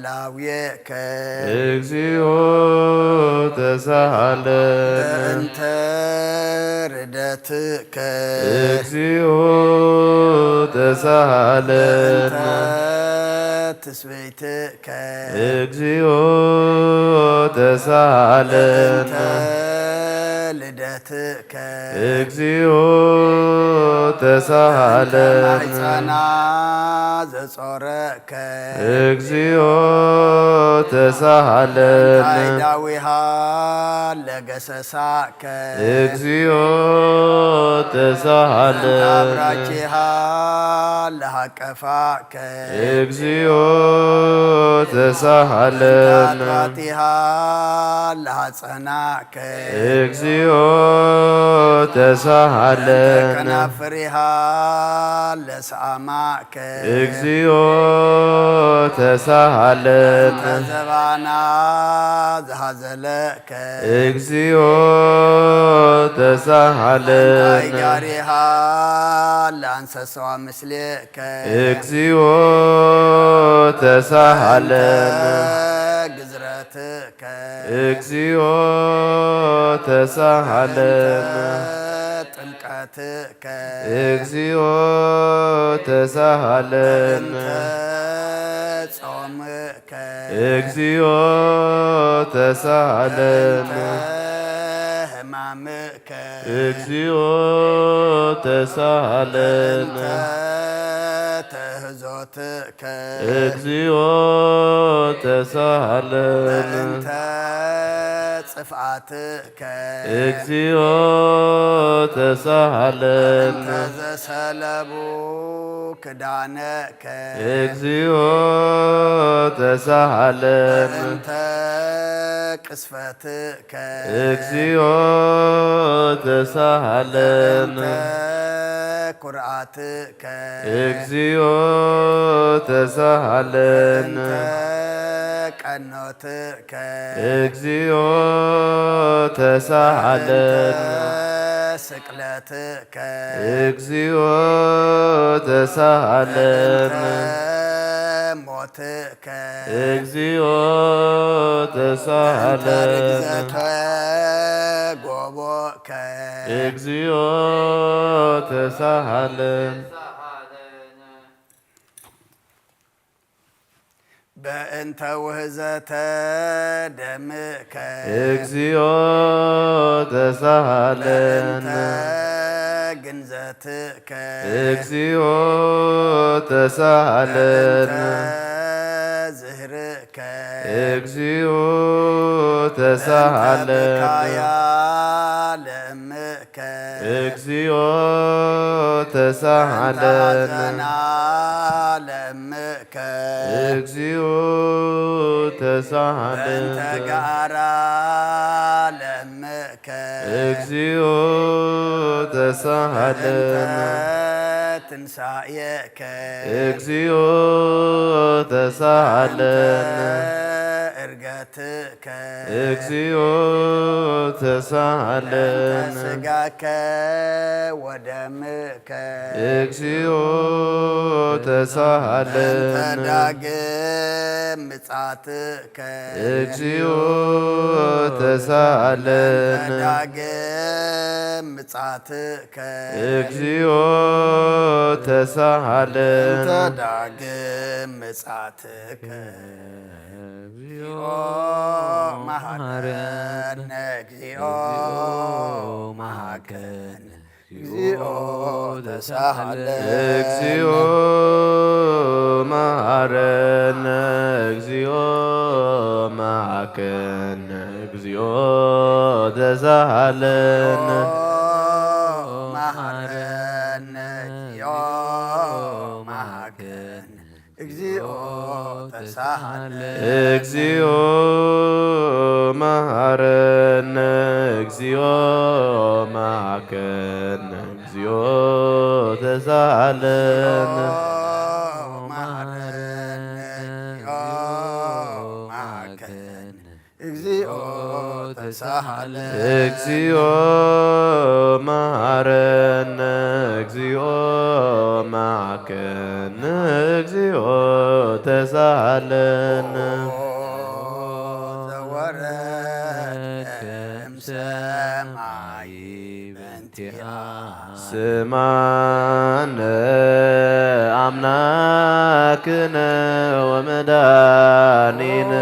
ዳዌከ እግዚኦ ተሳሃለን። በእንተ ርደትከ እግዚኦ ተሳሃለን። በእንተ ትስብእትከ እግዚኦ ተሳሃለን። በእንተ ልደትከ እግዚኦ ተሳሃለን። ማሕፀና ዘጾረከ እግዚኦ ተሳሃለን። ታይ ዳዊሃ ለገሰሳከ እግዚኦ ተሳሃለን። አብራኪሃ ለሃቀፋከ እግዚኦ ተሳሃለን። ጣቲሃ ለሃፀናከ እግዚኦ ተሳሃለን። ከናፍሪሃ ለሰአማከ እግዚኦ ተሳሃለን። ተዘባና ዝሃዘለከ እግዚኦ ተሳሃለን። ጋሪሃ ለአንሰሰዋ ምስሌከ እግዚኦ ተሳሃለን። ግዝረትከ እግዚኦ ተሳሃለን። ጥምቀትከ እግዚኦ ተሳሃለን። ጾምከ እግዚኦ ተሳሃለን። ህማምከ እግዚኦ ተሳሃለን። ተህዞትከ እግዚኦ ተሳሃለን። እንተ ጽፍኣትከ እግዚኦ ተሳሃለን። ተዘሰለቡ ክዳነከ እግዚኦ ተሳሃለን። እንተ ቅስፈትከ እግዚኦ ተሳሃለን። እንተ ኩርዓትከ እግዚኦ ተሳሃለን። እንተ ቀኖትከ እግዚኦ ተሳሃለን። እንተ ስቅለትከ እግዚኦ ተሳሃለን። እንተ ሞትከ እግዚኦ ተሳሃለን። ርግዘተ ጎቦከ እግዚኦ ተሳሃለን። በእንተ ውህዘተ ደምከ እግዚኦ ተሳሃለን። በእንተ ግንዘትከ እግዚኦ ተሳሃለን። በእንተ ዝህርእ ከ እግዚኦ ተሳሃለን። ብካያ ለእምከ እግዚኦ ተሳሃለን። ሐዘና ለእምከ እግዚኦ ተሳሃለን። በእንተ ጋራ ለእምከ እግዚኦ ተሳሃለን። በእንተ ትንሳኤከ እግዚኦ ተሳሃለን። እርገትከ እግዚኦ ተሳሃለን። ስጋከ ወደምከ እግዚኦ ተሳሃለን። ዳግም ምጻትከ እግዚኦ ተሳሃለን። ዳግም ምጻትከ እግዚኦ ተሳሃለን። ዳግም ምጻትከ እግዚኦ መሐረነ እግዚኦ መሐረነ እግዚኦ ተሳሃለ እግዚኦ መሐረነ እግዚኦ መሐረነ እግዚኦ ተሳሃለን። መሐረነ እግዚኦ መሐረነ እግዚኦ ተሳሃለ እግዚኦ መሐረነ እግዚኦ መሐረነ እግዚኦ ተሳሃለን። መሐረነ እግዚኦ መሐረነ እግዚኦ ተሳሃለ እግዚኦ መሐረነ እግዚኦ መሐረነ እግዚኦ ተሳሃለነ። ዘወረድከ እምሰማይ በእንቲኣ ስማነ አምላክነ ወመድኃኒነ።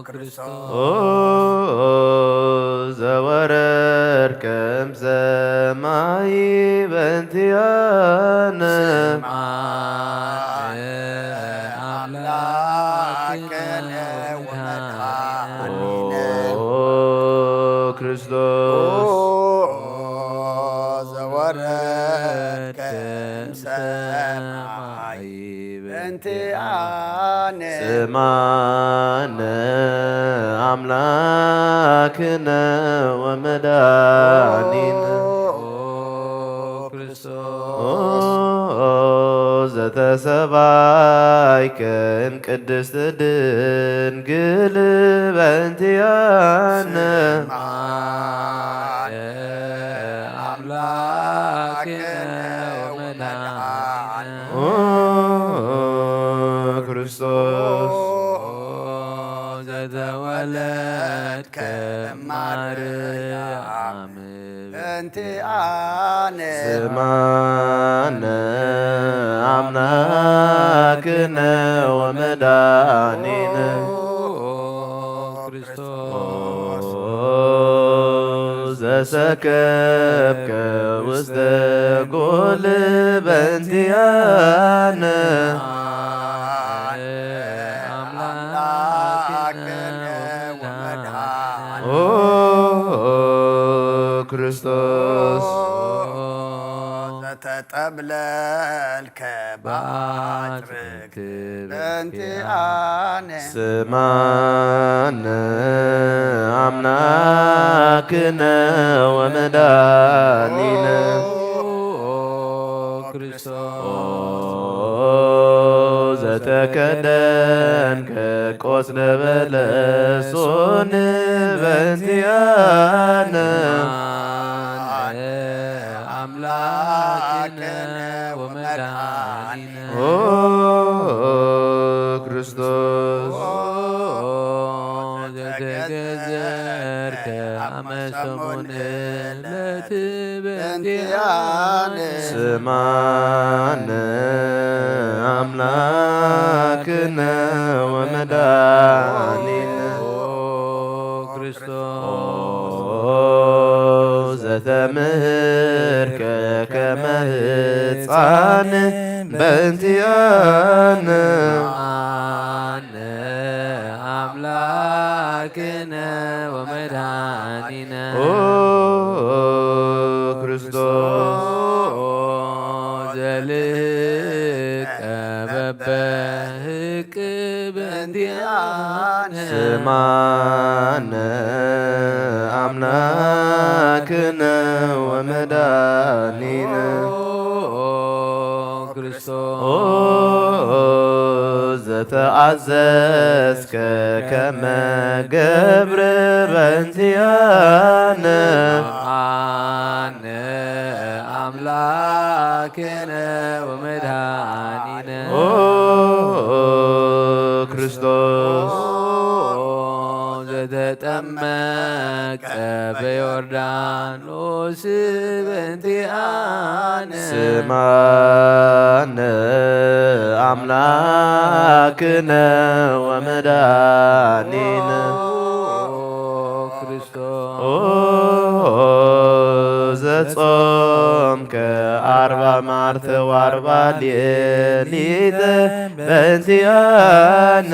ክርስቶስ ኦ ዘወረድከ እምሰማይ በእንቲአነ አምላክነ ወመድኃኒነ ኦ ክርስቶስ ዘወረድከ እምሰማይ በእንቲአነ ስማነ አምላክነ ወመድኃኒነ ክርስቶስ ኦ ዘተሰባይከን ቅድስት ድንግል በእንቲአነ አምላክነ ወመድኃኒነ ኦ ክርስቶስ ዘተወለድከ ማርያም በእንቲአነ ስማነ አምላክነ ወመድኃኒነ ክርስቶስ ዘሰከብከ ውስተ ጎል በእንቲአነ አምላክነ ወመድኃኒነ ኦ ክርስቶስ ዘተጠብለልከ በአጽርግ በእንቲአነ ስማነ አምላክነ ወመድኃኒነ ክርስቶስ ኦ ዘተከደንከ ቆጽለ በለሶን በእንቲአነ አምላክነ ወመድኃኒነ ኦ ክርስቶስ ዘተገዘርከ አመ ሰሙን ዕለት በእንቲአነ ስማነ አምላክነ ወመድኃኒነ ክርስቶስ ኦ ዘተምህርከ ከመ ሕፃን በእንቲአነ አነ አምላክነ ወመድኃኒነ ኦ ክርስቶስ ዘልህቀ በበህቅ በእንቲአነ ስማነ አምላክነ ወመድኃኒነ ክርስቶስ ኦ ዘተአዘዝከ ከመ ገብር በእንቲአነ አነ አምላክነ ወመድኃኒነ ኦ ክርስቶስ ዘተጠመቀ በዮርዳኖስ በእንቲአነ ስማነ አምላክነ ወመድኃኒነ ክርስቶስ ኦ ዘጾምከ አርባ መዓልተ ወአርባ ሌሊተ በእንቲአነ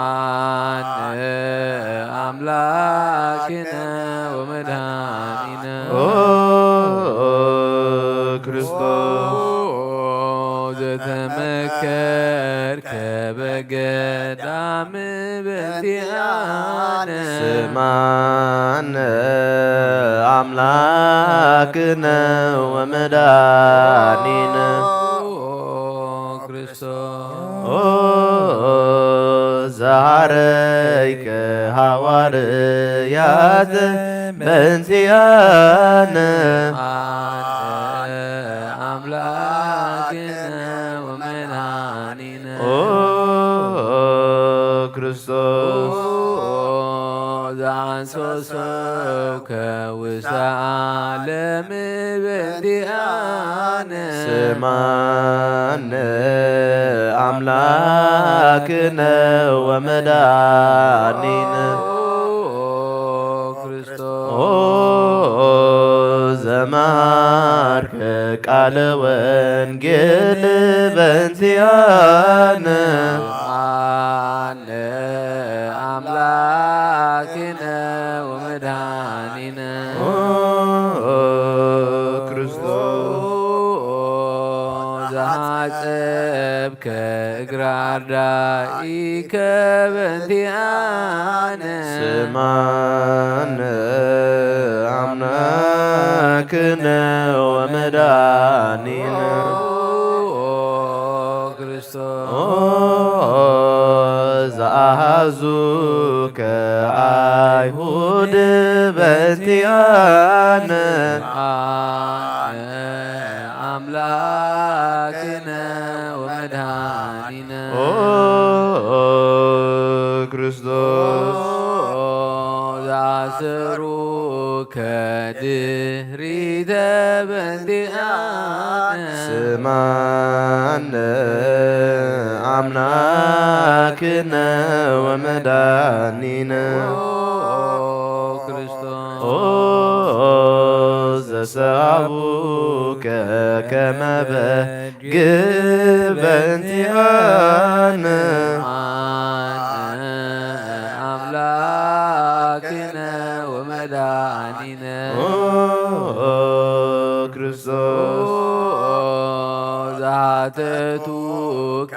አነ አምላክነ ወመድኃኒነ ኦ ክርስቶስ ዘተመከርከ በገዳም በእንቲአነ ስማነ አምላክነ ወመድኃኒነ ክርስቶስ ኦ ዘሐረይከ ሐዋርያት በእንቲአነ አምላክነ ኦ ክርስቶስ ዘአንሶ ሰብከ ውስተ ዓለም በእንቲአነ። ስማነ አምላክነ ወመድኃኒነ። ኦ ክርስቶስ ኦ ዘመሃርከ ቃለ ወንጌል በእንቲአነ። አነ አምላክነ ወመድኃኒነ። ኦ ክርስቶስ ዘሐጸብከ እግረ አርዳኢከ በእንቲአነ። ስማነ አምላክነ ወመድኃኒነ። ኦ ክርስቶስ ኦ ዘአሐዙከ አይሁድ በእንቲአነ። አነ አምላክነ ወመድኃኒነ። ኦ ክርስቶስ ኦ ዘአሰሩከ ድህሪተ በእንቲአነ። ስማነ አምላክነ ወመድኃኒነ። ኦ ክርስቶስ ኦ ዘሰአቡከ ከመ በግ በእንቲአነ። አነ አምላክነ ወመድኃኒነ። ኦ ክርስቶስ ኦ ዘአተቱከ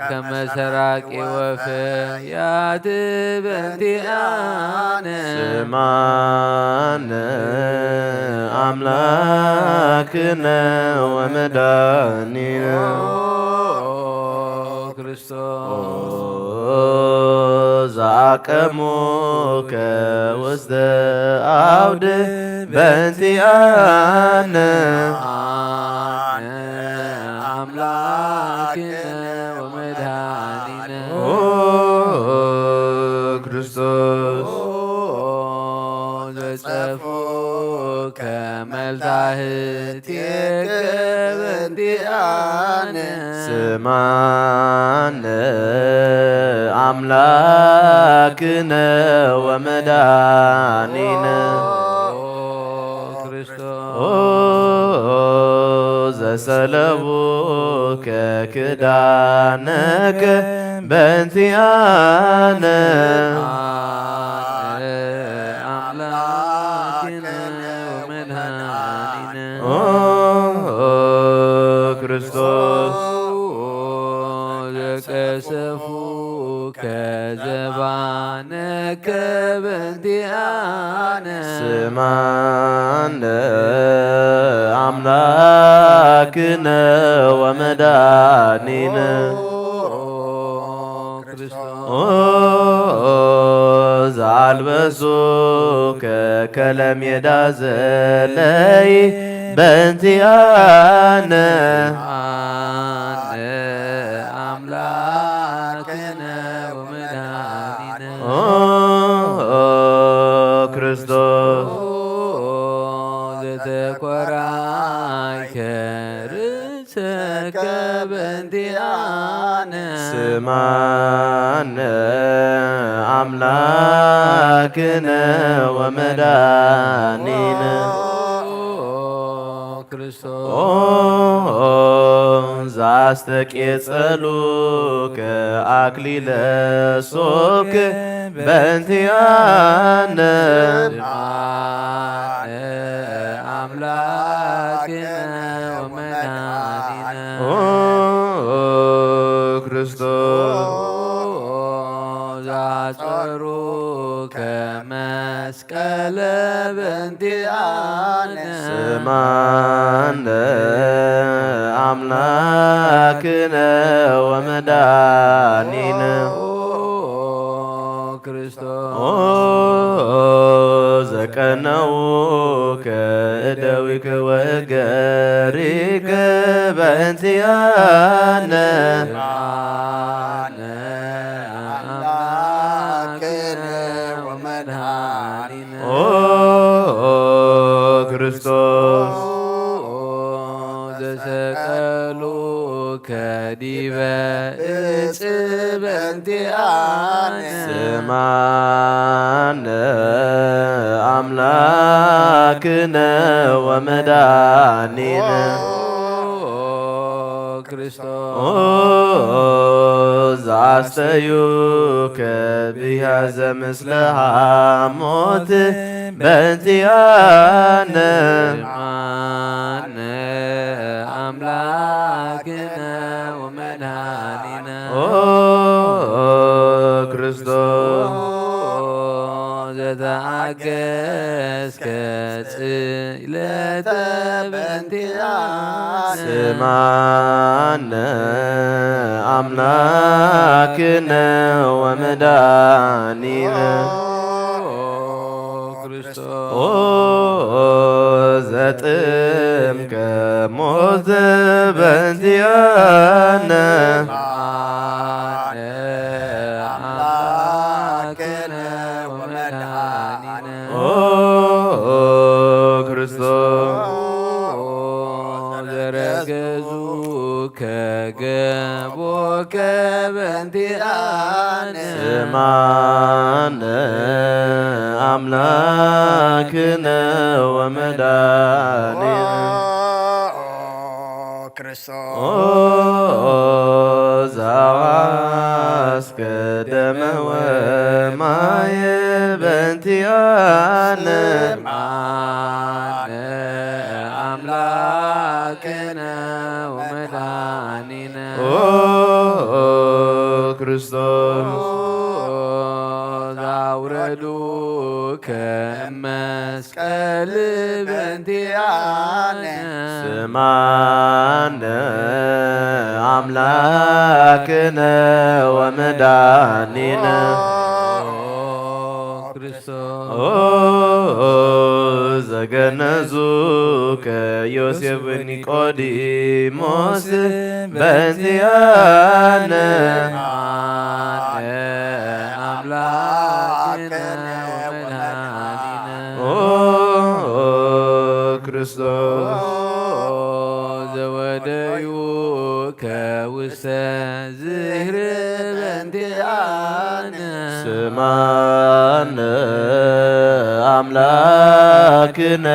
ከመ ሰራቂ ወፈያት በእንቲአነ። ስማነ አምላክነ ወመድኃኒነ። ኦ ክርስቶስ ኦ ዘአቀሙከ ውስተ አውድ በእንቲአነ። አነ አምላክነ ወመድኃኒነ። ኦ ክርስቶስ ኦ ዘጸፉከ መልታህቴከ በእንቲአነ። ስማነ አምላክነ ወመድኃኒነ። ኦ ክርስቶስ ኦ ዘሰለቡከ ክዳነከ በእንቲአነ። አነ አምላክነ ወመድኃኒነ። ኦ ክርስቶስ ኦ ዘቀሰፉከ ዘባነ ከበንቲአነ። ስማነ አምላክነ ወመድኃኒነ። ኦ ክርስቶስ ኦ ዘአልበሱከ ከለሜዳ ዘለይ በእንቲአነ። አነ አምላክነ ወመድኃኒነ። ኦ ክርስቶስ ኦ ዘተኮራይከ ርእሰከ በእንቲአነ። ስማነ አምላክነ ወመድኃኒነ። ኦ ክርስቶስ ኦ ዘአስተቄጸሉከ አክሊለ ሶክ በእንቲአነ። አነ አምላክነ ወመድኃኒነ። ኦ ክርስቶስ ኦ ዘአጸሩከ መስቀለ በእንቲአነ። ስማነ አምላክነ ወመድኃኒነ። ኦ ክርስቶስ ኦ ተቀነውከ እደዊከ ወእገሪከ በእንቲአነ። አምላክነ ወመድኃኒነ። ኦ ክርስቶስ ዘሰቀሉ ከዲበ እጽ በእንቲአነ። ስማነ አምላክነ ወመድኃኒነ። ኦ ክርስቶስ ኦ ዘአስተዩከ ብያዘ ምስለ ሐሞት በእንቲአነ። ስማነ አምላክነ ወመድኃኒነ። ኦ ክርስቶስ ዘተአገስከ ጽልእተ በእንቲአነ። ስማነ አምላክነ ወመድኃኒነ። ኦ ክርስቶስ ኦ ዘጥምከ ሞተ በእንቲአነ። አምላክነ ወመድኃኒነ። ኦ ክርስቶስ ዘረገዙ ከገቦከ በእንቲአነ። ስማነ አምላክነ ወመድኃኒነ። ኦ ክርስቶስ ኦ ዘአዋስከ ደመ ወማየ በእንቲአነ። ስማነ አምላክነ ወመድኃኒነ። ኦ ክርስቶስ ኦ ዘአውረዱ ከመስቀል በእንቲአነ። ስማነ አምላክነ ወመድኃኒነ። ኦ ክርስቶስ ኦ ዘገነዙ ከዮሴፍ ኒቆዲሞስ በእንቲአነ። አምላክነ ወመድኃኒነ። ኦ ክርስቶስ ዘወደዩ ከውስተ ዝህር በእንቲአነ። ስማነ አምላክነ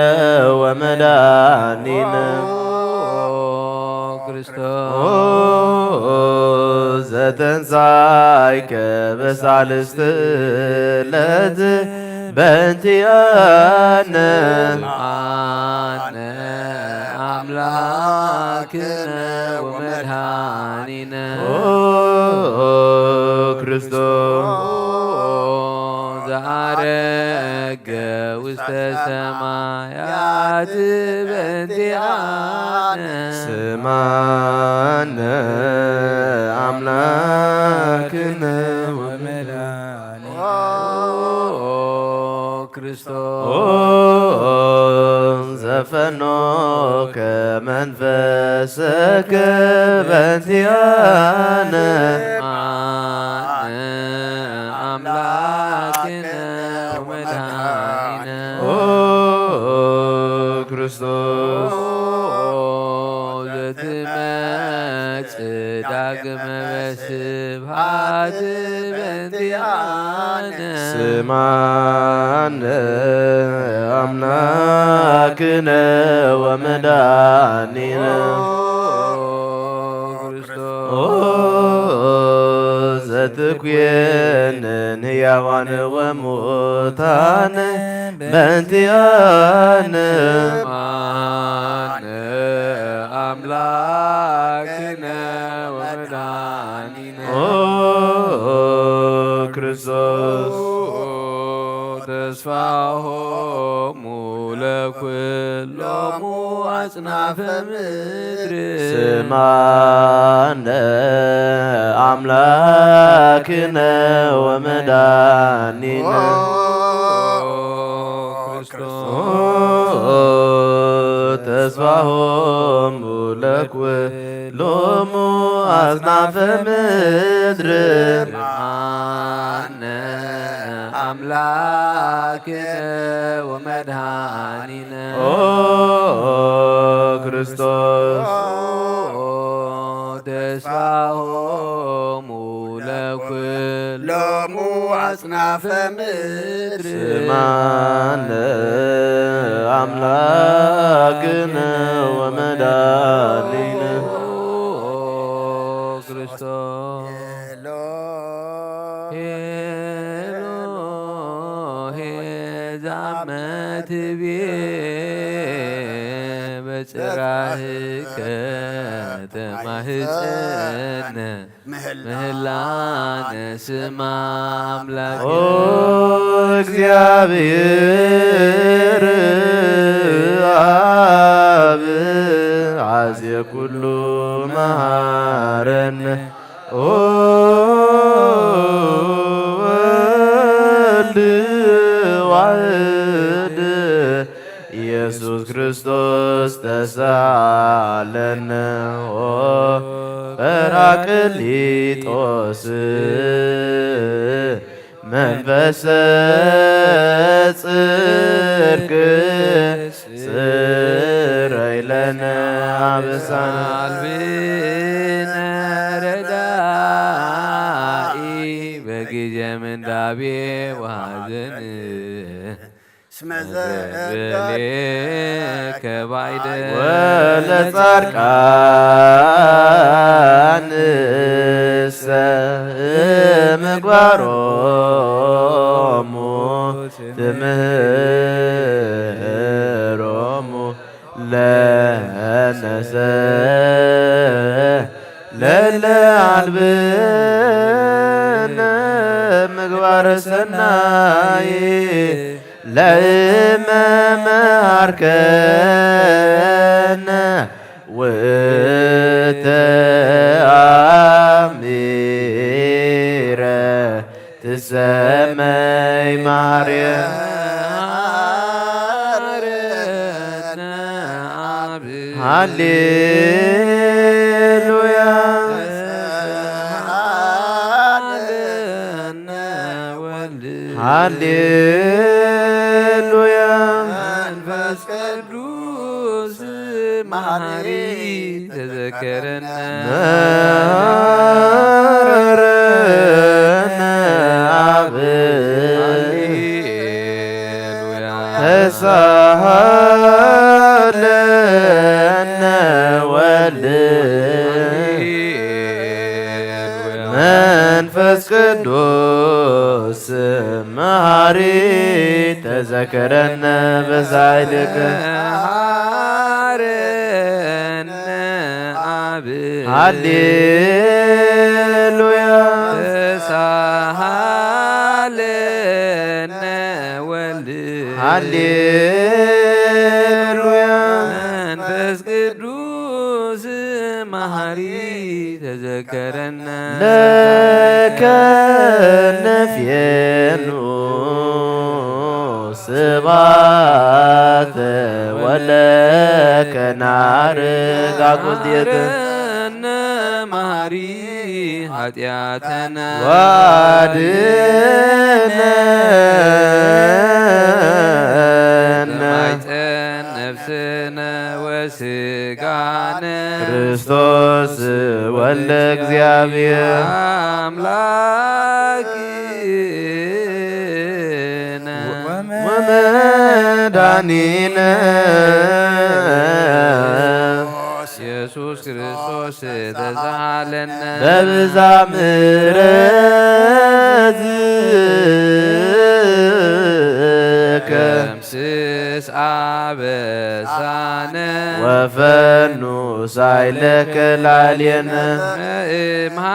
ወመድኃኒነ። ኦ ክርስቶስ ኦ ዘተንሳይከ በሳልስት ዕለት በእንቲአነ። አነ አምላክነ ወመድኃኒነ። ኦ ክርስቶስ ዘአረገ ውስተ ሰማያት በእንቲአነ። ስማነ አምላክነ ወመድኃኒነ። ኦ ክርስቶስ ኦ ዘፈኖከ መንፈሰከ በእንቲአነ። አነ አምላክነ ወመድኃኒነ። ኦ ክርስቶስ ኦ ዘትመጽእ ዳግመ በስብ ስብሐት በእንቲአነ። ስማነ አምላክነ ወመድኃኒነ። ኦ ክርስቶስ ኦ ዘትኩየንን ሕያዋን ወሙታን በእንቲአነ። ስማነ አምላክነ ወመድኃኒነ። ኦ ክርስቶስ ተስፋሆሙ ለኩሎሙ አጽናፈ ምድር። ስማነ አምላክነ ወመድኃኒነ። ኦ ተስፋሆሙ ለኩሎሙ አጽናፈ ምድር። አነ አምላክነ ወመድኃኒነ ኦ ክርስቶስ ተስፋሆሙ ለኩሎሙ አጽናፈ ምድር። ስማነ አምላክነ ወመድኃኒነ ክርስቶስ ሄሎ ሄዛመትቤ በጽራህከ ተማህፀነ ምህላነ ስማ አምላክ ኦ እግዚአብሔር አብ አዜ ኩሉ መሃረነ ኦ ወልድ ዋህድ ኢየሱስ ክርስቶስ ተሳለነ ኦ ጰራቅሊጦስ መንፈሰ ጽድቅ ጽረይ ለነ አበሳነ አልብነ ረዳኢ በጊዜ ምንዳቤ ወሐዘን እስመ ዘእበሌከ ባይደ ወለጻድቃንሰ ምግባሮሙ ትምህሮሙ ለነሰ ለለ አልብነ ምግባረ ሰናይ ለእመ መሃርከነ ውእተ አሚረ ትሰመይ ማርያም ሃሌሉያ ሃሌሉያ መንፈስ ቅዱስ መሐሪ ተዘከረነ መሐረነ አብ ሃሌሉያ ተሳሃለነ ወልድ ሃሌሉያ መንፈስ ቅዱስ መሐሪ ተዘከረነ በሳይልከ መሐረነ አብ ሃሌሉያ ተሳሃለነ ወልድ ሃሌሉያ መንፈስ ቅዱስ መሐሪ ተዘከረነ ለከ ነፍየኑ ስባተ ወለከ ናርግ አቁስየተ መሐሪ ኃጢአተነ ወአድነነ ነፍስነ ወስጋነ ክርስቶስ ወልደ እግዚአብሔር አምላክነ ወመድኃኒነ ኢየሱስ ክርስቶስ ተሳሃለነ በብዛ ምሕረትከ ደምስስ አበሳነ ወፈኑ ሳይለከ ላዕሌነ እምሃቤከ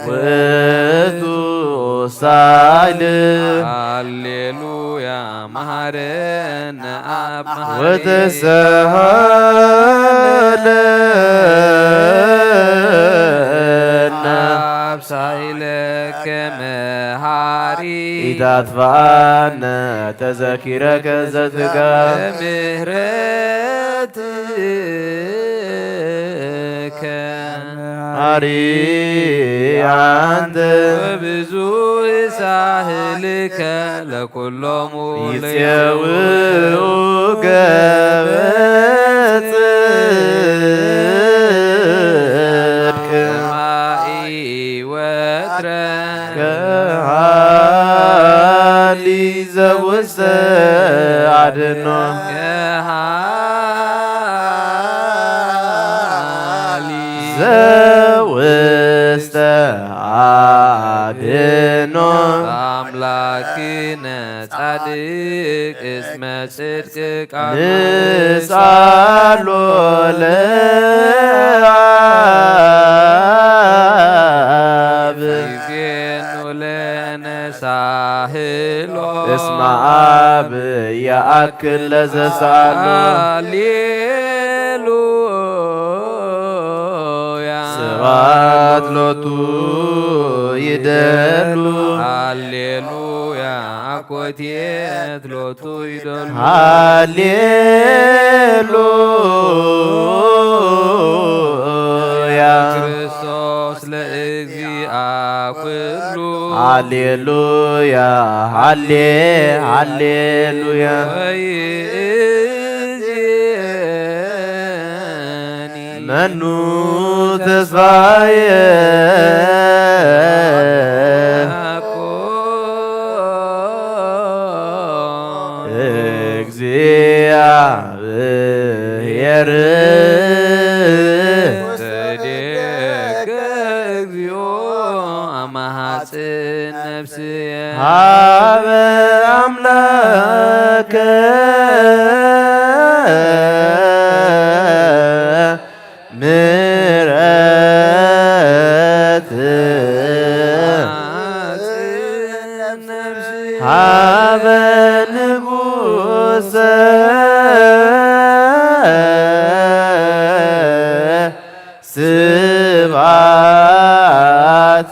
ውእቱ ሳይል ሃሌሉያ መሐረነ አብ መሐሪ ወተሳሃለነ አብ ሳይለከ መሐሪ ኢታጥፍኣነ ተዘኪረከ ዘትካ ምሕረትከ መሓሪ ኣንተ ወብዙሕ ሳህልከ ለኩሎሙ ይጼውኡ ገበጽ ጽድቅ ከማኢ ወትረ ከሃሊ ዘውስተ ኣድኖ ከሃሊ ዘውስተ ኣድኖ ኣምላክነ ጻድቅ እስመ ጽድቅ ቃሉ ንስኣሎ ለኣብ ይዜኑ ለነ ሳህሎ እስመ ኣብ ይኣክል ለዘሳሉ ሃሌሉያ ስብሐት ሎቱ ይደሉ ሃሌሉያ አኮቴት ሎቱ ይደሉ ሃሌሉያ ክርስቶስ ለእግዚአ ኩሉ ሃሌሉያ ሃሌ ሃሌሉያ ወይእዜኒ መኑ ተስፋየ አኮ እግዚአብሔር ተደከ እግዚኦ አማሃጽን ነፍስየ ሀበ አምላከ ምሕረት ሀበ ንጉሰ ስብሐት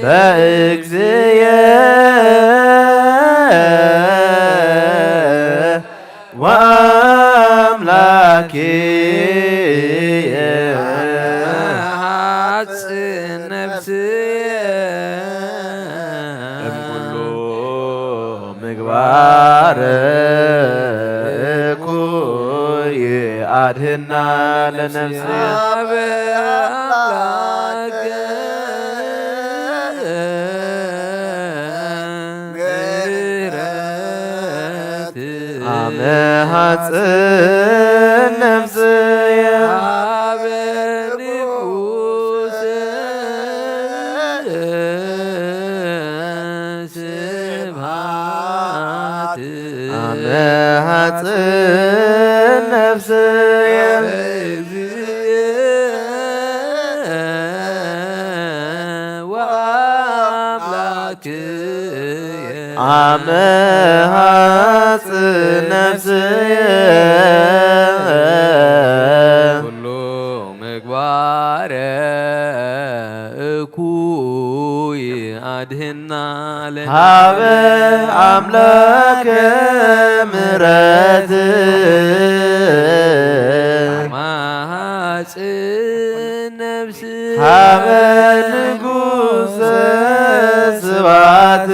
በእግዚእየ ወአምላክየ መሃጽን ነፍስየ እምኩሉ ምግባር እኩይ አድህና ለነፍስየ ሀበ አምላክ ምሕረት አመ ሐጽን ነፍስየ ሀበ ንጉሰ ስብሐት አመ ሐጽን ነፍስየ ወአምላክየ አመ ሐጽን ነፍስየ ኩሉ ምግባረ እኩይ አድህና ለነ ሀበ አምላከ ምሕረት ማሐጽን ነፍስ ሀበ ንጉሰ ስብሐት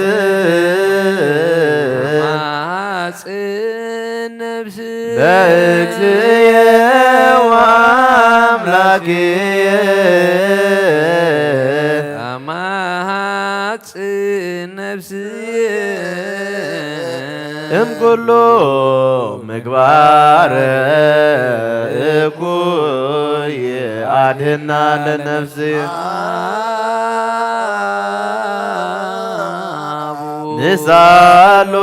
ማሐጽን ነፍስ በእግዚእየ ወአምላክየ አማሐጽን ነፍስየ እምኩሉ ምግባር እኩይ አድህና ለነፍስየ ንሳሎ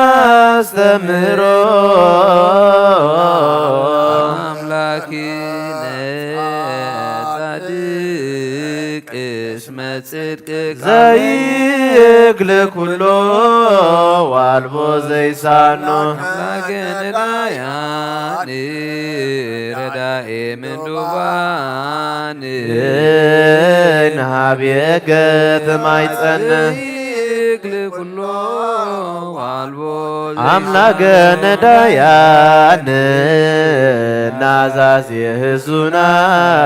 ናስተምሮ አምላኪነ ጻድቅ እስመ ጽድቅካ ዘይግል ኩሎ ዋልቦ ዘይሳኖ ኣምላክ ነዳያን ረዳኤ ምንዱባን ንሃብየከ ተማይጸነ ዘይግል ኩሎ ዋልቦ ኣምላከ ነዳያን ናዛዝ የህዙናን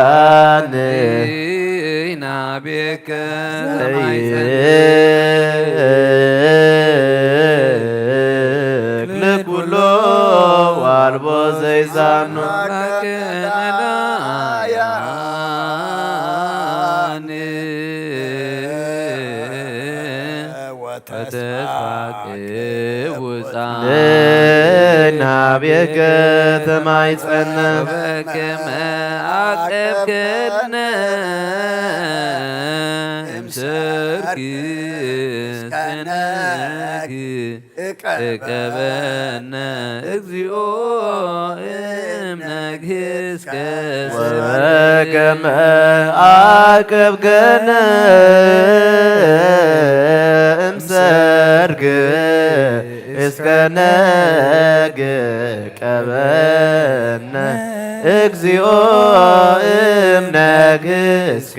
ናቤከ ሰማይ ንኩሎ ዋልቦ ዘይሳኑ ተስፋ ቅቡጻን ናቤከ ተማይጸነ በከመ አቀብከነ እምሰርክ እስከ ነግ እቀበነ እግዚኦ እምነግ እስከ ወበከመ አቀብከነ እምሰርክ እስከ ነግ ቀበነ እግዚኦ እምነግ እስከ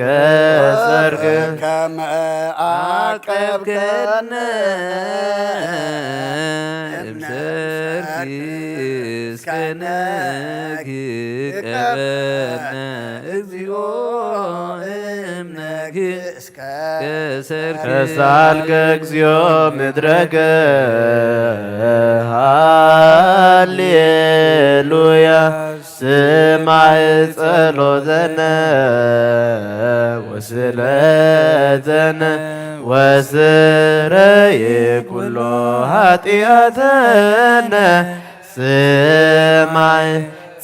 ሰርክ ከመ አቀብከነ እምሰርክ እስከ ነግ ቀበነ እግዚኦ እምነግ ከሰርክ ከሳልከ እግዚኦ ምድረከ ሃሌሉያ ስማዕ ጸሎተነ ወስለተነ ወስረይ ኩሎ ኃጢአተነ ስማዕ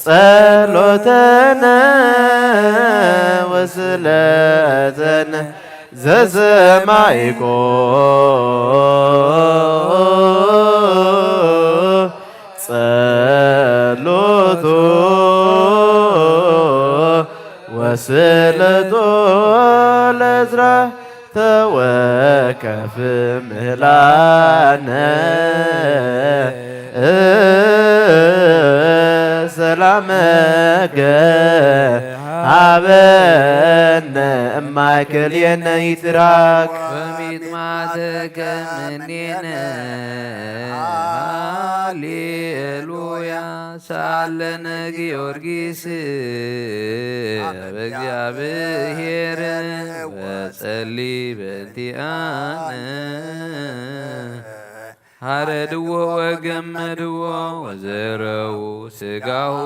ጸሎተነ ወስለተነ ዘሰማይኮ ጸሎቶ ወስለቶ ለዝራ ተወከፍ ምህላነ ሰላመከ ሃበነ እማይክልየነ ይትራክ በሚጥማተከ ምኔነ ሃሌሉያ ሳለነ ጊዮርጊስ በእግዚአብሔር ወጸሊ በእንቲአነ ሐረድዎ ወገመድዎ ወዘረው ስጋሁ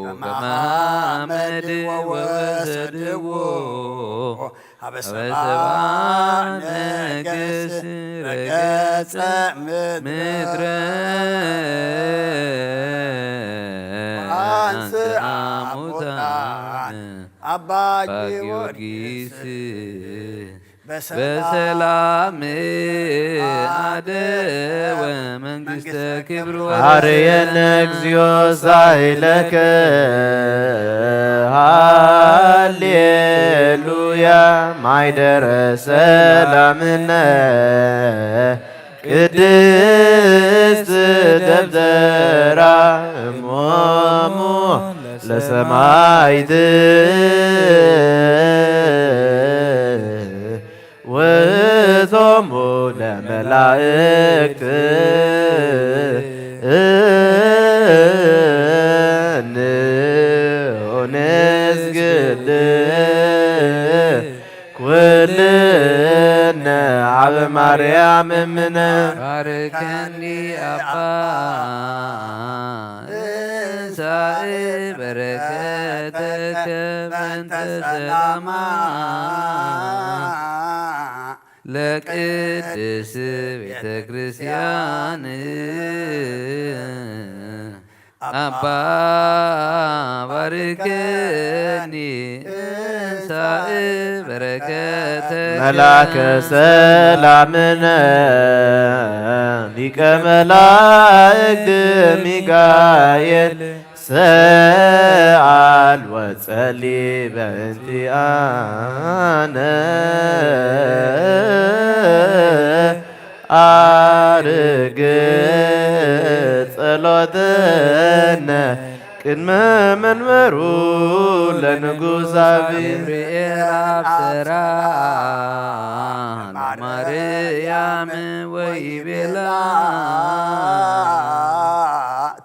ከመ ሐመድ ወወሰድዎ ሀበ ሰብአ ነገስ ረገጸ ምድረ አንስአ ሙታን አባ ጊዮርጊስ በሰላም አደወ መንግስተ ክብር አርየነ እግዚኦ ሳይለከ ሃሌሉያ ማይደረ ሰላምነ ቅድስት ደብተራ እሞሙ ለሰማይት ውእቶሙ ለመላእክት እንሆ ንስግድ ኩልነ አብ ማርያም እምነ ባርከኒ አባ እንሳእ በረከተከ በእንተ ሰላማ ለቅድስ ቤተ ክርስቲያን አባ ባርከኒ እንሳእ በረከተ መላከ ሰላምነ ሊቀ መላእክት ሚካኤል ሰኣል ወጸሊ በእንቲኣነ ኣርግ ጸሎተነ ቅድመ መንበሩ ለንጉሳዊ ገብርኤል ኣብሰራ ለማርያም ወይቤላ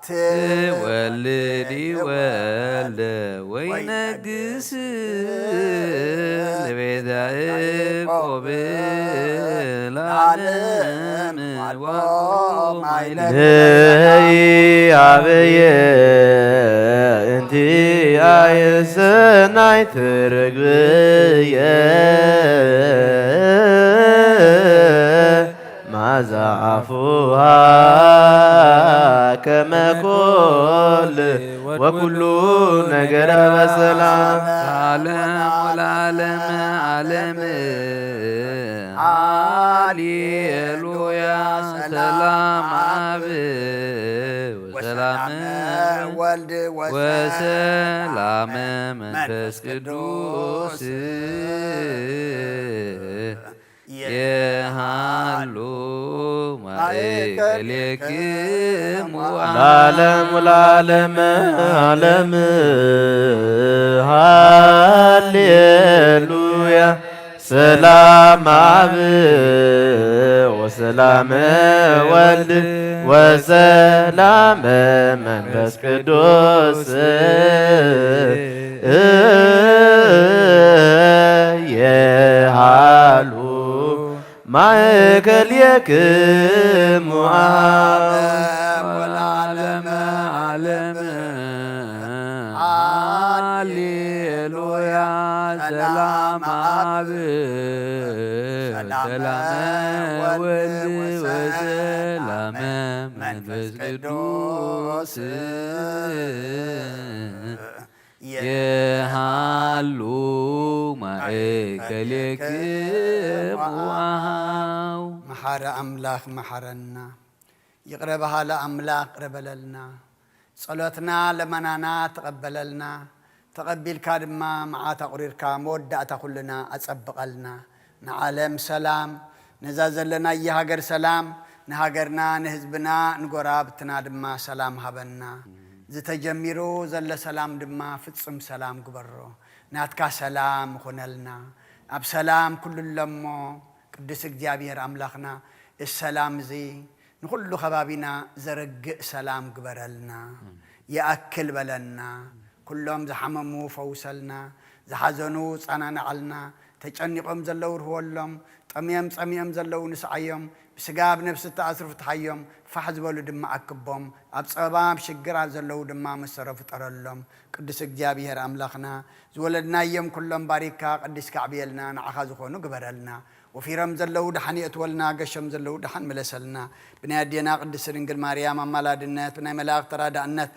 ትወልዲ ወልደ ወይነግስ ለቤዛ ያዕቆብ ለዓለም ዋልቦ ማይለ ለይ ኣበየ እንቲኣየ ሰናይ ትርግብየ ማዛ ኣፉሃ ከመ ኮል ወኩሉ ነገረ በሰላም። ዓለም ወለዓለመ ዓለም። ሃሌሉያ። ሰላም አብ ወሰላም ወልድ ወሰላም መንፈስ ቅዱስ የሃሉ ማእከሌክሙ ለዓለም ለዓለመ ዓለም። ሃሌሉያ። ሰላም አብ ወሰላም ወልድ ወሰላም መንፈስ ቅዱስ የሃሉ ማእከሌክሙ አብ ወለዓለመ ዓለም። ሃሌሉያ። ሰላም አብ ሰላም ወልድ ወሰላም መንፈስ ቅዱስ የሃሉ ማእከሌክሙ አሃው። መሓሪ ኣምላኽ መሓረና። ይቕረ በሃሊ ኣምላኽ ይቕረ በለልና። ጸሎትና ለመናና ተቐበለልና። ተቐቢልካ ድማ መዓት ኣቑሪርካ መወዳእታ ኩልና ኣጸብቐልና። ንዓለም ሰላም፣ ነዛ ዘለናያ ሃገር ሰላም፣ ንሃገርና፣ ንህዝብና፣ ንጎረባብትና ድማ ሰላም ሃበና። ዝተጀሚሩ ዘሎ ሰላም ድማ ፍጹም ሰላም ግበሮ። ናትካ ሰላም ይኹነልና። ኣብ ሰላም ኩሉ ኣሎ እሞ፣ ቅዱስ እግዚኣብሔር ኣምላኽና፣ እዚ ሰላም እዚ ንኹሉ ከባቢና ዘረግእ ሰላም ግበረልና። ይኣክል በለና። ኩሎም ዝሓመሙ ፈውሰልና። ዝሓዘኑ ጻናናዓልና። ተጨኒቖም ዘለዉ ርህወሎም። ጠምዮም ጸሚኦም ዘለዉ ንስዓዮም። ብስጋ ብነብሲ እተኣስሩ ፍትሓዮም። ፋሕ ዝበሉ ድማ ኣክቦም። ኣብ ጸበባ ኣብ ሽግር ኣብ ዘለዉ ድማ መሰሮ ፍጠረሎም። ቅዱስ እግዚኣብሔር ኣምላኽና፣ ዝወለድናዮም ኩሎም ባሪካ ቀዲስካ ኣዕብየልና። ንዓኻ ዝኾኑ ግበረልና። ወፊሮም ዘለዉ ደሓን የእትወልና። ገሾም ዘለዉ ደሓን ምለሰልና። ብናይ ኣዴና ቅድስቲ ድንግል ማርያም ኣማላድነት፣ ብናይ መላእኽቲ ተራዳእነት፣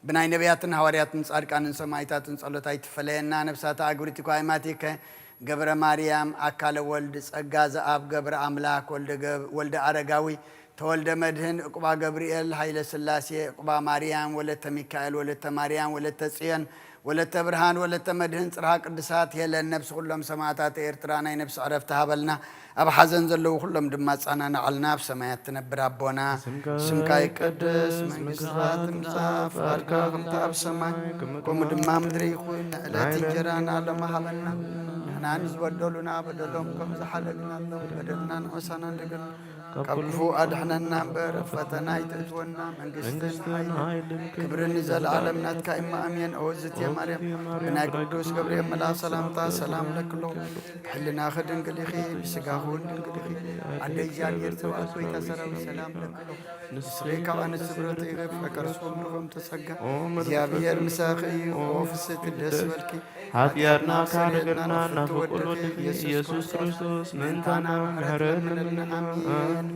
ብናይ ነቢያትን ሃዋርያትን ጻድቃንን ሰማዕታትን ጸሎት ኣይትፈለየና። ነብሳታ ኣግብርቲ ኳይማቲከ ገብረ ማርያም ኣካለ ወልድ ጸጋ ዘኣብ ገብረ ኣምላክ ወልደ ገብ-፣ ወልደ ኣረጋዊ ተወልደ መድህን፣ ዕቁባ ገብርኤል፣ ሃይለ ስላሴ፣ ዕቁባ ማርያም፣ ወለተ ሚካኤል፣ ወለተ ማርያም፣ ወለተ ጽዮን፣ ወለተ ብርሃን፣ ወለተ መድህን፣ ጽርሃ ቅዱሳት ሄለን፣ ነብሲ ኩሎም ሰማዕታት ኤርትራ ናይ ነብሲ ዕረፍቲ ሃበልና። ኣብ ሓዘን ዘለዉ ኩሎም ድማ ኣጸናንዓልና። ኣብ ሰማያት ትነብር ኣቦና፣ ስምካ ይቀደስ፣ መንግስትኻ ትምጻእ፣ ፍቓድካ ከምቲ ኣብ ሰማይ ከምኡ ድማ ምድሪ ይኹን። ዕለት እንጀራና ሎሚ ሃበና። ንሕና ንዝበደሉና በደሎም ከም ዝሓለልና በደልና ንሕሳና እንደገና ካብ ክፉ ኣድሕነና እምበር፣ ኣብ ፈተና ኣይተእትወና። መንግስትን መንግስትን ሓይልን ሓይልን ክብርን ክብርን ዘለዓለም ናትካ እማ ኣሜን። ኦ ዝትየ ኦ ማርያም፣ ዝትየ ማርያም፣ ብናይ ብናይ ቅዱስ ቅዱስ ገብርኤል መልኣኽ ሰላምታ ሰላም ለክሎ። ብሕልናኺ ድንግል ኢኺ፣ ብስጋኺ እውን ድንግል ኢኺ። ኣደ እግዚኣብሔር፣ ተባረኪ፣ ጎይታ ሰራዊት ሰላም ለክሎ። ንስኺ ካብ ኣንስቲ ፍጥረት ኢኺ፣ ፍረ ከርስኪ ፍሬ ከርስኪ ብሩኽ። ተጸጋ፣ ኦ መርገም እግዚኣብሔር ምሳኺ እዩ። ኦ ኦ ፍስሕቲ ደስ በልኪ፣ ሓጢኣትና ካሕረገልና ናፍቆት ወደኪ ኢየሱስ ክርስቶስ ምእንታና ምሕረት ለምንልና። ኣሜን።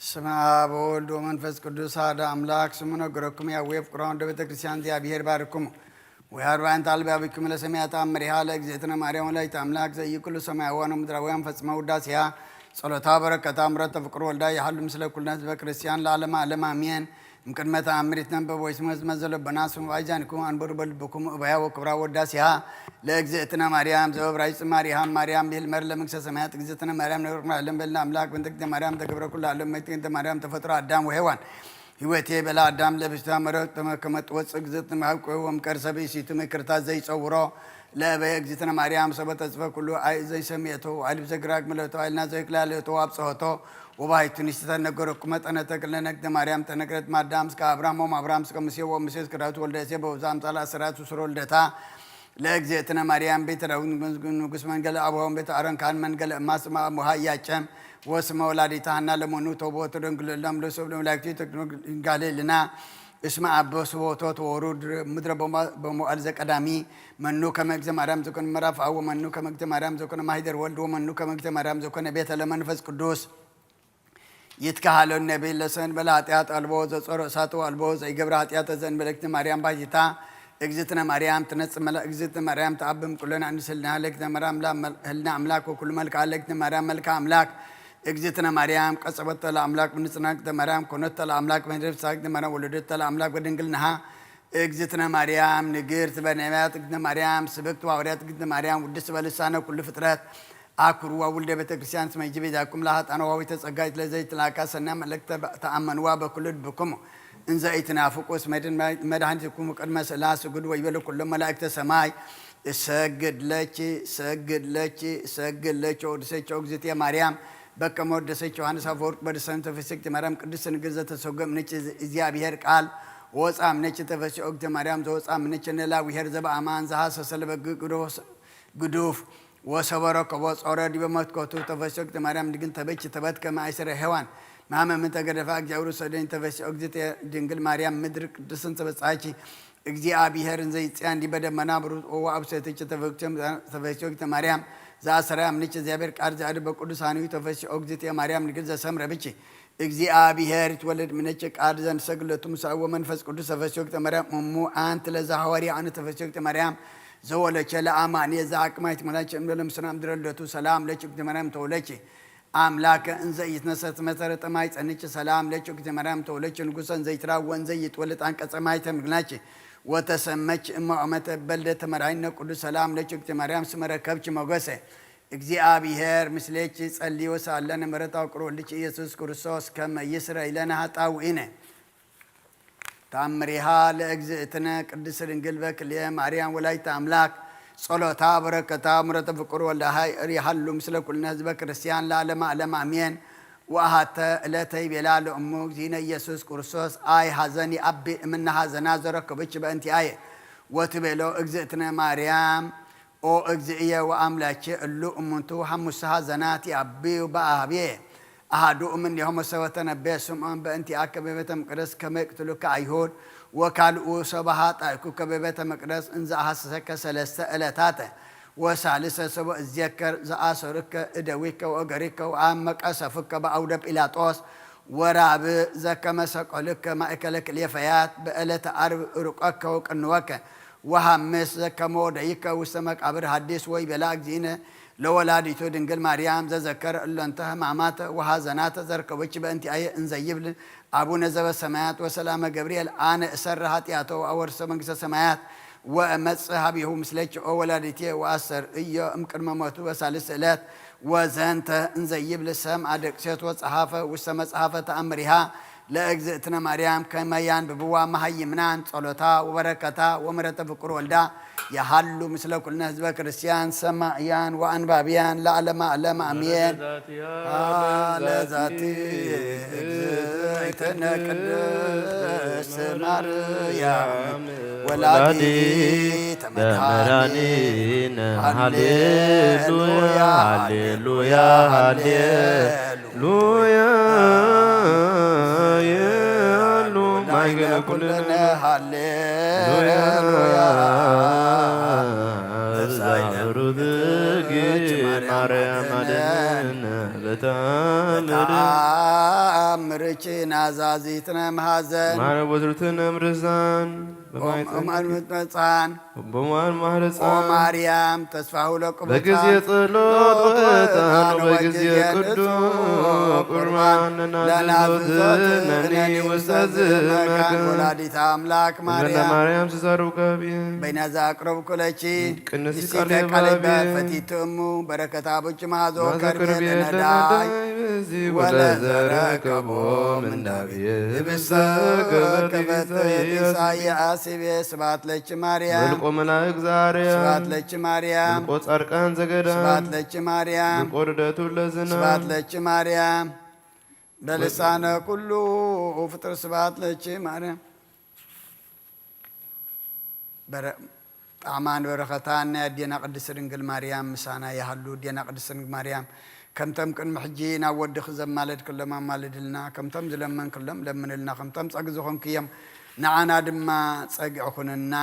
ስመ አብ ወወልድ ወመንፈስ ቅዱስ አሐደ አምላክ። ስሙ ነገረኩም ያዌ ፍቅሮን ወደ ቤተ ክርስቲያን እግዚአብሔር ባርኩሙ። ወያርባን ታልቢ አቢኩም ለሰማያት አምሪሃ ለእግዝእትነ ማርያም ወላዲተ አምላክ ዘኢይኩሉ ሰማያውያን ወምድራውያን ፈጽመ ውዳሴሃ ጸሎታ በረከታ ምረተ ፍቅር ወልዳ ይሃሉ ምስለ ኩልነ ህዝበ ክርስቲያን ለዓለመ ዓለም አሜን። እምቅድመ ተአምር ይትነበብ ወይስመ ህዝመ ዘለቦና ስሙ ባይዛንኩም አንብሩ በልብኩም እባያ ወክብራ ወዳሴሃ ለእግዝእትነ ማርያም ዘወብራይ ጽማሪሃ ማርያም ብሂል መር ለመንግስተ ሰማያት እግዝእትነ ማርያም ነብርና ለም በልና አምላክ በእንተ እግዝእትነ ማርያም ተገብረ ኩሉ ዓለም መይት እግዝእትነ ማርያም ተፈጥሮ አዳም ወሔዋን ህይወቴ በላ አዳም ለብስታ መረጥ ከመጥወፅ እግዝእትነ ማርያም ቆወም ቀርሰ ብእሲቱ ምክርታ ዘይጸውሮ ለእበየ እግዝእትነ ማርያም ሰበ ተጽፈ ኩሉ አይ ዘይሰምየቶ አልብ ዘግራግ ምለቶ አይልና ዘይክላለቶ አብጽሖቶ ወባይቱ ንስተ ነገረኩ መጠነ ተክለ ነግደ ማርያም ተነግረት ማዳም እስከ አብርሃም ወም አብርሃም እስከ ሙሴ ወሙሴ እስከ ዳዊት ወልደ እሴ በውዛ አምሳላ አስራት ሱስሮ ልደታ ለእግዝእትነ ማርያም ቤተ ዳዊት ንጉስ መንገለ አብሆም ቤተ አረንካን መንገለ እማስማ ሙሃ እያጨም ወስመ ወላዲተ ሐና ለመኑ ተቦ ተደንግለሎም ለሰብ ለመላእክቱ ተክኖ ድንጋሌ ልና እስመ አበ ስቦቶ ተወሩ ምድረ በመዋዕል ዘቀዳሚ መኑ ከመ እግዝእተ ማርያም ዘኮነ መራፍአ ወመኑ ከመ እግዝእተ ማርያም ዘኮነ ማሂደር ወልድ ወመኑ ከመ እግዝእተ ማርያም ዘኮነ ቤተ ለመንፈስ ቅዱስ ይትከሃሎ ነቢል ለሰንበለ ኃጢአት አልቦ ዘጾሮ እሳት አልቦ ዘይገብረ ኃጢአት ዘእንበለክት ማርያም ባይታ እግዝእትነ ማርያም ትነጽእ መላ እግዝእትነ ማርያም ተአብም ኩለን አንስልና ለእግዝእትነ ማርያም ላ መል- ህልና አምላክ ወኩሉ መልክዓ ለእግዝእትነ ማርያም መልክዓ አምላክ እግዝእትነ ማርያም ቀጸበተ ለአምላክ ብንጽና እግዝእትነ ማርያም ኮነተ ለአምላክ በህድር ፍስሐ እግዝእትነ ማርያም ወለደተ ለአምላክ በድንግልናሃ እግዝእትነ ማርያም ንግርት በነቢያት እግዝእትነ ማርያም ስብክት ወሐዋርያት እግዝእትነ ማርያም ውድስ በልሳነ ኩሉ ፍጥረት አኩርዋ ውልደ ቤተ ክርስቲያን እስመ ይጅብ ይዛኩም ለሀጣነ ዋዊተ ጸጋይት ለዘይትላካ ሰና መልእክተ ተአመንዋ በኩሉ ልብኩም እንዘ ኢትናፍቁ እስመ ድን መድኃኒትኩም ቅድመ ስእላ ስግድ ወይበለ ኩሎም መላእክተ ሰማይ እሰግድ ለኪ እሰግድ ለኪ እሰግድ ለኪ ወድሰች እግዝእትየ ማርያም በከመ ወደሰች ዮሐንስ አፈወርቅ በደሰንተ ፍስክቲ ማርያም ቅድስት ንግር ዘተሰጎ እምነች እግዚአብሔር ቃል ወፃ እምነች ተፈሲ ኦግተ ማርያም ዘወፃ እምነች ነላ ብሔር ዘበአማን ዘሐሰሰ ለበግ ግዱፍ ወሰበሮ ከቦ ጾረ ዲበ መትኮቱ ተፈሲ ኦግተ ማርያም ድግን ተበች ተበት ከመ አይሰረ ሔዋን ማመ ምን ተገደፋ እግዚአብሔር ሰደኝ ተፈሲ ኦግዝእተ ድንግል ማርያም ምድር ቅድስን ተበጻች እግዚአብሔር እንዘ ይጽያን ዲበ ደመና ብሩት ኦወ አብሰትች ተፈሲ ኦግዝእተ ማርያም ዘአሰረ አምንች እግዚአብሔር ቃል ዘአድበ ቅዱሳንዩ ተፈሲ ኦግዝእተ ማርያም ንግል ዘሰምረ ብች እግዚአብሔር ይትወለድ ምነጭ ቃል ዘንሰግለቱ ምሳእ ወመንፈስ ቅዱስ ተፈስዮክተ ማርያም እሙ አንቲ ለዛ ሐዋርያ አነ ተፈስዮክተ ማርያም ዘወለቸ ለአማኒ የዛ አቅማይት መላቸ እምለ ለምስና ምድረ ልደቱ ሰላም ለችክተ ማርያም ተወለች አምላከ እንዘ ይትነሰት መሰረተ ማይ ጸንች ሰላም ለችክተ ማርያም ተወለች ንጉሰ እንዘ ይትራ ወንዘ ይትወለድ አንቀጸ ማይ ተምግናች ወተሰመች እመ ኦመተ በልደ ተመራይነ ቅዱስ ሰላም ለችክተ ማርያም ስመረከብች ሞገሰ እግዚአብሔር ምስሌኪ ጸልዮ ሳለን ምሕረት አውቅሮ ልጅ ኢየሱስ ክርስቶስ ከመ ይስረይ ለነ ኃጣውኢነ። ታምሪሃ ለእግዝእትነ ቅድስት ድንግል በክልኤ ማርያም ወላዲተ አምላክ ጸሎታ በረከታ ምሕረተ ፍቁር ወልደ ኄር ይሃሉ ምስለ ኩልነ ህዝበ ክርስቲያን ለዓለመ ዓለም አሜን። ወአሐተ ዕለተ ይቤላ ለእሙ እግዚእነ ኢየሱስ ክርስቶስ አይ ሐዘን ይአቢ እምነ ሐዘና ዘረከበች በእንቲአየ ወትቤሎ እግዝእትነ ማርያም ኦ እግዚእየ ወአምላኬ እሉ እሙንቱ ሐሙሰ ሐዘናት ይአብዩ በአሃብየ አሐዱ እምኔሆሙ ሰበ ተነበየ ስምዖን በእንቲአከ በቤተ መቅደስ ከመ ይቅትሉከ አይሁድ ወካልኡ ሰበ ኃጣእኩከ በቤተ መቅደስ እንዘ አሐሰሰከ ሰለስተ ዕለታተ ወሳልሰ ሰበ እዜከር ዘአሰሩከ እደዊከ ወእገሪከ ወአመ ቀሰፉከ በአውደ ጲላጦስ ወራብዕ ዘከመ ሰቀሉከ ማእከለ ክልኤ ፈያት በዕለተ ዓርብ ርቆከ ወቅንወከ ወሐምስ ዘከመ ወደይከ ውስተ መቃብር ሐዲስ ወይቤላ እግዚእነ ለወላዲቱ ድንግል ማርያም ዘዘከረ እሎንተ ሕማማተ ወሐዘናተ ዘርከበች በእንቲአየ እንዘ ይብል አቡነ ዘበሰማያት ወሰላመ ገብርኤል አነ እሰሪ ኃጢአቶ ወአወርሰ መንግስተ ሰማያት ወእመጽእ ሀቢሁ ምስሌኪ ኦ ወላዲቴ ወአስተርእዮ እምቅድመ ሞቱ በሳልስት ዕለት ወዘንተ እንዘ ይብል ሰምዐ ደቅሴት ወጸሐፈ ውስተ መጽሐፈ ተአምሪሃ ለእግዝእትነ ማርያም ከመ ያንብብዋ መሃይምናን ጸሎታ ወበረከታ ወምሕረተ ፍቁር ወልዳ የሃሉ ምስለ ኩልነ ህዝበ ክርስቲያን ሰማዕያን ወአንባብያን ለዓለመ ዓለም አሜን። ለዛቲ እግዝእትነ ቅድስት ማርያም ወላዲተ መድኃኒነ ሃሌሉያ ሃሌሉያ ሃሌሉያ ሃሌሉያ የሉ ማይገለ ኩልነ ሃሌሉያ ዛሩትኪ ማርያም አድነነ በታምር ምርቺ ናዛዚትነ መሃዘን ማረ ወዝርትነ ምርዛን በማይፀን እምኣልምት መፃን በማን ማህረፃን ማርያም ተስፋሁ ለቅቡታ በጊዜ ጸሎት ወዕጣን ወበጊዜ ቅዱስ ቁርባን ለናዝዞትነኒ ነኒ ውስተ ውስተ ዝመካን ዝመካን ወላዲተ ኣምላክ ማርያ ማርያም ማርያም ስዛሩ ከብየ በይናዛ ኣቅረብኩ ለኪ ቅንሲ ንስቲ ቃል ቃል የባቤ ፈቲትሙ በረከታ ብጭ ማዞ ማዘ ከርቤ ከርቤ ለነዳይ ለነዳይ በዚ ወለዘረከቦ ወለዘረከቦ ምንዳቤ ምንዳቤ ህብስተ ህብስተ ከበተ ከበተ ኢሳያስ ይቤ ስብሐት ለኪ ማርያም መልቆ መላእክ ዛሬ ስብሐት ለኪ ማርያም መልቆ ጻድቃን ዘገዳም ስብሐት ለኪ ማርያም መልቆ ርደቱ ለዝና ስብሐት ለኪ ማርያም በልሳነ ኩሉ ፍጥር ስብሐት ለኪ ማርያም በረ- ጣዕማን በረኸታን ናይ ኣዴና ቅድስት ድንግል ማርያም ምሳና ይሃሉ። ኣዴና ቅድስት ድንግል ማርያም ከምቶም ቅድሚ ሕጂ ናብ ወድኺ ዘማለድክሎም ኣማልድልና፣ ከምቶም ዝለመንክሎም ለምንልና፣ ከምቶም ጸግ ዝኾንክዮም ንዓና ድማ ጸግዒ ኩንና።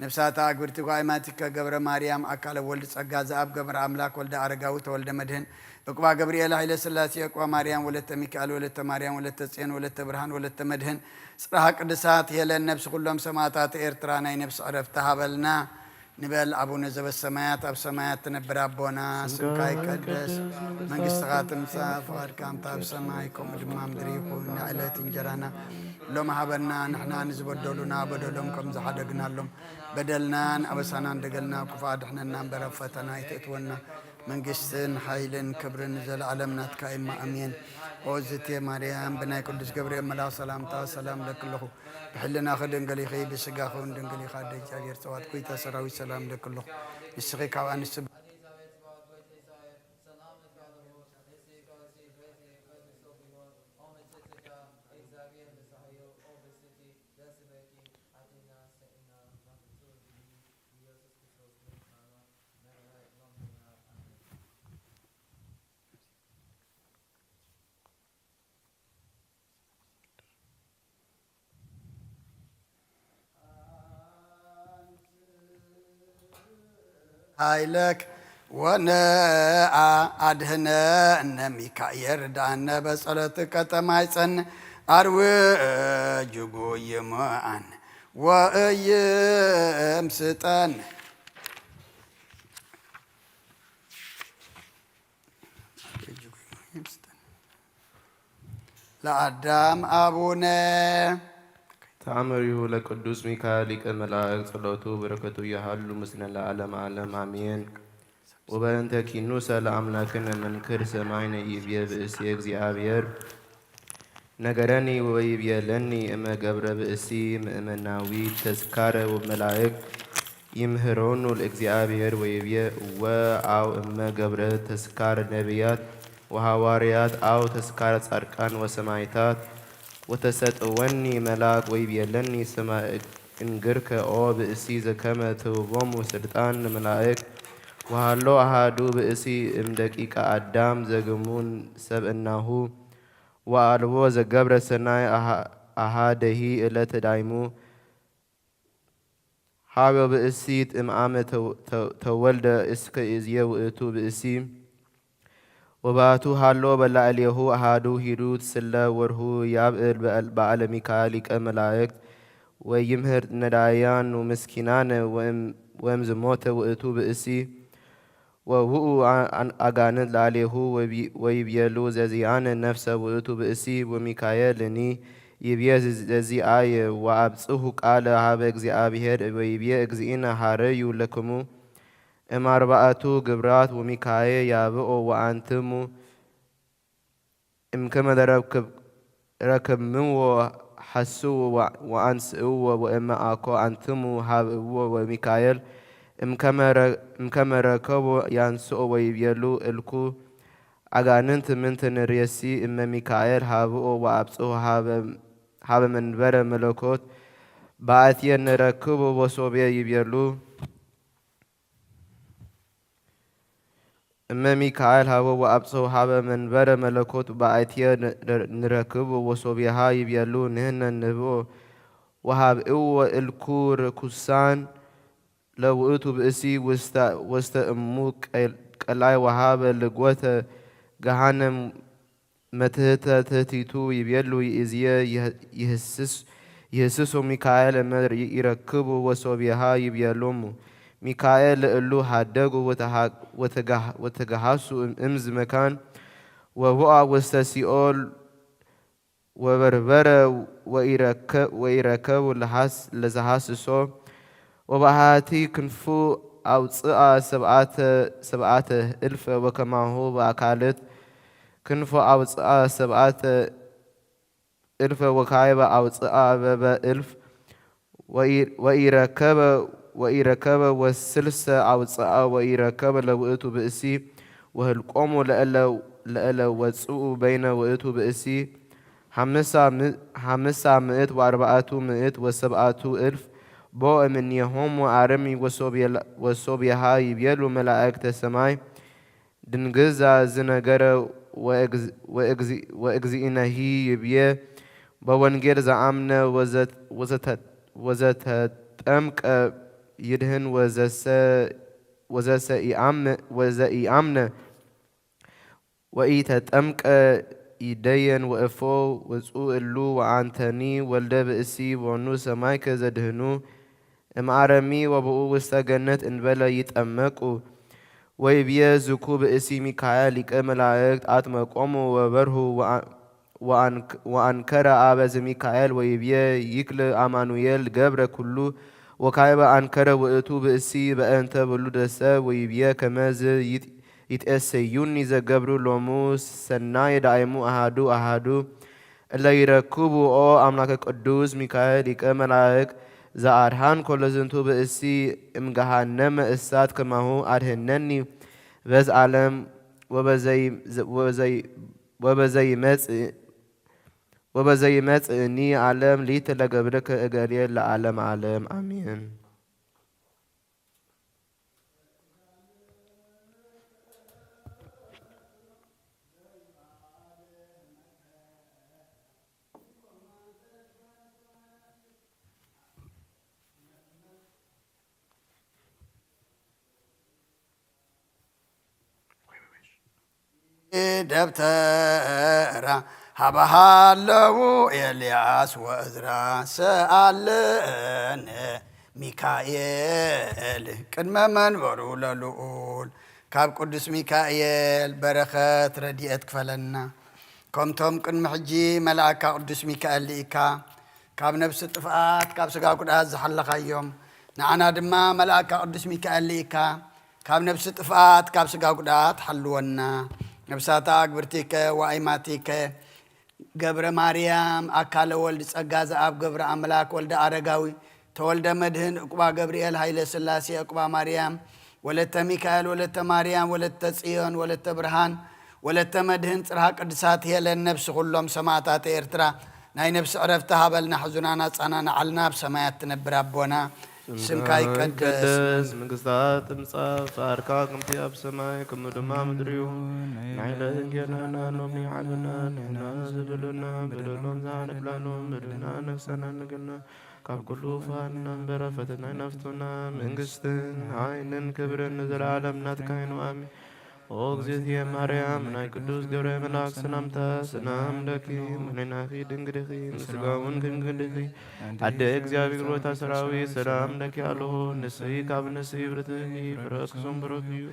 ነፍሳታ ኣግብርቲ ጓይማቲከ ገብረ ማርያም ኣካለ ወልድ ጸጋ ዘኣብ ገብረ ኣምላክ ወልደ ኣረጋዊ ተወልደ መድህን እቅባ ገብርኤል ሃይለ ስላሴ እቅባ ማርያም ወለተ ሚካኤል ወለተ ማርያም ወለተ ጽዮን ወለተ ብርሃን ወለተ መድህን ጽርሃ ቅድሳት ሄለን ነብሲ ኩሎም ሰማዕታት ኤርትራ ናይ ነብሲ ዕረፍቲ ሃበልና ንበል። ኣቡነ ዘበሰማያት ኣብ ሰማያት ትነብር ኣቦና ስምካ ይቀደስ መንግስትኻ ትምጻእ ፍቓድካ እንተ ኣብ ሰማይ ከምኡ ድማ ምድሪ ይኹን ንዕለት እንጀራና ሎም ሃበና ንሕና ንዝበደሉና በደሎም ከም ዝሓደግናሎም በደልናን ኣበሳናን ደገልና ክፉእ ኣድሕነና እምበር ኣብ ፈተና ኣይተእትወና መንግስትን ሓይልን ክብርን ንዘለዓለም ናትካ እማ ኣሜን። ኦ ዝቴ ማርያም ብናይ ቅዱስ ገብርኤል መልኣኽ ሰላምታ ሰላም ለኪ ኣለኹ። ብሕልናኺ ድንግል ኢኺ ብስጋኺ እውን ድንግል ኢኻ። ኣደ እግዚኣብሔር ጸባኦት ጎይታ ሰራዊት ሰላም ለኪ ኣለኹ። ንስኺ ካብ ኣንስቲ ሃይለክ ወነአ ኣድህነ እነ ሚካኤል ርዳነ በጸሎት ከተማይጸን ኣርዊ ጅጉ ይምኣን ወእይም ስጠን ለአዳም አቡነ ተአምሪሁ ለቅዱስ ሚካኤል ሊቀ መላእክት ጸሎቱ በረከቱ ይሃሉ ምስለ ለዓለም ዓለም አሜን። ወበእንተ ኪኑሰ ለአምላክነ መንክር ሰማይነ ይቤ ብእሴ እግዚአብሔር ነገረኒ ወይቤለኒ እመ ገብረ ብእሲ ምእመናዊ ተዝካረ ወመላእክት ይምህሮኑ ለእግዚአብሔር ወይቤ እወ አው እመ ገብረ ተስካር ነቢያት ወሐዋርያት አው ተስካር ጻድቃን ወሰማይታት ወተሰጥወኒ መልአክ ወይቤለኒ ስማ እንግርከ ኦ ብእሲ ዘከመ ትህቦሙ ስልጣን ለመላእክ ወሃሎ አሃዱ ብእሲ እምደቂቀ አዳም ዘግሙን ሰብእናሁ ወአልቦ ዘገብረ ሰናይ አሃደሂ እለ ተዳይሙ ሀበ ብእሲት እምአመ ተወልደ እስከ እዝየ ውእቱ ብእሲ ወባቱ ሀሎ በላዕሌሁ አሃዱ ሂዱት ስለ ወርሁ ያብዕል በአለ ሚካኤል ሊቀ መላእክት ወይምህር ነዳያን ወምስኪናን ወእምዝሞተ ውእቱ ብእሲ ወውኡ አጋንንት ላዕሌሁ ወይቤሉ ዘዚአነ ነፍሰ ውእቱ ብእሲ ወሚካኤልኒ ይቤ ዘዚአየ ወአብጽሑ ቃለ ሀበ እግዚአብሔር ወይቤ እግዚእነ ሀረዩ ለክሙ እም አርባዕቱ ግብራት ወሚካኤል ያብኦ ወአንትሙ እምከመ ለረክብምዎ ሐስው ወአንስእዎ ወእመ አኮ አንትሙ ሀብእዎ ወሚካኤል እምከመ ረከቦ ያንስኦ ወይቤሉ እልኩ አጋንንት ምንት ንርእሲ እመ ሚካኤል ሀብኦ ወአብጽሑ ሀበ መንበረ መለኮት በአትየ ንረክቦ ወሶብየ ይቤሉ እመ ሚካኤል ሀበ ወአብጽሑ ሀበ መንበረ መለኮት በአትየ ንረክብ ወሶብየሃ ይቤሉ ንህነ ንህብኦ ወሀብእዎ እልኩ ርኩሳን ለውእቱ ብእሲ ውስተ እሙ ቀላይ ወሀበ ልጎተ ገሃነም መትህተ ትህቲቱ ይቤሉ ይእዝየ ይህ-፣ ይህስስ-፣ ይህስሱ ሚካኤል እመ ይረክቡ ወሶብየሃ ይቤሎሙ። ሚካኤል ለእሉ ሃደጉ ወተሃ-፣ ወተጋህ-፣ ወተገሃሱ እም-፣ እምዝ መካን ወቦአ ውስተ ሲኦል ወበርበረ ወኢረከ-፣ ወኢረከቡ ለሃስ-፣ ለዘሃስሶ ወበአሃቲ ክንፉ አውፅአ ሰብአተ፣ ሰብአተ እልፈ ወከማሁ በአካልት ክንፎ አውፅአ ሰብአተ እልፈ ወካዕበ አውፅአ በበ እልፍ ወኢ-፣ ወኢረከበ፣ ወኢረከበ ወስልሰ አውፅአ ወኢረከበ ለውእቱ ብእሲ ወህልቆሙ ለእለ፣ ለእለ ወፅኡ በይነ ውእቱ ብእሲ ሓምሳ ም-፣ ሓምሳ ምእት ወአርባዕቱ ምእት ወሰብአቱ እልፍ ቦ እምኔሆሙ አርሚ ወሶብየላ-፣ ወሶብየሃ ይቤሉ መላእክተ ሰማይ ድንግዛ ዝነገረ ወእግዝ-፣ ወእግዚ-፣ ወእግዚእነሂ ይብዬ በወንጌል ዘአምነ ወዘት-፣ ወዘተ-፣ ወዘተጠምቀ ይድህን ወዘሰ-፣ ወዘሰ ኢአም-፣ ወዘኢአምነ ወኢተጠምቀ ይደየን ወእፎ ውፁ እሉ ወአንተኒ ወልደ ብእሲ ቦኑ ሰማይከ ዘድህኑ እምአረሚ ወብኡ ውስተ ገነት እንበለ ይጠመቁ። ወይብየ ዝኩ ብእሲ ሚካኤል ሊቀ መላእክት አጥመቆሙ ወበርሁ ወአ-፣ ወአንክ-፣ ወአንከረ አበ ዘሚካኤል ወይብየ ይክል አማኑኤል ገብረ ኩሉ ወካዕበ አንከረ ውእቱ ብእሲ በእንተ ብሉደ ሰብ ወይብየ ከመዝ ይት-፣ ይትኤሰዩኒ ዘገብሩ ሎሙ ሰናየ ዳይሙ አሃዱ አሃዱ እለ ይረክቡ። ኦ አምላከ ቅዱስ ሚካኤል ሊቀ መላእክ ዘአድሃን ኮለዝንቱ ብእሲ እምገሃነመ እሳት ከማሁ አድህነኒ በዝ ዓለም ወበዘይ-፣ ወበዘይ-፣ ወበዘይመጽእ፣ ወበዘይመጽእኒ ዓለም ሊት ለገብርከ እገሌ ለዓለም ዓለም አሜን። ደብተራ ሃበሃለዉ ኤልያስ ወእዝራ ሰኣለነ ሚካኤል ቅድመ መንበሩ ለልዑል። ካብ ቅዱስ ሚካኤል በረኸት ረድኤት ክፈለና። ከምቶም ቅድሚ ሕጂ መልኣካ ቅዱስ ሚካኤል ልኢካ ካብ ነፍሲ ጥፍኣት ካብ ስጋ ጉድኣት ዝሓለኻዮም፣ ንዓና ድማ መልኣካ ቅዱስ ሚካኤል ልኢካ ካብ ነፍሲ ጥፍኣት ካብ ስጋ ጉድኣት ሓልወና። ነፍሳታ ኣግብርቲከ ወኣይማቲከ ገብረ ማርያም ኣካለ ወልድ ጸጋ ዘኣብ ገብረ ኣምላክ ወልደ ኣረጋዊ ተወልደ መድህን ዕቁባ ገብርኤል ሃይለ ስላሴ ዕቁባ ማርያም ወለተ ሚካኤል ወለተ ማርያም ወለተ ጽዮን ወለተ ብርሃን ወለተ መድህን ጽርሃ ቅድሳት ሄለን ነፍሲ ኩሎም ሰማእታት ኤርትራ ናይ ነፍሲ ዕረፍቲ ሃበልና፣ ሕዙናን ኣጻናንዓልና፣ ኣብ ሰማያት ትነብር ኣቦና፣ ስምካ ይቀደስ፣ መንግስታ ትምጻእ፣ ፍቃድካ ከምቲ ኣብ ሰማይ ከምኡ ድማ ምድሪ ይኹን። ናይ ዕለት እንጀራና ሎሚ ሃበና፣ ንሕና ዝበደሉና በደሎም ዝሓለፍላሎም በደልና ነፍሳና ንግና፣ ካብ ኩሉ ክፋልና እምበረ ፈተና ይናፍቱና፣ መንግስትን ሓይልን ክብርን ንዘለዓለም ናትካ ይኑ፣ ኣሜን። ኦ እግዝእትየ ማርያም፣ ናይ ቅዱስ ገብረ መልኣክ ሰላምታ ሰላም ለኪ፣ ምኔናኺ ድንግልኺ፣ ምስጋውን ድንግልኺ፣ ኣደ እግዚኣብሔር ወታ ሰራዊት፣ ሰላም ለኪ ኣለኹ፣ ንስኺ ካብ ንስሒ ብርትኺ፣ ፍረ ክሱም ብሩክ እዩ።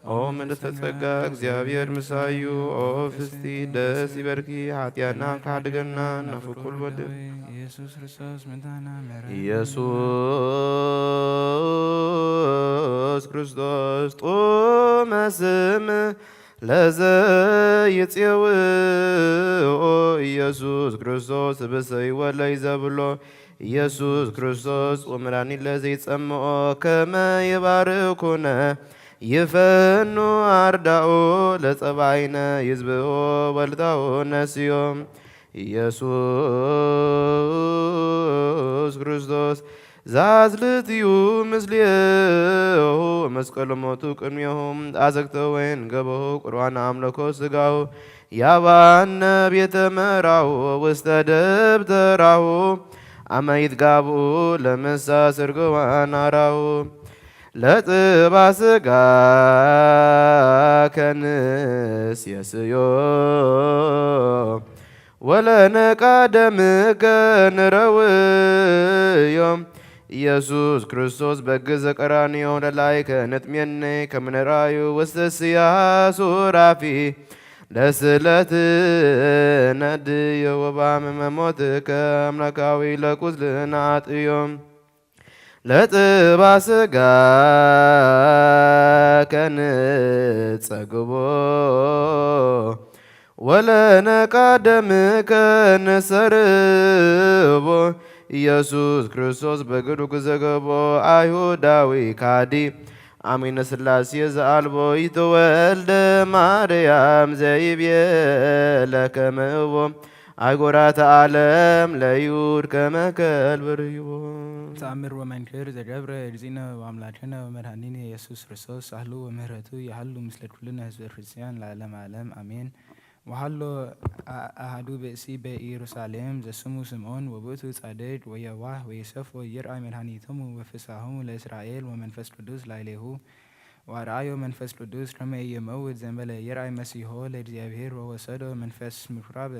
ኦ ምልዕተ ጸጋ፣ እግዚኣብሔር ምሳዩ፣ ኦ ፍስቲ ደስ ይበልኪ፣ ሓጢኣና ካሕድገና፣ ናፍቁል ወልድ ኢየሱስ ክርስቶስ ምንታና ምሕረት። ኢየሱስ ክርስቶስ ጡመ ስም ለዘይጼውኦ ኢየሱስ ክርስቶስ ብሰይ ወለይ ዘብሎ ኢየሱስ ክርስቶስ ወመድኃኒት ለዘይጸምኦ ከመ ይባርኩነ ይፈኑ አርዳኡ ለጸባይነ ይዝብኦ ወልዳኡ ነስዮም ኢየሱስ ክርስቶስ ዛዝልትዩ ምስሌሁ መስቀል ሞቱ ቅድሜሁ አዘግተ ወይን ገበሁ ቁርባን አምለኮ ስጋሁ ያባነ ቤተ መራሁ ውስተ ደብተራሁ አመ ይትጋብኡ ለምሳ ስርግዋን አራሁ ለጥባ ስጋ ከንስ የስዮ ወለነቃ ደምከ ንረውዮም። ኢየሱስ ክርስቶስ በግ ዘቀራንዮ ለላይከ ንጥሜነይ ከምንራዩ ውስተ ስያ ሱራፊ ለስለት ነድዮ ወባም መሞትከ ኣምላካዊ ለቁስልና ኣጥዮም። ለጥባ ስጋ ከንጸግቦ ወለነቃ ደምከ ንሰርቦ። ኢየሱስ ክርስቶስ በግዱግ ዘገቦ ኣይሁዳዊ ካዲ ኣሚነ ስላሴ ዘኣልቦ ይተወልደ ማርያም ዘይቤለ ከመ እቦ ኣህጉራት ዓለም ለይሁድ ከመ ከልብ ርእይዎ። ተኣምር ወመንክር ዘገብረ እግዚእነ ወአምላክነ ወመድኃኒነ ኢየሱስ ክርስቶስ ሳህሉ ወምህረቱ ይሃሉ ምስለ ኩልነ ህዝበ ክርስቲያን ለዓለመ ዓለም ኣሜን። ወሃሎ አ-፣ አሃዱ ብእሲ በኢየሩሳሌም ዘስሙ ስምዖን ወውእቱ ጻድቅ ወየዋህ ወየሰፎ ይርአይ መድኃኒቶሙ ወፍስሐሆሙ ለእስራኤል ወመንፈስ ቅዱስ ላዕሌሁ ወአርአዮ መንፈስ ቅዱስ ከመ ኢይመውት ዘእንበለ ይርአይ መሲሖ ለእግዚአብሔር ወወሰዶ መንፈስ ምኩራብ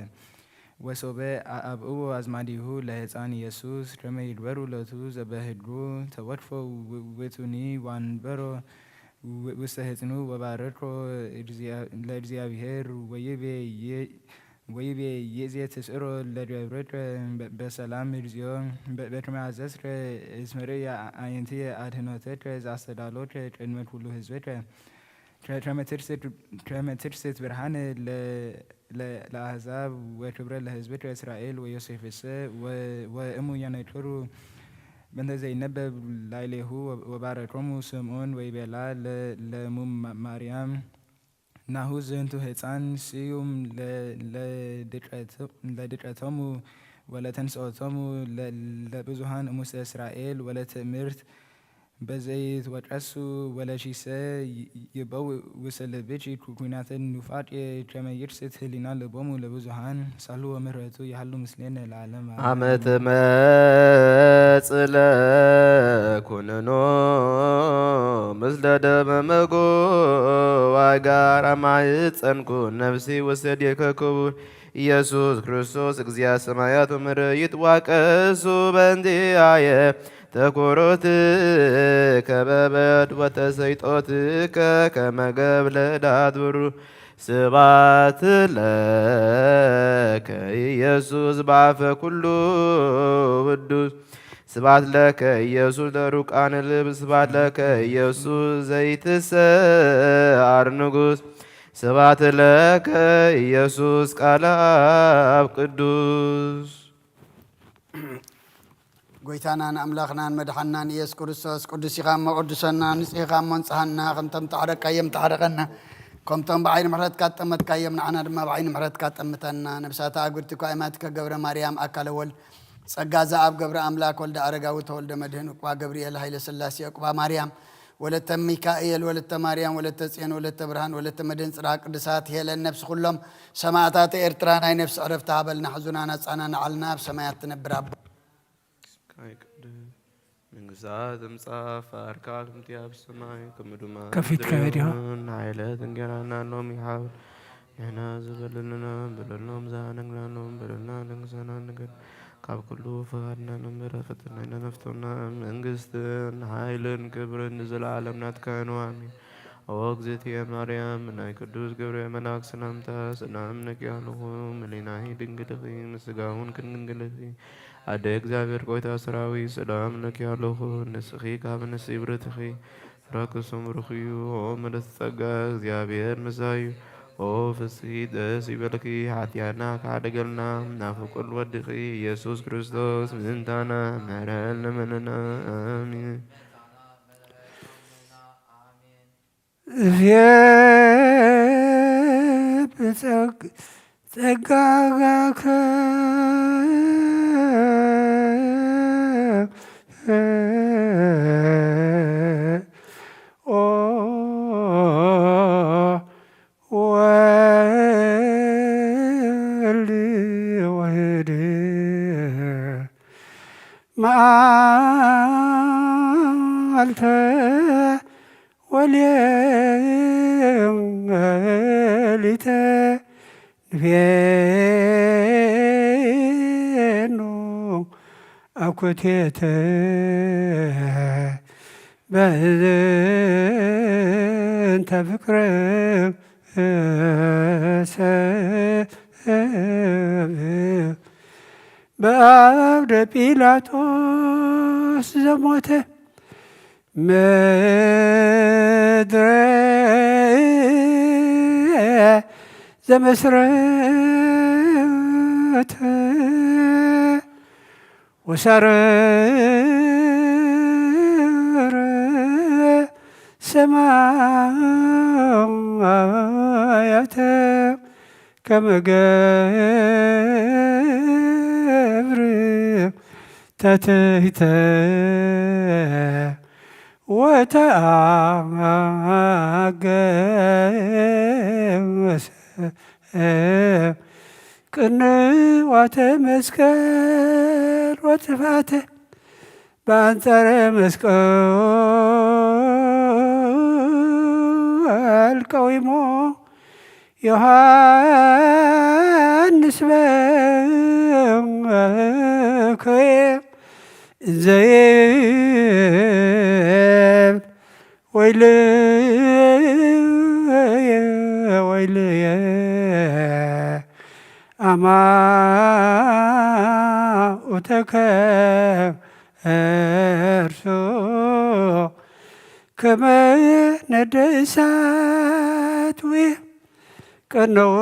ወሶበ አብእዎ አዝማዲሁ ለሕፃን ኢየሱስ ከመ ይግበሩ ሎቱ ዘበህድሩ ተወክፎ ው-፣ ውእቱኒ ወአንበሮ ው-፣ ውስተ ሕፅኑ ወባረኮ እግዚአ-፣ ለእግዚአብሔር ወይቤ ይ-፣ ወይቤ ይእዜ ትስእሮ ለገብርከ በ-፣ በሰላም እግዚኦ በ-፣ በከመ አዘዝከ እስመ ርእየ አዕይንትየ አድኅኖተከ ዘአስተዳሎከ ቅድመ ኩሉ ሕዝብከ። ከ-፣ ከመ ትርሰት፣ ከመ ትርሰት ብርሃነ ለ-፣ ለ-፣ ለአሕዛብ ወክብረ ለሕዝብከ እስራኤል ወዮሴፍሰ ወ-፣ ወእሙ የነክሩ በእንተ ዘይነበብ ላዕሌሁ ወ-፣ ወባረኮሙ ስምዖን ወይቤላ ለ-፣ ለሙ ማ-፣ ማርያም ናሁ ዝንቱ ሕፃን ስዩም ለ-፣ ለድቀት-፣ ለድቀቶሙ ወለተንስኦቶሙ ለ-፣ ለብዙሃን እሙስተ እስራኤል ወለትእምርት በዘይትወቀሱ ወለሺሰ ይ-፣ ይበውእ ውስተ ልብኪ ኩ-፣ ኩናተ ኑፋቄ ከመ ይርስት ህሊና ልቦሙ ለብዙሃን ሳሉ ወምህረቱ ይሃሉ ምስሌነ ለዓለም ዓለም። አመ ትመጽእ ለኩነኖ ምስለ ደመ መጎ ዋጋር አማህፀንኩ ነፍሲ ውስቴትከ ክቡር ኢየሱስ ክርስቶስ እግዚአ ሰማያት ወምድር ይትዋቀሱ በእንቲአየ ተኮሮትከ በበድ ወተሰይጦትከ ከመ ገብለ ዳት ብሩ ስብሐት ለከ ኢየሱስ በአፈ ኩሉ ውዱስ። ስብሐት ለከ ኢየሱስ ለሩቃነ ልብ። ስብሐት ለከ ኢየሱስ ዘይትሰዓር ንጉስ። ስብሐት ለከ ኢየሱስ ቃለ አብ ቅዱስ። ጎይታናን ኣምላኽናን መድሓንናን ኢየሱስ ክርስቶስ፣ ቅዱስ ኢኻ እሞ ቅዱሰና፣ ንጹህ ኢኻ እሞ ንጽሃና፣ ከምቶም ተዓረቅካዮም ተዓረቐና፣ ከምቶም ብዓይኒ ምሕረትካ ጠመትካዮም ንዓና ድማ ብዓይኒ ምሕረትካ ጠምተና። ነብሳታ ኣጉድቲ እኳ ኣእማትከ ገብረ ማርያም ኣካለ ወልድ፣ ጸጋ ዘኣብ ገብረ ኣምላክ ወልደ ኣረጋዊ ተወልደ መድህን፣ ዑቅባ ገብርኤል ሃይለ ስላሴ፣ ዑቅባ ማርያም ወለተ ሚካኤል ወለተ ማርያም ወለተ ጽዮን ወለተ ብርሃን ወለተ መድህን ጽርሃ ቅዱሳት ሄለን ነብሲ ኩሎም ሰማእታት ኤርትራ ናይ ነፍሲ ዕረፍቲ ሃበልና። ሕዙናን ኣጻናንዓልና ኣብ ሰማያት ትነብር ኣቦ። ስምካ ይቀደስ፣ መንግስትካ ትምጻእ፣ ፍቃድካ ከምቲ ኣብ ሰማይ ከምኡ ድማ ኣብ ከፊትካዮ ምድሪ ዲኻ? ይኹን። ንሓይለት እንጌራና ሎሚ ሃብ ንሕና ዝበደልናና በደልናን ዘነግናናን በደልና ንክሰና ንገር ካብ ኩሉ ፍቃድና ንንበር ፈተና ነፍቶና መንግስትን ሓይልን ክብርን ንዘለዓለም ናትካ ነው። ኣሜን። ኦ እግዝእትየ ማርያም፣ ናይ ቅዱስ ገብርኤል መልኣክ ሰላምታ ሰላም እልኪ ኣለኹ። ምልእቲ ድንግል ኢኺ፣ ምስ ስጋውን ክንድንግል ኢኺ። ኣደ እግዚኣብሔር፣ ጎይታ ሰራዊት፣ ሰላም እልኪ ኣለኹ። ንስኺ ካብ ኣንስቲ ብርክቲ ኢኺ፣ ፍረ ከርስኪ ብሩክ እዩ። ኦ ምልእቲ ጸጋ፣ እግዚኣብሔር ምሳኪ እዩ። ኦ ፍስሕቲ ደስ ይበልኪ፣ ሓጥያትና ክሓደገልና፣ ናብ ፍቁር ወድኺ ኢየሱስ ክርስቶስ ምእንታና ምሕረት ለምነና። ኣሜን። እፌ ብጸግ-፣ ጸጋጋከ ኦ ወልድ ዋሕድ መዓልተ ሌሊተ ንፌኑ ኣኮቴተ በእንተ ፍቅረ ሰብ በአብደ ጲላጦስ ዘሞተ ምድረ ዘመስረተ ወሳረረ ሰማያተ ከመ ገብር ተትሕተ ወተአገሰ ቅንዋተ መስቀል ወጽፋተ በአንጻረ መስቀል ቀዊሞ ዮሐንስ በከየ እንዘ ይብል ወይልየ ወይልየ አማኡተከ እርሱ ከመ ነደ እሳት ውየ ቀነዎ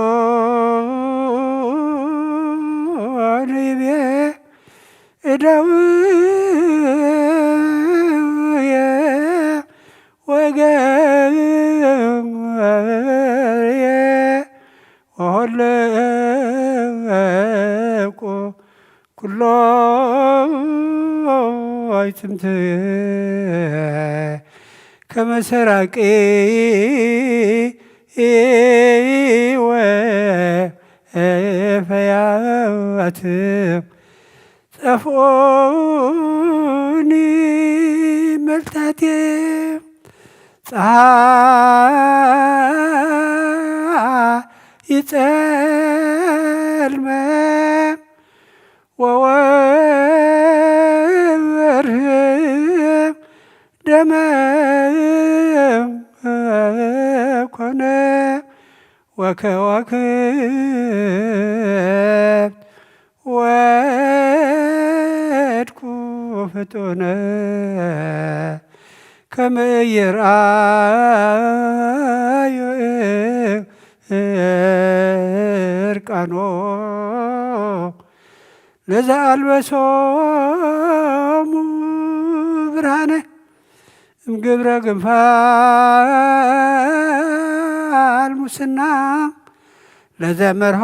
ንቤ እደውየ ወገርየ ወሆለቁ ኩሎ ኣይትምት ከመ ሰራቂ ወፈያት ጸፍኦኒ መልታቴ ፀሓይ ይጸልመ ወወርህ ደመ ኮነ ወከዋክብት ወድቁ ፍጡነ ከመ ይርአዩ እርቃኖ ለዘአልበሶሙ ብርሃነ እምግብረ ግንፋል ሙስና ለዘመርሆሙ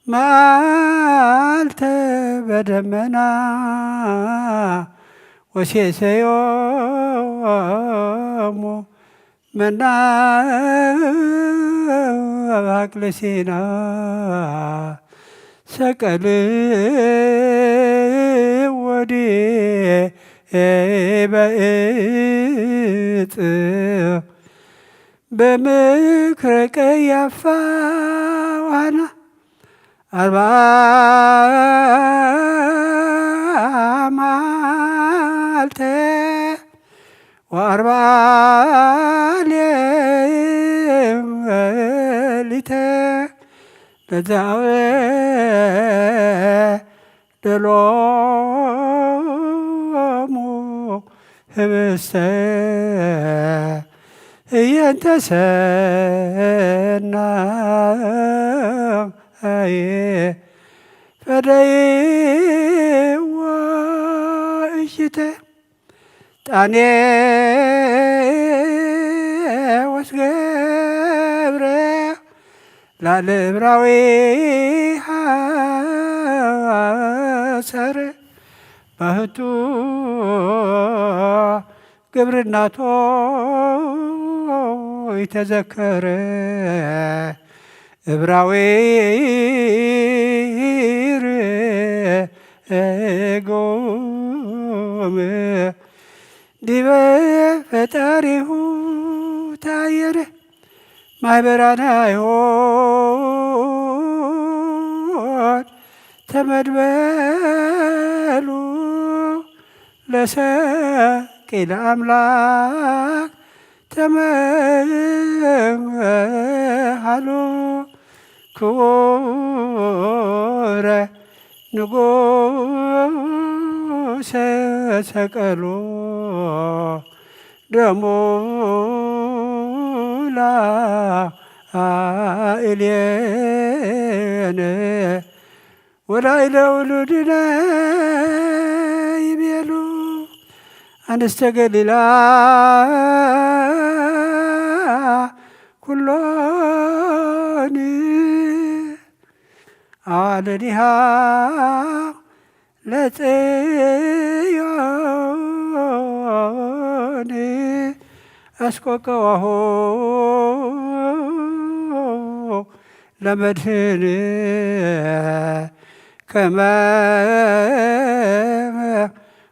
መዓልተ በደመና ወሴሰዮሙ መና አብ ሀቅለ ሲና ሰቀል ወዲበ እፅ በምክረ ቀያፋ ዋና አርባ ማልተ ወአርባ ሌሊተ ለዛወ ደሎሙ ህብስተ ህየንተ ሰናየ ፈደይዎ እሽተ ጣኔዎስ ገብረ ላለ እብራዊ ሐሰር ባህቱ ግብርናቶ ይተዘከረ እብራዊ ርጉም ዲበ ፈጣሪሁ ተኣየረ። ማይ በራና ይሆን ተመድበሉ ለሰቂለ ኣምላክ ተመሃሉ ክቡረ ንጉሰ ሰቀሉ ደሙ ላዕሌነ ወላዕለ ውሉድነ ይቤሉ ኣንስተ ገሊላ ኩሎን ኣዋልዲሃ ለጽዮን ኣስቆቀዋሁ ለመድህን ከመ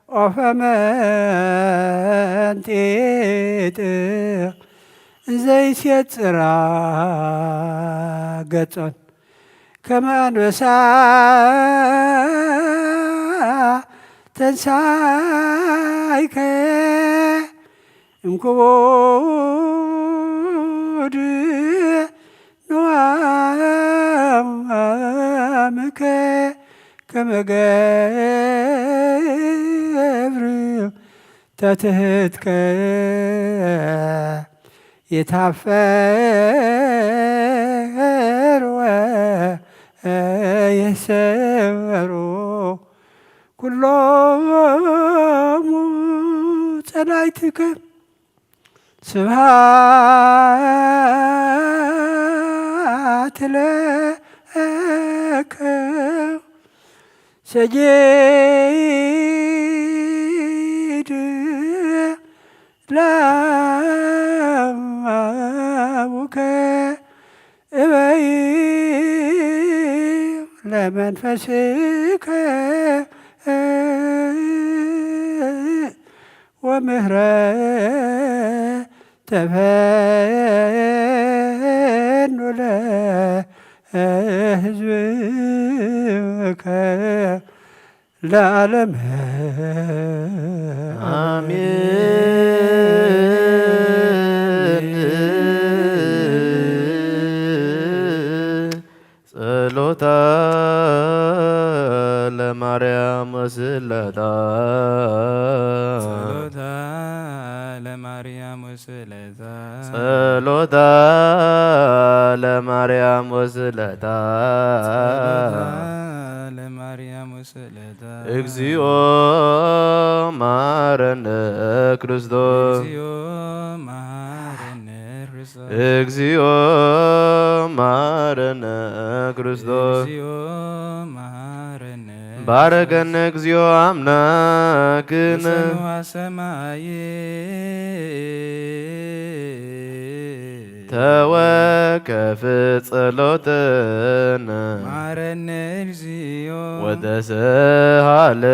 ኦፈ መንጢጥ ዘይሴጽራ ገጾን ከመ ኣንበሳ ተንሳይከ እምክቡድ ንዋምከ ከመ ገብር ተትህትከ የታፈር ወየሰበሩ ኩሎሙ ጸላእትከ። ስብሐት ለከ ሰጊድ ለአቡከ እበይ ለመንፈስከ ወምህረ ተፈኑ ለህዝብከ ለዓለመ አሜን። ጸሎታ ለማርያም ወስለታ። ጸሎታ ለማርያም ወስለታ። ጸሎታ ለማርያም ወስለታ። ጸሎታ ለማርያም ወስለታ። እግዚኦ መሐረነ ክርስቶስ። እግዚኦ መሐረነ ክርስቶስ። እግዚኦ መሐረነ ክርስቶስ። እግዚኦ መሐረነ ባረከነ ክርስቶስ። እግዚኦ አምላክነ። የሰንዋ ሰማይ ተወከፍ ጸሎትነ። ማረነ እግዚኦ። ወተሰሃለነ።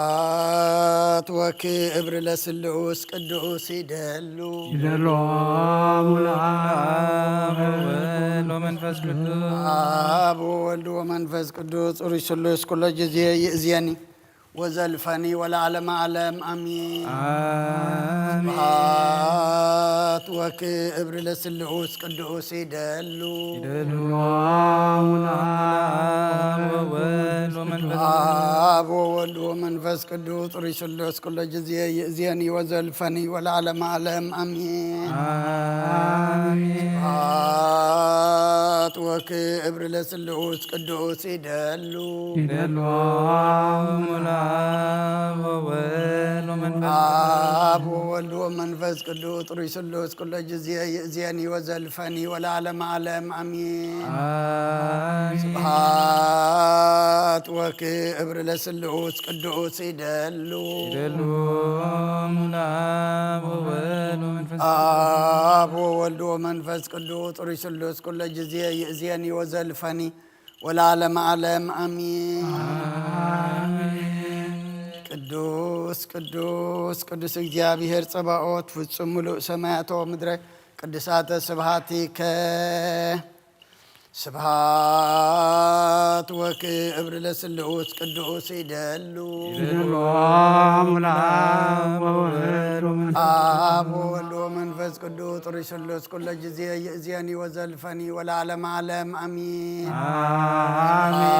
ስብሐት ወክብር ለስሉስ ቅዱስ ይደሉ። ይደሉ አብ ወወልድ ወመንፈስ ቅዱስ። አብ ወወልድ ወመንፈስ ቅዱስ ጽሩይ ስሉስ ኩሎ ጊዜ ይእዜኒ። ወዘልፈኒ ወለዓለመ ዓለም ኣሚን። ኣሜን። ስብሐት ወክብር ለስሉስ ቅዱስ ይደሉ። ይደሉ አቡነ አብ ወወልድ ወመንፈስ አብ ወወልድ ወመንፈስ ቅዱስ ጥሪ ስሉስ ኩሎ ጊዜ ይእዜኒ ወዘልፈኒ ወለዓለመ ዓለም ኣሚን። አሜን። ስብሐት ወክብር ለስሉስ ቅዱስ ይደሉ። ይደሉ አቡነ አብ ወወልድ ወመንፈስ አብ ወወልድ ወመንፈስ ቅዱስ ጥሪ ስሉስ ኩሎ ጊዜ ይእዜኒ ወዘልፈኒ ወለዓለመ ዓለም ኣሚን። አሜን። ስብሐት ወክብር ለስሉስ ቅዱስ ይደሉ። ይደሉ አቡነ አብ ወወልድ ወመንፈስ አብ ወወልድ ወመንፈስ ቅዱስ ጥሪ ስሉስ ኩሎ ጊዜ ይእዜኒ ወዘልፈኒ ወለዓለመ ዓለም ኣሚን። አሜን። ቅዱስ ቅዱስ ቅዱስ እግዚኣብሔር ጸባኦት ፍጹም ምሉእ ሰማያት ወምድረ ቅድሳተ ስብሐቲከ። ስብሐት ወክብር ለስሉስ ቅዱስ ይደሉ። ይደሉ አቡነ አብ ወወልድ ወመንፈስ አብ ወወልድ ወመንፈስ ቅዱስ ጥሪ ስሉስ ኩሎ ጊዜ ይእዜኒ ወዘልፈኒ ወለዓለመ ዓለም ኣሚን። አሜን።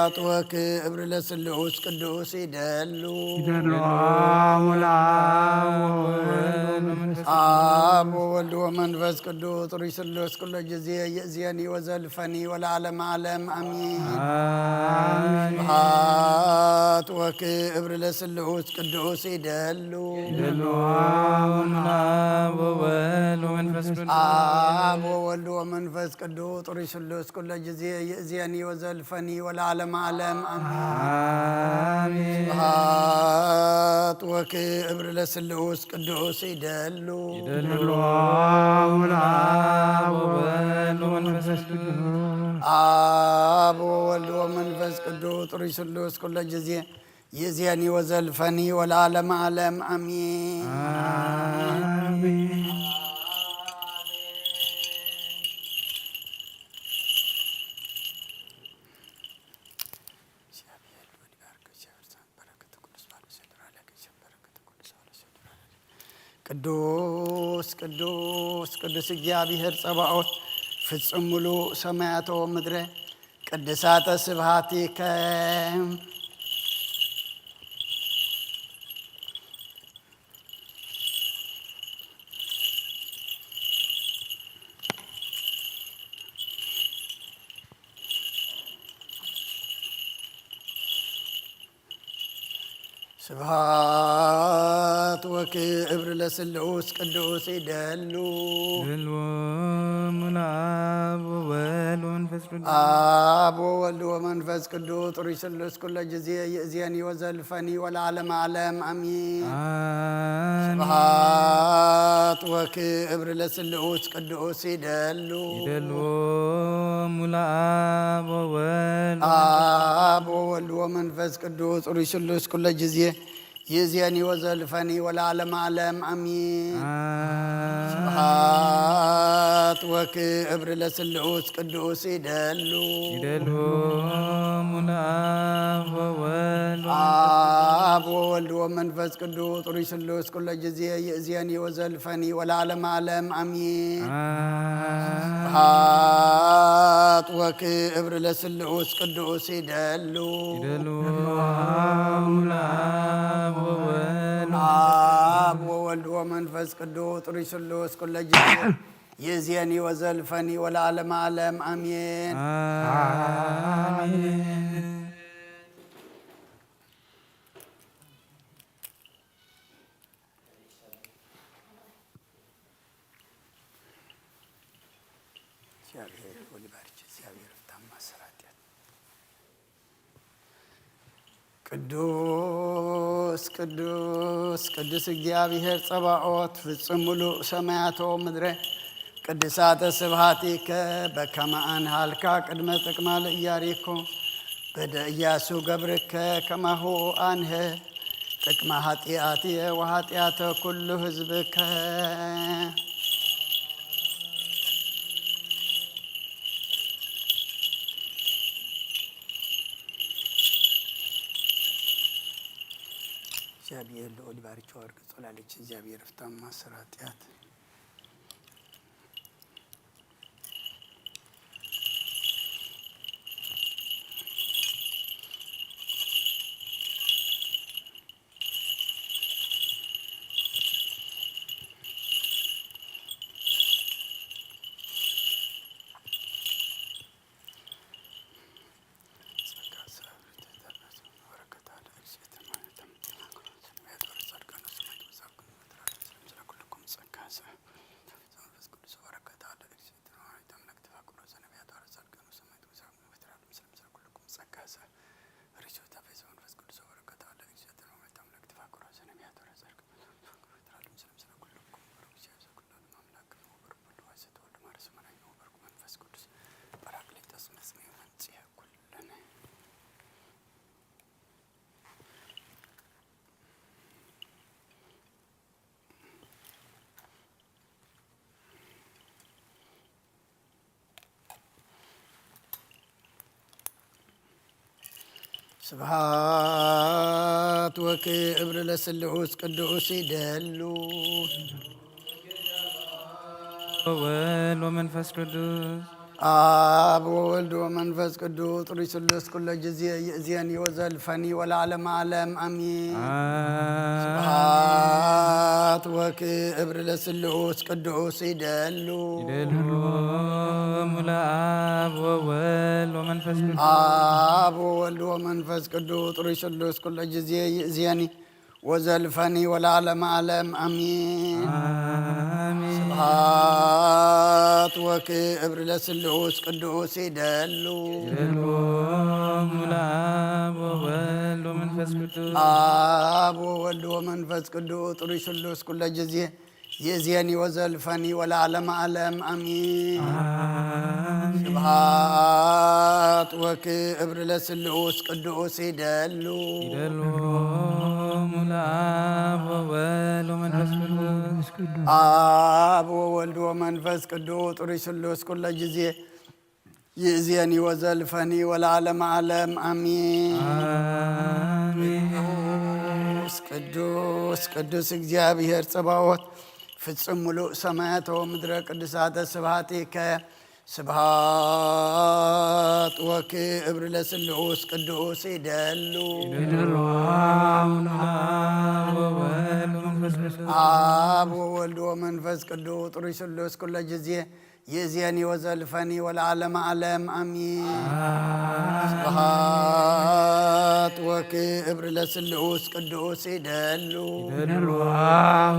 ስብሐት ወክብር ለስሉስ ቅዱስ ይደሉ። ይደሉ አቡነ አብ ወወልድ ወመንፈስ አብ ወወልድ ወመንፈስ ቅዱስ ጥሪ ስሉስ ኩሎ ጊዜ ይእዜኒ ወዘልፈኒ ወለዓለመ ዓለም ኣሚን። አሜን። ስብሐት ወክብር ለስሉስ ቅዱስ ይደሉ። ይደሉ አቡነ አብ ወወልድ ወመንፈስ ቅዱስ አብ ወወልድ ወመንፈስ ቅዱስ ጥሪ ስሉስ ኩሎ ጊዜ ይእዜኒ ወዘልፈኒ ወለዓለመ ዓለም ኣሜን። አሜን። ስብሐት ወክብር ለስሉስ ቅዱስ ይደሉ። ይደሉ አቡነ አብ ወወልድ ወመንፈስ ቅዱስ አብ ወወልድ ወመንፈስ ቅዱስ ጥሪ ስሉስ ኩሎ ጊዜ ይእዜኒ ወዘልፈኒ ወለዓለመ ዓለም ኣሜን። አሜን። ቅዱስ ቅዱስ ቅዱስ እግዚኣብሔር ጸባኦት ፍጹም ምሉእ ሰማያት ወምድረ ቅድሳተ ስብሐቲከ። ስብሐት ወክብር ለስሉስ ቅዱስ ይደሉ። ይደሉ አቡነ አብ ወወልድ ወመንፈስ ቅዱስ አብ ወወልድ ወመንፈስ ቅዱስ ጥሩይ ስሉስ ኩሎ ጊዜ ይእዜኒ ወዘልፈኒ ወለዓለመ ዓለም ኣሚን። አሜን። ስብሐት ወክብር ለስሉስ ቅዱስ ይደሉ። ይደሉ አቡነ አብ ወወልድ አብ ወወልድ ወመንፈስ ቅዱስ ጥሩይ ስሉስ ኩሎ ጊዜ ይእዜኒ ወዘልፈኒ ወለዓለመ ዓለም ኣሚን። አሜን። ስብሐት ወክብር ለስሉስ ቅዱስ ይደሉ። ይደሉ አቡነ አብ ወወልድ አብ ወወልድ ወመንፈስ ቅዱስ ጥሩይ ስሉስ ኩሎ ጊዜ ይእዜኒ ወዘልፈኒ ወለዓለመ ዓለም ኣሚን። አሜን። ስብሐት ወክብር ለስሉስ ቅዱስ ይደሉ። ይደሉ አቡነ አብ ወወልድ አብ ወወልድ ወመንፈስ ቅዱስ ጥሩይ ስሉስ ኩሎ ጊዜ ይእዜኒ ወዘልፈኒ ወለዓለመ ዓለም ኣሜን። አሜን። እግዚኣብሔር ወልድ ባርኪ፣ እግዚኣብሔር ፍታ ማሰራት እያ። ቅዱስ ቅዱስ ቅዱስ እግዚኣብሔር ጸባኦት ፍጹም ምሉእ ሰማያት ወምድረ ቅድሳተ ስብሐቲከ በከመ አንሃልካ ቅድመ ጥቅማ ለኢያሪኮ በደ ኢያሱ ገብርከ ከማሁ አንሀ ጥቅመ ኃጢአትየ ወኃጢአተ ኩሉ ህዝብከ። እግዚኣብሔር ልዑል ይባርክዎ። ወርቅ ጾላለች። እግዚኣብሔር ፍታ ማሰራጥያት። ስብሐት ወክብር ለስሉስ ቅዱስ ይደሉ። ወወልድ ወመንፈስ ቅዱስ። አብ ወወልድ ወመንፈስ ቅዱስ ጥሩይ ስሉስ ኩሎ ጊዜ ይእዜኒ ወዘልፈኒ ወለዓለመ ዓለም አሚን። አሜን። ስብሐት ወክብር ለስሉስ ቅዱስ ይደሉ። ይደሉ ለአብ ወወልድ ወመንፈስ ቅዱስ። አብ ወወልድ ወመንፈስ ቅዱስ ጥሩይ ስሉስ ኩሎ ጊዜ ይእዜኒ ወዘልፈኒ ወለዓለመ ዓለም አሚን። አሜን። ስብሐት ወክብር ለስሉስ ቅዱስ ይደሉ። ይደሉ ለአብ ወወልድ ወመንፈስ ቅዱስ። አብ ወወልድ ወመንፈስ ቅዱስ ጥሩይ ስሉስ ኩሎ ጊዜ ይእዜኒ ወዘልፈኒ ወለዓለመ ዓለም አሚን። አሜን። ስብሐት ወክብር ለስሉስ ቅዱስ ይደሉ። ይደሉ ለአብ ወወልድ ወመንፈስ ቅዱስ። አብ ወወልድ ወመንፈስ ቅዱስ ጥሩይ ስሉስ ኩሎ ጊዜ ይእዜኒ ወዘልፈኒ ወለዓለመ ዓለም አሚን። አሜን። ቅዱስ ቅዱስ ቅዱስ እግዚኣብሔር ጸባኦት ፍጹም ምሉእ ሰማያተ ወምድረ ቅዱሳተ ስብሐቲከ። ስብሐት ወክብር ለስሉስ ቅዱስ ይደሉ። ይደሉ አብ ወወልድ ወመንፈስ ቅዱስ። አብ ወወልድ ወመንፈስ ቅዱስ ጥሩይ ስሉስ ኩሎ ጊዜ ይእዜኒ ወዘልፈኒ ወለዓለመ ዓለም አሚን። አሜን። ስብሐት ወክብር ለስሉስ ቅዱስ ይደሉ። ይደሉ አብ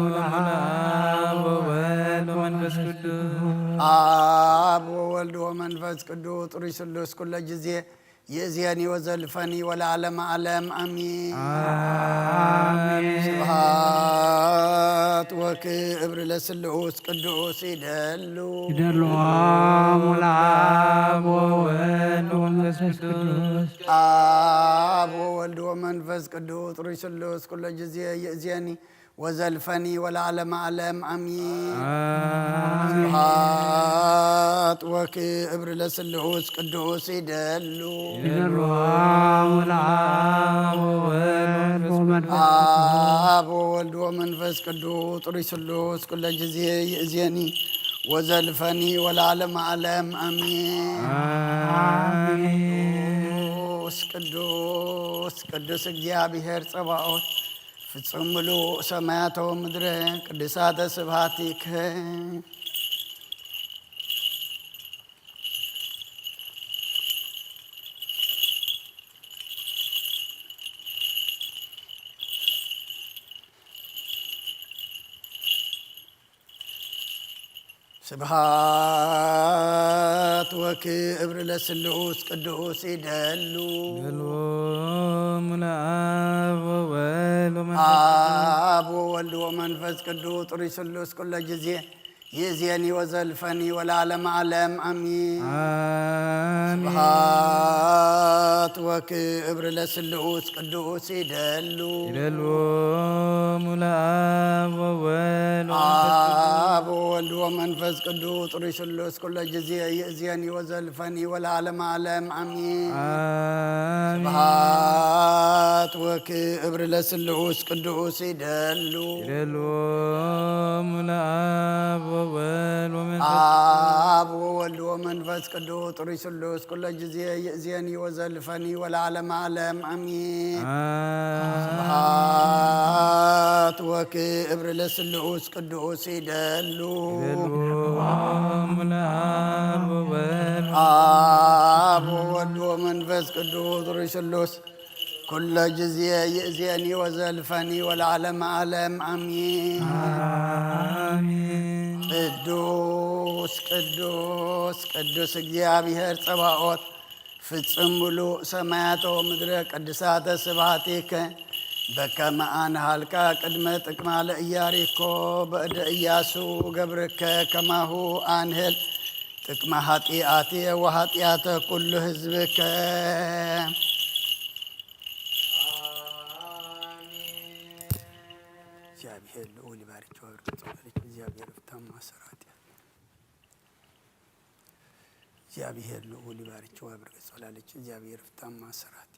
ወወልድ ወመንፈስ ቅዱስ። አብ ወወልድ ወመንፈስ ቅዱስ ጥሩይ ስሉስ ኩሎ ጊዜ ይእዜኒ ወዘልፈኒ ወለዓለመ ዓለም አሚን። አሜን። ስብሐት ወክብር ለስሉስ ቅዱስ ይደሉ። ይደሉ ለአብ ወወልድ ወመንፈስ ቅዱስ። አብ ወወልድ ወመንፈስ ቅዱስ ጥሩይ ስሉስ ኩሎ ጊዜ ይእዜኒ ወዘልፈኒ ወለዓለመ ዓለም አሚን። አሜን። ስብሐት ወክብር ለስሉስ ቅዱስ ይደሉ። ይደሉ አብ ወወልድ ወመንፈስ ቅዱስ። አብ ወወልድ ወመንፈስ ቅዱስ ጥሩይ ስሉስ ኩሎ ጊዜ ይእዜኒ ወዘልፈኒ ወለዓለመ ዓለም አሚን። አሜን። ቅዱስ ቅዱስ ቅዱስ እግዚኣብሔር ጸባኦት ፍጹም ምሉእ ሰማያተ ወምድረ ቅዱሳተ ስብሐቲከ። ስብሐት ወክብር ለስሉስ ቅዱስ ይደሉ። ይደሉ ለአብ ወወልድ ወመንፈስ ቅዱስ። አብ ወወልድ ወመንፈስ ቅዱስ ጥሩይ ስሉስ ኩሎ ጊዜ ይእዜኒ ወዘልፈኒ ወለዓለመ ዓለም ኣሚን። ኣሜን። ስብሐት ወክብር ለስሉስ ቅዱስ ይደሉ። ይደልዎሙ ለአብ ወወልድ ወመንፈስ አብ ወወልድ ወመንፈስ ቅዱስ ጥሩይ ስሉስ ኩሎ ጊዜ ይእዜኒ ወዘልፈኒ ወለዓለመ ዓለም ኣሚን። አሜን። ስብሐት ወክብር ለስሉስ ቅዱስ ይደሉ። ይደልዎሙ ለአብ ወወልድ ወመንፈስ አብ ወወልድ ወመንፈስ ቅዱስ ጥሩይ ስሉስ ኩሎ ጊዜ ይእዜኒ ወዘልፈኒ ወለዓለመ ዓለም ኣሚን። አሜን። ስብሐት ወክብር ለስሉስ ቅዱስ ይደሉ። ይደልዎሙ ለአብ ወወልድ አብ ወወልድ ወመንፈስ ቅዱስ ጥሩይ ስሉስ ኩሎ ጊዜ ይእዜኒ ወዘልፈኒ ወለዓለመ ዓለም ኣሚን። አሜን። ቅዱስ ቅዱስ ቅዱስ እግዚኣብሔር ጸባኦት ፍጽም ምሉእ ሰማያተ ወምድረ ቅድሳተ ስብሐቲከ በከመ አንሃልካ ቅድመ ጥቅማ ለኢያሪኮ በእደ ኢያሱ ገብርከ ከማሁ አንህል ጥቅመ ኃጢአትየ ወኃጢአተ ኩሉ ህዝብከ። አሜን። እግዚኣብሔር ልዑል ይባርክ። ወርቅ ጸሎት። እግዚኣብሔር ፍታ ማሰራት። እግዚኣብሔር ልዑል ይባርክ። ወርቅ ጸሎት። እግዚኣብሔር ፍታ ማሰራት።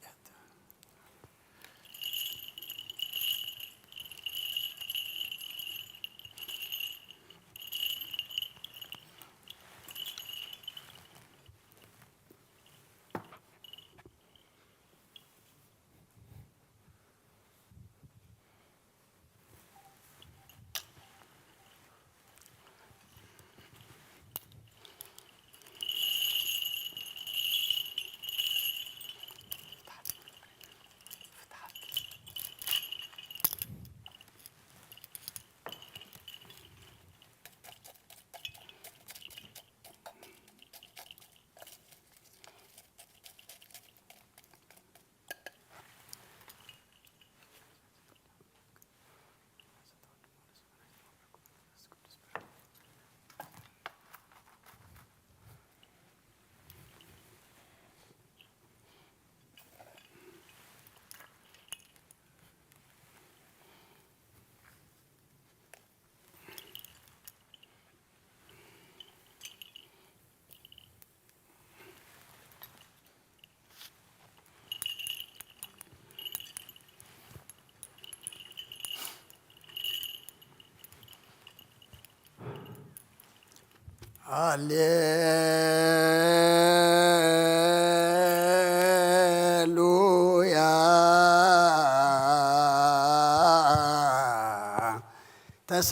ሃሌሉያ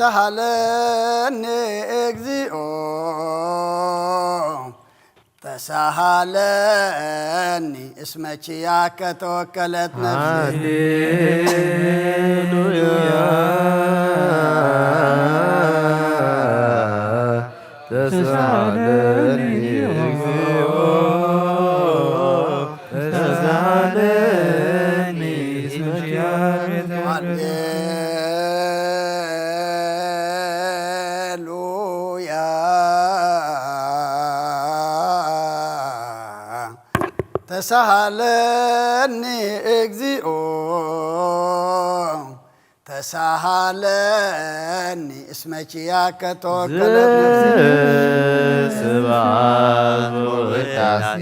ተሳሃለኒ እግዚኦ ተሳሃለኒ እስመ ኪያከ ተወከለት ነፍሲ። ሃሌሉያ ተሳሃለኒ እግዚኦ ተሳሃለኒ እስመ ኪያከ ተወከለት ሃሌሉያ ተሳሃለኒ እግዚኦ ተሳሃለኒ እስመ ኪያከ ተወከለት ነፍሲ። ስብሐት ወውዳሴ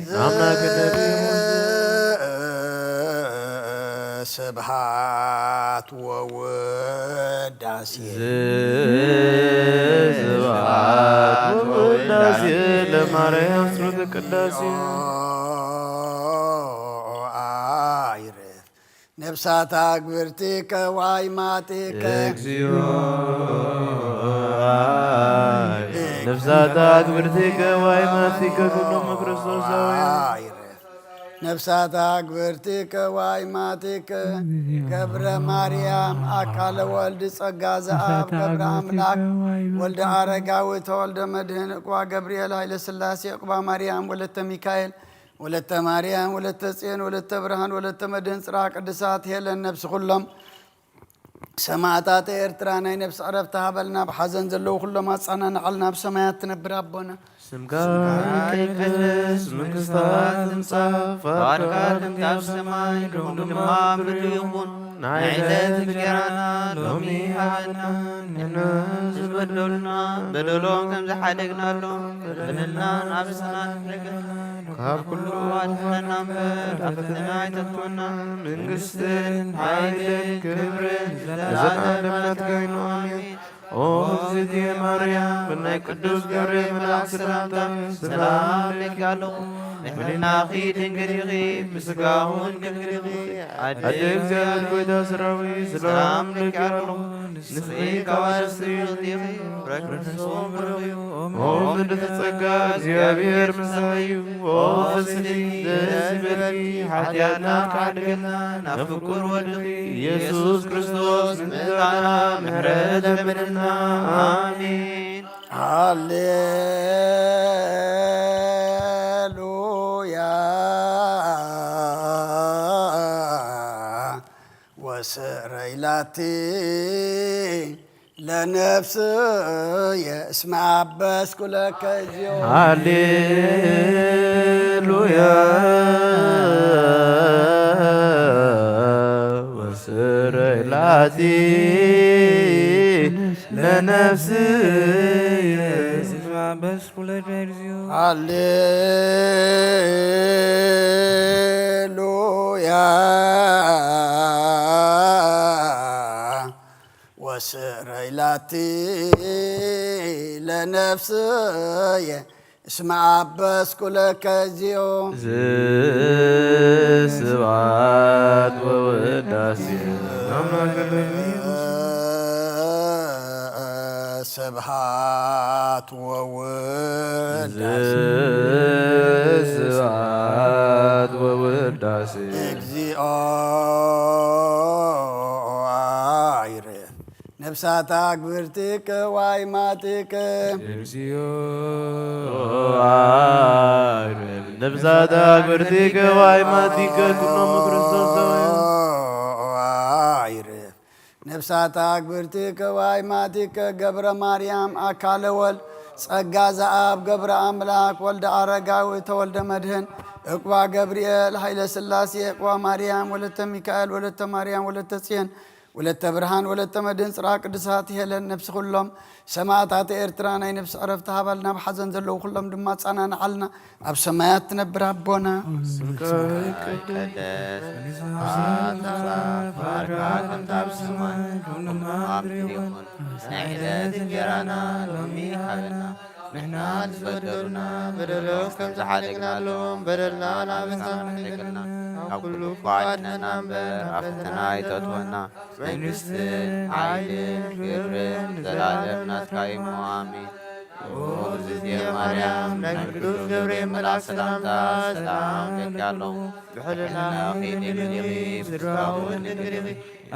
ለአምላክ ነቢዩ። ስብሐት ወውዳሴ። ስብሐት ወውዳሴ ለማርያም ስሩት ቅዳሴ። አይርፍ ነፍሳት አግብርቲከ ወአይማቲከ። እግዚኦ ነፍሳት አግብርቲከ ወአይማቲከ ኩሎሙ ክርስቶሳውያን። አይርፍ ነፍሳት አግብርቲከ ወአይማቲከ። ገብረ ማርያም አካለ ወልድ ጸጋ ዘአብ ገብረ አምላክ ወልደ አረጋዊ ተወልደ መድህን እቋ ገብርኤል ኃይለ ሥላሴ ዕቁባ ማርያም ወለተ ሚካኤል ወለተ ማርያም ወለተ ጽዮን ወለተ ብርሃን ወለተ መድህን ጽርሐ ቅድሳት ሄለን ነፍሲ ኩሎም ሰማዕታት ኤርትራ ናይ ነፍሲ ዕረፍቲ ሃበልና። ብሓዘን ዘለዉ ኩሎም ኣጻናንዓልና። ኣብ ሰማያት ትነብር ኣቦና፣ ስምካ ይቀደስ፣ መንግስትካ ትምጻእ፣ ፍቃድካ ከምቲ ኣብ ሰማይ ከምኡ ድማ ኣብ ምድሪ ይኹን። ናይ ዕለት እንጀራና ሎሚ ሃበና፣ ንሕና ዝበደሉና በደሎም ከም ዝሓደግናሎም በደልና ናብ ሰማይ ካብ ኩሉ ኣድሕነና እምበር ኣብ ፈተና ኣይተእትወና። መንግስትን ሓይልን ክብርን ዘለዓለም ናትካ እዩ። ኣሜን። ኦ እግዝእትየ ማርያም፣ ብናይ ቅዱስ ገብርኤል መልኣክ ሰላምታ ሰላም እልኪ ኣለኹ። ንሕናኺ ድንግል ኢኺ፣ ብስጋኹን ድንግል ኢኺ። ኣደ ኣደ እግዚኣብሔር ጎይታ ሰራዊት፣ ሰላም እልኪ ኣለኹ። ንስኺ ካብ ኣንስቲ ብልጽቲ ኢኺ፣ ፍረ ከርስኺ ብሩኽ እዩ። ኦ ምልዕቲ ጸጋ፣ እግዚኣብሔር ምሳኺ እዩ። ኦ ፍስቲ ደስ ይበልኪ፣ ሓጢኣትና ክሓድገልና ናብ ፍቁር ወድኺ ኢየሱስ ክርስቶስ ምእንታና ምሕረት ለምንልና። ኣሜን። ሃሌሉያ ወስረይ ላቲ ለነፍስየ እስመ አበስኩ ለከ እግዚኦ። ሃሌሉያ ወስረይ ላቲ ለነፍስየ እስመ አበስኩ ለከ እግዚኦ። ሃሌሉያ ወስረይ ላቲ ለነፍስየ እስመ አበስኩ ለከ እግዚኦ። ስብሐት ወውዳሴ ስብሐት ወውዳሴ ስብሐት ወውዳሴ እግዚኦ አይረ ነፍሳታ ግብርቲከ ዋይማቲከ እግዚኦ። ነፍሳታ ግብርቲከ ዋይማቲከ ኩኖሙ ክርስቶስ ሰማያዊ። አይረ ነፍሳታ ግብርቲከ ዋይማቲከ ገብረ ማርያም አካለ ወልድ ጸጋ ዘአብ ገብረ አምላክ ወልደ አረጋዊ ተወልደ መድህን እቅባ ገብርኤል ኃይለ ሥላሴ እቅባ ማርያም ወለተ ሚካኤል ወለተ ማርያም ወለተ ጽዮን ወለተ ብርሃን ወለተ መድህን ጽራ ቅዱሳት ሄለን ነፍሲ ኩሎም ሰማዕታት ኤርትራ ናይ ነፍሲ ዕረፍቲ ሃባልና። ብሓዘን ዘለዉ ኩሎም ድማ ጻናንዓልና። ኣብ ሰማያት ትነብር ኣቦና ስምካ ይቀደስ፣ መንግስትኻ ትምጻእ፣ ፍቃድካ ከምቲ ኣብ ሰማይ ከምኡ ድማ ኣብ ምድሪ ይኹን። ናይ ዕለት እንጀራና ሎሚ ሃበና። ንሕና ንዝበደሉና በደሎም ከም ዝሓደግናሎም በደልና ናብ ምሕረትካ ሓድገና። ካብ ኩሉ ክፉእ ኣድሕነና እምበር ኣብ ፈተና ኣይተእትወና። መንግስትን ሓይልን ክብርን ዘላለም ናትካ እዩ እሞ ኣሜን። ኦ እግዝእትየ ማርያም፣ ናይ ቅዱስ ገብርኤል መልኣክ ሰላምታ ሰላም እለኪ ኣለኹ። ብሕልናኺ ድንግል ኢኺ፣ ብስጋኺ እውን ድንግል ኢኺ።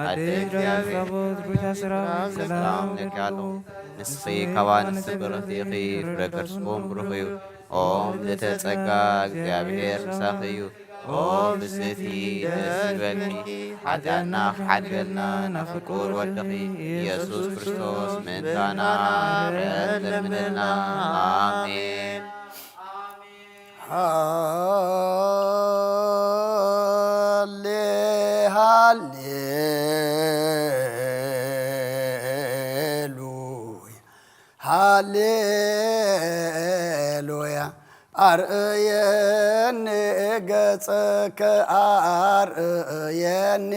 ኣደ እግዚኣብሔር፣ ኣቦት ጎይታ ሰራዊት፣ ሰላም እለኪ ኣለኹ። ንስኺ ካብ ኣንስቲ ብርኽቲ ኢኺ፣ ፍረ ከርስኺ እውን ብሩኽ እዩ። ኦ ምልዕተ ጸጋ፣ እግዚኣብሔር ምሳኺ እዩ። ኦ ብጽቲ ደስ ይበልኪ፣ ሓጢኣትና ክሓድገልና ናብ ፍቁር ወድኺ ኢየሱስ ክርስቶስ ምእንታና ምሕረት ለምንልና። ኣሜን። ሃሌ ሃሌሉያ ሃሌሉያ። አርእየኒ ገጸከ፣ አርእየኒ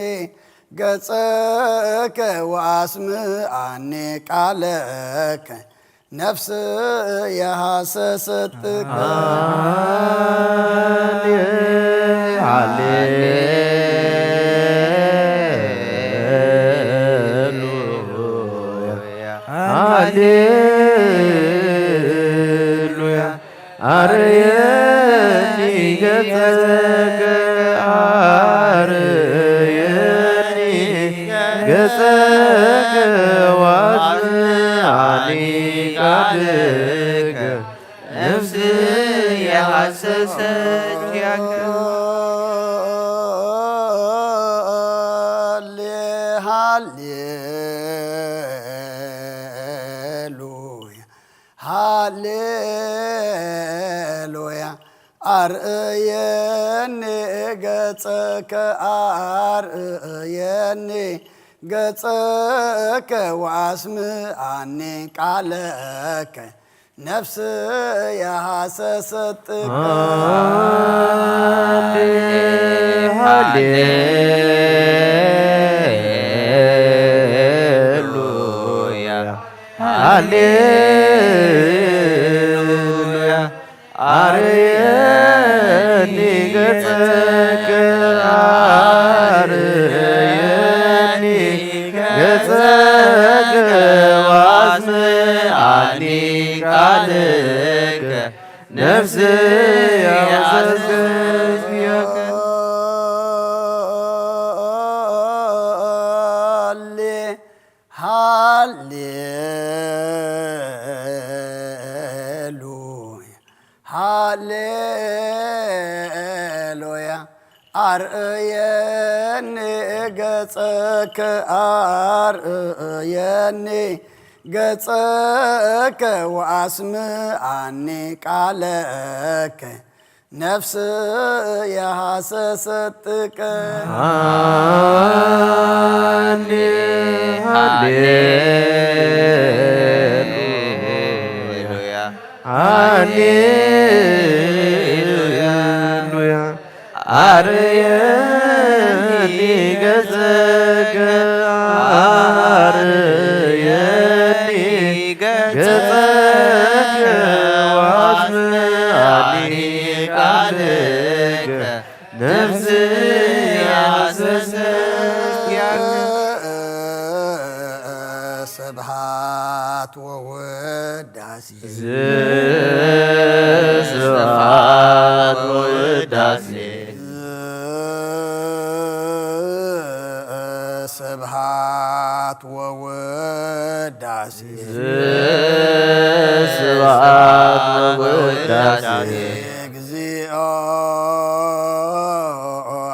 ገጸከ፣ ወአስምዓኒ ቃለከ፣ ነፍስየ ሃሰሰትከ። ሃሌ-፣ ሃሌሉያ። ሃሌሉያ። አርየኒ ገጸከ፣ አርየኒ ገጸከ፣ ወአስምዓኒ ቃልከ፣ ነፍስየ ሃሰሰት ኪያከ። ሃሌሉያ፣ ሃሌሉያ። ኣርእየኒ ገጸከ፣ ኣርእየኒ ገጸከ፣ ወኣስምዓኒ ቃለከ፣ ነፍስየ ሃሰሰትከ። ሃሌ-፣ ሃሌሉያ፣ ሃሌሉያ። ኣርእየኒ ገጸከ፣ ኣርእየኒ ገጸከ፣ ወኣስምዓኒ ቃልከ፣ ነፍስየ ሃሰሰትከ። ሃሌ-፣ ሃሌሉያ፣ ሃሌሉያ። ኣርእየኒ ገጸከ፣ ኣርእየኒ ገጸከ፣ ወኣስምዓኒ ቃለከ፣ ነፍስየ ሃሰሰትከ። ሃሌ-፣ ሃሌሉያ፣ ሃሌሉያ። ኣርእየኒ ገጸከ፣ ኣርእየኒ ገጸከ፣ ወኣስምዓኒ ቃልከ፣ ነፍስየ ሃሰሰትከ። ስብሐት ወውዳሴ። ስብሐት ወውዳሴ። ስብሐት ወውዳሴ። ስብሐት ወውዳሴ። እግዚኦ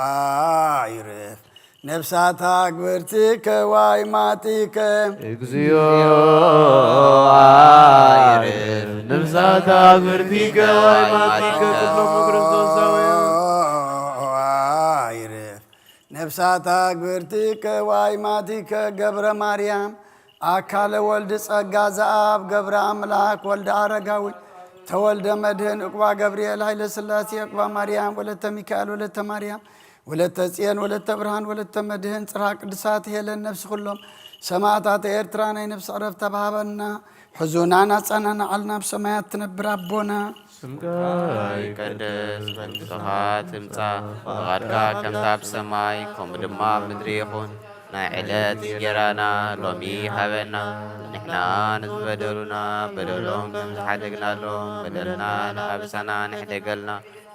አይርፍ ነፍሳት አግብርቲከ ዋይማቲከ። እግዚኦ አይርፍ ነፍሳት አግብርቲከ ዋይማቲከ ኩሎሙ ክርስቶሳውያን። አይርፍ ነፍሳት አግብርቲከ ዋይማቲከ። ገብረ ማርያም አካለ ወልድ ጸጋ ዘአብ ገብረ አምላክ ወልደ አረጋዊ ተወልደ መድህን ዕቁባ ገብርኤል ኃይለ ሥላሴ ዕቁባ ማርያም ወለተ ሚካኤል ወለተ ማርያም ወለተ ጽዮን ወለተ ብርሃን ወለተ መድህን ጽርሐ ቅዱሳት ሄለን ነፍሲ ኩሎም ሰማዕታት ኤርትራ ናይ ነፍሲ ዕረፍቲ ተባሃበና። ሕዙናን ኣጸናንዓልና ኣብ ሰማያት ትነብር ኣቦና። ስምካ ይቀደስ፣ መንግሥትኻ ትምጻእ፣ ፍቓድካ ከምታ ኣብ ሰማይ ከምኡ ድማ ኣብ ምድሪ ይኹን። ናይ ዕለት እንጀራና ሎሚ ሃበና፣ ንሕና ንዝበደሉና በደሎም ከም ዝሓደግናሎም በደልና ንኻብሳና ንሕደገልና፣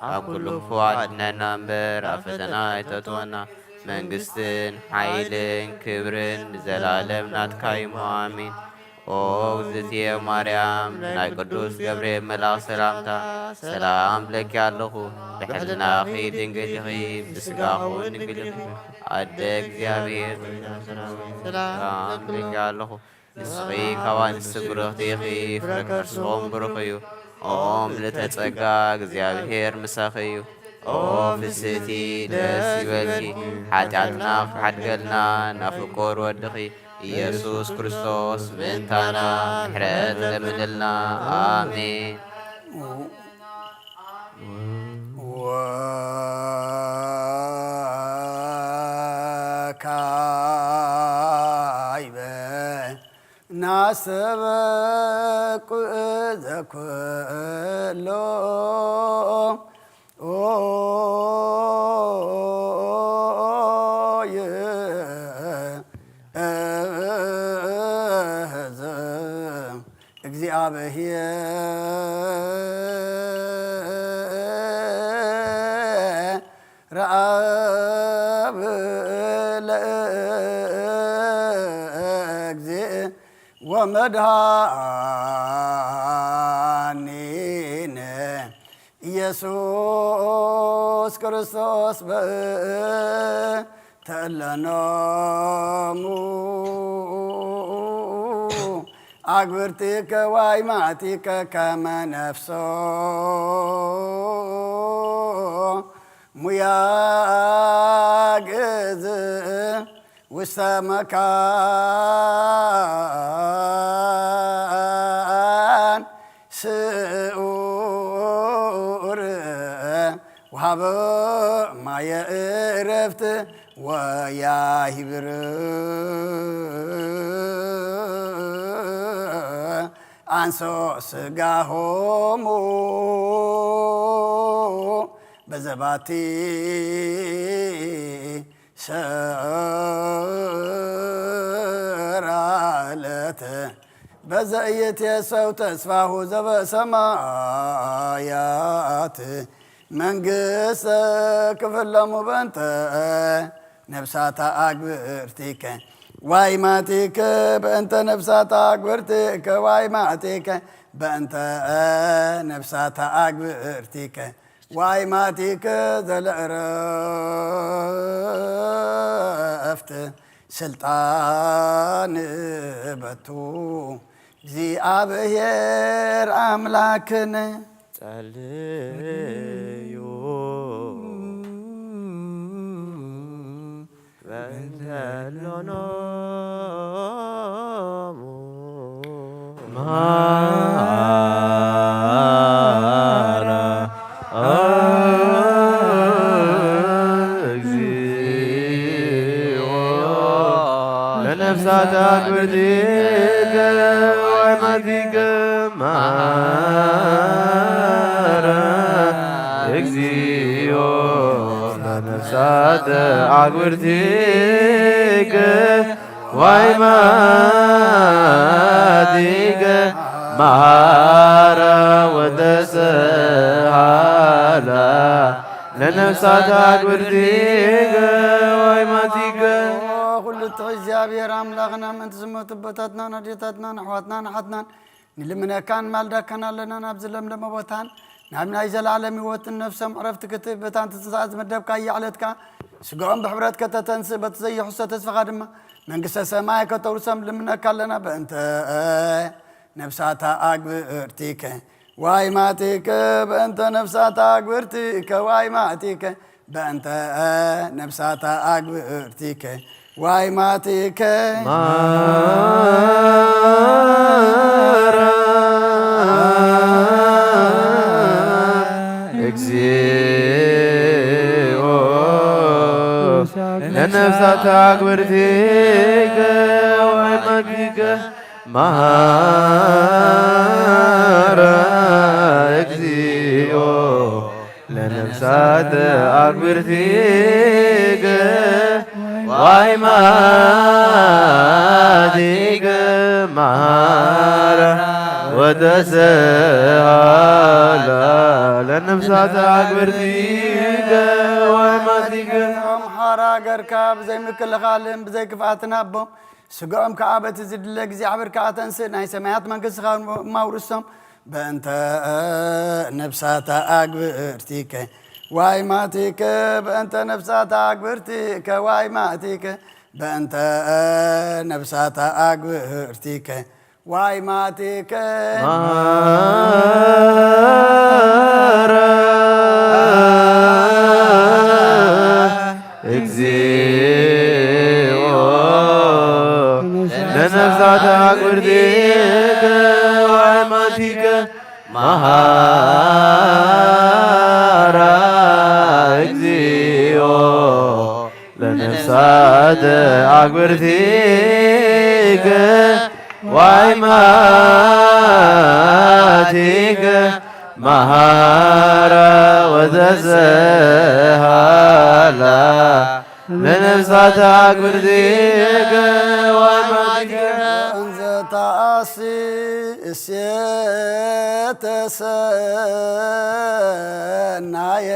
ኣብ ኩሉ ክፉእ ኣድነና እምበር ኣብ ፈተና ኣይተእትወና። መንግስትን ሓይልን ክብርን ንዘላለም ናትካ እዩ እሞ ኣሜን። ኦ ውድእቲ ማርያም ናይ ቅዱስ ገብርኤል መልኣኽ ሰላምታ ሰላም ብለኪ ኣለኹ። ብሕልናኺ ድንግል ኢኺ፣ ብስጋኹ ድንግል ኢኺ። ኣደ እግዚኣብሔር ሰላም ብለኪ ኣለኹ። ንስኺ ካብ ኣንስቲ ብርኽቲ ኢኺ፣ ፍረ ከርስኹም ብሩኽ እዩ። ኦም ልተጸጋ እግዚኣብሔር ምሳኺ እዩ። ኦ ፍስህቲ ደስ ይበልኪ፣ ሓጢኣትና ክሓድገልና ናብ ፍቁር ወድኺ ኢየሱስ ክርስቶስ ምእንታና ምሕረት ለምንልና። ኣሜን። ወካይበ ናስተበቁ ዘኩሎ እግዚአብሔር አብ ለእግዚእ ወመድኃኒነ ኢየሱስ ክርስቶስ በ- ተእለኖሙ ኣግብርቲከ ዋይማቲከ ከመ ነፍሶ ሙያ ግእዝ ውስተ መካን ስኡር ወሃበ ማየ እረፍት ወያሂብር አንሶ ስጋሆሙ በዘባቲ ሰራለት በዘ ኢይትየሰው ተስፋሁ ዘበሰማያት መንግስተ ክፍለሙ በእንተ ነፍሳታ አግብርቲከ ዋይማቲከ በእንተ ነፍሳታ አግብርቲከ ዋይማቲከ በእንተ ነፍሳታ አግብርቲከ ዋይማቲከ ዘለእረፍት ስልጣን በቱ እግዚኣብሔር አምላክነ። ጸልዩ በእንተ እሎኖሙ ማራ እግዚኦ ለነፍሳት አግብርቲከ ወአይማቲከ ማራ እግዚኦ ለነፍሳት አግብርቲከ ወአይማቲከ መሃራ ወተሰሃላ ለነፍሳት አግብርቲከ ወአይማቲከ። ኩሉ ትሑት እግዚኣብሔር ኣምላኽና ምእንቲ ዝሞቱ ኣቦታትናን ኣዴታትናን ኣሕዋትናን ኣሓትናን ንልምነካን ማልዳካን ኣለና። ናብዚ ለምለመ ቦታን ናብ ናይ ዘላለም ህይወትን ነፍሶም ዕረፍቲ ክትህብ በታ ትንሳኤ ዝመደብካያ ዕለት ከኣ ስጋኦም ብሕብረት ከተተንስእ በቲ ዘይሕሶ ተስፋኻ ድማ መንግስተ ሰማይ ከተውርሶም ልምነካ ኣለና። በእንተ ነፍሳታ አግብርቲከ ዋይማቲከ በእንተ ነፍሳታ አግብርቲከ ዋይማቲከ በእንተ ነፍሳታ አግብርቲከ ዋይማቲከ ማራ እግዚኦ ለነፍሳት አግብርቲከ ወአይማቲከ መሃራ እግዚኦ ለነፍሳት አግብርቲከ ወአይማቲከ መሃራ ወተሰሃላ ለነፍሳት አግብርቲከ ወአይማቲከ። አምሓራ ሃገርካ ብዘይ ምክልኻልን ብዘይ ክፍኣትን ሃቦም። ስጋኦም ከኣ በቲ ዝድለ እግዚኣብሔር ከኣ ተንስእ፣ ናይ ሰማያት መንግስትኻ ማውርሶም። በእንተ ነፍሳታ አግብርቲከ ዋይማቲከ በእንተ ነፍሳታ አግብርቲከ ዋይማቲከ በእንተ ነፍሳታ አግብርቲከ ዋይማቲከ ማራ እግዚኦ ለነፍሳት አግብርቲከ ወአይማቲከ መሃራ እግዚኦ ለነፍሳት አግብርቲከ ወአይማቲከ መሃራ ወተሰሃላ ለነፍሳት አግብርቲከ ወአይማቲከ። እንዘ ተአሲ እሴተ ሰናየ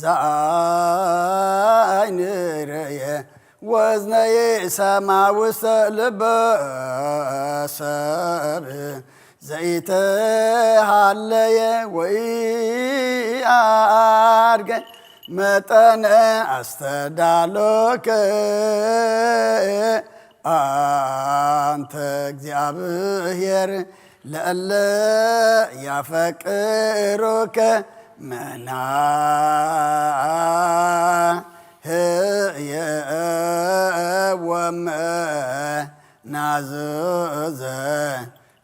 ዘአይን ርእየ ወእዝነ ይሰማ ውስተ ልበ ሰብ ዘኢተሃለየ ወኢአድገ መጠነ ኣስተዳሎከ ኣንተ እግዚኣብሔር ለእለ ያፈቅሩከ መናህየ ወመናዝዘ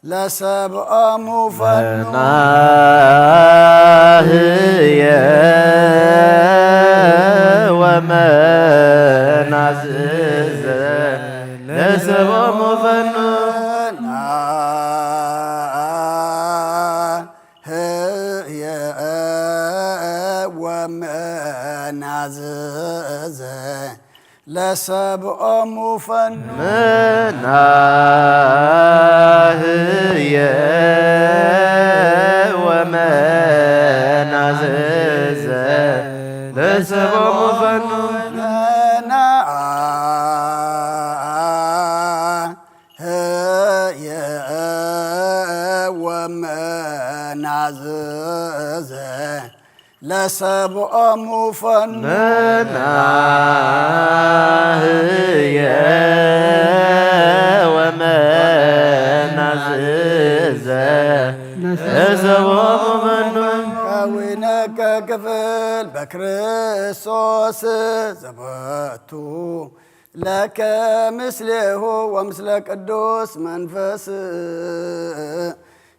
ለሰብኦሙ ፈኑ መናህየ ወመናዝዘ ለሰብኦሙ ፈኑ መናህየ ወመናዝዘ ለሰብኦሙ ፈኑ መናህየ ወመናዝዘ ለሰብኦሙ ፈኑ መናህየ ወመናዝዘ ለሰብኦሙ ፈኑ መናህየ ወመናዝዘ ለሰብኦሙ ፈኑ ከዊነከ ክፍል በክርስቶስ ዘበቱ ለከ ምስሌሁ ወምስለ ቅዱስ መንፈስ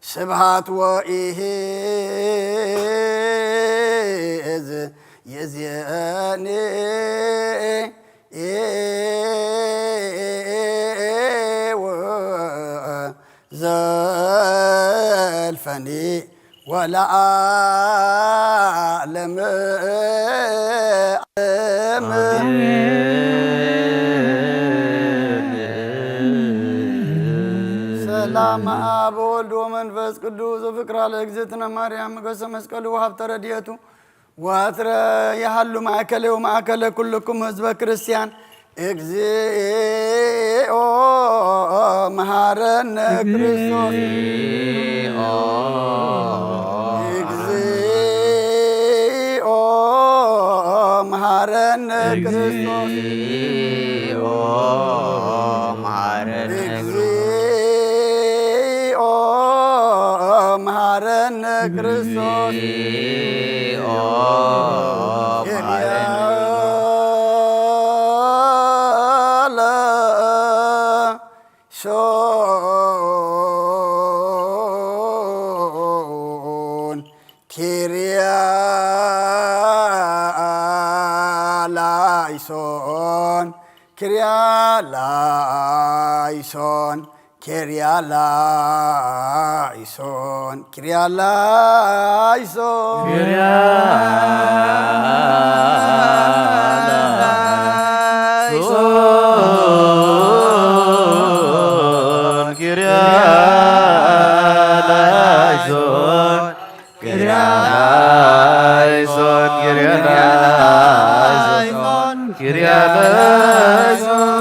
ስብሃት ወኢሂዝ ይእዜኒ ወዘልፈኒ ወለዓለመ ዓለም። ሰላም አብ ወልድ ወመንፈስ ቅዱስ ወፍቅራ ለእግዝእትነ ማርያም ሞገሰ መስቀሉ ወሀብተ ረድኤቱ ወትረ ይሃሉ ማእከለ ወማእከለ ኩልኩም ህዝበ ክርስቲያን። እግዚኦ መሐረነ ክርስቶስ። እግዚኦ መሐረነ ክርስቶስ። እግዚኦ መሐረነ ክርስቶስ። ሶን ኪርያ ላይሶን ኪርያ ላይሶን ኪርያ ላይሶን ኪርያ ላይሶን ኪርያ ላይሶን ኪርያ ላይሶን ኪርያ ላይሶን ኪርያ ላይሶን ኪርያ ላይሶን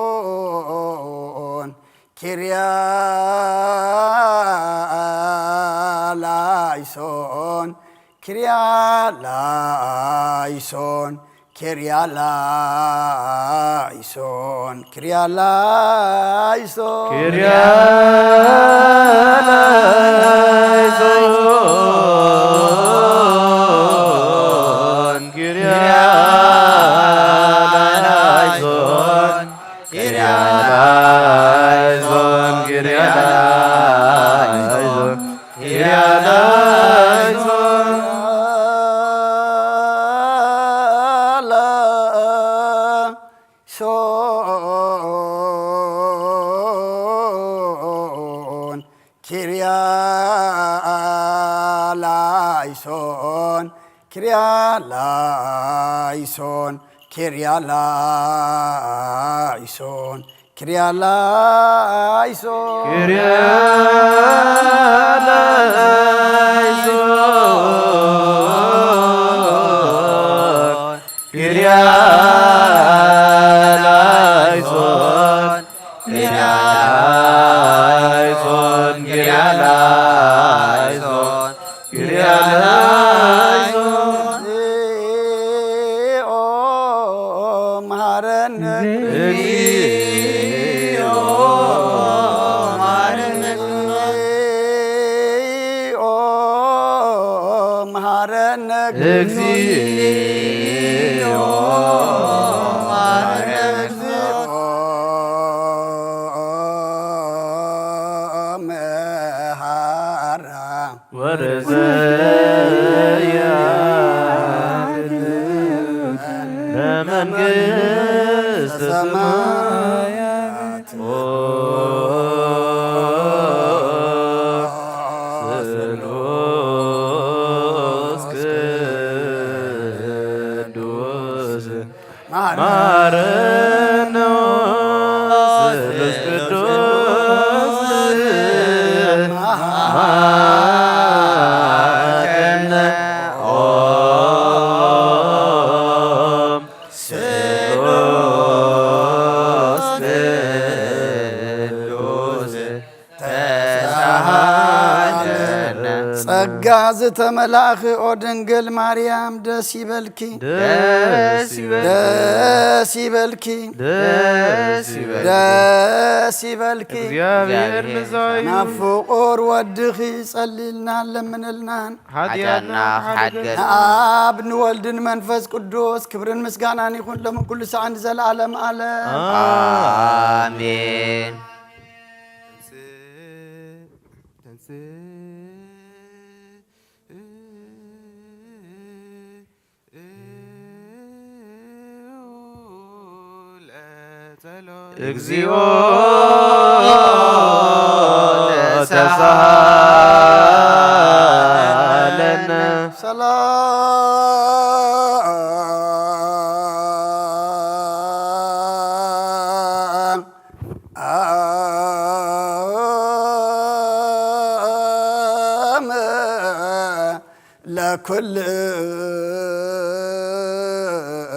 ሶን ኪርያ ላይሶን ኪርያ ላይሶን ኪርያ ላይሶን ኪርያ ላይሶን ኪርያ ላይሶን ኪርያ ላይሶን ኪርያ ላይሶን ኪርያ ላይሶን ኪርያ ላይሶን ላይሶን ኪርያ ላይሶን ኪርያ ላይሶን ኪርያ ላይሶን ኪርያ ላይሶን ኪርያ ላይሶን ኪርያ ላይሶን ኪርያ እግዚኦ መሐረነ። እግዚኦ መሐረነ። እግዚኦ መሐረነ። እግዚኦ መሐረነ። መሐራ ወርሰያ ለመንግስተ ሰማያት። ኦ ስሉስ ቅዱስ መሐረነ። ስሉስ ቅዱስ መሐረነ። ኦ ስሉስ ቅዱስ ተሳሃለነ። ጸጋ ዝተመላእኺ ኦ ድንግል ማርያም ደስ ይበልኪ። ደስ ይበልኪ። ደስ ይበልኪ። ደስ ይበልኪ። ደስ ይበልኪ። እግዚኣብሔር ምሳዩ። ናብ ፍቑር ወድኺ ጸልይልና ለምንልናን። ሓጢኣትና ክሓድገልና። ንኣብ ንወልድን መንፈስ ቅዱስ ክብርን ምስጋናን ይኹን ሎምን ኩሉ ሰዓን ንዘለዓለም ዓለም። ኣሜን። እግዚኦ ተሳሃለነ። ሰላም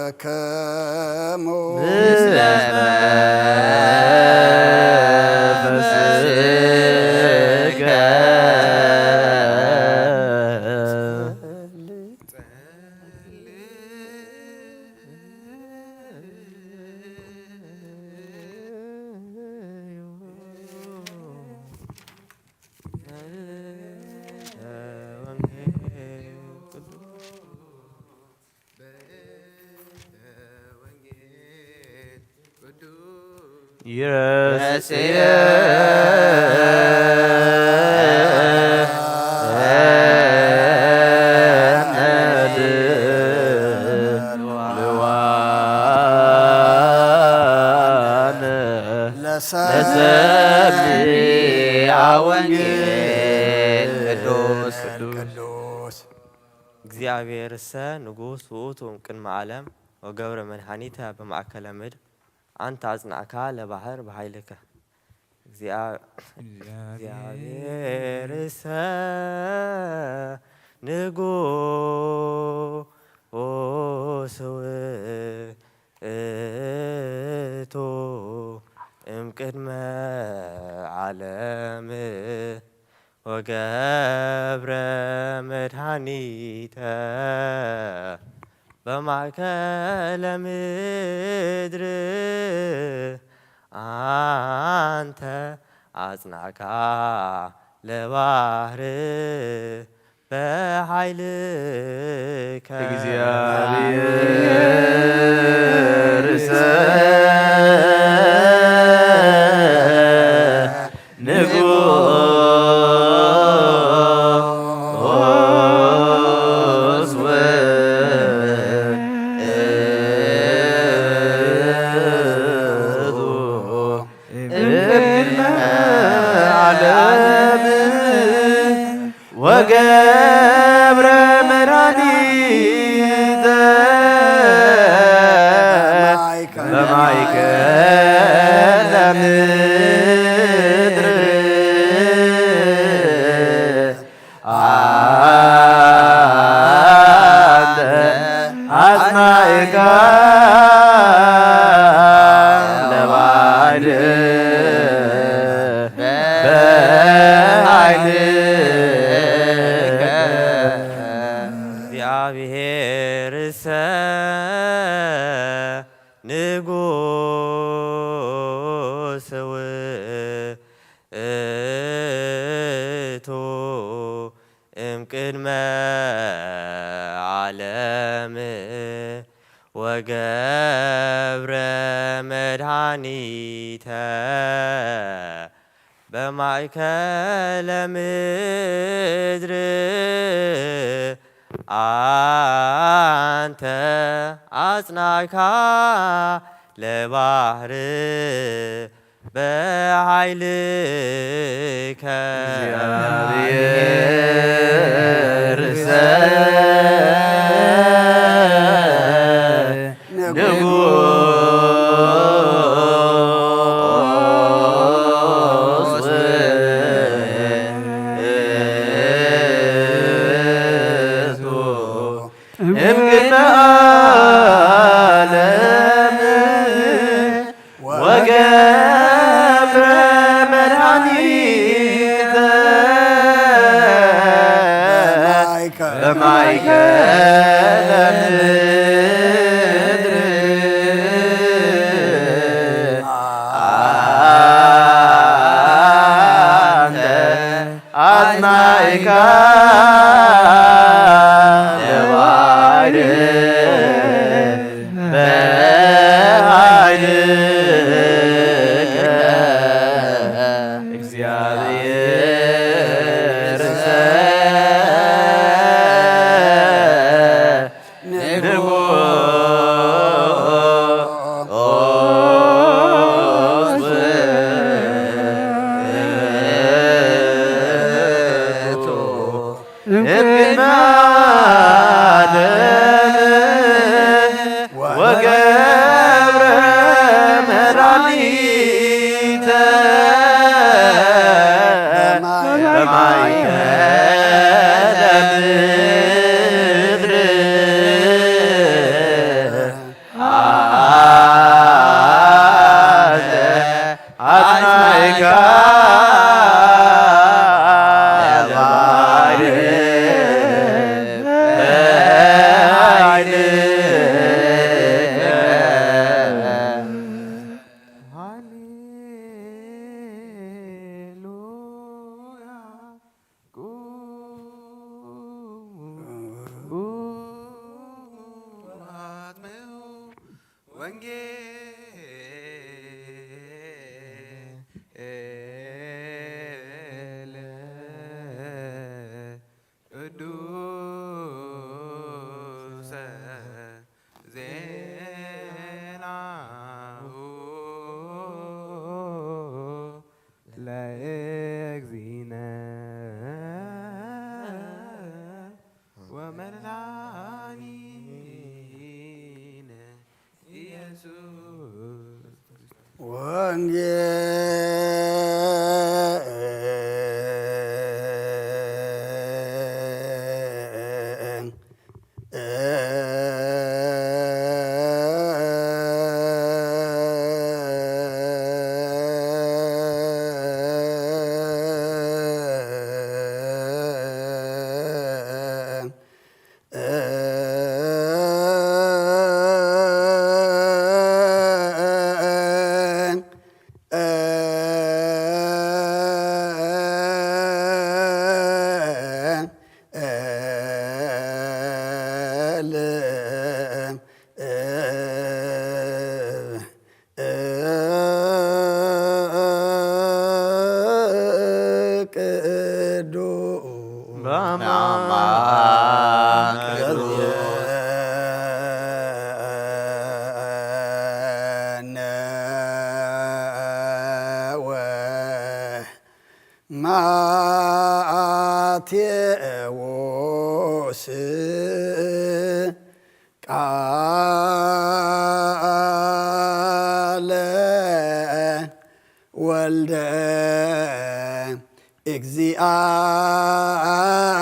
ለኩልክሙ። ምስለ መንፈስከ። ይረስየ ለሰሚዐ ወንጌል ቅዱስ። ቅዱስ። እግዚኣብሔርሰ ንጉሥ ውእቱ እምቅድመ ዓለም ወገብረ መድኃኒተ በማእከለ ምድር፣ አንተ አጽናዕካ ለባሕር በኃይልከ። እግዚአ-፣ እግዚአ-፣ እግዚአብሔርሰ ንጉሥ ውእቱ እምቅድመ ዓለም ወገብረ መድኃኒተ በማእከለ ምድር አንተ አጽናዕካ ለባህር በኃይልከ። እግዚአብሔርሰ ንጉሥ ውእቱ እምቅድመ ዓለም ወገብረ መድኃኒተ ቅድመ ዓለም ወገብረ መድኃኒተ በማእከለ ምድር። አንተ አጽናካ ለባህር በኃይልከ። እግዚአብሔር ንጉሥ ውእቱ እምቅድመ ዓለም ወገብረ መድኃኒተ በማእከለ ምድር። አንተ አጽናዕካ ለባሕር በኃይልከ። እግዚአብሔር ንጉሥ ውእቱ እምቅድመ ዓለም ወገብረ መድኃኒተ በማእከለ ምድር። አንተ አጽናዕካ ለባሕር በኃይልከ። ሃሌሉያ። ወንጌል ቅዱሰ ዜናሁ ለእግዚእነ ወመድኃኒነ ኢየሱስ ክርስቶስ። ወንጌል ቅዱስ በአማን ቅዱስ ነወ ማቴዎስ ቃለ ወልደ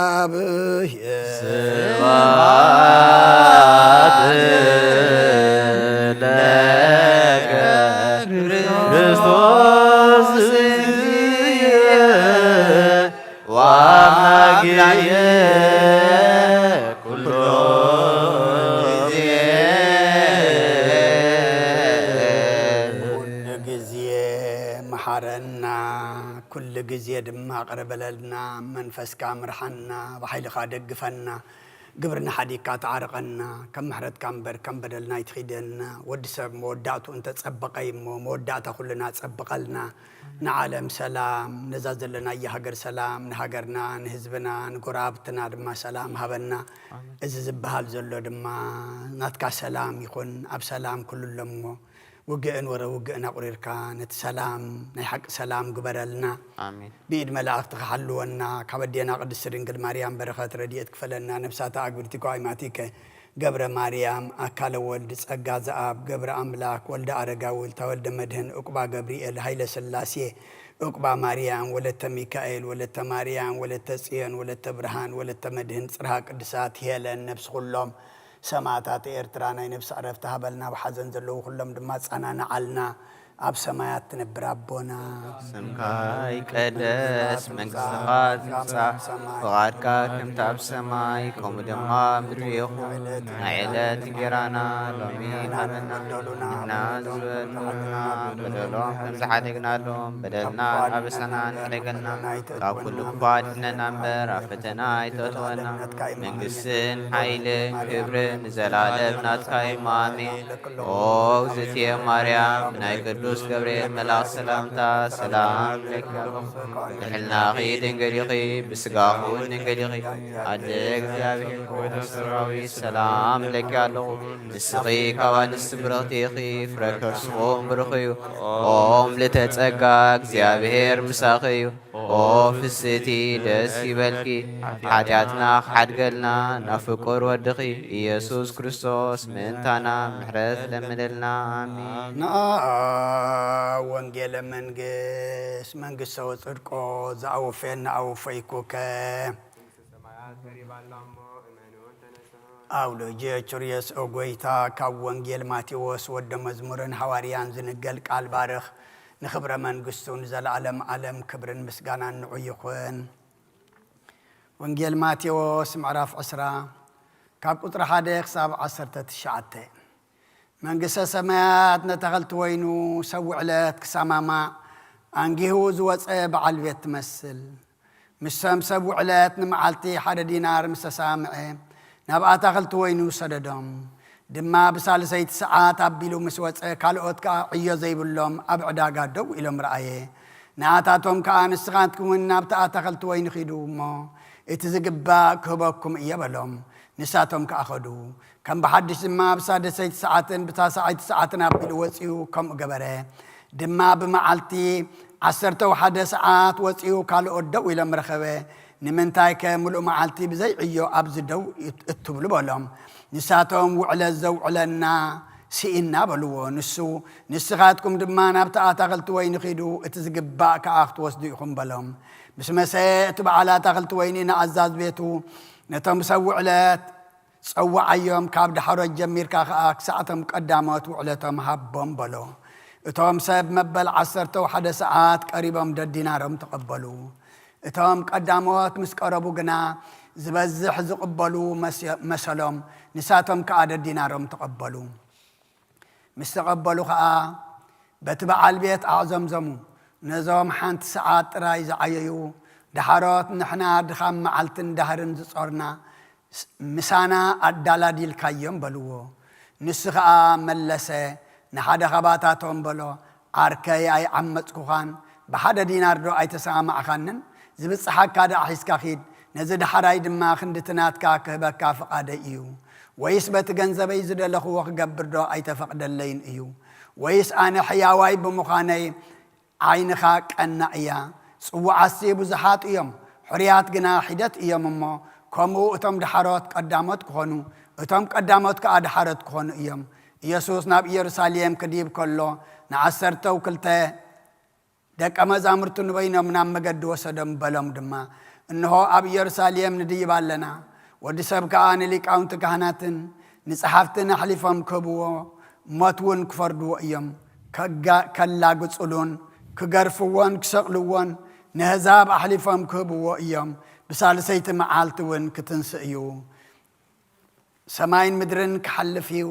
እግዚአብሔር። ስብሐት ለከ ክርስቶስ እግዚእነ ወአምላክነ ኩሉ ጊዜ። ኩሉ ጊዜ መሐረና፣ ኩሉ ግዜ ድማ ቅርብ በለልና፣ መንፈስካ ምርሓና፣ ብሓይልኻ ደግፈና፣ ግብርና ሓዲግካ ተዓርቐና፣ ከም ምሕረትካ እምበር ከም በደልና ኣይትኺደና። ወዲ ሰብ መወዳእቱ እንተጸበቐ እዩ እሞ፣ መወዳእታ ኩልና ጸብቐልና። ንዓለም ሰላም፣ ነዛ ዘለናያ ሃገር ሰላም፣ ንሃገርና፣ ንህዝብና፣ ንጎረባብትና ድማ ሰላም ሃበና። ኣሜን። እዚ ዝበሃል ዘሎ ድማ ናትካ ሰላም ይኹን፣ ኣብ ሰላም ኩሉ ኣሎ እሞ፣ ውግእን ወረ ውግእን ኣቑሪርካ ነቲ ሰላም፣ ናይ ሓቂ ሰላም ግበረልና። ኣሜን። ብኢድ መላእኽቲ ክሓልወና፣ ካብ ኣዴና ቅድስቲ ድንግል ማርያም በረኸት ረድኤት ክፈለና፣ ነብሳታ ኣግብርቲ ጓይማቲከ ገብረ ማርያም፣ ኣካለ ወልድ፣ ጸጋ ዘኣብ፣ ገብረ ኣምላክ፣ ወልደ ኣረጋዊ፣ ተወልደ መድህን፣ ዑቅባ ገብርኤል፣ ሃይለ ስላሴ፣ ዑቅባ ማርያም፣ ወለተ ሚካኤል፣ ወለተ ማርያም፣ ወለተ ጽዮን፣ ወለተ ብርሃን፣ ወለተ መድህን፣ ጽርሃ ቅዱሳት፣ ሄለን፣ ነብሲ ኩሎም ሰማዕታት ኤርትራ ናይ ነብሲ ዕረፍቲ ሃበልና፣ ኣብ ሓዘን ዘለዉ ኩሎም ድማ ጸናንዓልና። ኣብ ሰማያት ትነብር ኣቦና፣ ስምካ ይቀደስ፣ መንግስትኻ ትምጻእ፣ ፍቓድካ ከምቲ ኣብ ሰማይ ከምኡ ድማ ኣብ ምድሪ ይኹን። ናይ ዕለት እንጀራና ሎሚ ሃበና፣ ንሕና ዝበደሉና በደሎም ከም ዝሓደግናሎም በደልና ኣበሳና ንሕደገልና፣ ካብ ኩሉ ክፉእ ኣድሕነና እምበር ኣብ ፈተና ኣይተእትወና። መንግስትን ሓይልን ክብርን ንዘለኣለም ናትካ እዩ። ኣሜን። ኦ እግዝእትየ ማርያም፣ ብናይ ቅዱስ ገብርኤል መልኣኽ ሰላምታ ሰላም እብለኪ ኣለኹ። ብድሕልናኺ ድንግል ኢኺ፣ ብስጋኺ እውን ድንግል ኢኺ። ኣደ እግዚኣብሔር፣ ጎይታ ሰራዊት፣ ሰላም እብለኪ ኣለኹ። ንስኺ ካብ ኣንስቲ ብርኽቲ ኢኺ፣ ፍረ ከርስኹም ብሩኽ እዩ። ኦም ልተጸጋ፣ እግዚኣብሔር ምሳኺ እዩ። ኦ ፍስቲ ደስ ይበልኪ፣ ሓጢኣትና ክሓድገልና ናብ ፍቁር ወድኺ ኢየሱስ ክርስቶስ ምእንታና ምሕረት ለምንልና። ኣሜን። ንኣ ወንጌለ መንግስት መንግስተ ወጽድቆ ዝኣወፈየና ኣወፈይኩከ። ኣውሎጅየ ቹርየስ ኦ ጎይታ፣ ካብ ወንጌል ማቴዎስ ወደ መዝሙርን ሃዋርያን ዝንገል ቃል ባርኽ። ንኽብረ መንግስቱ ንዘለዓለም ዓለም ክብርን ምስጋናን ንዑ ይኹን። ወንጌል ማቴዎስ ምዕራፍ ዕስራ ካብ ቁጽሪ ሓደ ክሳብ ዓሰርተ ትሽዓተ። መንግስተ ሰማያት ነተኸልቲ ወይኑ ሰብ ውዕለት ክሰማማዕ ኣንጊሁ ዝወጸ በዓል ቤት ትመስል። ምስቶም ሰብ ውዕለት ንመዓልቲ ሓደ ዲናር ምስ ተሰማምዐ፣ ናብ ኣታኽልቲ ወይኑ ሰደዶም። ድማ ብሳልሰይቲ ሰዓት ኣቢሉ ምስ ወጸ፣ ካልኦት ከኣ ዕዮ ዘይብሎም ኣብ ዕዳጋ ደው ኢሎም ረኣየ። ንኣታቶም ከኣ፣ ንስኻትኩም እውን ናብቲ ኣታኽልቲ ወይኒ ኺዱ እሞ፣ እቲ ዝግባእ ክህበኩም እየ በሎም። ንሳቶም ከኣ ኸዱ። ከም ብሓድሽ ድማ ብሳድሰይቲ ሰዓትን ብታስዓይቲ ሰዓትን ኣቢሉ ወጺኡ ከምኡ ገበረ። ድማ ብመዓልቲ ዓሰርተ ወሓደ ሰዓት ወጺኡ ካልኦት ደው ኢሎም ረኸበ። ንምንታይከ ምሉእ መዓልቲ ብዘይ ዕዮ ኣብዚ ደው እት-፣ እትብሉ በሎም። ንሳቶም፣ ውዕለት ዘውዕለና ስኢንና በልዎ። ንሱ፣ ንስኻትኩም ድማ ናብቲ ኣታኽልቲ ወይኒ ኺዱ፣ እቲ ዝግባእ ከኣ ክትወስዱ ኢኹም በሎም። ምስ መሰ እቲ በዓል ኣታኽልቲ ወይኒ ንኣዛዝ ቤቱ፣ ነቶም ሰብ ውዕለት ጸውዓዮም፣ ካብ ዳሕሮት ጀሚርካ ኸኣ ክሳዕ እቶም ቀዳሞት ውዕለቶም ሃቦም በሎ። እቶም ሰብ መበል ዓሰርተ ወሓደ ሰዓት ቀሪቦም ደዲናሮም ተቐበሉ። እቶም ቀዳሞት ምስ ቀረቡ ግና ዝበዝሕ ዝቕበሉ መስ-፣ መሰሎም፣ ንሳቶም ከኣ ደዲናሮም ተቐበሉ። ምስ ተቐበሉ ኸኣ በቲ በዓል ቤት ኣዕዘምዘሙ። ነዞም ሓንቲ ሰዓት ጥራይ ዝዓየዩ ደሓሮት፣ ንሕና ድኻም መዓልትን ዳህርን ዝጾርና፣ ስ-፣ ምሳና ኣዳላዲልካዮም በልዎ። ንሱ ኸኣ መለሰ፣ ንሓደ ኻባታቶም በሎ፣ ዓርከይ ኣይዓመጽኩኻን፣ ብሓደ ዲናር ዶ ኣይተሰማማዕካንን? ዝብጽሓካ ደኣ ሒዝካ ኺድ፣ ነዚ ደሓራይ ድማ ክንድቲ ናትካ ክህበካ ፍቓደይ እዩ። ወይስ በቲ ገንዘበይ ዝደለኽዎ ክገብር ዶ ኣይተፈቕደለይን እዩ? ወይስ ኣነ ሕያዋይ ብምዃነይ ዓይንኻ ቀናእ እያ? ጽዉዓትሲ ብዙሓት እዮም፣ ሕሩያት ግና ሒደት እዮም እሞ፣ ከምኡ እቶም ደሓሮት ቀዳሞት ክኾኑ፣ እቶም ቀዳሞት ከኣ ደሓሮት ክኾኑ እዮም። ኢየሱስ ናብ ኢየሩሳሌም ክድይብ ከሎ፣ ንዓሰርተው ክልተ ደቀ መዛሙርቱ ንበይኖም ናብ መገዲ ወሰዶም፣ በሎም ድማ፣ እንሆ ኣብ ኢየሩሳሌም ንድይብ ኣለና፣ ወዲ ሰብ ከኣ ንሊቃውንቲ ካህናትን ንጸሓፍትን ኣሕሊፎም ክህብዎ፣ ሞት እውን ክፈርድዎ እዮም። ከጋ-፣ ከላግጹሉን ክገርፍዎን ክሰቕልዎን ንህዛብ ኣሕሊፎም ክህብዎ እዮም። ብሳልሰይቲ መዓልቲ እውን ክትንስእ እዩ። ሰማይን ምድርን ክሓልፍ እዩ፣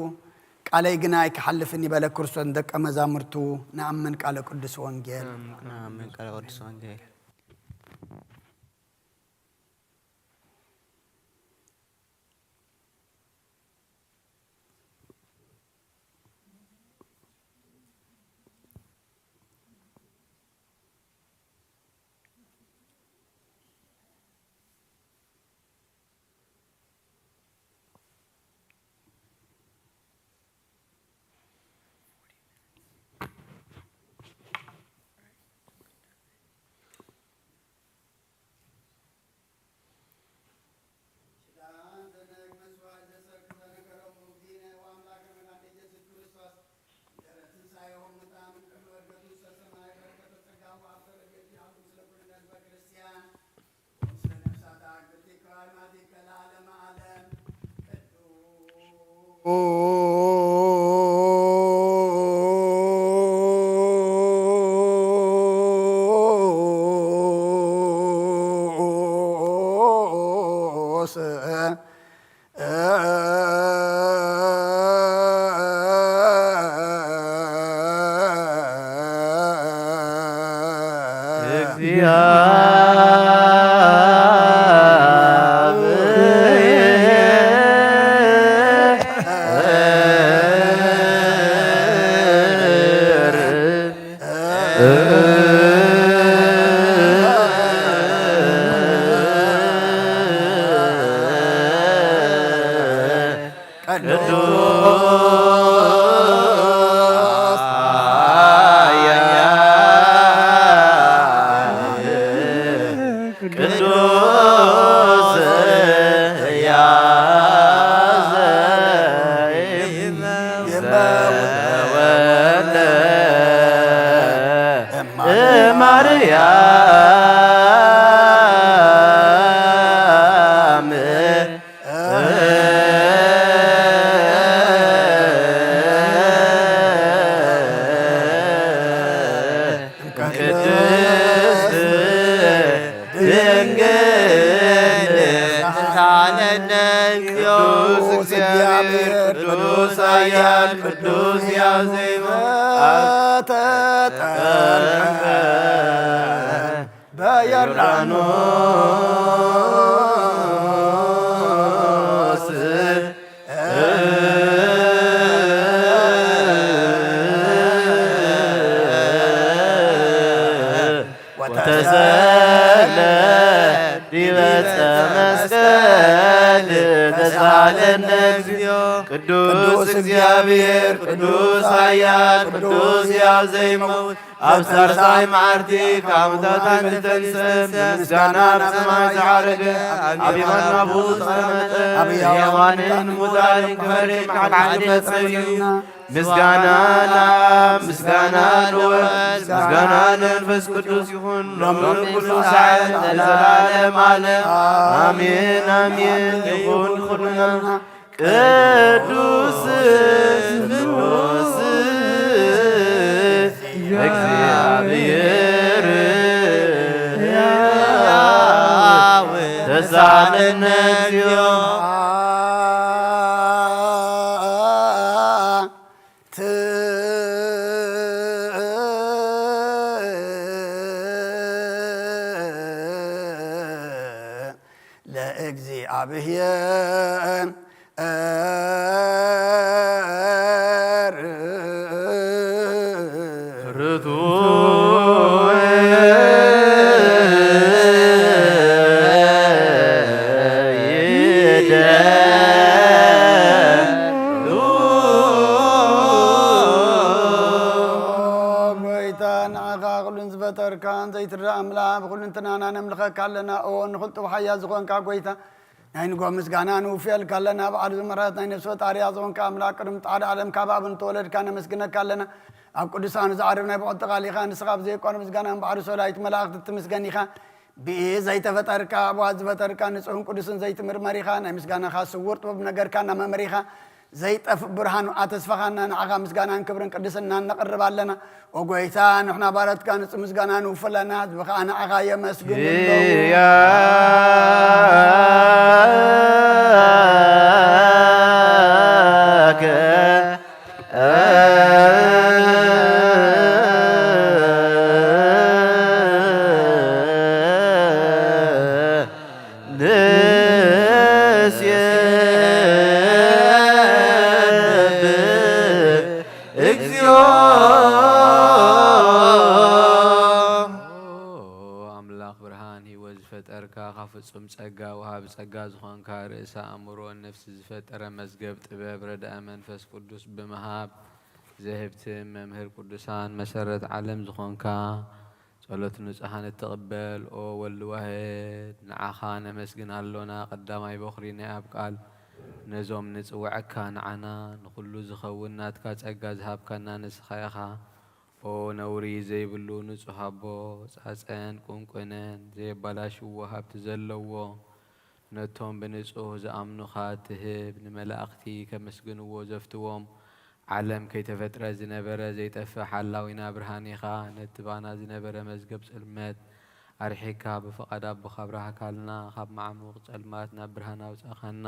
ቃለይ ግና ኣይክሓልፍን እዩ በለ ክርስቶስ ንደቀ መዛሙርቱ። ንኣምን ቃለ ቅዱስ ወንጌል። ንኣምን ቃለ ቅዱስ ወንጌል። ቅዱስ ኃያል ቅዱስ ሕያው ዘወልደ እማርያም ቅድስት ድንግል ተሳለነ። ቅዱስ እግዚአብሔር ቅዱስ ኃያል ቅዱስ ሕያው ዘወልደ ተጠምቀ በዮርዳኖስ ወተሰቅለ ዲበ ዕፀ መስቀል ተሳለነ እግዚኦ። ቅዱስ እግዚአብሔር ቅዱስ ኃያል ቅዱስ ሕያው ዘይመውት ኣብ ሳልሳይ መዓልቲ ካብ ሙታን ዝተንስአ ምስጋና ናብ ሰማይ ዝዓረገ ኣብ የማን ኣቦኡ ዝተቐመጠ ኣብ ሕያዋንን ሙታንን ክፈርድ ካብ ዓለም መጸ እዩ። ምስጋና ናብ ምስጋና ንወልድ ምስጋና ንመንፈስ ቅዱስ ይኹን ሎምን ኩሉ ሰዓት ንዘለዓለም ዓለም ኣሜን ኣሜን። ይኹን ይኹንና። ቅዱስ ቅዱስ እግዚአብሔር ተሳለነ እግዚኦ። ለእግዚአብሔር ርቱ ጎይታ ንዓኻ ኩሉን ዝፈጠርካን ዘይትረኣ ኣምላኽ ብኩሉ እንትናና ነምልኸካ ኣለና። ኦ ንኽልጥው ሓያል ዝኾንካ ጎይታ ናይ ንጎ ምስጋና ንውፍየልካ ኣለና። በዓል ዝመራት ናይ ነፍሲ ፈጣሪያ ዝኾንካ ኣምላኽ ቅድሚ ጻዕዳ ዓለም ካብ ኣብ እንተወለድካ ነመስግነካ ኣለና። ኣብ ቅዱሳኑ ዝዓርብ ናይ ብዕልቲ ቃል ኢኻ። ንስኻ ብዘይቋርብ ምስጋና እምበኣር ሰላይት መላእኽቲ ትምስገን ኢኻ። ብኢ ዘይተፈጠርካ ኣብዋ ዝፈጠርካ ንጹሕን ቅዱስን ዘይትምርመር ኢኻ። ናይ ምስጋናኻ ስውር ጥበብ ነገርካ እናመመሪኻ ዘይጠፍእ ብርሃን ውዓ ተስፋኻና ንዓኻ ምስጋናን ክብርን ቅድስናን ነቕርብ ኣለና። ኦ ጎይታ ንሕና ባረትካ ንጹህ ምስጋና ንውፍለና ህዝቢ ኸዓ ንዓኻ የመስግኑ ኣለዉ። ንሴብህ እግዚኦ። ኣምላኽ ብርሃን ህይወት ዝፈጠርካ ካብ ፍጹም ጸጋ ወሃቢ ጸጋ ዝኾንካ ርእሰ ኣእምሮን ነፍሲ ዝፈጠረ መዝገብ ጥበብ ረድአ መንፈስ ቅዱስ ብምሃብ ዘህብትን መምህር ቅዱሳን መሰረት ዓለም ዝኾንካ ጸሎት ንጹሓን እትቕበል ኦ ወልድ ዋሕድ ንዓኻ ነመስግን ኣሎና። ቀዳማይ በኹሪ ናይ ኣብ ቃል ነዞም ንጽውዐካ ንዓና ንኹሉ ዝኸውን ናትካ ጸጋ ዝሃብካና ንስኻ ኢኻ። ኦ ነውሪ ዘይብሉ ንጹሕ ኣቦ ጻጸን ቁንቁንን ዘየባላሽዎ ሃብቲ ዘለዎ ነቶም ብንጹህ ዝኣምኑኻ ትህብ፣ ንመላእኽቲ ከመስግንዎ ዘፍትዎም፣ ዓለም ከይተፈጥረ ዝነበረ ዘይጠፍእ ሓላዊና ብርሃን ኢኻ። ነቲ ባና ዝነበረ መዝገብ ጽልመት ኣርሒቕካ፣ ብፍቓድ ኣቦኻ ኣብራህካልና። ካብ መዓሙቕ ጸልማት ናብ ብርሃን ኣውጻእካና።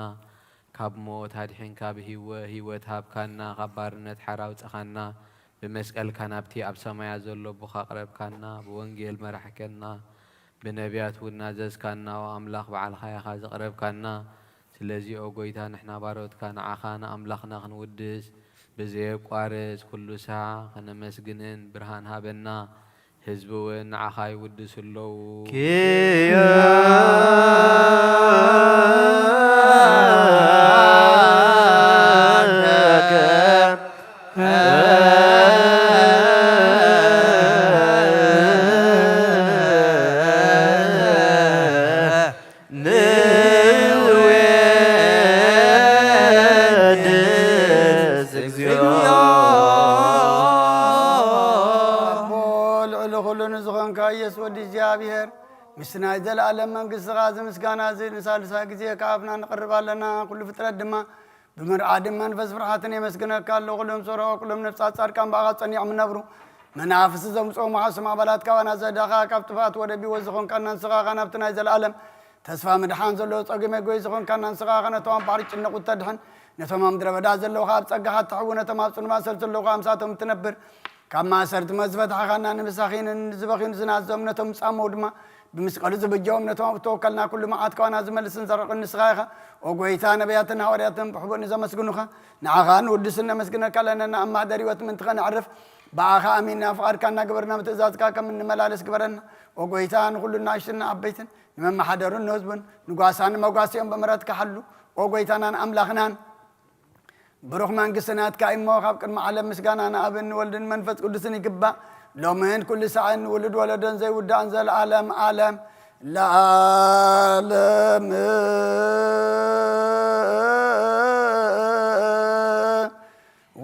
ካብ ሞት ኣድሒንካ፣ ብህይወ-፣ ህይወት ሃብካና። ካብ ባርነት ሓራ ኣውጻኻና። ብመስቀልካ ናብቲ ኣብ ሰማያት ዘሎ ኣቦኻ ኣቕረብካና። ብወንጌል መራሕከና። ብነቢያት እውን ናዘዝካና፣ ኦ ኣምላኽ፣ ባዕልኻ ኢኻ ዘቕረብካና። ስለዚ ኦ ጐይታ፣ ንሕና ባሮትካ ንዓኻ ንኣምላኽና ክንውድስ ብዘየቋርጽ ኩሉ ሳዕ ከነመስግንን ብርሃን ሃበና። ህዝቢ እውን ንዓኻ ይውድሱ ኣለዉ። ንውየድስ እግዚኦ። ኣቦ ልዕሊ ኩሉ ንዝኾንካ ኢየሱስ ወዲ እግዚኣብሔር፣ ምስቲ ናይ ዘለኣለም መንግሥትኻ እዚ ምስጋና እዚ ንሳልሳይ ግዜ ካብ ኣፍና ንቕርብ ኣለና። ኩሉ ፍጥረት ድማ ብምርዓድን መንፈስ ፍርሓትን የመስግነካ ኣሎ። ኩሎም ሰርሖ፣ ኩሎም ነፍሳት ጻድቃን ብኣኻ ጸኒዖም እነብሩ። መናፍስቲ ዘምጽኦም መሓሱ ማዕበላት ካባና ዘዳኻ፣ ካብ ጥፍኣት ወደብ ሕይወት ዝኾንካና ንስኻ ኸኣ ናብቲ ናይ ዘለኣለም ተስፋ ምድሓን ዘለዎ ጸገም መጎይ ዝኾንካና ንስኻ ኸኣ ነቶም ኣብ ባሕሪ ጭነቑ እተድሕን፣ ነቶም ኣብ ምድረ በዳ ዘለዉ ኸኣ ኣብ ጸጋኻ እትሕዊ፣ ነቶም ኣብ ጽኑዕ ማእሰርቲ ዘለዉ ኸኣ ምሳቶም እትነብር፣ ካብ ማእሰርቲ ሞት ዝፈታሕኻና፣ ንመሳኺንን ንዝበኽዩን ዝናዘዞም ነቶም ዝጻመዉ ድማ ብመስቀሉ ዝብጀዎም፣ ነቶም ኣብ እተወከልና ኩሉ መዓት ካባና ዝመልስን ዘርሕቕን ንስኻ ኢኻ። ኦ ጐይታ፣ ነቢያትን ሃዋርያትን ብሕቡእ ንዘመስግኑኻ ንዓኻ ንውድስን ነመስግነካ ኣለና። ኣብ ማሕደር ሕይወት ምእንቲ ኸነዕርፍ ብኣኻ ኣሚንና ፍቓድካ እናገበርና ብትእዛዝካ ከም እንመላለስ ግበረና። ኦ ጐይታ፣ ንኹሉ ንኣሽቱን ንዓበይትን ንመመሓደሩን ንህዝቡን ንጓሳን ንመጓስኦም ብምሕረትካ ሓሉ። ኦ ጐይታናን ኣምላኽናን፣ ብሩኽ መንግስቲ ናትካ እዩ እሞ፣ ካብ ቅድሚ ዓለም ምስጋና ንኣብን ንወልድን መንፈስ ቅዱስን ይግባእ፣ ሎምን ኩሉ ሳዕን፣ ንውሉድ ወለዶን ዘይውዳእን፣ ዘለዓለም ዓለም ለዓለም።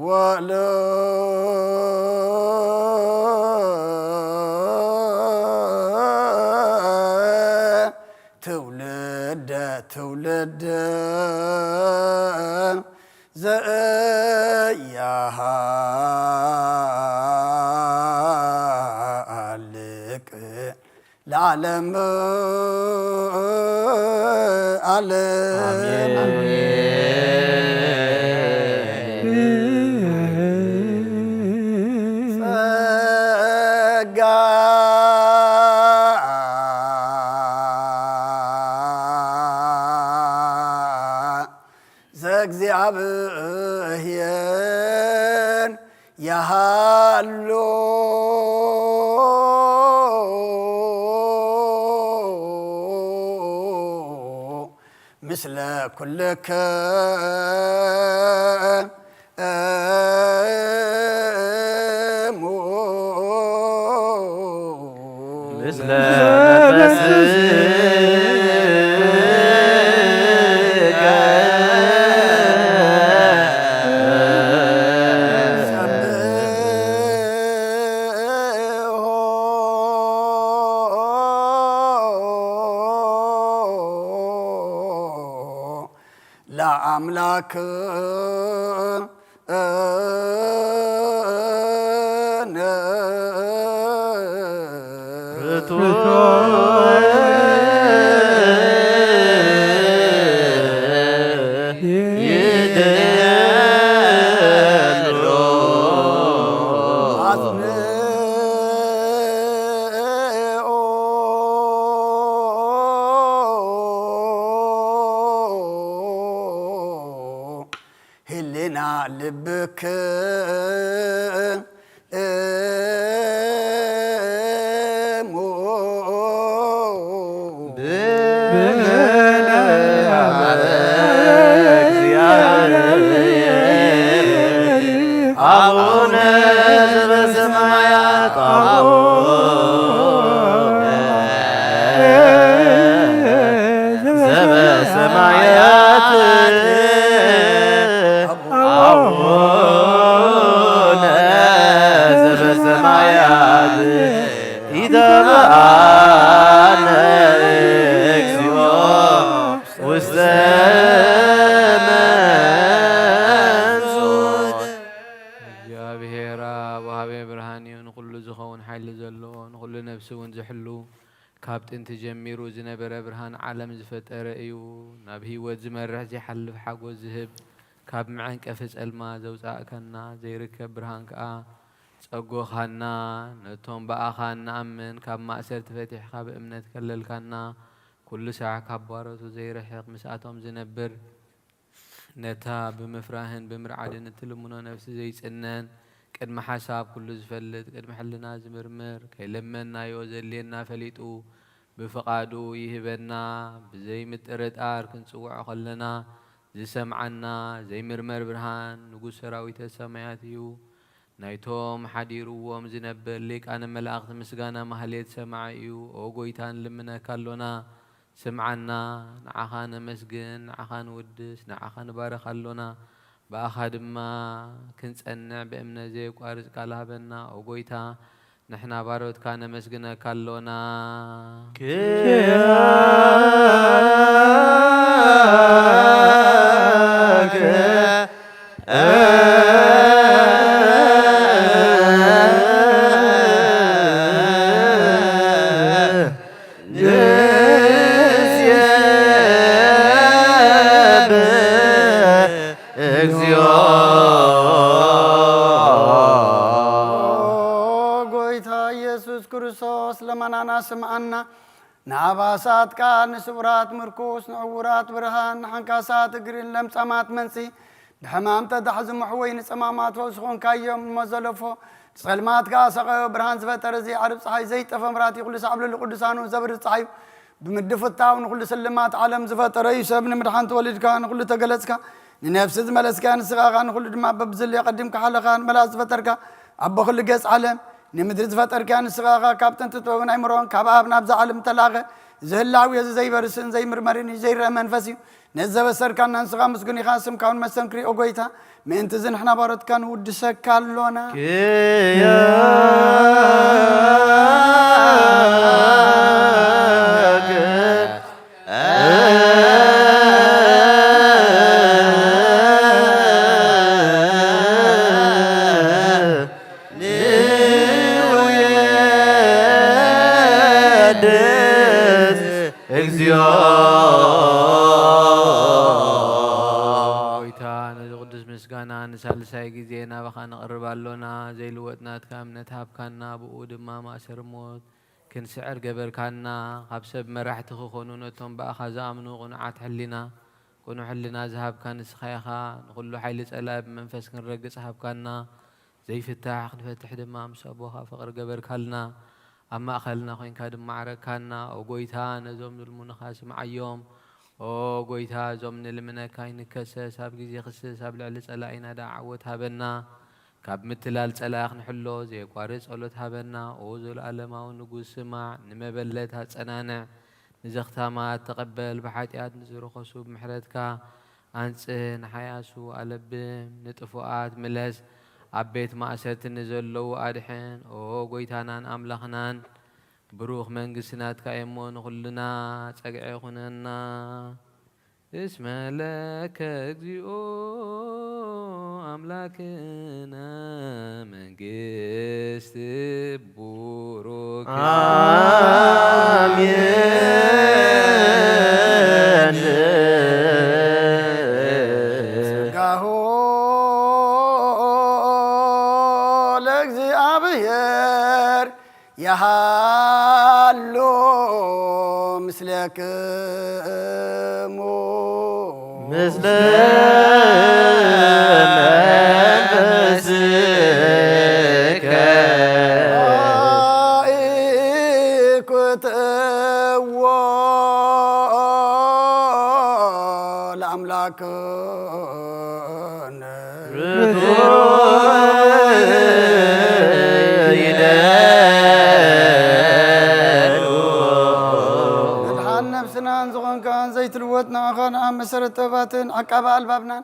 ወሎ ትውልደ ትውልድ ዘያሃልቅ ለዓለም ዓለም። ኣሜን። ጸጋ ዘእግዚኣብሔር ያሃሉ ምስለ ኩልክሙ። ምስለ መንፈስከ። ለአምላክ ህሊና ልብክ እሙ ብመንፈስ እግዚአብሔር አቡነ ዘበሰማያት አቡነ ዘበሰማያት አቡነ ዘበሰማያት ኢተብአነ እግዚኦ እግዚኣብሔር ኣብ ወሃቤ ብርሃን እዩ፣ ንኹሉ ዝኸውን ሓይሊ ዘለዎ፣ ንኹሉ ነፍሲ እውን ዝሕሉ፣ ካብ ጥንቲ ጀሚሩ ዝነበረ ብርሃን ዓለም ዝፈጠረ እዩ። ናብ ህይወት ዝመርሕ ዘይሓልፍ ሓጎስ ዝህብ፣ ካብ መዐንቀፊ ጸልማ ዘውጻእካና፣ ዘይርከብ ብርሃን ከኣ ጸጎኻና። ነቶም ብኣኻ እንኣምን ካብ ማእሰርቲ ፈቲሕካ ብእምነት ከለልካና፣ ኩሉ ሳዕ ካብ ባሮቱ ዘይርሕቕ ምስኣቶም ዝነብር፣ ነታ ብምፍራህን ብምርዓድን እትልምኖ ነፍሲ ዘይጽነን፣ ቅድሚ ሓሳብ ኩሉ ዝፈልጥ፣ ቅድሚ ሕልና ዝምርምር፣ ከይለመንናዮ ዘድልየና ፈሊጡ ብፍቓዱ ይህበና። ብዘይምጥርጣር ክንጽውዖ ከለና ዝሰምዓና ዘይምርመር ብርሃን ንጉስ ሰራዊተ ሰማያት እዩ። ናይቶም ሓዲርዎም ዝነብር ሊቃነ መላእኽቲ ምስጋና ማህሌት ሰማዒ እዩ። ኦ ጎይታ ንልምነካ ኣሎና፣ ስምዓና፣ ንዓኻ ነመስግን፣ ንዓኻ ንውድስ፣ ንዓኻ ንባርኽ ኣሎና። ብኣኻ ድማ ክንጸንዕ ብእምነት ዘየቋርጽ ቃል ሃበና። ኦ ጎይታ፣ ንሕና ባሮትካ ነመስግነካ ኣሎና። እግዚኦ። ኦ ጎይታ ኢየሱስ ክርስቶስ፣ ለመናና ስምዓና። ንኣባሳት ቃል፣ ንስውራት ምርኩስ፣ ንዕውራት ብርሃን፣ ንሓንካሳት እግርን ለምጻማት መንጺ፣ ብሕማም ተታሕዙ መሕወይ ንጸማማት ፈውሲ ኾንካዮም። ንሞት ዘለፎ ንጸልማት ከኣ ሰቐዮ፣ ብርሃን ዝፈጠረ፣ ዘይዓርብ ጸሓይ፣ ዘይጠፈ መብራህቲ፣ ኩሉ ሳዕ ኣብ ልዕሊ ቅዱሳኑ ዘብርህ ጸሓዩ፣ ብምድፍታው ንኹሉ ስልማት ዓለም ዝፈጠረ እዩ። ሰብ ንምድሓን ተወሊድካ፣ ንኹሉ ተገለጽካ፣ ንነፍሲ ዝመለስካ ንስኻ ኢኻ፣ ንኹሉ ድማ በብዝልዮ ቀዲምካ ሓለኻ፣ ንመላእኽቲ ዝፈጠርካ፣ ኣቦ ኩሉ ገጽ ዓለም፣ ንምድሪ ዝፈጠርካ ንስኻ ኢኻ። ካብ ጥንቲ ጥበብን ኣይምሮን ካብ ኣብ ናብዛ ዓለም እተላእኸ፣ እዚ ህላዊ እዚ ዘይበርስን ዘይምርመርን እዩ፣ ዘይረአ መንፈስ እዩ። ነዚ ዘበሰርካና ንስኻ ምስጉን ኢኻ፣ ስምካ እውን መስተንክር እዩ። ኦ ጎይታ፣ ምእንቲ እዚ ንሕና ባሮትካ ንውድሰካ ኣሎና። ንውየድስ እግዚኦ። ጎይታ፣ ነዚ ቅዱስ ምስጋና ንሳልሳይ ግዜ ናባኻ ነቕርብ ኣሎና። ዘይልወጥ ናትካ እምነት ሃብካና፣ ብኡ ድማ ማእሰር ሞት ክንስዕር ገበርካና። ካብ ሰብ መራሕቲ ክኾኑ ነቶም ብኣኻ ዝኣምኑ ቅኑዓት ሕሊና፣ ቅኑዕ ሕልና ዝሃብካ ንስኻ ኢኻ። ንኹሉ ሓይሊ ጸላኢ ብመንፈስ ክንረግጽ ሃብካና። ዘይፍታሕ ክንፈትሕ ድማ ምስ ኣቦኻ ፍቕሪ ገበርካልና። ኣብ ማእከልና ኮይንካ ድማ ዓረግካና። ኦ ጎይታ፣ ነዞም ዝልምኑኻ ስምዓዮም። ኦ ጎይታ፣ እዞም ንልምነካ ይንከሰስ፣ ኣብ ግዜ ክስስ ኣብ ልዕሊ ጸላኢና ደኣ ዓወት ሃበና። ካብ ምትላል ጸላኢ ክንሕሎ ዘየቋርጽ ጸሎት ሃበና። ኦ ዘለኣለማዊ ንጉስ፣ ስማዕ፣ ንመበለት ኣጸናንዕ፣ ንዘኽታማት ተቐበል፣ ብሓጢኣት ንዝረኸሱ ብምሕረትካ ኣንጽህ፣ ንሓያሱ ኣለብም፣ ንጥፉኣት ምለስ፣ ኣብ ቤት ማእሰርቲ ንዘለዉ ኣድሕን። ኦ ጎይታናን ኣምላኽናን፣ ብሩኽ መንግስቲ ናትካ እየሞ፣ ንኹልና ጸግዒ ኩነና። እስመ ለከ እግዚኦ ኣምላክነ መንግስት ቡሩክ። አሜን። ጸጋሁ ለእግዚኣብሔር የሃሉ ምስሌክሙ። ምስለ መንፈስከ። ኢኩትዎ ለአምላክ ርቱዕ ይደሉ። መድሓን ነብስናን ዝኾንካን ዘይትልወጥ ንዓኻ ንኣብ መሰረት ጥበባትን ዓቃቢ ኣልባብናን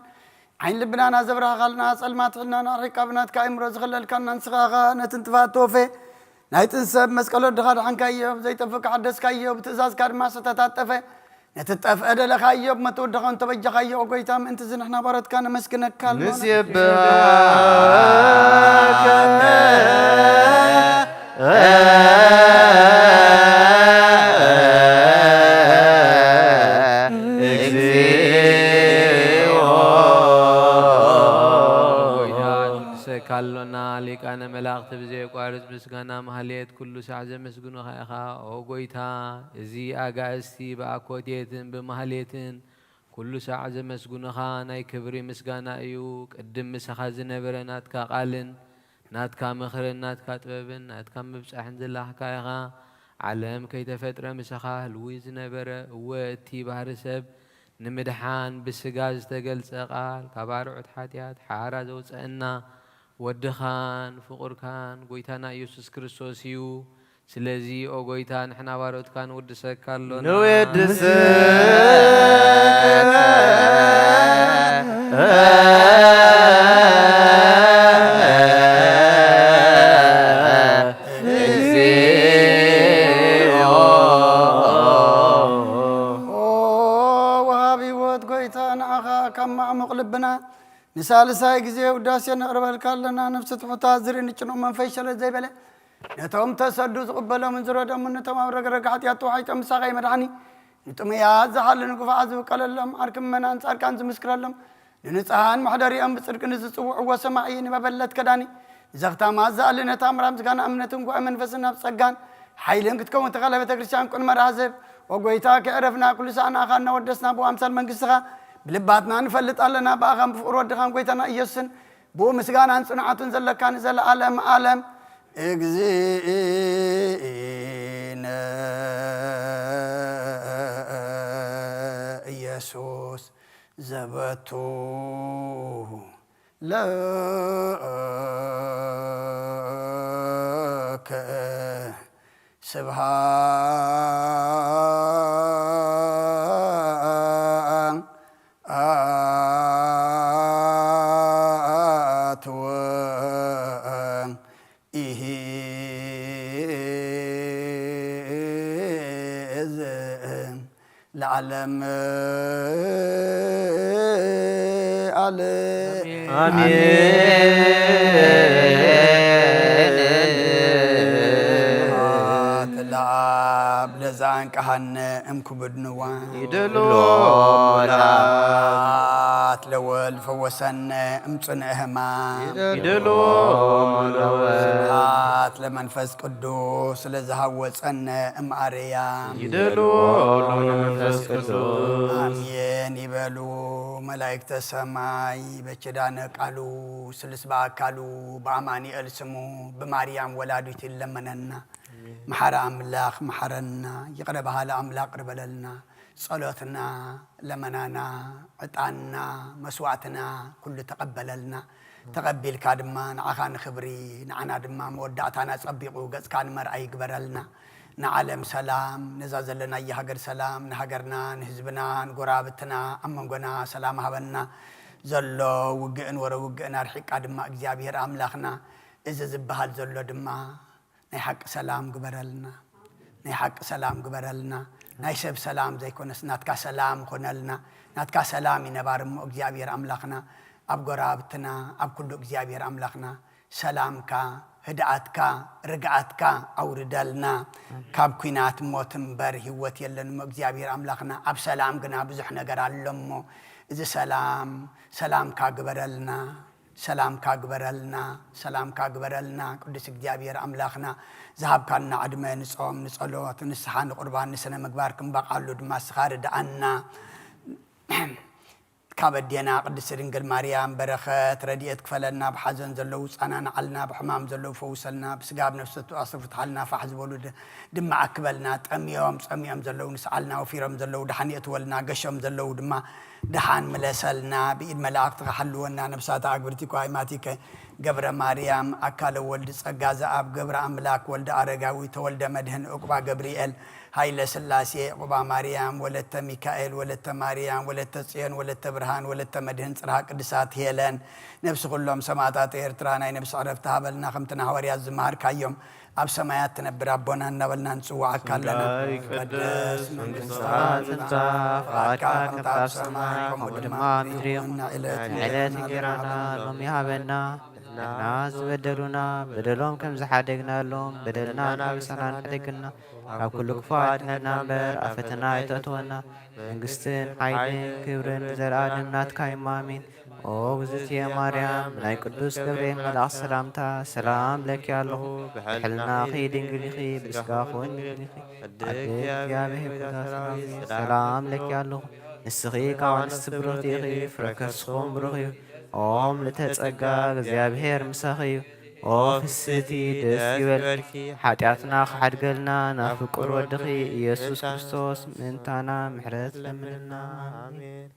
ዓይን ልብናን ኣዘብራህኻልና ጸልማት ሕልናና ኣርሒቃ ብናትካ ኣእምሮ ዝኸለልካና ንስኻ ኢኻ። ነቲ እንትፋት ተወፌ ናይ ጥንሰብ መስቀል ወድኻ ድሓንካዮ፣ ብዘይጠፍእ ሓደስካዮ፣ ብትእዛዝካ ድማ ዝተታጠፈ ነቲ ጠፍአ ደለኻዮ ብመተወደኻን ተበጃኻዮ፣ ኦ ጎይታ፣ ምእንቲ እዚ ንሕና ባሮትካ ነመስግነካ ኣሎና። ንሴብሐከ ንወድሰካ ኣሎና። ሊቃነ መላእኽቲ ብዘየቋርጽ ምስጋና ማህሌት ኩሉ ሳዕ ዘመስግኑኻ ኢኻ። ኦ ጎይታ፣ እዚ ኣጋእዝቲ ብኣኮቴትን ብማህሌትን ኩሉ ሳዕ ዘመስግኑኻ ናይ ክብሪ ምስጋና እዩ። ቅድም ምሳኻ ዝነበረ ናትካ ቃልን ናትካ ምኽርን ናትካ ጥበብን ናትካ ምብጻሕን ዝላኽካ ኢኻ። ዓለም ከይተፈጥረ ምሳኻ ህልዊ ዝነበረ፣ እወ፣ እቲ ባህሪ ሰብ ንምድሓን ብስጋ ዝተገልጸ ቃል፣ ካብ ኣርዑት ሓጢኣት ሓራ ዘውጸአና ወድኻን ፍቑርካን ጎይታና ኢየሱስ ክርስቶስ እዩ። ስለዚ ኦ ጎይታ፣ ንሕና ባሮትካ ንውድሰካ ኣሎና። ንውድሰካ እግዚኦ። ኦ ወሃቢ ህይወት ጎይታ፣ ንዓኻ ካብ ማዕሙቕ ልብና ንሳልሳይ ግዜ ውዳሴ ነቕርበልካ ኣለና። ነፍሲ ትሑታት ዝርኢ ንጭኑቕ መንፈስ ሸለል ዘይበለ፣ ነቶም ተሰዱ ዝቕበሎምን ዝረደሙን፣ ነቶም ኣብ ረግረግ ሓጢኣት ተዋሒጦም ምሳኻ መድሓኒ፣ ንጥሙያት ዝሓሊ ንግፉዓት ዝብቀለሎም፣ ዓርኪ ምእመናን ጻድቃን ዝምስክረሎም፣ ንንጹሃን መሕደሪኦም ብጽድቂ ንዝጽውዕዎ ሰማዒ ንመበለት ከዳኒ፣ ንዘኽታማት ዝኣሊ ነታ ምራም ዝጋና እምነትን ጉባኤ መንፈስን ናብ ጸጋን ሓይልን ክትከውን ተኸለ ቤተ ክርስቲያን ቅን መርሃ ዝህብ። ኦ ጎይታ፣ ከዕረፍና ኩሉ ሳዕ ንኣኻ እናወደስና ብኣምሳል መንግስትኻ ብልባትና ንፈልጥ ኣለና። ብኣኻን ብፍቕሪ ወድኻን ጎይታና ኢየሱስን ብኡ ምስጋናን ጽንዓቱን ዘለካ ንዘለዓለም ዓለም። እግዚእነ ኢየሱስ ዘበቱ ለከ ስብሐት ወኢሂ እዝ ለዓለም ዓለም። ኣሜን። ስብሐት ለአብ ለዘአንቀሐነ እምክቡድ ንዋ። ይደሎ ስብሐት ለወልድ ፈወሰነ እምጽንዕ ሕማም። ይደሎ ለወልድ። ስብሐት ለመንፈስ ቅዱስ ለዝሃወጸነ እምኣርያም። ይደሎ ለመንፈስ ቅዱስ። ኣሜን ይበሉ መላእክተ ሰማይ። በኪዳነ ቃሉ ስሉስ በአካሉ በአማኑኤል ስሙ በማርያም ወላዲቱ ይለመነና። መሓሪ ኣምላኽ መሓረና፣ ይቕረ በሃሊ ኣምላኽ ይቕረ በለልና። ጸሎትና፣ ለመናና፣ ዕጣንና፣ መስዋዕትና ኩሉ ተቐበለልና። ተቐቢልካ ድማ ንዓኻ ንኽብሪ፣ ንዓና ድማ መወዳእታና ጸቢቑ ገጽካ ንመርኣይ ይግበረልና። ንዓለም ሰላም፣ ነዛ ዘለናያ ሃገር ሰላም፣ ንሃገርና፣ ንህዝብና፣ ንጎረባብትና፣ ኣብ መንጎና ሰላም ሃበና። ዘሎ ውግእን ወረ ውግእን ኣርሒቃ ድማ እግዚኣብሔር ኣምላኽና፣ እዚ ዝበሃል ዘሎ ድማ ናይ ሓቂ ሰላም ግበረልና። ናይ ሓቂ ሰላም ግበረልና። ናይ ሰብ ሰላም ዘይኮነስ ናትካ ሰላም ኾነልና። ናትካ ሰላም እዩ ነባሪ እሞ እግዚኣብሔር ኣምላኽና፣ ኣብ ጎረባብትና፣ ኣብ ኩሉ እግዚኣብሔር ኣምላኽና ሰላምካ፣ ህድኣትካ፣ ርግኣትካ ኣውርደልና። ካብ ኲናት ሞት እምበር ህይወት የለን እሞ እግዚኣብሔር ኣምላኽና፣ ኣብ ሰላም ግና ብዙሕ ነገር ኣሎ እሞ፣ እዚ ሰላም፣ ሰላምካ ግበረልና። ሰላምካ ግበረልና፣ ሰላምካ ግበረልና። ቅዱስ እግዚኣብሔር ኣምላኽና፣ ዝሃብካና ዕድመ ንጾም፣ ንጸሎት፣ ንስሓ፣ ንቁርባን፣ ንስነ ምግባር ክንበቕዓሉ ድማ ንስኻ ርድኣና። ካብ ኣዴና ቅድስቲ ድንግል ማርያም በረኸት ረድኤት ክፈለና። ብሓዘን ዘለዉ ጻናንዓልና፣ ብሕማም ዘለዉ ፈውሰልና፣ ብስጋ ብነፍሲ ተዋስኡ ፍትሓልና፣ ፋሕ ዝበሉ ድ-፣ ድማ ኣክበልና። ጠምዮም ጸሚኦም ዘለዉ ንስዓልና፣ ወፊሮም ዘለዉ ደሓን የእትወልና፣ ገሾም ዘለዉ ድማ ደሓን ምለሰልና። ብኢድ መላእኽትኻ ሓልወና። ነብሳተ ኣግብርቲኮ ኣይማቲከ ገብረ ማርያም፣ ኣካለ ወልድ ጸጋ ዘኣብ፣ ገብረ ኣምላክ፣ ወልደ ኣረጋዊ፣ ተወልደ መድህን፣ ዕቁባ ገብርኤል፣ ሃይለ ስላሴ፣ ዑቕባ ማርያም፣ ወለተ ሚካኤል፣ ወለተ ማርያም፣ ወለተ ጽዮን፣ ወለተ ብርሃን፣ ወለተ መድህን፣ ጽርሃ ቅድሳት ሄለን፣ ነፍሲ ኩሎም ሰማዕታት ኤርትራ ናይ ነፍሲ ዕረፍቲ ሃበልና፣ ከምቲ ንሃዋርያት ዝመሃርካዮም ኣብ ሰማያት ትነብር ኣቦና እናበልና ንጽውዓካ ኣለና። ስምካ ይቀደስ፣ መንግስትኻ ትምጻእ፣ ፍቓድካ ከምታ ኣብ ሰማይ ከምኡ ድማ ኣብ ምድሪ ይኹን። ዕለት ዕለት እንጀራና ሎሚ ሃበና። ንሕና ዝበደሉና በደሎም ከም ዝሓደግናሎም በደልና ኣበሳና ንሕደግልና፣ ካብ ኩሉ ክፉእ ኣድሕነና እምበር ኣብ ፈተና ኣይተእትወና። መንግስትን ሓይልን ክብርን ንዘለኣለም ናትካ እዩ። ኣሜን። ኦ እግዝእትየ ማርያም፣ ብናይ ቅዱስ ገብርኤል መልኣኽ ሰላምታ ሰላም ለኪ ኣለኹ። ብሕልናኺ ድንግል ኢኺ፣ ብስጋኺ እውን ድንግል ኢኺ። ኣደ እግዚኣብሔር፣ ሰላም ለኪ ኣለኹ። ንስኺ ካብ ኣንስቲ ብሩኽቲ ኢኺ፣ ፍረ ከርስኹም ብሩኽ እዩ። ኦም ልተጸጋ እግዚኣብሔር ምሳኺ እዩ። ኦ ፍስቲ ደስ ይበልኪ፣ ሓጢኣትና ክሓድገልና ናብ ፍቁር ወድኺ ኢየሱስ ክርስቶስ ምእንታና ምሕረት ለምንልና። ኣሜን።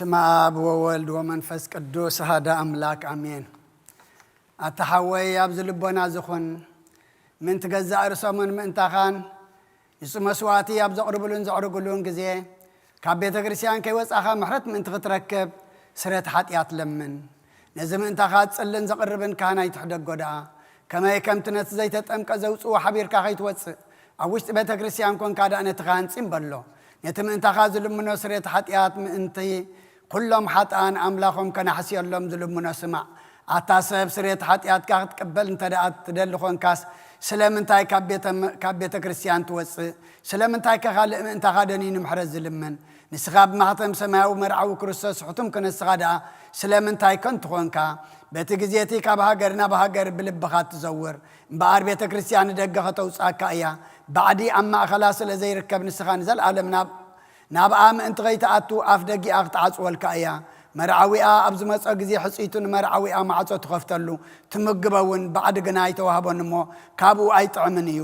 ስመ ኣብ ወወልድ ወመንፈስ ቅዱስ ኣሃደ ኣምላክ ኣሜን። ኣታ ሓወይ ኣብዚ ልቦና ዝኹን ምእንቲ ገዛእ ርእሶምን ምእንታኻን ንጹ መስዋዕቲ ኣብ ዘቕርብሉን ዘዕርግሉን ግዜ ካብ ቤተ ክርስቲያን ከይወጻኻ ምሕረት ምእንቲ ክትረክብ ስረት ሓጢኣት ለምን። ነዚ ምእንታኻ ጽልን ዘቕርብን ካህን ኣይትሕደጎ ደኣ። ከመይ ከምቲ ነቲ ዘይተጠምቀ ዘውጽዎ ሓቢርካ ከይትወጽእ ኣብ ውሽጢ ቤተ ክርስቲያን ኮንካ ደኣ ነቲ ካህን ጺም በሎ። ነቲ ምእንታኻ ዝልምኖ ስርየት ሓጢኣት ምእንቲ ኩሎም ሓጥኣን ኣምላኾም ከናሕስየሎም ዝልምኖ ስማዕ። ኣታ ሰብ ስርየት ሓጢኣትካ ክትቅበል እንተ ደኣ ትደሊ ኾንካስ ስለምንታይ ካብ ቤተ፣ ካብ ቤተ ክርስቲያን ትወጽእ? ስለምንታይ ከ ካልእ ምእንታኻ ደንዩ ንምሕረት ዝልምን? ንስኻ ብማሕተም ሰማያዊ መርዓዊ ክርስቶስ ሕቱም ክነስኻ ደኣ ስለምንታይ ከንቱ ኾንካ? በቲ ግዜ እቲ ካብ ሃገር ናብ ሃገር ብልብኻ ትዘውር እምበኣር ቤተ ክርስቲያን ንደገ ከተውጽኣካ እያ። ባዕዲ ኣብ ማእኸላ ስለ ዘይርከብ ንስኻ ንዘለኣለም ናብ ናብኣ ምእንቲ ኸይትኣቱ ኣፍ ደጊኣ ክትዓጽወልካ እያ። መርዓዊኣ ኣብ ዝመጾ ግዜ ሕጽይቱ ንመርዓዊኣ ማዕጾ ትኸፍተሉ፣ ትምግበ እውን ባዕዲ ግና ኣይተዋህቦን እሞ ካብኡ ኣይጥዕምን እዩ።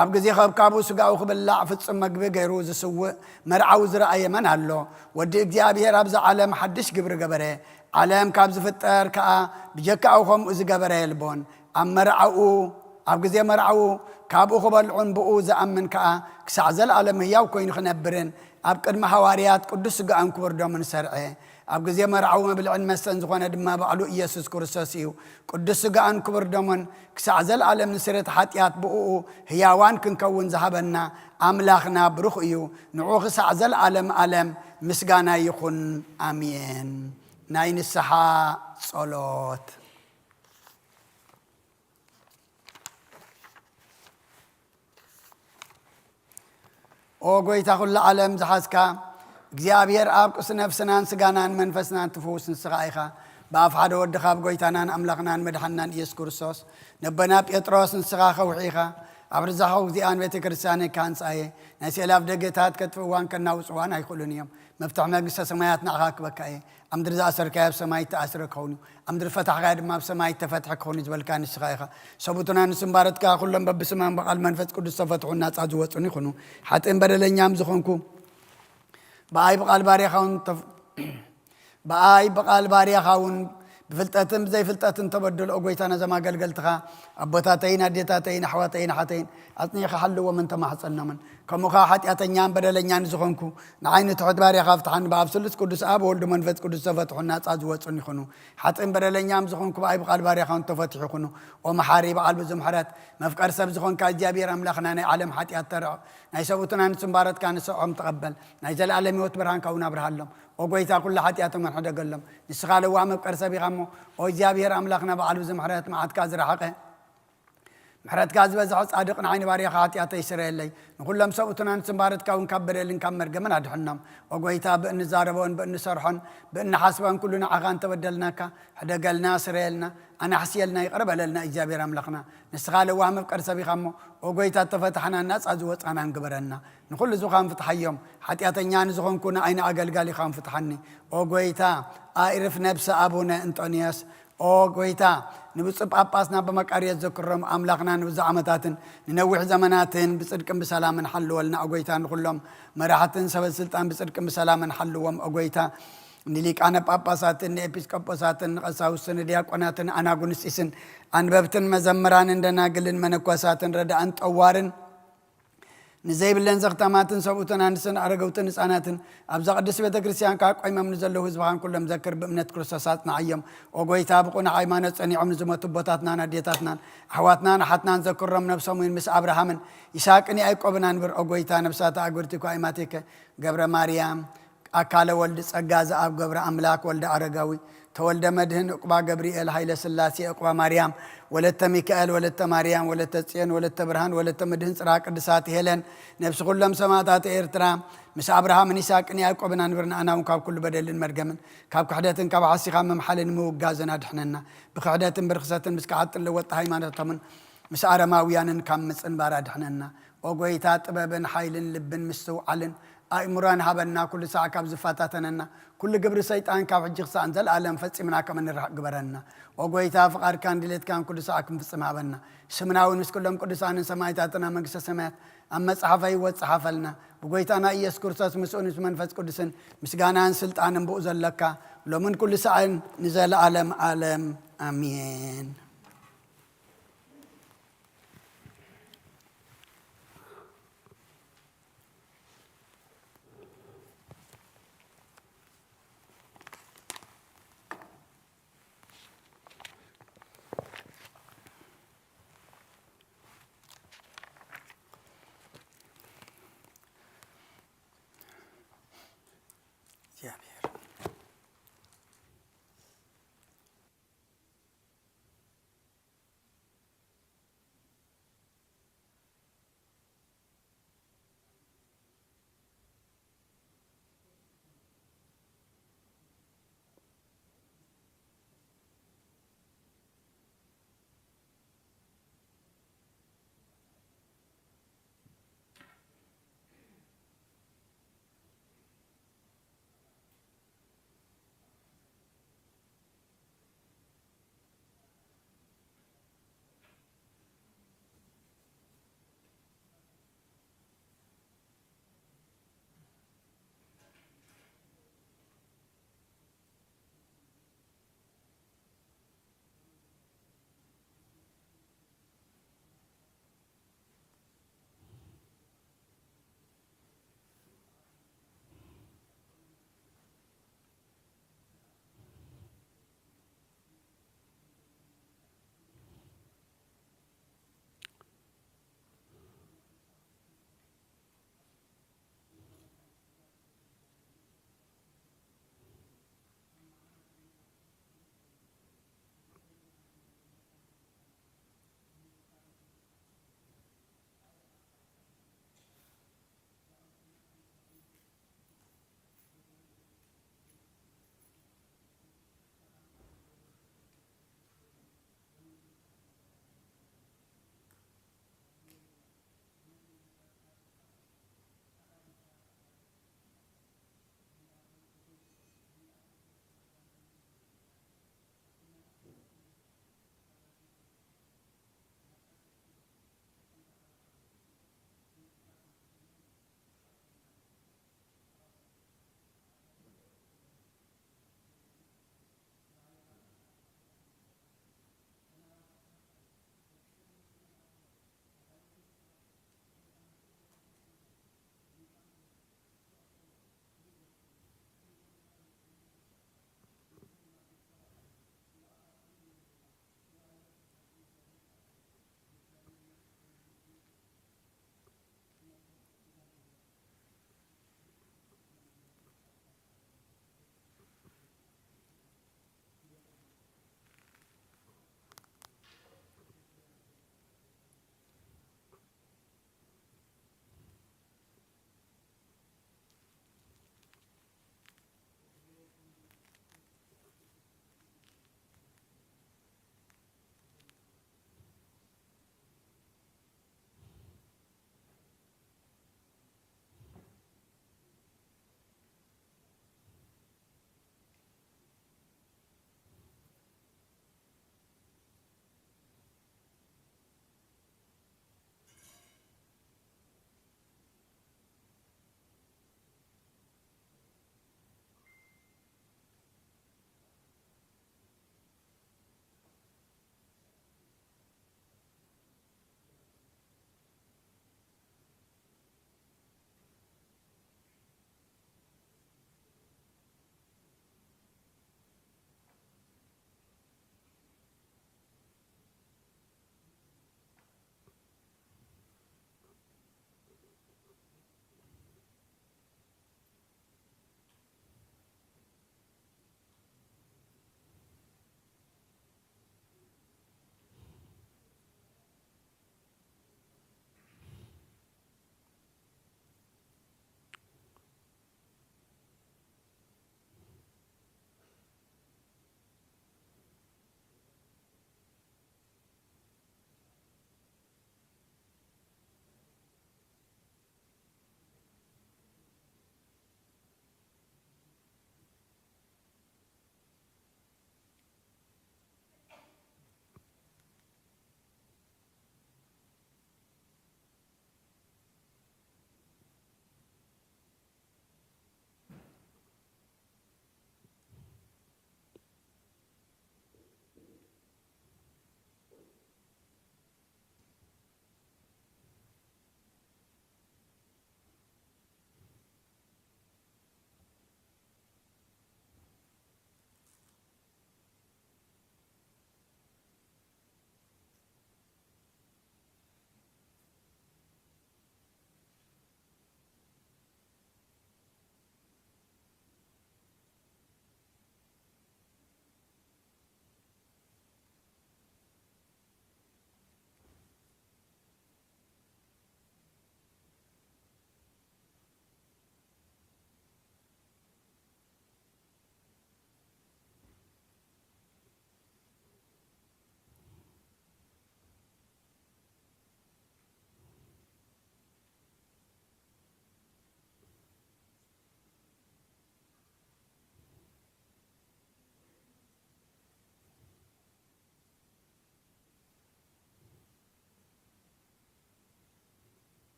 ኣብ ግዜ ኸብካቡ ስጋኡ ክብላዕ ፍጹም መግቢ ገይሩ ዝስውእ መርዓዊ ዝረኣየ መን ኣሎ? ወዲ እግዚኣብሔር ኣብዚ ዓለም ሓድሽ ግብሪ ገበረ። ዓለም ካብ ዝፍጠር ከኣ ብጀካኡ ኸምኡ ዝገበረ የልቦን። ኣብ መርዓኡ፣ ኣብ ግዜ መርዓኡ ካብኡ ክበልዑን ብኡ ዝኣምን ከኣ ክሳዕ ዘለኣለም ህያው ኮይኑ ክነብርን ኣብ ቅድሚ ሃዋርያት ቅዱስ ስጋኡን ክቡር ደሙን ሰርዐ። ኣብ ግዜ መርዓዊ መብልዕን መስተን ዝኾነ ድማ ባዕሉ ኢየሱስ ክርስቶስ እዩ። ቅዱስ ስጋኡን ክቡር ደሙን ክሳዕ ዘለኣለም ንስርየት ሓጢኣት ብእኡ ህያዋን ክንከውን ዝሃበና ኣምላኽና ብሩኽ እዩ። ንዑ ክሳዕ ዘለኣለም ኣለም ምስጋና ይኹን። ኣሜን። ናይ ንስሓ ጸሎት። ኦ ጎይታ ኩሉ ዓለም ዝሓዝካ እግዚኣብሔር ኣብ ቅስ ነፍስናን ስጋናን መንፈስናን ትፍውስ ንስኻ ኢኻ። ብኣፍ ሓደ ወድኻ ብጎይታናን ኣምላኽናን መድሓንናን ኢየሱስ ክርስቶስ ነቦና ጴጥሮስ ንስኻ ከውሒ ኢኻ። ኣብ ርዛኻ እግዚኣብሔር ቤተ ክርስቲያን ካንጻየ ናይ ሴላፍ ደገታት ከጥፍእዋን ከናውጽዋን ኣይኽእሉን እዮም። መፍትሒ መንግስተ ሰማያት ንዓኻ ክበካ እየ። ኣብ ምድሪ ዝኣሰርካዮ ኣብ ሰማይ ተኣስረ ክኸውን እዩ። ኣብ ምድሪ ፈታሕካዮ ድማ ኣብ ሰማይ ተፈትሐ ክኸውን እዩ ዝበልካ ንስኻ ኢኻ። ሰቡትና ንስምባረትካ ኩሎም በብስማም ብቓል መንፈስ ቅዱስ ተፈትሑን ናጻ ዝወጹን ይኹኑ። ሓጥእን በደለኛም ዝኾንኩ ብኣይ ብቓል ባርያኻ እውን ተፍ-፣ ብኣይ ብቓል ባርያኻ እውን ብፍልጠትን ብዘይፍልጠትን ተበደሉ። ኦ ጎይታ ነዞም ኣገልገልትኻ ኣቦታተይን ኣዴታተይን ኣሕዋተይን ኣሓተይን ኣጽኒዕኻ ሓልዎም እንተማሕጸኖምን ከምኡ ኸዓ ሓጢኣተኛን በደለኛን ዝኾንኩ ንዓይ ንትሑት ባርያኻ ፍትሓኒ። ብኣብ ስሉስ ቅዱስ ኣብ ወልዱ መንፈስ ቅዱስ ተፈትሑ ናጻ ዝወጹን ይኹኑ። ሓጥእን በደለኛም ዝኾንኩ ብኣይ ብቓል ባርያኻ እውን ተፈትሑ ይኹኑ። ኦ መሓሪ በዓል ብዙ ምሕረት መፍቀር ሰብ ዝኾንካ እግዚኣብሔር ኣምላኽና ናይ ዓለም ሓጢኣት ተርዖ ናይ ሰብኡትና ንስምባረትካ ንስዖም ተቐበል። ናይ ዘለኣለም ህይወት ብርሃንካ እውን ኣብርሃሎም። ኦ ጎይታ ኩሉ ሓጢኣቶም ሕደገሎም። ንስኻ ለዋህ መፍቀር ሰብ ኢኻ እሞ ኦ እግዚኣብሔር ኣምላኽና በዓል ብዙ ምሕረት መዓትካ ዝረሓቐ ምሕረትካ ዝበዝሐ ጻድቕ ንዓይ ንባርያኻ ሓጢኣተይ ስረየለይ። ንኹሎም ሰብኡትና ንስምባረትካ እውን ካብ በደልን ካብ መርገምን ኣድሕኖም። ኦ ጎይታ ብእንዛረቦን ብእንሰርሖን ብእንሓስቦን ኩሉ ንዓኻ እንተበደልናካ ሕደገልና፣ ስረየልና፣ ኣናሕስየልና፣ ይቕረ በለልና እግዚኣብሔር ኣምላኽና። ንስኻ ለዋህ መፍቀር ሰብ ኢኻ እሞ ኦ ጎይታ እተፈታሕናን ናጻ ዝወጻናን ግበረና። ንኹሉ ዝኻን ፍትሓዮም። ሓጢኣተኛ ንዝኾንኩ ንዓይ ንኣገልጋሊኻን ፍትሓኒ። ኦ ጎይታ ኣእርፍ ነብሰ ኣቡነ እንጦንዮስ ኦ ጎይታ ንብፁዕ ጳጳስና ብመቃርዮስ ዘክሮም ኣምላኽና ንብዙሕ ዓመታትን ንነዊሕ ዘመናትን ብጽድቅን ብሰላምን ሓልወልና። ኦ ጎይታ ንኹሎም መራሕትን ሰበ ስልጣን ብጽድቅን ብሰላምን ሓልዎም። ኦ ጎይታ ንሊቃነ ጳጳሳትን ንኤጲስቆጶሳትን ንቐሳውስትን ንዲያቆናትን ኣናጉንስጢስን ኣንበብትን መዘምራንን ደናግልን መነኮሳትን ረዳእን ጠዋርን ንዘይብለን ዘኽታማትን ሰብኡትን ኣንስትን ኣረገውትን ህፃናትን ኣብዛ ቅድስት ቤተ ክርስቲያን ከዓ ቆይሞም ንዘለዉ ህዝብኻን ኩሎም ዘክር፣ ብእምነት ክርስቶስ ኣጽንዓዮም። ኦ ጎይታ ብቑኑዕ ሃይማኖት ጸኒዖም ንዝሞቱ ኣቦታትናን ኣዴታትናን ኣሕዋትናን ኣሓትናን ዘክሮም፣ ነብሶም እውን ምስ ኣብርሃምን ይስሐቅን ያዕቆብን ኣንብር። ኦ ጎይታ ነብሳት ኣእጉርቲ እኳ ኣይማቴከ ገብረ ማርያም ኣካለ ወልድ ጸጋ ዘኣብ ገብረ ኣምላክ ወልደ ኣረጋዊ ተወልደ መድህን ዕቁባ ገብርኤል ሃይለ ስላሴ ዕቁባ ማርያም ወለተ ሚካኤል ወለተ ማርያም ወለተ ጽዮን ወለተ ብርሃን ወለተ መድህን ጽርሃ ቅድሳት ሄለን ነብሲ ኩሎም ሰማእታት ኤርትራ ምስ ኣብርሃምን ይስሐቅን ያዕቆብን ኣንብር። ንኣና እውን ካብ ኩሉ በደልን መርገምን ካብ ክሕደትን ካብ ሓሲኻ ምምሓልን ምውጋዝን ኣድሕነና። ብክሕደትን ብርክሰትን ምስ ክሓጥን ለወጥቲ ሃይማኖቶምን ምስ ኣረማውያንን ካብ ምጽንባር ኣድሕነና። ኦ ጎይታ ጥበብን ሓይልን ልብን ምስትውዓልን ኣእምሮን ሃበና፣ ኩሉ ሳዕ ካብ ዝፈታተነና፣ ኩሉ ግብሪ ሰይጣን ካብ ሕጂ ክሳዕ ንዘለኣለም ፈጺምና ከም እንርሕቕ ግበረና። ኦ ጎይታ፣ ፍቓድካን ድሌትካን ኩሉ ሳዕ ክንፍጽም ሃበና። ስምና እውን ምስ ኩሎም ቅዱሳንን ሰማዕታትን ኣብ መንግስተ ሰማያት ኣብ መጽሓፈ ህይወት ጸሓፈልና። ብጎይታና ኢየሱስ ክርስቶስ ምስኡን ምስ መንፈስ ቅዱስን ምስጋናን ስልጣንን ብኡ ዘለካ ሎምን ኩሉ ሳዕን ንዘለኣለም ኣለም ኣሜን። እግዚኣብሔር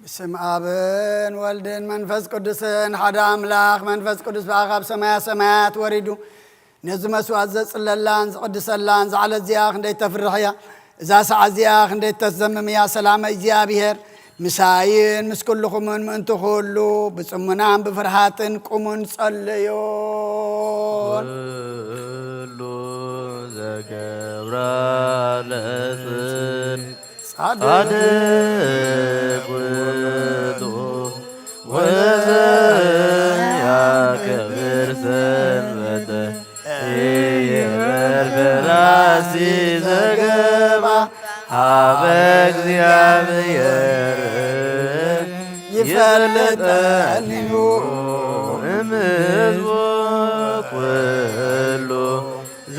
ብስም ኣብን ወልድን መንፈስ ቅዱስን ሓደ ኣምላኽ። መንፈስ ቅዱስ ብኣኻ ኣብ ሰማያ ሰማያት ወሪዱ ነዚ መስዋዕት ዘጽለላን ዝቕድሰላን ዝዓለት እዚኣ ክንደይ ተፍርሕ እያ። እዛ ሰዓት እዚኣ ክንደይ ተዘምም እያ። ሰላመ እግዚኣብሔር ምሳይን ምስ ኩልኹምን ምእንቲ ኩሉ ብጽሙናን ብፍርሃትን ቁሙን ጸልዩን። ኩሉ ዘገብራ ለጽድቅ ጻድቅ ጻድቅ ውእቱ ወዘያከብር ሰንበተ ኢይበር በራሲ ዘገባ ሀበ እግዚኣብሔር ይፈልጠኒኑ እምሕዝቡ ኩሉ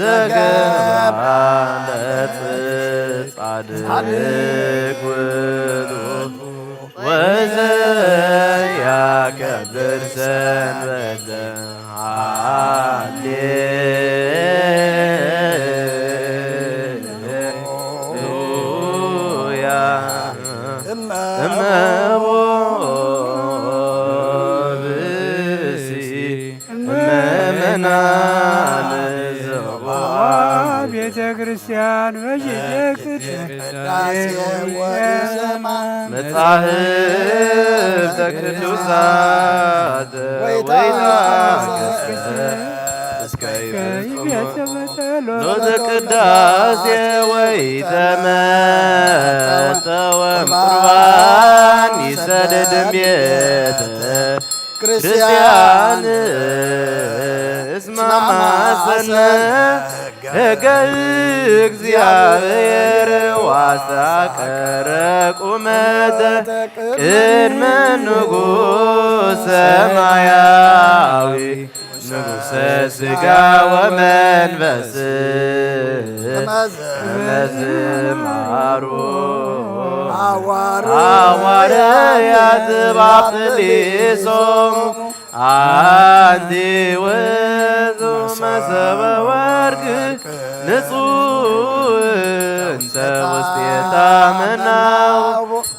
ዘገባ ለጽድቅ ውእቱ ወዘያከብር ሰንበተ። ሃሌሉያ። እመቦ ብእሲ እመመናን ዘዋ ቤተ ክርስቲያን በሽደቅት ቅዳሴ ወይሰማ መጻሕፍተ ቅዱሳት ወይታ ወይታ እስከ ይፈጸም ጸሎተ ቅዳሴ ወይተመጠወም ቁርባን ይሰደድም ቤተ ክርስቲያን እስማማሰነ ሕገ እግዚኣብሔር ዋሳቀረ ቁመተ ቅድመ ንጉሥ ሰማያዊ ንጉሠ ሥጋ ወመንፈስ ከመዝማሩ ሐዋርያት ባፍሊሶሙ አንቲ ውእቱ መሰበ ወርቅ ንጹሕ እንተ ውስቴታ መናው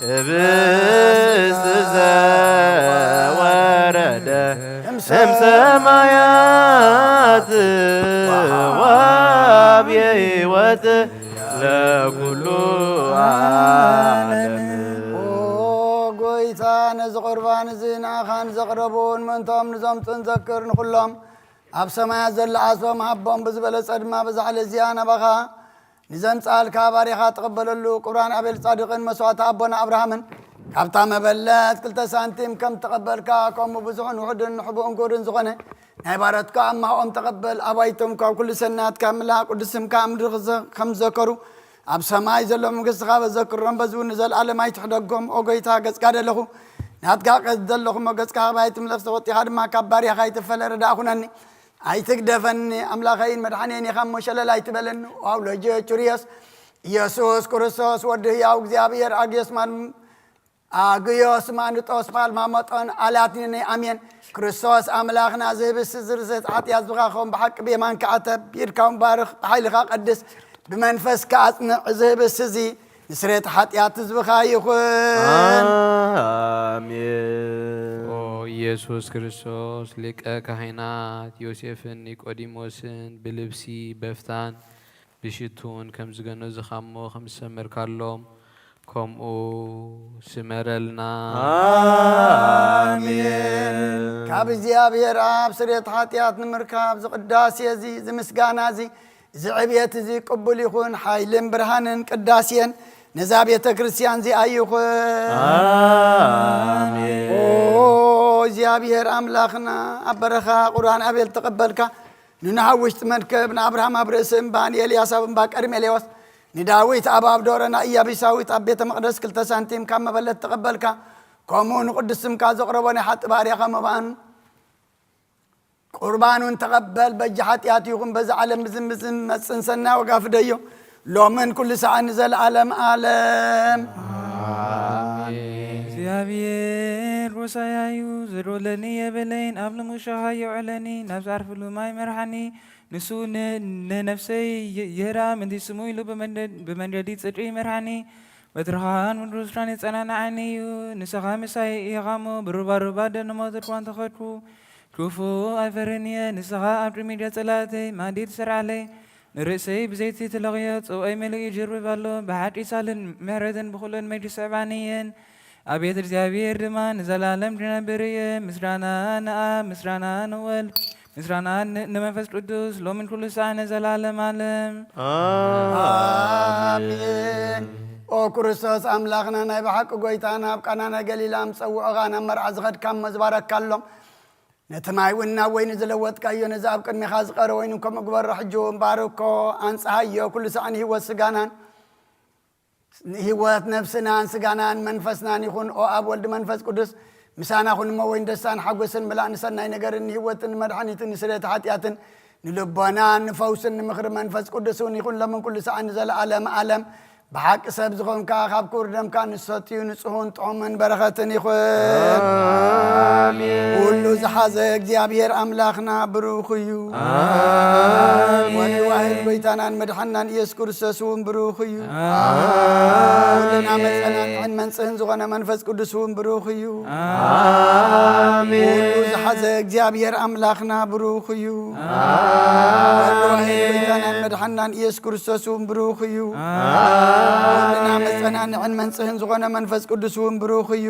ህብስት ዘወረደ እምሰማያት ወሀቤ ሕይወት ለኩሉ ዓለም። ኦ ጎይታ፣ ነዚ ቁርባን እዚ ንኣኻን ዘቕረቡን ምእንቶም ንዘምጹን ዘክር። ንኹሎም ኣብ ሰማያት ዘሎ ዓስቦም ሃቦም ብዝበለጸ ድማ በዛ ዕለት እዚኣ ናባኻ ንዘምጽኣልካ ባሪኻ ትቕበለሉ። ቁርባን ኣቤል ጻድቕን መስዋዕቲ ኣቦና ኣብርሃምን ካብታ መበለት ክልተ ሳንቲም ከም ተቐበልካ፣ ከምኡ ብዙሕን ውሑድን ንሕቡእን ክቡርን ዝኾነ ናይ ባረትካ ኣማኦም ተቐበል። ኣባይቶም ካብ ኩሉ ሰናትካ ምላ ቅዱስ ስምካ ኣብ ምድሪ ክዘ-፣ ከም ዘከሩ ኣብ ሰማይ ዘሎ መንግስትኻ በዘክሮም በዚ እውን ንዘለኣለም ኣይትሕደጎም። ኦ ጎይታ፣ ገጽካ ደለኹ ናትካ ቀስ ዘለኹ እሞ ገጽካ ካባይ ትምለስ ተወጢኻ ድማ ካብ ባሪያኻ ኣይትፈለ። ረዳእ ኩነኒ ኣይትግደፈኒ። ኣምላኸይን መድሓኔን ኢኻ እሞ ሸለል ኣይትበለኒ። ዋው ሎጆ ቹርዮስ ኢየሱስ ክርስቶስ ወዲ ህያው እግዚኣብሔር ኣግዮስ ማን ኣግዮስ ማንጦስ ፓልማ መጦን ኣላትኒ ኣሜን። ክርስቶስ ኣምላኽና ዝህብስ ዝርዝት ሓጢኣት ዝኻኸም ብሓቂ ብየማንካ ዓተብ፣ ብኢድካ እውን ባርኽ፣ ብሓይልኻ ቀድስ፣ ብመንፈስካ ኣጽንዕ። ዝህብስ እዚ ንስሬት ሓጢኣት ህዝብኻ ይኹን። ኣሜን። ኦ ኢየሱስ ክርስቶስ ሊቀ ካህናት ዮሴፍን ኒቆዲሞስን ብልብሲ በፍታን ብሽቱን ከም ዝገነዙኻ እሞ ከም ዝሰመርካሎም ከምኡ ስመረልና። ኣሜን። ካብ እግዚኣብሔር ኣብ ስርየት ሓጢኣት ንምርካብ ዝቅዳሴ እዚ ዝምስጋና እዚ እዚ ዕብየት እዚ ቅቡል ይኹን። ሓይልን ብርሃንን ቅዳሴን ነዛ ቤተ ክርስቲያን እዚኣ ይኹን። ኣሜን። ኦ እግዚኣብሔር ኣምላኽና ኣብ በረኻ ቁርባን ኣቤል ተቐበልካ። ንኖህ ኣብ ውሽጢ መርከብ፣ ንኣብርሃም ኣብ ርእሲ እምባ፣ ንኤልያስ ኣብ እምባ ቀርሜሌዎስ፣ ንዳዊት ኣብ ኣብ ዶሮ፣ ንኢያቡሳዊት ኣብ ቤተ መቕደስ ክልተ ሳንቲም ካብ መበለት ተቐበልካ። ከምኡ ንቕዱስ ስምካ ዘቕረቦ ናይ ሓጢ ባርያኻ መባእን ቁርባኑን ተቐበል። በጃ ሓጢኣት ይኹን በዚ ዓለም ብዝን ብዝን መጽን ሰናይ ዋጋ ፍደዮ። ሎምን ኩሉ ሰዓት ንዘለዓለም ዓለም። እግዚኣብሔር ጎሳያ እዩ፣ ዘድወለኒ የብለይን፣ ኣብ ልሙሻ ሃዮ ዕለኒ፣ ናብ ዝዓርፍሉ ማይ መርሓኒ። ንሱ ን-፣ ንነፍሰይ ይ-፣ ይህራ፣ ምእንቲ ስሙ ኢሉ ብመንደ-፣ ብመንገዲ ጽድቂ ይመርሓኒ። በትርኻን ምድሩ ስራን የጸናንዓኒ እዩ። ንስኻ ምሳይ ኢኻ እሞ፣ ብሩባሩባ ደንሞት እኳ እንተኸድኩ፣ ክፉእ ኣይፈርን እየ። ንስኻ ኣብ ቅድሚት ጸላእተይ ማዲድ ስርዓለይ። ንርእሰይ ብዘይቲ ትለኽዮ ጽዋይ መሊኡ ይጅርብብ ኣሎ። ብሓቂ ሳልን ምሕረትን ብኹለን መይዲ ስዕባኒ እየን። ኣቤት እግዚኣብሔር ድማ ንዘላለም ዝነብር እየ። ምስጋና ንኣብ፣ ምስጋና ንወልድ፣ ምስጋና ን-፣ ንመንፈስ ቅዱስ ሎምን ኩሉ ሰዓት ንዘላለም ዓለም። ኣሜን። ኦ ክርስቶስ ኣምላኽና፣ ናይ ብሓቂ ጎይታና፣ ኣብ ቃና ናይ ገሊላ ምስ ጸውዑኻ ናብ መርዓ ዝኸድካ እሞ ዝበረካሎም። ነቲ ማይ እውን ናብ ወይኒ ዝለወጥካዮ፣ ነዚ ኣብ ቅድሜኻ ዝቐረ ወይኒ ከምኡ ግበሮ፣ ሕጂ እውን ባርኮ፣ ኣንጽሃዮ፣ ኩሉ ሰዓት ንህይወት ስጋናን ንህይወት ነፍስናን ስጋናን መንፈስናን ይኹን። ኦ ኣብ ወልድ መንፈስ ቅዱስ ምሳና ኩን እሞ ወይን ደስታን ሓጎስን ምላእ ንሰናይ ነገርን ንህይወትን ንመድሓኒትን ንስርየት ሓጢኣትን ንልቦናን ንፈውስን ንምኽሪ መንፈስ ቅዱስ እውን ይኹን ሎምን ኩሉ ሰዓት ንዘለኣለም ዓለም። ብሓቂ ሰብ ዝኾንካ ካብ ክቡር ደምካ ንሰትዩ ንጹሁን ጥዑምን በረኸትን ይኹን። ኣሜን። ኩሉ ዝሓዘ እግዚኣብሔር ኣምላኽና ብሩኽ እዩ። ኣሜን። ወልድ ዋህድ ጎይታናን መድሓናን ኢየሱስ ክርስቶስ እውን ብሩኽ እዩ። ኣሜን። ኩልና መጸናንዕን መንጽህን ዝኾነ መንፈስ ቅዱስ እውን ብሩኽ እዩ። ኣሜን። ኩሉ ዝሓዘ እግዚኣብሔር ኣምላኽና ብሩኽ እዩ። ኣሜን። ወልድ ዋህድ ጎይታናን መድሓናን ኢየሱስ ክርስቶስ እውን ብሩኽ እዩ። ኣሜን። ኩልና መጸናንዕን መንጽህን ዝኾነ መንፈስ ቅዱስ እውን ብሩኽ እዩ።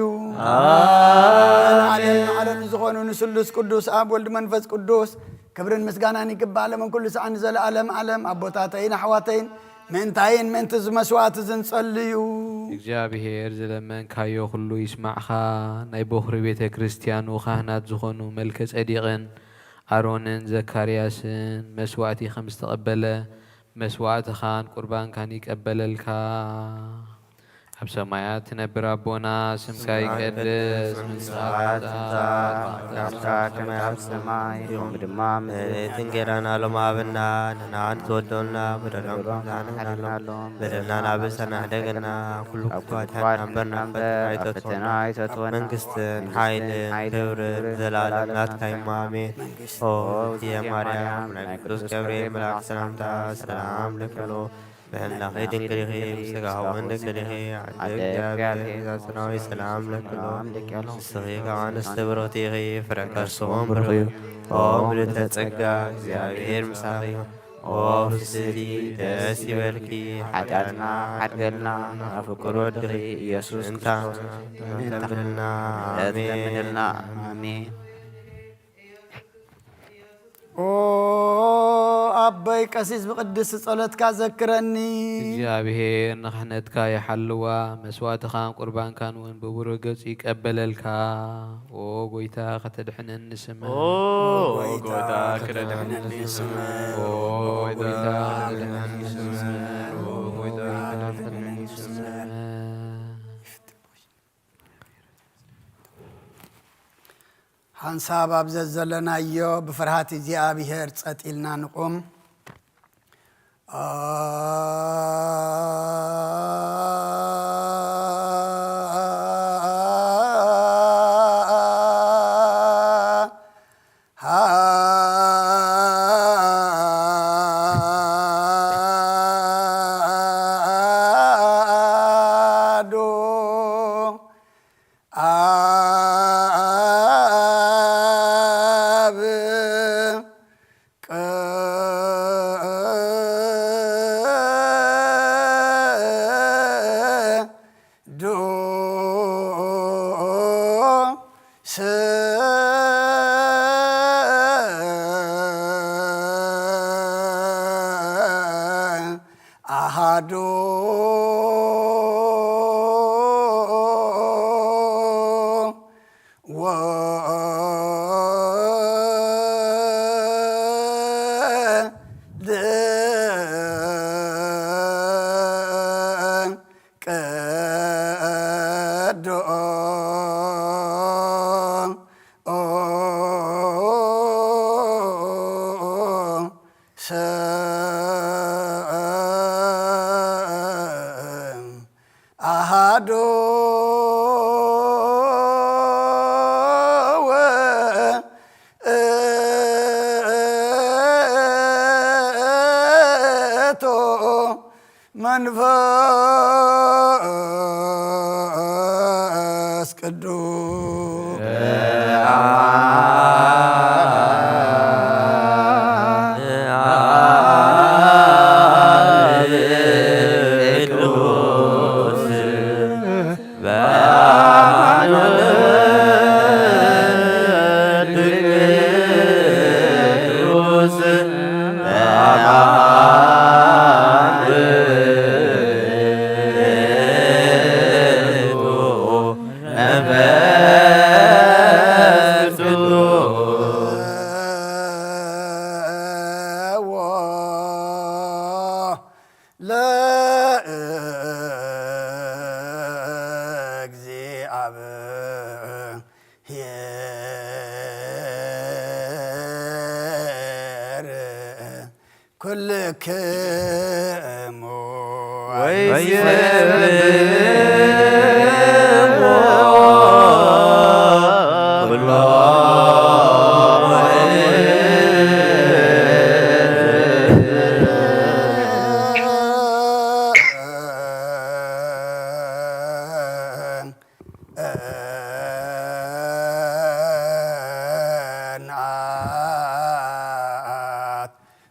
ኣሜን። ዓለም ንዓለም ዝኾኑ ንስሉስ ቅዱስ ኣብ ወልድ መንፈስ ቅዱስ ክብርን ምስጋናን ይግባእ፣ ሎምን ኩሉ ሰዓት ንዘለኣለም ዓለም። ኣቦታተይን ኣሕዋተይን፣ ምእንታይን ምእንቲ እዚ መስዋዕቲ እዚ ንጸልዩ። እግዚኣብሔር ዝለመንካዮ ኩሉ ይስማዕኻ። ናይ በኹሪ ቤተ ክርስቲያኑ ካህናት ዝኾኑ መልከ ጸዲቕን ኣሮንን ዘካርያስን መስዋዕቲ ከም ዝተቐበለ፣ መስዋዕትኻን ቁርባንካን ይቀበለልካ። ኣብ ሰማያት ትነብር ኣቦና፣ ስምካ ይቀደስ፣ መንግስትኻ ትምጻእ፣ ፍቃድካ ከመይ ኣብ ሰማይ ከምኡ ድማ ኣብ ምድሪ። እቲ እንጌራና ሎም ሃበና፣ ንሕና ንዝበደሉና በደሎም ከም ንሕና ንሓልፍ ንበድል፣ በደልና ናብ ርእስና ኣይትሕደገና፣ ኩሉ ካብ ኩሉ ክፉኣት ክፉኣት ኣድሕነና እምበር፣ ናብ ፈተና ኣይተእትወና፣ መንግስትን ሓይልን ክብርን ዘለኣለም ናትካ እዩ እሞ፣ ኣሜን። ኦ እግዝእትየ ማርያም፣ ናይ ቅዱስ ገብርኤል መልኣክ ሰላምታ ሰላም ለኪ እብሎ፣ ብሕልናኺ ድንግል ኢኺ፣ ብስጋኺ እውን ድንግል ኢኺ። ኣደ ኣደ እግዚኣብሔር፣ እግዚኣብሔር፣ ዛጽናዊ ሰላም ለኪ እብሎ፣ ሰላም ለኪ እብሎ። ንስኺ ካብ ኣንስቲ ብርኽቲ ኢኺ፣ ፍረ ከርስኺ እውን ብሩኽ እዩ። ኦ ምልዕተ ጸጋ፣ እግዚኣብሔር ምሳኺ እዩ። ኦ ፍስሕቲ ደስ ይበልኪ፣ ሓጢኣትና ሓድገልና፣ ካብ ፍቁር ወድኺ ኢየሱስ እንታ ክርስቶስ ምሕረት ለምንልና። ምሕረት ኣሜን። ለምንልና። ኣሜን። ኦ ኣቦይ ቀሲስ፣ ብቅድስቲ ጸሎትካ ዘክረኒ። እግዚኣብሔር ንክሕነትካ ይሓልዋ፣ መስዋዕትኻን ቁርባንካን እውን ብብሩህ ገጹ ይቀበለልካ። ኦ ጎይታ ከተድሕነኒ ስምዕ። ኦ ጎይታ ከተድሕነኒ ስምዕ። ኦ ጎይታ ከተድሕነኒ ስምዕ። ኦ ጎይታ ከተድሕነኒ ስምዕ። ሓንሳብ ኣብ ዘዘለናዮ ብፍርሃት እግዚኣብሔር ጸጥ ኢልና ንቑም። ኣዶ ኣብ ቅዱስ ኣሃዱ ወወልድ ቅዱስ ስም ኣሃዱ ውእቱ መንፈስ ለእግዚአብሔር ኩልክሙ ወይሴብሕዎ ኩሎ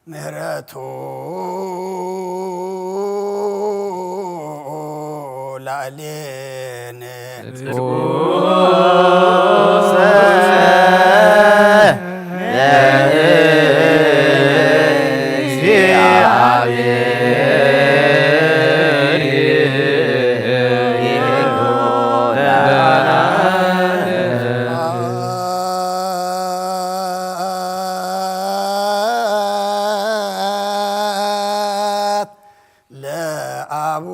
ምህረቱ ላዕሌነ ለአብ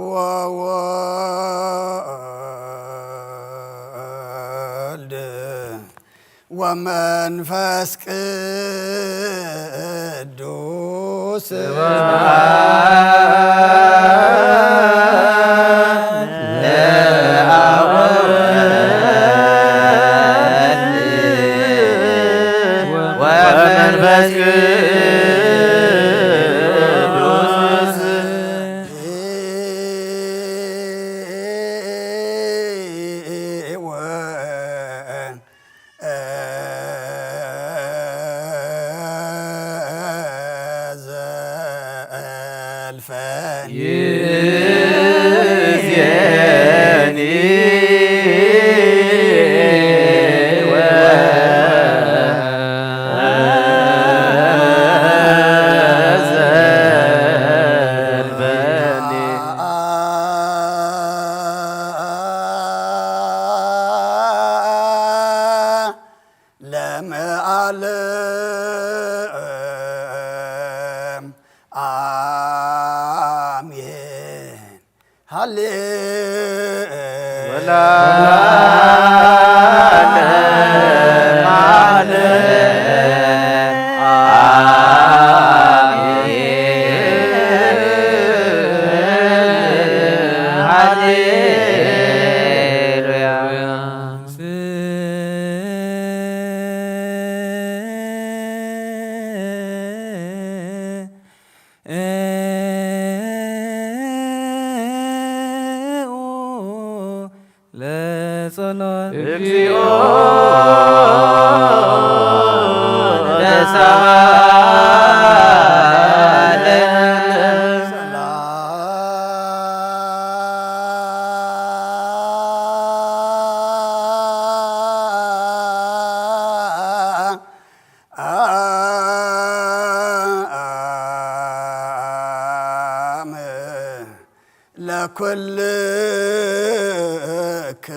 ወወልድ ወመንፈስ ቅዱስ ወመንፈስ ቅዱስ ለመዓለም አሜን። ሃሌ ወላ ለጸሎት እግዚኦ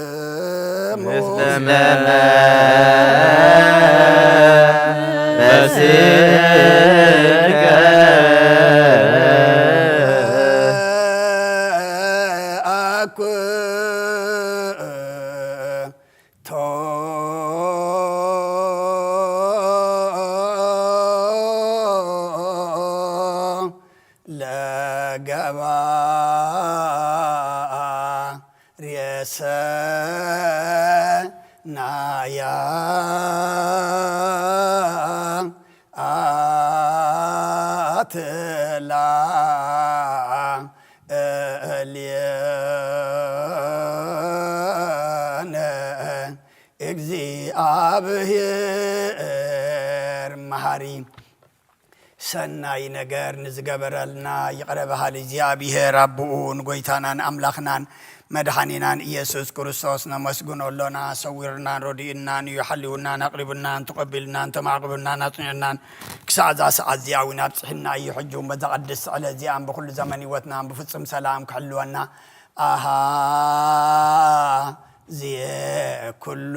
ለኩልክሙ ምስለ መንፈስከ አኩ ቶ ለገባሬሰናያ አትላ እልየነ እግዚኣብሔር መሃሪ ሰናይ ነገር ንዝገበረልና ይቕረ በሃሊ እግዚኣብሔር ኣቦኡ ንጎይታናን ኣምላኽናን መድሓኒናን ኢየሱስ ክርስቶስ ነመስግኖ ኣሎና። ሰዊሩናን ረዲኡናን እዩ፣ ሓልዩናን ኣቕሪቡናን ተቐቢሉናን ተማዕቂቡናን ኣጽኒዑናን ክሳዕ እዛ ሰዓት እዚኣ እውን ኣብጽሕና እዩ። ሕጂ እውን በዛ ቅድስቲ ዕለት እዚኣን ብኹሉ ዘመን ህይወትናን ብፍጹም ሰላም ክሕልወና ኣሃ ዝየ ኩሉ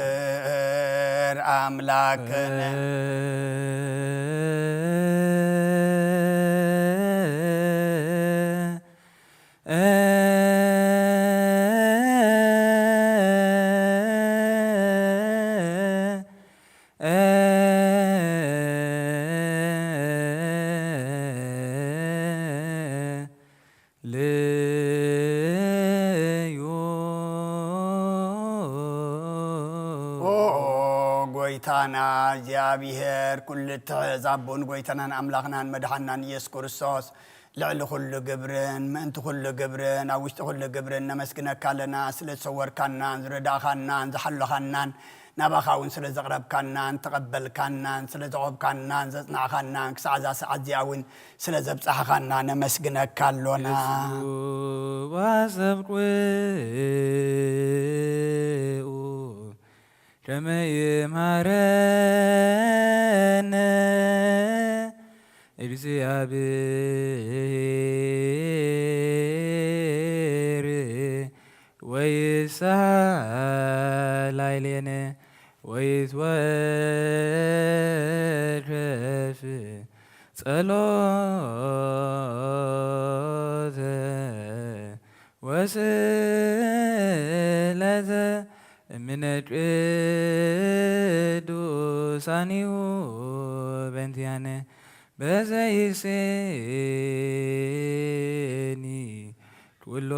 እግዚኣብሔር ኣምላክን። ልዩ። ኦ ጎይታና እግዚኣብሔር፣ ኩሉ እትሕዝ ኣቦን ጎይታናን ኣምላኽናን መድሓናን ኢየሱስ ክርስቶስ፣ ልዕሊ ኩሉ ግብርን ምእንቲ ኩሉ ግብርን ኣብ ውሽጢ ኩሉ ግብርን ነመስግነካ ኣለና። ስለ ዝሰወርካናን ዝረዳእኻናን ዝሓለኻናን፣ ናባኻ እውን ስለ ዘቕረብካናን ተቐበልካናን ስለ ዘቖብካናን ዘጽናዕኻናን ክሳዕ እዛ ሰዓት እዚኣ እውን ስለ ዘብጻሕኻና ነመስግነካ ኣሎና። እሱ ባሰብኩ ከመ ይምሃረነ እግዚኣብሔር ወይሳህ ላዕሌነ ወይትወረፍ ጸሎተ ወስእለተ እምነ ቅዱሳኒሁ በንቲያነ በዘይሴኒ ኩሎ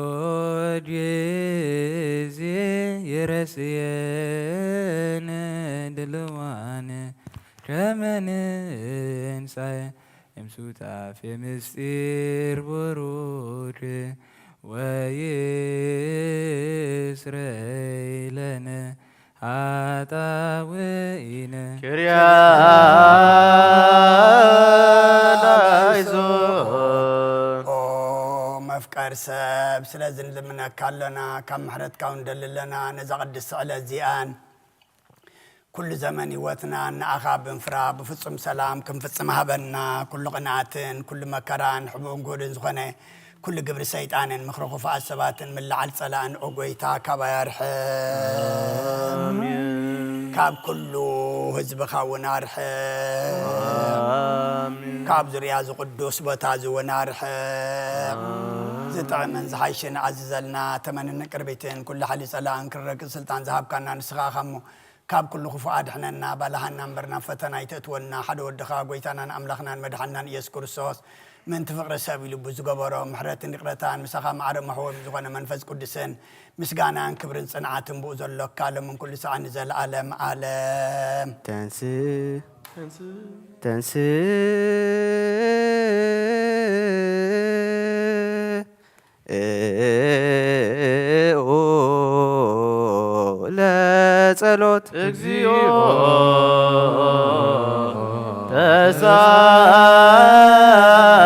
ጊዜ ይረስየነ ድልዋነ ከመ ንንሳእ እምሱታፌ ምስጢር ቡሩክ ወይስረይ ለነ ኃጣውኢነ። ኪርያ ላይሶን። ኦ መፍቀር ሰብ፣ ስለዚ ንልምነካ ኣለና፣ ካብ ምሕረትካ እውን ንደሊ ኣለና። ነዛ ቅድስቲ ዕለት እዚኣን ኩሉ ዘመን ህይወትና ንኣኻ ብምፍራ ብፍጹም ሰላም ክንፍጽም ሃበና። ኩሉ ቅንኣትን ኩሉ መከራን ሕቡእን ጉህድን ዝኾነ ኩሉ ግብሪ ሰይጣንን ምኽሪ ክፉኣት ሰባትን ምልዓል ጸላእን ኦ ጎይታ ካባይ ኣርሕም። ኣሜን። ካብ ኩሉ ህዝብኻ እውን ኣርሕም። ኣሜን። ካብ ዙርያ እዚ ቅዱስ ቦታ እዚ እውን ኣርሕም። ኣሜን። ዝጥዕምን ዝሓይሽን ኣዝዘልና። ተመንን ቅርቢትን ኩሉ ሓይሊ ጸላእን ክረግጽ ስልጣን ዝሃብካና ንስኻ ኢኻ እሞ ካብ ኩሉ ክፉእ ኣድሕነና፣ ባልሃና እምበር ናብ ፈተና ኣይተእትወና። ሓደ ወድኻ ጎይታናን ኣምላኽናን መድሓናን ኢየሱስ ክርስቶስ ምእንቲ ፍቕሪ ሰብ ኢሉ ብዝገበሮ ምሕረትን ይቕረታን ምሳኻ ማዕረ መሕወሚ ዝኾነ መንፈስ ቅዱስን ምስጋናን ክብርን ጽንዓትን ብኡ ዘሎካ ሎምን ኩሉ ሰዓት ንዘለኣለም ዓለም። ተንስ ተንስ ኦ ለጸሎት እግዚኦ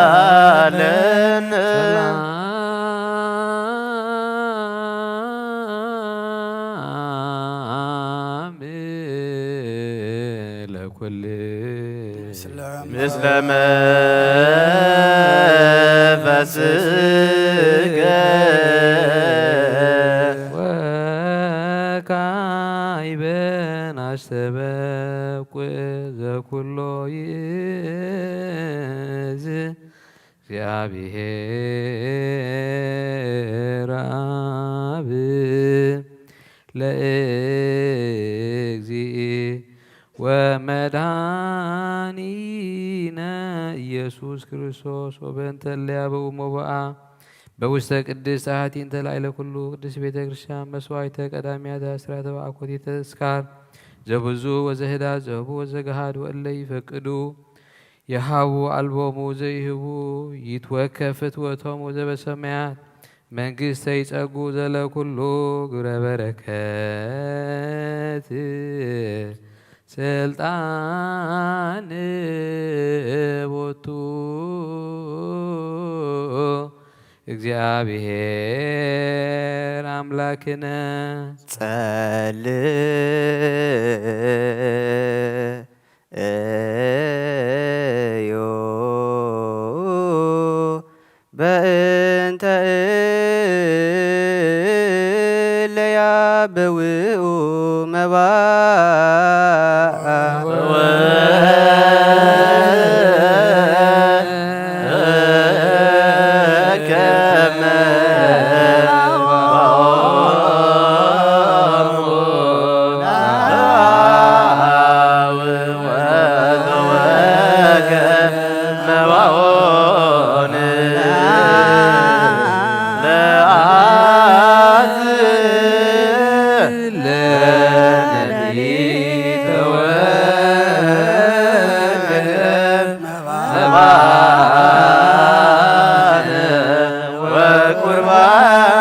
ተሳለን። ሰላም ለኩል ምስለ ምስለ መንፈስከ ወካዕበ ናስተበቁ ዘኩሎ ይእዝ እግዚአብሔር አብ ለእግዚእ ወመድኃኒነ ኢየሱስ ክርስቶስ። ወበእንተ እለ አበው ሞቦአ በውስተ ቅድስት አሐቲ እንተ ላዕለ ኩሉ ቅድስት ቤተ ክርስቲያን መስዋዕተ ቀዳሚያት አስራተ ወአኮቴተ ተስካር ዘብዙ ወዘህዳት ዘህቡ ወዘገሃድ ወእለ ይፈቅዱ የሃቡ አልቦሙ ዘይህቡ ይትወከፍ ፍትወቶም ወዘበሰማያት መንግሥተ ይጸጉ ዘለኩሉ ግብረ በረከት ስልጣን ቦቱ እግዚአብሔር አምላክነ። ጸልዮ በውኡ መባ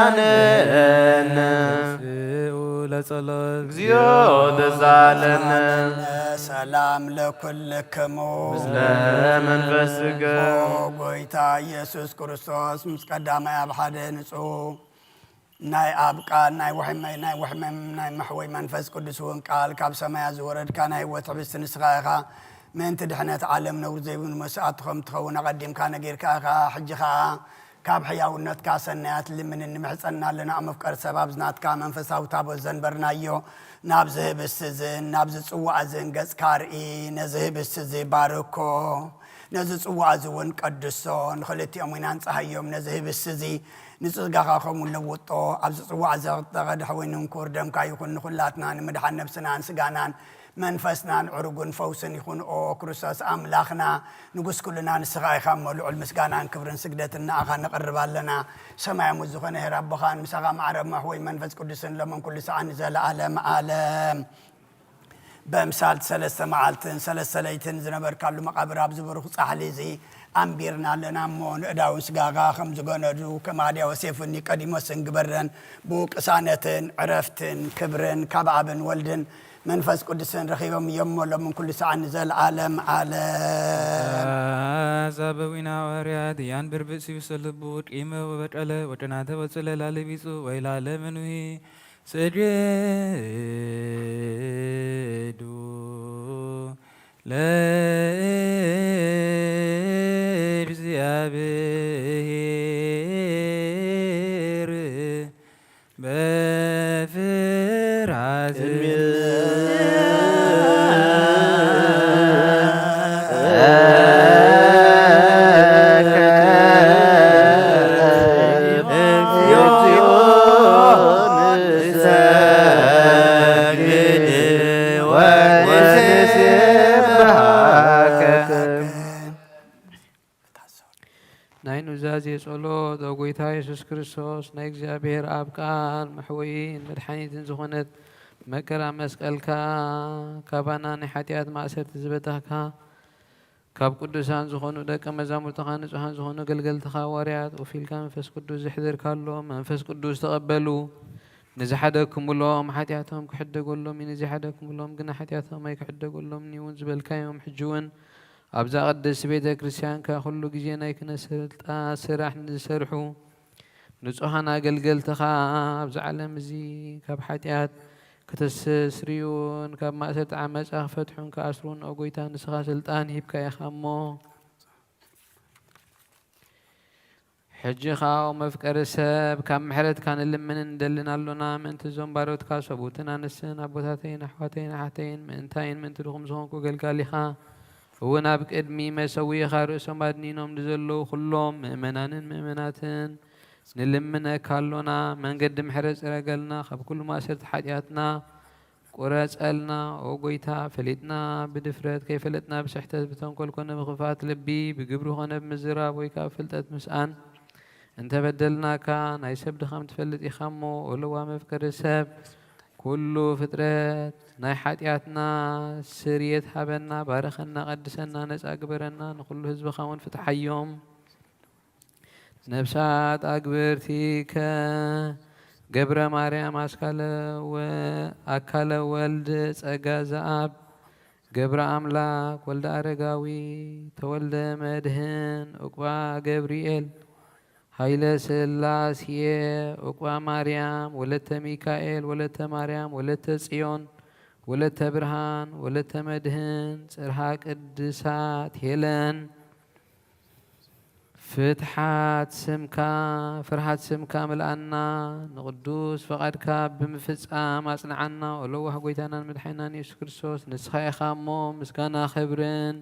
ወቁርባንነ ለጸሎት እግዚኦ ተሳለነ። ሰላም ለኩልክሙ። ምስለ መንፈስከ። ኦ ጎይታ ኢየሱስ ክርስቶስ ምስ ቀዳማይ ኣብ ሓደ ንጹህ ናይ ኣብ ቃል ናይ ውሕመ-፣ ናይ ውሕመም ናይ መሕወይ መንፈስ ቅዱስ እውን ቃል ካብ ሰማያ ዝወረድካ ናይ ህይወት ሕብስቲ ንስኻ ኢኻ። ምእንቲ ድሕነት ዓለም ነውር ዘይብሉ መስዋእቲ ከም ትኸውን ኣቐዲምካ ነጊርካ ኢኻ። ሕጂ ኸኣ ካብ ሕያውነትካ ሰናያት ልምንን ንምሕጸና ኣለና። ኣብ መፍቀር ሰብ ኣብዚ ናትካ መንፈሳዊ ታቦት ዘንበርናዮ ናብዚ ህብስቲ እዝን ናብዚ ጽዋእ እዝን ገጽካ ርኢ። ነዚ ህብስቲ እዚ ባርኮ፣ ነዚ ጽዋእ እዚ እውን ቀድሶ። ንኽልቲኦም እውን ኣንጽሃዮም። ነዚ ህብስቲ እዚ ንስጋኻ ከምኡ ለውጦ። ኣብዚ ጽዋእ እዚ ኸዓ ደሕወይን እንኩር ደምካ ይኹን። ንኹላትና ንምድሓን ነብስናን ስጋናን መንፈስናን ዕሩግን ፈውስን ይኹን። ኦ ክርስቶስ ኣምላኽና ንጉስ ኩልና ንስኻ ኢኻ እሞ ልዑል ምስጋናን ክብርን ስግደትን ንኣኻ ነቕርብ ኣለና። ሰማያዊ ዝኾነ ሄር ኣቦኻን ምሳኻ ማዕረ መሕወይ መንፈስ ቅዱስን ሎምን ኩሉ ሰዓን ንዘለኣለም ዓለም። በምሳልቲ ሰለስተ መዓልትን ሰለስተ ለይትን ዝነበርካሉ መቓብር ኣብዚ ብሩኽ ጻሕሊ እዚ ኣንቢርና ኣለና እሞ፣ ንእዳውን ስጋኻ ከም ዝገነዱ፣ ከም ኣድያወስ ዮሴፍን ኒቆዲሞስን ግበረን። ብቅሳነትን ዕረፍትን ክብርን ካብ ኣብን ወልድን መንፈስ ቅዱስን ረኺቦም እዮም እሞ፣ ሎምን ኩሉ ሰዓን ንዘለዓለም ዓለም። ኣበዊና ሃዋርያት ያን ብርብእ ሲብሰ ልቡ ቂመ ወበቀለ ወጨናተ ወጽለ ላልቢጹ ወይላለ ምንዊ ስግዱ ለእግዚአብሔር በፍርሃት። ናይ ኑዛዜ ጸሎት። ኦ ጐይታ የሱስ ክርስቶስ፣ ናይ እግዚኣብሔር ኣብ ቃል መሕወይን መድሓኒትን ዝኾነት መከራ መስቀልካ፣ ካባና ናይ ሓጢኣት ማእሰርቲ ዝበተኽካ፣ ካብ ቅዱሳን ዝኾኑ ደቀ መዛሙርትኻ፣ ንጹሃን ዝኾኑ ኣገልገልትኻ ሃዋርያት፣ ወፊልካ መንፈስ ቅዱስ ዘሕደርካሎም፣ መንፈስ ቅዱስ ተቐበሉ። ንዝሓደግኩምሎም ሓጢኣቶም ክሕደገሎም እዩ፣ ንዘይሓደግኩምሎም ግና ሓጢኣቶም ኣይክሕደገሎምን እዩ እውን ዝበልካዮም፣ ሕጂ እውን ኣብዛ ቅድስቲ ቤተ ክርስቲያንካ ኩሉ ግዜ ናይ ክህነት ስልጣ-፣ ስራሕ ንዝሰርሑ ንጹሃን ኣገልገልትኻ ኣብዚ ዓለም እዚ ካብ ሓጢኣት ክተስተስርዩን ካብ ማእሰርቲ ዓመጻ ክፈትሑን ክኣስሩን፣ ኦ ጐይታ፣ ንስኻ ስልጣን ሂብካ ኢኻ እሞ፣ ሕጂ ኸኣ፣ ኦ መፍቀሪ ሰብ፣ ካብ ምሕረትካ ንልምንን ንደልን ኣሎና። ምእንቲ እዞም ባሮትካ ሰብኡትን ኣንስትን፣ ኣቦታተይን ኣሕዋተይን ኣሓተይን፣ ምእንታይን ምእንቲ ድኹም ዝኾንኩ ገልጋሊኻ እውን ኣብ ቅድሚ መሰውኢኻ ርእሶም ኣድኒኖም ንዘለዉ ኩሎም ምእመናንን ምእመናትን ንልምነካ ኣሎና። መንገዲ ምሕረት ጽረገልና፣ ካብ ኩሉ ማእሰርቲ ሓጢኣትና ቁረጸልና። ኦ ጐይታ፣ ፈሊጥና ብድፍረት፣ ከይፈለጥና ብስሕተት፣ ብተንኮል ኮነ ብኽፍኣት ልቢ፣ ብግብሪ ኮነ ብምዝራብ ወይ ከኣ ብፍልጠት ምስኣን እንተበደልናካ፣ ናይ ሰብ ድኻም ትፈልጥ ኢኻ እሞ፣ ኦ ለዋህ መፍቀሪ ሰብ፣ ኩሉ ፍጥረት ናይ ሓጢኣትና ስርየት ሃበና፣ ባርኸና፣ ቀድሰና፣ ነጻ ግበረና፣ ንኹሉ ህዝብኻ እውን ፍትሓዮም። ነፍሳት ኣግብርቲከ ገብረ ማርያም ኣስካለ ወ-፣ ኣካለ ወልድ ጸጋ ዘኣብ ገብረ ኣምላክ ወልደ ኣረጋዊ ተወልደ መድህን ዑቅባ ገብርኤል ሃይለ ስላሴ ዑቅባ ማርያም ወለተ ሚካኤል ወለተ ማርያም ወለተ ጽዮን ወለተ ብርሃን ወለተ መድህን ጽርሃ ቅድሳት ሄለን ፍትሓት ስምካ፣ ፍርሃት ስምካ ምልኣና፣ ንቕዱስ ፈቓድካ ብምፍጻም ኣጽንዓና። ኦ ለዋህ ጐይታናን መድሓኒናን የሱስ ክርስቶስ፣ ንስኻ ኢኻ እሞ ምስጋና ክብርን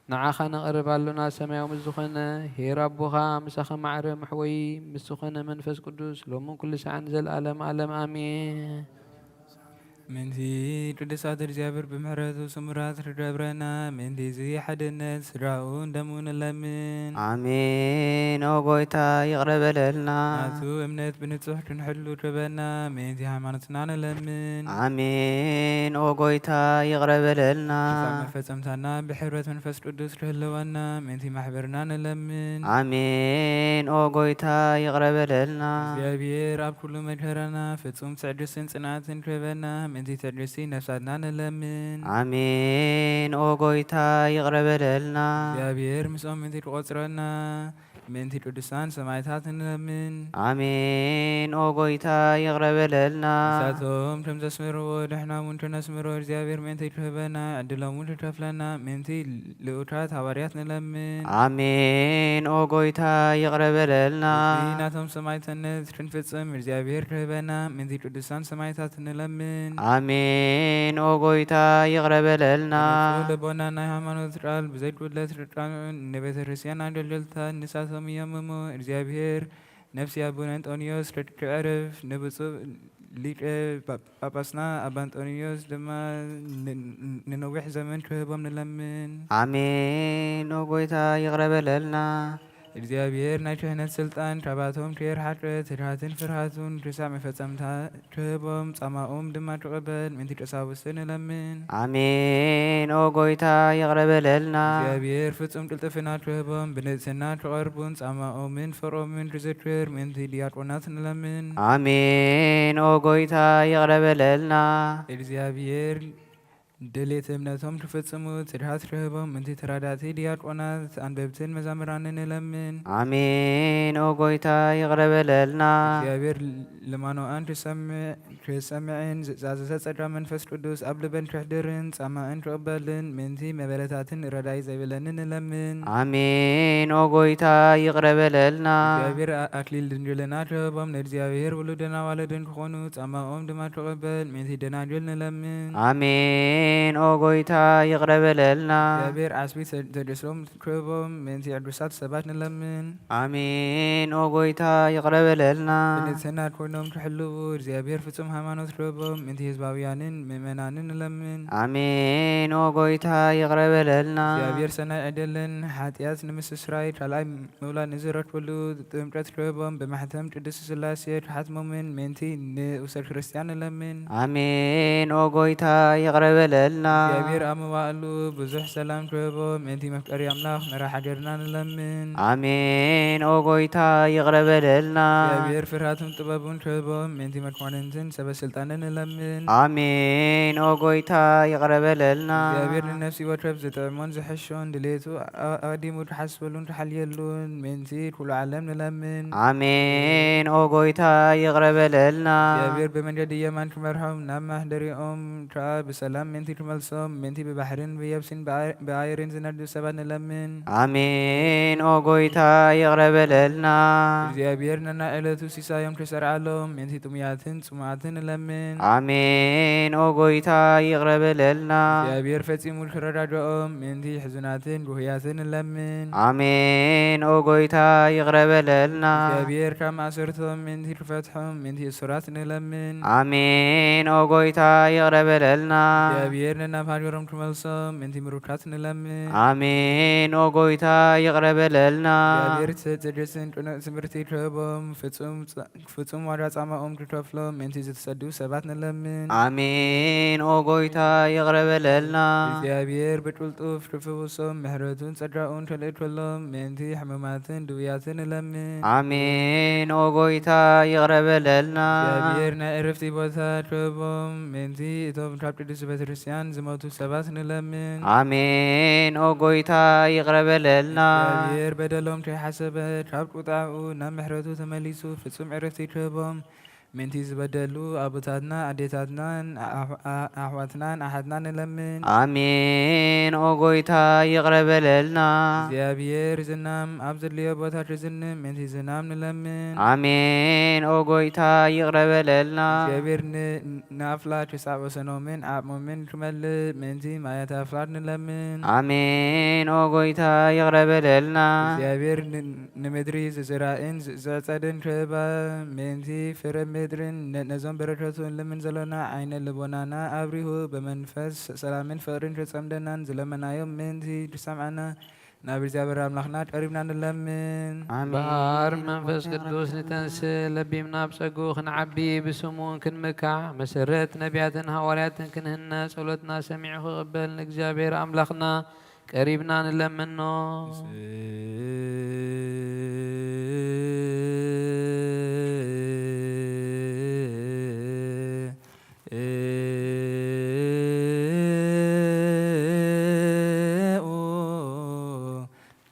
ንዓኻ ነቕርብ ኣሎና። ሰማያዊ ምስ ዝኾነ ኄር ኣቦኻ፣ ምሳኻ ማዕረ መሕወዪ ምስ ዝኾነ መንፈስ ቅዱስ፣ ሎምን ኩሉ ሰዓን ንዘለኣለም ኣለም ኣሜን። ምእንቲ ቅዱሳት እግዚኣብሔር ብምሕረቱ ስሙራት ክገብረና፣ ምእንቲ እዚ ሓድነት ስድራኡ እንደምኡ ንለምን። ኣሜን። ኦ ጐይታ ይቕረ በለልና። ናቱ እምነት ብንጹሕ ክንሕሉ ክበና፣ ምእንቲ ሃይማኖትና ንለምን። ኣሜን። ኦ ጐይታ ይቕረ በለልና። ክሳብ መፈጸምታና ብሕብረት መንፈስ ቅዱስ ክህልወና፣ ምእንቲ ማሕበርና ንለምን። ኣሜን። ኦ ጐይታ ይቕረ በለልና። እግዚኣብሔር ኣብ ኩሉ መከራና ፍጹም ትዕግስትን ጽንዓትን ክህበና፣ ምእንቲ ትዕግስቲ ነፍሳትና ንለምን። ኣሜን። ኦ ጐይታ ይቕረ በለልና። እግዚኣብሔር ምስኦም ምእንቲ ክቖጽረና፣ ምእንቲ ቅዱሳን ሰማዕታት ንለምን። ኣሜን። ኦ ጐይታ ይቕረ በለልና። ንሳቶም ከም ዘስመርዎ ንሕና እውን ከነስምሮ እግዚኣብሔር ምእንቲ ክህበና፣ ዕድሎም እውን ክከፍለና፣ ምእንቲ ልኡካት ሃዋርያት ንለምን። ኣሜን። ኦ ጐይታ ይቕረ በለልና። እዚ ናቶም ሰማዕትነት ክንፍጽም እግዚኣብሔር ክህበና፣ ምእንቲ ቅዱሳን ሰማዕታት ንለምን። ኣሜን። ኦ ጐይታ ይቕረ በለልና። ንጹህ ልቦና ናይ ሃይማኖት ቃል ብዘይ ጉድለት ርቃኑ ንቤተ ክርስቲያን ኣገልገልታ ንሳቶም እዮም እሞ፣ እግዚኣብሔር ነፍሲ ኣቡነ እንጦንዮስ ከዕርፍ፣ ንብፁዕ ሊቀ ጳ-፣ ጳጳስና ኣባ እንጦንዮስ ድማ ን-፣ ን-፣ ንነዊሕ ዘመን ክህቦም ንለምን። ኣሜን። ኦ ጐይታ ይቕረ በለልና። እግዚኣብሔር ናይ ክህነት ስልጣን ካባቶም ከየርሓቀ፣ ትግሃትን ፍርሃቱን ክሳዕ መፈጸምታ ክህቦም፣ ጻማኦም ድማ ክቕበል ምእንቲ ቀሳውስቲ ንለምን። ኣሜን። ኦ ጐይታ ይቕረ በለልና። እግዚኣብሔር ፍጹም ቅልጥፍና ክህቦም፣ ብንጽህና ክቐርቡን ጻማኦምን ፍቕሮምን ክዝክር ምእንቲ ዲያቆናት ንለምን። ኣሜን። ኦ ጐይታ ይቕረ በለልና። እግዚኣብሔር ድሌት እምነቶም ክፍጽሙ ትግሃት ክህቦም ምእንቲ ተራዳእቲ ዲያቆናት፣ ኣንበብትን መዛምራንን ንለምን። ኣሜን። ኦ ጐይታ ይቕረ በለልና። እግዚኣብሔር ልማኖኣን ክሰምዕ፣ ክሰምዕን ዝእዛዘ ጸጋ መንፈስ ቅዱስ ኣብ ልበን ክሕድርን ጻማእን ክቕበልን ምእንቲ መበለታትን ረዳኢ ዘይብለንን ንለምን። ኣሜን። ኦ ጐይታ ይቕረ በለልና። እግዚኣብሔር ኣ-፣ ኣክሊል ድንግልና ክህቦም ንእግዚኣብሔር ውሉድን ኣዋልድን ክኾኑ ጻማኦም ድማ ክቕበል ምእንቲ ደናግል ንለምን። ኣሜን። ኦ ጐይታ ይቕረ በለልና። እግዚኣብሔር ዓስቢ ተ-፣ ተገስሎም ክህቦም ምእንቲ ዕዱሳት ሰባት ንለምን። ኣሜን። ኦ ጐይታ ይቕረ በለልና። ብንጽህና ኮይኖም ክሕልዉ እግዚኣብሔር ፍጹም ሃይማኖት ክህቦም ምእንቲ ህዝባውያንን ምእመናንን ንለምን። ኣሜን። ኦ ጐይታ ይቕረ በለልና። እግዚኣብሔር ሰናይ ዕድልን ሓጢኣት ንምስስራይ ካልኣይ ምውላድ ንዝረክብሉ ጥምቀት ክህቦም ብማሕተም ቅድስት ስላሴ ክሓትሞምን ምእንቲ ንኡሰ ክርስቲያን ንለምን። ኣሜን። ኦ ጐይታ ይቕረ በለልና። እግዚኣብሔር ኣብ መዋእሉ ብዙሕ ሰላም ክህቦም ምእንቲ መፍቀሪ ኣምላኽ መራሕ ሃገርና ንለምን። ኣሜን። ኦ ጐይታ ይቕረ በለልና። እግዚኣብሔር ፍርሃትን ጥበቡን ክህቦም ምእንቲ መኳንንትን ሰበ ስልጣንን ንለምን። ኣሜን። ኦ ጐይታ ይቕረ በለልና። እግዚኣብሔር ንነፍሲ ወከፍ ዝጥዕሞን ዝሕሾን ድሌቱ ኣ-፣ ኣቐዲሙ ክሓስበሉን ክሓልየሉን ምእንቲ ኩሉ ዓለም ንለምን። ኣሜን። ኦ ጐይታ ይቕረ በለልና። እግዚኣብሔር ብመንገዲ የማን ክመርሖም ናብ ማሕደሪኦም ከኣ ብሰላም ምእንቲ ክመልሶም ምእንቲ ብባሕርን ብየብስን ብኣ-፣ ብኣየርን ዝነዱ ሰባት ንለምን። ኣሜን። ኦ ጐይታ ይቕረ በለልና። እግዚኣብሔር ነናይ ዕለቱ ሲሳዮም ክሰርዓሎም ምእንቲ ጥሙያትን ጽሙኣትን ንለምን። ኣሜን። ኦ ጐይታ ይቕረ በለልና። እግዚኣብሔር ፈጺሙ ክረዳድኦም ምእንቲ ሕዙናትን ግሁያትን ንለምን። ኣሜን። ኦ ጐይታ ይቕረ በለልና። እግዚኣብሔር ካብ ማእሰርቶም ምእንቲ ክፈትሖም ምእንቲ እሱራት ንለምን። ኣሜን። ኦ ጐይታ ይቕረ በለልና። እግዚኣብሔር ነናብ ሃገሮም ክመልሶም ምእንቲ ምሩካት ንለምን። ኣሜን። ኦ ጐይታ ይቕረ በለልና። እግዚኣብሔር ትጽድስን ቅኑዕ ትምህርቲ ክህቦም ፍጹም ጸ-፣ ፍጹም ዋጋ ጻማኦም ክከፍሎም ምእንቲ ዝተሰዱ ሰባት ንለምን። ኣሜን። ኦ ጐይታ ይቕረ በለልና። እግዚኣብሔር ብቅልጡፍ ክፍውሶም ምሕረቱን ጸጋኡን ከልእከሎም ምእንቲ ሕሙማትን ድውያትን ንለምን። ኣሜን። ኦ ጐይታ ይቕረ በለልና። እግዚኣብሔር ናይ ዕረፍቲ ቦታ ክህቦም ምእንቲ እቶም ካብ ቅድስት ቤተክርስትያን ዝሞቱ ሰባት ንለምን። ኣሜን። ኦ ጐይታ ይቕረ በለልና። እግዚኣብሔር በደሎም ከይሓሰበ ካብ ቁጣኡ ናብ ምሕረቱ ተመሊሱ ፍጹም ዕረፍቲ ክህቦም ምእንቲ ዝበደሉ ኣቦታትና ኣዴታትናን ኣሕ-፣ ኣሕ-፣ ኣሕዋትናን ኣሓትናን ንለምን። ኣሜን። ኦ ጎይታ ይቕረ በለልና። እግዚኣብሔር ዝናም ኣብ ዘድልዮ ቦታ ርዝንም ምእንቲ ዝናም ንለምን። ኣሜን። ኦ ጎይታ ይቕረ በለልና። እግዚኣብሔር ን-፣ ንኣፍላክ ሳዕ ወሰኖምን ዓቕሞምን ክመልእ ምእንቲ ማያት ኣፍላክ ንለምን። ኣሜን። ኦ ጎይታ ይቕረ በለልና። እግዚኣብሔር ን-፣ ንምድሪ ዝዝራእን ዝ-፣ ዝዕጸድን ክህባ ምእንቲ ፍረ ምድርን ነ-፣ ነዞም በረከቱ ንለምን ዘሎና ዓይነ ልቦናና ኣብሪሁ ብመንፈስ ሰላምን ፍቕርን ክጸምደናን ዝለመናዮም ምእንቲ ዝሰምዓና ናብ እግዚኣብሔር ኣምላኽና ቀሪብና ንለምን። ኣሜን። በኣብ መንፈስ ቅዱስ ንተንስእ፣ ለቢምና ብጸግኡ ክንዓቢ፣ ብስሙ እውን ክንምካዕ፣ መሰረት ነቢያትን ሃዋርያትን ክንህነጽ፣ ጸሎትና ሰሚዑ ክቕበል ንእግዚኣብሔር ኣምላኽና ቀሪብና ንለምኖ።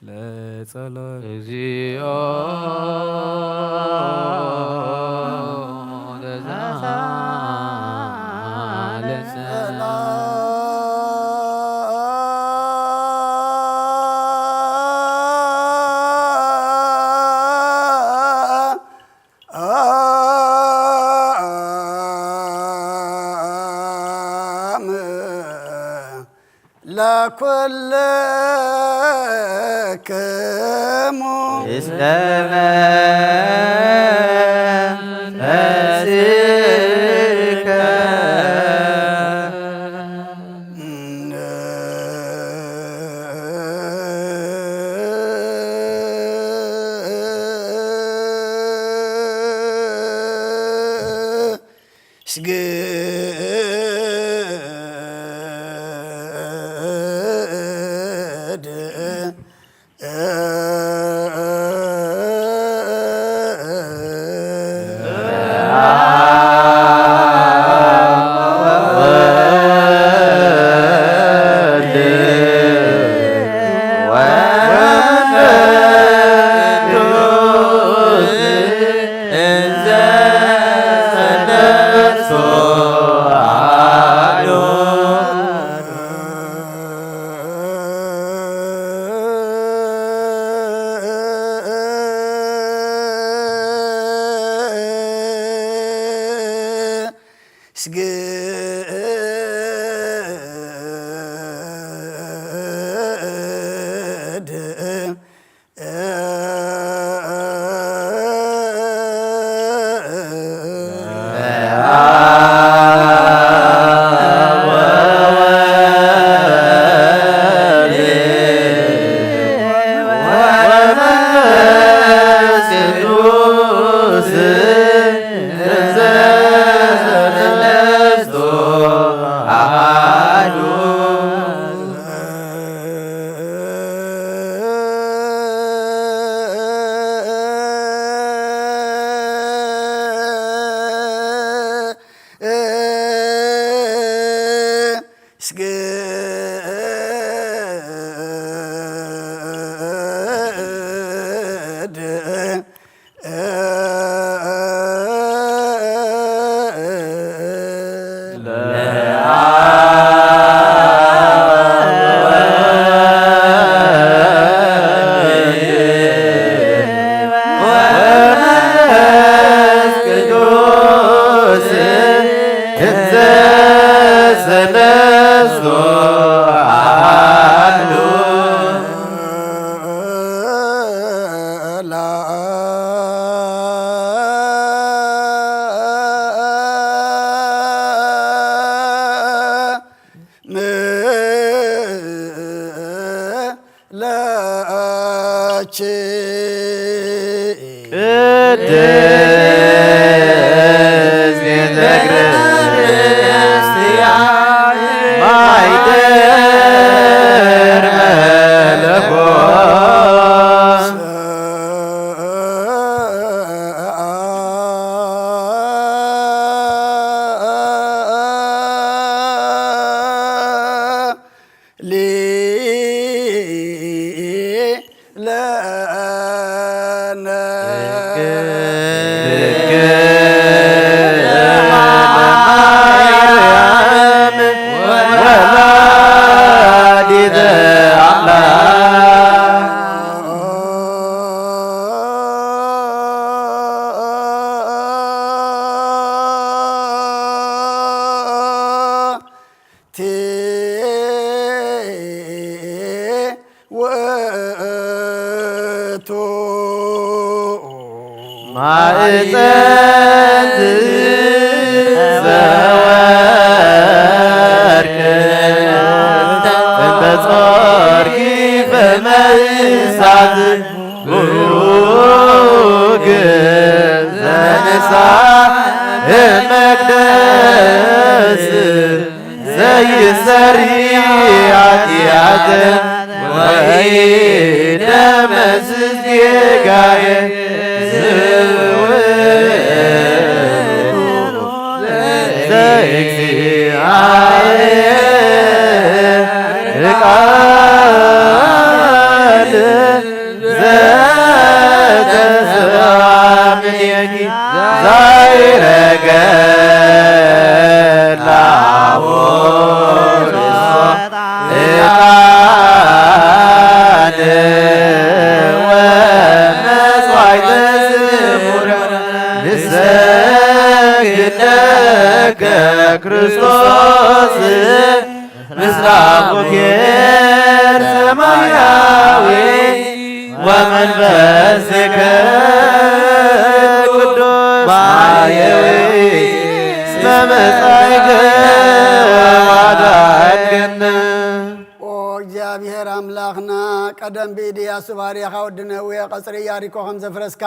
ለጸሎት። እግዚኦ ተሳሃለነ። ለኩልክሙ እስከ መንፈስከ ስግድ። ቅድስት ቤተ ክርስቲያን ማይደር መለኮት ለነ ኣዕጽምቲ ዘወርቅ እንተ ጾርኪ ፈመሳት ብሩግ ዘንሳ መቅደስ ዘይሰሪ ኃጢአት ወይ ደመስስ ጌጋዬ ዝውል ዘእግዚአብሔር ቃል ዘተሰምየኪ ዛይረገ ላቦ ርእሶ ዕጣን ወመሥዋዕተ ዝሙር ንሰግድ ለከ ክርስቶስ ምስለ አቡኪ ሰማያዊ ወመንፈስከ ቅዱስ ማየዊ እስመ መጻእከ ወአድኃንከነ። ኦ እግዚኣብሔር ኣምላኽና፣ ቀደም ብኢድያሱ ባሪያኻ ወዲ ነዌ ቀጽሪ ኢያሪኮ ከም ዘፍረስካ፣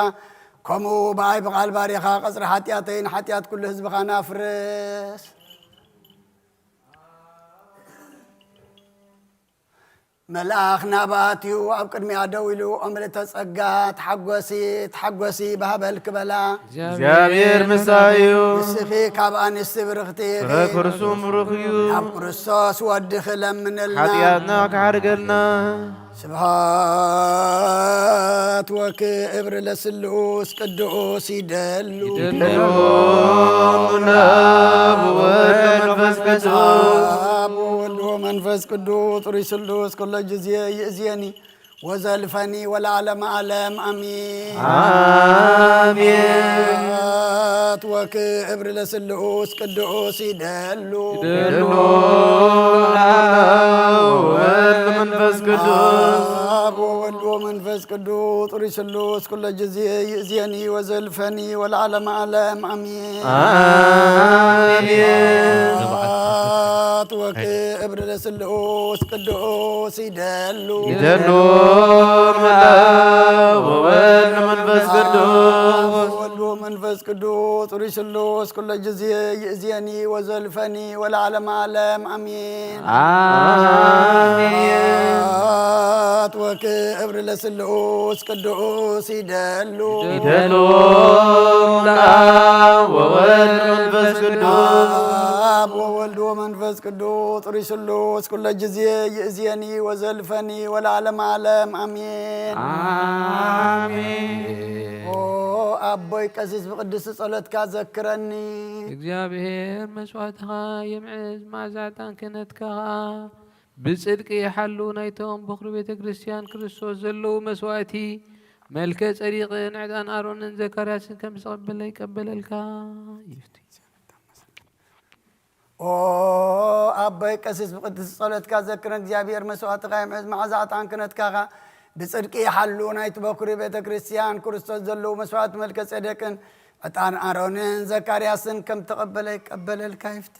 ከምኡ ብኣይ ብቓል ባሪያኻ ቀጽሪ ሓጢኣተይን ሓጢኣት ኩሉ ህዝብኻን ኣፍርስ። መልኣኽ ናብኣ ኣትዩ ኣብ ቅድሚኣ ደው ኢሉ፣ ኦ ምልእተ ጸጋ፣ ተሓጐሲ፣ ተሓጐሲ፣ ብሃበልኪ በላ። እግዚኣብሔር ምሳዩ። ንስኺ ካብ ኣንስቲ ብርኽቲ ኢኺ። ፍረ ከርሱ ብሩኽ እዩ። ናብ ክርስቶስ ወድኺ ለምንልና። ሓጢኣትና ክሓርገልና። ስብሐት ወክብር ለስሉስ ቅዱስ ይደሉ። ይደሉ ለአብ ወወልድ ወመንፈስ ቅዱስ። አብ ወወልድ ወመንፈስ ቅዱስ ጥሩይ ስሉስ ኩሎ ጊዜ ይእዝየኒ ወዘልፈኒ ወለዓለመ ዓለም አሜን። አሜን። ስብሐት ወክብር ለስሉስ ቅዱስ ይደሉ። ይደሉ ለአብ ወወልድ ወመንፈስ ቅዱስ። አብ ወወልድ ወመንፈስ ቅዱስ ጥሩይ ስሉስ ኩሎ ጊዜ ይእዝየኒ ወዘልፈኒ ወለዓለመ ዓለም አሜን። አሜን። ስብሐት ወክብር ለስሉስ ቅዱስ ይደሉ። ይደሉ ለአብ ወወልድ ወመንፈስ ቅዱስ። ወወልድ ወመንፈስ ቅዱስ ጥሩይ ስሉስ ኩሎ ጊዜ ይእዝየኒ ወዘልፈኒ ወለዓለመ ዓለም አሜን። አሜን። ስብሐት ወክብር ለስሉስ ቅዱስ ይደሉ። ይደሉ ለአብ ወወልድ ወመንፈስ ቅዱስ። አብ ወወልድ ወመንፈስ ቅዱስ ጥሩይ ስሉስ ኩሎ ጊዜ ይእዝየኒ ወዘልፈኒ ወለዓለመ ዓለም አሜን። አሜን። ኦ ኣቦይ ቀሲስ ብቅድስቲ ጸሎትካ ዘክረኒ። እግዚኣብሔር መስዋዕትኻ የምዕዝ፣ መዓዛ ዕጣን ክህነትካ ኸኣ ብጽድቂ ይሓሉ። ናይቶም በኹሪ ቤተ ክርስቲያን ክርስቶስ ዘለዉ መስዋዕቲ መልከ ጸዲቅን ዕጣን ኣሮንን ዘካርያስን ከም ዝተቐበለ ይቀበለልካ ይፍቲ። ኦ ኣቦይ ቀሲስ ብቅድስቲ ጸሎትካ ዘክረን እግዚኣብሔር መስዋዕትኻ የምዕዝ፣ መዓዛ ዕጣን ክህነትካ ኸኣ ብጽድቂ ይሓሉ። ናይቲ በኹሪ ቤተ ክርስቲያን ክርስቶስ ዘለዉ መስዋዕቲ መልከ ጼዴቅን ዕጣን ኣሮንን ዘካርያስን ከም ተቐበለ ይቀበለልካ ይፍቲ።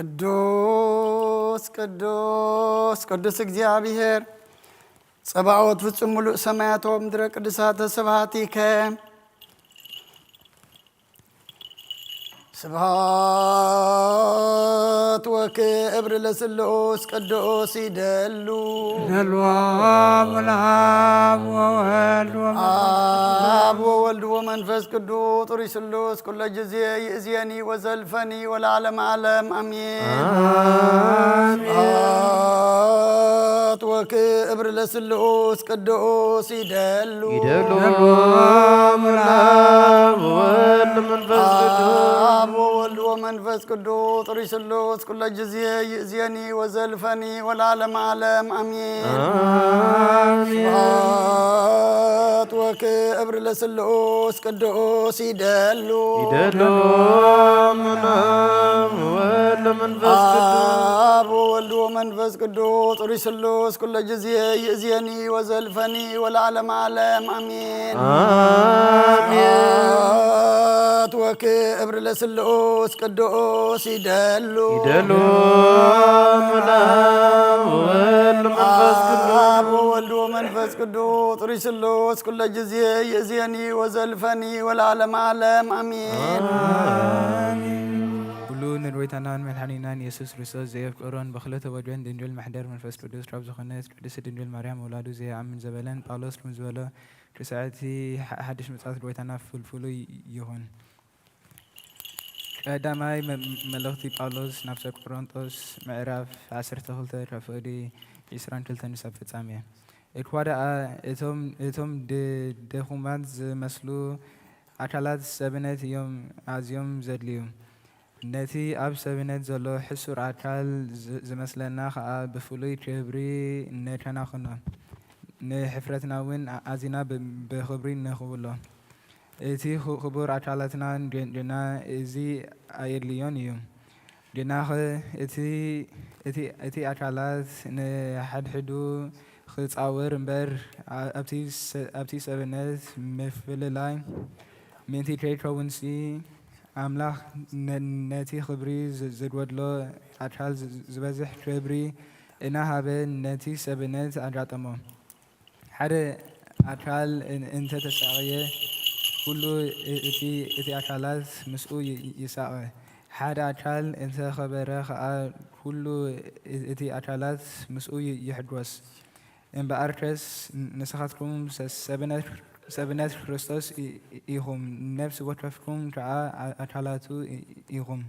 ቅዱስ ቅዱስ ቅዱስ እግዚኣብሔር ጸባኦት ፍጹም ምሉእ ሰማያት ወምድረ ቅዱሳተ ስብሐቲከ። ስብሐት ወክብር ለስሉስ ቅዱስ ይደሉ። ይደሉ አብ ወወልድ ወመንፈስ አብ ወወልድ ወመንፈስ ቅዱስ ርሱሉስ ኩለ ጊዜ ይእዜኒ ወዘልፈኒ ወለዓለመ ዓለም አሜን። አሜን። ስብሐት ወክብር ለስሉስ ቅዱስ ይደሉ። ይደሉ አብ ወወልድ ወመንፈስ ቅዱስ አብ ወወልድ ወመንፈስ ቅዱስ ርሱሉስ ኩለ ጊዜ ይእዜኒ ወዘልፈኒ ወለዓለመ ዓለም አሜን። አሜን። ስብሐት ወክብር ለስሉስ ቅዱስ ይደሉ። ይደሉ አብ ወወልድ ወመንፈስ ቅዱስ አብ ወወልድ ወመንፈስ ቅዱስ ርሱሉስ ኩለ ጊዜ ይእዜኒ ወዘልፈኒ ወለዓለመ ዓለም አሜን። አሜን። ስብሐት ወክብር ለስሉስ ቅዱስ ይደሉ። ይደሉ አብ ወወልድ ወመንፈስ ቅዱስ አብ ወወልድ ወመንፈስ ቅዱስ ርሱሉስ ኩለ ጊዜ ይእዜኒ ወዘልፈኒ ወለዓለመ ዓለም አሜን። አሜን። ኩሉ ንጎይታናን መድሓኒናን ኢየሱስ ክርስቶስ ዘየፍቀሮን ብኽልተ ወገን ድንግል መሕደር መንፈስ ቅዱስ ካብ ዝኾነት ቅድስት ድንግል ማርያም ውላዱ ዘየኣምን ዘበለን ጳውሎስ ከም ዝበሎ ርሳዕቲ ሓ-፣ ሓድሽ ምጽኣት ጎይታና ፍልፍሉ ይኹን። ቀዳማይ መ-፣ መልእኽቲ ጳውሎስ ናብ ሰብ ቆሮንጦስ ምዕራፍ ዓሰርተ ክልተ ካብ ፍቕዲ ዒስራን ክልተን ንሳብ ፍጻመ። እኳ ደኣ እቶም፣ እቶም ድ-፣ ድኹማት ዝመስሉ ኣካላት ሰብነት እዮም ኣዝዮም ዘድልዩ። ነቲ ኣብ ሰብነት ዘሎ ሕሱር ኣካል ዝ-፣ ዝመስለና ኸኣ ብፍሉይ ክብሪ ንከናኽኖ፣ ንሕፍረትና እውን ኣ-፣ ኣዚና ብ-፣ ብኽብሪ ንኽውሎ። እቲ ኽ-፣ ክቡር ኣካላትና ግ-፣ ግና እዚ ኣየድልዮን እዩ። ግናኸ እቲ፣ እቲ፣ እቲ ኣካላት ንሓድሕዱ ክጻወር እምበር፣ ኣ-፣ ኣብቲ ሰ-፣ ኣብቲ ሰብነት ምፍልላይ ምእንቲ ከይከውንሲ፣ ኣምላኽ ነ-፣ ነቲ ክብሪ ዝ-፣ ዝጎድሎ ኣካል ዝ-፣ ዝበዝሕ ክብሪ እናሃበ ነቲ ሰብነት ኣጋጠሞ። ሓደ ኣካል እን-፣ እንተ ተሳቕየ፣ ኩሉ እ-፣ እቲ፣ እቲ ኣካላት ምስኡ ይ-፣ ይሳቐ። ሓደ ኣካል እንተ ኸበረ ኸኣ፣ ኩሉ እ-፣ እቲ ኣካላት ምስኡ ይ-፣ ይሕጎስ። እምበኣርከስ ንስኻትኩም ሰ-፣ ሰብነት፣ ሰብነት ክርስቶስ ኢ-፣ ኢኹም፣ ነፍሲ ወከፍኩም ከኣ ኣ-፣ ኣካላቱ ኢ-፣ ኢኹም።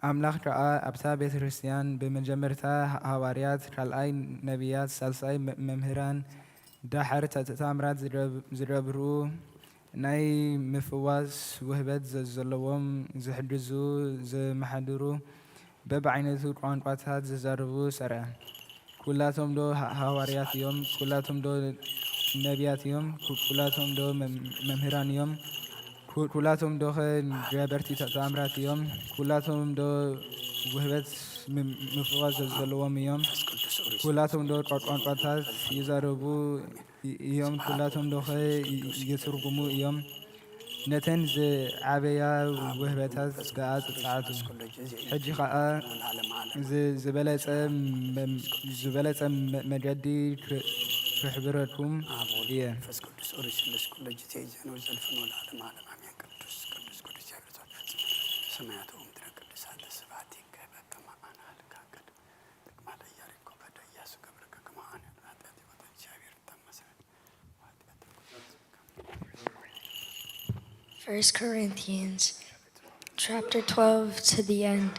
ኣምላኽ ከኣ ኣብታ ቤተ ክርስቲያን ብመጀመርታ ሃ-፣ ሃዋርያት፣ ካልኣይ ነቢያት፣ ሳልሳይ መ-፣ መምህራን፣ ደሓር ተ-፣ ተ-፣ ተኣምራት ዝገብ-፣ ዝገብሩ፣ ናይ ምፍዋስ ውህበት ዘ-፣ ዘለዎም፣ ዝሕግዙ፣ ዝመሓድሩ፣ በብዓይነቱ ቋንቋታት ዝዛረቡ ሰርዐ። ኩላቶም ዶ ሃ-፣ ሃዋርያት እዮም? ኩላቶም ዶ ነቢያት እዮም? ኩ-፣ ኩላቶም ዶ መም-፣ መምህራን እዮም? ኩ-፣ ኩላቶም ዶኸ ገበርቲ ተ-፣ ተኣምራት እዮም? ኩላቶም ዶ ውህበት ም-፣ ምፍዋስ ዘ-፣ ዘለዎም እዮም? ኩላቶም ዶ ቋ-፣ ቋንቋታት ይዛረቡ እ-፣ እዮም? ኩላቶም ዶኸ ይ-፣ ይትርጉሙ እዮም? ነተን ዝዓበያ ውህበታት ደኣ ጸዓቱ። ሕጂ ኸኣ ዝ-፣ ዝበለጸ መ-፣ ዝበለጸ መ-፣ መገዲ ክ-፣ ክሕብረኩም እየ። መንፈስ ቅዱስ ኦሪት ስሉስ ኩሎ ጊዜ ይዘን ወዘልፈን ወለዓለመ ዓለም ኣሜን። ቅዱስ ቅዱስ ቅዱስ እግዚኣብሔር ፍጹም ሰማያት ወምድረ ቅዱሳት ስብሐት ይከበከማ ኣናልካ ቅድ ትግማደ ኢያሪኮ በደ ኢያሱ ገብርከ ከማነ ኃጢአት ይወጣ እግዚአብሔር ይታመሰ። First Corinthians chapter twelve to the end.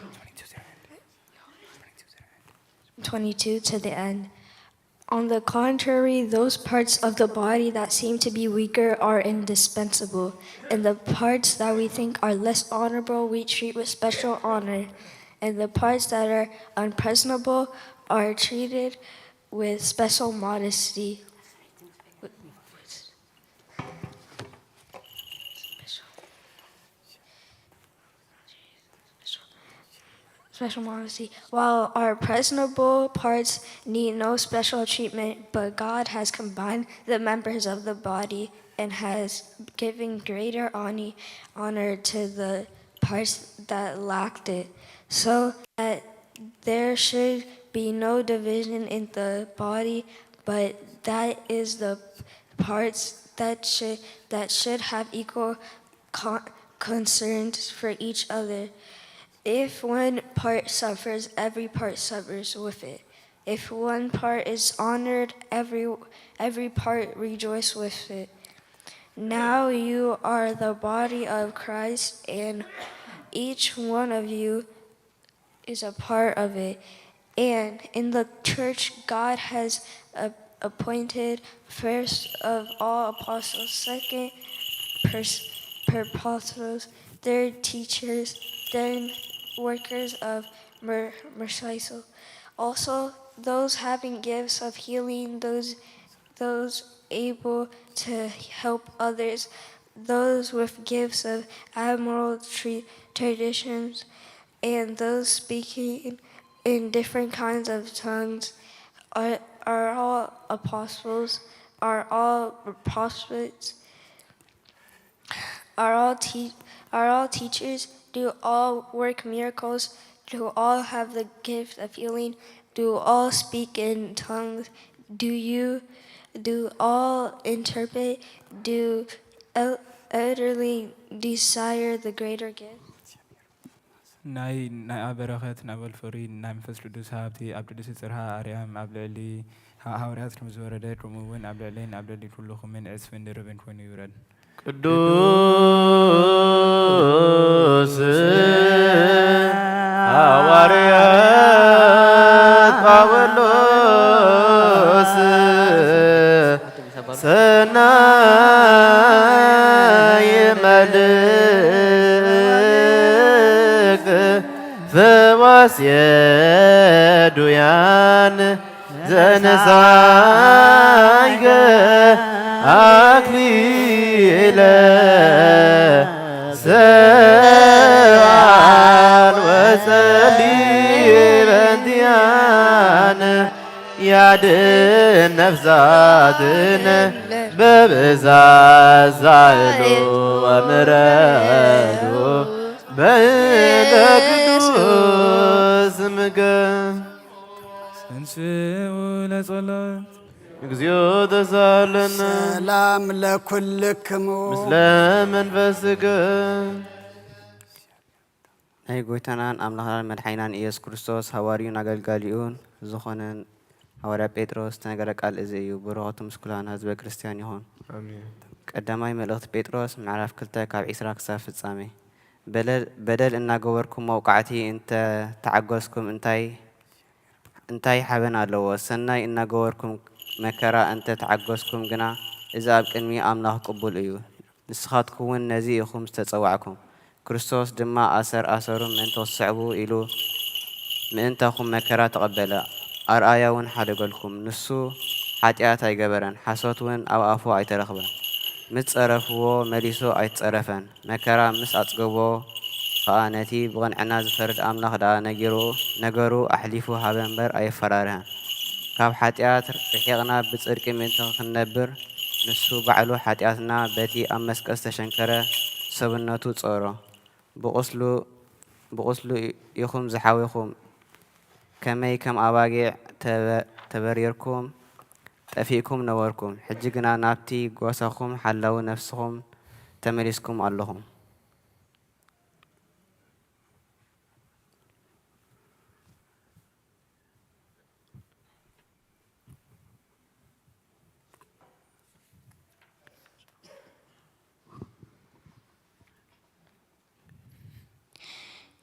Twenty-two to the end. On the contrary, those parts of the body that seem to be weaker are indispensable, and the parts that we think are less honorable we treat with special honor, and the parts that are unpresentable are treated with special modesty. Special modesty. While our presentable parts need no special treatment, but God has combined the members of the body and has given greater hon-, honor to the parts that lacked it, so that there should be no division in the body, but that is the parts that should that should have equal con- concerns for each other. If one part suffers, every part suffers with it. If one part is honored, every every part rejoices with it. Now you are the body of Christ, and each one of you is a part of it. And in the church, God has a- appointed first of all apostles, second pers- per apostles, third teachers, then workers of mer- merciful. Also, those having gifts of healing, those those able to help others, those with gifts of admirable tra- traditions, and those speaking in different kinds of tongues are, are all apostles, are all prophets, are all te- are all teachers, do all work miracles, do all have the gift of healing, do all speak in tongues, do you do all interpret, do el- elderly desire the greater gift? ናይ ናይ ኣብ በረኸት ናይ ወልፍሪ ናይ መንፈስ ቅዱስ ሃብቲ ኣብ ቅድስቲ ጽርሃ ኣርያም ኣብ ልዕሊ ሃ- ሃዋርያት ከም ዝወረደ ከምኡ እውን ኣብ ልዕለይን ኣብ ልዕሊ ኩልኹምን ዕጽፍን ድርብን ኮይኑ ይውረድ። ቅዱስ ሃዋርያ ጳውሎስ ሰናይ መልእክት ፈዋስ የዱያን ዘነሳይከ ኣክሊለ ሰብኣን ወጸሊ በንቲያን ያድን ነፍሳትን በብዛት ዛይሉ ወምረዱ በእንተ ቅዱስ ስምከ። እንስኡ ለጸሎት እግዚኦ ተሳለነ። ሰላም ለኩልክሙ። ምስለ መንፈስከ። ናይ ጎይታናን ኣምላኽናን መድሓኒናን ኢየሱስ ክርስቶስ ሃዋርዩን ኣገልጋሊኡን ዝኾነን ሃዋርያ ጴጥሮስ ዝተነገረ ቃል እዚ እዩ። በረኸቱ ምስ ኩላና ህዝበ ክርስቲያን ይኹን። ኣሜን። ቀዳማይ መልእኽቲ ጴጥሮስ ምዕራፍ ክልተ ካብ ዒስራ ክሳብ ፍጻሜ። በደል በደል እናገበርኩም መውቃዕቲ እንተ ተዓገስኩም እንታይ እንታይ ሓበን ኣለዎ? ሰናይ እናገበርኩም መከራ እንተ ተዓገስኩም ግና እዚ ኣብ ቅድሚ ኣምላኽ ቅቡል እዩ። ንስኻትኩም እውን ነዚ ኢኹም ዝተጸዋዕኩም። ክርስቶስ ድማ ኣሰር ኣሰሩ ምእንቲ ክትስዕቡ ኢሉ ምእንታኹም መከራ ተቐበለ። ኣርኣያ እውን ሓደገልኩም። ንሱ ሓጢኣት ኣይገበረን፣ ሓሶት እውን ኣብ ኣፉ ኣይተረኽበን። ምስ ጸረፍዎ መሊሱ ኣይተጸረፈን። መከራ ምስ ኣጽገቦ ኸኣ ነቲ ብቕንዕና ዝፈርድ ኣምላኽ ደኣ ነጊሩ ነገሩ ኣሕሊፉ ሃበ እምበር ኣየፈራርሀን። ካብ ሓጢኣት ርሒቕና ብጽድቂ ምእንቲ ክንነብር ንሱ ባዕሉ ሓጢኣትና በቲ ኣብ መስቀል ዝተሸንከረ ሰብነቱ ጾሮ። ብቑስሉ ብቑስሉ ኢኹም ዝሓዊኹም። ከመይ ከም ኣባጊዕ ተበ- ተበሪርኩም ጠፊእኩም ነበርኩም። ሕጂ ግና ናብቲ ጓሳኹም ሓላዊ ነፍስኹም ተመሊስኩም ኣለኹም።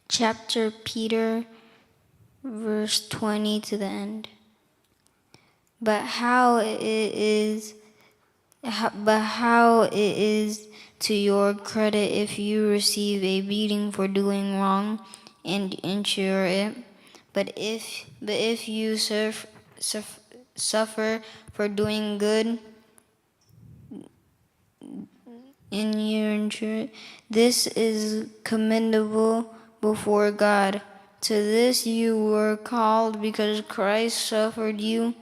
Chapter Peter, verse twenty to the end. But how it is, ho- but how it is to your credit if you receive a beating for doing wrong and endure it. But if, but if you surf, surf, suffer for doing good, and you endure it, this is commendable before God. To this you were called because Christ suffered you,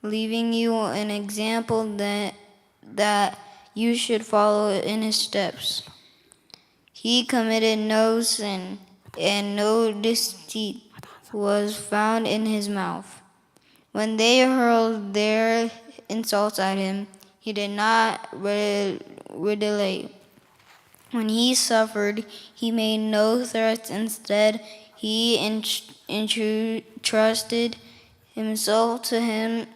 leaving you an example that that you should follow in his steps. He committed no sin, and no deceit was found in his mouth. When they hurled their insults at him, he did not re- retaliate. When he suffered, he made no threats. Instead, he entrusted himself to him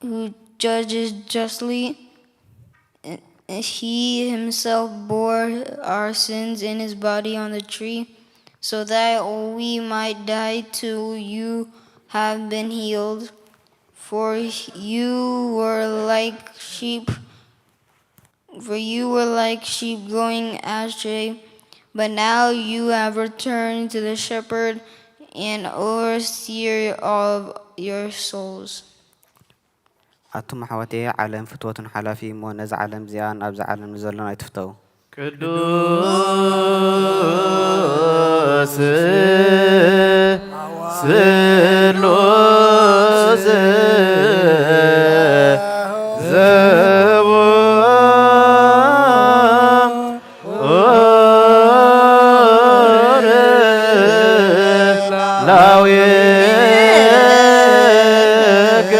who judges justly. He himself bore our sins in his body on the tree, so that we might die to you have been healed. For you were like sheep, for you were like sheep going astray, but now you have returned to the shepherd and overseer of your souls. ኣቱም ኣሕዋተየ፣ ዓለም ፍትወቱን ሓላፊ እሞ፣ ነዛ ዓለም እዚኣ ናብዛ ዓለም ንዘሎና ኣይትፍተው። ቅዱስ ስሉስ ዘቦ ኦር ላዌከ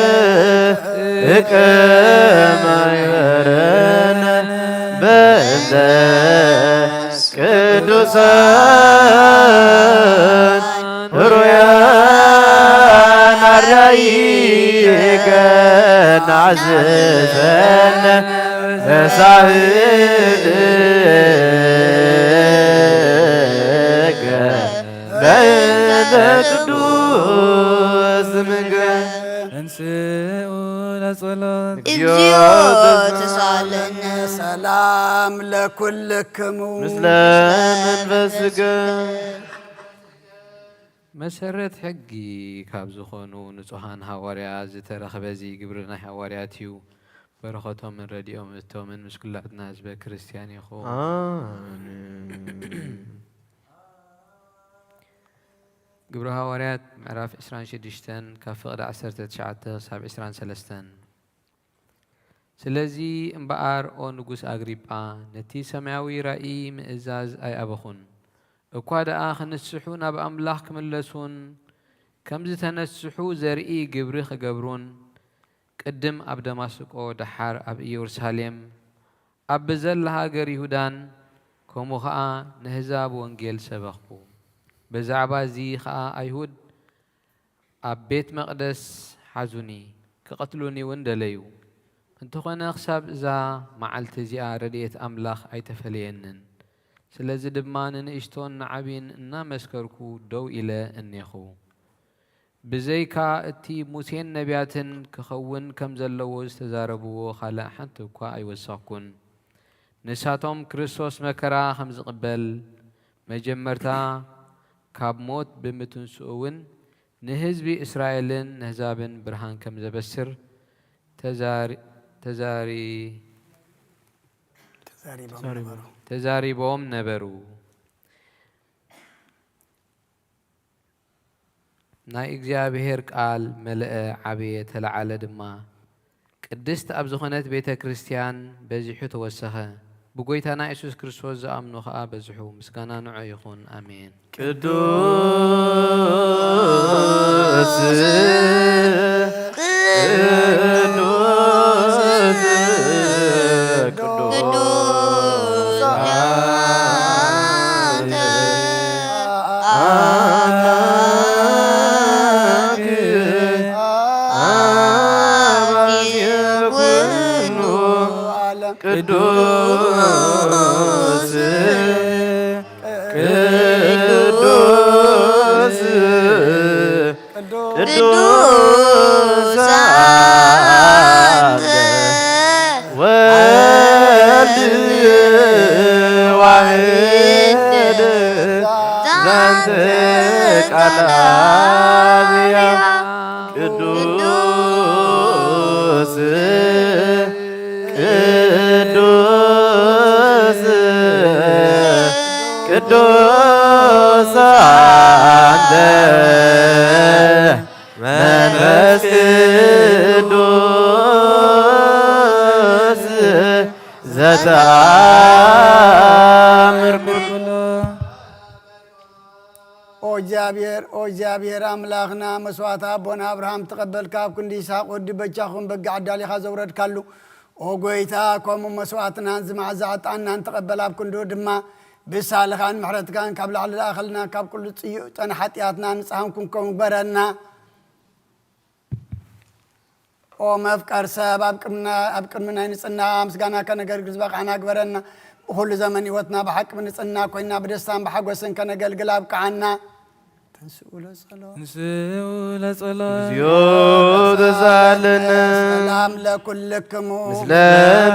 እቀ ማይበረነ በእንተ ቅዱሳን ሩያን ኣራይከ ናዝዘነ መሳህልከ በእንተ ቅዱስ ስምከ። እንስኡ ለጸሎት። እግዚኦ ተሳለነ። ሰላም ለኩልክሙ። ምስለ መንፈስከ። መሰረት ሕጊ ካብ ዝኾኑ ንጹሃን ሃዋርያ ዝተረኽበ እዚ ግብሪ ናይ ሃዋርያት እዩ። በረኸቶምን ረድኤቶምን ምስ ኩላትና ህዝበ ክርስቲያን ይኹን። ኣሜን። ግብሪ ሃዋርያት ምዕራፍ ዕስራን ሽዱሽተን ካብ ፍቕዲ ዓሰርተ ትሽዓተ ክሳብ ዕስራን ሰለስተን። ስለዚ እምበኣር ኦ ንጉስ ኣግሪጳ፣ ነቲ ሰማያዊ ራእይ ምእዛዝ ኣይኣበኹን። እኳ ደኣ ክንስሑ ናብ ኣምላኽ ክምለሱን ከም ዝተነስሑ ዘርኢ ግብሪ ክገብሩን፣ ቅድም ኣብ ደማስቆ ደሓር ኣብ ኢየሩሳሌም ኣብ ብዘላ ሃገር ይሁዳን ከምኡ ኸኣ ነህዛብ ወንጌል ሰበኽኩ። ብዛዕባ እዚ ኸኣ ኣይሁድ ኣብ ቤት መቕደስ ሓዙኒ፣ ክቐትሉኒ እውን ደለዩ። እንተኾነ፣ ክሳብ እዛ መዓልቲ እዚኣ ረድኤት ኣምላኽ ኣይተፈለየንን። ስለዚ ድማ ንንእሽቶን ንዓቢን እናመስከርኩ ደው ኢለ እኔኹ። ብዘይካ እቲ ሙሴን ነቢያትን ክኸውን ከም ዘለዎ ዝተዛረብዎ ካልእ ሓንቲ እኳ ኣይወሰኽኩን። ንሳቶም ክርስቶስ መከራ ከም ዝቕበል፣ መጀመርታ ካብ ሞት ብምትንስኡ እውን ንህዝቢ እስራኤልን ነህዛብን ብርሃን ከም ዘበስር ተዛሪ-፣ ተዛሪ-፣ ተዛሪቦም ተዛሪቦም። ነበሩ። ተዛሪቦም ነበሩ። ናይ እግዚኣብሔር ቃል መለአ፣ ዓበየ፣ ተለዓለ ድማ። ቅድስት ኣብ ዝኾነት ቤተ ክርስቲያን በዚሑ ተወሰኸ። ብጎይታና የሱስ ክርስቶስ ዝኣምኑ ኸኣ በዝሑ። ምስጋና ንዑ ይኹን። ኣሜን። ቅዱስ፣ ቅዱስ፣ ቅዱስ አንተ አምላክ አባዜ ኩሉ ዓለም። ቅዱስ፣ ቅዱስ፣ ቅዱስ አንተ ወልድ ዋሕድ ዛንተ ቃል አብያ። ቅዱስ፣ ቅዱስ፣ ቅዱስ አንተ መንፈስ ቅዱስ ዘተ ኩሎ። ኦ እግዚኣብሔር፣ ኦ እግዚኣብሔር ኣምላኽና፣ መስዋዕቲ ኣቦና ኣብርሃም ተቐበል፣ ካብ ክንዲ ይስሐቅ ወዲ በጃኹም በጊዕ ኣዳሊኻ ዘውረድካሉ። ኦ ጎይታ፣ ከምኡ መስዋዕትናን ዝመዓዛ ዕጣንናን ተቐበል፣ ኣብ ክንድኡ ድማ ብሳልኻን ምሕረትካን ካብ ላዕሊ ለኣኸልና፣ ካብ ኩሉ ጽዩቕ ጨና ሓጢኣትና ንጽሃን ክንከውን ግበረና። ኦ መፍቀር ሰብ፣ ኣብ ቅድምና-፣ ኣብ ቅድሚ ናይ ንጽህና ምስጋና ከነገልግል ዝበቃዕና ግበረና። ብኹሉ ዘመን ህይወትና ብሓቂ ብንጽህና ኮይና ብደስታን ብሓጎስን ከነገልግል ኣብቅዓና። ተንስኡ ለጸሎት። ተንስኡ ለጸሎት። እግዚኦ ተሳለነ። ሰላም ለኩልክሙ። ምስለ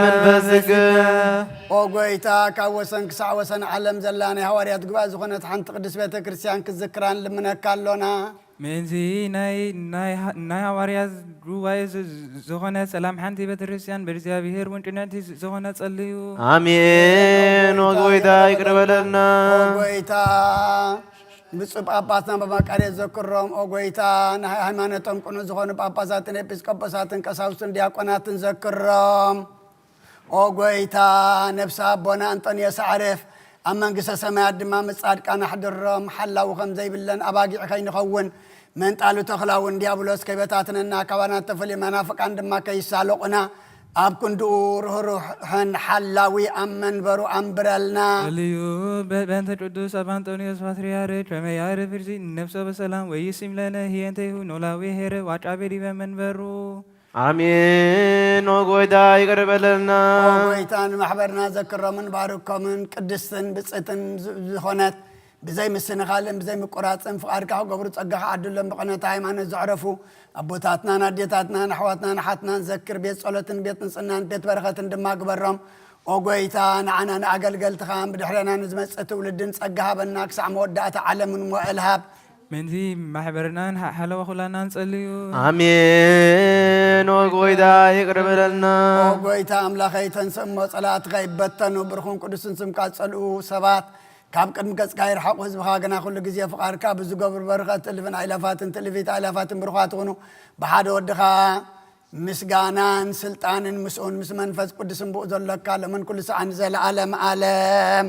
መንፈስከ። ኦ ጎይታ፣ ካብ ወሰን ክሳዕ ወሰን ዓለም ዘላ ናይ ሃዋርያት ጉባኤ ዝኾነት ሓንቲ ቅድስት ቤተ ክርስቲያን ክትዝክራን ልምነካ ኣሎና። ምእንቲ ናይ፣ ናይ ሃ-፣ ናይ ሃዋርያት ጉባኤ ዝ-፣ ዝ-፣ ዝኾነ ሰላም ሓንቲ ቤተክርስትያን ብእግዚኣብሔር ውንጭነት ዝ-፣ ዝኾነ ጸልዩ። ኣሜን። ወጎይታ ይቅር በለልና። ኦ ጎይታ፣ ብፁዕ ጳጳስና በማቃርዮስ ዘክሮም። ኦ ጎይታ፣ ናይ ሃይማኖቶም ቅኑዕ ዝኾኑ ጳጳሳትን ኤጲስቆጶሳትን ቀሳውስትን ዲያቆናትን ዘክሮም። ኦ ጎይታ፣ ነፍሲ ኣቦና ኣንጦንዮስ ኣዕርፍ፣ ኣብ መንግስተ ሰማያት ድማ ምስ ጻድቃን ኣሕድሮም። ሓላዊ ከም ዘይብለን ኣባጊዕ ከይንኸውን፣ መንጣሉ ተኽላውን ዲያብሎስ ከይበታትነና፣ ካባና ተፈልዮም መናፍቃን ድማ ከይሳለቑና፣ ኣብ ክንድኡ ርህሩሕን ሓላዊ ኣብ መንበሩ ኣንብረልና። ጸልዩ። በ-፣ በእንተ ቅዱስ ኣባ ኣንጦንዮስ ፓትርያርክ ከመ ያዕርፍ ርሲ ነፍሶ በሰላም ወይሲም ለነ ህየንቴሁ ኖላዊ ሄረ ዋጫ ቤዲበ መንበሩ። ኣሜን። ኦ ጎይታ ይቅር በለልና። ኦ ጎይታ ንማሕበርና ዘክሮምን ባርኮምን ቅድስትን ብጽእትን ዝ-፣ ዝኾነት ብዘይ ምስንኻልን ብዘይ ምቁራጽን ፍቓድካ ክገብሩ ጸጋኻ ዓድሎም። ብቕነታ ሃይማኖት ዘዕረፉ ኣቦታትናን ኣዴታትናን ኣሕዋትናን ኣሓትናን ዘክር። ቤት ጸሎትን ቤት ንጽህናን ቤት በረኸትን ድማ ግበሮም። ኦ ጎይታ ንዓና ንኣገልገልትኻን ብድሕሬና ንዝመጽእ ትውልድን ጸጋ ሃበና። ክሳዕ መወዳእታ ዓለምን ሞኤል ሃብ። ምእንቲ ማሕበርናን ሓ-፣ ሓለዋ ኩላናን ጸልዩ። ኣሜን። ኦ ጎይታ ይቅር በለልና። ኦ ጎይታ ኣምላኸይ፣ ተንስእ እሞ ጸላእትኻ ይበተኑ፣ ብሩኽን ቅዱስን ስምካ ጸልኡ ሰባት ካብ ቅድሚ ገጽካ ይርሓቑ፣ ህዝብኻ ግና ኩሉ ግዜ ፍቓድካ ብዝገብሩ በረኸት እልፍን ኣእላፋትን ትእልፊት ኣእላፋትን ብሩኻት ይኹኑ። ብሓደ ወድኻ ምስጋናን ስልጣንን ምስኡን ምስ መንፈስ ቅዱስን ብኡ ዘሎካ ሎምን ኩሉ ሰዓን ንዘለዓለም ዓለም።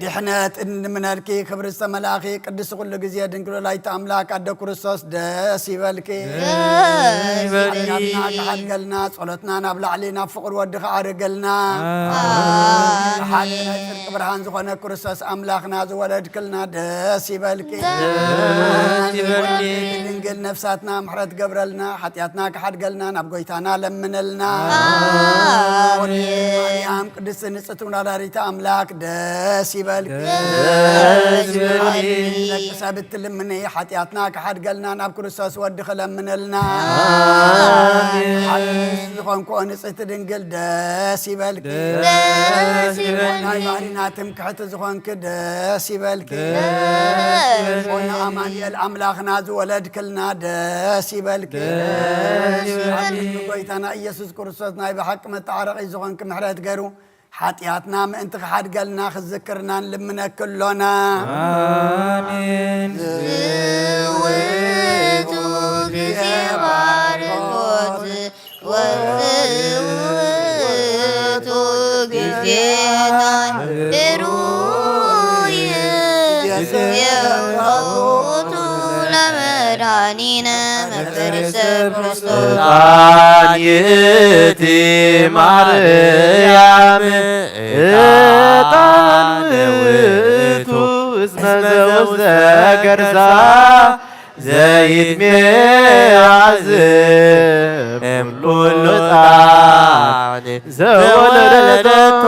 ድሕነት እንምነልኪ ክብሪ ዝተመላእኺ ቅድስቲ ኩሉ ግዜ ድንግል ወላዲተ ኣምላክ ኣደ ክርስቶስ ደስ ይበልኪ። ደስ ይበልኪ። ሓጢኣትና ክሓድገልና ጸሎትና ናብ ላዕሊ ናብ ፍቕሪ ወዲ ክዓርገልና። ኣሜን። ሓቂ ናይ ጽድቂ ብርሃን ዝኾነ ክርስቶስ ኣምላኽና ዝወለድክልና ደስ ይበልኪ። ደስ ይበልኪ። ድንግል ነፍሳትና ምሕረት ገብረልና፣ ሓጢኣትና ክሓድገልና ናብ ጎይታና ለምንልና። ኣሜን። ማርያም ቅድስቲ ንጽሕቲ ወላዲተ ኣምላክ ደስ ይበልኪ። ደስ ይበልኪ። ደቂ ሰብ እትልምኒ ሓጢኣትና ክሓድገልና ናብ ክርስቶስ ወዲ ክለምንልና። ኣሜን። ሓድሽ ዝኾንክኦ ንጽሕቲ ድንግል ደስ ይበልኪ። ደስ ይበልኪ። ናይ ባህሪና ትምክሕቲ ዝኾንኪ ደስ ይበልኪ። ደስ ይበልኪ። ኦና ኣማኑኤል ኣምላኽና ዝወለድክልና ደስ ይበልኪ። ደስ ይበልኪ። ጎይታና ኢየሱስ ክርስቶስ ናይ ብሓቂ መተዓረቒ ዝኾንኪ ምሕረት ገይሩ ሓጢኣትና ምእንቲ ክሓድገልና ክዝክርና ንልምነኪ ኣሎና። ኣሜን። ዝውቱ ግዜ ባርኮት ወዝውቱ ግዜ ናይ ብሩይ ግዜ ውቱ ለመድኃኒነ መፍቀሪ ሰብ ክርስቶስ። ዕጣን ይእቲ ማርያም ዕጣን ውእቱ እስመ ዘውስተ ከርሳ ዘይትሜያዝ እምኩሉ ዕጣን ዘወለደቶ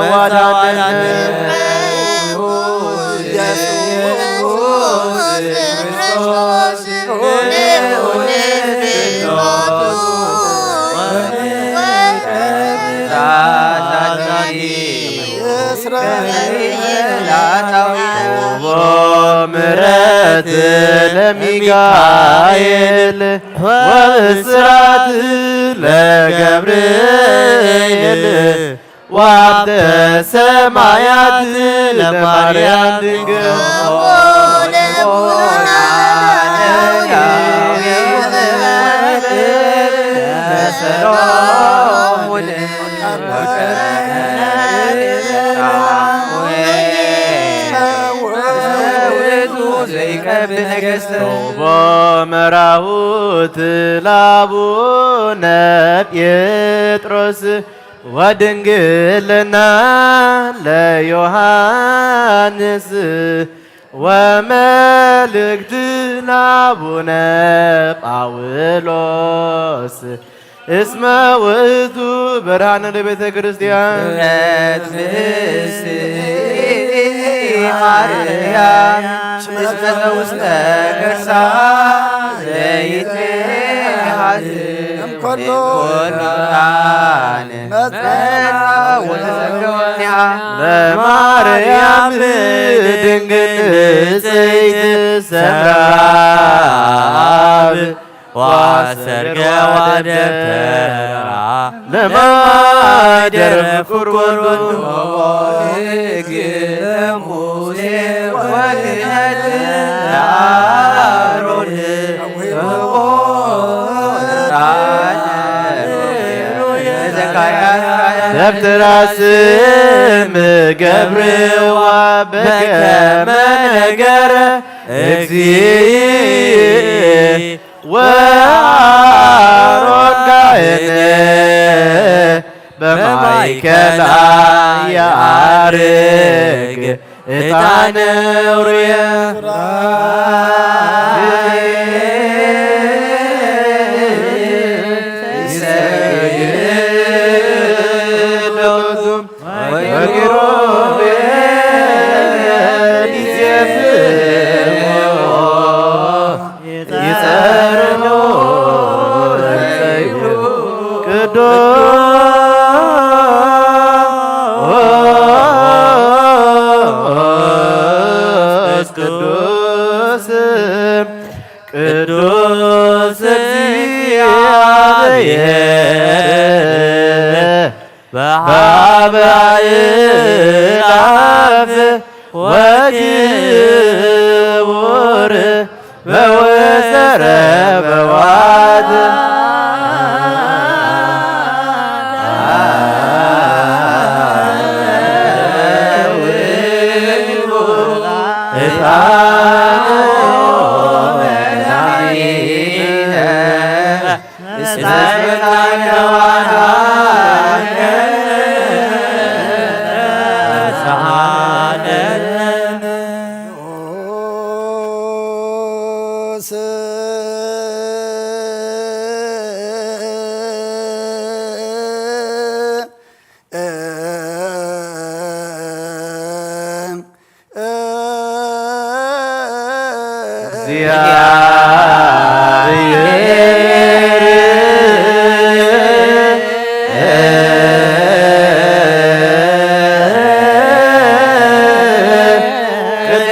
መዋዳደነ ኢየሱስ ክርስቶስ ምሕረት ለሚካኤል ወብስራት ለገብርኤል ወአብተ ሰማያት ለማርያም ድንግል ሮቦ መራሁት ላቡነ ጴጥሮስ ወድንግልና ለዮሃንስ ወመልእክት ላቡነ ጳውሎስ እስመ ውእቱ ብርሃን ለቤተ ክርስቲያን። እምነት ምስጢር ማርያም እስመ ውስተ ከርሳ ዘይትሃዝ እምኮሎ እምኮሎ ጣን መጽአ መጽአ ወተዘከወኒሃ ለማርያም ድንግል ንጽሕት ሰምራ አብ ወአሰርገ ወደብተራ ለማደር ፍቁር ወልድ ሕግ ለሙሴ ወክህነት ለአሮን ዘካርያስ ደብተራ ስም ገብርዋ በከመ ነገረ እግዚእ ወአሮን ካህን በማእከላ ያርግ ዕጣነ ሩየ ወኪሩቤል ይዜፍዎ ይጸርዎ ዘይብሉ ቅዱስ ቅዱስ ቅዱስ እግዚአብሔር በሀበ አእላፍ ወክቡር በወዘረ በዋት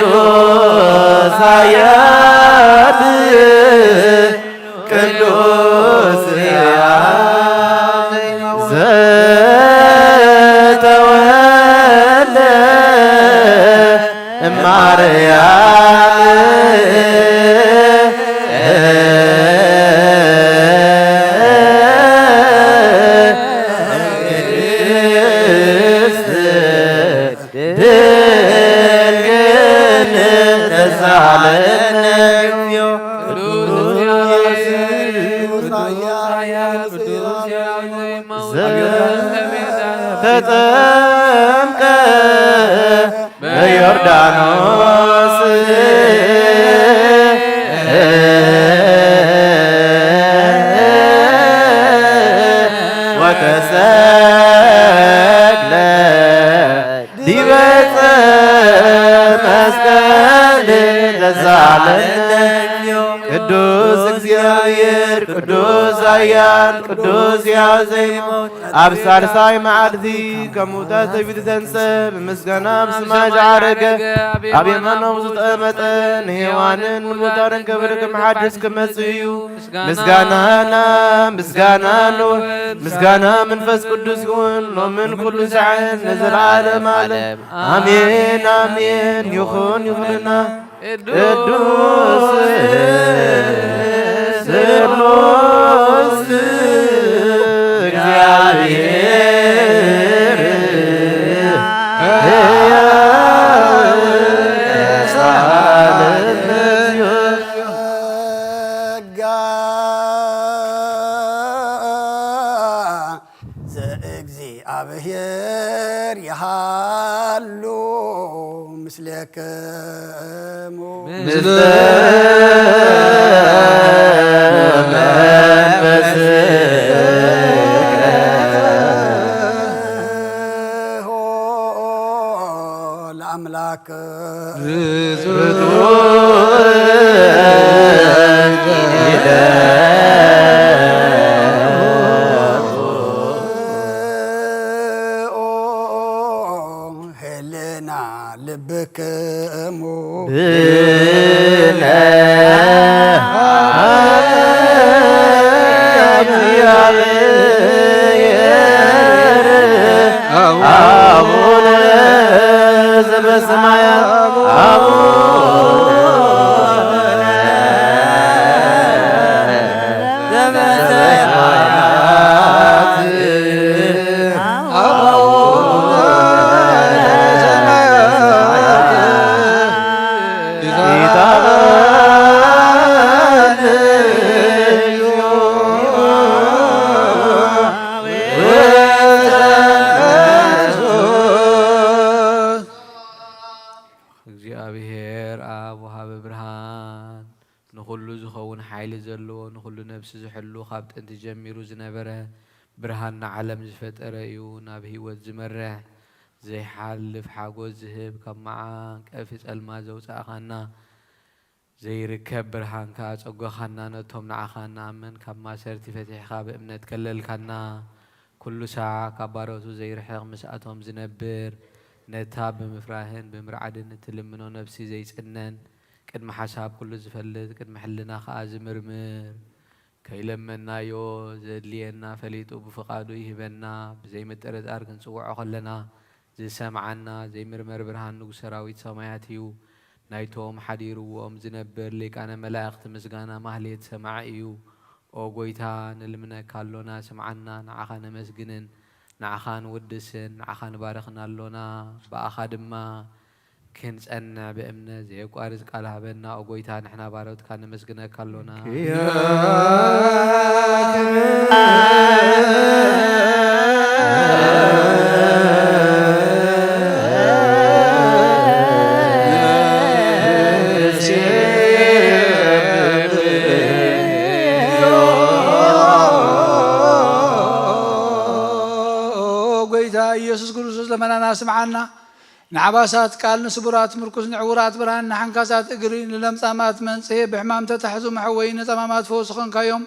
ቅዱስ አያት ቅዱስ ዘተወልደ እማርያም ድንግል ተሳለነ እግዚኦ። ቅዱስ ያሬድ፣ ቅዱስ ያሬድ፣ ቅዱስ ያሬድ፣ ተጠምቀ በዮርዳኖስ ወተሰቅለ ዲበ ዕፀ መስቀል ተሳለነ። ቅዱስ እግዚአብሔር፣ ቅዱስ ኃያል፣ ቅዱስ ሕያው ዘይሞት፣ ኣብ ሳልሳይ መዓልቲ ከሙታት ተቢሉ ተንሰ፣ ብምስጋና ኣብ ስማይ ዝዓረገ፣ ኣብ የማኖም ዝተቐመጠ፣ ንሔዋንን ንሙታንን ከብር ከም ሓድስ ክመጽእ እዩ። ምስጋናና ምስጋና ንወ-፣ ምስጋና መንፈስ ቅዱስ ይኹን፣ ሎምን ኩሉ ሰዓት ንዘለዓለም ዓለም። ኣሜን፣ ኣሜን። ይኹን፣ ይኹንና። ቅዱስ ስሉስ እግዚአብሔር ሕያው ተሳለነ። ይሃሉ ምስሌክሙ። ምስለ መንፈስከ። ለአምላክ ህልና ልብክሙ ብነ አቡነ ዘበሰማያት አቡነ እግዚኣብሔር ኣብ ወሃቢ ብርሃን ንኹሉ ዝኸውን ሓይሊ ዘለዎ ንኹሉ ነብሲ ዝሕሉ ካብ ጥንቲ ጀሚሩ ዝነበረ ብርሃን ንዓለም ዝፈጠረ እዩ ናብ ህይወት ዝመርሕ ዘይሓልፍ ሓጎስ ዝህብ ካብ መዓንቀፊ ጸልማት ዘውጻእኻና ዘይርከብ ብርሃን ከኣ ጸጎኻና ነቶም ንዓኻ ንኣምን ካብ ማሰርቲ ፈቲሕኻ ብእምነት ከለልካና ኩሉ ሳዕ ካብ ባሮቱ ዘይርሕቕ ምስኣቶም ዝነብር ነታ ብምፍራህን ብምርዓድን እትልምኖ ነብሲ ዘይጽነን ቅድሚ ሓሳብ ኩሉ ዝፈልጥ ቅድሚ ሕልና ከኣ ዝምርምር ከይለመናዮ ዘድልየና ፈሊጡ ብፍቓዱ ይህበና ብዘይምጥርጣር ክንጽውዖ ከለና ዝሰምዓና ዘይምርመር ብርሃን ንጉስ ሰራዊት ሰማያት እዩ። ናይቶም ሓዲርዎም ዝነብር ሊቃነ መላእኽቲ ምስጋና ማህሌት ሰማዒ እዩ። ኦ ጎይታ ንልምነካ ኣሎና ስምዓና ንዓኻ ነመስግንን ንዓኻ ንውድስን ንዓኻ ንባርኽን ኣሎና ብኣኻ ድማ ክንጸንዕ ብእምነት ዘየቋርጽ ቃል ሃበና ኦ ጎይታ ንሕና ባሮትካ ነመስግነካ ኣሎና። ጎይታ ኢየሱስ ክርስቶስ ለመናና ስምዓና። ንዓባሳት ቃል ንስቡራት ምርኩስ ንዕውራት ብርሃን ንሓንካሳት እግሪ ንለምጻማት መንጽሄ ብሕማም ተታሕዙ መሕወይ ንጸማማት ፈውሲ ኾንካዮም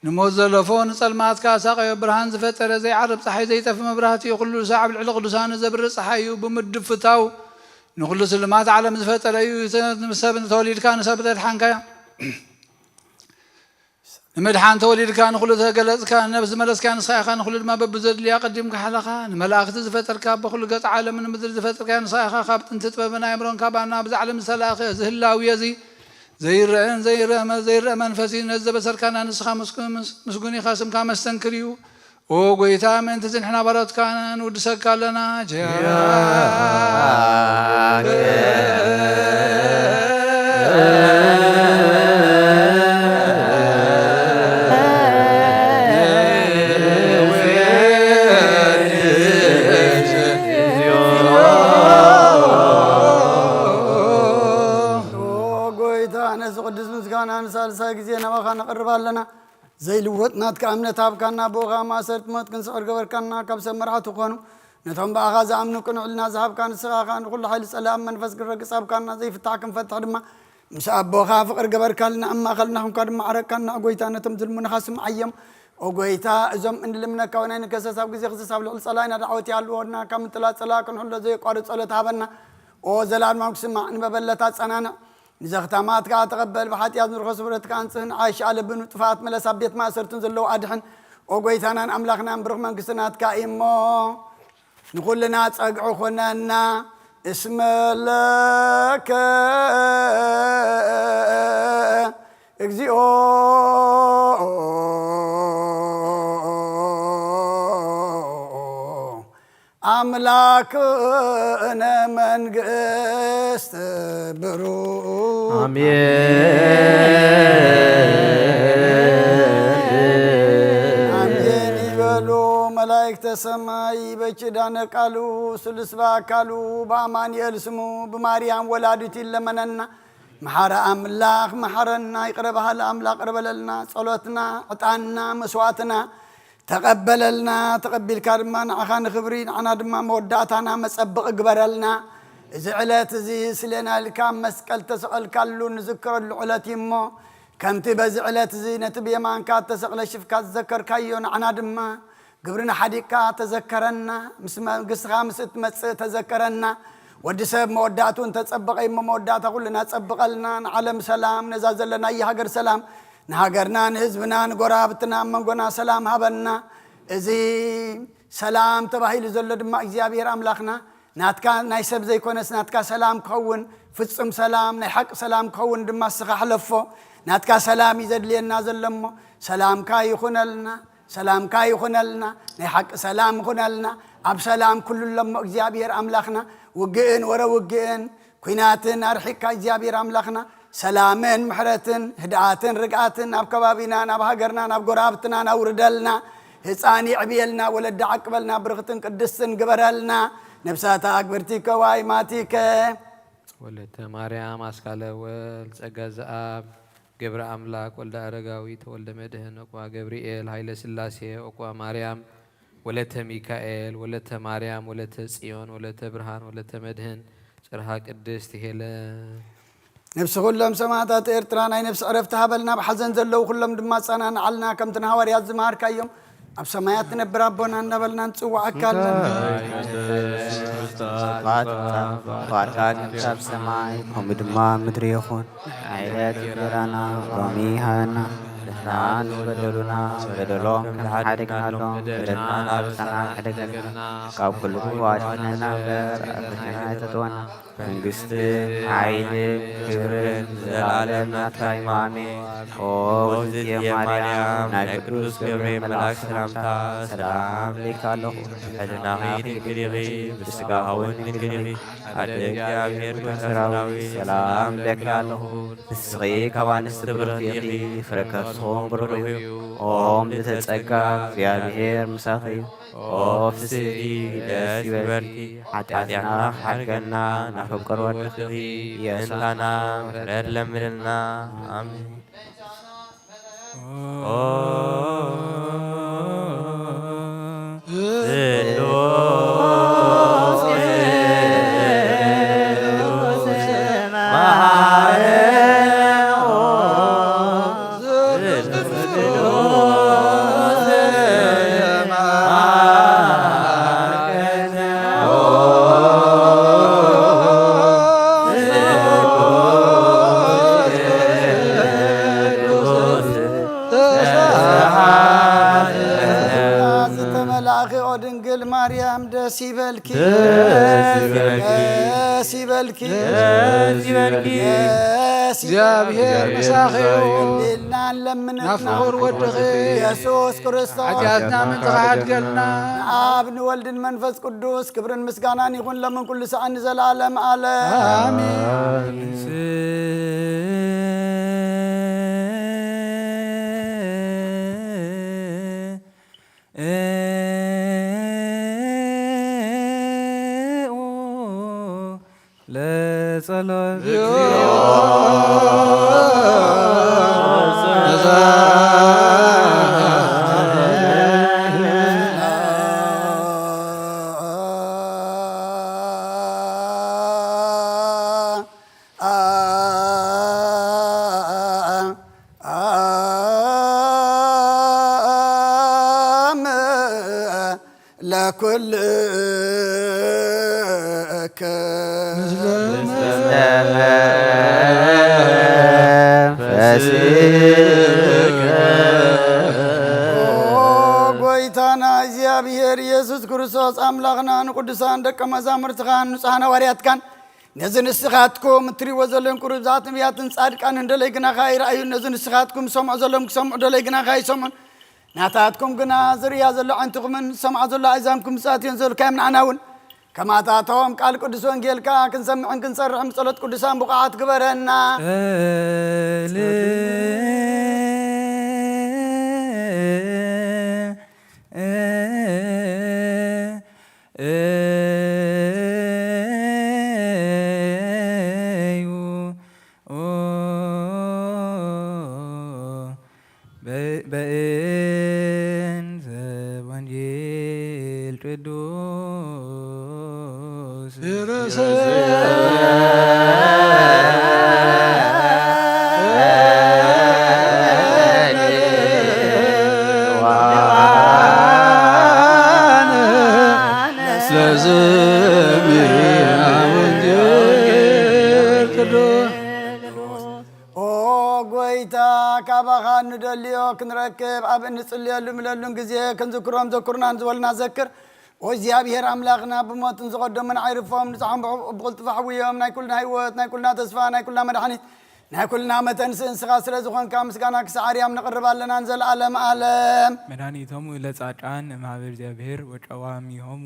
ንሞት ዘለፎ ንጸልማት ካሳቐዮ ብርሃን ዝፈጠረ ዘይዓርብ ጸሓይ ዘይጠፊ መብራህቲ ኩሉ ሳዕ ኣብ ልዕሊ ቅዱሳን ዘብርህ ጸሓይ እዩ ብምድፍታው ንኹሉ ስልማት ዓለም ዝፈጠረ እዩ ንሰብ ተወሊድካ ንሰብ ተድሓንካዮ ንምድሓን ተወሊድካ ንኹሉ ተገለጽካ ነብስ ዝመለስካ ንስኻ ኢኻ ንኹሉ ድማ በብዘድልያ ቀዲምካ ሓለኻ ንመላእኽቲ ዝፈጠርካ በኹሉ ገጽ ዓለም ንምድሪ ዝፈጠርካ ንስኻ ኢኻ ካብ ጥንቲ ጥበብን ኣእምሮን ካባና ብዛ ዓለም ዝተላእኸ እዚ ህላዊ እዚ ዘይረአን ዘይረአ ዘይረአ መንፈስ እዩ ነዚ ዘበሰርካና ንስኻ ምስጉን ኢኻ ስምካ መስተንክር እዩ ኦ ጎይታ ምእንቲ ዝንሕና ባሮትካ ንውድሰካ ኣለና ጃ ጎይታ ነዚ ቅዱስ ምስጋና ንሳልሳይ ግዜ ናባኻ ነቕርብ ኣለና ዘይልወጥ ናትካ እምነት ሃብካና ብኡኻ ማእሰርቲ ሞት ክንስዕር ገበርካና ካብ ሰብ መርዓቱ ኮኑ ነቶም ብኣኻ ዝኣምኑ ቅኑዕ ልና ዝሃብካ ንስኻ ኸኣ ንኹሉ ሓይሊ ጸላእን መንፈስ ግን ረግጽ ሃብካና ዘይፍታሕ ክንፈትሕ ድማ ምስ ኣቦኻ ፍቕሪ ገበርካልና ኣብ ማእኸልና ኹንካ ድማ ዓረቅካና ጎይታ ነቶም ዝልምኑኻ ስምዓዮም ኦ ጎይታ እዞም እንልምነካ ወናይ ንከሰስ ኣብ ግዜ ክስስ ኣብ ልዕሊ ጸላኢና ዳዕወት ይሃልወና ካብ ምጥላእ ጸላእ ክንሕሎ ዘየቋርጽ ጸሎት ሃበና ኦ ዘላልማዊ ክስማዕ ንመበለት ኣጸናንዕ ንዘኽታማት ከኣ ተቐበል ብሓጢኣት ንርኸ ስብረት ከኣ ንጽህን ዓይሽ ኣለብኑ ጥፋኣት መለስ ኣብ ቤት ማእሰርትን ዘለዉ ኣድሕን ኦ ጎይታናን ኣምላኽናን ብሩኽ መንግስቲ ናትካ እዩ እሞ ንኹልና ጸግዒ ኹነና እስመ ለከ እግዚኦ ኣምላክነ መንግስት ብሩ ኣሜን ኣሜን ይበሉ መላእክተ ሰማይ በኪዳነ ቃሉ ስሉስ በአካሉ በአማኑኤል ስሙ ብማርያም ወላዲቱ ይለመነና። መሓረ ኣምላኽ መሓረና፣ ይቕረ በሃሊ ኣምላኽ ይቕረ በለልና። ጸሎትና፣ ዕጣንና፣ መስዋዕትና ተቐበለልና። ተቐቢልካ ድማ ንዓኻ ንኽብሪ፣ ንዓና ድማ መወዳእታና መጸብቕ ግበረልና። እዚ ዕለት እዚ ስሌና ኢልካ መስቀል ተሰቐልካሉ ንዝክረሉ ዕለት እዩ እሞ፣ ከምቲ በዚ ዕለት እዚ ነቲ ብየማንካ እተሰቕለ ሽፍካ ዝዘከርካዮ፣ ንዓና ድማ ግብርና ሓዲግካ ተዘከረና፣ ምስ መንግስትኻ ምስ እትመጽእ ተዘከረና። ወዲ ሰብ መወዳእቱ እንተጸበቐ እሞ መወዳእታ ኩልና ጸብቐልና። ንዓለም ሰላም፣ ነዛ ዘለናያ ሃገር ሰላም፣ ንሃገርና፣ ንህዝብና፣ ንጎረባብትና፣ ኣብ መንጎና ሰላም ሃበና። እዚ ሰላም ተባሂሉ ዘሎ ድማ እግዚኣብሔር ኣምላኽና ናትካ ናይ ሰብ ዘይኮነስ ናትካ ሰላም ክኸውን፣ ፍጹም ሰላም፣ ናይ ሓቂ ሰላም ክኸውን ድማ ንስኻ ሕለፎ። ናትካ ሰላም እዩ ዘድልየና ዘሎ እሞ፣ ሰላምካ ይኹነልና፣ ሰላምካ ይኹነልና፣ ናይ ሓቂ ሰላም ይኹነልና። ኣብ ሰላም ኩሉ ኣሎ እሞ እግዚኣብሔር ኣምላኽና፣ ውግእን ወረ ውግእን ኲናትን ኣርሒቕካ እግዚኣብሔር ኣምላኽና፣ ሰላምን ምሕረትን ህድኣትን ርግኣትን ኣብ ከባቢናን ኣብ ሃገርናን ኣብ ጎረባብትናን ኣውርደልና። ህፃን የዕብየልና፣ ወለዲ ዓቅበልና፣ ብርኽትን ቅድስትን ግበረልና። ነብሳታ ኣግብርቲ ከዋይ ማቲከ ወለተ ማርያም ኣስካለ ወልድ ጸጋ ዘኣብ ገብረ ኣምላክ ወልደ ኣረጋዊ ተወልደ መድህን እቋ ገብርኤል ሃይለ ስላሴ እቋ ማርያም ወለተ ሚካኤል ወለተ ማርያም ወለተ ጽዮን ወለተ ብርሃን ወለተ መድህን ጽርሃ ቅድስት ሄለን። ነብሲ ኩሎም ሰማዕታት ኤርትራ ናይ ነብሲ ዕረፍቲ ሃበልና። ኣብ ሓዘን ዘለዉ ኩሎም ድማ ኣጸናንዓልና። ከምቲ ንሃዋርያት ዝመሃርካዮም ኣብ ሰማያት ትነብር ኣቦና እናበልና ንጽውዓካ ኣለና። ባት ፋርካን ካብ ሰማይ ከምኡ ድማ ምድሪ ይኹን። ዕለት እንጀራና ሎሚ ሃበና። ንሕና ንበደሉና በደሎም ከም ዝሓደግናሎም በደልና ናብ ርሳና ሕደገልና። ካብ ኩሉ ክፉእ ኣድሕነና እምበር ኣብ ፈተና ኣይተእትወና። መንግስትን ሓይልን ክብርን ንዘለኣለም ናትካ እዩ። ኣሜን። ኦ ዝንትየ ማርያም ናይ ቅዱስ ገብርኤል መልኣክ ሰላምታ ሰላም እብለኪ ኣለኹ። ሕልናኺ ድንግል ኢኺ፣ ብስጋኺ እውን ድንግል ኢኺ። ኣደ እግዚኣብሔር ሰራዊት ሰላም እብለኪ ኣለኹ። ንስኺ ካብ ኣንስቲ ብርኽቲ ኢኺ፣ ፍረ ከርስኺ እውን ብሩኽ እዩ። ኦም ዝተጸጋ እግዚኣብሔር ምሳኺ እዩ። ኦ ፍስሕቲ ደስ ይበልኪ፣ ሓጢኣትና ሓድገና፣ ናፍቅር ወድኺ የእንታና ምሕረት ለምንልና። ኣሜን። ኦ ዝተመላእኺ ኦ ድንግል ማርያም ደስ ይበልኪ፣ ደስ ይበልኪ፣ ደስ ይበልኪ፣ ደስ ይበልኪ። ደስ እግዚኣብሔር ምሳኺ ይኹን። ኢልና ንለምንና ናብ ፍቑር ወድኺ ኢየሱስ ክርስቶስ ሓጢኣትና ምንጽኻ ሓድገልና። ንኣብ ንወልድን መንፈስ ቅዱስ ክብርን ምስጋናን ይኹን ሎምን ኩሉ ሰዓን ንዘለኣለም ኣለ ኣሜን። ለጸሎት ለኩልክ መንፈስከ ኦ ጎይታና እግዚኣብሔር ኢየሱስ ክርስቶስ ኣምላኽና ንቅዱሳን ደቀ መዛሙርትኻን ንጹሓን ሃዋርያትካን ነዚ ንስኻትኩም እትሪእዎ ዘለኹም ቁሩብዛት ነቢያትን ጻድቃንን ደለይ ግናኻ ይረኣዩ። ነዚ ንስኻትኩም ዝሰምዑ ዘለኹም ክሰምዑ ደለይ ግናኻ ይሰምዑን ናታትኩም ግና ዝርእያ ዘሎ ዓይንትኹምን ዝሰምዓ ዘሎ ኣእዛንኩም ብጻት እየን ዝበልካዮም ንዓና እውን ከማታቶም ቃል ቅዱስ ወንጌልካ ክንሰምዕን ክንሰርሕን ብጸሎት ቅዱሳን ብቑዓት ግበረና። ጸልእ ኦ ጎይታ፣ ካባኻ እንደልዮ ክንረክብ ኣብ እንጽልየሉ ምለሉን ግዜ ክንዝክሮም ዘክሩና ዝበልና ዘክር። ኦ እግዚኣብሔር ኣምላኽና፣ ብሞትን ዝቐደሙን ኣይርፎም፣ ንጽሖም ብቑ-፣ ብቕልጡፍ ኣሕውዮም፣ ናይ ኩልና ህይወት፣ ናይ ኩልና ተስፋ፣ ናይ ኩልና መድሓኒት፣ ናይ ኩልና መተንስእ ንስኻ ስለ ዝኾንካ ምስጋና ክሳዕ ኣርያም ነቕርብ ኣለና ንዘለኣለም ኣለም። መድኃኒቶሙ ለጻድቃን እምሃበ እግዚአብሔር ወቀዋሚሆሙ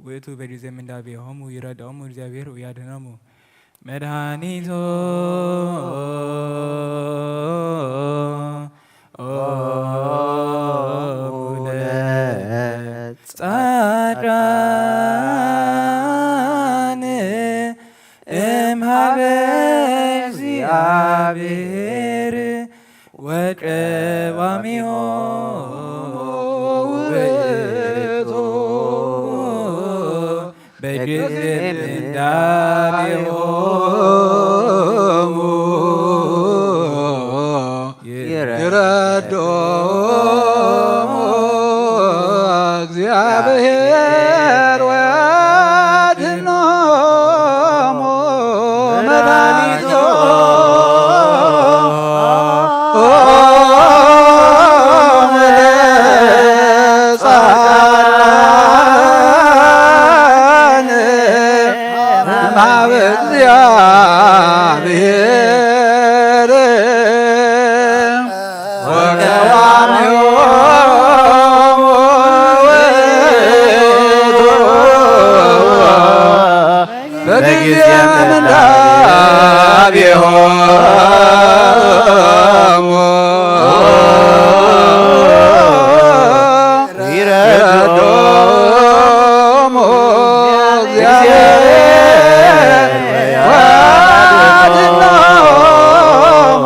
ውእቱ በጊዜ ምንዳቤሆሙ ይረድኦሙ እግዚአብሔር ወያድኅኖሙ። መድኃኒቶ ለጻድቃን እምሃበ እግዚአብሔር ወቀዋሚሆሙ ውእቱ በግብር እንዳቤሆሙ ይረድኦሙ እግዚአብሔር ወያድኅኖሙ መድኃኒቶሙ ለጻድቃን እምሃበ እግዚአብሔር ወቀዋሚሆሙ ውእቱ በጊዜ ምንዳቤሆሙ ይረድኦሙ እግዚአብሔር ወያድኅኖሙ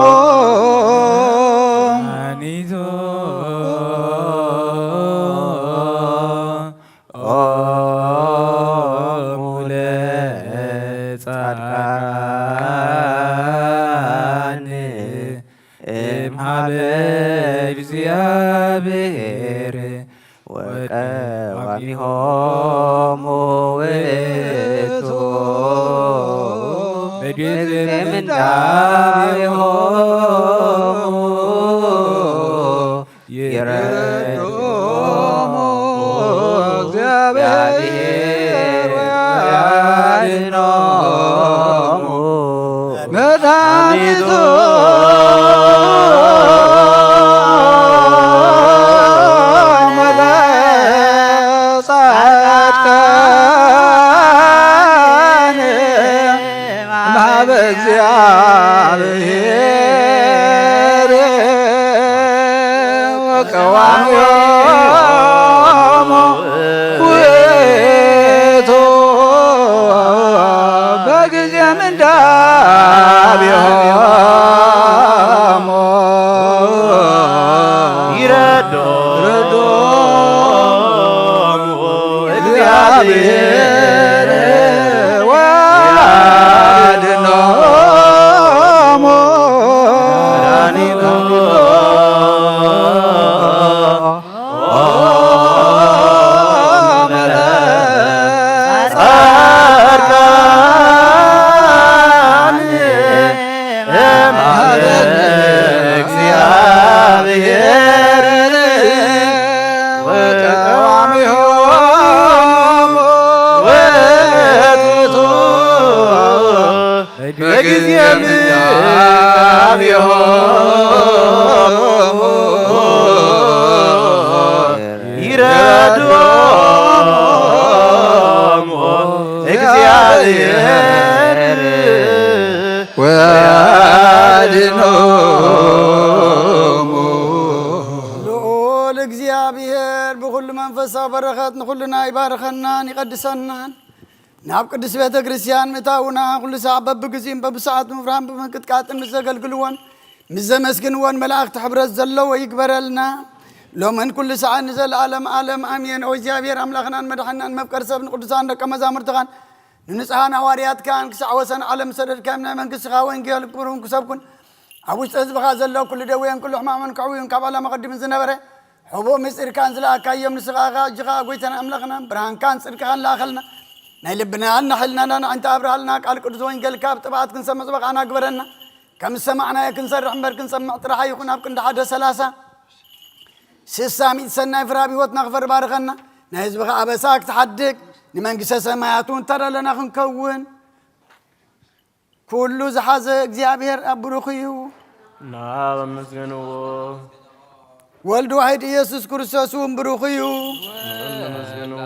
መድኃኒቶሙ ለጻድቃን እምሃበ እግዚአብሔር ወቀዋሚሆሙ ውእቱ በጊዜ ምንዳቤሆሙ ይረድኦሙ እግዚአብሔር ወያድኅኖሙ መድኃኒቶሙ ለጻድቃን እምሃበ እግዚአብሔር ወቀዋሚሆሙ ውእቱ በጊዜ ምንዳቤሆሙ ይረድኦሙ እግዚአብሔር ወያድኅኖሙ መድኃኒቶሙ ለጻድቃን እምሃበ እግዚአብሔር ወቀዋሚሆሙ ውእቱ በጊዜ ምንዳቤሆሙ ይረድኦሙ እግዚአብሔር ወያድኅኖሙ። ልዑል እግዚኣብሔር ብኹሉ መንፈሳዊ በረኸት ንኹልና ይባርኸናን ይቐድሰናን። ናብ ቅድስት ቤተ ክርስቲያን ምእታውና፣ ኩሉ ሳዕ በብግዚኡን በብሰዓቱ ምፍራን ብምንቅጥቃጥን ምስ ዘገልግልዎን ምስ ዘመስግንዎን መላእኽቲ ሕብረት ዘለዎ ይግበረልና፣ ሎምን ኩሉ ሳዕን ንዘለዓለም ዓለም ኣሜን። ኦ እግዚኣብሔር ኣምላኽናን መድሓናን መፍቀር ሰብ ንቅዱሳን ደቀ መዛሙርትኻን ንንጹሃን ሃዋርያትካን ክሳዕ ወሰን ዓለም ዝሰደድካዮም ናይ መንግስትኻ ወንጌል ክብሩን ክሰብኩን ኣብ ውሽጢ ህዝብኻ ዘሎ ኩሉ ደዌን ኩሉ ሕማምን ከዕውዩን ካብ ዓለም ኣቐዲሙ ዝነበረ ሕቡእ ምስጢርካን ዝለኣካዮም ንስኻ ኢኻ። እጅኻ ጎይታን ኣምላኽናን ብርሃንካን ጽድቅኻን ለኣኸልና። ናይ ልብናን ናይ ሓይልናን ኣዕይንቲ ኣብርሃልና። ቃል ቅዱስ ወንጌልካ ብጥብዓት ክንሰምዕ ዝበቓዕና ግበረና። ከም ዝሰማዕናዮ ክንሰርሕ እምበር ክንሰምዕ ጥራሕ ኣይኹን። ኣብ ክንዲ ሓደ ሰላሳ ስሳ ሚእቲ ሰናይ ፍረ ኣብ ህይወትና ክፈሪ ባርኸና። ናይ ህዝብኻ ኣበሳ ክትሓድግ ንመንግስተ ሰማያት እውን ተዳለና ክንከውን። ኩሉ ዝሓዘ እግዚኣብሔር ኣብ ብሩኽ እዩ። ናብ ኣመስግንዎ። ወልድ ዋሕድ ኢየሱስ ክርስቶስ እውን ብሩኽ እዩ። ናብ ኣመስግንዎ።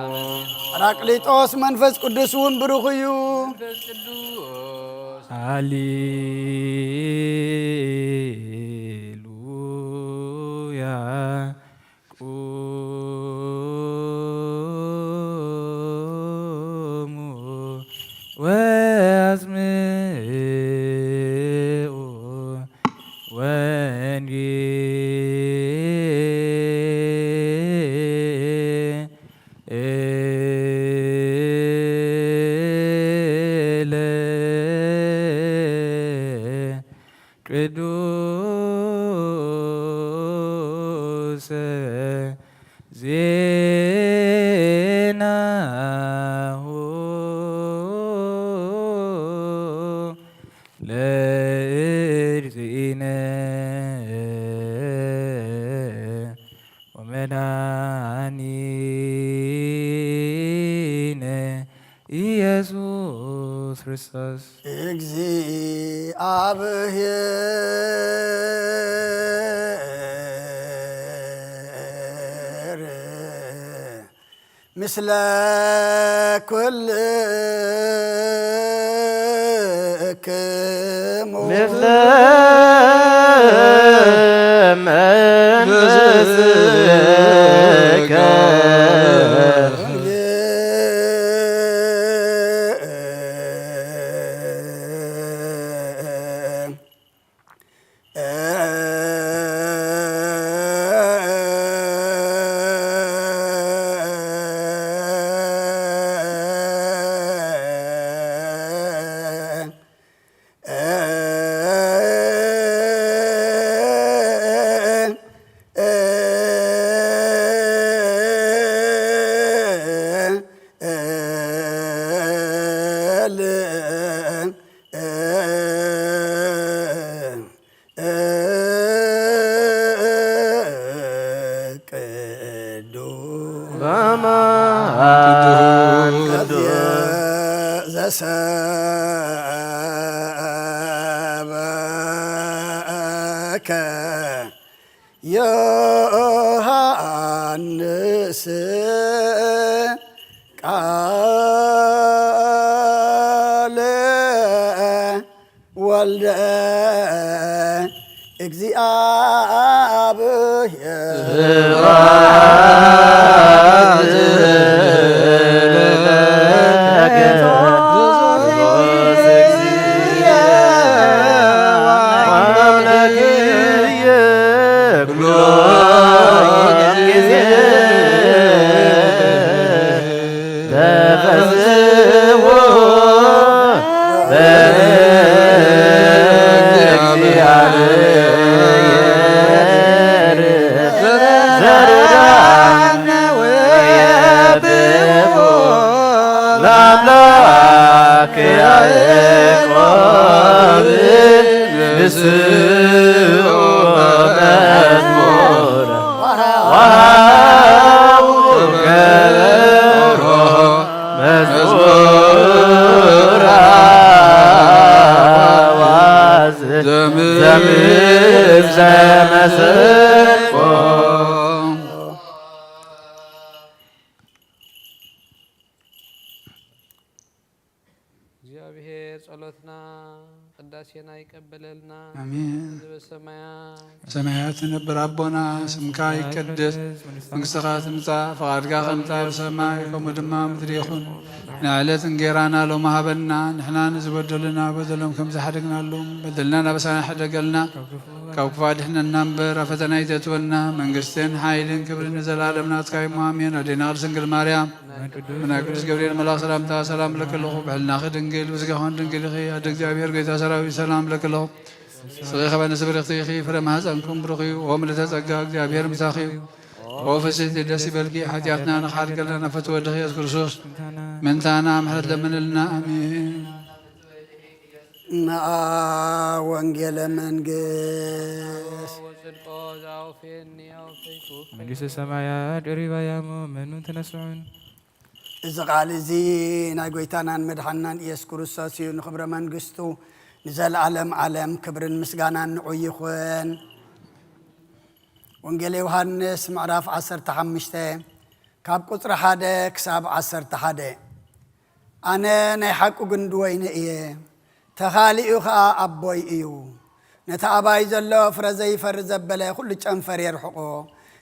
ጳራቅሊጦስ መንፈስ ቅዱስ እውን ብሩኽ እዩ። ሃሌሉያ። ቁሙ ወአስምዑ ወንጌለ ቅዱሰ ዜናሁ ለእግዚእነ ወመድኃኒነ ኢየሱስ ክርስቶስ። እግዚኣብሔር ምስለ ኩልክሙ። ምስለ መንፈስከ። ቅዱስ በማን ቅዱስ ዘሰበከ ዮሐንስ ቃለ ወልደ እግዚኣብሔር። ስብሐት ለከ ክርስቶስ እግዚእ ወአምላክየ ኩሎ ጊዜ ተፈስሑ በእግዚአብሔር ዘርዳነ ወየብቦ ለአምላክ ያዕቆብ ንስኡ መዝሙረ ወሃቡ ከበሮ መዝሙር አዋዝ ዘምር ዘመሰንቆ። እግዚኣብሔር ጸሎትና ቅዳሴና ይቀበለልና። ኣሜን። ዘበሰማያት ሰማያት ትነብር ኣቦና፣ ስምካ ይቀደስ፣ መንግስትኻ ትምጻእ፣ ፈቓድካ ከምታ ኣብ ሰማይ ከምኡ ድማ ኣብ ምድሪ ይኹን። ንዕለት እንጌራና ሎሚ ሃበና፣ ንሕና ንዝበደሉና በደሎም ከም ዝሓደግናሎም በደልና ናብ ሰማይ ሓደገልና። ካብ ክፉእ ኣድሕነና እምበር፣ ኣብ ፈተና ኣይተእትወና። መንግስትን ሓይልን ክብርን ንዘለኣለም ናትካ እዩ። ኣሜን። ኣዴና ቅድስት ድንግል ማርያም፣ ብናይ ቅዱስ ገብርኤል መልኣኽ ሰላምታ ሰላም እብለኪ ኣለኹ። ብሕልናኺ ድንግል፣ ብስጋኽን ድንግል ኢኺ። ኣደ እግዚኣብሔር፣ ጎይታ ሰራዊት፣ ሰላም እብለኪ ኣለኹ። ስጋኪ ከበነ ስብርክቲ ኢኺ፣ ፍረ ማህፀንኩም ብሩኽ እዩ። ኦ ምልዕተ ጸጋ፣ እግዚኣብሔር ምሳኺ እዩ። ኦ ፍስሕቲ፣ ደስ ይበልኪ፣ ሓጢኣትና ንኽሓድገልና ናብ ፍትወ ወድኺ የሱስ ክርስቶስ ምእንታና ምሕረት ለምንልና። ኣሜን። መኣ ወንጌለ መንግስት። ወጽድቆ ዘአውፌኒ አውፌኩ። መንግስተ ሰማያት ቀሪባ እያ እሞ መኑ ተነስዑን። እዚ ቃል እዚ ናይ ጎይታናን መድሓንናን ኢየሱስ ክርስቶስ እዩ። ንኽብረ መንግስቱ ንዘለኣለም ዓለም ክብርን ምስጋናን ንዑ ይኹን። ወንጌል ዮሃንስ ምዕራፍ ዓሰርተ ሓሙሽተ ካብ ቁጽሪ ሓደ ክሳብ ዓሰርተ ሓደ። ኣነ ናይ ሓቂ ጉንዲ ወይኒ እየ፣ ተኻሊኡ ኸኣ ኣቦይ እዩ። ነቲ ኣባይ ዘሎ ፍረ ዘይፈሪ ዘበለ ኩሉ ጨንፈር የርሕቆ፣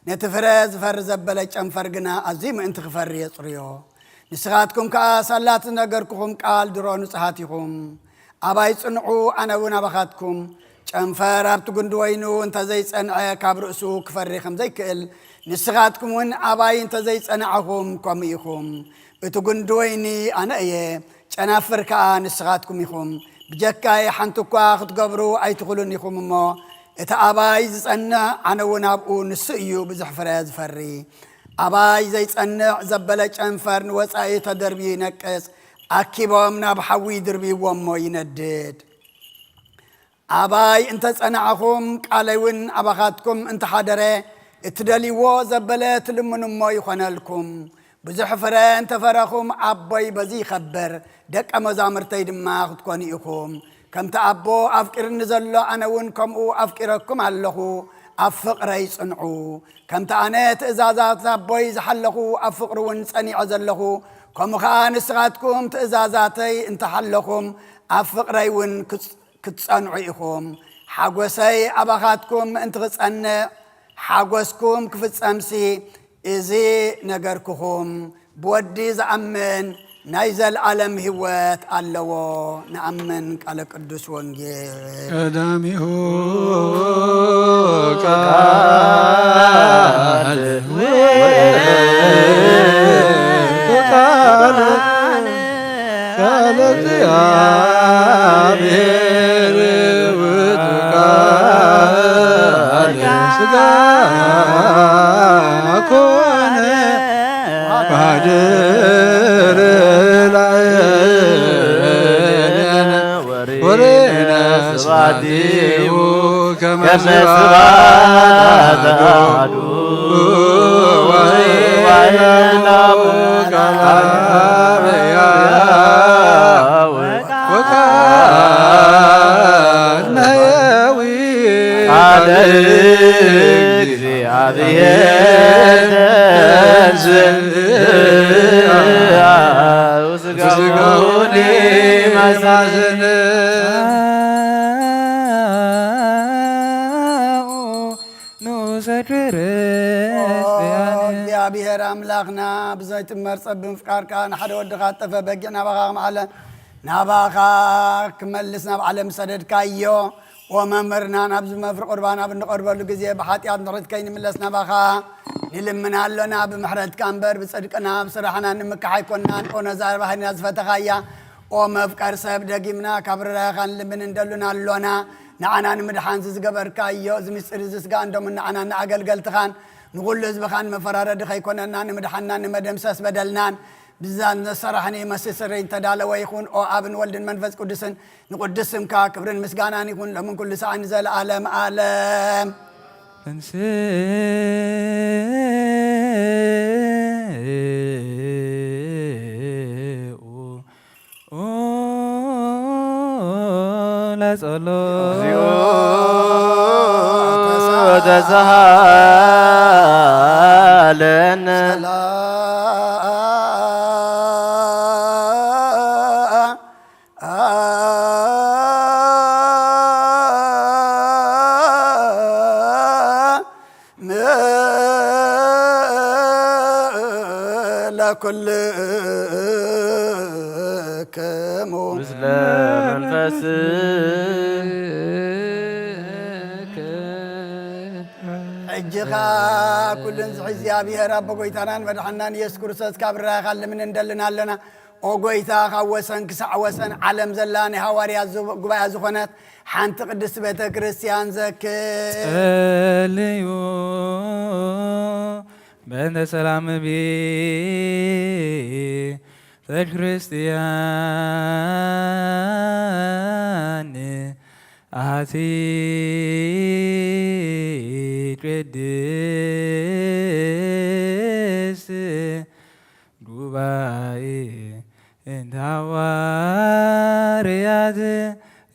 ነቲ ፍረ ዝፈሪ ዘበለ ጨንፈር ግና ኣዝዩ ምእንቲ ክፈሪ የጽርዮ። ንስኻትኩም ከኣ ሳላ እቲ ዝነገርኩኹም ቃል ድሮ ንጹሃት ኢኹም። ኣባይ ጽንዑ፣ ኣነ እውን ኣባኻትኩም። ጨንፈር ኣብቲ ጉንዲ ወይኑ እንተ ዘይጸንዐ፣ ካብ ርእሱ ክፈሪ ከም ዘይክእል፣ ንስኻትኩም እውን ኣባይ እንተ ዘይጸናዕኹም፣ ከምኡ ኢኹም። እቲ ጉንዲ ወይኒ ኣነ እየ፣ ጨናፍር ከኣ ንስኻትኩም ኢኹም። ብጀካይ ሓንቲ እኳ ክትገብሩ ኣይትኽእሉን ኢኹም እሞ፣ እቲ ኣባይ ዝጸንዕ፣ ኣነ እውን ኣብኡ፣ ንሱ እዩ ብዙሕ ፍረ ዝፈሪ። ኣባይ ዘይጸንዕ ዘበለ ጨንፈር ንወጻኢ ተደርብዩ ይነቅጽ፣ ኣኪቦም ናብ ሓዊ ይድርብይዎ እሞ ይነድድ። ኣባይ እንተ ጸናዕኹም፣ ቃለይ እውን ኣባኻትኩም እንተ ሓደረ፣ እትደልይዎ ዘበለ ትልምኑ እሞ ይኾነልኩም። ብዙሕ ፍረ እንተ ፈረኹም፣ ኣቦይ በዚ ይኸብር፣ ደቀ መዛሙርተይ ድማ ክትኮኑ ኢኹም። ከምቲ ኣቦ ኣፍቂርኒ ዘሎ፣ ኣነ እውን ከምኡ ኣፍቂረኩም ኣለኹ። ኣብ ፍቕረይ ጽንዑ። ከምቲ ኣነ ትእዛዛት ኣቦይ ዝሓለኹ፣ ኣብ ፍቕሪ እውን ጸኒዐ ዘለኹ፣ ከምኡ ኸኣ ንስኻትኩም ትእዛዛተይ እንተ ሓለኹም፣ ኣብ ፍቕረይ እውን ክጽ-፣ ክትጸንዑ ኢኹም። ሓጎሰይ ኣባኻትኩም ምእንቲ ክጸንዕ፣ ሓጎስኩም ክፍጸምሲ፣ እዚ ነገርኩኹም። ብወዲ ዝኣምን ናይ ዘለኣለም ህይወት ኣለዎ። ንኣምን። ቃለ ቅዱስ ወንጌል። ቀዳሚሁ ቃል ውእቱ ቃል፣ ቃል እግዚአብሔር ውእቱ ቃል ሥጋ ኮነ። ባድር ላዕሌነ ወሬነ ስብሐቲሁ ከመ ስብሐት አሐዱ ወይናሁ ቃል አብ ወቃል መሕየዊ ቃለ እግዚአብሔር ተንሥአ ወሥጋሁ ሊመሳስል። ንዑሰ ኦ ክርስቲያን። እግዚኣብሔር ኣምላኽና፣ ብዘይትመርጸ ብምፍቃርካ ንሓደ ወድኻ እተጠፍአ በጊዕ ናባኻ ከም ዓለ-፣ ናባኻ ክመልስ ናብ ዓለም ዝሰደድካዮ። ኦ መምህርና፣ ናብዚ መፍሪ ቁርባን ኣብ እንቐርበሉ ግዜ ብሓጢኣት ምሕረት ከይንምለስ ናባኻ ንልምን ኣሎና። ብምሕረትካ እምበር ብጽድቅና ብስራሕና ንምካሕ ኣይኮንናን። ኦ ነዛ ባህርና ዝፈተኻያ፣ ኦ መፍቀር ሰብ፣ ደጊምና ካብ ርራኻ ንልምን እንደሉን ኣሎና። ንዓና ንምድሓን እዚ ዝገበርካዮ፣ እዚ ምስጢር እዚ ስጋን ደሙን ንዓና ንኣገልገልትኻን ንኹሉ ህዝብኻን መፈራረዲ ከይኮነና፣ ንምድሓንና፣ ንመደምሰስ በደልናን ብዛ ነሰራሕኒ መስስሪ እንተዳለወ ይኹን። ኦ ኣብን ወልድን መንፈስ ቅዱስን ንቅዱስ ስምካ ክብርን ምስጋናን ይኹን፣ ሎምን ኩሉ ሰዓት ንዘለዓለም ዓለም። ተንሥኡ ለጸሎት። እግዚኦ ተሳሃለነ። ለኩልክሙ ምስለ መንፈስከ። እጅኻ ኩልን ዝሕዚ እግዚኣብሔር ኣቦ ጎይታናን መድሓናን ኢየሱስ ክርስቶስ ካብ ርዳኻ ልምን እንደልን ኣለና። ኦ ጎይታ፣ ካብ ወሰን ክሳዕ ወሰን ዓለም ዘላ ናይ ሃዋርያት ዙ-፣ ጉባኤ ዝኾነት ሓንቲ ቅድስቲ ቤተ ክርስቲያን ዘክር። ጸልዩ በእንተ ሰላም ቤተ ክርስቲያን ኣቲ ቅድስት ጉባኤ እንተ ሃዋርያት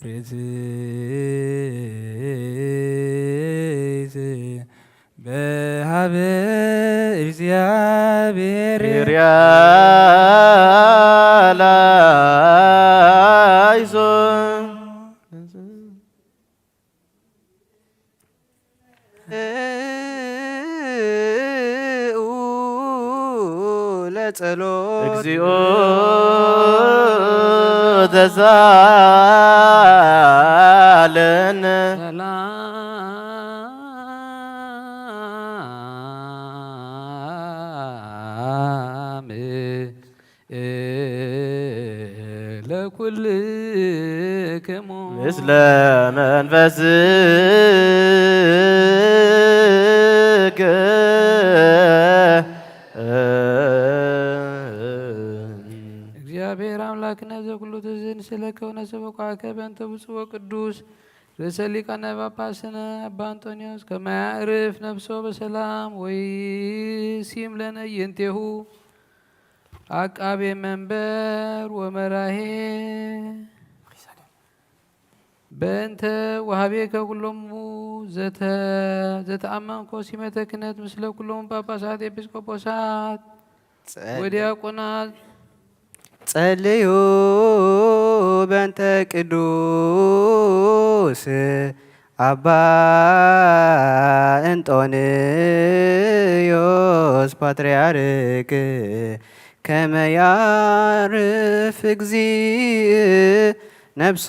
ርትዕት በሃበ እግዚኣብሔር ሪያላይሶ ለጸሎት እግዚኦ ተሳለነ። ሰላም ለኩልክሙ ምስለ መንፈስክ። እግዚኣብሔር ኣምላክነ ዘኩሉ ትዝን ስለ ከውነ ሰበኳከ በእንተ ብፁዕ ወቅዱስ ርእሰ ሊቃነ ጳጳስነ ኣባ እንጦንዮስ ከመ ያዕርፍ ነፍሶ በሰላም ወይሲም ለነ እየንቴሁ አቃቤ መንበር ወመራሄ በእንተ ወሃቤከ ኩሎሙ ዘተ-፣ ዘተአመንኮ ሲመተ ክህነት ምስለ ኩሎሙ ጳጳሳት ኤጲስቆጶሳት ጸል- ወዲያቆናት። ጸልዩ በእንተ ቅዱስ አባ እንጦንዮስ ፓትርያርክ ከመ ያዕርፍ እግዚእ ነፍሶ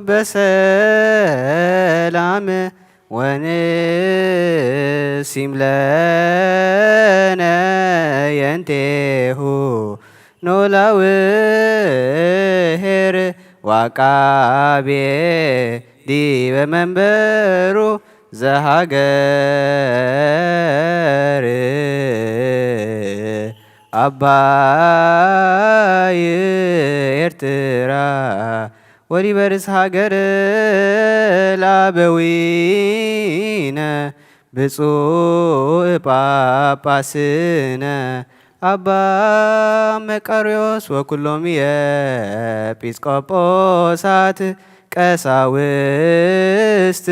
በሰላም ወንሲም ለነ የንቴሁ ኖላዊ ኄር ወአቃቤ ዲበ መንበሩ ዘሃገር አባይ ኤርትራ ወዲበ ርእስ ሃገር ለአበዊነ ብፁዕ ጳጳስነ አባ መቃርዮስ ወኩሎም ኤጲስቆጶሳት ቀሳውስት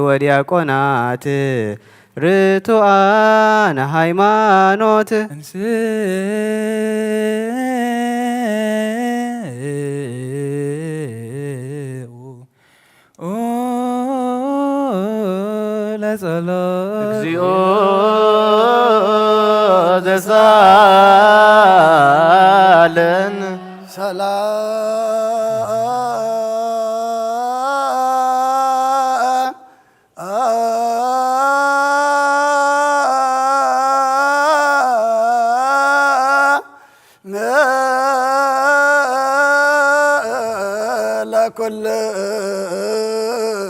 ወዲያቆናት ርቱዓን ሃይማኖት እንስ ለጸሎት እግዚኦ ዘሳለን ሰላም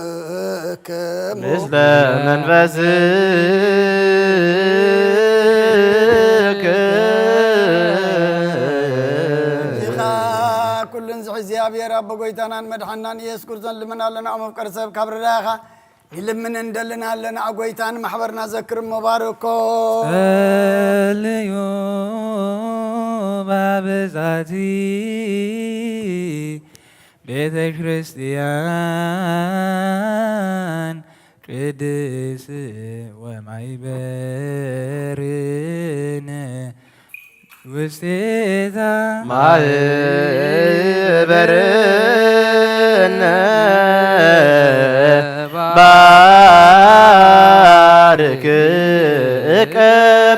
ለኩልክሙ ምስለ መንፈስክ። እዚኻ ኩሉን ዝሕዚ እግዚኣብሔር ኣቦ ጎይታናን መድሓናን ኢየሱስ ክርስቶስ ልምን ኣለና። መፍቀር ሰብ ካብ ርዳኻ ንልምን እንደልን ኣለና። ጎይታን ማሕበርና ዘክር መባርኮ። ጸልዩ ባብዛቲ ቤተ ክርስቲያን ቅድስ ወማይበርን ውስቴታ ማህበርነ ባርክ እቀ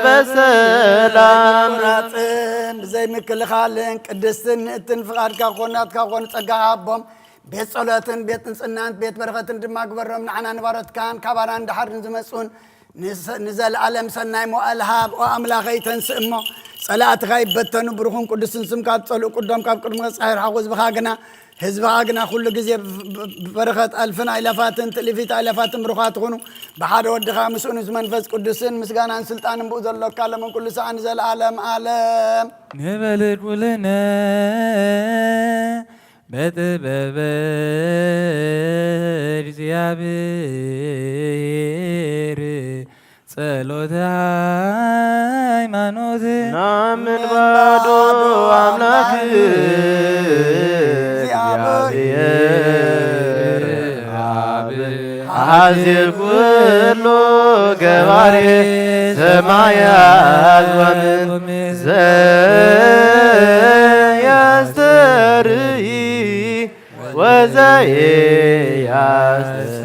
በሰላም። ቁራጽን ብዘይ ምክልኻልን ቅድስትን ንእትን ፍቓድካ ኮን ናትካ ኮን ጸጋ ሃቦም። ቤት ጸሎትን ቤት ንጽህናን ቤት በረኸትን ድማ ግበሮም። ንዓና ንባሮትካን ካባና ንድሓር ንዝመጹን ንዘ-፣ ንዘለኣለም ሰናይ መዋእል ሃብ። ኦ ኣምላኸይ፣ ተንስእ እሞ ጸላእትኻ ይበተኑ። ብሩኽን ቅዱስን ስምካ ዝጸልኡ ቅዶም ካብ ቅድሚ ጻሂር ሓጎ ህዝብኻ ግና፣ ህዝብኻ ግና ኩሉ ግዜ ብ-፣ ብ-፣ ብበረኸት ኣልፍን ኣይላፋትን ትእልፊት ኣይላፋትን ብሩኻት ትኹኑ። ብሓደ ወድኻ ምስኡ ምስ መንፈስ ቅዱስን ምስጋናን ስልጣንን ብኡ ዘሎካ ለምን ኩሉ ሰዓን ንዘለኣለም ኣለም። ንበል ኩልነ በጥበበ እግዚኣብሔር ጸሎተ ሃይማኖት ናምን ባዶ ኣምላክ እግዚኣብሔር ኣብ ኣዜ ኩሉ ገባሬ ሰማያት ወምድር ዘያስተርኢ ወዘየያስተሪ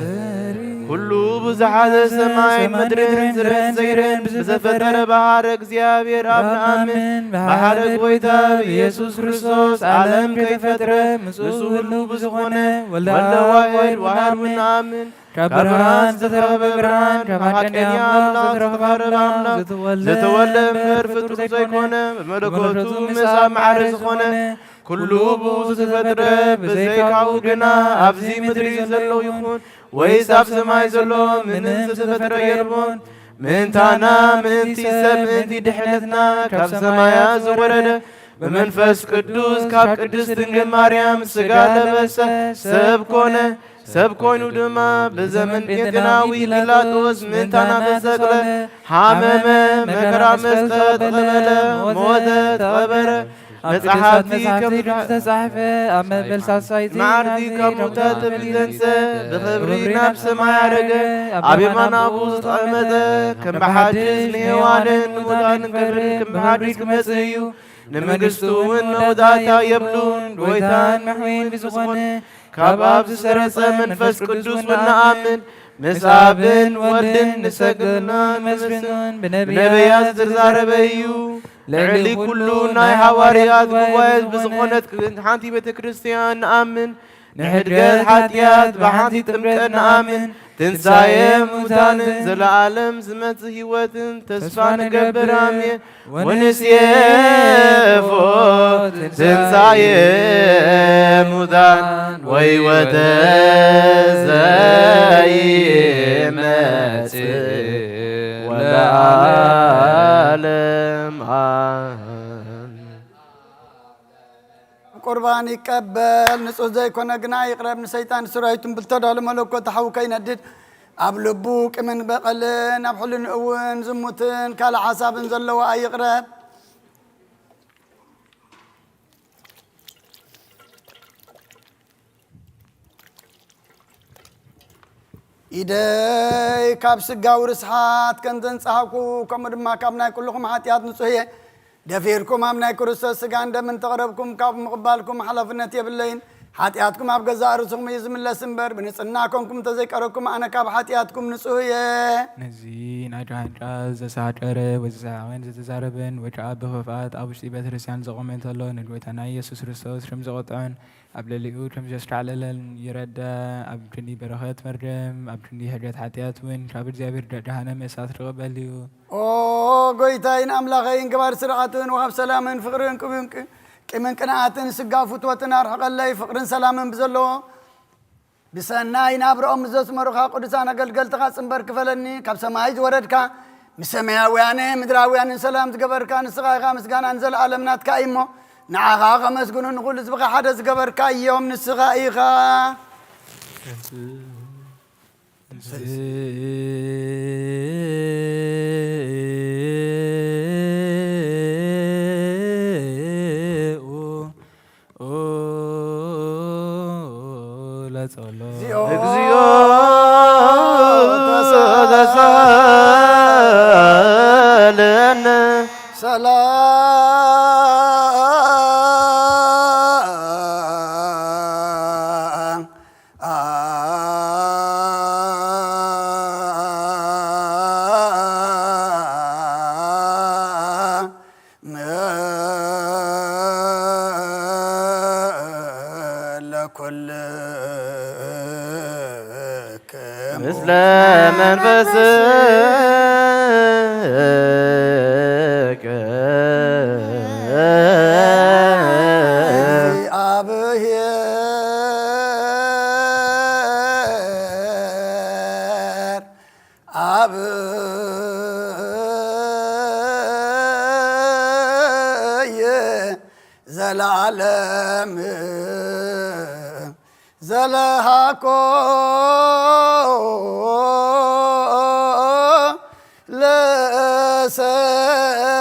ኩሉ ብዙሓት ሰማይ ምድርን ዝረን ዘይረን ብዝፈጠረ ብሓደ እግዚኣብሔር ኣብ ንኣምን። ብሓደ ጎይታ ብኢየሱስ ክርስቶስ ዓለም ከይፈጥረ ምስኡ ህሉ ብዝኾነ ወልደ ወልደ ዋሕድ ዋሕድ እውን ንኣምን። ካብ ብርሃን ዝተረኸበ ብርሃን፣ ካብ ሓቀኛ ኣምላኽ ዝተረኸበ ኣምላኽ፣ ዝተወልደ እምበር ፍጡር ዘይኮነ፣ ብመለኮቱ ምስ ኣብ ማዕረ ዝኾነ፣ ኩሉ ብኡ ዝተፈጥረ፣ ብዘይ ካብኡ ግና ኣብዚ ምድሪ ዘሎ ይኹን ወይስ ኣብ ሰማይ ዘሎ ምንም ዝተፈጥረ የልቦን። ምእንታና፣ ምእንቲ ሰብ፣ ምእንቲ ድሕነትና ካብ ሰማያት ዝወረደ፣ ብመንፈስ ቅዱስ ካብ ቅድስት ድንግል ማርያም ሥጋ ለበሰ፣ ሰብ ኮነ። ሰብ ኮይኑ ድማ ብዘመን ጴንጤናዊ ጲላጦስ ምእንታና ተሰቅለ፣ ሓመመ፣ መከራ መስቀል ተቐበለ፣ ሞተ፣ ተቐበረ። መጽሓፍቲ ከም ዝተጻሕፈ ኣብ መበል ሳልሳይቲ መዓልቲ ካብ ሙታት ተንስአ፣ ብኽብሪ ናብ ሰማይ ዓረገ፣ ኣብ የማን ኣቡ ዝተቐመጠ፣ ከም ብሓድሽ ንሔዋንን ንሙታንን ክብሪ ከም ብሓድሽ ክመጽእ እዩ። ንመንግስቱ እውን መወዳእታ የብሉን። ጎይታን መሕዊን ብዝኾነ ካብ ኣብ ዝሰረጸ መንፈስ ቅዱስ እውን ንኣምን። ምስ ኣብን ወልድን ንሰግድን ንመስግንን ብነቢያት ብነቢያት ዝተዛረበ እዩ። ልዕሊ ኩሉ ናይ ሃዋርያት ጉባኤ ብዝኾነት ሓንቲ ቤተ ክርስቲያን ንኣምን። ንሕድገት ሓጢኣት ብሓንቲ ጥምቀት ንኣምን። ትንሳኤ ሙታንን ዘለኣለም ዝመጽእ ህይወትን ተስፋ ንገብር። ኣሜን። ወንሴፎ ትንሳኤ ሙታን ወሕይወተ ዘይመጽእ ወለዓለም ዓለም። ቁርባን ይቀበል፣ ንጹህ ዘይኮነ ግና ይቕረብ። ንሰይጣን ስራዊቱን ብልተዳሉ መለኮት ሓዊ ከይነድድ፣ ኣብ ልቡ ቂምን በቐልን፣ ኣብ ሕልንኡ እውን ዝሙትን ካልእ ሓሳብን ዘለዎ ኣይቕረብ። ኢደይ ካብ ስጋዊ ርስሓት ከም ዘንጻሃኩ፣ ከምኡ ድማ ካብ ናይ ኩልኹም ሓጢኣት ንጹህ እየ። ደፊርኩም ኣብ ናይ ክርስቶስ ስጋን ደምን ተቕረብኩም ካብ ምቕባልኩም ሓላፍነት የብለይን። ሓጢኣትኩም ኣብ ገዛእ ርእስኹም እዩ ዝምለስ እምበር፣ ብንጽህና ኮንኩም እንተዘይቀረብኩም ኣነ ካብ ሓጢኣትኩም ንጹህ እየ። ነዚ ናይ ጫንጫ ዘሳጨረ ወይ ዘሰሓቐን ዝተዛረበን ወጫ ብኽፍኣት ኣብ ውሽጢ ቤተ ክርስቲያን ዘቖመ እንተሎ፣ ንጎይታና ኢየሱስ ክርስቶስ ሽም ዘቖጥዐን ኣብ ልዕሊኡ ከም ዘስተዓለለን ይረዳ። ኣብ ክንዲ በረኸት መርገም፣ ኣብ ክንዲ ሕድገት ሓጢኣት እውን ካብ እግዚኣብሔር ደ-፣ ጀሃነም እሳት ክቕበል እዩ። ኦ ጎይታይን ኣምላኸይን፣ ገባር ስርዓትን ወሃብ ሰላምን ፍቕርን ቅብን ቅ-፣ ቂምን ቅንኣትን ስጋ ፍትወትን ኣርሕቐለይ። ፍቕርን ሰላምን ብዘለዎ ብሰናይ ናብርኦም ምስ ዘስመሩኻ ቅዱሳን ኣገልገልትኻ ጽንበር ክፈለኒ። ካብ ሰማይ ዝወረድካ፣ ምስ ሰማያውያንን ምድራውያንን ሰላም ዝገበርካ ንስኻ ኢኻ። ምስጋና ንዘለኣለም ናትካ እዩ እሞ፣ ንዓኻ ከመስግኑ ንኹሉ ህዝብኻ ሓደ ዝገበርካ እዮም፣ ንስኻ ኢኻ። ለጸሎ። እግዚኦ ተሳለነ። ሰላም ኩልክሙ ምስለ መንፈስከ እግዚኣብሔር አብይ ዘለዓለም ዘለሃኮ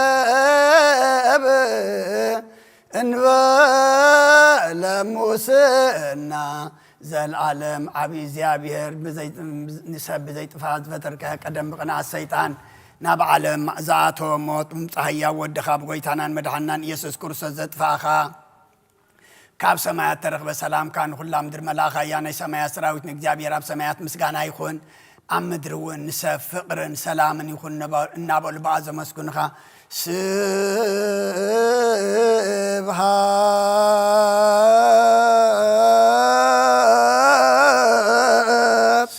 ለሰብ እንበለ ሙስና። ዘልዓለም ዓብዪ እግዚኣብሔር ብዘይ-፣ ንሰብ ብዘይጥፋእ ዝፈጠርከ፣ ቀደም ብቕንኣት ሰይጣን ናብ ዓለም ዝኣተወ ሞት፣ ብምጻእ ህያው ወድኻ ብጎይታናን መድሓናን ኢየሱስ ክርስቶስ ዘጥፋእኻ፣ ካብ ሰማያት ተረኽበ ሰላምካ ንኹላ ምድር መላእኻ እያ። ናይ ሰማያት ሰራዊት ንእግዚኣብሔር ኣብ ሰማያት ምስጋና ይኹን፣ ኣብ ምድሪ እውን ንሰብ ፍቕርን ሰላምን ይኹን እናበ-፣ እናበሉ ብኣ ዘመስግኑኻ። ስብሃት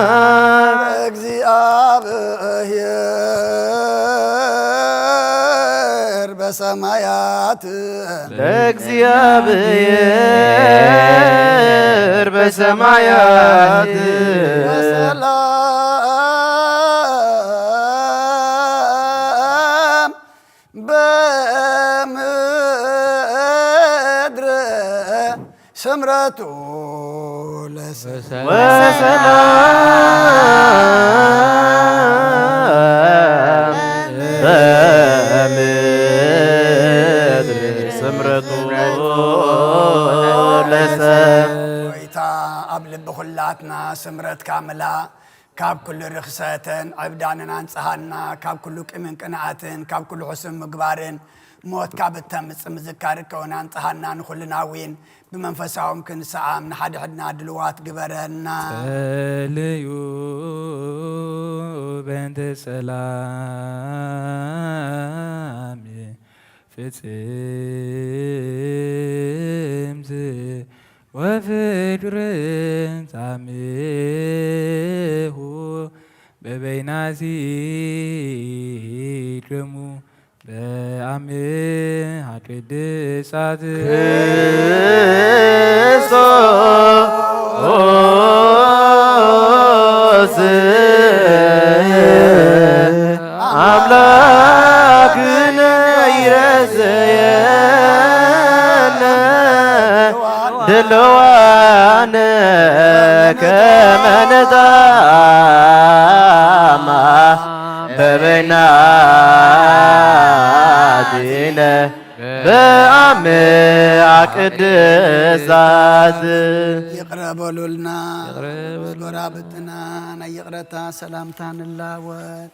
ስብሃት ለእግዚኣብሔር በሰማያት ለእግዚኣብሔር በሰማያት ወሰላም በምድር ስምረቱ ለሰ-፣ ወሰላም በምድር ስምረቱ ለሰ-፣ ጎይታ ኣብ ልቢ ኩላትና ስምረትካ ምላእ። ካብ ኩሉ ርኽሰትን ዕብዳንን ኣንጽሃና፣ ካብ ኩሉ ቂምን ቅንኣትን፣ ካብ ኩሉ ሕሱም ምግባርን ሞት ካብ እተምጽእ ምዝካር ከውን ኣንጽሃና፣ ንኹልና እውን ብመንፈሳዎም ክንሰኣም ንሓድሕድና ድልዋት ግበረና። ጸልዩ በእንተ ሰላም ፍጽምት ወፍቅርን ጻሜሁ በበይናዚ ደሙ በአምሃ ቅድሳት ክርስቶስ አምላክነ ይረዘየነ ድልዋነ ከመ ንታማ በበይናቲነ በአምሃ ቅድሳት። ይቕረ በሉልና። ይቕረ በሉ። ምስ ጎረባብትና ናይ ይቕረታ ሰላምታ ንላወጥ።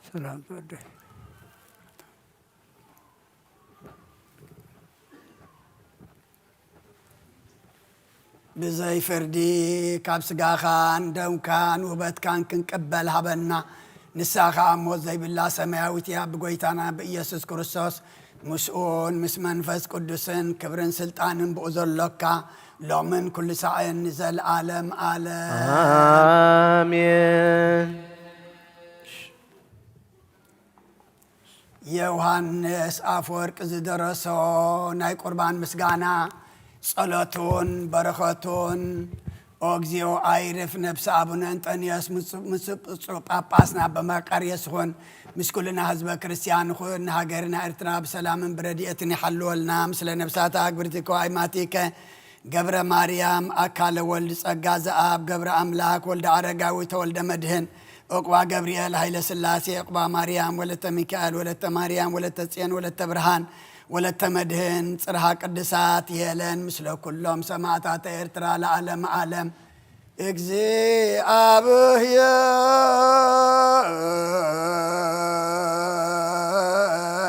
ሰላም ተወደይ። ብዘይ ፍርዲ ካብ ስጋኻን ደምካን ውህበትካን ክንቅበል ሃበና። ንሳ ኸኣ ሞት ዘይብላ ሰማያዊት እያ። ብጎይታና ብኢየሱስ ክርስቶስ ምስኡን ምስ መንፈስ ቅዱስን ክብርን ስልጣንን ብኡ ዘሎካ ሎምን ኩሉ ሳዕን ንዘለዓለም ዓለም። ኣሜን። ዮሃንስ ኣፈወርቂ ዝደረሶ ናይ ቁርባን ምስጋና ጸሎቱን በረኸቱን። ኦ እግዚኦ ኣይርፍ ነብሲ ኣቡነ እንጠንዮስ ምስ፣ ምስ ብፁዕ ጳጳስና በመቃርዮስ ይኹን፣ ምስ ኩልና ህዝበ ክርስቲያን ይኹን፣ ንሃገርና ኤርትራ ብሰላምን ብረድኤትን ይሓልወልና። ምስለ ነብሳታ ኣግብርቲ ከዋይ ማቲከ ገብረ ማርያም፣ ኣካለ ወልድ፣ ጸጋ ዘኣብ፣ ገብረ ኣምላክ፣ ወልደ ኣረጋዊ፣ ተወልደ መድህን፣ ዕቁባ ገብርኤል፣ ሃይለ ስላሴ፣ ዕቁባ ማርያም፣ ወለተ ሚካኤል፣ ወለተ ማርያም፣ ወለተ ጽዮን፣ ወለተ ብርሃን፣ ወለተ መድህን፣ ጽርሃ ቅድሳት ሄለን፣ ምስለ ኩሎም ሰማዕታተ ኤርትራ ለዓለመ ዓለም።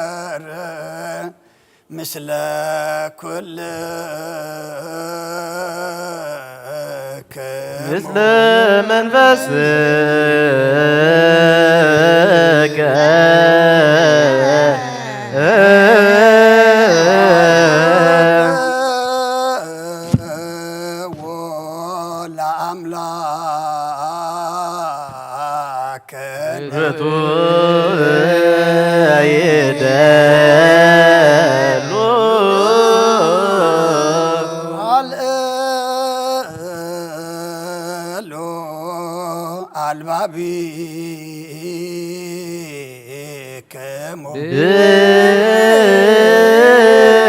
እግዚኣብሔር ምስለ ኩልክሙ። ምስለ መንፈስከ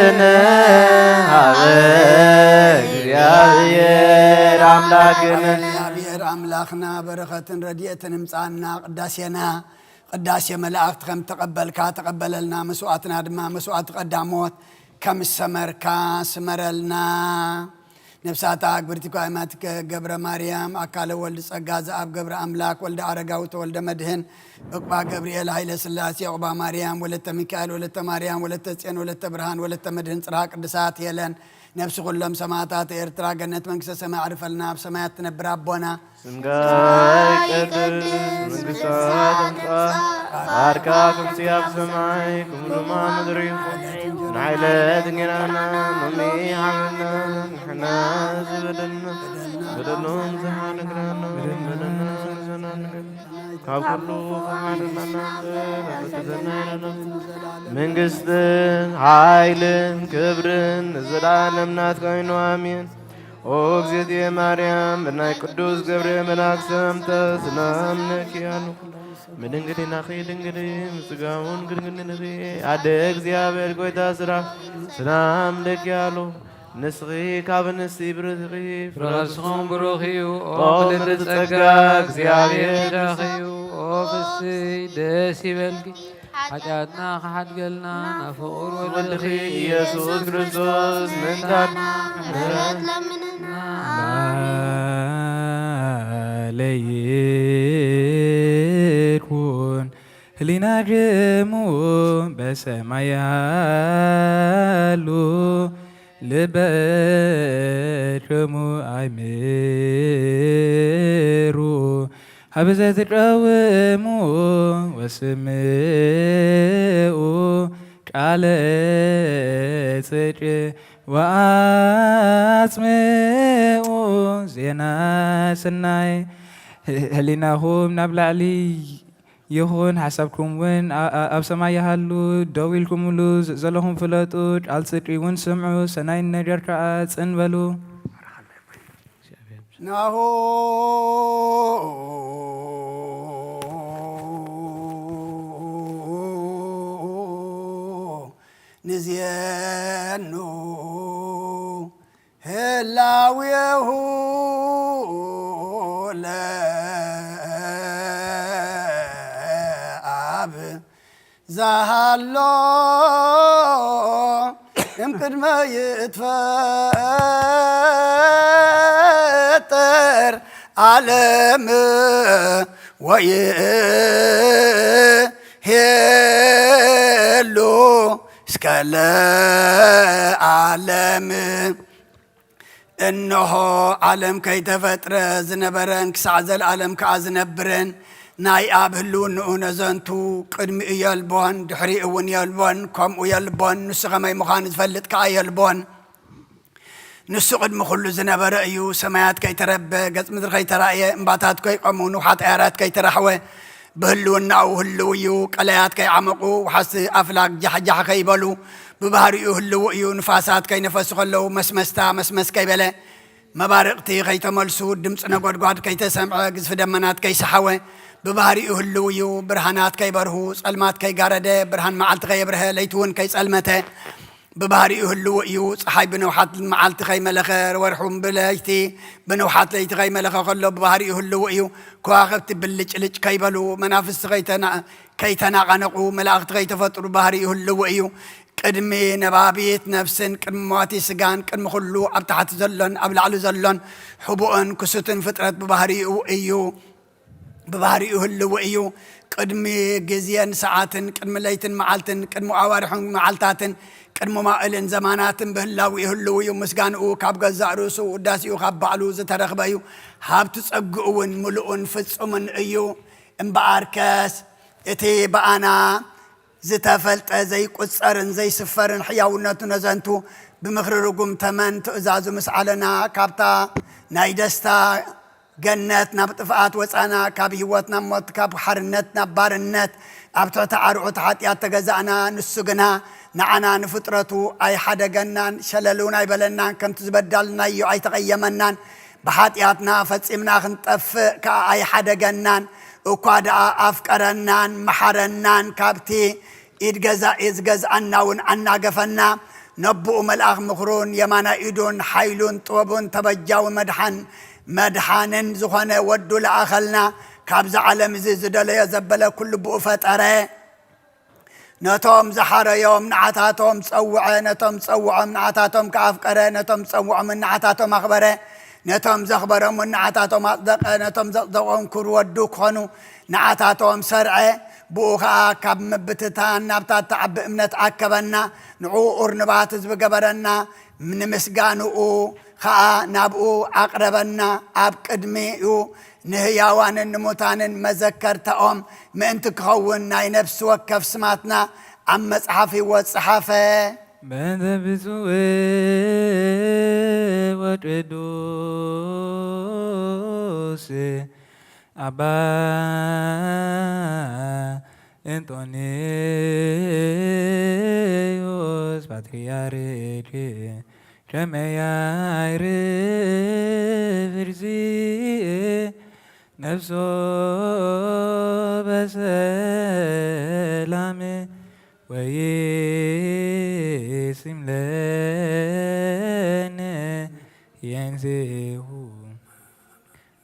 ብነ ሀበ እግዚኣብሔር ኣምላክነ። እግዚኣብሔር ኣምላኽና በረኸትን ረድኤትን እምፃና። ቅዳሴና ቅዳሴ መላእክት ከም ተቐበልካ ተቐበለልና። መስዋዕትና ድማ መስዋዕት ቀዳሞት ከም ዝሰመርካ ስመረልና። ነፍሳታ ኣግብርቲ ኳይማትከ ገብረ ማርያም ኣካለ ወልድ ጸጋ ዘኣብ ገብረ ኣምላክ ወልደ ኣረጋዊ ተወልደ መድህን ዕቁባ ገብርኤል ሃይለ ስላሴ ዕቁባ ማርያም ወለተ ሚካኤል ወለተ ማርያም ወለተ ጽዮን ወለተ ብርሃን ወለተ መድህን ጽርሃ ቅድሳት ሄለን ነፍሲ ኩሎም ሰማዕታት ኤርትራ ገነት መንግስተ ሰማይ ኣዕርፈልና ኣብ ሰማያት ትነብር ኣቦና ስምካ ይቀድስ መንግስትካ ትምጻእ ፍቃድካ ከምቲ ኣብ ሰማይ ከምኡ ድማ ምድሪ ይኹን። ንዓይለት እንጌራና ሎሚ ሃበና ንሕና ዝበደልና በደሎም ዝሓነግረና በደልና ንዘናንገ ካብ ኩሉ ከሓደናና መንግስትን ሓይልን ክብርን ንዘለኣለም ናትካ ኮይኑ ኣሜን። ኦ እግዝእትየ ማርያም ብናይ ቅዱስ ገብርኤል መልኣክ ሰላምታ ሰላም ለኪ ኣልኩ። ምድንግል ኢናኺ ድንግል ምስጋውን ግድግንንኺ ኣደ እግዚኣብሔር ጎይታ ስራ ሰላም ለኪ ኣሉ። ንስኺ ካብ ኣንስቲ ብርትኺ ፍረስኹም ብሩኽ እዩ። ኦ ምልዕቲ ጸጋ እግዚኣብሔር ደኺ እዩ። ኦ ፍስይ ደስ ይበልኪ ሓጢኣትና ክሓድገልና ናብ ፍቑር ወልድኺ ኢየሱስ ክርስቶስ ምእንታና ምሕረት ለምንና። ለይኩን ህሊናክሙ በሰማይ ያሉ ልበክሙ ኣይምሩ ሀበ ዘትቀውሙ ወስምኡ ቃለ ጽድቅ ወኣጽምኡ ዜና ሰናይ። ህሊናኹም ናብ ላዕሊ ይኹን፣ ሓሳብኩም እውን ኣብ ሰማይ ይሃሉ። ደው ኢልኩምሉ ዘለኹም ፍለጡ፣ ቃል ጽድቂ እውን ስምዑ፣ ሰናይ ነገር ከኣ ጽን በሉ። ናሁ ንዜኑ ህላዌሁ ለኣብ ዛሃሎ እምቅድመ ይትፈጠር ዓለም ወይሄሉ እስከ ለዓለም። እንሆ ዓለም ከይተፈጥረ ዝነበረን ክሳዕ ዘለዓለም ከኣ ዝነብርን ናይ ኣብ ህልውንኡ ነዘንቱ ቅድሚኡ የልቦን ድሕሪኡ እውን የልቦን ከምኡ የልቦን ንሱ ከመይ ምዃኑ ዝፈልጥ ከኣ የልቦን። ንሱ ቅድሚ ኩሉ ዝነበረ እዩ። ሰማያት ከይተረበ፣ ገጽ ምድሪ ከይተራእየ፣ እምባታት ከይቆሙ፣ ንውሓት ኣያራት ከይተራሕወ፣ ብህልውናኡ ህልው እዩ። ቀላያት ከይዓመቑ፣ ወሓዝቲ ኣፍላግ ጃሕጃሕ ከይበሉ፣ ብባህሪኡ ህልው እዩ። ንፋሳት ከይነፈሱ ከለዉ፣ መስመስታ መስመስ ከይበለ፣ መባርቕቲ ከይተመልሱ፣ ድምፂ ነጎድጓድ ከይተሰምዐ፣ ግዝፊ ደመናት ከይሰሓወ፣ ብባህሪኡ ህልው እዩ። ብርሃናት ከይበርሁ፣ ጸልማት ከይጋረደ፣ ብርሃን መዓልቲ ከየብርሀ፣ ለይቲ እውን ከይጸልመተ፣ ብባህሪኡ ህልው እዩ። ጸሓይ ብንውሓት መዓልቲ ከይመለኸ፣ ወርሑ ብለይቲ ብንውሓት ለይቲ ከይመለኸ ከሎ ብባህሪኡ ህልው እዩ። ከዋኽብቲ ብልጭልጭ ከይበሉ፣ መናፍስቲ ከይተና- ከይተናቓነቑ፣ መላእኽቲ ከይተፈጥሩ ብባህሪኡ ህልው እዩ። ቅድሚ ነባቢት ነፍስን ቅድሚ መዋቲ ስጋን ቅድሚ ኩሉ ኣብ ታሕቲ ዘሎን ኣብ ላዕሊ ዘሎን ሕቡእን ክሱትን ፍጥረት ብባህሪኡ እዩ። ብባህሪኡ ህልው እዩ። ቅድሚ ግዜን ሰዓትን፣ ቅድሚ ለይትን መዓልትን፣ ቅድሚ ኣዋርሕን መዓልታትን፣ ቅድሚ ማእልን ዘማናትን ብህላው ይህልው እዩ። ምስጋንኡ ካብ ገዛእ ርእሱ፣ ውዳሴኡ ካብ ባዕሉ ዝተረኽበ እዩ። ሃብቲ ጸግኡ እውን ምሉእን ፍጹምን እዩ። እምበኣርከስ እቲ ብኣና ዝተፈልጠ ዘይቁጸርን ዘይስፈርን ሕያውነቱ ነዘንቱ ብምኽሪ ርጉም ተመን ትእዛዙ ምስዓለና ካብታ ናይ ደስታ ገነት ናብ ጥፍኣት ወጻና፣ ካብ ህይወት ናብ ሞት፣ ካብ ሓርነት ናብ ባርነት፣ ኣብ ትሕቲ ኣርዑት ሓጢኣት ተገዛእና። ንሱ ግና ንዓና ንፍጥረቱ ኣይሓደገናን፣ ሸለል እውን ኣይበለናን። ከምቲ ዝበዳልናዮ ኣይተቐየመናን፣ ብሓጢኣትና ፈጺምና ክንጠፍእ ከኣ ኣይሓደገናን። እኳ ደኣ ኣፍቀረናን መሓረናን፣ ካብቲ ኢድ ገዛኢ ዝገዝኣና እውን ኣናገፈና። ነብኡ መልኣኽ ምኽሩን የማናይ ኢዱን ሓይሉን ጥበቡን ተበጃዊ መድሓን መድሓንን ዝኾነ ወዱ ለኣኸልና። ካብዚ ዓለም እዚ ዝደለዮ ዘበለ ኩሉ ብኡ ፈጠረ። ነቶም ዝሓረዮም ንዓታቶም ጸውዐ፣ ነቶም ጸውዖም ንዓታቶም ከኣፍቀረ፣ ነቶም ጸውዖም ንዓታቶም ኣኽበረ፣ ነቶም ዘኽበሮም ንዓታቶም ኣጽደቐ፣ ነቶም ዘጽደቖም ክብሪ ወዱ ክኾኑ ንዓታቶም ሰርዐ። ብኡ ኸኣ ካብ ምብትታን ናብታ እትዓቢ እምነት ኣከበና። ንዕኡ ኡርንባት ህዝቢ ገበረና፣ ንምስጋንኡ ኸኣ ናብኡ ኣቕረበና። ኣብ ቅድሚኡ ንህያዋንን ንሙታንን መዘከርታኦም ምእንቲ ክኸውን ናይ ነፍሲ ወከፍ ስማትና ኣብ መጽሓፍ ህይወት ጸሓፈ። በእንተ ብፁዕ ወቅዱስ ኣባ እንጦንዮስ ፓትርያርክ ከመ ያዕርፍ ርእሲ ነፍሶ በሰላም ወይሲም ለነ የንሴሁ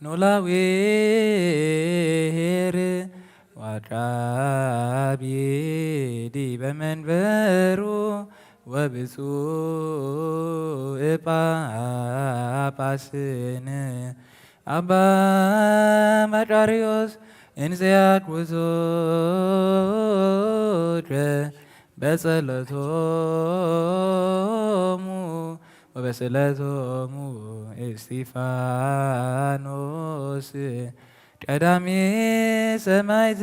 ኖላዊ ኄር ወዐቃቢ ዲበ መንበሩ ወብፁዕ ጳጳስነ ኣባ መቃርዮስ እንዘ ያግብዞ በጸሎቶሙ ወበስእለቶሙ እስጢፋኖስ ቀዳሚ ሰማዕት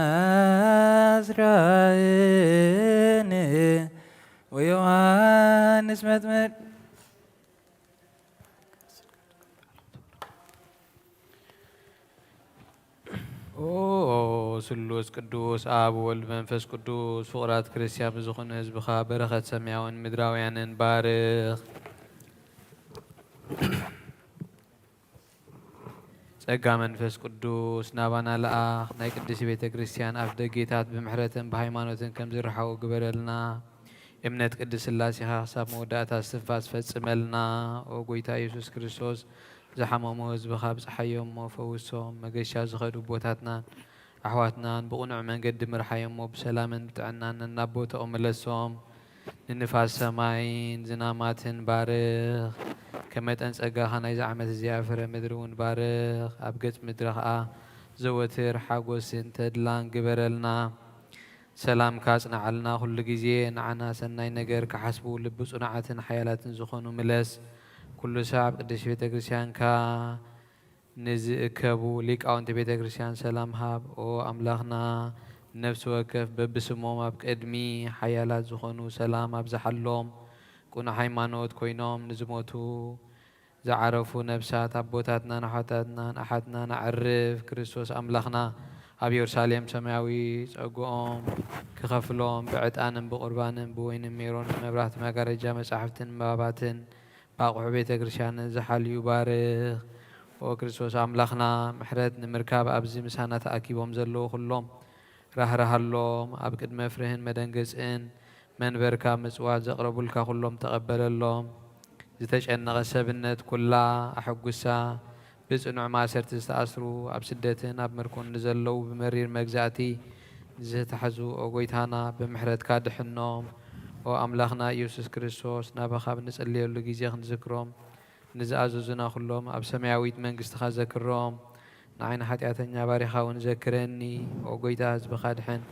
ዘካርያስ ካህን ወዮሃንስ መጥምቅ። ኦ ስሉስ ቅዱስ ኣብ ወልድ መንፈስ ቅዱስ ፍቑራት ክርስቲያን ብዝኾኑ ህዝብኻ በረኸት ሰማያውን ምድራውያንን ባርኽ። ጸጋ መንፈስ ቅዱስ ናባና ለኣኽ። ናይ ቅድስት ቤተ ክርስቲያን ኣፍ ደጌታት ብምሕረትን ብሃይማኖትን ከም ዝረሓቑ ግበረልና። እምነት ቅድስት ሥላሴኻ ክሳብ መወዳእታ እስትንፋስ ፈጽመልና። ኦ ጐይታ ኢየሱስ ክርስቶስ፣ ዝሓመሙ ህዝብኻ ኣብጽሓዮም እሞ ፈውሶም። መገሻ ዝኸዱ ኣቦታትናን ኣሕዋትናን ብቕኑዕ መንገዲ ምርሓዮም እሞ ብሰላምን ብጥዕናን ነናብ ቦታኦም ምለሶም። ንንፋስ ሰማይን ዝናማትን ባርኽ። ከም መጠን ጸጋኻ ናይዚ ዓመት እዚኣ ፍረ ምድሪ እውን ባርኽ። ኣብ ገጽ ምድሪ ኸኣ ዘወትር ሓጎስን ተድላን ግበረልና። ሰላምካ ኣጽንዓልና። ኩሉ ግዜ ንዓና ሰናይ ነገር ክሓስቡ ልቢ ጽኑዓትን ሓያላትን ዝኾኑ ምለስ። ኩሉ ሰብ ኣብ ቅድስት ቤተ ክርስቲያንካ ንዝእከቡ ሊቃውንቲ ቤተ ክርስቲያን ሰላም ሃብ። ኦ ኣምላኽና፣ ነፍሲ ወከፍ በብስሞም ኣብ ቅድሚ ሓያላት ዝኾኑ ሰላም ኣብዝሓሎም። ቅኑዕ ሃይማኖት ኮይኖም ንዝሞቱ ዝዓረፉ ነፍሳት ኣቦታትናን ኣሓታትናን ኣሓትናን ኣዕርፍ። ክርስቶስ ኣምላኽና ኣብ የሩሳሌም ሰማያዊ ጸግኦም ክኸፍሎም ብዕጣንን ብቁርባንን ብወይንን ሜሮንን መብራህቲ መጋረጃ መጻሕፍትን ምንባባትን ብኣቑሑ ቤተ ክርስቲያንን ዝሓልዩ ባርኽ። ኦ ክርስቶስ ኣምላኽና፣ ምሕረት ንምርካብ ኣብዚ ምሳና ተኣኪቦም ዘለዉ ኩሎም ራህርሃሎም። ኣብ ቅድሚ መፍርህን መደንገጽን መንበርካ ምጽዋት ዘቕረቡልካ ኩሎም ተቐበለሎም። ዝተጨነቐ ሰብነት ኩላ ኣሐጉሳ። ብጽኑዕ ማእሰርቲ ዝተኣስሩ፣ ኣብ ስደትን ኣብ ምርኮን ንዘለዉ፣ ብመሪር መግዛእቲ ንዝተታሕዙ፣ ኦ ጐይታና፣ ብምሕረትካ ድሕኖም። ኦ ኣምላኽና ኢየሱስ ክርስቶስ፣ ናባኻ ብንጽልየሉ ግዜ ክንዝክሮም፣ ንዝኣዘዙና ኩሎም ኣብ ሰማያዊት መንግስትኻ ዘክሮም። ንዓይ ንሓጢኣተኛ ባሪኻ እውን ዘክረኒ። ኦ ጎይታ፣ ህዝብኻ ድሕን፣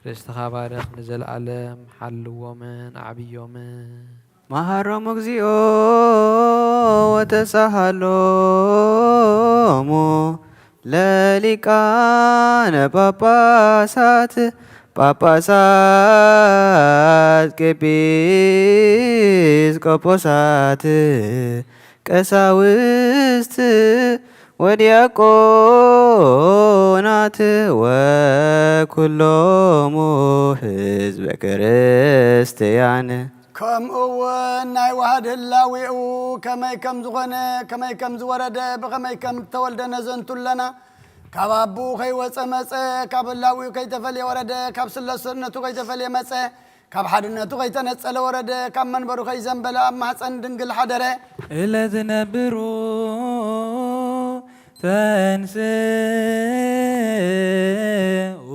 ርእስትኻ ባርኽ፣ ንዘለኣለም ሓልዎምን ኣዕብዮምን። መሃሮም እግዚኦ ወተሳሃሎሙ ለሊቃነ ጳጳሳት፣ ጳጳሳት፣ ኤጲስቆጶሳት፣ ቀሳውስት ወዲያቆናት ወኩሎሙ ህዝበ ክርስቲያን። ከምኡ እውን ናይ ዋህድ ህላዌኡ ከመይ ከም ዝኾነ፣ ከመይ ከም ዝወረደ፣ ብኸመይ ከም እተወልደ ነዘንቱ ኣለና። ካብ ኣቦኡ ከይወፀ መፀ፣ ካብ ህላዌኡ ከይተፈልየ ወረደ፣ ካብ ስለሰነቱ ከይተፈልየ መፀ፣ ካብ ሓድነቱ ከይተነጸለ ወረደ፣ ካብ መንበሩ ከይዘንበለ ኣብ ማህፀን ድንግል ሓደረ። እለ ዝነብሩ ተንስኡ።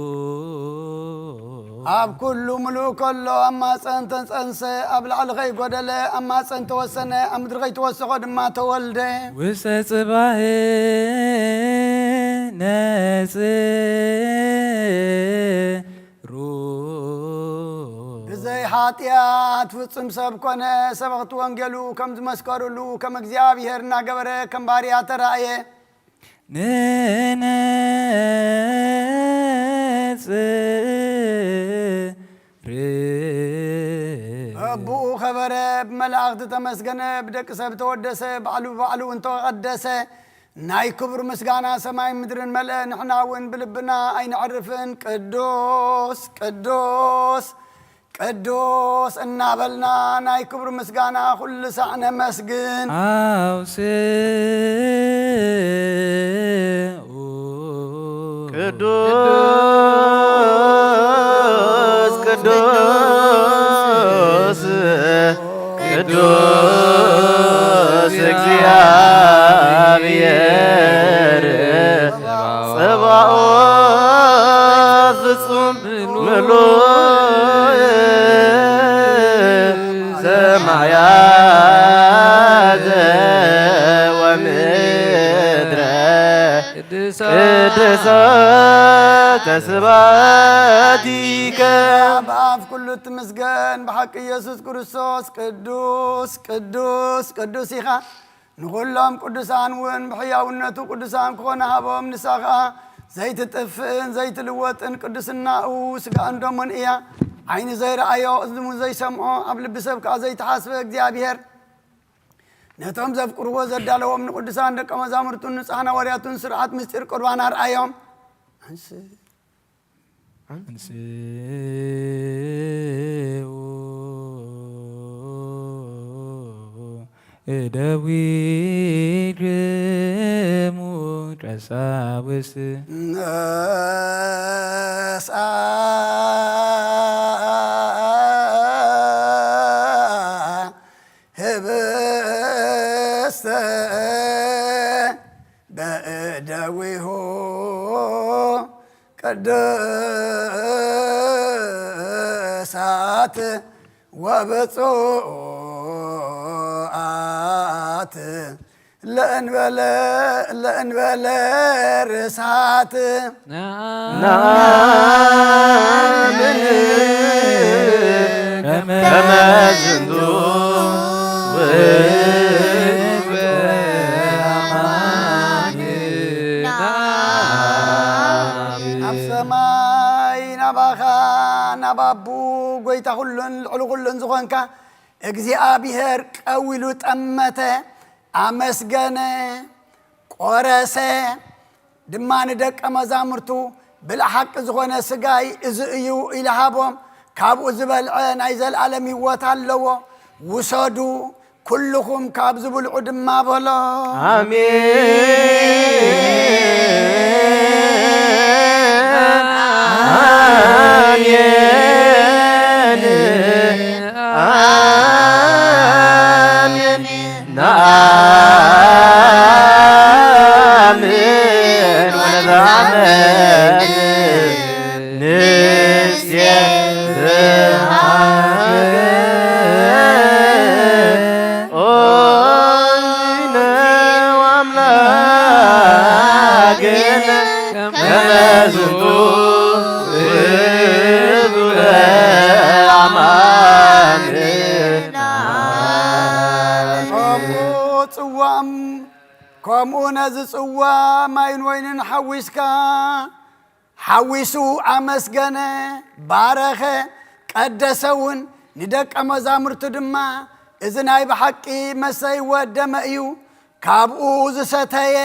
ኣብ ኩሉ ምሉእ ከሎ ኣብ ማፀን ተጸንሰ፣ ኣብ ላዕሊ ከይጎደለ ኣብ ማፀን ተወሰነ፣ ኣብ ምድሪ ከይተወሰኾ ድማ ተወልደ። ውስተ ጽባሕ ነጽሩ። ብዘይ ሓጢኣት ፍጹም ሰብ ኮነ። ሰበኽቲ ወንጌሉ ከም ዝመስከሩሉ፣ ከም እግዚኣብሔር እናገበረ ከም ባርያ ተራእየ። ንነጽር። ኣቦኡ ኸበረ፣ ብመላእኽቲ ተመስገነ፣ ብደቂ ሰብ ተወደሰ፣ ባዕሉ ብባዕሉ እውን ተቐደሰ። ናይ ክብሩ ምስጋና ሰማይን ምድርን መልአ። ንሕና እውን ብልብና ኣይነዕርፍን፣ ቅዱስ፣ ቅዱስ፣ ቅዱስ እናበልና ናይ ክብሩ ምስጋና ኩሉ ሳዕ ነመስግን። ኣውስኡ። ቅዱስ፣ ቅዱስ፣ ቅዱስ እግዚኣብሔር ጸባኦት ፍጹም ምሉእ ሰማያተ ወምድረ ቅድሳተ ስብሐቲከ። በኣብ ኩሉ እትምስገን ብሓቂ ኢየሱስ ክርስቶስ ቅዱስ፣ ቅዱስ፣ ቅዱስ ኢኻ። ንኹሎም ቅዱሳን እውን ብሕያውነቱ ቅዱሳን ክኾኑ ሃቦም። ንሳ ኸኣ ዘይትጥፍእን ዘይትልወጥን ቅድስናኡ ስጋኡን ደሙን እያ። ዓይኒ ዘይረኣዮ፣ እዝኑ ዘይሰምዖ፣ ኣብ ልቢ ሰብ ከኣ ዘይተሓስበ እግዚኣብሔር ነቶም ዘፍቅርዎ ዘዳለዎም ንቅዱሳን ደቀ መዛሙርቱን ንጹሓን ሃዋርያቱን ስርዓት ምስጢር ቁርባን ኣርኣዮም። ኣንስ-፣ ኣንስኡ እደዊክሙ ቀሳውስት። ነስአ ህብስተ በእደዊሁ ቅዱሳት ወብፁዓት ለእንበለ፣ ለእንበለ ርሳት። ነአምን ከመ ዝንቱ ውእቱ አማን። ኣብ ሰማይ ናባኻ፣ ናብ ኣቡ፣ ጎይታ ኩሉን ልዕሊ ኩሉን ዝኾንካ እግዚኣብሔር ቀዊሉ ጠመተ፣ ኣመስገነ፣ ቆረሰ፣ ድማ ንደቀ መዛሙርቱ፣ "ብልዓ ሓቂ ዝኾነ ስጋይ እዚ እዩ" ኢሉ ሃቦም። ካብኡ ዝበልዐ ናይ ዘለኣለም ህይወት ኣለዎ። ውሰዱ፣ ኩልኹም ካብዚ ብልዑ ድማ በሎ። ኣሜን። ኣሜን። ኣሜን። ነአምን ወነተአመን ንሴብሐከ። ኦ ነዚ ጽዋ ማይን ወይንን ሓዊስካ፣ ሓዊሱ ኣመስገነ፣ ባረኸ፣ ቀደሰ እውን፣ ንደቀ መዛሙርቱ ድማ፣ "እዚ ናይ ብሓቂ መሰይ ወደመ እዩ፣ ካብኡ ዝሰተየ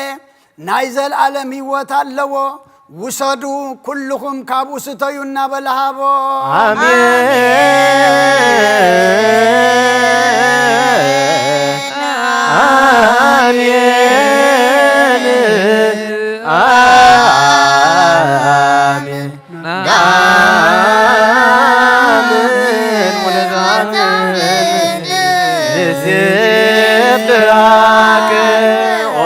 ናይ ዘለኣለም ህይወት ኣለዎ፣ ውሰዱ፣ ኩልኹም ካብኡ ስተዩ" እናበለ ሃቦ። ኣሜን። ኣሜን። ኣሜን። ኣሜን። ሙሉእ ንስብሐካ ኦ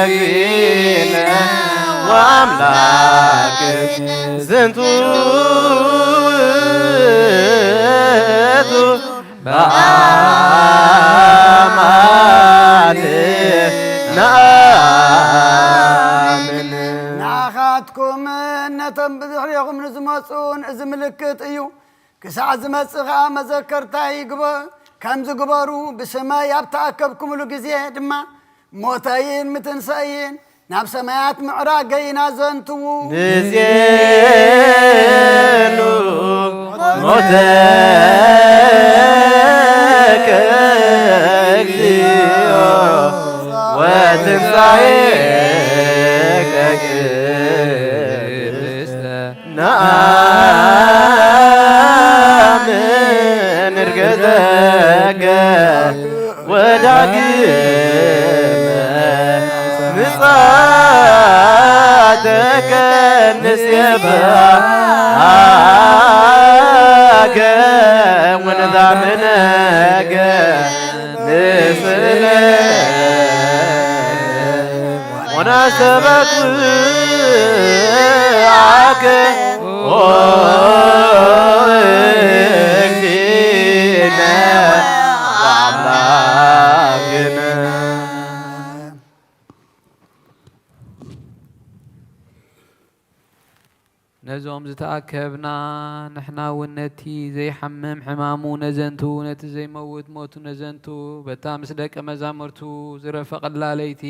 እግዚእነ ወአምላክ ዝንቱ ውእቱ በአማን ነአምን። ንዓኻትኩም ነቶም ብድሕሬኹም ንዝመጹን እዚ ምልክት እዩ። ክሳዕ ዝመጽእ ኸኣ መዘከርታይ ይግበ-፣ ከም ዝግበሩ ብስመይ ኣብ ተኣከብኩምሉ ግዜ ድማ ሞተይን ምትንሳእይን ናብ ሰማያት ምዕራገይን ኣዘንትዉ። ንዜኑ ሞተከ እግዚኦ ወትንሳኤከ ቅድስተ ነአምን እርገተከ ወዳግመ ምጽኣተከ ንሴብሐከ ወነዛምነከ ንስእለ ወናስተበቅዓከ ኦ እግዚእነ ወአምላክነ። ነዞም ዝተኣከብና ንሕና እውን ነቲ ዘይሓምም ሕማሙ ነዘንቱ፣ ነቲ ዘይመውት ሞቱ ነዘንቱ፣ በታ ምስ ደቀ መዛሙርቱ ዝረፈቐላ ለይቲ፣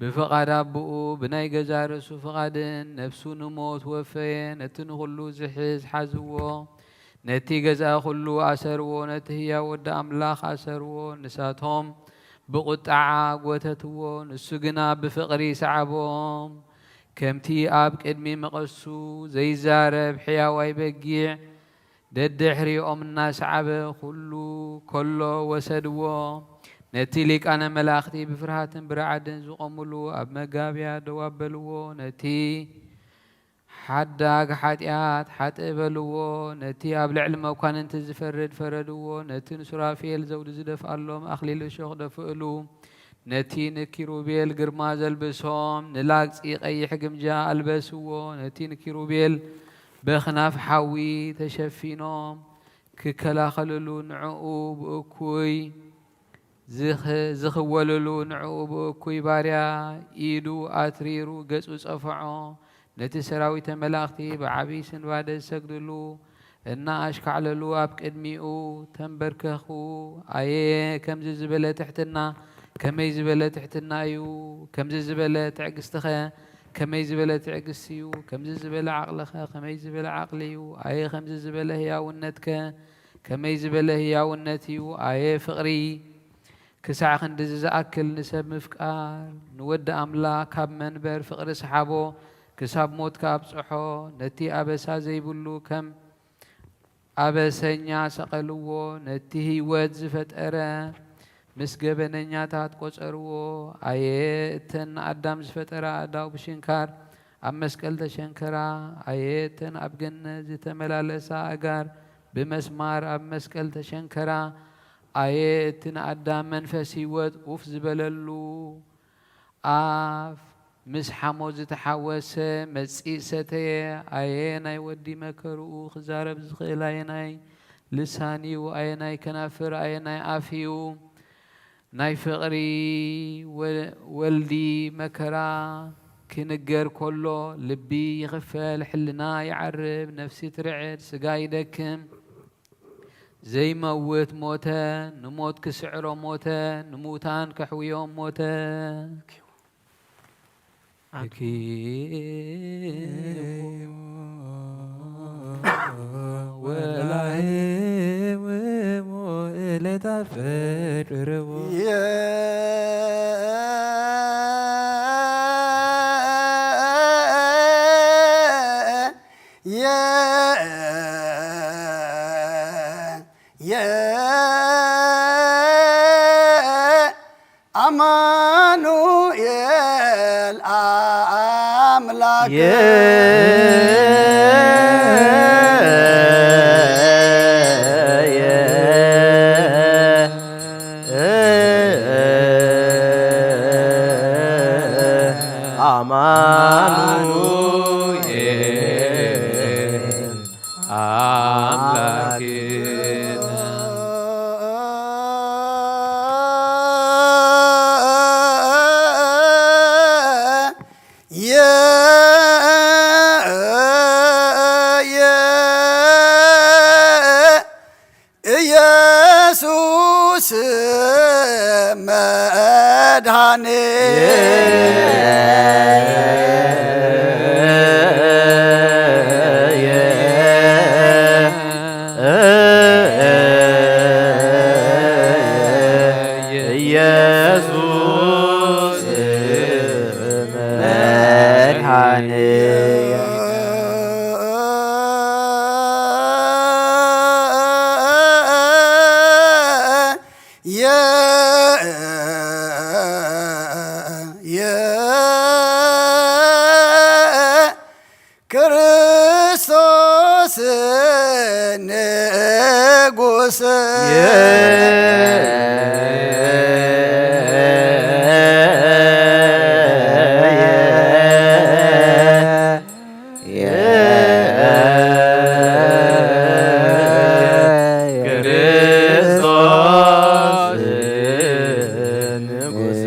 ብፍቓድ ኣቦኡ ብናይ ገዛ ርእሱ ፍቓድን ነፍሱ ንሞት ወፈየ፣ ነቲ ንኹሉ ዝሕዝ ሓዝዎ፣ ነቲ ገዛ ኩሉ ኣሰርዎ፣ ነቲ ህያው ወዲ ኣምላኽ ኣሰርዎ። ንሳቶም ብቑጥዓ ጐተትዎ፣ ንሱ ግና ብፍቕሪ ሰዓቦም። ከምቲ ኣብ ቅድሚ መቐሱ ዘይዛረብ ሕያዋይ በጊዕ፣ ደድሕሪኦም እናሰዓበ ኩሉ ከሎ ወሰድዎ። ነቲ ሊቃነ መላእኽቲ ብፍርሃትን ብረዓድን ዝቖሙሉ ኣብ መጋብያ ደው ኣበልዎ። ነቲ ሓዳግ ሓጢኣት ሓጥእ በልዎ። ነቲ ኣብ ልዕሊ መኳንንቲ ዝፈርድ ፈረድዎ። ነቲ ንሱራፌል ዘውዲ ዝደፍኣሎም ኣኽሊል እሾኽ ደፍእሉ። ነቲ ንኪሩቤል ግርማ ዘልብሶም ንላግጺ ቀይሕ ግምጃ ኣልበስዎ። ነቲ ንኪሩቤል በኽናፍ ሓዊ ተሸፊኖም ክከላኸልሉ ንዕኡ ብእኩይ ዝኽ-፣ ዝኽወልሉ ንዕኡ ብእኩይ ባርያ ኢዱ ኣትሪሩ ገጹ ጸፍዖ። ነቲ ሰራዊተ መላእኽቲ ብዓብዪ ስንባደ ዝሰግድሉ እናኣሽካዕለሉ ኣብ ቅድሚኡ ተንበርከኹ። ኣየ ከምዚ ዝበለ ትሕትና፣ ከመይ ዝበለ ትሕትና እዩ! ከምዚ ዝበለ ትዕግስቲኸ፣ ከመይ ዝበለ ትዕግስቲ እዩ! ከምዚ ዝበለ ዓቕሊኸ፣ ከመይ ዝበለ ዓቕሊ እዩ! ኣየ ከምዚ ዝበለ ህያውነትከ፣ ከመይ ዝበለ ህያውነት እዩ! ኣየ ፍቕሪ! ክሳዕ ክንድዚ ዝኣክል ንሰብ ምፍቃር፣ ንወዲ ኣምላኽ ካብ መንበር ፍቕሪ ሰሓቦ፣ ክሳብ ሞት ከኣብጽሖ፣ ነቲ ኣበሳ ዘይብሉ ከም ኣበሰኛ ሰቐልዎ፣ ነቲ ህይወት ዝፈጠረ ምስ ገበነኛታት ቆጸርዎ። ኣየ እተን ንኣዳም ዝፈጠራ ኣእዳው ብሽንካር ኣብ መስቀል ተሸንከራ። ኣየ እተን ኣብ ገነት ዝተመላለሳ ኣእጋር ብመስማር ኣብ መስቀል ተሸንከራ። ኣየ እቲ ንኣዳም መንፈስ ህይወት ኡፍ ዝበለሉ ኣፍ፣ ምስ ሓሞት ዝተሓወሰ መጺእ ሰተየ። ኣየ ናይ ወዲ መከርኡ ክዛረብ ዝኽእል ኣየናይ ልሳን እዩ? ኣየናይ ከናፍር ኣየናይ ኣፍ እዩ? ናይ ፍቕሪ ወ-፣ ወልዲ መከራ ክንገር ከሎ ልቢ ይኽፈል፣ ሕልና ይዓርብ፣ ነፍሲ ትርዕድ፣ ስጋ ይደክም። ዘይመውት ሞተ፣ ንሞት ክስዕሮ ሞተ፣ ንምውታን ከሕውዮም ሞተ። ወላሂ ወሞ እለታ ፈጥርዎ። የአማኑኤል አምላክ። አማኑኤል አምላክ። የ-፣ የ-፣ ኢየሱስ መድኃኔ። ኢየሱስ መድኃኔ። የ-፣ የ-፣ ክርስቶስ ንጉሥ። ክርስቶስ ንጉሥ።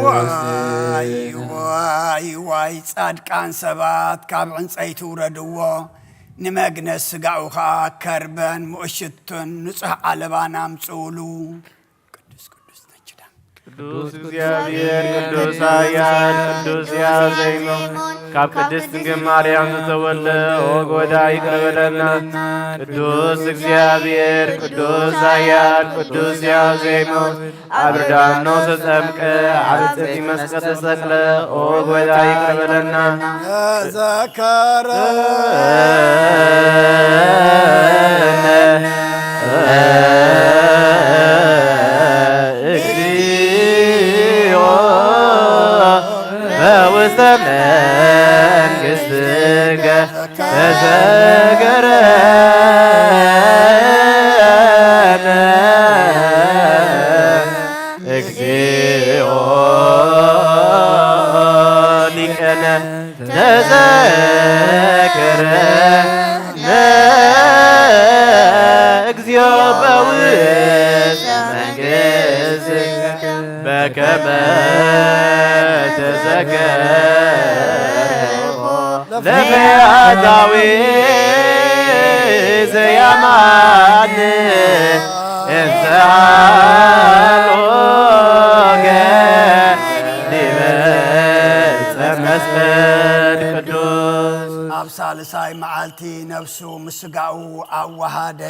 ዋይ፣ ዋይ፣ ዋይ፣ ጻድቃን ሰባት ካብ ዕንጸይቲ ውረድዎ፣ ንመግነዝ ስጋኡ ኸኣ ከርበን ምእሽቱን ንጹሕ ዓለባን ኣምጽኡሉ። ቅዱስ፣ ቅዱስ ነችዳ። ቅዱስ እግዚኣብሔር፣ ቅዱስ ኃያል፣ ቅዱስ ሕያው ዘይመውት፣ ካብ ቅድስት ድንግል ማርያም ዝተወልደ፣ ኦ ጎይታ ይቅረ በለና። ቅዱስ እግዚኣብሔር፣ ቅዱስ ኃያል፣ ቅዱስ ሕያው ዘይመውት፣ ኣብ ርዳኖስ ተጠምቀ፣ ኣብ ዕንጸይቲ መስቀል ተሰቅለ፣ ኦ ጎይታ ይቅረ በለና። ተዘከረነ እግዚኦ በውስተ መንግሥትከ ተዘከረነ እግዚኦ ሊቀነ ተዘከረነ እግዚኦ በውስተ መንግሥትከ በከመ ተዘከርኮ ለፈያታዊ ዘያማን እንተ ሃሎከ ዲበ ዕፀ መስቀል ቅዱስ። ኣብ ሳልሳይ መዓልቲ ነፍሱ ምስ ሥጋኡ ኣዋሃደ።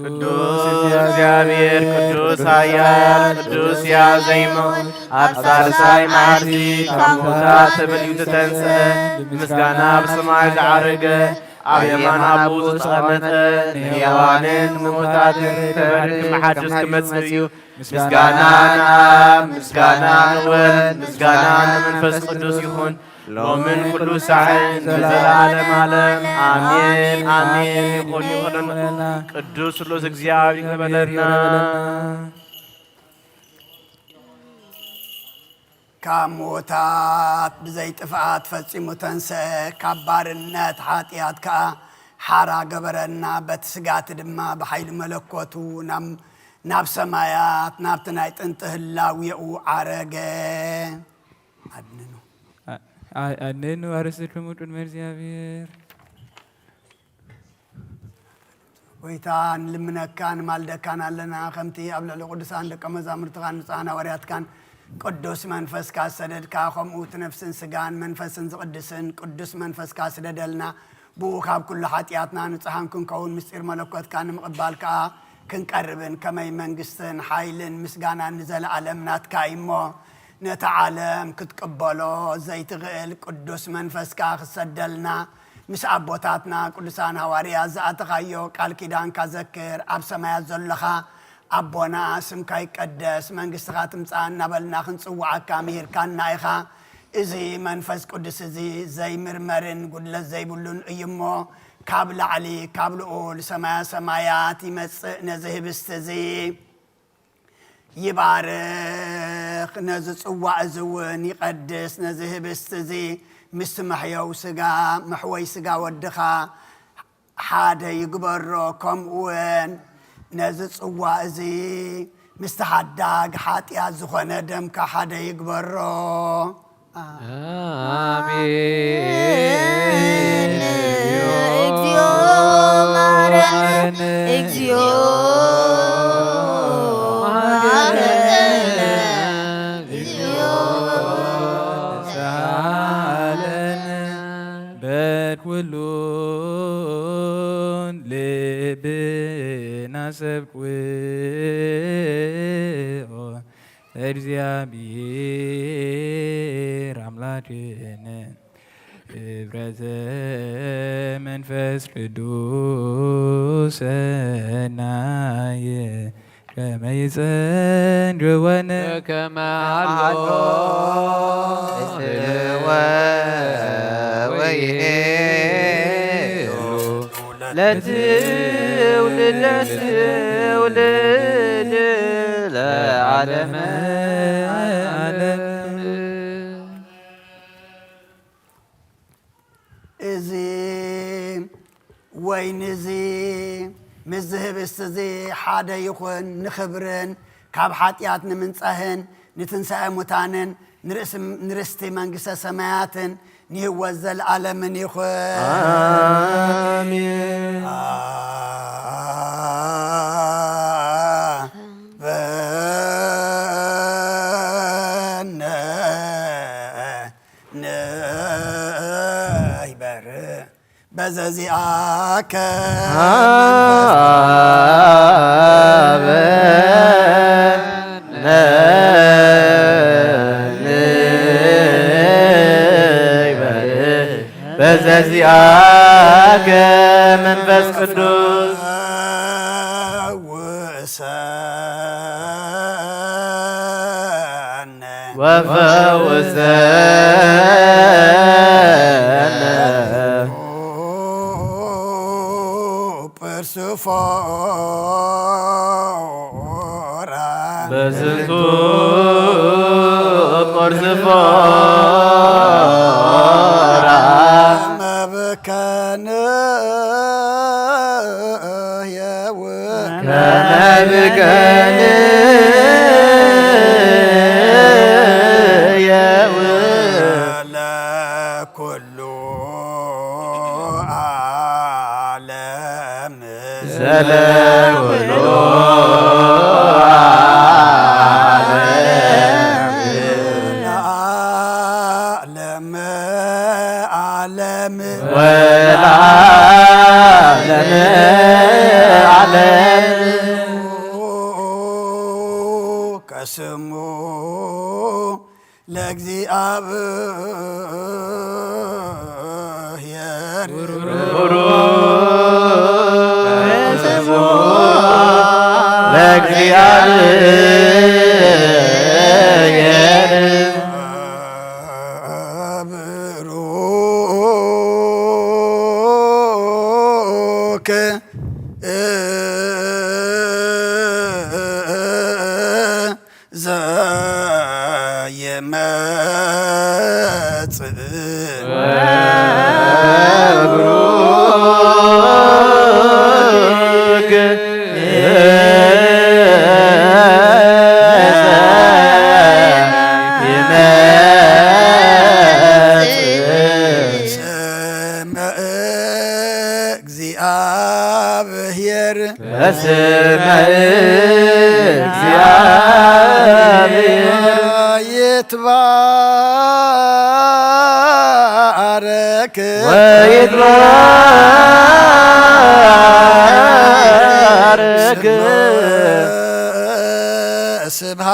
ቅዱስ እግዚኣብሔር፣ ቅዱስ ኃያል፣ ቅዱስ ሕያው ዘይመውት፣ ኣብ ሳልሳይ መዓልቲ ካብ ሙታን ተመሊሱ ተንሥአ፣ ብምስጋና ኣብ ሰማይ ዝዓረገ፣ ኣብ የማን ኣቦኡ ዝተቐመጠ፣ ንሕያዋንን ንሙታትን ክባርኽን ክመሓድስ ክመጽእ እዩ። ምስጋና ንኣብ፣ ምስጋና ንወልድ፣ ምስጋና ንመንፈስ ቅዱስ ይኹን፣ ሎምን ኩሉ ሳዕን ንዘለዓለም ዓለም። ኣሜን፣ ኣሜን። ይኹን፣ ይኹን። ቅዱስ ስሉስ እግዚኣብሔር ይበለና። ካብ ምዉታት ብዘይ ጥፍኣት ፈጺሙ ተንስአ፣ ካብ ባርነት ሓጢኣት ከኣ ሓራ ገበረና። በቲ ስጋቲ ድማ ብሓይሊ መለኮቱ ናብ፣ ናብ ሰማያት፣ ናብቲ ናይ ጥንቲ ህላዌኡ ዓረገ። ኣድንኑ። ኣ-፣ ኣ-፣ ኣድንኑ ኣርእስክሙ ቅድመ እግዚኣብሔር። ጎይታ፣ ንልምነካ ንማልደካን ኣለና፣ ከምቲ ኣብ ልዕሊ ቅዱሳን ደቀ መዛሙርትካን ንጹሓን ሃዋርያትካን ቅዱስ መንፈስካ ዝሰደድካ፣ ከምኡ እቲ ነፍስን ስጋን መንፈስን ዝቕድስን ቅዱስ መንፈስካ ስደደልና። ብኡ ካብ ኩሉ ሓጢኣትና ንጹሓን ክንከውን ምስጢር መለኮትካ ንምቕባል ከኣ ክንቀርብን ከመይ መንግስትን ሓይልን ምስጋናን ንዘለኣለም ናትካ እዩ እሞ፣ ነቲ ዓለም ክትቅበሎ ዘይትኽእል ቅዱስ መንፈስካ ክሰደልና፣ ምስ ኣቦታትና ቅዱሳን ሃዋርያት ዝኣተኻዮ ቃል ኪዳንካ ዘክር። ኣብ ሰማያት ዘሎኻ ኣቦና፣ ስምካ ይቀደስ፣ መንግስትኻ ትምጻእ እናበልና ክንጽውዓካ ምሂርካና ኢኻ። እዚ መንፈስ ቅዱስ እዚ ዘይምርመርን ጉድለት ዘይብሉን እዩ እሞ፣ ካብ ላዕሊ ካብ ልዑል ሰማያ ሰማያት ይመጽእ። ነዚ ህብስቲ እዚ ይባርኽ፣ ነዚ ጽዋእ እዚ እውን ይቐድስ። ነዚ ህብስቲ እዚ ምስ መሕየው ስጋ፣ መሕወይ ስጋ ወድኻ ሓደ ይግበሮ። ከምኡ እውን ነዚ ጽዋእ እዚ ምስቲ ሓዳግ ሓጢኣት ዝኾነ ደምካ ሓደ ይግበሮ። ኣሜን። እግዚኦ መሐረነ፣ እግዚኦ መሐረነ፣ እግዚኦ መሐረነ። በል ኩሉን ልብና ሰብ ቁ እግዚአብሔር አምላክነ ህብረተ መንፈስ ቅዱስ ሰናየ ከመ ይጸን ጀወነ ከመ አሎ እወ ወይሄ ለትውልድ ለትውልድ ለዓለመ ዓለም። እዚ ወይኒ እዚ ምስዚ ህብስቲ እዚ ሓደ ይኹን፣ ንኽብርን ካብ ሓጢኣት ንምንጻህን ንትንሳኤ ሙታንን ንርእስ-፣ ንርስቲ መንግስተ ሰማያትን ንህይወት ዘለዓለምን ይኹን። ኣሜን። በነ ንይበር በዘዚኣከ በዘዚኣከ መንፈስ ቅዱስ ፈውሰነ ወፈውሰነ ጵርስፎራ በዝንቱ ጵርስፎራ መብከነ የው ከመብከን የው ለኩሉ ዓለም ዘለኩሉ ዓለም ለዓለመ ዓለም ወለዓለመ ዓለም ከስሙ ለእግዚኣብሔር ቡሩክ ስሙ ለእግዚኣብሔር ብሩክ ዘየመጽእ ወብሩክ ዘየመጽእ ስመ እግዚአብሔር ይትባረክ ወይትባረክ ስምሃ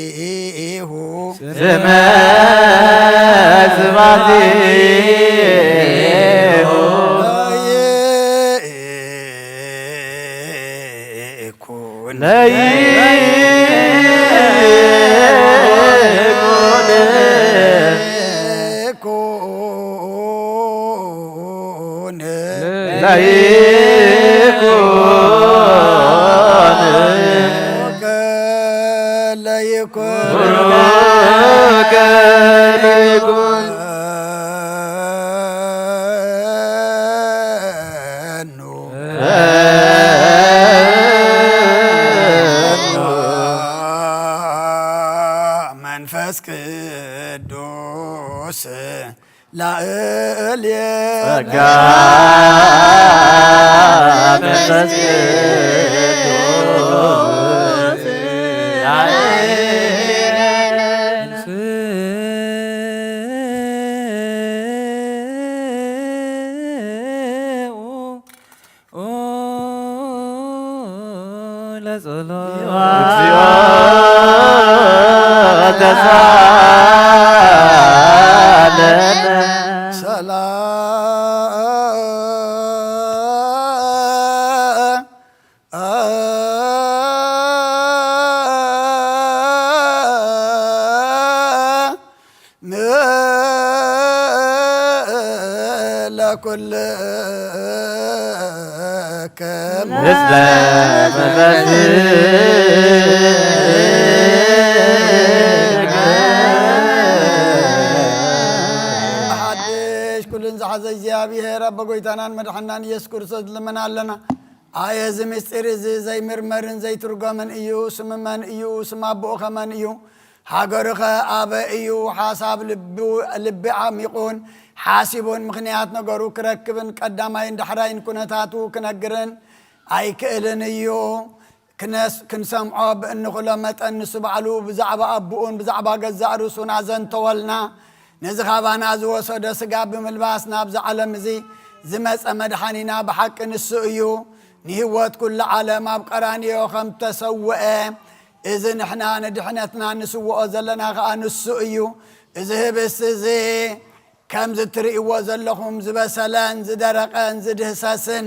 ስብሐቲሁ ስምሃ ስብሐቲሁ ለይኩን ለይኩን ለይኩን ለይኩን መንፈስ ቅዱስ ላእል ጸጋ መንፈስ ቅዱስ ለጸሎት እግዚኦ ተሳለነ ሰላም ለኩልክሙ ምስለ መንፈስከ ሓድሽ ኩልን ዝሓዘ እግዚኣብሔር ኣቦ ጎይታናን መድሓናን ኢየሱስ ክርስቶስ ልመና ኣለና። ኣየ እዚ ምስጢር እዚ ዘይምርመርን ዘይትርጎምን እዩ። ስም መን እዩ? ስም ኣቦኡ ኸመን እዩ? ሃገሩኸ ኣበ እዩ? ሓሳብ ልቢ ዓሚቑን ሓሲቡን ምኽንያት ነገሩ ክረክብን ቀዳማይን ዳሕራይን ኩነታቱ ክነግርን ኣይክእልን እዩ። ክንሰምዖ ብእንኽእሎ መጠን ንሱ ባዕሉ ብዛዕባ ኣቦኡን ብዛዕባ ገዛእ ርእሱን ኣዘንተወልና። ነዚ ኻባና ዝወሰዶ ስጋ ብምልባስ ናብዚ ዓለም እዚ ዝመጸ መድሓኒና ብሓቂ ንሱ እዩ። ንህይወት ኩሉ ዓለም ኣብ ቀራንዮ ከም ተሰውአ፣ እዚ ንሕና ንድሕነትና ንስውኦ ዘለና ኸኣ ንሱ እዩ። እዚ ህብስቲ እዚ ከምዚ እትርእይዎ ዘለኹም ዝበሰለን ዝደረቐን ዝድህሰስን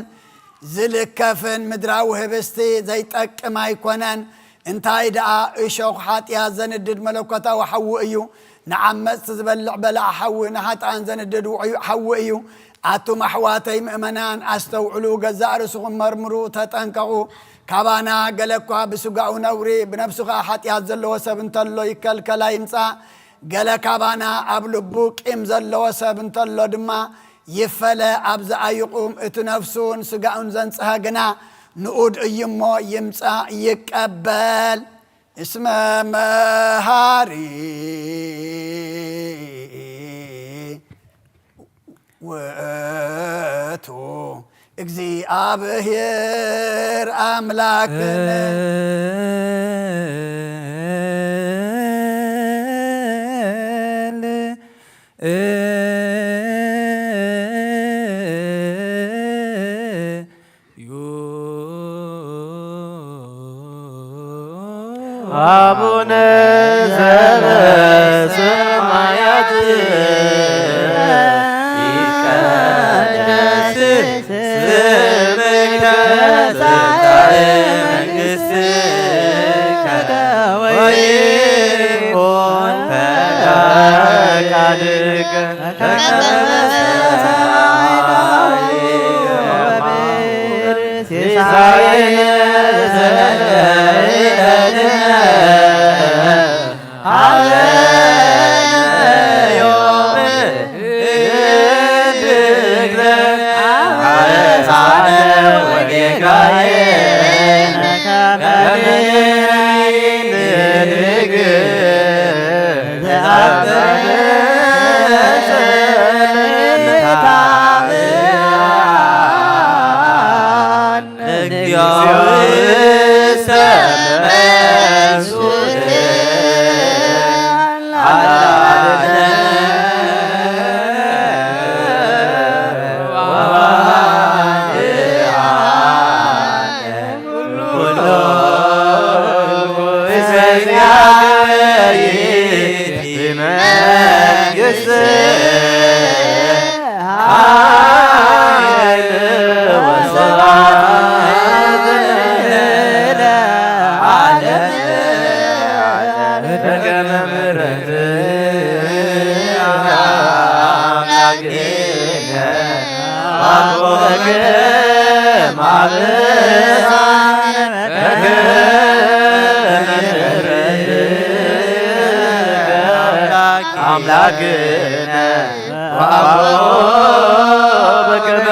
ዝልከፍን ምድራዊ ህብስቲ ዘይጠቅም ኣይኮነን። እንታይ ደኣ እሾኽ ሓጢኣት ዘንድድ መለኮታዊ ሓዊ እዩ። ንዓመጽቲ ዝበልዕ በላዕ ሓዊ፣ ንሓጥኣን ዘንድድ ውዑይ ሓዊ እዩ። ኣቱም ኣሕዋተይ ምእመናን ኣስተውዕሉ፣ ገዛእ ርእስኹም መርምሩ፣ ተጠንቀቑ። ካባና ገለ እኳ ብስጋኡ ነውሪ ብነፍሱ ኸኣ ሓጢኣት ዘለዎ ሰብ እንተሎ ይከልከል ኣይምጻእ። ገለ ካባና ኣብ ልቡ ቂም ዘለዎ ሰብ እንተሎ ድማ ይፈለ። ኣብዚ ኣይቑም። እቲ ነፍሱን ስጋኡን ዘንጽሀ ግና ንኡድ እዩ እሞ ይምጻእ ይቀበል። እስመ መሃሪ ውእቱ እግዚኣብሔር ኣምላክነ። አቡነ ዘበሰማያት ይትቀደስ ስምከ ትምጻእ መንግሥትከ ወይኩን ፈቃድከ መንግስት ኃይል ወስብሐት ለዓለመ ዓለም። በከመ ምሕረት አምላክነ አቦከ ማበሳነ በከመ ምሕረት አምላክነ አቦ በከመ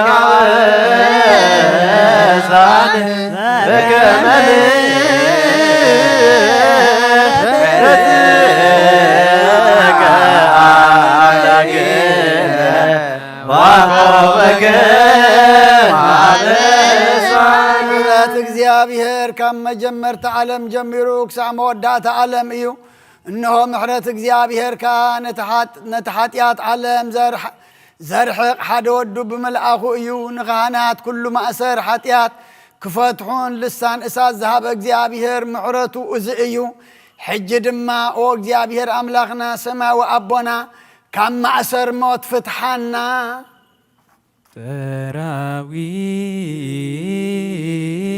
አበሳነ በከመ ምሕረትከ አምላክነ አቦ በከመ አበሳነ። ምሕረት እግዚኣብሔር ካብ መጀመርታ ዓለም ጀሚሩ ክሳዕ መወዳእታ ዓለም እዩ። እንሆ ምሕረት እግዚኣብሔር ከኣ ነቲ ሓጥ-፣ ነቲ ሓጢኣት ዓለም ዘርሕ-፣ ዘርሕቕ ሓደ ወዱ ብምልኣኹ እዩ። ንኻህናት ኩሉ ማእሰር ሓጢኣት ክፈትሑን ልሳን እሳት ዝሃበ እግዚኣብሔር ምሕረቱ እዚ እዩ። ሕጂ ድማ ኦ እግዚኣብሔር ኣምላኽና ሰማያዊ ኣቦና ካብ ማእሰር ሞት ፍትሓና።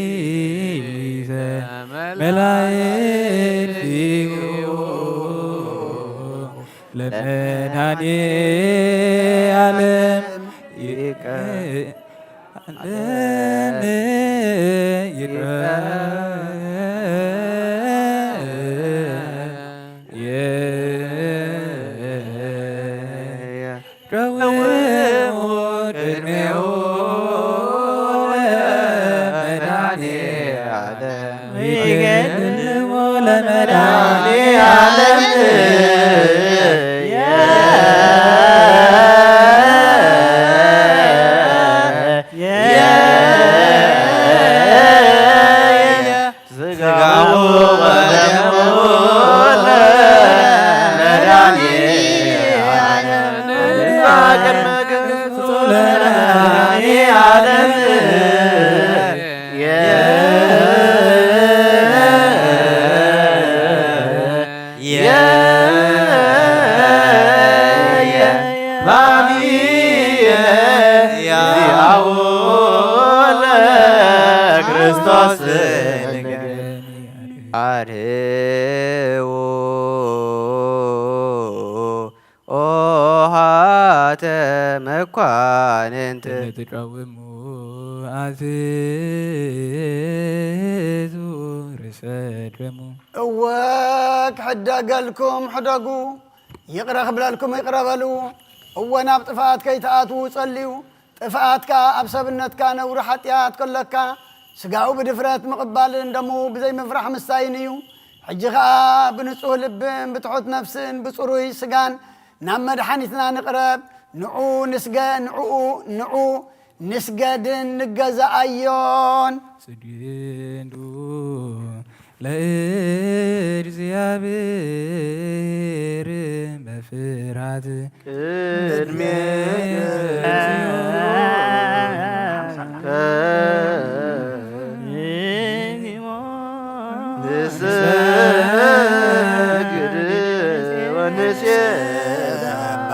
ሰራዊተ መላእክቲሁ ለመድኃኔ ዓለም ይቀ-፣ ዓለም ይቀ-፣ ቀውሙ ቅድሜሁ ለመድኃኔ ዓለም። ይቀውሙ ለመድኃኔ ዓለም። ሥጋሁ ወደሙ ለመድኃኒዓለም ቅድመ ገጹ ለመድኃኒዓለም። ላዕሌየ ዚአሁ ለክርስቶስ ንገር። አርህዉ ኦሃተ መኳንንት። ለትቃወሙ አትቱ ርእሰ ደሙ። እወ ክሕደገልኩም ሕደጉ፣ ይቕረ ክብለልኩም ይቕረ በሉ። እወ ናብ ጥፍኣት ከይትኣትዉ ጸልዩ። ጥፍኣትካ ኣብ ሰብነትካ ነውሪ ሓጢኣት ከለካ፣ ስጋኡ ብድፍረት ምቕባልን ደሙ ብዘይምፍራሕ ምስታይን እዩ። ሕጂ ኸኣ ብንጹህ ልብን ብትሑት ነፍስን ብጽሩይ ስጋን ናብ መድሓኒትና ንቕረብ። ንዑ ንስገ-፣ ንዕኡ፣ ንዑ ንስገድን ንገዛኣዮን። ስግዱ ለእግዚአብሔር በፍርሃት ቅድሜ ንሰግድ ወንሴብሐካ።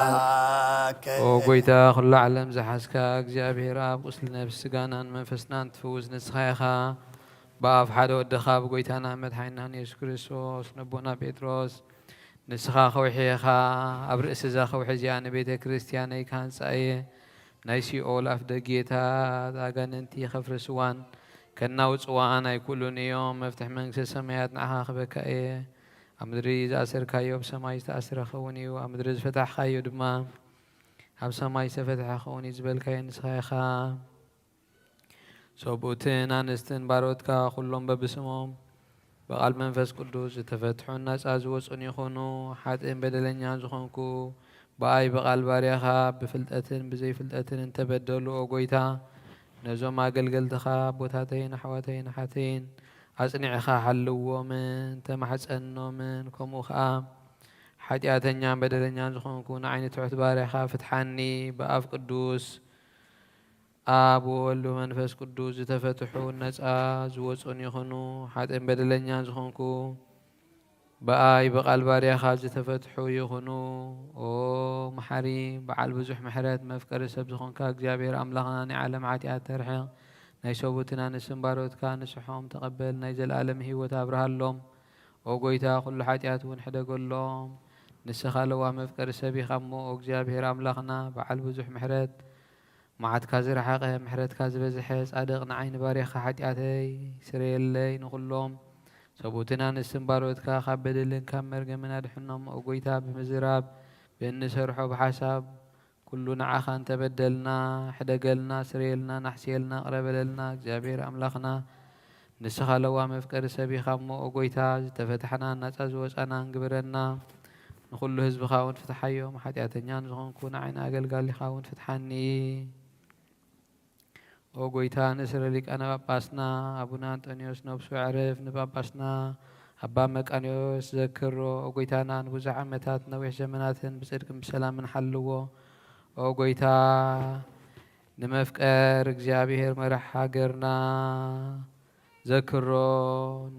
ኦ ጎይታ፣ ኩሉ ዓለም ዝሓዝካ እግዚኣብሔር ኣብ ቁስሊ ነፍስ ስጋናን መንፈስናን ትፍውስ ንስኻ ኢኻ። ብኣብ ሓደ ወድኻ ብጎይታና መድሓኒናን የሱስ ክርስቶስ ነቦና ጴጥሮስ፣ ንስኻ ከውሒ ኢኻ፣ ኣብ ርእሲ እዛ ከውሒ እዚኣ ንቤተ ክርስቲያነይ ክሃንጻ እየ፣ ናይ ሲኦል ኣፍ ደጌታት ኣጋንንቲ ከፍርስዋን ከናውጽዋን ኣይክእሉን እዮም። መፍትሒ መንግስተ ሰማያት ንዓኻ ክበካ እየ። ኣብ ምድሪ ዝኣሰርካዮ ብሰማይ ዝተኣስረ ክኸውን እዩ፣ ኣብ ምድሪ ዝፈታሕካዮ ድማ ኣብ ሰማይ ዝተፈትሐ ክኸውን እዩ ዝበልካዮ ንስኻ ኢኻ። ሰብኡትን ኣንስትን ባሮትካ ኩሎም በብስሞም ብቓል መንፈስ ቅዱስ ዝተፈትሑን ናጻ ዝወጹን ይኹኑ። ሓጥእን በደለኛን ዝኾንኩ ብኣይ ብቓል ባርያኻ ብፍልጠትን ብዘይፍልጠትን እንተበደሉ፣ ኦ ጎይታ፣ ነዞም ኣገልገልትኻ ኣቦታተይን ኣሕዋተይን ኣሓተይን ኣጽኒዕኻ ሓልዎምን ተማሕጸኖምን፣ ከምኡ ኸኣ ሓጢኣተኛን በደለኛን ዝኾንኩ ንዓይ ንትሑት ባርያኻ ፍትሓኒ። ብኣብ ቅዱስ ኣብ ወወልድ ወመንፈስ ቅዱስ ዝተፈትሑ ነጻ ዝወጹን ይኹኑ። ሓጥእን በደለኛን ዝኾንኩ ብኣይ ብቓል ባርያኻ ዝተፈትሑ ይኹኑ። ኦ መሓሪ፣ በዓል ብዙሕ ምሕረት፣ መፍቀሪ ሰብ ዝኾንካ እግዚኣብሔር ኣምላኽና፣ ናይ ዓለም ሓጢኣት ተርሕቕ፣ ናይ ሰቡትና ንስም ባሮትካ ንስሖም ተቐበል፣ ናይ ዘለኣለም ህይወት ኣብርሃሎም። ኦ ጐይታ፣ ኩሉ ሓጢኣት እውን ሕደገሎም። ንስኻ ለዋህ መፍቀሪ ሰብ ኢኻ እሞ፣ ኦ እግዚኣብሔር ኣምላኽና፣ በዓል ብዙሕ ምሕረት፣ መዓትካ ዝረሓቐ፣ ምሕረትካ ዝበዝሐ፣ ጻድቕ፣ ንዓይ ንባርያኻ ሓጢኣተይ ስረየለይ፣ ንኹሎም ሰቡእትን ኣንስትን ባሮትካ ካብ በደልን ካብ መርገምን ኣድሕኖም። ኦ ጐይታ፣ ብምዝራብ፣ ብእንሰርሖ፣ ብሓሳብ ኩሉ ንዓኻ እንተበደልና፣ ሕደገልና፣ ስረየልና፣ ናሕስየልና፣ ቅረ በለልና። እግዚኣብሔር ኣምላኽና፣ ንስኻ ለዋህ መፍቀሪ ሰብ ኢኻ እሞ፣ ኦ ጐይታ፣ ዝተፈታሕናን ናጻ ዝወጻናን ግበረና። ንኹሉ ህዝብኻ እውን ፍትሓዮም። ሓጢኣተኛ ንዝኾንኩ ንዓይ ንኣገልጋሊኻ እውን ፍትሓኒ። ኦ ጐይታ፣ ንስረ ሊቃነ ጳጳስና ኣቡነ ኣንጦንዮስ ነፍሱ የዕርፍ፣ ንጳጳስና ኣባ መቃንዮስ ዘክሮ። ኦ ጐይታና፣ ንብዙሕ ዓመታት ነዊሕ ዘመናትን ብጽድቅን ብሰላምን ሓልዎ። ኦ ጐይታ፣ ንመፍቀር እግዚኣብሔር መራሕ ሃገርና ዘክሮ።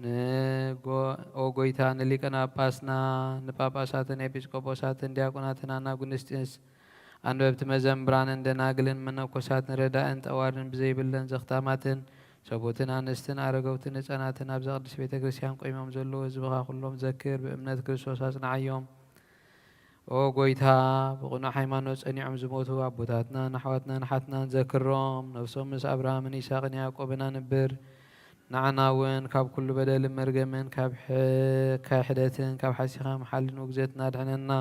ንጎ-፣ ኦ ጐይታ፣ ንሊቀነ ጳጳስና፣ ንጳጳሳትን ኤጲስቆጶሳትን ዲያቆናትን ኣናጉንስጢስ፣ ኣንበብቲ መዘምራንን ደናግልን መነኮሳትን ረዳእን ጠዋርን ብዘይብለን ዘኽታማትን ሰቡትን ኣንስትን ኣረገውትን ህፃናትን ኣብዛ ቅድስት ቤተ ክርስቲያን ቆይሞም ዘለዉ ህዝብኻ ኩሎም ዘክር፣ ብእምነት ክርስቶስ ኣጽንዓዮም። ኦ ጐይታ፣ ብቕኑዕ ሃይማኖት ጸኒዖም ዝሞቱ ኣቦታትናን ኣሕዋትናን ኣሓትናን ዘክሮም። ነፍሶም ምስ ኣብርሃምን ይስሐቅን ያዕቆብን ኣንብር። ንዓና እውን ካብ ኩሉ በደልን መርገምን፣ ካብ ሕ-፣ ክሕደትን ካብ ሓሲኻ ምሓልን ውግዘትን ኣድሕነና።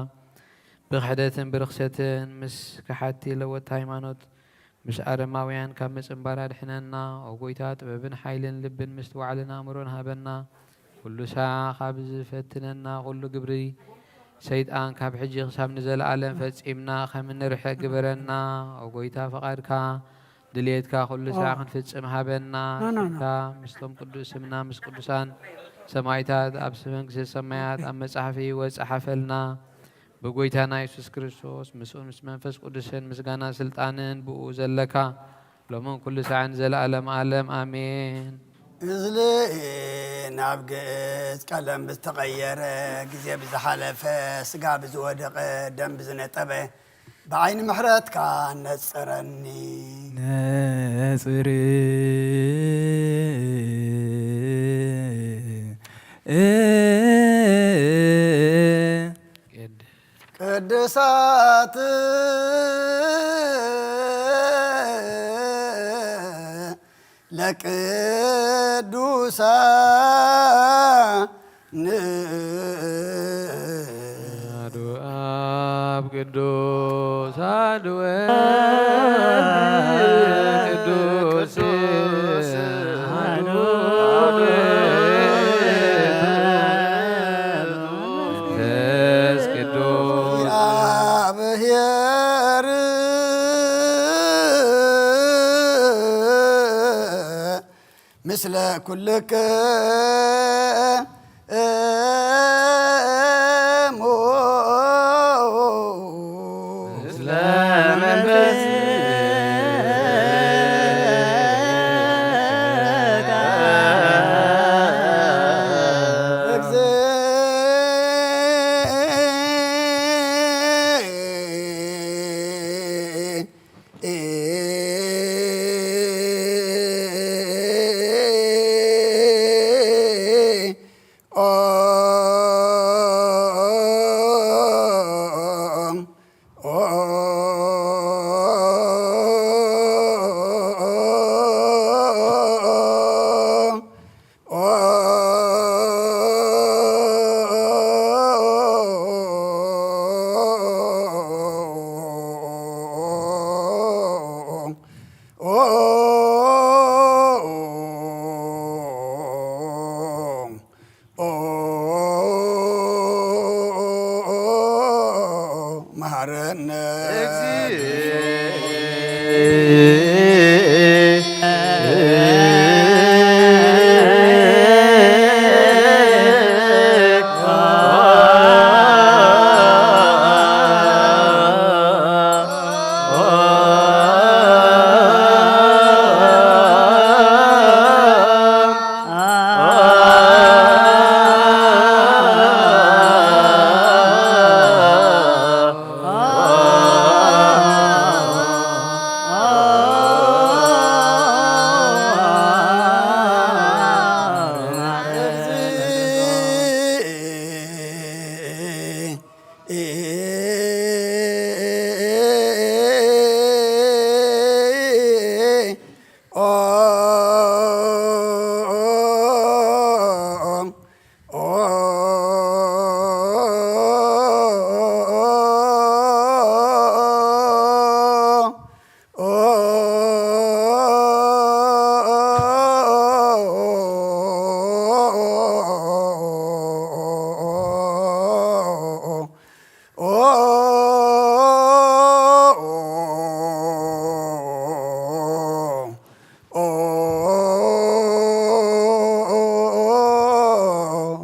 ብክሕደትን ብርኽሰትን ምስ ከሓድቲ ለወጥቲ ሃይማኖት፣ ምስ ኣረማውያን ካብ ምጽንባር ኣድሕነና። ኦ ጐይታ፣ ጥበብን ሓይልን ልብን ምስትውዓልን ኣእምሮን ሃበና። ኩሉ ሳዕ ካብ ዝፈትነና ኩሉ ግብሪ ሰይጣን ካብ ሕጂ ክሳብ ንዘለኣለም ፈጺምና ከም እንርሕቕ ግበረና። ኦ ጐይታ፣ ፍቓድካ ድልየትካ ኩሉ ስራሕ ክንፍጽም ሃበና። ኖ፣ ኖ፣ ኖ። ስምካ ምስቶም ቅዱስ ስምና ምስ ቅዱሳን ሰማዕታት ኣብ መንግስተ ሰማያት ኣብ መጽሓፍ ህይወት ጸሓፈልና። ብጐይታና የሱስ ክርስቶስ ምስኡን ምስ መንፈስ ቅዱስን ምስጋና ስልጣንን ብኡ ዘለካ ሎምን ኩሉ ሳዕን ዘለኣለም ኣለም ኣሜን። እዝሊ ናብ ግእዝ ቀለም ብዝተቐየረ፣ ግዜ ብዝሓለፈ፣ ስጋ ብዝወደቐ፣ ደም ብዝነጠበ፣ ብዓይኒ ምሕረትካ ነጽረኒ። ነጽር ቅድሳት ለቅዱሳን አሐዱ አብ ቅዱስ አሐዱ ወልድ ቅዱስ አሐዱ መንፈስ ቅዱስ እግዚአብሔር ምስለ ኩልክሙ ምስለ መንፈስ መሐረነ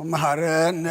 መሃረነ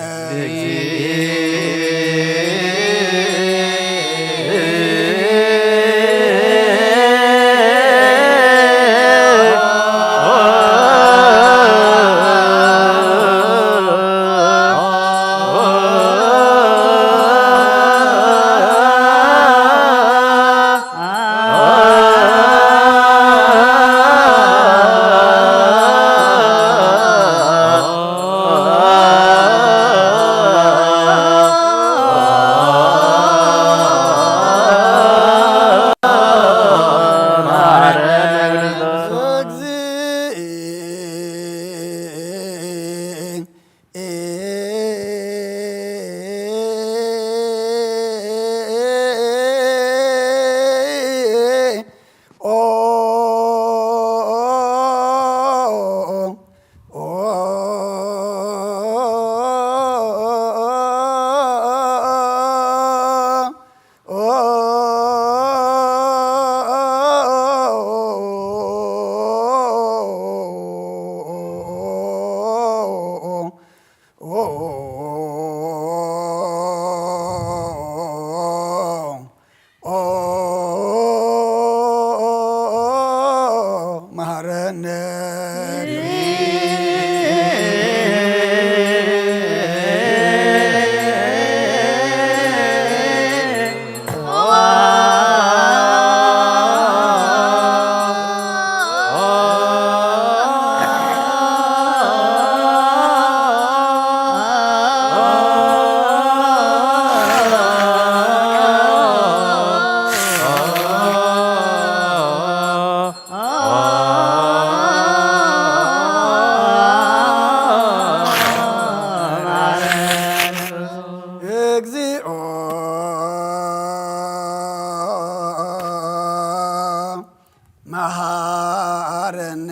መሃረነ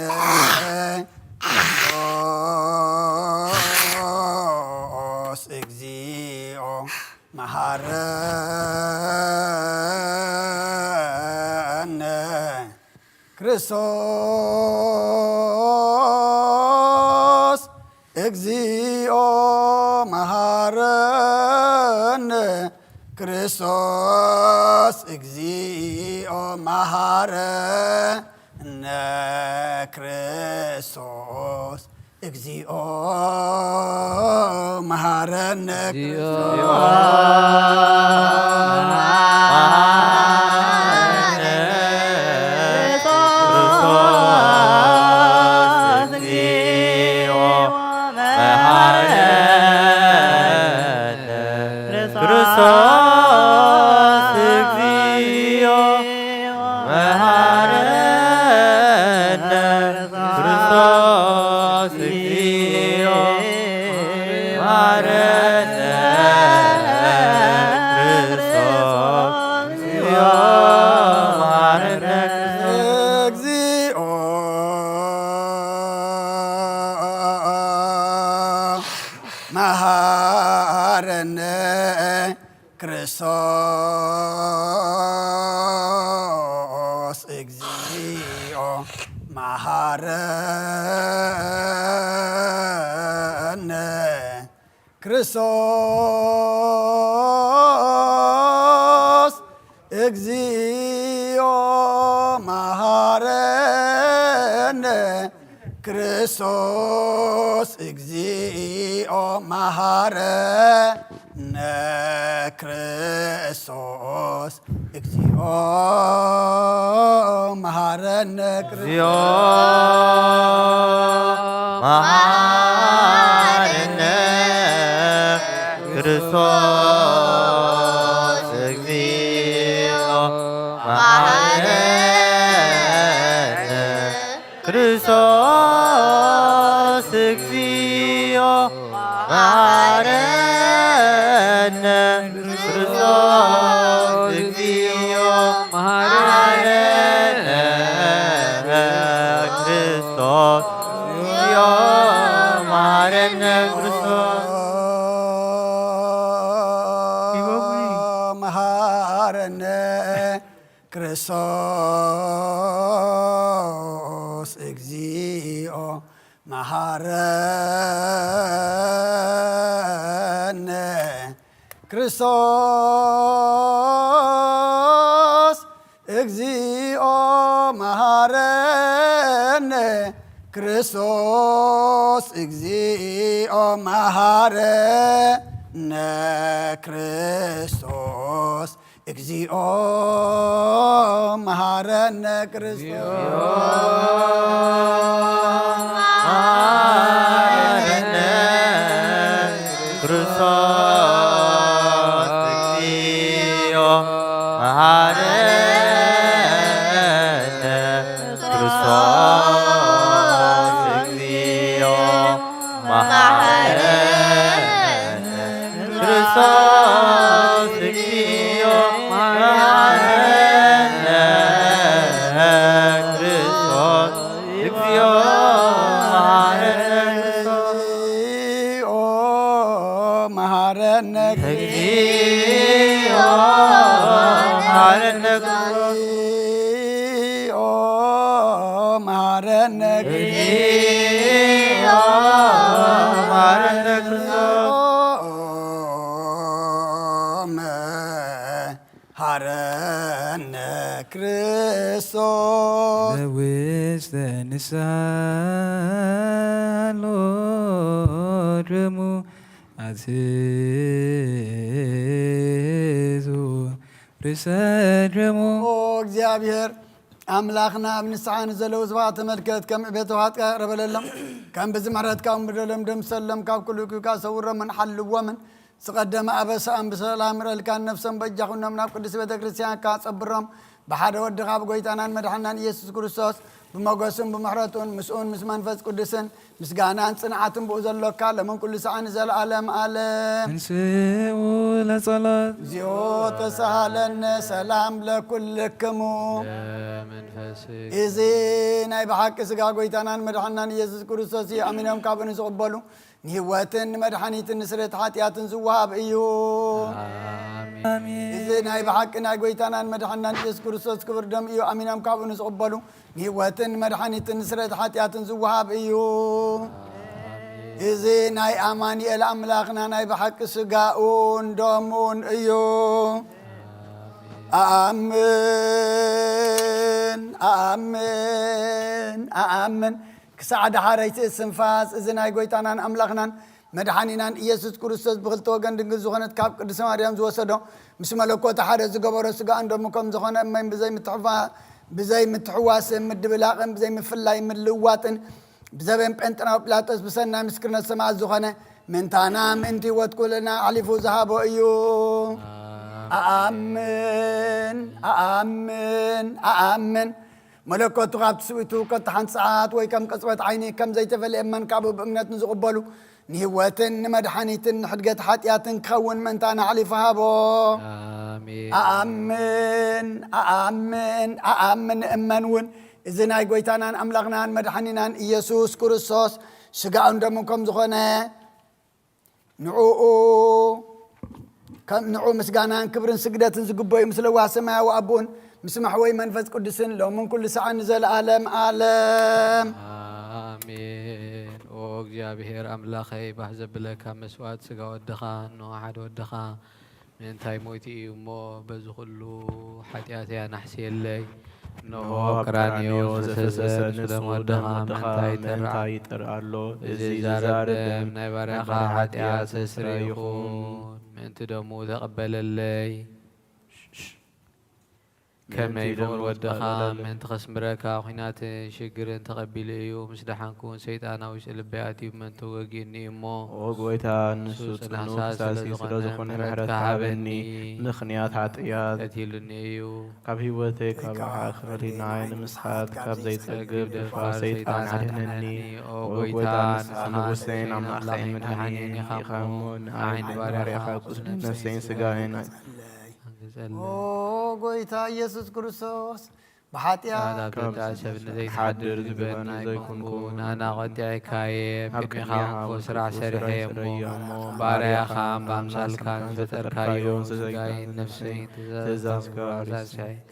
እግዚኦ መሃረነ ክርስቶስ፣ እግዚኦ መሃረነ ክርስቶስ፣ እግዚኦ መሃረነ ክርስቶስ፣ እግዚኦ መሃረነ ክርስቶስ፣ እግዚኦ መሃረነ ክርስቶስ፣ እግዚኦ መሐረነ ክርስቶስ፣ እግዚኦ መሐረነ ክርስቶስ። እግዚኦ መሐረነ ክርስቶስ፣ እግዚኦ መሐረነ ክርስቶስ፣ እግዚኦ መሐረነ ክርስቶስ፣ እግዚኦ መሐረነ ክርስቶስ፣ እግዚኦ መሐረነ ክርስቶስ። መሐረነ ክርስቶስ። ክርስቶስ እግዚኦ መሐረነ። ክርስቶስ እግዚኦ መሐረነ። ክርስቶስ እግዚኦ መሐረነ። ክርስቶስ መሐረነ። ክርስቶስ እግዚኦ መሐረነ። ክርስቶስ እግዚኦ መሐረነ። ክርስቶስ እግዚኦ መሐረነ። ክርስቶስ እግዚኦ መሐረነ። ክርስቶስ መሐረነ። ክርስቶስ እግዚኦ መሐረነ። ክርስቶስ እግዚኦ መሐረነ። ክርስቶስ እግዚኦ መሐረነ። ክርስቶስ እግዚኦ መሐረነ። ክርስቶስ እግዚኦ መሐረነ። እግዚኦ መሐረነ። እግዚኦ መሐረነ። እግዚኦ መሐረነ። ክርስቶስ መሐረነ። ክርስቶስ ለውስተ ንስሓ ሎድሙ ኣትሕዙ ርእሰ ደሙ። ኦ እግዚኣብሔር ኣምላኽና፣ ኣብ ንስሓ ንዘለዉ ሰባት ተመልከት፣ ከም ዕቤት ተዋሕጥካ ይቕረ በለሎም። ከም ብዚ ምሕረትካ እውን በደሎም ደምሰሎም፣ ካብ ኩሉ እኩይ ሰውሮምን ሓልዎምን። ዝቐደመ ኣበሳኦም ብሰላም ምረልካን ነፍሶም በጃ ኩኖም ናብ ቅድስት ቤተ ክርስቲያንካ ጸብሮም። ብሓደ ወድኻ ብጎይታናን መድሓናን ኢየሱስ ክርስቶስ ብሞገሱን ብምሕረቱን ምስኡን ምስ መንፈስ ቅዱስን ምስጋናን ጽንዓትን ብኡ ዘሎካ ሎምን ኩሉ ሰዓን ንዘለኣለም ኣለም። እንስኡ ለጸሎት። እግዚኦ ተሳሃለነ ሰላም ለኩልክሙ። ለመንፈስክ። እዚ ናይ ብሓቂ ስጋ ጎይታናን መድሓናን ኢየሱስ ክርስቶስ እዩ። ኣሚኖም ካብኡ ንዝቕበሉ ንህይወትን ንመድሓኒትን ንስርየት ሓጢኣትን ዝወሃብ እዩ። ኣሜን። እዚ ናይ ብሓቂ ናይ ጎይታናን መድሓናን ኢየሱስ ክርስቶስ ክቡር ደም እዩ። ኣሚኖም ካብኡ ንዝቕበሉ ንህይወትን ንመድሓኒትን ንስርየት ሓጢኣትን ዝወሃብ እዩ። ኣሜን። እዚ ናይ ኣማኑኤል ኣምላኽና ናይ ብሓቂ ስጋኡን ደሙን እዩ። ኣኣምን፣ ኣኣምን፣ ኣኣምን። ክሳዕ ደሓረይቲ እስትንፋስ እዚ ናይ ጎይታናን ኣምላኽናን መድሓኒናን ኢየሱስ ክርስቶስ ብኽልተ ወገን ድንግል ዝኾነት ካብ ቅድስቲ ማርያም ዝወሰዶ ምስ መለኮት ሓደ ዝገበሮ ስጋኡን ደሙ ከም ዝኾነ እመን ብዘይ ምትሕፋ-፣ ብዘይ ምትሕዋስን ምድብላቕን ብዘይ ምፍላይ ምልዋጥን ብዘበን ጴንጥናዊ ጲላጦስ ብሰናይ ምስክርነት ሰማዕት ዝኾነ ምእንታና ምእንቲ ህይወት ኩልና ኣሕሊፉ ዝሃቦ እዩ። ኣኣምን፣ ኣኣምን፣ ኣኣምን። መለኮቱ ካብ ትስብእቱ ከቶ ሓንቲ ሰዓት ወይ ከም ቅጽበት ዓይኒ ከም ዘይተፈልየ እመን ካብኡ ብእምነት ንዝቕበሉ ንህይወትን ንመድሓኒትን ንሕድገት ሓጢኣትን ክኸውን ምእንታና ኣሕሊፉ ሃቦ። ኣሜን። ኣኣምን፣ ኣኣምን፣ ኣኣምን እመን እውን እዚ ናይ ጎይታናን ኣምላኽናን መድሓኒናን ኢየሱስ ክርስቶስ ስጋኡን ደሙን ከም ዝኾነ ንዕኡ ከም ንዑ ምስጋናን ክብርን ስግደትን ዝግበዩ ምስ ለዋህ ሰማያዊ ኣቦን ምስ መሕወይ መንፈስ ቅዱስን ሎምን ኩሉ ሰዓን ንዘለኣለም ኣለም። ኣሜን። ኦ እግዚኣብሔር ኣምላኸይ፣ ባህ ዘብለካ መስዋዕት ስጋ ወድኻ፣ እንሆ ሓደ ወድኻ ምእንታይ ሞይቱ እዩ እሞ፣ በዚ ኩሉ ሓጢኣተይ ኣናሕስየለይ። እንሆ ቀራንዮ ዝፈሰሰ ንጹህ ደም ወድኻ ምእንታይ ይጥራዕ ኣሎ። እዚ ዝዛረብ ደም ናይ ባርያኻ ሓጢኣት ዘስተስርይ ይኹን። ምእንቲ ደሙ ተቐበለለይ። ከመይ ፍቕሪ ወድኻ ምእንቲ ኸስምረካ ኲናትን ሽግርን ተቐቢሉ እዩ። ምስ ደሓንኩ እውን ሰይጣን ኣብ ውሽጢ ልበይ ኣትዩ ምእንቲ ወጊኡኒ እዩ እሞ። ኦ ጐይታ፣ ንሱ ንሱ ጽኑዕ ጽኑዕ ክሳሲ ክሳሲ ስለ ስለ ዝኾነ ዝኾነ ምሕረትካ ምሕረትካ ሃበኒ። ሃበኒ። ምኽንያት ሓጥያት ቀቲሉኒ እዩ። ካብ ህይወተይ ካብ ኣኻ ክፈሊ ንዓይ ንምስሓት ካብ ዘይጸግብ ድፋር ሰይጣን ኣድሕነኒ። ኦ ኦ ጐይታ፣ ጐይታ፣ ንስኻ ንስኻ ንጉሰይን ንጉሰይን ኣምላኸይን ኣምላኸይን መድሓኒን መድሓኒን ኢኻ ኢኻ እሞ፣ እሞ፣ ንዓይን ንዓይን ባርያኻ ባርያኻ ቁስሊ ቁስሊ ነፍሰይን ነፍሰይን ስጋይን ስጋይን ኣይ-፣ ኣይ-፣ ኣንግጸለይ። ኦ ጐይታ ኢየሱስ ክርስቶስ፣ ብሓጢኣት ካብ ካብ ደቂ ሰብ ንዘይትሓድር ዝግበኒ ዝግበኒ ዘይኮንኩ፣ ዘይኮንኩ፣ ኣና ቆጢዐካየ፣ ኣብ ቅድሜኻ ቅድሜኻ ክፉእ ስራሕ ክፉእ ስራሕ ሰሪሐ እየ እሞ፣ ሰሪሐ እየ እሞ፣ ባርያኻ ባርያኻ ብኣምሳልካን ብኣምሳልካን ዝፈጠርካዮ ዝፈጠርካዮ ስጋይን ስጋይን ነፍሰይን ነፍሰይን ትእዛዝካ ትእዛዝካ ርእሲ ርእሲ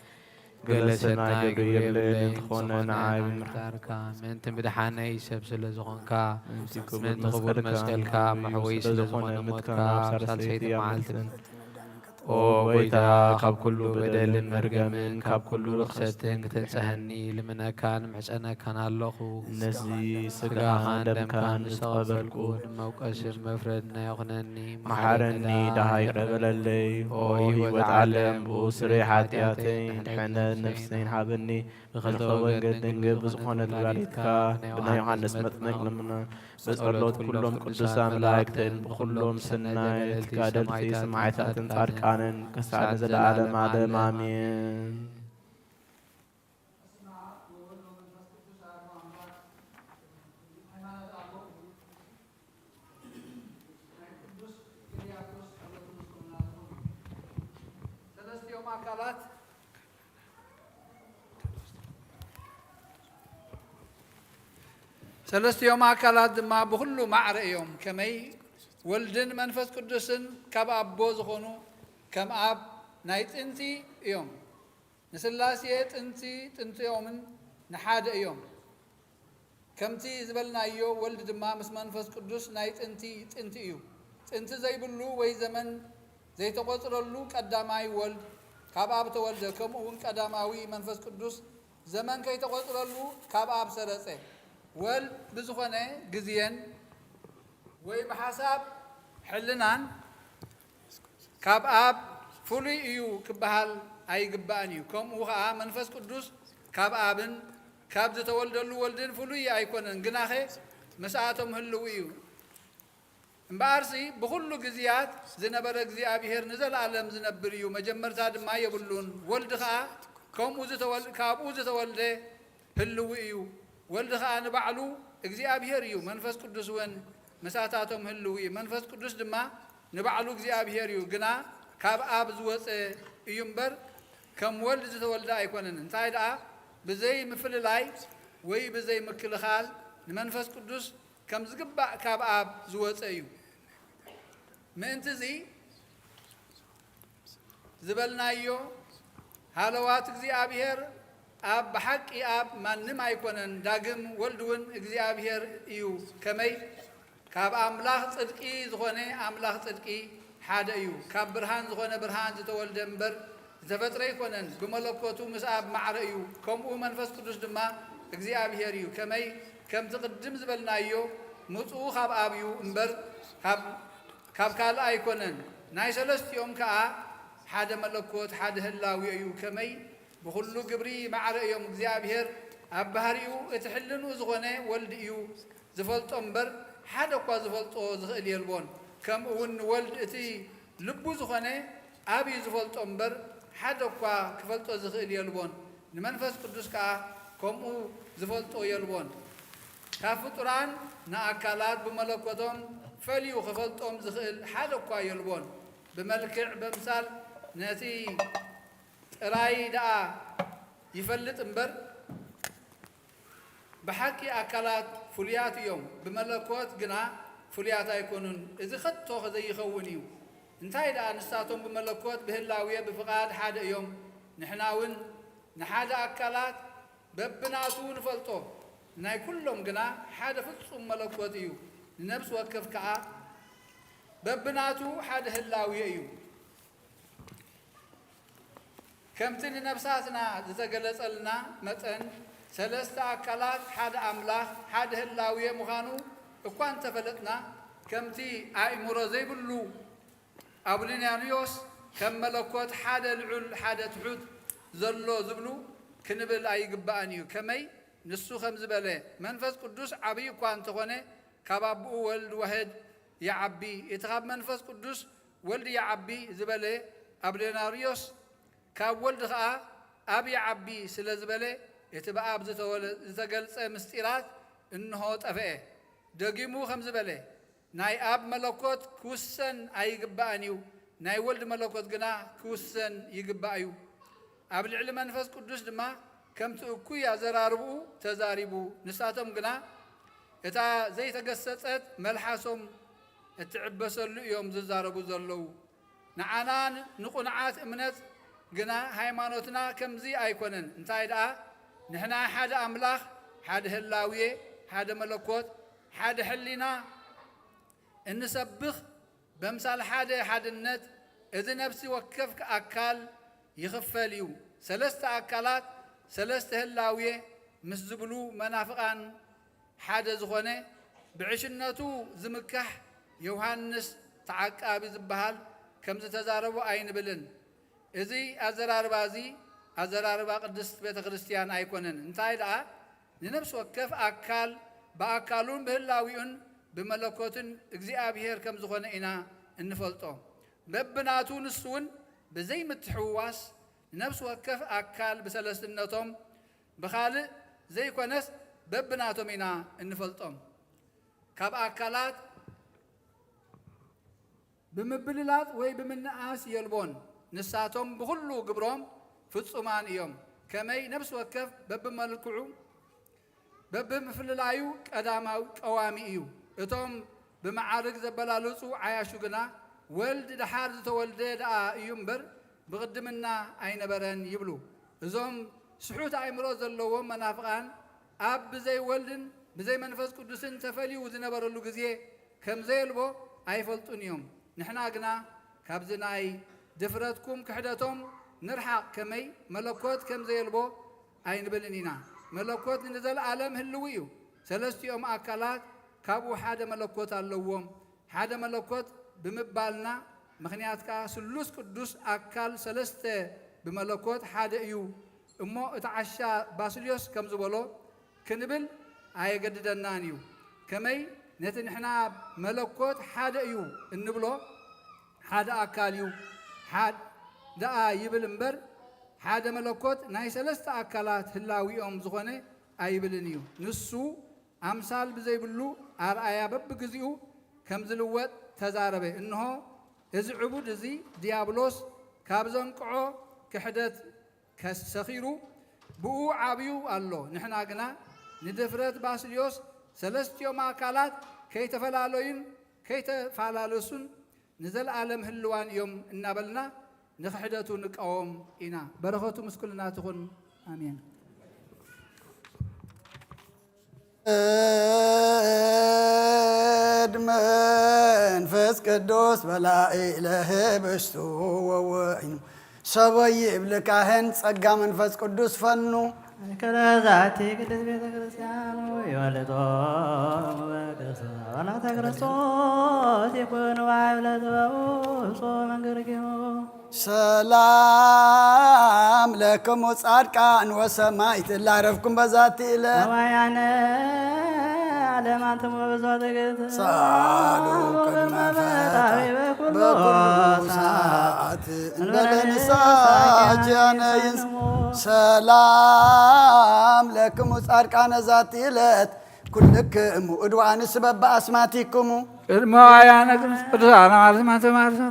ገለ ሰናይ ግብሪ የብለይን፣ እንተኾነ ንዓይ ብምሕረትካ ምእንቲ ምድሓነይ ሰብ ስለ ዝኾንካ፣ ምእንቲ ክቡር ምእንቲ ክቡር መስቀልካ መስቀልካ መሕወይ ስለ ዝኾነ ሞትካ፣ ኣብ ሳልሰይቲ መዓልቲ ኦ ጐይታ፣ ካብ ኩሉ በደልን መርገምን ካብ ኩሉ ርኽሰትን ክተንጽሐኒ ልምነካን ምሕጸነካን ኣለኹ። ነዚ ስጋኻን ስጋኻን ደምካን ደምካን ዝተቐበልኩ ዝተቐበልኩ ንመውቀስን መፍረድን ኣይኹነኒ። መሓረኒ፣ መሓረኒ፣ ደሃይ ይቕረ በለለይ። ኦ ኦ ህይወት ህይወት ዓለም፣ ዓለም፣ ብኡ ስርየት ስርየት ሓጢኣተይን ሓጢኣተይን ድሕነት ድሕነት ነፍሰይን ነፍሰይን ሃበኒ። ሃበኒ። ብኽልተ ወገን ደንገብ ብዝኾነት ወላዲትካ ብናይ ዮሃንስ መጥምቅ ልምና፣ በጸሎት ኩሎም ቅዱሳን መላእክትን ብኹሎም ሰናይ ተጋደልቲ ሰማዕታትን ጻድቃንን ክሳዕ ንዘለዓለም ዓለም ኣሜን። ሰለስቲኦም ኣካላት፣ ሰለስቲኦም ኣካላት ድማ ብኹሉ ማዕረ እዮም። ከመይ ወልድን መንፈስ ቅዱስን ካብ ኣቦ ዝኾኑ ከም ኣብ ናይ ጥንቲ እዮም። ንስላሴ ጥንቲ ጥንቲኦምን ንሓደ እዮም። ከምቲ ዝበልናዮ፣ ወልድ ድማ ምስ መንፈስ ቅዱስ ናይ ጥንቲ ጥንቲ እዩ። ጥንቲ ዘይብሉ ወይ ዘመን ዘይተቖጽረሉ ቀዳማይ ወልድ ካብ ኣብ ተወልደ፣ ከምኡ እውን ቀዳማዊ መንፈስ ቅዱስ ዘመን ከይተቖጽረሉ ካብ ኣብ ሰረጸ። ወልድ ብዝኾነ ግዜን ወይ ብሓሳብ ሕልናን ካብ ኣብ ፍሉይ እዩ ክበሃል ኣይግባእን እዩ። ከምኡ ኸኣ መንፈስ ቅዱስ ካብ ኣብን ካብ ዝተወልደሉ ወልድን ፍሉይ ኣይኮነን፣ ግናኸ ምስኣቶም ህልው እዩ። እምበኣርሲ ብኹሉ ግዜያት ዝነበረ እግዚኣብሔር ንዘለኣለም ዝነብር እዩ፣ መጀመርታ ድማ የብሉን። ወልድ ኸኣ ከምኡ ዝተወል-፣ ካብኡ ዝተወልደ ህልው እዩ። ወልድ ኸኣ ንባዕሉ እግዚኣብሔር እዩ፣ መንፈስ ቅዱስ እውን ምሳታቶም ህልው እዩ። መንፈስ ቅዱስ ድማ ንባዕሉ እግዚኣብሔር እዩ፣ ግና ካብ ኣብ ዝወጸ እዩ እምበር ከም ወልድ ዝተወልደ ኣይኮነን። እንታይ ደኣ ብዘይ ምፍልላይ ወይ ብዘይ ምክልኻል ንመንፈስ ቅዱስ ከም ዝግባእ ካብ ኣብ ዝወጸ እዩ። ምእንትዚ ዝበልናዮ ሃለዋት እግዚኣብሔር ኣብ ብሓቂ ኣብ ማንም ኣይኮነን። ዳግም ወልድ እውን እግዚኣብሔር እዩ። ከመይ? ካብ ኣምላኽ ጽድቂ ዝኾነ ኣምላኽ ጽድቂ ሓደ እዩ። ካብ ብርሃን ዝኾነ ብርሃን ዝተወልደ እምበር ዝተፈጥረ ኣይኮነን። ብመለኮቱ ምስ ኣብ ማዕረ እዩ። ከምኡ መንፈስ ቅዱስ ድማ እግዚኣብሔር እዩ። ከመይ? ከምቲ ቅድም ዝበልናዮ ምጽኡ ካብ ኣብ እዩ እምበር ካብ፣ ካብ ካልእ ኣይኮነን። ናይ ሰለስቲኦም ከኣ ሓደ መለኮት ሓደ ህላዌ እዩ። ከመይ? ብኹሉ ግብሪ ማዕረ እዮም። እግዚኣብሔር ኣብ ባህሪኡ እቲ ሕልንኡ ዝኾነ ወልድ እዩ ዝፈልጦ እምበር ሓደ እኳ ዝፈልጦ ዝኽእል የልቦን። ከምኡ እውን ንወልድ እቲ ልቡ ዝኾነ ኣብ እዩ ዝፈልጦ እምበር ሓደ እኳ ክፈልጦ ዝኽእል የልቦን። ንመንፈስ ቅዱስ ከኣ ከምኡ ዝፈልጦ የልቦን። ካብ ፍጡራን ንኣካላት ብመለኮቶም ፈልዩ ክፈልጦም ዝኽእል ሓደ እኳ የልቦን። ብመልክዕ በምሳል ነቲ ጥራይ ደኣ ይፈልጥ እምበር፣ ብሓቂ ኣካላት ፍሉያት እዮም፣ ብመለኮት ግና ፍሉያት ኣይኮኑን። እዚ ከቶ ዘይኸውን እዩ። እንታይ ደኣ ንሳቶም ብመለኮት ብህላዌ ብፍቓድ ሓደ እዮም። ንሕና እውን ንሓደ ኣካላት በብናቱ ንፈልጦ፣ ናይ ኩሎም ግና ሓደ ፍጹም መለኮት እዩ። ንነፍሲ ወከፍ ከኣ በብናቱ ሓደ ህላዌ እዩ። ከምቲ ንነፍሳትና ዝተገለጸልና መጠን፣ ሰለስተ ኣካላት ሓደ ኣምላኽ ሓደ ህላዌ ምዃኑ እኳ እንተፈለጥና፣ ከምቲ ኣእምሮ ዘይብሉ ኣውሊናኖስ ከም መለኮት ሓደ ልዑል ሓደ ትሑት ዘሎ ዝብሉ ክንብል ኣይግባእን እዩ። ከመይ ንሱ ከም ዝበለ፣ መንፈስ ቅዱስ ዓብዪ እኳ እንተኾነ፣ ካብ ኣቦኡ ወልድ ዋህድ ይዓቢ። እቲ ካብ መንፈስ ቅዱስ ወልድ ይዓቢ ዝበለ ኣብደናርዮስ፣ ካብ ወልድ ኸዓ ኣብ ይዓቢ ስለ ዝበለ፣ እቲ ብኣብ ዝተወለ-፣ ዝተገልጸ ምስጢራት እንሆ ጠፍአ። ደጊሙ ከም ዝበለ፣ ናይ ኣብ መለኮት ክውሰን ኣይግባእን እዩ፣ ናይ ወልድ መለኮት ግና ክውሰን ይግባእ እዩ። ኣብ ልዕሊ መንፈስ ቅዱስ ድማ ከምቲ እኩይ ኣዘራርብኡ ተዛሪቡ። ንሳቶም ግና እታ ዘይተገሰጸት መልሓሶም እትዕበሰሉ እዮም ዝዛረቡ ዘለዉ። ንዓና ንቑንዓት እምነት ግና ሃይማኖትና ከምዚ ኣይኮነን። እንታይ ደኣ፣ ንሕና ሓደ ኣምላኽ፣ ሓደ ህላዌ፣ ሓደ መለኮት፣ ሓደ ሕሊና እንሰብኽ፣ በምሳል ሓደ ሓድነት፣ እዚ ነፍሲ ወከፍ ኣካል ይኽፈል እዩ። ሰለስተ ኣካላት፣ ሰለስተ ህላዌ ምስ ዝብሉ መናፍቓን ሓደ ዝኾነ፣ ብዕሽነቱ ዝምካሕ ዮሃንስ ተዓቃቢ ዝበሃል ከም ዝተዛረቦ ኣይንብልን። እዚ ኣዘራርባ እዚ ኣዘራርባ ቅድስት ቤተ ክርስቲያን ኣይኮነን። እንታይ ደኣ፣ ንነፍሲ ወከፍ ኣካል ብኣካሉን ብህላዊኡን ብመለኮትን እግዚኣብሔር ከም ዝኾነ ኢና እንፈልጦ። በብናቱ ንሱ እውን ብዘይምትሕውዋስ ንነፍሲ ወከፍ ኣካል ብሰለስትነቶም ብኻልእ ዘይኮነስ በብናቶም ኢና እንፈልጦም። ካብ ኣካላት ብምብልላጽ ወይ ብምንኣስ የልቦን። ንሳቶም ብኹሉ ግብሮም ፍጹማን እዮም። ከመይ ነፍሲ ወከፍ በብመልክዑ በብምፍልላዩ ቀዳማዊ ቀዋሚ እዩ። እቶም ብመዓርግ ዘበላልጹ ዓያሹ ግና፣ ወልድ ደሓር ዝተወልደ ደኣ እዩ እምበር፣ ብቕድምና ኣይነበረን ይብሉ። እዞም ስሑት ኣእምሮ ዘለዎም መናፍቓን፣ ኣብ ብዘይ ወልድን ብዘይ መንፈስ ቅዱስን ተፈልዩ ዝነበረሉ ግዜ ከም ዘየልቦ ኣይፈልጡን እዮም። ንሕና ግና ካብዚ ናይ ድፍረትኩም ክሕደቶም ንርሓቕ። ከመይ መለኮት ከም ዘየልቦ ኣይንብልን ኢና። መለኮት ንዘለኣለም ህልው እዩ። ሰለስቲኦም ኣካላት ካብኡ ሓደ መለኮት ኣለዎም። ሓደ መለኮት ብምባልና ምኽንያት ከኣ ስሉስ ቅዱስ ኣካል ሰለስተ ብመለኮት ሓደ እዩ እሞ እቲ ዓሻ ባስልዮስ ከም ዝበሎ ክንብል ኣየገድደናን እዩ። ከመይ ነቲ ንሕና መለኮት ሓደ እዩ እንብሎ ሓደ ኣካል እዩ፣ ሓ-፣ ደኣ ይብል እምበር፣ ሓደ መለኮት ናይ ሰለስተ ኣካላት ህላዊኦም ዝኾነ ኣይብልን እዩ። ንሱ ኣምሳል ብዘይብሉ ኣርኣያ በብግዚኡ ከም ዝልወጥ ተዛረበ። እንሆ፣ እዚ ዕቡድ እዚ ዲያብሎስ ካብ ዘንቅዖ ክሕደት ከስ-፣ ሰኺሩ ብኡ ዓብዩ ኣሎ። ንሕና ግና ንድፍረት ባስልዮስ ሰለስቲኦም ኣካላት ከይተፈላለዩን ከይተፈላለሱን ንዘለኣለም ህልዋን እዮም እናበልና ንኽሕደቱ ንቃወም ኢና። በረኸቱ ምስ ኩልና ትኹን። ኣሜን። ወወልድ መንፈስ ቅዱስ በላዒ ለህብስቱ ወወይኑ ሰቦይ ይብል ካህን ጸጋ መንፈስ ቅዱስ ፈኑ። ማእከለ ዛቲ ቅድስት ቤተ ክርስቲያን ወይወልዶሙ በቅርስ ወላተ ክርስቶስ ይኩን ዋይብለ ጥበቡ እሶ መንገርጊሙ ሰላም ለክሙ ጻድቃን ወሰማዕት እለ ዐረፍኩም በዛቲ ዕለት። ነዋያነ ዓለም አንትሙ ብዙ ትዕግስት ሳሉ ቅድመ ፈታ በኩሉ ሰዓት እንበለ ንስሐ ኪያነ ይንስ ሰላም ለክሙ ጻድቃነ ዛቲ ዕለት ኩልክሙ እድዋንስ በበአስማቲክሙ ቅድመ ዋያነ ቅዱሳነ ማለት ማንተ ማለት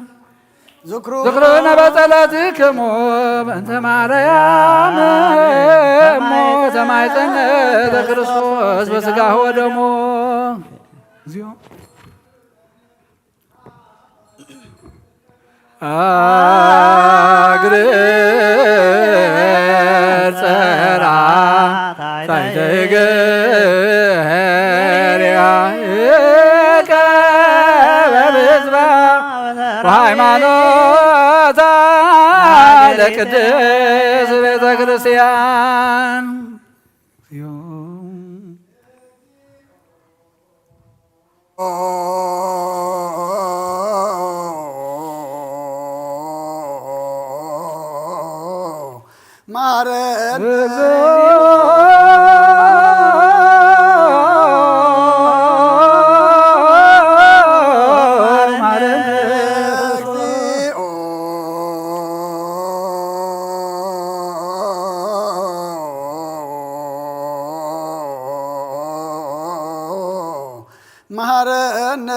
ዝክሩ ዝክሩነ በጸሎትክሙ በእንተ ማርያም እሞ ተማይጸነ ለክርስቶስ በስጋሁ ወደሙ። እግዚኦ። እግር ጸራ ታይተ እግር ያዕቆብ ህዝባ ወሃይማኖታ ለቅድስ ቤተ ክርስቲያን። ማረን እግዚኦ። መሃረነ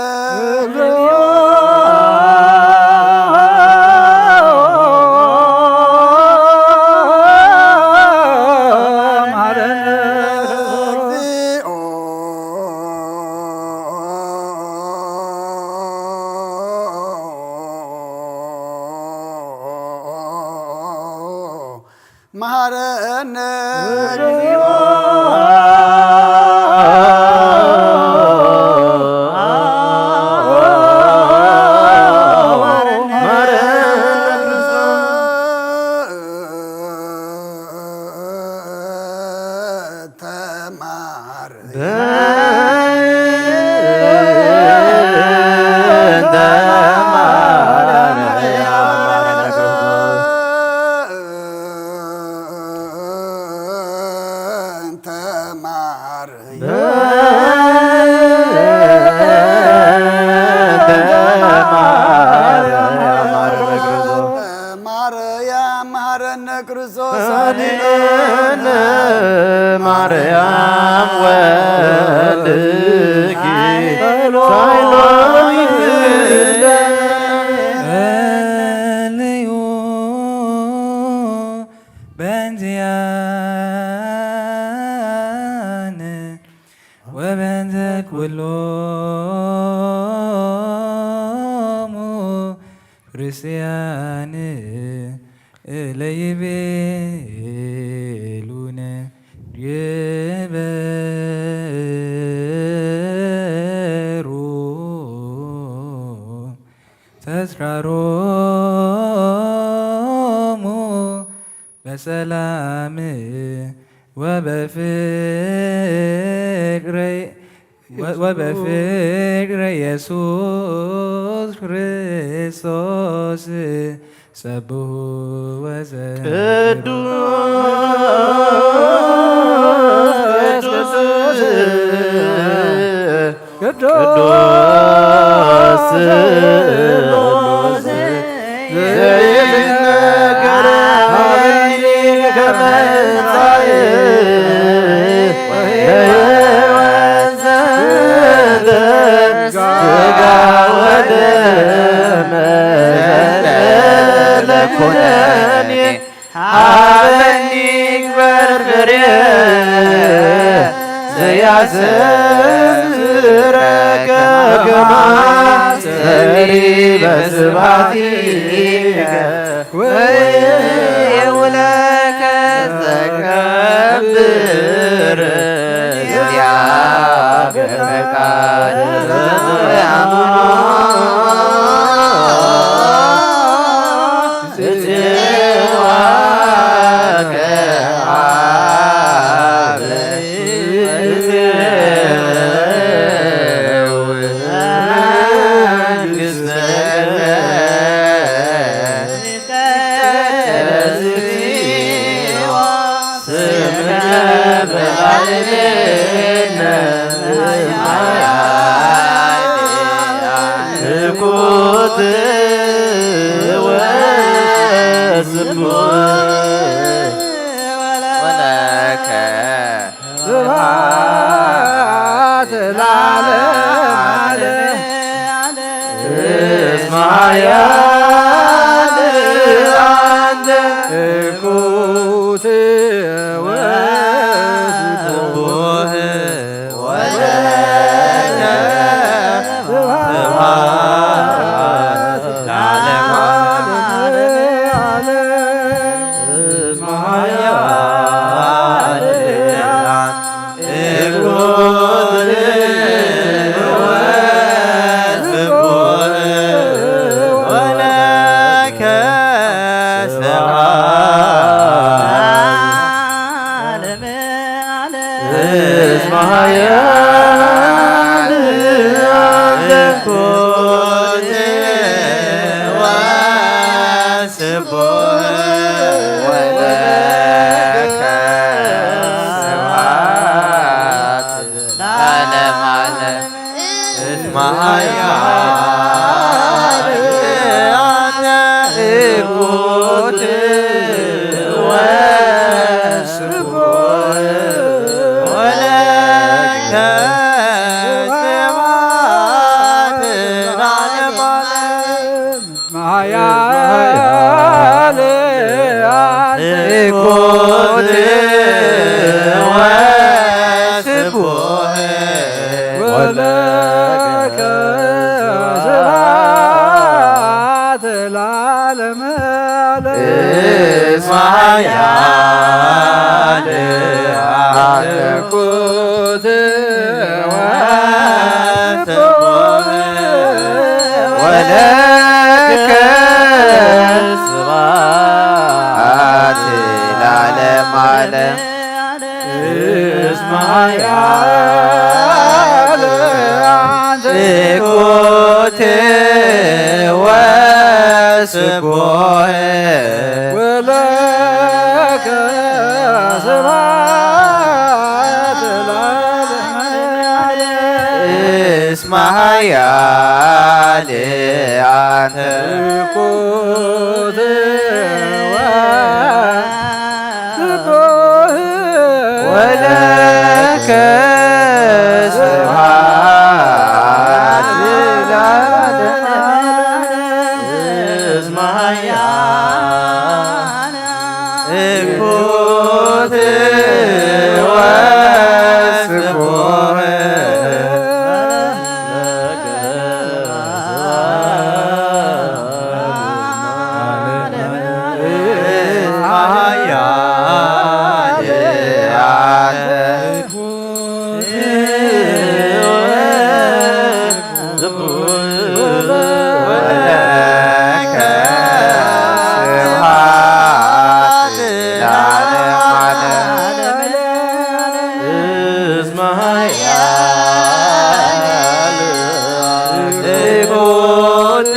መሃረነ እግዚኦ። ማርያም መሐረነ ክርስቶስ። ማርያም ወልድኪ ሳይሎ በእንቲአነ ወበእንተ ኩሎሙ ክርስቲያን እለ ይቤሉነ ግበሩ ተስካሮሙ በሰላም ወበፍቅር ወበፍቅር ኢየሱስ ክርስቶስ ሰብሑ ወዘምሩ። ቅዱስ ቅዱስ ስሉስ ዘይነገር ከመ መጻኢ ለሕይወት ዘንተ ሥጋ ወደም ለኩነኒ ሀበኒ ግበር ፍሬ ዘያስተብህለከ ከመ አስተብህል በስብሐቲከ ወይብለከ ተከብር እግዚአብሔር ፈቃድ ወለከ ስብሐት ለዓለመ ዓለም። እስመ ኃያል አንተ እኩት ወስቡሕ ወለከ ስብሐት ለዓለመ ዓለም። ትኩት ወስቡሕ ወለከ ስብሐት ለዓለመ ዓለም። ማያል ትኩት ወስቡሕ ወለከ ስብሐት ለዓለመ ዓለም። እስመ ኃያል አትኩት ወስቡሕ ወለከ ስብሐት ለዓለመ ዓለም። እስመ ኃያል ትኩት ወስቡሕ ወለከ ስብሐት ለዓለመ ዓለም። እስመ ኃያል አንተ ትኩት ወለከ ስብሐት ለዓለመ ዓለም። እስመ ኃያል ትኩት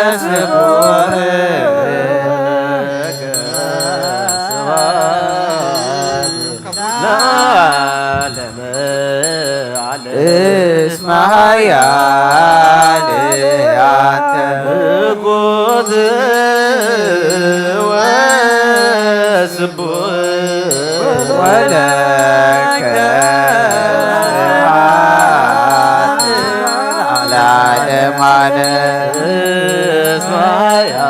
ወስቡሕ ለዓለመ ዓለም። እስመ ኃያል አንተ ትኩት ወስቡሕ ወለከ ስብሐት ለዓለመ ዓለም። እስመ ኃያል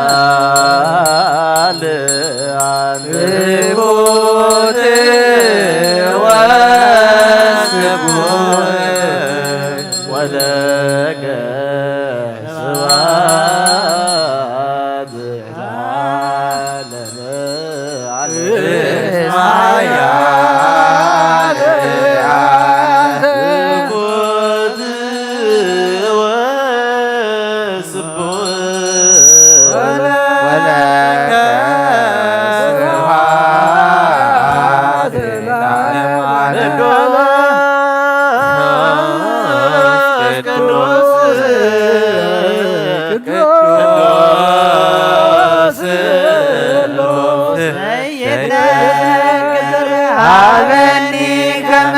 ትኩት ወስቡሕ ወለከ ስብሐት ለዓለመ ዓለም። እስመ ኃያል ትኩት ወስቡሕ ወለከ ስብሐት ለዓለመ ዓለም። ቅዱስ ቅዱስ ቅዱስ ስሉስ ዘይትነገር ሀበኒ ከመ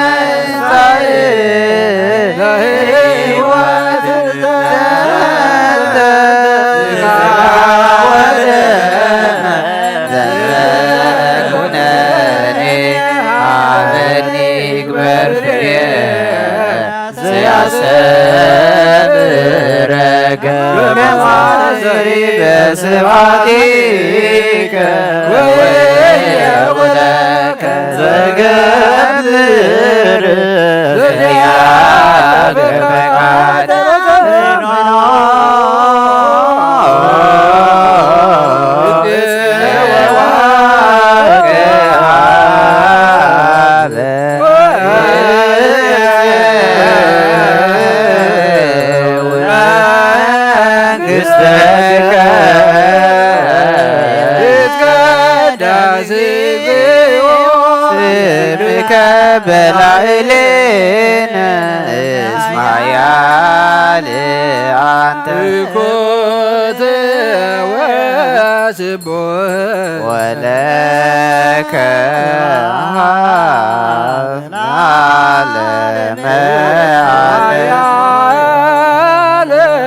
ለሕይወት ዘንተ ሥጋ ወደመ ዘኩነኔ ሀበኒ ግበር ፍሬ ዘያሰምረከ በመዋዘሪ በስብሐቲከ ወየውለከ ዘገብር ዘያገ ፈቃደ መንግሥትከ ይትቀደስ ስምከ በላዕሌነ እስመ ኃያል አንተ ትኩት ወስቡሕ ወለከ ለዓለመ ዓለም።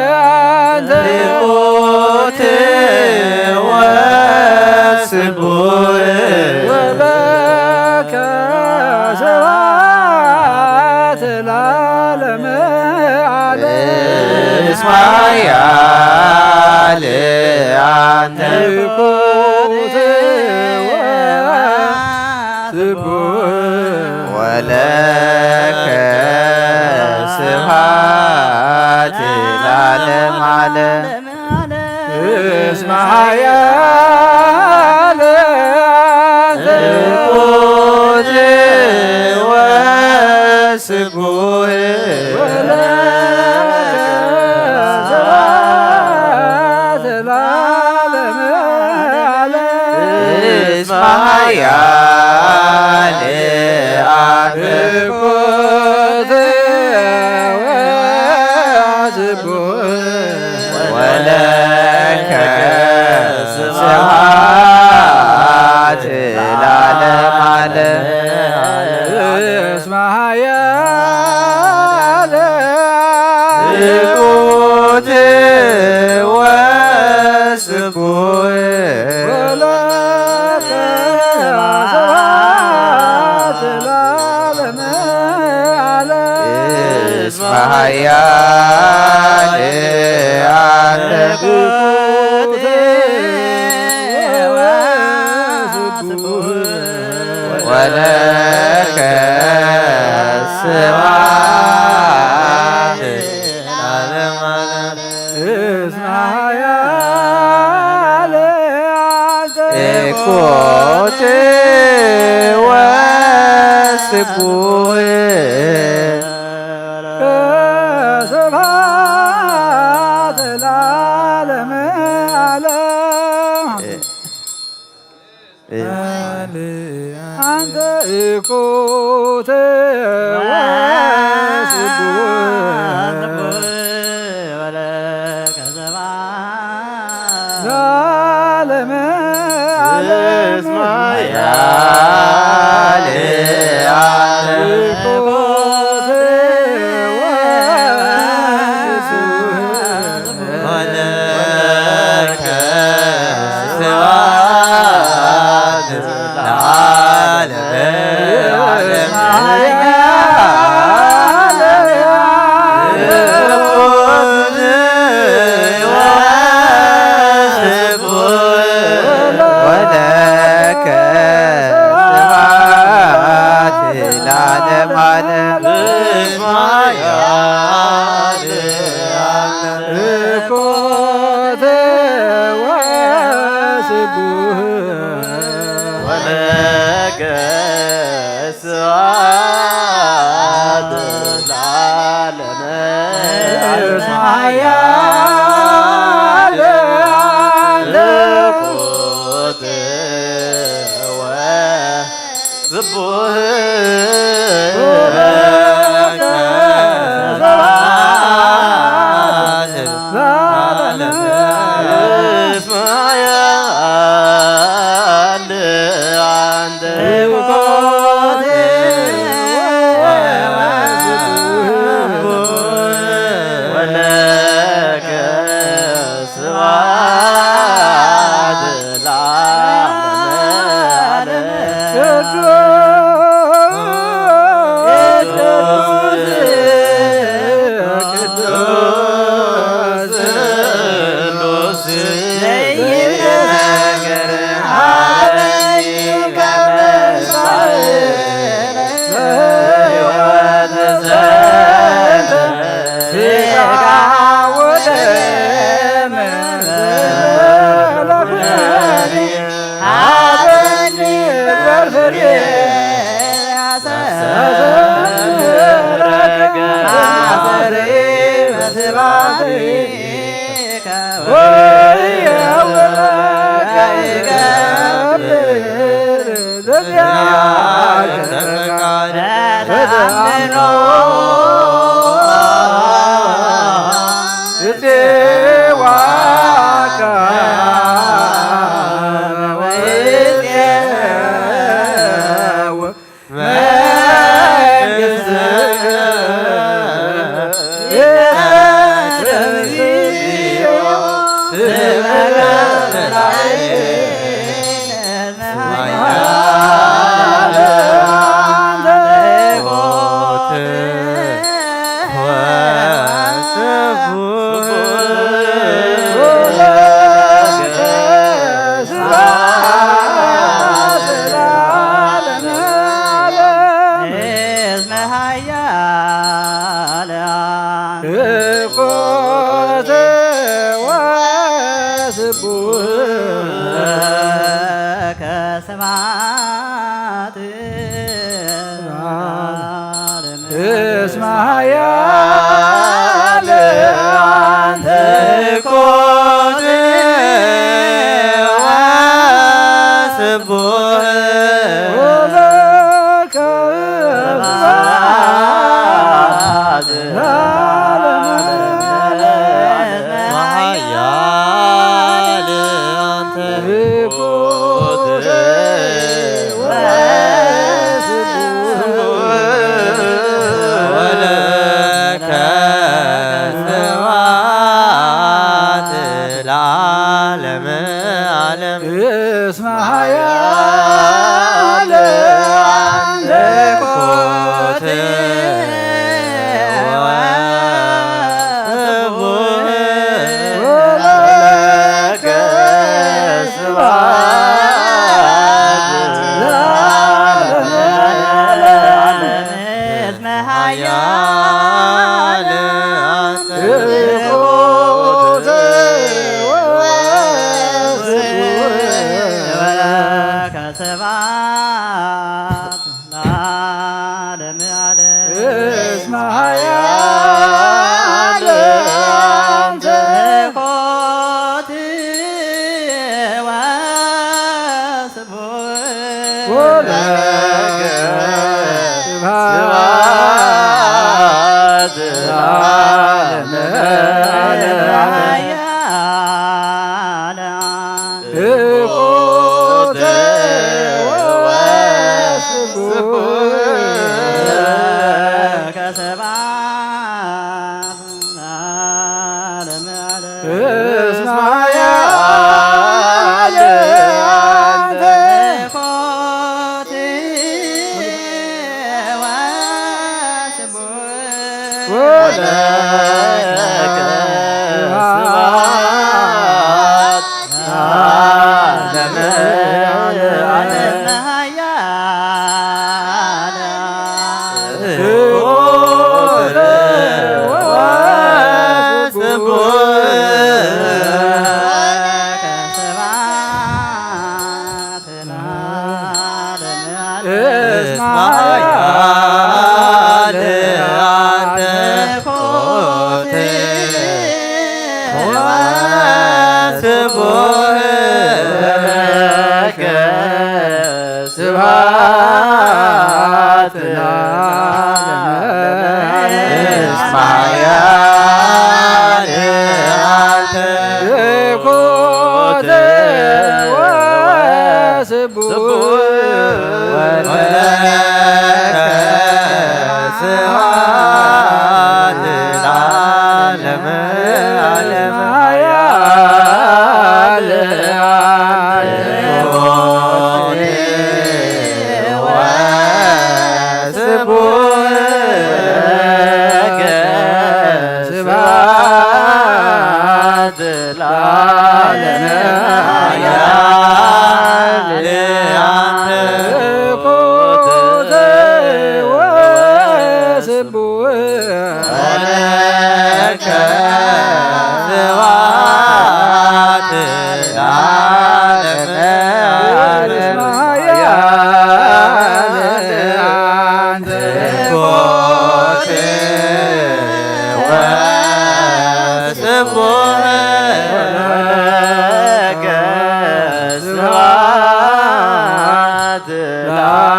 ኃያል አንተ ምልኮት ወስብሐት ወለከ ስብሐት ለዓለመ ዓለም። እስመ ኃያል አንተ ምልኮት ወስብሐት ወስጉህ ወለከ ስብሐት ለዓለመ ዓለም። እስመ ኃያል አንተ ምልኮት ወስጉህ ወለከ ስብሐት ለዓለመ ዓለም። እስመ ኃያል ምልኮት ወስጉህ ወለከ ስብሐት ለዓለመ ዓለም። እስመ ኃያል አንተ ምልኮት ወስጉህ ወለከ ስብሐት ለዓለመ ዓለም። እስመ ኃያል አንተ ምልኮት ወስጉህ ስብሐት ለዓለመ ዓለም። አንተ ምልኮት ወስጉህ ለዓለመ ዓለም። እስመ ኃያል አንተ ምልኮት ወስጉህ ወለከ ስብሐት ለዓለመ ዓለም። ወለከ ስብሐት ለዓለመ ዓለም። ምልኮት ወስጉህ ወለከ ስብሐት ለዓለመ ዓለም። ኃያል ምልኮት ወ ስቡሕ ለዓለመ ዓለም። እስመ ኃያል አንተ ምልኮት ወስቡሕ ወለከ ስብሐት ለዓለመ ዓለም። ቅዱስ ቅዱስ ቅዱስ ዘይነገር ኃይል ከመ ሕይወት ዘንተ ሥጋ ወደም ለኩነኒ ሀበኒ በፍሬ አሰረገ አሰሪ በስባሪ ስቡሕ ለከ ስብሐት ለዓለመ ዓለም። እስመ ኃያል አንተ ኮነ ወስቡሕ ወለከ ስብሐት ለዓለመ ዓለም። ኃያል አንተ ኮነ ወስቡሕ ወለከ ስብሐት ለዓለመ ዓለም። እስመ ኃያል አንተ ኮነ ወስቡሕ ወለከ ስብሐት ለዓለመ ዓለም። እስመ ኃያል አንተ ኮነ ወስቡሕ ወለከ ስብሐት ለዓለመ ዓለም። እስመ ኃያል አንተ ኮነ ወስቡሕ ወለከ ስብሐት ለዓለመ ዓለም። ኃያል አንተ ኮነ ወስቡሕ ወለከ ስብሐት ለዓለመ ዓለም። እስመ ኃያል አንተ ኮነ ወስቡሕ ወለከ ስብሐት ለዓለመ ዓለም። ኃያል አንተ ኮነ ወስቡሕ ወለከ ስብሐት ለዓለመ ዓለም። እስመ ኃያል አንተ ኮነ ወስቡሕ ወለከ ስብሐት ለዓለመ ዓለም። እስመ ኃያል አንተ ኮነ ወስቡሕ ወለከ ስብሐት ለዓለመ ዓለም። ኃያል አንተ ኮነ ወስቡሕ ወለከ ስብሐት ለዓለመ ዓለም። ኃያል አንተ ኮነ ወስቡሕ ወለከ ስብሐት ለዓለመ ዓለም። ኃያል አንተ ኮነ ወስቡሕ ወለከ ስብሐት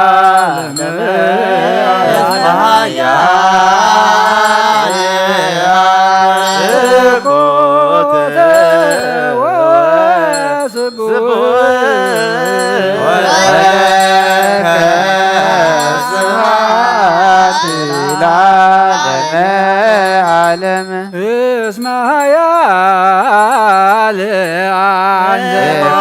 ለዓለመ ዓለም። እስመ ኃያል አንተ ኮነ ወስቡሕ ወለከ ስብሐት ለዓለመ ዓለም። እስመ ኃያል አንተ ኮነ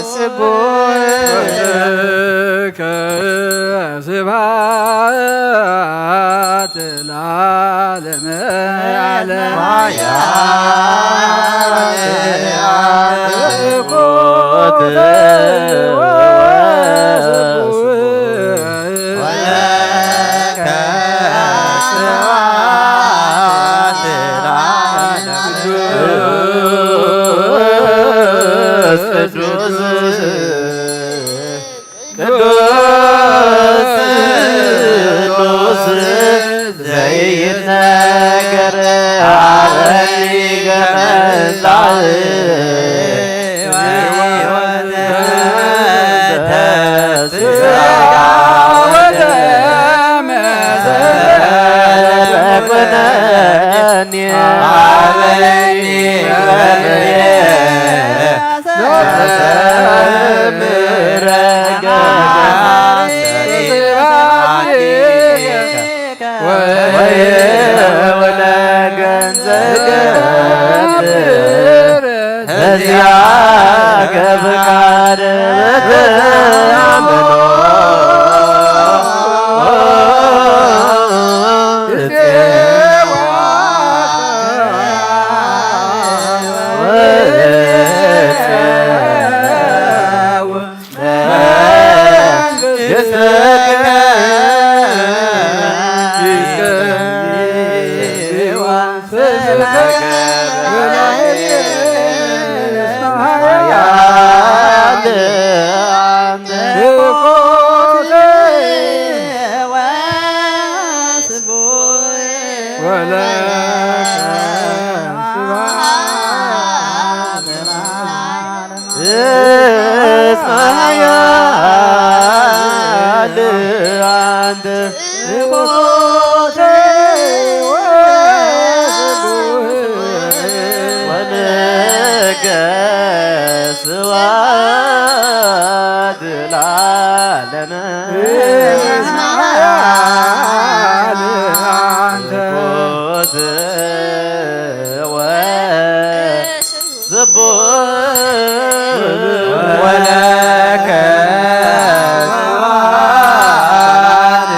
ወስቡሕ ወለከ ስብሐት ለዓለመ ዓለም። ኃያል አንተ ኮነ ወስቡሕ ወለከ ስብሐት አበኒ ገመጻእ ወወለገን ዘገብር እዚአከ ፍቃድ በተአምኖ እጼዋ ወእጼዋ እስመ ኃያል አንተ ወነገ ስብሐት ለዓለመ። እስመ ኃያል አንተ ስብሐት ወለከ ስብሐት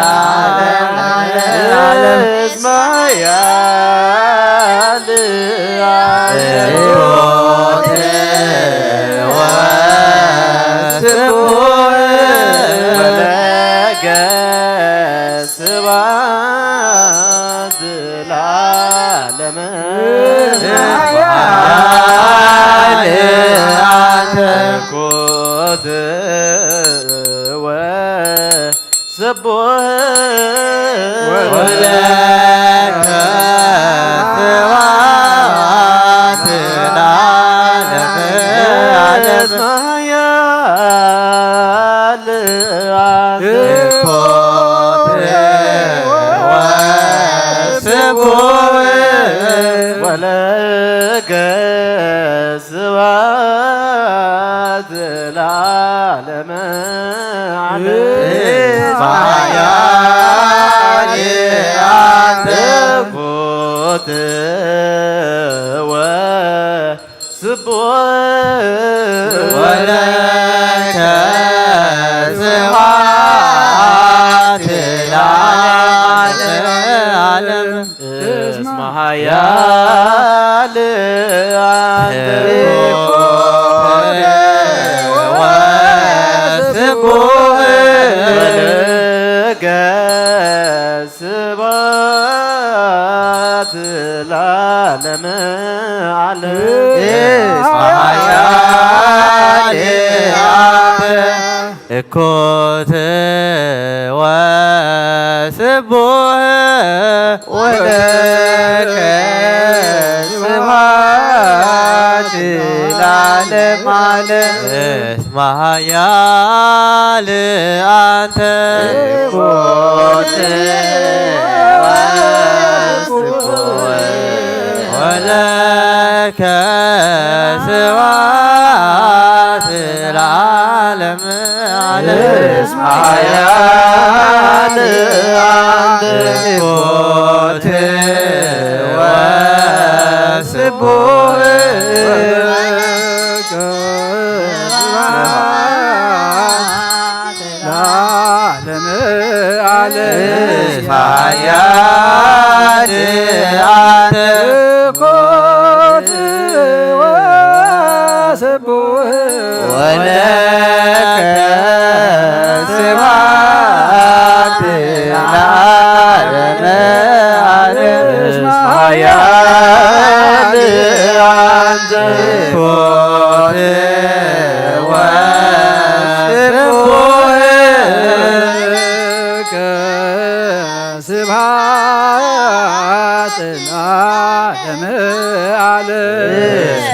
ለዓለመ ዓለም። እስመ ኃያል አንተ ወስቡሕ ወለከ ስብሐት ለዓለመ። ኃያል አንተ ኮት ወስቡሕ ወለከ ስብሐት ለዓለመ ዓለም። ኃያል አንተ ኮት ወስቡሕ ወለከ ስብሐት ለዓለመ ዓለም። እስመ ኃያል አንተ ኮት ወ ስቡሕ ወለከ ስብሐት ለዓለመ ዓለም። እስመ ኃያል አንተ ወስቡሕ ወለከ ስብሐት ለዓለመ ዓለም። እስመ ኃያል አንተ ኮት ወስቡሕ ወለከ ስብሐት ለዓለመ ዓለም። እስመ ኃያል አንተ ኮት ወስቡሕ ወለከ ስብሐት ለዓለመ ዓለም። እስመ ኃያል አንተ ኮት ወስቡሕ ለዓለመ ዓለም። እስመ ኃያል አንተ ኮት ወስቡሕ ወለከ ስብሐት ለዓለመ ዓለም። እስመ ኃያል አንተ ኮት ወስቡሕ ለከ ስብሐት ለዓለመ ዓለም።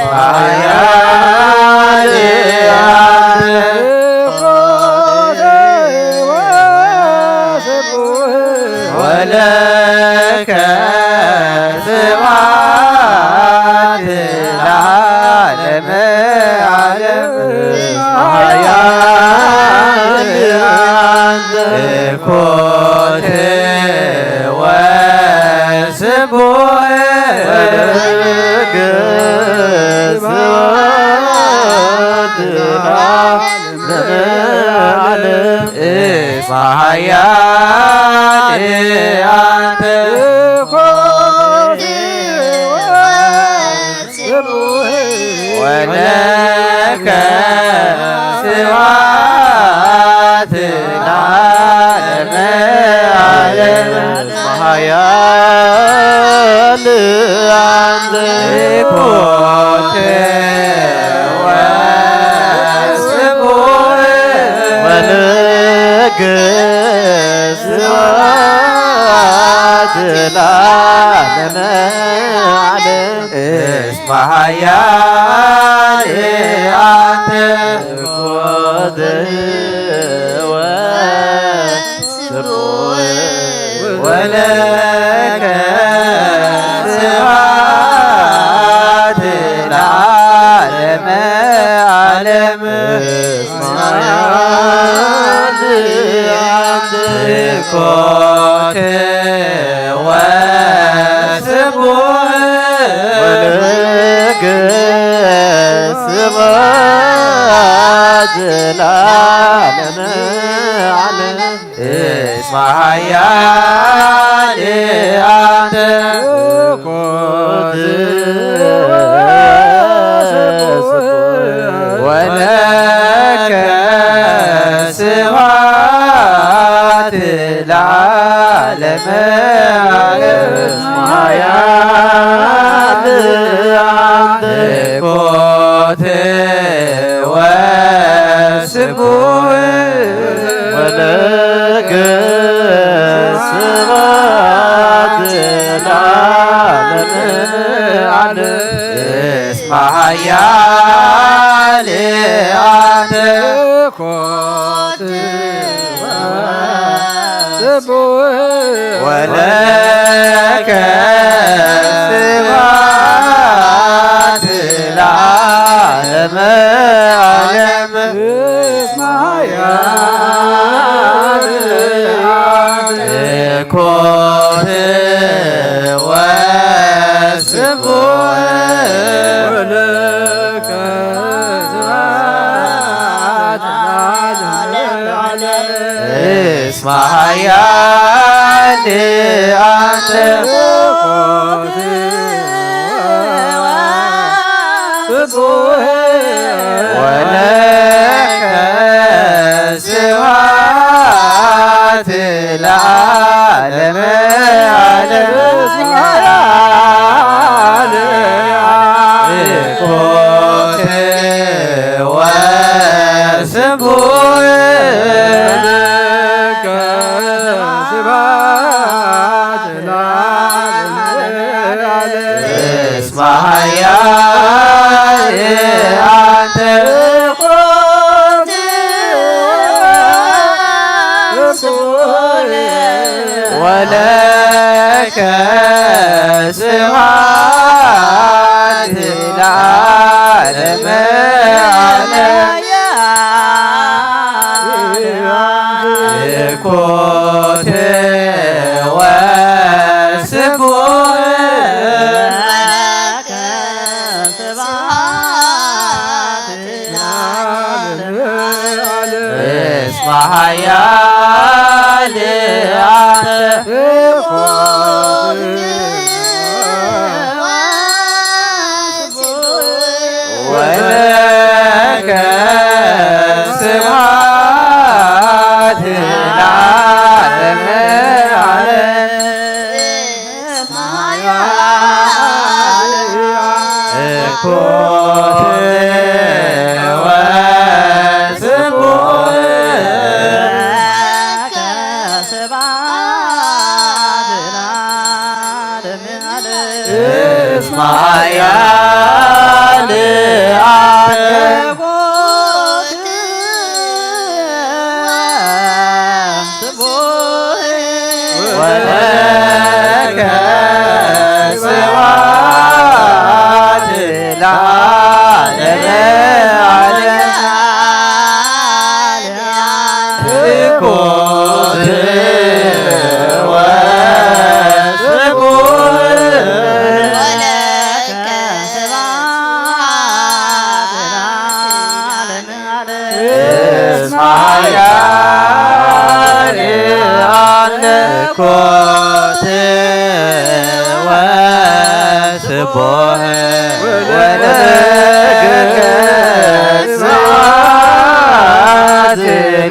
ወለከ ስብሐት ለዓለመ ዓለም። ኃያል አንተ ኮቴ ወስቡሕ ወለከ ስብሐት ለዓለመ ዓለም። እስመ ኃያል አንተ ኮቴ ወለከ ስብሐት ለዓለመ ዓለም። ኃያል አንተ ኮቴ ወስቡሕ ወለከ ስብሐት ለዓለመ ዓለም። እስመ ኃያል አንተ ኮቴ ወስቡሕ ወለከ ስብሐት ለዓለመ ዓለም። እስመ ኃያል አንተ ኮቴ ወስቡሕ ወለከ ስብሐት ለዓለመ ዓለም። እስመ ኃያል አንተ ኮቴ ወለከ ስብሐት ለዓለመ ዓለም። ኃያል አንተ ኮቴ ወስቡሕ ወለከ ስብሐት ለዓለመ ዓለም። እስመ ኃያል አንተ ኮቴ ወስቡሕ ወለከ ስብሐት ለዓለመ ዓለም። እስመ ኃያል አንተ ኮቴ ወስቡሕ ወለከ ስብሐት ለዓለመ ዓለም። እስመ ኃያል አንተ ኮቴ ወስቡሕ ወለከ ስብሐት ለዓለመ ዓለም። ኮቴ ወስቡሕ ወለከ ስብሐት ለዓለመ ዓለም። እስመ ኃያል አንተ ኮቴ ወለከ ስብሐት ለዓለመ ዓለም። ኮቴ ወስቡሕ እስመ ኃያል አንተ ወለከ ስብሐት ለዓለመ ዓለም። ኮቴ ወስቡሕ እስመ ኃያል አንተ ወለከ ስብሐት ለዓለመ ዓለም። ትኩት ወስቡሕ እስመ ኃያል አንተ። ትኩት ወስቡሕ ወለከ ስብሐት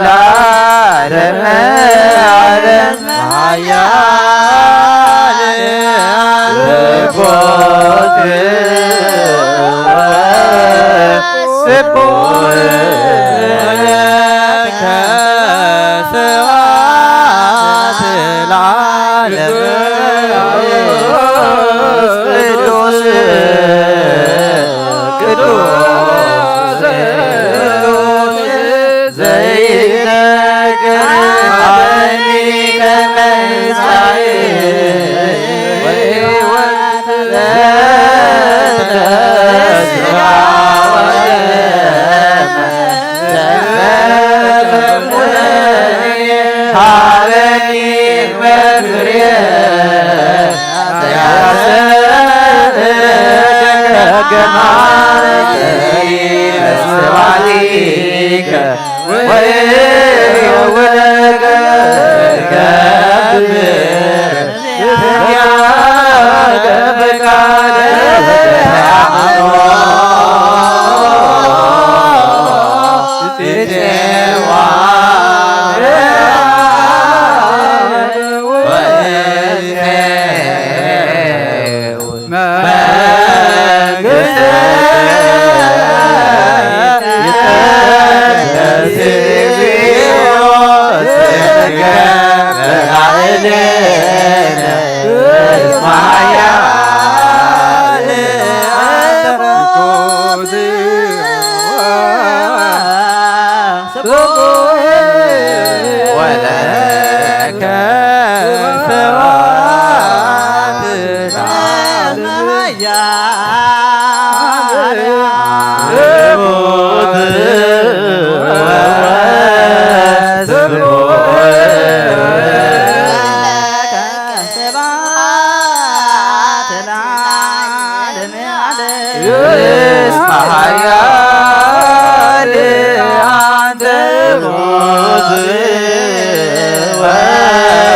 ለዓለመ ዓለም። ኃያል ትኩት ስቡሕ ለከ ስብሐት ለዓለም። ቅዱስ ቅዱስ ዘይነገር ኃይል ወሕይወት ለተስፋ ወደመ ዘፈቅረኒ ሀበኒ መክርየ ወለከ ስብሐት ለዓለመ ዓለም። እስመ ኃያል አንተ ትኩት ወስቡሕ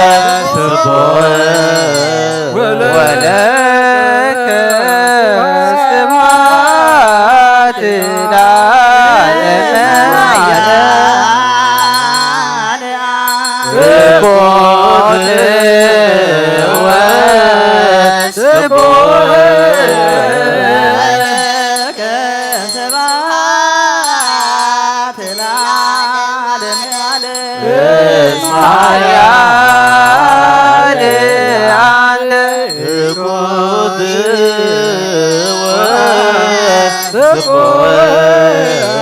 ወለከ ስብሐት ለዓለመ ዓለም። ትኩት ወስቡሕ እስመ ኃያል አንተ ትኩት ወስቡሕ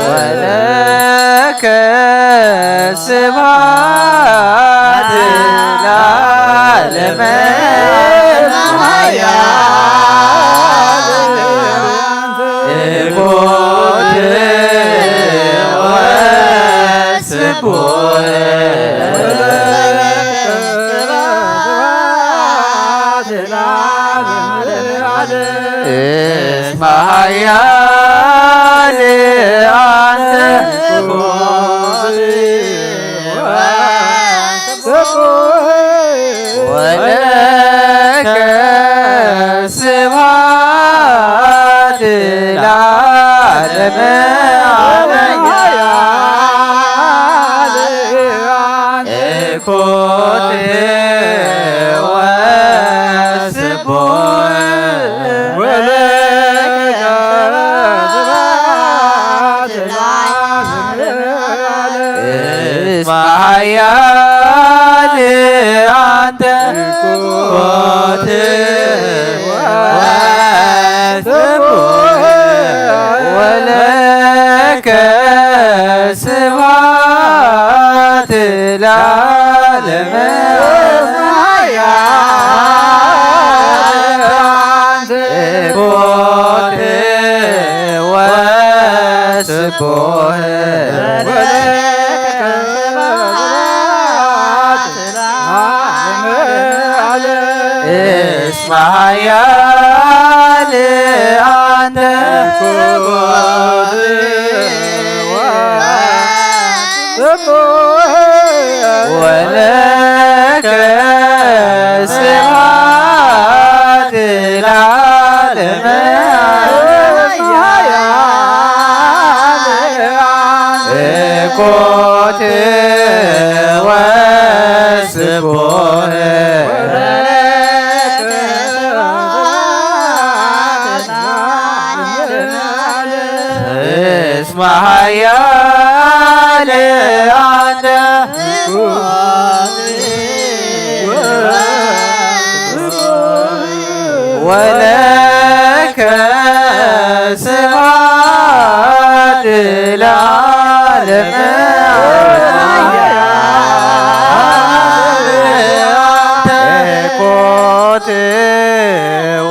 ወለከ ስብሐት ለዓለመ ዓለም። ትኩት ወስቡሕ እስመ ኃያል አንተ ወለከ ስብሐት ለዓለመ ዓለም። ትኩት ወስቡሕ ወለከ ስብሐት ለዓለመ ትሑት ወስቡሕ እስመ ኃያል አንተ ወለከ ስብሐት ለዓለመ ዓለም። ኮቴ ወስቡሕ እስመ ኃያል አንተ ወለከ ስብሐት ለዓለመ ዓለም። ኮቴ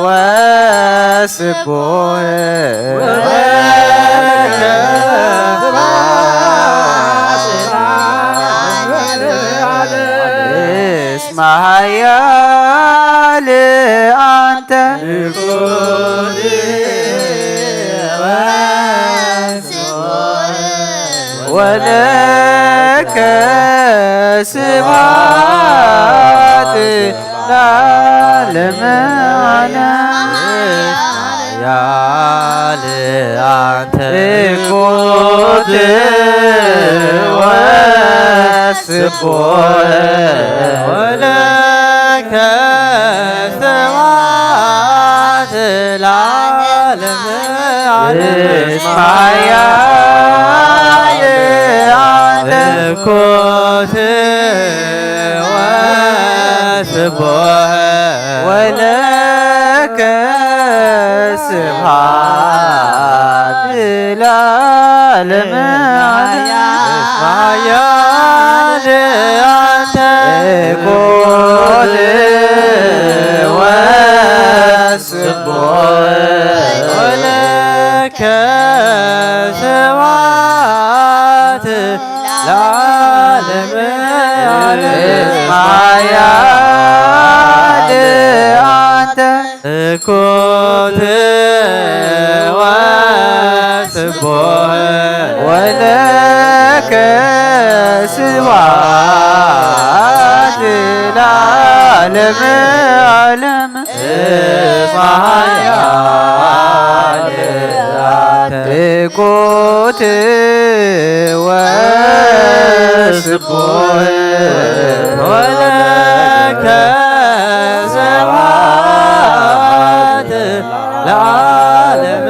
ወስቡሕ እስመ ኃያል አንተ ወለከ ስብሐት ለዓለመ ዓለም። ኃያል አንተ ኮቴ ወስቡሕ ወለከ ስብሐት ለዓለመ ዓለም። ኃያል አንተ ኮቴ ወስቡሕ ወለከ ስብሐት ለዓለመ ዓለም። ኃያል አንተ ኮቴ ወስቡሕ ወለከ ስብሐት ለዓለመ ዓለም። ኃያል አንተ ኮቴ ወስቡሕ ወለከ ስብሐት ለዓለመ ዓለም። እስመ ኃያል አንተ ኮቴ ወስቡሕ ወለከ ስብሐት ለዓለመ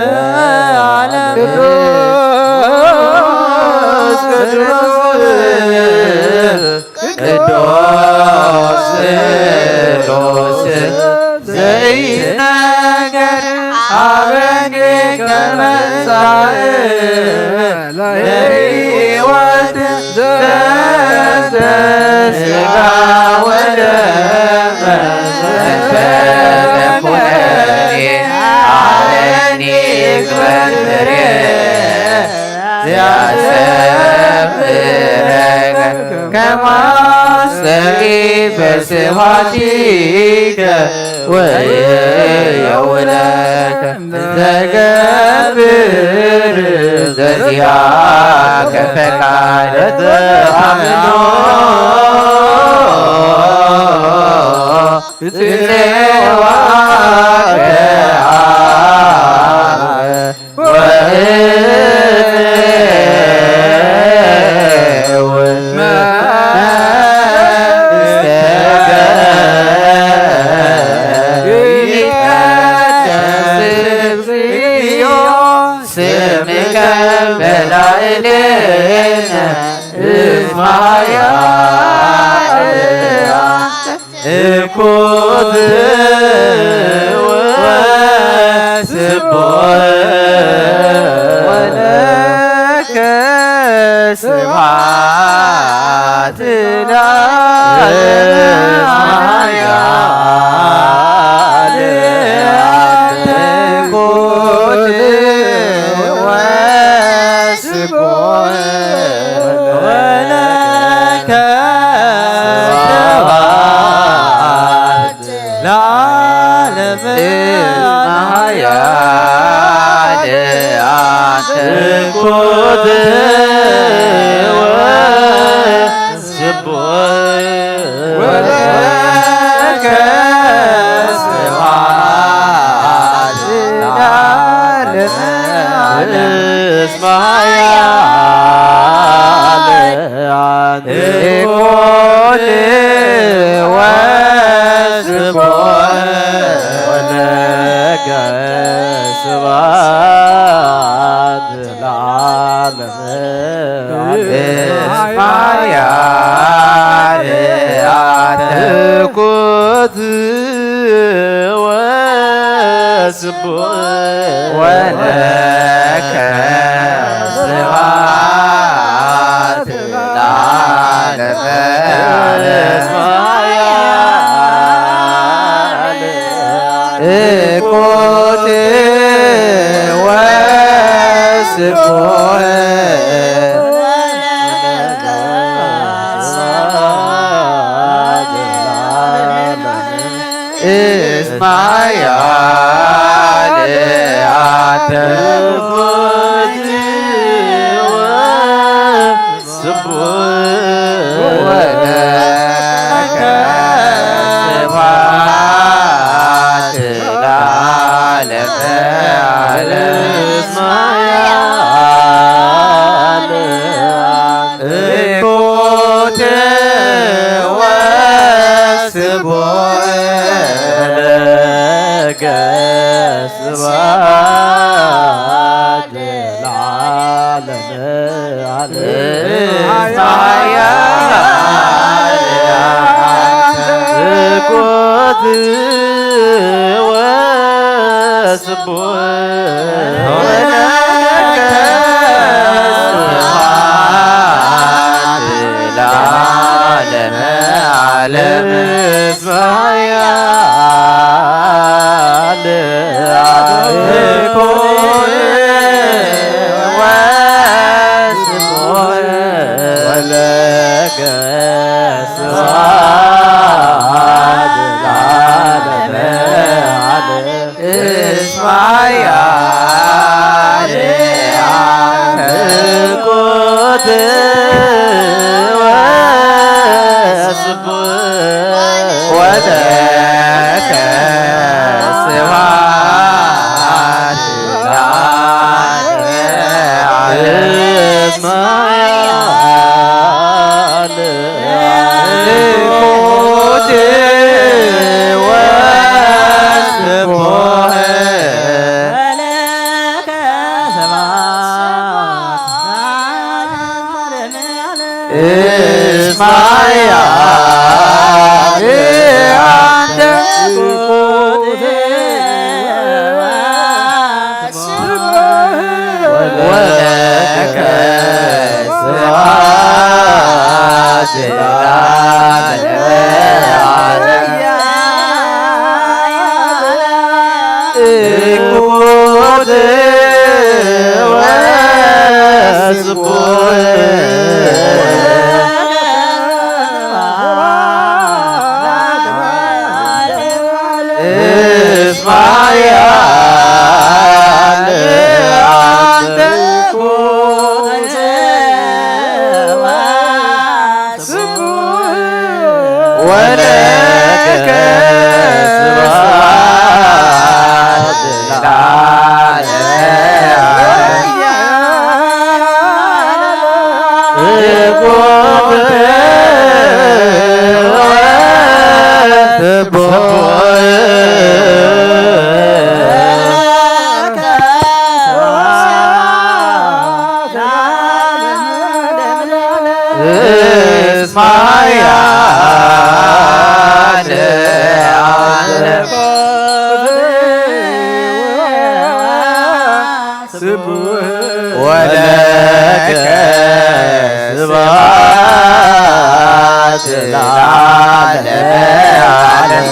ዓለም። ቅዱስ ቅዱስ ስሉስ ዘይትነገር ሀበኒ ከመ ጻእ ለሕይወት ዘንተ ሥጋ ወደመ ዘንተ ኩነኔ ሀበኒ ግበር ፍሬ ዘያሰብረከ ከማስተሪ በስብሐቲከ ወየውለከ ዘገብር ዘዚአከ ፈቃደ ተአምኖ ጽዋከ ስምከ በላዕሌነ እስመ ኃያል አንተ። እኩት ወስቡሕ ወለከ ስብሐት ለዓለመ ዓለም። ኃያል አንተ ትኩት ወስቡሕ ወለከ ስብሐት ለዓለመ ዓለም። እስመ ኃያል አንተ ትኩት ወስቡሕ ወለከ ስብሐት ለዓለመ ዓለም። እስመ ኃያል አንተ ትኩት ወስቡሕ ወለከ ስብሐት ለዓለመ ዓለም። እስመ ኃያል ትኩት ወስቡሕ እስመ ኃያል አንተ ትኩት ወስቡሕ ወለከ ስብሐት ለዓለመ ዓለም። እስመ ኃያል ትኩት ወስቡሕ ወለከ ስብሐት ለዓለመ ዓለም። እስመ ኃያል ትኩት ወስቡሕ ወለከ ስብሐት ለዓለመ ዓለም። እስመ ኃያል ትኩት ወስቡሕ ወለከ ስብሐት ለዓለመ ዓለም። እስመ ኃያል ትኩት ወስቡሕ ወለከ ስብሐት ለዓለመ ዓለም። እስመ ኃያል ትኩት ወስቡሕ እስመ ኃያል አንተ ወለከ ስብሐት ለዓለመ ዓለም። ትኩት ወስቡሕ እስመ ኃያል አንተ ወለከ ስብሐት ለዓለመ ዓለም። እስመ ኃያል አንተ ወለከ ስብሐት ለዓለመ ዓለም።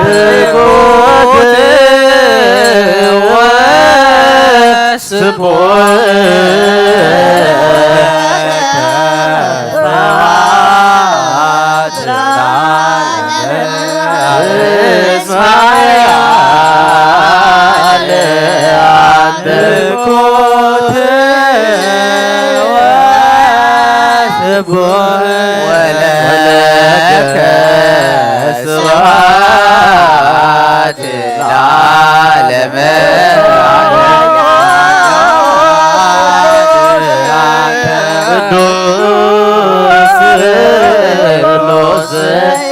ትኩት ወስቡሕ ወለከ ስብሐት ለዓለመ ዓለም። ቅዱስ ስሉስ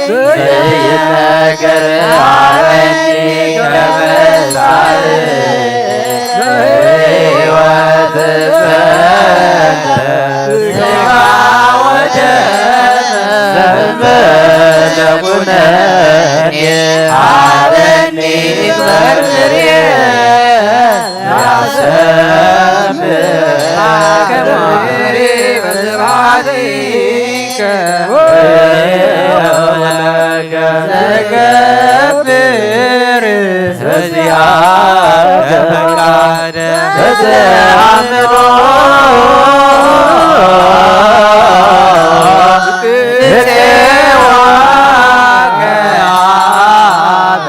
ዘይነገር አረኒ ከመሳል ሕይወት ዘንተ ሥጋ ወደም ዘንበለ ኩነኔ ሀበኒ በፍሬ ያሰምዕ ከማሪ በስብሐትከ ወለከ ዘገብር በዚአከ ፈቃደ በተአምሮ እፄዋከ አበ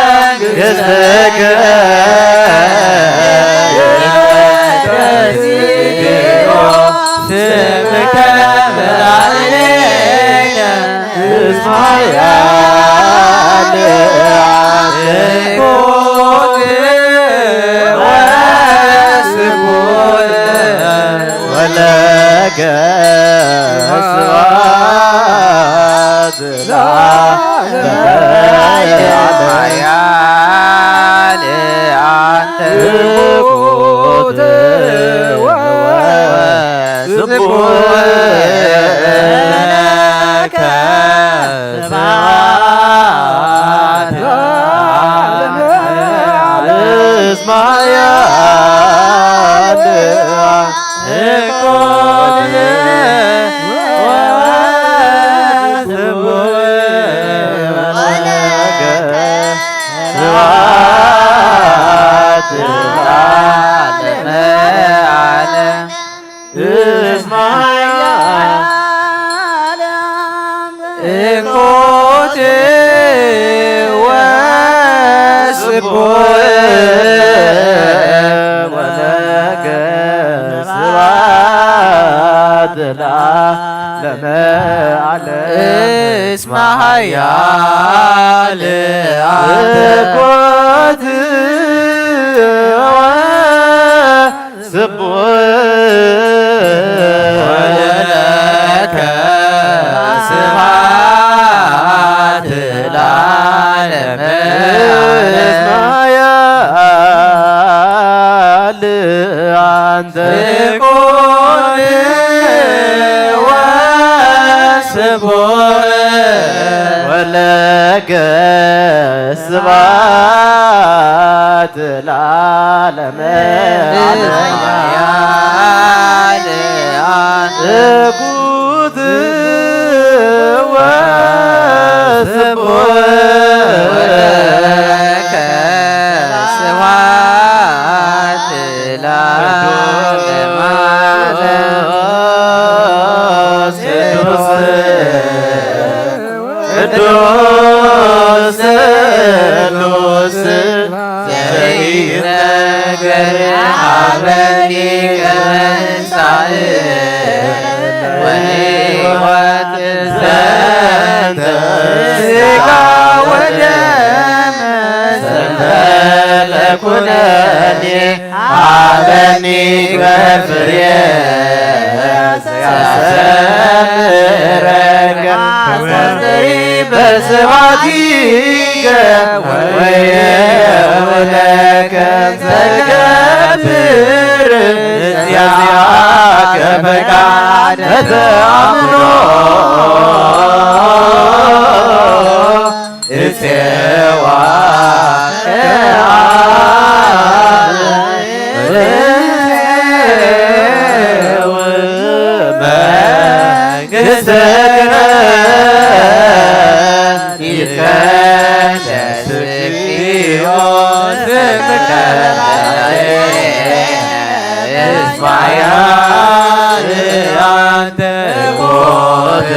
ወመንግሥትከ ስምከ በላዕሌነ እስመ ኃያል አትኩት ወስኩት ወለከ ስብሐት ለዓለመ ዓለም። ኃያል አንተ ትኩት ወስኩት ለከ ስብሐት ለዓለመ ዓለም። እስመ ኃያል ትኩት ወስኩት ወለከ ስብሐት ለዓለመ ዓለም። እስመ ኃያል ትኩት ወስኩት ወለከ ስብሐት ለዓለመ ዓለም። እስመ ኃያል ትኩት ወስኩት ወለከ ስብሐት ለዓለመ ዓለም። እስመ ኃያል አንተ ትኩት ወስኩት ወለከ ስብሐት ለዓለመ ዓለም። ኃያል አንተ ትኩት ወስኩት ወለከ ስብሐት ለዓለመ ዓለም። ቅዱስ ቅዱስ ስሉስ ዘይነገር ሀበኒ ከመንሳእ ወሕይወት ዘንተ ሥጋ ወደም ዘንተ ለኩነኔ ሀበኒ በፍሬ ያሰምረከ አስተስሪ በስብሐቲከ ወይሁለከ ዘገብር ዚአከ ፈቃደ ተአምኖ እፄዋ መንግሥትከ ይትቀደስ እግዚኦ ስምከ እስመ ኃያል ትኩት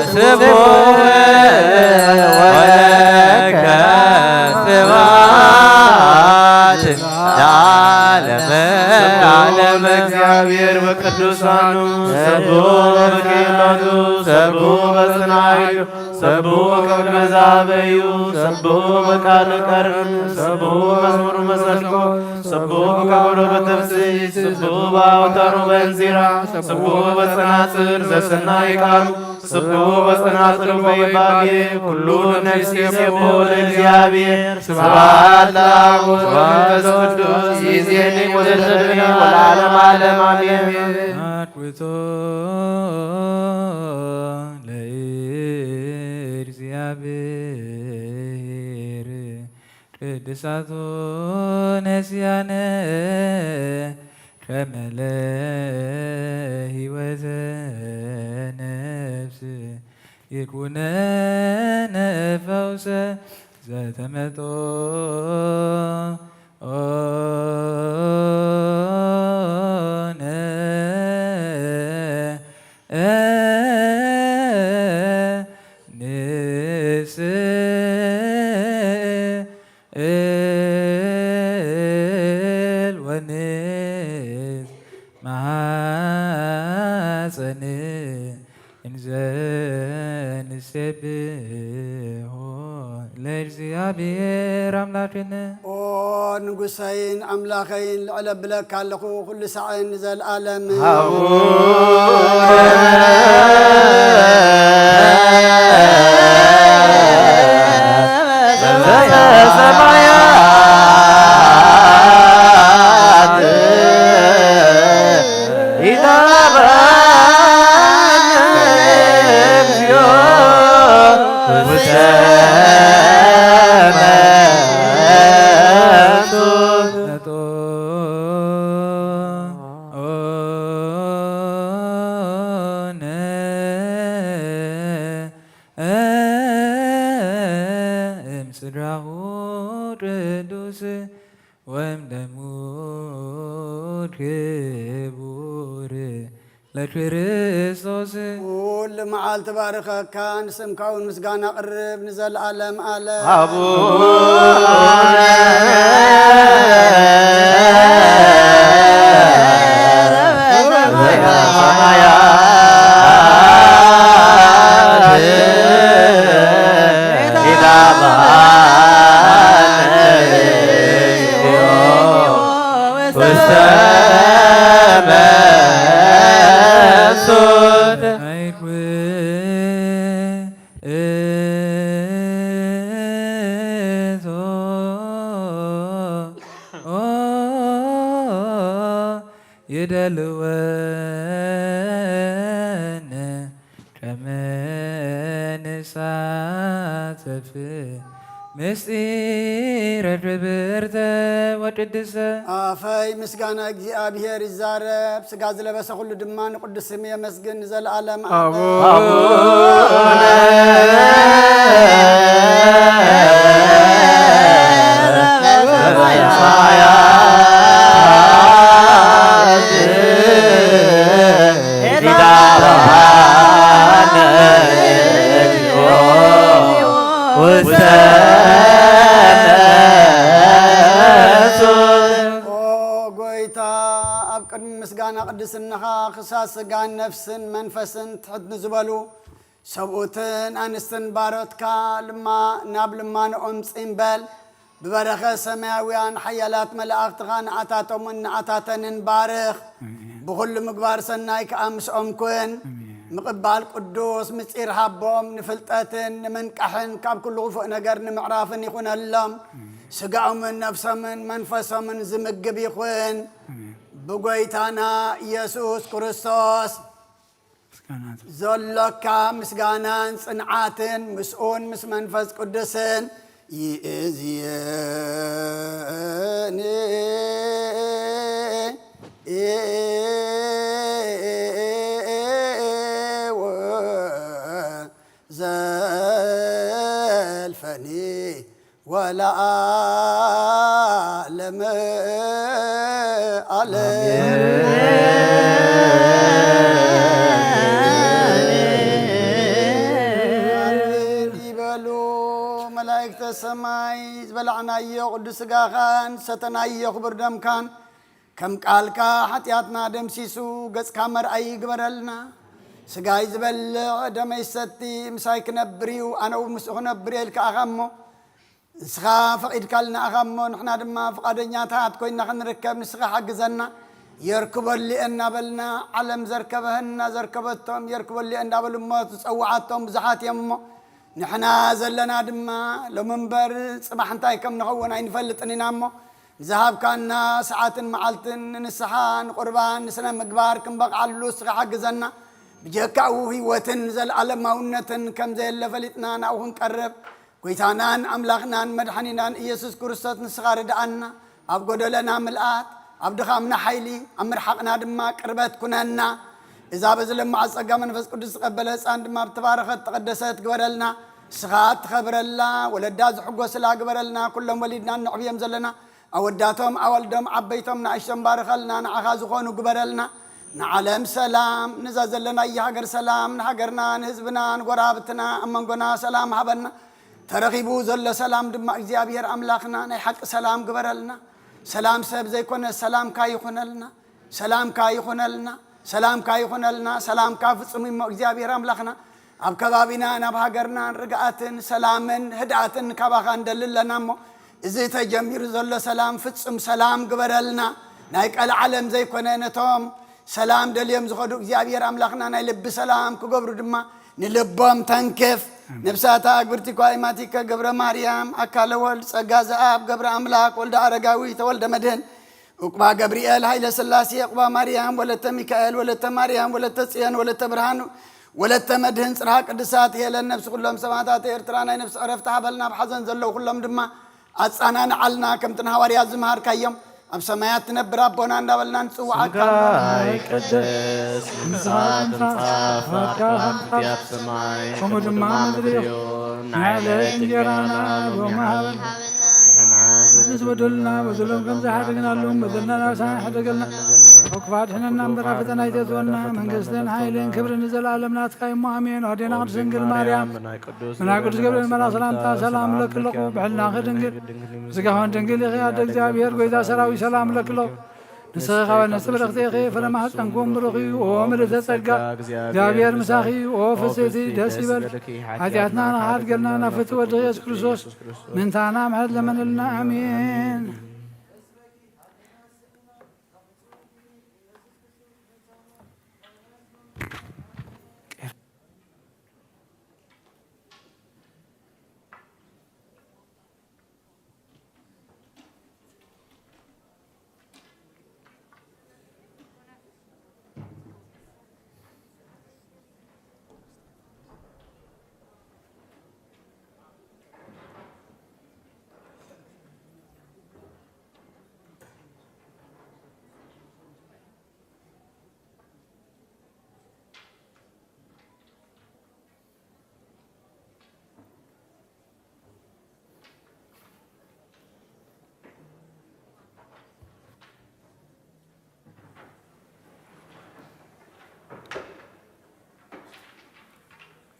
ወስቡሕ ወለከ እግዚአብሔር በቅዱሳኑ፣ ሰብሑ በክህነቱ፣ ሰብሑ በጽንዓዩ፣ ሰብሑ በክብረ ዘአበዩ፣ ሰብሑ በቃለ ቀርኒ፣ ሰብሑ መዝሙር መሰንቆ፣ ሰብሑ በከበሮ በትፍስሕት፣ ሰብሑ በአውታሩ በእንዚራ፣ ሰብሑ በጸናጽል ዘሰናይ ቃሉ፣ ስብሑ በጸናጽል በይባቤ ኩሉ ነፍስ ይሴብሖ ለእግዚአብሔር። ስብሐት ለአብ ወወልድ ወመንፈስ ቅዱስ ይእዜኒ ወዘልፈኒ ወለዓለመ ዓለም አሜን። አኩቶ ለእግዚአብሔር ቅድሳቶ ነስያነ ከመለ ሕይወተ ነፍስ ይኩነነ ፈውሰ ዘተመጦ ኦነ ንስ እል ወንስ መሐፀን እንዘ ንሴብሖ ለእግዚአብሔር አምላክነ። ኦ ንጉሰይን ኣምላኸይን ልዕል ኣብለካ ኣለኹ፣ ኩሉ ሳዕን ንዘለኣለም። ሃቡነ ዘበሰማያት ኢታብአነ እግዚኦ ውስተ መንሱት። እምስድራሁ ቅዱስ ወእምደሙ ክቡር ለክርስቶስ። ኩሉ መዓልቲ ባርከካ፣ ንስምካ እውን ምስጋና ቅርብ ንዘለኣለም ኣለም። ኣቡነ ይደልወነ ከመ ንሳተፍ ምስጢረ ክብርተ ወቅድስተ። ኣፈይ ምስጋና እግዚኣብሔር ይዛረብ፣ ስጋ ዝለበሰ ኩሉ ድማ ንቅዱስ ስም የመስግን ንዘለዓለም ኣሜን። ኦ ጎይታ፣ ኣብ ቅድሚ ምስጋና ቅድስናኻ ክሳብ ስጋን ነፍስን መንፈስን ትሕት ንዝበሉ ሰብኡትን ኣንስትን ባሮትካ ልማ-፣ ናብ ልማንኦም ጽምበል። ብበረኸት ሰማያውያን ሓያላት መላእኽትኻ ንኣታቶምን ንኣታተንን ባርኽ። ኣሜን። ብኹሉ ምግባር ሰናይ ከኣ ምስኦም ኩን። ኣሜን። ምቕባል ቅዱስ ምስጢር ሃቦም፣ ንፍልጠትን ንምንቃሕን ካብ ኩሉ ክፉእ ነገር ንምዕራፍን ይኹነሎም። ኣሜን። ስጋኦምን ነፍሶምን መንፈሶምን ዝምግብ ይኹን። ኣሜን። ብጎይታና ኢየሱስ ክርስቶስ ምስጋና ዘሎካ ምስጋናን ጽንዓትን ምስኡን ምስ መንፈስ ቅዱስን ይእዝየኒ ወዘልፈኒ ወለዓለመ ዓለም። ኣሜን ይበሉ መላእክተ ሰማይ። ዝበላዕናዮ ቅዱስ ሥጋኻን ዝሰተናዮ ክቡር ደምካን ከም ቃልካ ሓጢኣትና ደምሲሱ ገጽካ መርኣይ ይግበረልና። ስጋይ ዝበልዕ ደመይ ዝሰቲ ምሳይ ክነብር እዩ፣ ኣነ እውን ምስኡ ክነብር እየ ኢልካ ኢኻ እሞ፣ ንስኻ ፈቒድካልና ኢኻ እሞ፣ ንሕና ድማ ፍቓደኛታት ኮይና ክንርከብ ንስኻ ሓግዘና። የርክበሉ እየ እናበልና፣ ዓለም ዘርከበህና ዘርከበቶም፣ የርክበሉ እየ እንዳበሉ እሞ ዝጸውዓቶም ብዙሓት እዮም እሞ፣ ንሕና ዘለና ድማ ሎም እምበር ጽባሕ እንታይ ከም ንኸውን ኣይንፈልጥን ኢና እሞ፣ ንዝሃብካና ሰዓትን መዓልትን ንንስሓ፣ ንቁርባን፣ ንስነ ምግባር ክንበቕዓሉ ንስኻ ሓግዘና። ብጀካኡ ህይወትን ዘለኣለማውነትን ከም ዘየለ ፈሊጥና ናብኡ ክንቀርብ፣ ጎይታናን ኣምላኽናን መድሓኒናን ኢየሱስ ክርስቶስ ንስኻ ርድኣና። ኣብ ጎደለና ምልኣት፣ ኣብ ድኻምና ሓይሊ፣ ኣብ ምርሓቕና ድማ ቅርበት ኩነና። እዛ በዚ ለማዓት ጸጋ መንፈስ ቅዱስ ዝቐበለ ህጻን ድማ ብተባረኸት ተቐደሰት ግበረልና። ንስኻ እትኸብረላ፣ ወለዳ ዝሕጎስላ ግበረልና። ኩሎም ወሊድና እነዕብዮም ዘለና ኣወዳቶም፣ ኣዋልዶም፣ ዓበይቶም፣ ንኣሽቶም ባርኸልና። ንዓኻ ዝኾኑ ግበረልና። ንዓለም ሰላም፣ ንዛ ዘለናያ ሃገር ሰላም፣ ንሃገርና፣ ንህዝብና፣ ንጎራብትና፣ ኣብ መንጎና ሰላም ሃበና። ተረኺቡ ዘሎ ሰላም ድማ እግዚኣብሔር ኣምላኽና ናይ ሓቂ ሰላም ግበረልና። ሰላም ሰብ ዘይኮነ ሰላምካ ይኹነልና። ሰላምካ ይኹነልና። ሰላምካ ይኹነልና። ሰላምካ ፍጹም እሞ እግዚኣብሔር ኣምላኽና ኣብ ከባቢናን ኣብ ሃገርናን ርግኣትን ሰላምን ህድኣትን ካባኻ ንደሊ ኣለና እሞ፣ እዚ ተጀሚሩ ዘሎ ሰላም ፍጹም ሰላም ግበረልና። ናይ ቀልዓለም ዘይኮነ ነቶም ሰላም ደልዮም ዝኸዱ እግዚኣብሔር ኣምላኽና ናይ ልቢ ሰላም ክገብሩ ድማ ንልቦም ተንክፍ። ኣሜን። ነብሳታ ኣግብርቲ ኳይማቲከ ገብረ ማርያም፣ ኣካለ ወልድ፣ ጸጋ ዘኣብ፣ ገብረ ኣምላክ፣ ወልደ ኣረጋዊ፣ ተወልደ መድህን፣ ዑቅባ ገብርኤል፣ ሃይለ ስላሴ፣ ዑቅባ ማርያም፣ ወለተ ሚካኤል፣ ወለተ ማርያም፣ ወለተ ጽዮን፣ ወለተ ብርሃን፣ ወለተ መድህን፣ ጽርሃ ቅድሳት ሄለን፣ ነብሲ ኩሎም ሰማዕታት ኤርትራ ናይ ነብሲ ዕረፍቲ ሃበልና። ኣብ ሓዘን ዘለዉ ኩሎም ድማ ኣጻናንዓልና። ከምቲ ንሃዋርያት ዝመሃርካዮም፣ ኣብ ሰማያት ትነብር ኣቦና እንዳበልና ንጽውዓካ። ስምካ ይቀደስ፣ ምምጻእካ ትምጻእ፣ ፍቓድካ ከም ትምጻእ ኣብ ሰማይ፣ ከምኡ ድማ ኣብ ምድሪ ይኹን። ናይ ዕለት እንጀራና ሎሚ ሃበና። ንሕና ንዝበደሉና በደሎም ከም ዝሓደግናሎም በደልና ናብሳና ይሕደገልና። ካብ ክፉእ ኣድሕነና እምበር፣ ኣብ ፈተና ኣይተእትወና። መንግስትን ሓይልን ክብርን ንዘለኣለም ናትካ እሞ፣ ኣሜን። ኣዴና ቅድስት ድንግል ማርያም፣ ብናይ ቅዱስ ገብርኤል መልኣክ ሰላምታ ሰላም እብለኪ ኣለኹ። ብሕልናኺ ድንግል፣ ብስጋኺ እውን ድንግል ኢኺ። ኣደ እግዚኣብሔር፣ ጎይታ ሰራዊት፣ ሰላም እብለኪ ኣለኹ። ንስኺ ካብ ኣንስቲ ብርኽቲ ኢኺ፣ ፍረ ማህፀንኩም ብሩኽ እዩ። ኦ ምልእተ ጸጋ፣ እግዚኣብሔር ምሳኺ እዩ። ኦ ፍስሕቲ፣ ደስ ይበልኪ። ሓጢኣትና ንኽሓድገልና ናብ ፍትሒ ወድኺ ኢየሱስ ክርስቶስ ምእንታና ምሕረት ለመነልና። ኣሜን።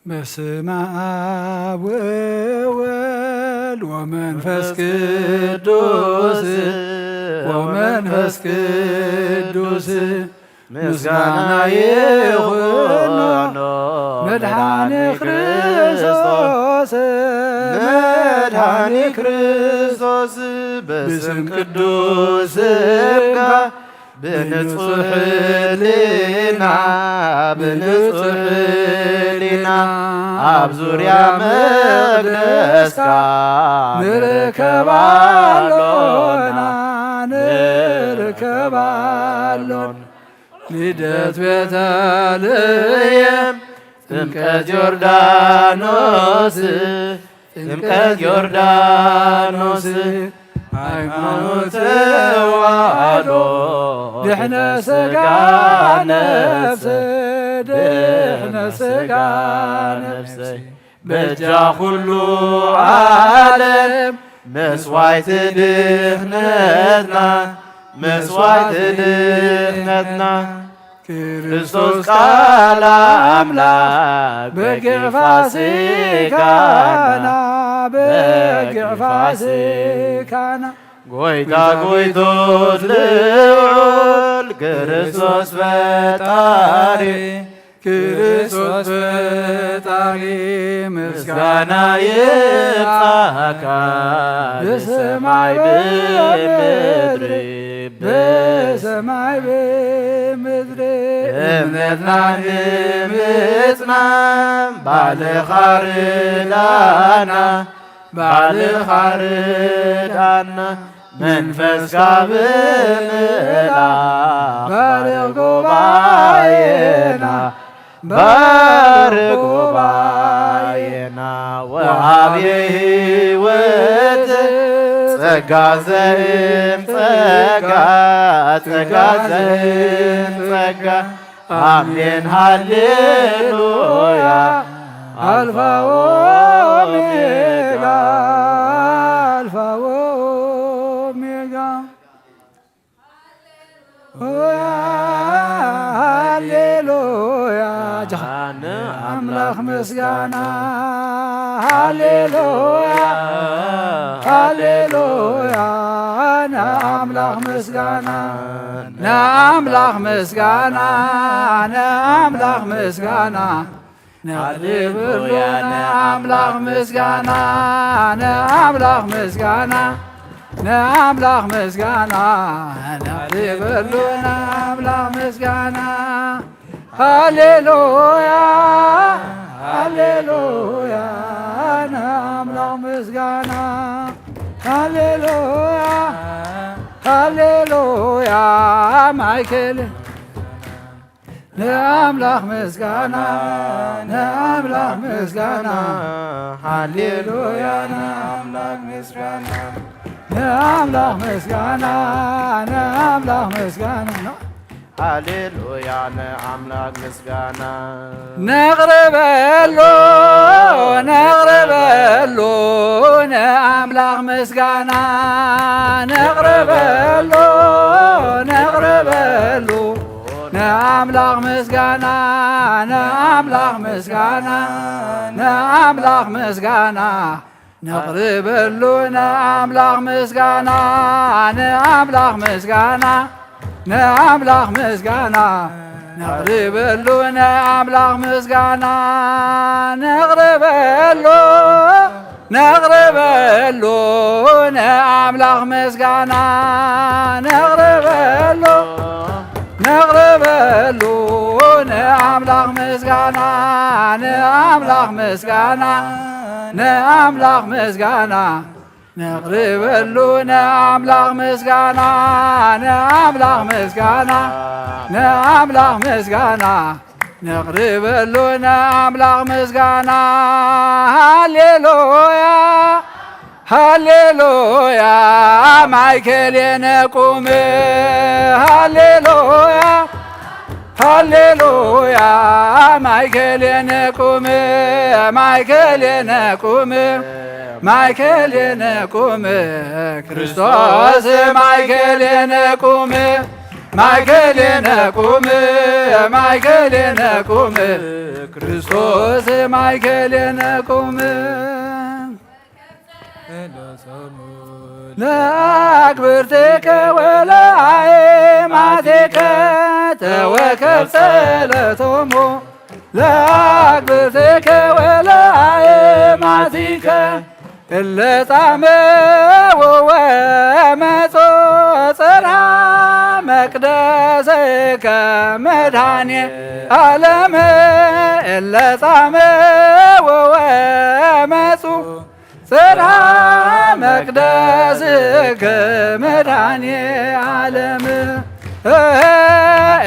በስመ አብ ወወልድ ወመንፈስ ቅዱስ፣ ወመንፈስ ቅዱስ ምስጋና ይኹኖ መድኃኔ ክርስቶስ፣ መድኃኔ ክርስቶስ። በስም ቅዱስ ስምካ ብንጹሕ ሕሊና፣ ብንጹሕ ሕሊና ኣብ ዙርያ መቅደስካ ንርከብ ኣሎና፣ ንርከብ ኣሎና። ልደት ቤተልሔም፣ ጥምቀት ዮርዳኖስ፣ ጥምቀት ዮርዳኖስ፣ ሃይማኖት ተዋህዶ፣ ድሕነ ሥጋ ነፍስ፣ ድሕነ ሥጋ ነፍስ፣ በጃ ኩሉ ዓለም፣ መስዋዕቲ ድሕነትና፣ መስዋዕቲ ድሕነትና። ክርስቶስ ቃል ኣምላክ በጊዕ ፋሲካና፣ በጊዕ ፋሲካና። ጎይታ ጎይቶት ልዑል ክርስቶስ ፈጣሪ፣ ክርስቶስ ፈጣሪ ምስጋና ይብጻሕካ ብሰማይ ብምድሪ፣ ብሰማይ ብምድሪ። እምነትና ንምጽናም ባልኻ ርዳና፣ ባልኻ ርዳና፣ መንፈስካ ብምልኣኽ ባርኽ ጉባኤና፣ ባርኽ ጉባኤና። ወሃቤ ህይወት ጸጋ ዘእም ጸጋ፣ ጸጋ ዘእም ጸጋ። ኣሜን ሃሌሉያ። ኣልፋ ኦሜጋ፣ ኣልፋ ኦሜጋ። ሆያ ሃሌሉያ። ኣምላኽ ምስጋና። ሃሌሉያ፣ ሃሌሉያ። ንኣምላኽ ምስጋና፣ ንኣምላኽ ምስጋና፣ ንኣምላኽ ምስጋና። ነቕርበሉ ንኣምላኽ ምስጋና፣ ንኣምላኽ ምስጋና፣ ንኣምላኽ ምስጋና። ነቕርበሉ ንኣምላኽ ምስጋና። ሃሌሉያ፣ ሃሌሉያ፣ ንኣምላኽ ምስጋና። ሃሌሉያ፣ ሃሌሉያ፣ ማይክል ንኣምላኽ ምስጋና፣ ንኣምላኽ ምስጋና። ሃሌሉያ፣ ንኣምላኽ ምስጋና። ንኣምላኽ ምስጋና፣ ንኣምላኽ ምስጋና። ሃሌሉያ፣ ንኣምላኽ ምስጋና። ነቕርበሉ፣ ነቕርበሉ፣ ንኣምላኽ ምስጋና። ነቕርበሉ፣ ነቕርበሉ፣ ንኣምላኽ ምስጋና፣ ንኣምላኽ ምስጋና፣ ንኣምላኽ ምስጋና። ነቕርበሉ ንኣምላኽ ምስጋና፣ ንኣምላኽ ምስጋና፣ ንኣምላኽ ምስጋና። ነቕርበሉ ንኣምላኽ ምስጋና፣ ነቕርበሉ፣ ነቕርበሉ ንኣምላኽ ምስጋና፣ ነቕርበሉ፣ ነቕርበሉ ንኣምላኽ ምስጋና፣ ንኣምላኽ ምስጋና፣ ንኣምላኽ ምስጋና። ነቕርበሉ ንኣምላኽ ምስጋና፣ ንኣምላኽ ምስጋና፣ ንኣምላኽ ምስጋና። ነቕርበሉ ንኣምላኽ ምስጋና። ሃሌሉያ፣ ሃሌሉያ፣ ማእከሌነ ቁም። ሃሌሉያ፣ ሃሌሉያ፣ ማእከሌነ ቁም፣ ማእከሌነ ቁም፣ ማእከሌነ ቁም፣ ክርስቶስ ማእከሌነ ቁም፣ ማእከሌነ ቁም፣ ማእከሌነ ቁም፣ ክርስቶስ ማእከሌነ ቁም። ለአክብርቲከ ወለአእማቲከ ተወከፍ ጸሎቶሙ። ለአክብርቲከ ወለአእማቲከ እለ ጻምእ ወወመጹ ጽርሐ መቅደስከ መድኃኔ ዓለም። እለ ጻምእ ወወመጹ ጽርሐ መቅደስከ መድኃኔ ዓለም።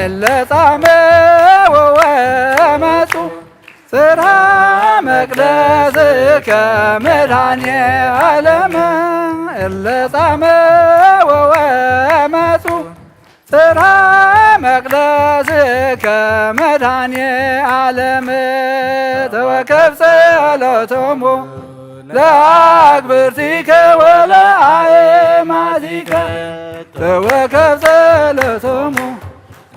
እለ ጻምእ ወወመጹ ጽርሐ መቅደስከ መድኃኔ ዓለም። እለ ጻምእ ወወመጹ ጽርሐ መቅደስከ መድኃኔ ዓለም። ተወከፍ ጸሎቶሙ ለአክብርቲከ ወለአእማቲከ። ተወከፍ ጸሎቶሙ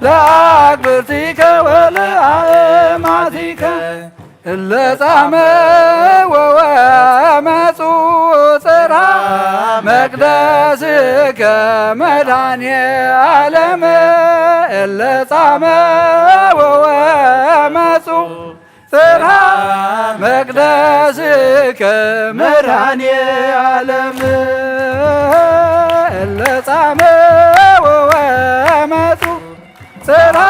ለአክብርቲከ ወለአእማቲከ። እለ ጻምእ ወወመጹ ጽርሐ መቅደስከ መድኃኔ ዓለም እለ ጻመ ወወመጹ ጽርሐ መቅደስከ መድኃኔ ዓለም እለ ጻመ ወወመጹ ጽርሐ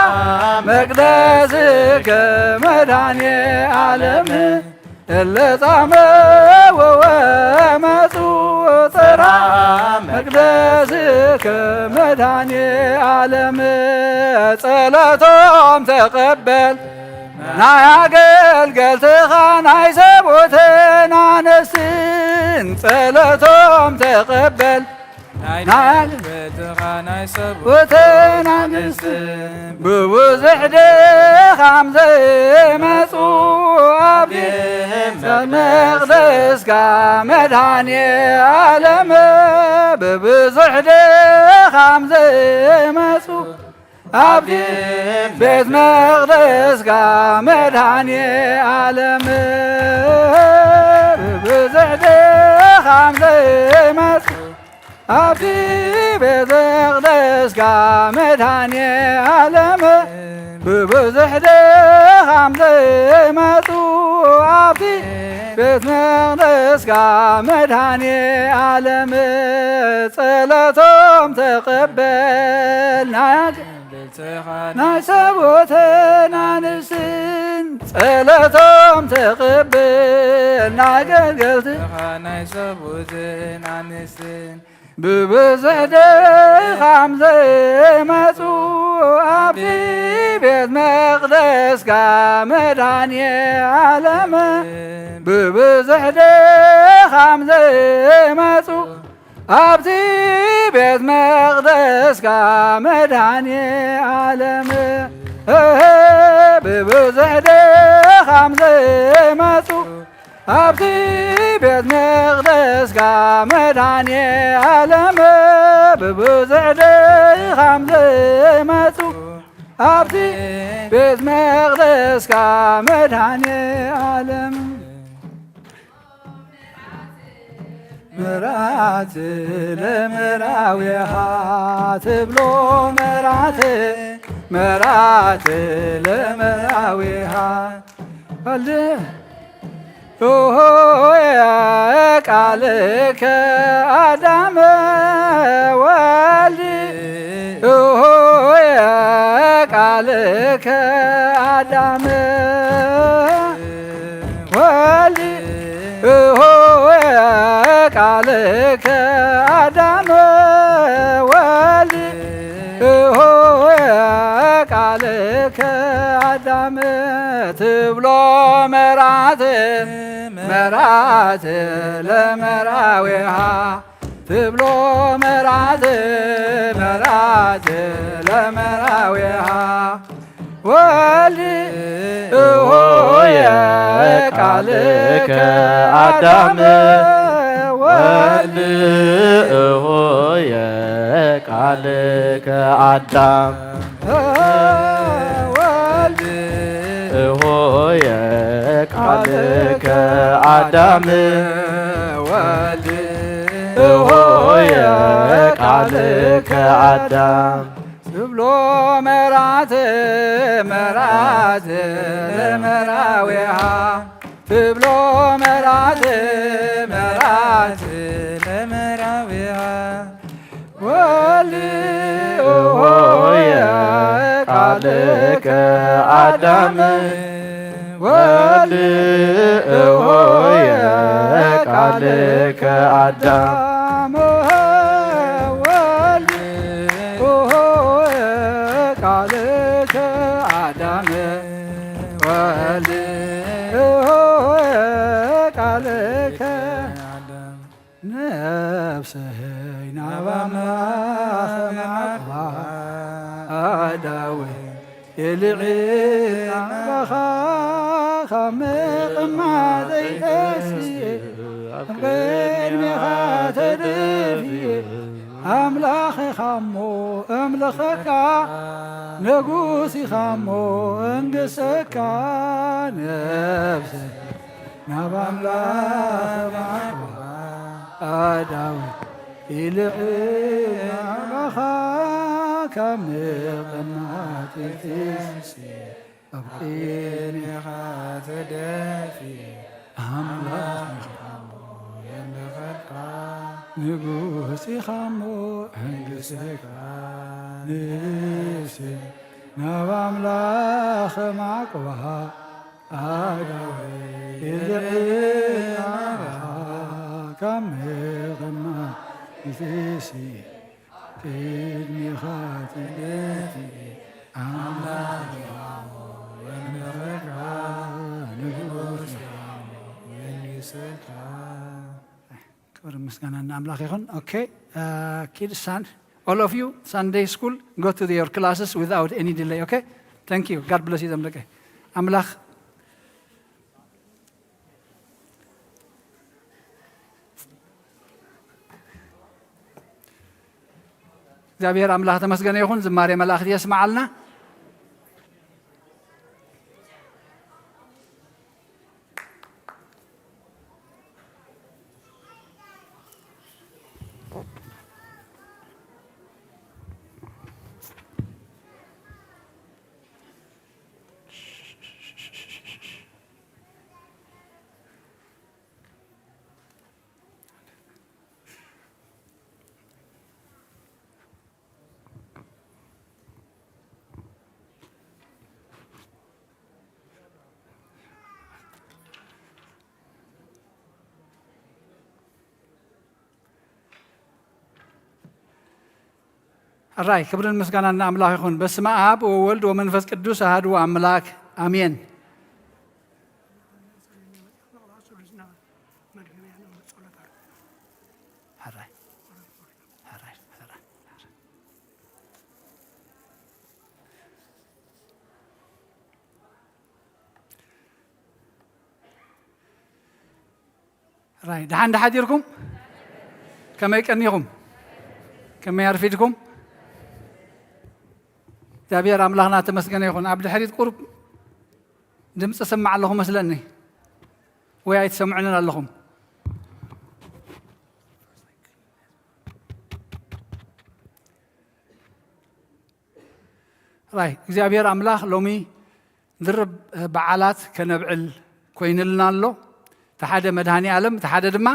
መቅደስከ መድኃኔ ዓለም እለ ጻመ ወወመጹ ጽርሐ መቅደስከ መድኃኔ ዓለም ጸሎቶም ተቐበል ናይ ኣገልገልትኻ ናይ ሰብኡትን ኣንስትን ጸሎቶም ተቐበል ናይ ናይ ኣገልገልትኻ ናይ ሰብኡትን ኣንስትን ብብዙሕ ድኻም ዘይመጹ ኣብቲ መቅደስካ መድኃኔ ዓለም ብብዙሕ ድኻም ዘይመጹ ኣብቲ ቤት መቅደስካ መድኃኔ ዓለም ብብዙሕ ድኻም ዘይመጹ ኣብቲ ቤት መቅደስካ መድኃኔ ዓለም ብብዙሕ ድኻም ዘይመጹ ኣብቲ ቤት መቅደስካ መድኃኔ ዓለም ጸሎቶም ተቐበል ናይ ናይ ሰብኡትን ኣንስትን ጸሎቶም ተቐበል ናይ ኣገልገልቲ ናይ ሰብኡትን ኣንስትን ብብዙሕ ድኻም ዘይመጹ ኣብቲ ቤት መቅደስካ መድኃኔ ዓለም ብብዙሕ ድኻም ዘይመጹ ኣብቲ ቤት መቅደስካ መድኃኔ ዓለም ብብዙሕ ድኻም ዘይመጹ ኣብቲ ቤት መቅደስካ መድኃኔ ዓለም ብብዙሕ ድኻም ዘይመጹ ኣብቲ ቤት መቅደስካ መድኃኔ ዓለም መራት ለመራዊሃ ትብሎ መራት መራት ለመራዊሃ ወልድ ሆይ ቃልከ አዳም ወልድ ሆይ ቃልከ አዳም ወልድ ሆይ ቃልከ አዳም ወልድ ሆይ ቃልከ አዳም ትብሎ መራት መራት ለመራዊሃ ትብሎ መራት መራት ለመራዊሃ ወልድ ሆየ ቃልከ አዳም ወልድ ሆየ ቃልከ አዳም ወልድ ሆየ ቃልከ አዳም ወልድ ሆየ ቃልከ አዳም ትብሎ መራት መራት ለመራዊሃ ትብሎ መራት መራት ለመራዊሃ ወልድ ሆየ ቃልከ አዳም ወልድ ሆየ ቃልከ አዳም ወልድ ሆየ ቃልከ አዳም ወልድ ሆየ ቃልከ ነፍሰይ ናብ ኣምላኽ መዓቕባ ኣዳዊ የልዒ ኣባኻ ካብ ምቕማጠይ ተስየ ኣብ ቅድሜኻ ተደፍየ ኣምላኽ ኢኻሞ እምልኸካ ንጉስ ኢኻሞ እንግሰካ ነፍሰይ ናብ ኣምላኽ መዓቕባ ኣዳዊ ይልዕል ናባኻ ካብ ምቕማጥ ይትንሲ ኣብ ቅድሜኻ ተደፊ ኣምላኽ ኢኻ እሞ የምልኸካ ንጉስ ኢኻ እሞ መንግሥትካ ንስም ናብ ኣምላኽ ማዕቆባ ኣዳዊ ይልዕል ናባኻ ካብ ምቕማጥ ይትንሲ ቅድሜኻ ተደፊ ኣምላኽ ኢኻ እሞ የምልኸካ ንጉስ ኢኻ እሞ መንግሥትካ ክብር ምስጋና ንኣምላኽ ይኹን። Okay, uh, kids, all of you, Sunday school, go to your classes without any delay, okay? Thank you. God bless you, ደቂ ኣምላኽ። እግዚኣብሔር ኣምላኽ ተመስገነ ይኹን። ዝማሬ መላእኽቲ የስምዓልና። ሕራይ ክብርን ምስጋናን ንኣምላኽ ይኹን። በስመ ኣብ ወወልድ ወመንፈስ ቅዱስ ኣሐዱ ኣምላክ ኣሜን። ሕራይ ሕራይ ሕራይ ራይ ደሓን ደሓዲርኩም? ከመይ ቀኒኹም? ከመይ ኣርፊድኩም? እግዚኣብሔር ኣምላኽና ተመስገነ ይኹን። ኣብ ድሕሪት ቁሩብ ድምፂ ስማዕ ኣለኹ መስለኒ፣ ወይ ኣይትሰምዑንን ኣለኹም? ራይ እግዚኣብሔር ኣምላኽ ሎሚ ድርብ በዓላት ከነብዕል ኮይንልና ኣሎ። እቲ ሓደ መድኃኔ ዓለም፣ እቲ ሓደ ድማ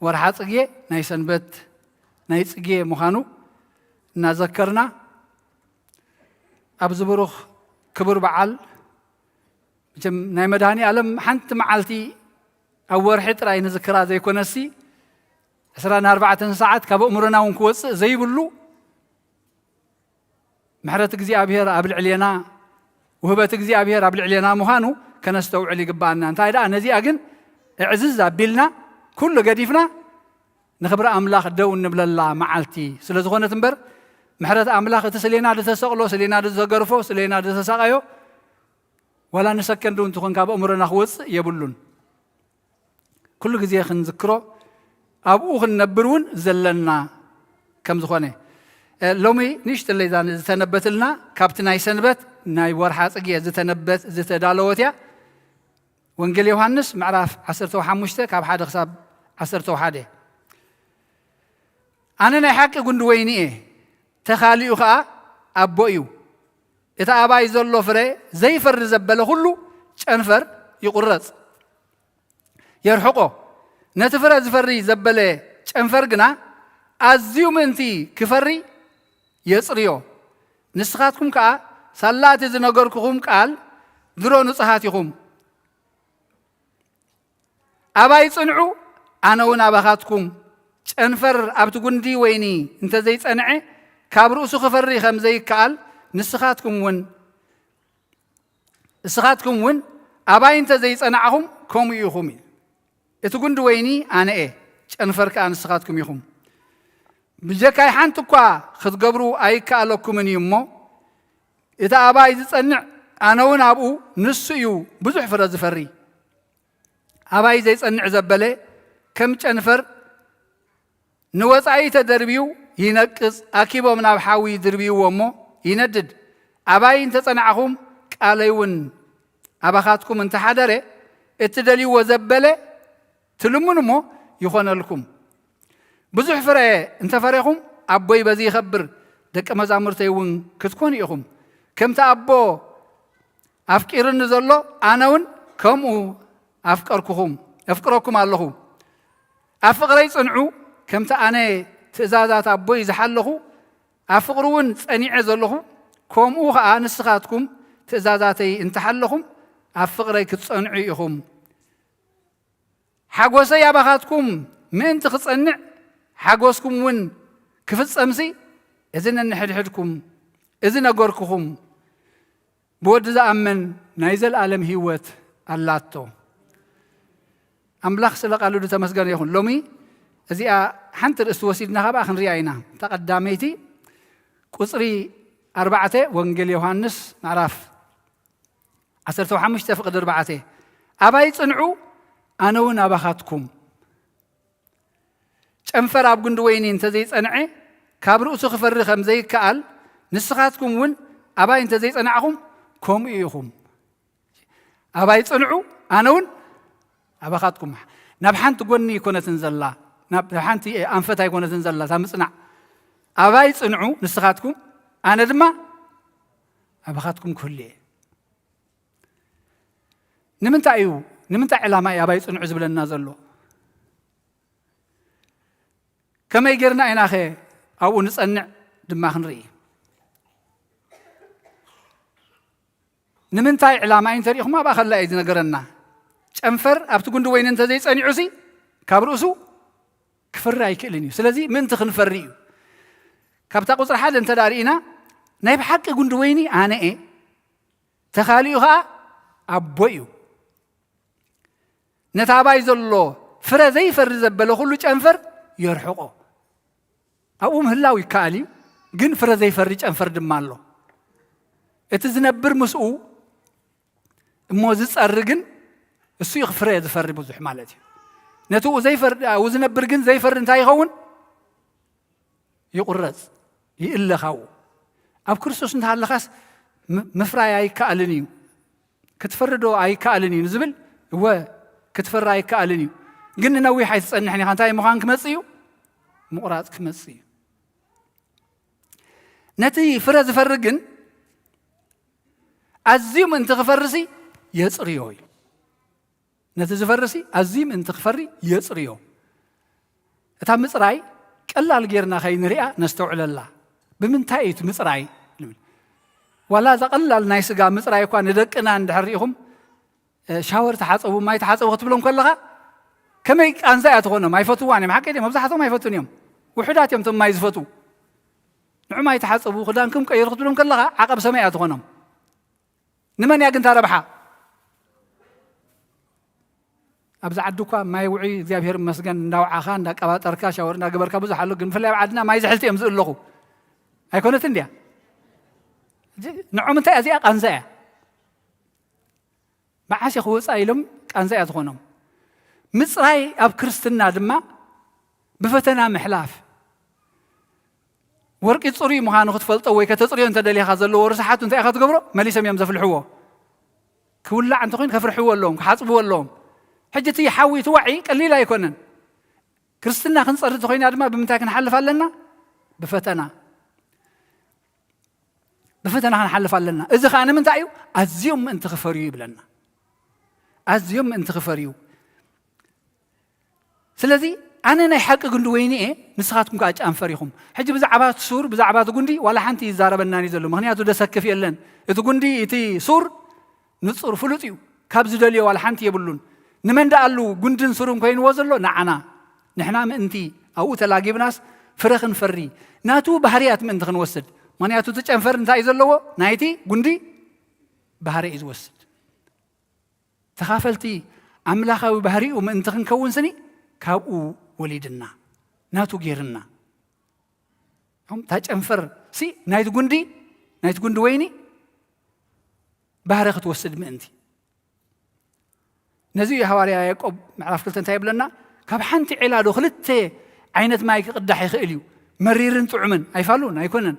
ወርሓ ጽጌ ናይ ሰንበት ናይ ጽጌ ምዃኑ እናዘከርና፣ ኣብዚ ብሩኽ ክቡር በዓል፣ መቸም ናይ መድኃኔ ዓለም ሓንቲ መዓልቲ ኣብ ወርሒ ጥራይ ንዝክራ ዘይኮነሲ፣ ዕስራን ኣርባዕተን ሰዓት ካብ ኣእምሮና እውን ክወጽእ ዘይብሉ ምሕረት እግዚኣብሔር ኣብ ልዕሌና፣ ውህበት እግዚኣብሔር ኣብ ልዕሌና ምዃኑ ከነስተውዕል ይግብኣና። እንታይ ደኣ ነዚኣ ግን እዕዝዝ ኣቢልና፣ ኩሉ ገዲፍና ንኽብሪ ኣምላኽ ደው እንብለላ መዓልቲ ስለ ዝኾነት እምበር፣ ምሕረት ኣምላኽ እቲ ስሌና ዝተሰቕሎ፣ ስሌና ዝተገርፎ፣ ስሌና ዝተሳቐዮ፣ ዋላ ንሰከንድ እውን ትኹን ካብ ኣእምሮና ክወጽእ የብሉን። ኩሉ ግዜ ክንዝክሮ፣ ኣብኡ ክንነብር እውን ዘለና ከም ዝኾነ። እ፣ ሎሚ ንእሽተለይ እዛ ዝተነበትልና ካብቲ ናይ ሰንበት ናይ ወርሓ ጽጌ ዝተነበ-፣ ዝተዳለወት እያ። ወንጌል ዮሃንስ ምዕራፍ ዓሰርተ ሓሙሽተ ካብ ሓደ ክሳብ ዓሰርተ ሓደ። ኣነ ናይ ሓቂ ጉንዲ ወይኒ እየ፣ ተኻሊኡ ኸኣ ኣቦ እዩ። እቲ ኣባይ ዘሎ ፍረ ዘይፈሪ ዘበለ ኹሉ ጨንፈር ይቑረጽ፣ የርሕቆ። ነቲ ፍረ ዝፈሪ ዘበለ ጨንፈር ግና ኣዝዩ ምእንቲ ክፈሪ የጽርዮ። ንስኻትኩም ከኣ ሳላ እቲ ዝነገርኩኹም ቃል ድሮ ንጹሃት ኢኹም። ኣባይ ጽንዑ፣ ኣነ እውን ኣባኻትኩም። ጨንፈር ኣብቲ ጉንዲ ወይኒ እንተ ዘይጸንዐ፣ ካብ ርእሱ ክፈሪ ከም ዘይከኣል፣ ንስኻትኩም እውን፣ ንስኻትኩም እውን ኣባይ እንተ ዘይጸናዕኹም፣ ከምኡ ኢኹም እዩ። እቲ ጉንዲ ወይኒ ኣነ እየ፣ ጨንፈር ከኣ ንስኻትኩም ኢኹም። ብጀካይ ሓንቲ እኳ ክትገብሩ ኣይከኣለኩምን እዩ እሞ፣ እቲ ኣባይ ዝጸንዕ፣ ኣነ እውን ኣብኡ፣ ንሱ እዩ ብዙሕ ፍረ ዝፈሪ። ኣባይ ዘይጸንዕ ዘበለ ከም ጨንፈር ንወጻኢ ተደርብዩ ይነቅጽ፣ ኣኪቦም ናብ ሓዊ ይድርብይዎ እሞ ይነድድ። ኣባይ እንተ ጸናዕኹም፣ ቃለይ እውን ኣባኻትኩም እንተ ሓደረ፣ እትደልይዎ ዘበለ ትልምኑ እሞ ይኾነልኩም። ብዙሕ ፍረ እንተፈሬኹም ኣቦይ በዚ ይኸብር፣ ደቀ መዛሙርተይ እውን ክትኮኑ ኢኹም። ከምቲ ኣቦ ኣፍቂርኒ ዘሎ ኣነ እውን ከምኡ ኣፍቀርኩኹም ኣፍቅረኩም ኣለኹ። ኣብ ፍቕረይ ጽንዑ። ከምቲ ኣነ ትእዛዛት ኣቦይ ዝሓለኹ ኣብ ፍቕሩ እውን ጸኒዐ ዘለኹ፣ ከምኡ ኸኣ ንስኻትኩም ትእዛዛተይ እንተሓለኹም ኣብ ፍቕረይ ክትጸንዑ ኢኹም። ሓጎሰይ ኣባኻትኩም ምእንቲ ክጸንዕ ሓጎስኩም እውን ክፍጸምሲ፣ እዚ ነንሕድሕድኩም እዚ ነገርኩኹም። ብወዲ ዝኣምን ናይ ዘለኣለም ህይወት ኣላቶ። ኣምላኽ ስለ ቃሉ ተመስገነ ይኹን። ሎሚ እዚኣ ሓንቲ ርእስቲ ወሲድና ካብኣ ክንሪኣ ኢና። እታ ቀዳመይቲ ቁጽሪ ኣርባዕተ ወንጌል ዮሃንስ ምዕራፍ ዓሰርተ ሓሙሽተ ፍቕዲ ኣርባዕተ፣ ኣባይ ጽንዑ ኣነ እውን ኣባኻትኩም። ጨንፈር ኣብ ጉንዲ ወይኒ እንተዘይጸንዐ ካብ ርእሱ ክፈሪ ከም ዘይከኣል፣ ንስኻትኩም እውን ኣባይ እንተዘይጸናዕኹም ከምኡ ኢኹም። ኣባይ ጽንዑ ኣነ እውን ኣባኻትኩም። ናብ ሓንቲ ጎኒ ኣይኮነትን ዘላ፣ ናብ ሓንቲ ኣንፈት ኣይኮነትን ዘላ እታ ምጽናዕ። ኣባይ ጽንዑ ንስኻትኩም ኣነ ድማ ኣባኻትኩም ክህሉ እየ። ንምንታይ እዩ፣ ንምንታይ ዕላማ እዩ ኣባይ ጽንዑ ዝብለና ዘሎ? ከመይ ጌርና ኢናኸ ኣብኡ ንጸንዕ ድማ ክንርኢ። ንምንታይ ዕላማ እዩ እንተሪኢኹም ኣብኣ ከላ እዩ ዝነገረና። ጨንፈር ኣብቲ ጉንዲ ወይኒ እንተዘይጸኒዑሲ ካብ ርእሱ ክፈሪ ኣይክእልን እዩ። ስለዚ ምእንቲ ክንፈሪ እዩ። ካብታ ቁጽሪ ሓደ እንተ ደኣ ርኢና፣ ናይ ብሓቂ ጉንዲ ወይኒ ኣነ እየ፣ ተኻሊኡ ኸኣ ኣቦ እዩ። ነቲ ኣባይ ዘሎ ፍረ ዘይፈሪ ዘበለ ኩሉ ጨንፈር የርሕቆ። ኣብኡ ምህላው ይከኣል እዩ፣ ግን ፍረ ዘይፈሪ ጨንፈር ድማ ኣሎ። እቲ ዝነብር ምስኡ እሞ ዝጸሪ ግን እሱ እዩ ፍረ ዝፈሪ ብዙሕ ማለት እዩ። ነቲ ኣብኡ ዘይፈሪ፣ ኣብኡ ዝነብር ግን ዘይፈሪ እንታይ ይኸውን? ይቑረጽ፣ ይእለ ካብኡ። ኣብ ክርስቶስ እንተሃለኻስ ም-፣ ምፍራይ ኣይከኣልን እዩ። ክትፈሪ ዶ ኣይከኣልን እዩ ንዝብል፣ እወ፣ ክትፈሪ ኣይከኣልን እዩ። ግን ንነዊሕ ኣይትጸንሕን ኢኻ። እንታይ ምዃን ክመጽእ እዩ? ምቑራጽ ክመጽእ እዩ። ነቲ ፍረ ዝፈሪ ግን ኣዝዩ ምእንቲ ክፈርሲ የጽርዮ እዩ። ነቲ ዝፈርሲ ኣዝዩ ምእንቲ ክፈሪ የጽርዮ። እታ ምጽራይ ቀላል ጌርና ከይንሪኣ ነስተውዕለላ። ብምንታይ እዩ እቲ ምጽራይ? ንብል። ዋላ እዛ ቀላል ናይ ስጋ ምጽራይ እኳ ንደቅና እንድሕር ሪኢኹም፣ እ፣ ሻወር ተሓጸቡ፣ ማይ ተሓጸቡ ክትብሎም ከለኻ ከመይ ቃንዛ እያ ትኾኖም? ኣይፈትዋን እዮም። ሓቂ ድዮም? መብዛሕትኦም ኣይፈቱን እዮም። ውሑዳት እዮም እቶም ማይ ዝፈትዉ። ንዑ ማይ ተሓጸቡ፣ ክዳንኩም ቀይሩ ክትብሎም ከለኻ ዓቐብ ሰማይ እያ ትኾኖም። ንመን እያ ግን እታ ረብሓ? ኣብዚ ዓዲ እኳ ማይ ውዑይ እግዚኣብሔር ይመስገን እንዳውዓኻ፣ እንዳቀባጠርካ፣ ሻወር እንዳገበርካ ብዙሕ ኣሎ። ግን ብፍላይ ኣብ ዓድና ማይ ዝሕልቲ እዮም ዝእለኹ። ኣይኮነትን ድያ? እዚ ንዖም እንታይ እያ? እዚኣ ቃንዛ እያ። መዓስ እየ ክወጻ ኢሎም ቃንዛ እያ ዝኾኖም። ምጽራይ ኣብ ክርስትና ድማ ብፈተና ምሕላፍ። ወርቂ ጽሩይ ምዃኑ ክትፈልጦ ወይ ከተጽርዮ እንተደሊኻ ዘለዎ ርስሓቱ እንታይ ኢኻ ትገብሮ? መሊሶም እዮም ዘፍልሕዎ። ክውላዕ እንተኾይኑ ከፍርሕዎ ኣለዎም፣ ክሓጽብዎ ኣለዎም። ሕጂ እቲ ሓዊ፣ እቲ ዋዒ ቀሊል ኣይኮነን። ክርስትና ክንጸሪ እንተኾይና ድማ ብምንታይ ክንሓልፍ ኣለና? ብፈተና። ብፈተና ክንሓልፍ ኣለና። እዚ ኸኣ ንምንታይ እዩ? ኣዝዮም ምእንቲ ክፈርዩ ይብለና። ኣዝዮም ምእንቲ ክፈርዩ። ስለዚ ኣነ ናይ ሓቂ ጉንዲ ወይኒ እየ፣ ንስኻትኩም ከኣ ጨንፈር ኢኹም። ሕጂ ብዛዕባ እቲ ሱር፣ ብዛዕባ እቲ ጉንዲ ዋላ ሓንቲ ይዛረበናን እዩ ዘሎ። ምኽንያቱ ደሰክፍ የለን። እቲ ጉንዲ፣ እቲ ሱር ንጹር ፍሉጥ እዩ። ካብ ዝደልዮ ዋላ ሓንቲ የብሉን። ንመን ደኣሉ ጉንድን ሱርን ኮይንዎ ዘሎ? ንዓና። ንሕና ምእንቲ ኣብኡ ተላጊብናስ ፍረ ክንፈሪ፣ ናቱ ባህርያት ምእንቲ ክንወስድ። ምኽንያቱ እቲ ጨንፈር እንታይ እዩ ዘለዎ? ናይቲ ጉንዲ ባህሪ እዩ ዝወስድ። ተኻፈልቲ ኣምላኻዊ ባህሪኡ ምእንቲ ክንከውን ስኒ ካብኡ ወሊድና፣ ናቱ ጌርና። እታ ጨንፈር ሲ ናይቲ ጉንዲ፣ ናይቲ ጉንዲ ወይኒ ባህሪ ክትወስድ ምእንቲ። ነዚ እዩ ሃዋርያ ያዕቆብ ምዕራፍ ክልተ እንታይ ይብለና? ካብ ሓንቲ ዒላ ዶ ክልተ ዓይነት ማይ ክቕዳሕ ይኽእል እዩ? መሪርን ጥዑምን ኣይፋሉን ኣይኮነን።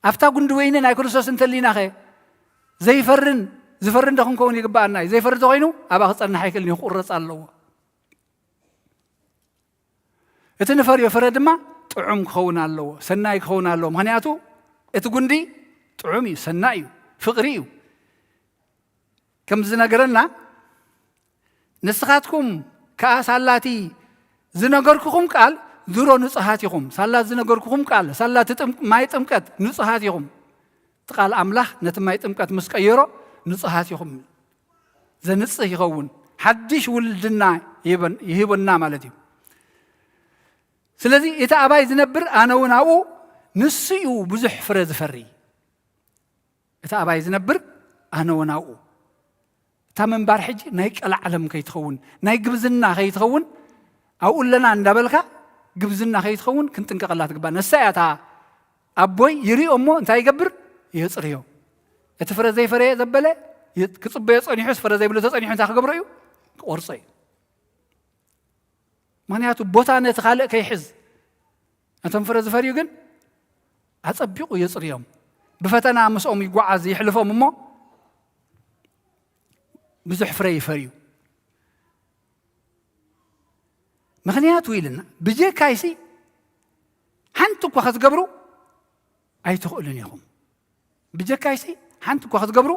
ኣብታ ጉንዲ ወይኒ ናይ ክርስቶስ እንተሊናኸ ዘይፈርን ዝፈርን ዶ ክንከውን ይግብኣና እዩ? ዘይፈሪ ተኾይኑ ኣብኣ ክጸንሕ ኣይክእልን እዩ፣ ክቑረጽ ኣለዎ። እቲ ንፈርዮ ፍረ ድማ ጥዑም ክኸውን ኣለዎ፣ ሰናይ ክኸውን ኣለዎ። ምኽንያቱ እቲ ጉንዲ ጥዑም እዩ፣ ሰናይ እዩ፣ ፍቕሪ እዩ። ከም ዝነገረና፣ ንስኻትኩም ከኣ ሳላቲ ዝነገርኩኹም ቃል ድሮ ንጹሃት ኢኹም። ሳላት ዝነገርኩኹም ቃል፣ ሳላት ጥም-፣ ማይ ጥምቀት ንጹሃት ኢኹም። እቲ ቃል ኣምላኽ ነቲ ማይ ጥምቀት ምስ ቀየሮ ንጹሃት ኢኹም። ዘንጽህ ይኸውን። ሓድሽ ውልድና ይህበን-፣ ይህበና ማለት እዩ። ስለዚ እቲ ኣባይ ዝነብር ኣነ እውን ኣብኡ፣ ንሱ እዩ ብዙሕ ፍረ ዝፈሪ። እቲ ኣባይ ዝነብር ኣነ እውን ኣብኡ። እታ ምንባር ሕጂ ናይ ቀልዓለም ከይትኸውን፣ ናይ ግብዝና ከይትኸውን፣ ኣብኡ ኣለና እንዳበልካ ግብዝና ከይትኸውን ክንጥንቀቐላ ትግባእ። ንሳ እያ እታ ኣቦይ ይሪኦ እሞ እንታይ ይገብር? የጽርዮ። እቲ ፍረ ዘይፈረየ ዘበለ የ-፣ ክጽበዮ ጸኒሑስ ፍረ ዘይብሉ ተጸኒሑ እንታይ ክገብሮ እዩ? ክቆርጾ እዩ። ምኽንያቱ ቦታ ነቲ ካልእ ከይሕዝ። ነቶም ፍረ ዝፈርዩ ግን ኣጸቢቑ የጽርዮም። ብፈተና ምስኦም ይጓዓዝ፣ ይሕልፎም እሞ ብዙሕ ፍረ ይፈርዩ። ምኽንያቱ ኢልና፣ ብጀካይሲ ሓንቲ እኳ ክትገብሩ ኣይትኽእሉን ኢኹም። ብጀካይሲ ሓንቲ እኳ ክትገብሩ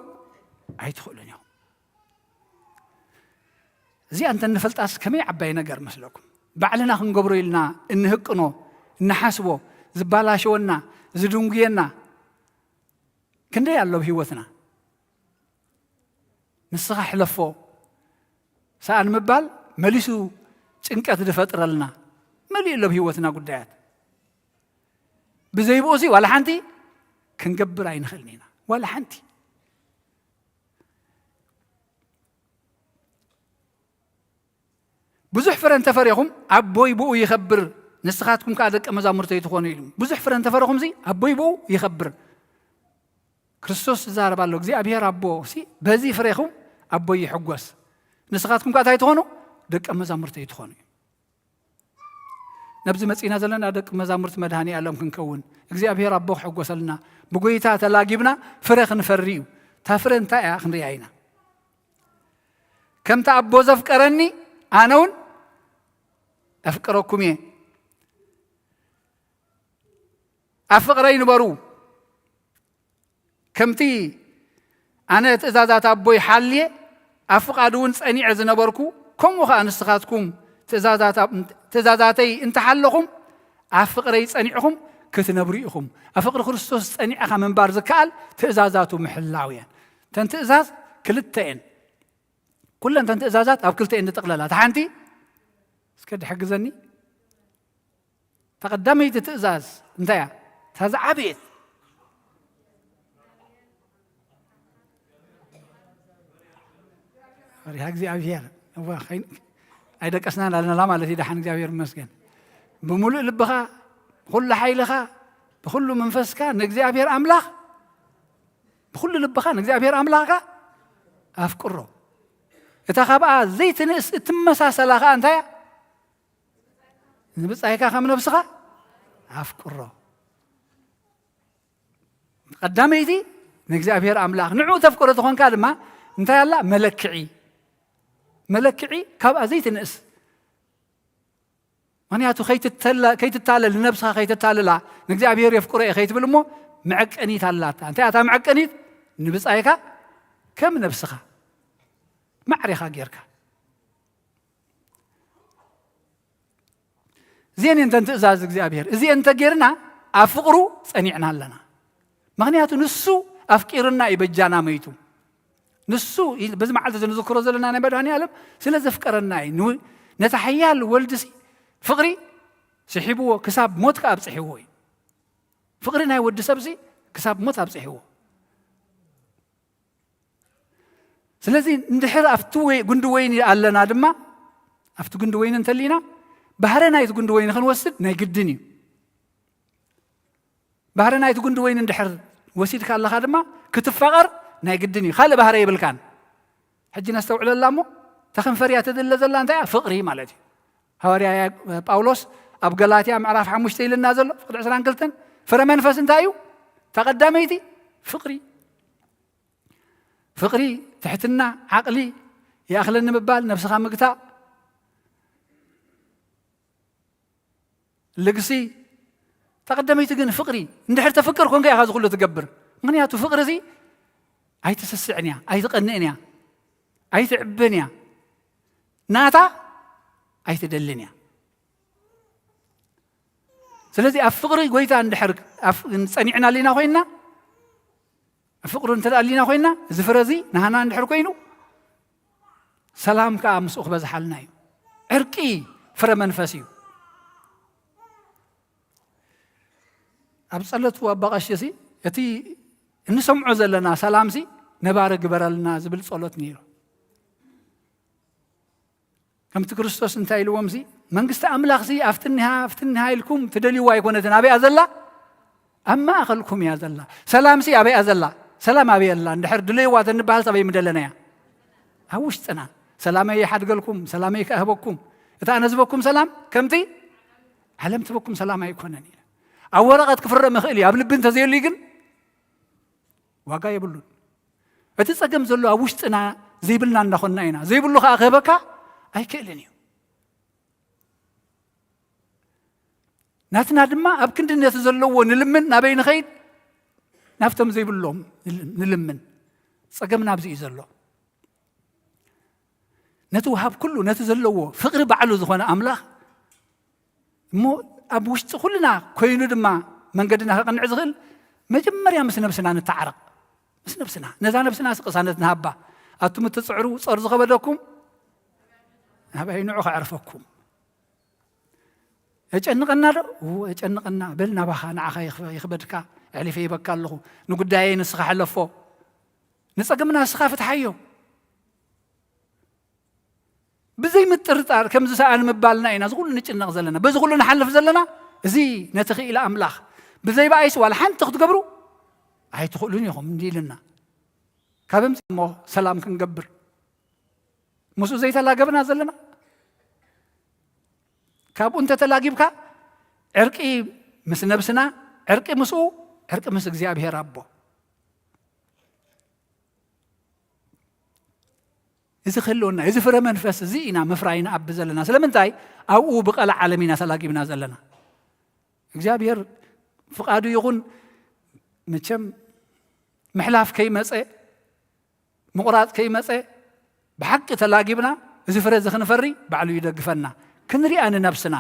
ኣይትኽእሉን ኢኹም። እዚኣ እንተ ንፈልጣስ ከመይ ዓባይ ነገር መስለኩም? ባዕልና ክንገብሮ ኢልና እንህቅኖ፣ እንሓስቦ፣ ዝባላሸወና፣ ዝድንጉየና ክንደይ ኣሎ ኣብ ህይወትና። ንስኻ ሕለፎ፣ ሰኣን ምባል መሊሱ ጭንቀት ዝፈጥረልና መሊኡ ኣሎ ኣብ ህይወትና ጉዳያት። ብዘይብኡ ሲ ዋላ ሓንቲ ክንገብር ኣይንኽእልን ኢና። ዋላ ሓንቲ። ብዙሕ ፍረ እንተፈሬኹም ኣቦይ ብኡ ይኸብር፣ ንስኻትኩም ከኣ ደቀ መዛሙርተይ ትኾኑ ኢሉ። ብዙሕ ፍረ እንተፈረኹም ሲ ኣቦይ ብኡ ይኸብር። ክርስቶስ ይዛረብ ኣሎ። እግዚኣብሔር ኣቦ ሲ በዚ ፍሬኹም ኣቦይ ይሕጎስ። ንስኻትኩም ከኣ እንታይ ትኾኑ? ደቀ መዛሙርተይ ትኾኑ እዩ። ነብዚ መጺና ዘለና ደቂ መዛሙርቲ መድኃኔ ዓለም ክንከውን፣ እግዚኣብሔር ኣቦ ክሕጎሰልና፣ ብጎይታ ተላጊብና ፍረ ክንፈሪ እዩ። እታ ፍረ እንታይ እያ ክንሪኣ ኢና። ከምቲ ኣቦ ዘፍቀረኒ ኣነ እውን ኣፍቅረኩም እየ። ኣብ ፍቕረይ ንበሩ። ከምቲ ኣነ ትእዛዛት ኣቦይ ሓልየ ኣብ ፍቓዱ እውን ጸኒዐ ዝነበርኩ፣ ከምኡ ኸኣ ንስኻትኩም ትእዛዛት ኣብ-፣ ትእዛዛተይ እንተሓለኹም ኣብ ፍቕረይ ጸኒዕኹም ክትነብሩ ኢኹም። ኣብ ፍቕሪ ክርስቶስ ጸኒዕኻ ምንባር ዝከኣል ትእዛዛቱ ምሕላው እየን። እተን ትእዛዝ ክልተ እየን። ኩለን እተን ትእዛዛት ኣብ ክልተ እየን ዝጥቕለላ። እታ ሓንቲ እስከ ድሕግዘኒ። እታ ቀዳመይቲ ትእዛዝ እንታይ እያ? እታ ዝዓበየት። ፈሪሃ እግዚኣብሔር። እዋ፣ ኸይን-፣ ኣይደቀስናን ኣለና ማለት እዩ። ደሓን እግዚኣብሔር ይመስገን። ብምሉእ ልብኻ፣ ብኹሉ ሓይልኻ፣ ብኹሉ መንፈስካ ንእግዚኣብሔር ኣምላኽ፣ ብኹሉ ልብኻ ንእግዚኣብሔር ኣምላኽካ ኣፍቅሮ። እታ ካብኣ ዘይትንእስ እትመሳሰላ ኸኣ እንታይ እያ? ንብጻይካ ከም ነብስኻ ኣፍቅሮ። ቀዳመይቲ ንእግዚኣብሔር ኣምላኽ፣ ንዕኡ ተፍቅሮ ተኾንካ ድማ እንታይ ኣላ? መለክዒ። መለክዒ ካብኣ ዘይትንእስ። ምኽንያቱ ከይትተለ-፣ ከይትታለል፣ ንነብስኻ ከይትታለላ፣ ንእግዚኣብሔር የፍቅሮ እየ ከይትብል እሞ መዐቀኒት ኣላታ። እንታይ እያ እታ መዐቀኒት? ንብጻይካ ከም ነብስኻ ማዕሬኻ ጌርካ። እዚአን እየን እተን ትእዛዝ እግዚኣብሔር። እዚአን እንተ ጌርና ኣብ ፍቕሩ ጸኒዕና ኣለና። ምኽንያቱ ንሱ ኣፍቂርና እዩ በጃና መይቱ። ንሱ ይ-፣ በዚ መዓልቲ እዚ ንዝክሮ ዘለና ናይ መድኃኔ ዓለም ስለ ዘፍቀረና እዩ። ን-፣ ነቲ ሓያል ወልድሲ ፍቕሪ ስሒብዎ ክሳብ ሞት ከኣ ኣብጽሕዎ እዩ። ፍቕሪ ናይ ወዲ ሰብሲ ክሳብ ሞት ኣብጽሕዎ። ስለዚ እንድሕር ኣብቲ ወይ-፣ ጉንዲ ወይኒ ኣለና ድማ፣ ኣብቲ ጉንዲ ወይኒ እንተሊና፣ ባህረ ናይቲ ጉንዲ ወይኒ ክንወስድ ናይ ግድን እዩ። ባህረ ናይቲ ጉንዲ ወይኒ እንድሕር ወሲድካ ኣለኻ ድማ፣ ክትፋቐር ናይ ግድን እዩ። ካልእ ባህረ የብልካን። ሕጂ ነስተውዕለላ እሞ፣ እታ ክንፈርያ ትድለ ዘላ እንታይ እያ? ፍቕሪ ማለት እዩ። ሃዋርያ ጳውሎስ ኣብ ገላትያ ምዕራፍ ሓሙሽተ ኢልና ዘሎ፣ ፍቕዲ ዕስራን ክልተን፣ ፍረ መንፈስ እንታይ እዩ? እታ ቀዳመይቲ ፍቕሪ። ፍቕሪ፣ ትሕትና፣ ዓቕሊ፣ ይኣኽለኒ ምባል፣ ነብስኻ ምግታእ፣ ልግሲ፣ እታ ቀዳመይቲ ግን ፍቕሪ። እንድሕር ተፍቅር ኮንካ ኢኻ እዚ ኩሉ ትገብር። ምኽንያቱ ፍቕሪ እዚ ኣይትስስዕን እያ፣ ኣይትቐንእን እያ፣ ኣይትዕብን እያ፣ ናታ ኣይትደልን እያ። ስለዚ ኣብ ፍቕሪ ጎይታ እንድሕር ኣብ-፣ ጸኒዕና ኣሊና ኮይንና፣ ኣብ ፍቕሪ እንተ ኣሊና ኮይንና፣ እዚ ፍረ እዚ ናህና እንድሕር ኮይኑ፣ ሰላም ከኣ ምስኡ ክበዝሓልና እዩ። ዕርቂ ፍረ መንፈስ እዩ። ኣብ ጸሎቱ ኣባ ቀሺ እዚ፣ እቲ እንሰምዖ ዘለና ሰላምሲ ነባሪ ግበረልና ዝብል ጸሎት ነይሩ። ከምቲ ክርስቶስ እንታይ ኢልዎም ሲ፣ መንግስቲ ኣምላኽ ሲ ኣብቲ እኒሃ፣ ኣብቲ እኒሃ ኢልኩም ትደልይዋ ኣይኮነትን። ኣበይ እያ ዘላ? ኣብ ማእኸልኩም እያ ዘላ። ሰላም ሲ ኣበይ እያ ዘላ? ሰላም ኣበይ ኣላ? እንድሕር ድለይዋ ተንበሃል ኣበይ ምደለና እያ? ኣብ ውሽጥና። ሰላመይ ይሓድገልኩም፣ ሰላመይ ከህበኩም። እታ ኣነ ዝበኩም ሰላም ከምቲ ዓለም ትበኩም ሰላም ኣይኮነን። ኣብ ወረቐት ክፍረም ይኽእል እዩ፣ ኣብ ልቢ እንተዘየሉ ግን ዋጋ የብሉን። እቲ ጸገም ዘሎ ኣብ ውሽጥና ዘይብልና እንዳኾንና ኢና። ዘይብሉ ከኣ ክህበካ ኣይክእልን እዩ። ናትና ድማ ኣብ ክንዲ ነቲ ዘለዎ ንልምን፣ ናበይ ንኸይድ? ናብቶም ዘይብሎም ንልምን። ጸገምና ኣብዚ እዩ ዘሎ። ነቲ ወሃብ ኩሉ፣ ነቲ ዘለዎ ፍቕሪ ባዕሉ ዝኾነ ኣምላኽ እሞ ኣብ ውሽጢ ኩልና ኮይኑ ድማ መንገድና ከቕንዕ ዝኽእል መጀመርያ ምስ ነብስና ንተዓረቕ። ምስ ነብስና፣ ነዛ ነብስና ሲ ቅሳነት ንሃባ። ኣቱም እትጽዕሩ ጾር ዝኸበደኩም ናባይ ንዑ ከዕርፈኩም። የጨንቐና ዶ? እዎ የጨንቐና። በል ናባኻ፣ ንዓኻ ይኽበ-፣ ይኽበድካ፣ ኣሕሊፈ ይበካ ኣለኹ። ንጉዳየይ ንስኻ ሕለፎ። ንጸገምና ንስኻ ፍትሓዮ። ብዘይ ምጥርጣር ከምዚ ሰኣን ምባልና ኢና እዚ ኩሉ ንጭነቕ ዘለና። በዚ ኩሉ ንሓልፍ ዘለና፣ እዚ ነቲ ክኢላ ኣምላኽ ብዘይ ብኣይሲ ዋላ ሓንቲ ክትገብሩ ኣይትኽእሉን ኢኹም እንዲ ኢልና። ካብ ምዚ እሞ ሰላም ክንገብር፣ ምስኡ ዘይተላገብና ዘለና። ካብኡ እንተተላጊብካ፣ ዕርቂ ምስ ነብስና፣ ዕርቂ ምስኡ፣ ዕርቂ ምስ እግዚኣብሔር ኣቦ። እዚ ክህልወና፣ እዚ ፍረ መንፈስ እዚ ኢና ምፍራይ ንኣቢ ዘለና። ስለምንታይ? ኣብኡ ብቐልዓለም ኢና ተላጊብና ዘለና። እግዚኣብሔር ፍቓዱ ይኹን። መቸም ምሕላፍ ከይመጸ፣ ምቑራጽ ከይመጸ፣ ብሓቂ ተላጊብና፣ እዚ ፍረ እዚ ክንፈሪ ባዕሉ ይደግፈና። ክንሪኣ ንነብስና፣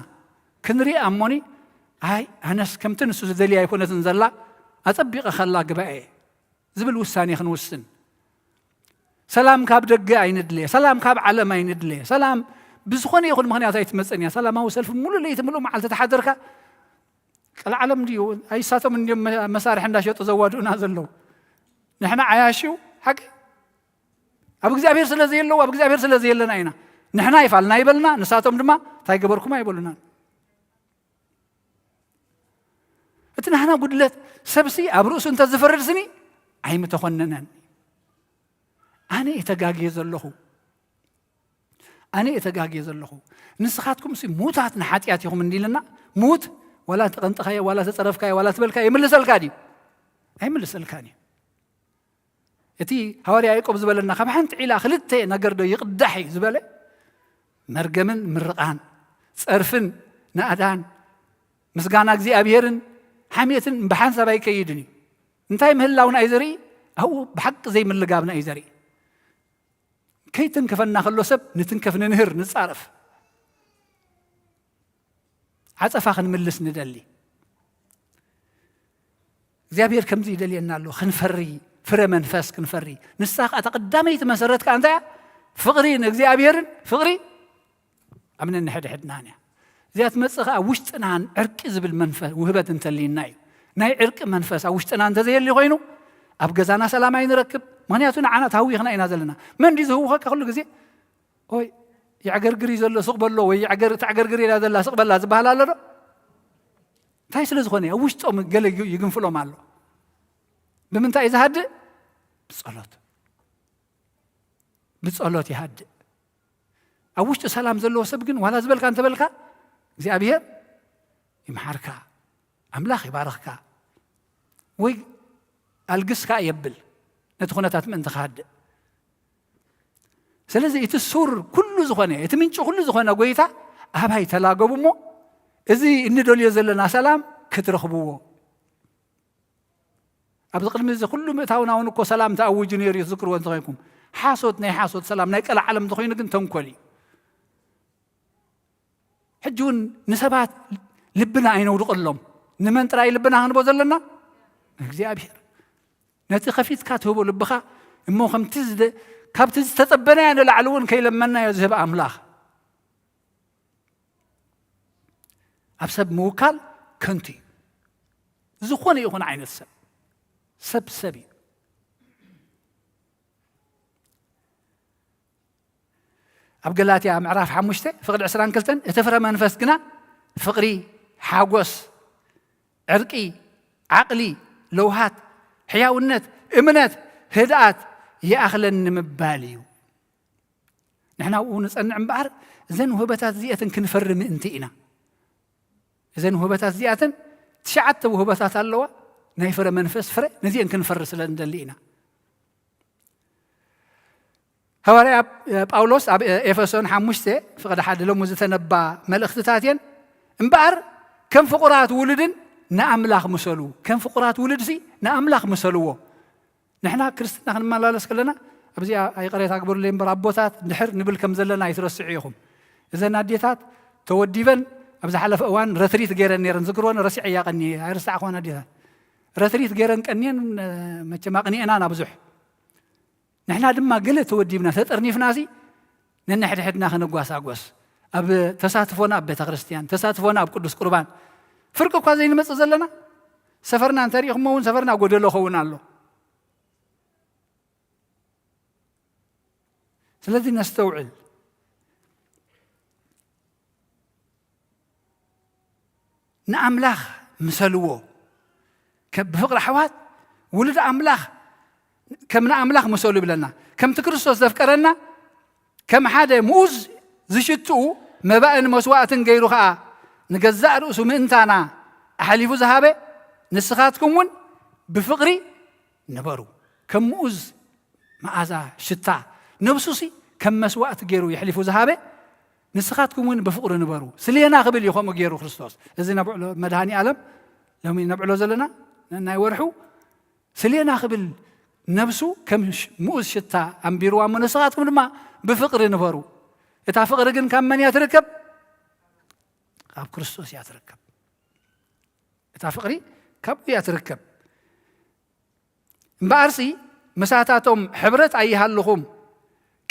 ክንሪኣ እሞኒ፣ ኣይ፣ ኣነስ ከምቲ ንሱ ዝደልያ ኣይኮነትን ዘላ፣ ኣጸቢቐ ከላግባ እየ ዝብል ውሳኔ ክንውስን። ሰላም ካብ ደገ ኣይንድለ፣ ሰላም ካብ ዓለም ኣይንድለ። ሰላም ብዝኾነ ይኹን ምኽንያት ኣይትመጽእን እያ። ሰላማዊ ሰልፊ ሙሉእ ለይቲ ሙሉእ መዓልቲ ተሓደርካ፣ ቀልዓለም ድዩ? ኣይሳቶም እንድዮም መ-፣ መሳርሒ እንዳሸጡ ዘዋድኡና ዘለዉ። ንሕና ዓያሹ ሓቂ ኣብ እግዚኣብሔር ስለ ዘየለዉ፣ ኣብ እግዚኣብሔር ስለ ዘየለና ኢና። ንሕና ይፋልና ይበልና፣ ንሳቶም ድማ እንታይ ገበርኩም ኣይበሉናን። እቲ ናህና ጉድለት ሰብሲ ኣብ ርእሱ እንተ ዝፈርድ ስኒ ኣይምተኾነነን። ኣነ እየ ተጋግየ ዘለኹ፣ ኣነ እየ ተጋግየ ዘለኹ። ንስኻትኩም ሲ ሙታት ንሓጢኣት ኢኹም እንዲልና፣ ሙት ዋላ ተቐንጥኻዮ፣ ዋላ ተጸረፍካዮ፣ ዋላ ትበልካዮ ይምልሰልካ ድዩ? ኣይምልሰልካን እዩ። እቲ ሃዋርያ ያዕቆብ ዝበለና፣ ካብ ሓንቲ ዒላ ክልተ ነገር ዶ ይቕዳሕ እዩ ዝበለ? መርገምን ምርቓን፣ ጸርፍን ናእዳን፣ ምስጋና እግዚኣብሔርን ሓሜትን ብሓንሳብ ኣይከይድን እዩ። እንታይ ምህላውና እዩ ዘርኢ? ኣብኡ ብሓቂ ዘይምልጋብና እዩ ዘርኢ። ከይትንከፈና ከሎ ሰብ ንትንከፍ፣ ንንህር፣ ንጻረፍ። ዓጸፋ ክንምልስ ንደሊ። እግዚኣብሔር ከምዚ ይደልየና ኣሎ፣ ክንፈሪ፣ ፍረ መንፈስ ክንፈሪ። ንሳ ኸኣ እታ ቀዳመይቲ መሰረት ከኣ እንታይ እያ? ፍቕሪ ንእግዚኣብሔርን ፍቕሪ ኣብ ነንሕድሕድናን እያ። እዚኣ ትመጽእ ኸኣ ውሽጥናን ዕርቂ ዝብል መንፈስ ውህበት እንተልይና እዩ። ናይ ዕርቂ መንፈስ ኣብ ውሽጥና እንተዘየሊ ኮይኑ፣ ኣብ ገዛና ሰላም ኣይንረክብ። ምኽንያቱ ንዓና ተሃዊኽና ኢና ዘለና። መን ድዩ ዝህውኸካ ኩሉ ግዜ? ኦይ፣ የዕገርግር እዩ ዘሎ፣ ስቕ በሎ፣ ወይ የዕገር-፣ ተዕገርግር ኢላ ዘላ፣ ስቕ በላ ዝበሃል ኣሎ ዶ? እንታይ ስለ ዝኾነ? ኣብ ውሽጦም ገለ ዩ-፣ ይግንፍሎም ኣሎ። ብምንታይ እዩ ዝሃድእ? ብጸሎት። ብጸሎት ይሃድእ። ኣብ ውሽጡ ሰላም ዘለዎ ሰብ ግን ዋላ ዝበልካ እንተበልካ፣ እግዚኣብሔር ይምሓርካ፣ ኣምላኽ ይባርኽካ፣ ወይ ኣልግስካ የብል፣ ነቲ ኩነታት ምእንቲ ክሃድእ። ስለዚ እቲ ሱር ኩሉ ዝኾነ፣ እቲ ምንጪ ኩሉ ዝኾነ ጎይታ ኣባይ ተላገቡ እሞ፣ እዚ እንደልዮ ዘለና ሰላም ክትረኽብዎ። ኣብዚ ቅድሚ እዚ ኩሉ ምእታውና እውን እኮ ሰላም ተኣዊጁ ነይሩ እዩ፣ ትዝክርዎ እንተኾይንኩም። ሓሶት፣ ናይ ሓሶት ሰላም፣ ናይ ቀልዓለም እንተኾይኑ ግን ተንኮል እዩ። ሕጂ እውን ንሰባት ልብና ኣይነውድቐሎም። ንመን ጥራይ ልብና ክንቦ ዘለና? ንእግዚኣብሔር። ነቲ ከፊትካ ትህቦ ልብኻ እሞ ከምቲ ዝደ-፣ ካብቲ ዝተጸበናዮ ንላዕሊ እውን ከይለመናዮ ዝህብ ኣምላኽ። ኣብ ሰብ ምውካል ከንቱ እዩ። ዝኾነ ይኹን ዓይነት ሰብ፣ ሰብ ሰብ እዩ። ኣብ ገላትያ ምዕራፍ ሓሙሽተ ፍቕዲ ዕስራን ክልተን፣ እቲ ፍረ መንፈስ ግና ፍቕሪ፣ ሓጎስ፣ ዕርቂ፣ ዓቕሊ፣ ለውሃት፣ ሕያውነት፣ እምነት፣ ህድኣት ይኣኽለኒ ምባል እዩ። ንሕና ኣብኡ ንጸንዕ እምበኣር፣ እዘን ውህበታት እዚኣተን ክንፈሪ ምእንቲ ኢና። እዘን ውህበታት እዚኣተን ትሽዓተ ውህበታት ኣለዋ፣ ናይ ፍረ መንፈስ ፍረ፣ ነዚአን ክንፈሪ ስለ እንደሊ ኢና። ሃዋርያ ጳውሎስ ኣብ ኤፌሶን ሓሙሽተ ፍቕዲ ሓደ ሎሚ ዝተነባ መልእኽትታት እየን። እምበኣር ከም ፍቑራት ውሉድን ንኣምላኽ ምሰሉ። ከም ፍቑራት ውሉድሲ ንኣምላኽ ምሰልዎ። ንሕና ክርስትና ክንመላለስ ከለና፣ ኣብዚኣ ይቕሬታ ግበሩለይ እምበር፣ ኣቦታት ድሕር ንብል ከም ዘለና ኣይትረስዑ ኢኹም። እዘን ኣዴታት ተወዲበን ኣብ ዝሓለፈ እዋን ረትሪት ገይረን ነይረን፣ ዝግርወን ረሲዐያ ቀንየ፣ ኣይረሳዕኹዋን ኣዴታት። ረትሪት ገይረን ቀንየን፣ መቸም ኣቕኒኤናን ብዙሕ። ንሕና ድማ ገለ ተወዲብና፣ ተጠርኒፍናሲ ነንሕድሕድና ክነጓሳጎስ፣ ኣብ ተሳትፎና ኣብ ቤተ ክርስቲያን፣ ተሳትፎና ኣብ ቅዱስ ቁርባን፣ ፍርቂ እኳ ዘይንመጽእ ዘለና፣ ሰፈርና እንተሪእኹሞ እውን ሰፈርና ጎደሎ ኸውን ኣሎ። ስለዚ ነስተውዕል። ንኣምላኽ ምሰልዎ። ከ-፣ ብፍቕሪ ኣሕዋት፣ ውሉድ ኣምላኽ ከም ንኣምላኽ ምሰሉ ይብለና። ከምቲ ክርስቶስ ዘፍቀረና፣ ከም ሓደ ምኡዝ ዝሽትኡ መባእን መስዋእትን ገይሩ ኸኣ ንገዛእ ርእሱ ምእንታና ኣሕሊፉ ዝሃበ፣ ንስኻትኩም እውን ብፍቕሪ ንበሩ። ከም ምኡዝ መኣዛ ሽታ ነብሱሲ ከም መስዋእቲ ገይሩ የሕሊፉ ዝሃበ፣ ንስኻትኩም እውን ብፍቕሪ ንበሩ። ስሌና ክብል እዩ ከምኡ ገይሩ ክርስቶስ። እዚ ነብዕሎ መድሃኒ ዓለም ሎሚ ነብዕሎ ዘለና ናይ ወርሑ ስሌና ክብል ነብሱ ከም ሽ-፣ ምኡዝ ሽታ ኣንቢርዋ እሞ ንስኻትኩም ድማ ብፍቕሪ ንበሩ። እታ ፍቕሪ ግን ካብ መን እያ ትርከብ? ካብ ክርስቶስ እያ ትርከብ። እታ ፍቕሪ ካብኡ እያ ትርከብ። እምበኣርሲ ምሳታቶም ሕብረት ኣይሃልኹም።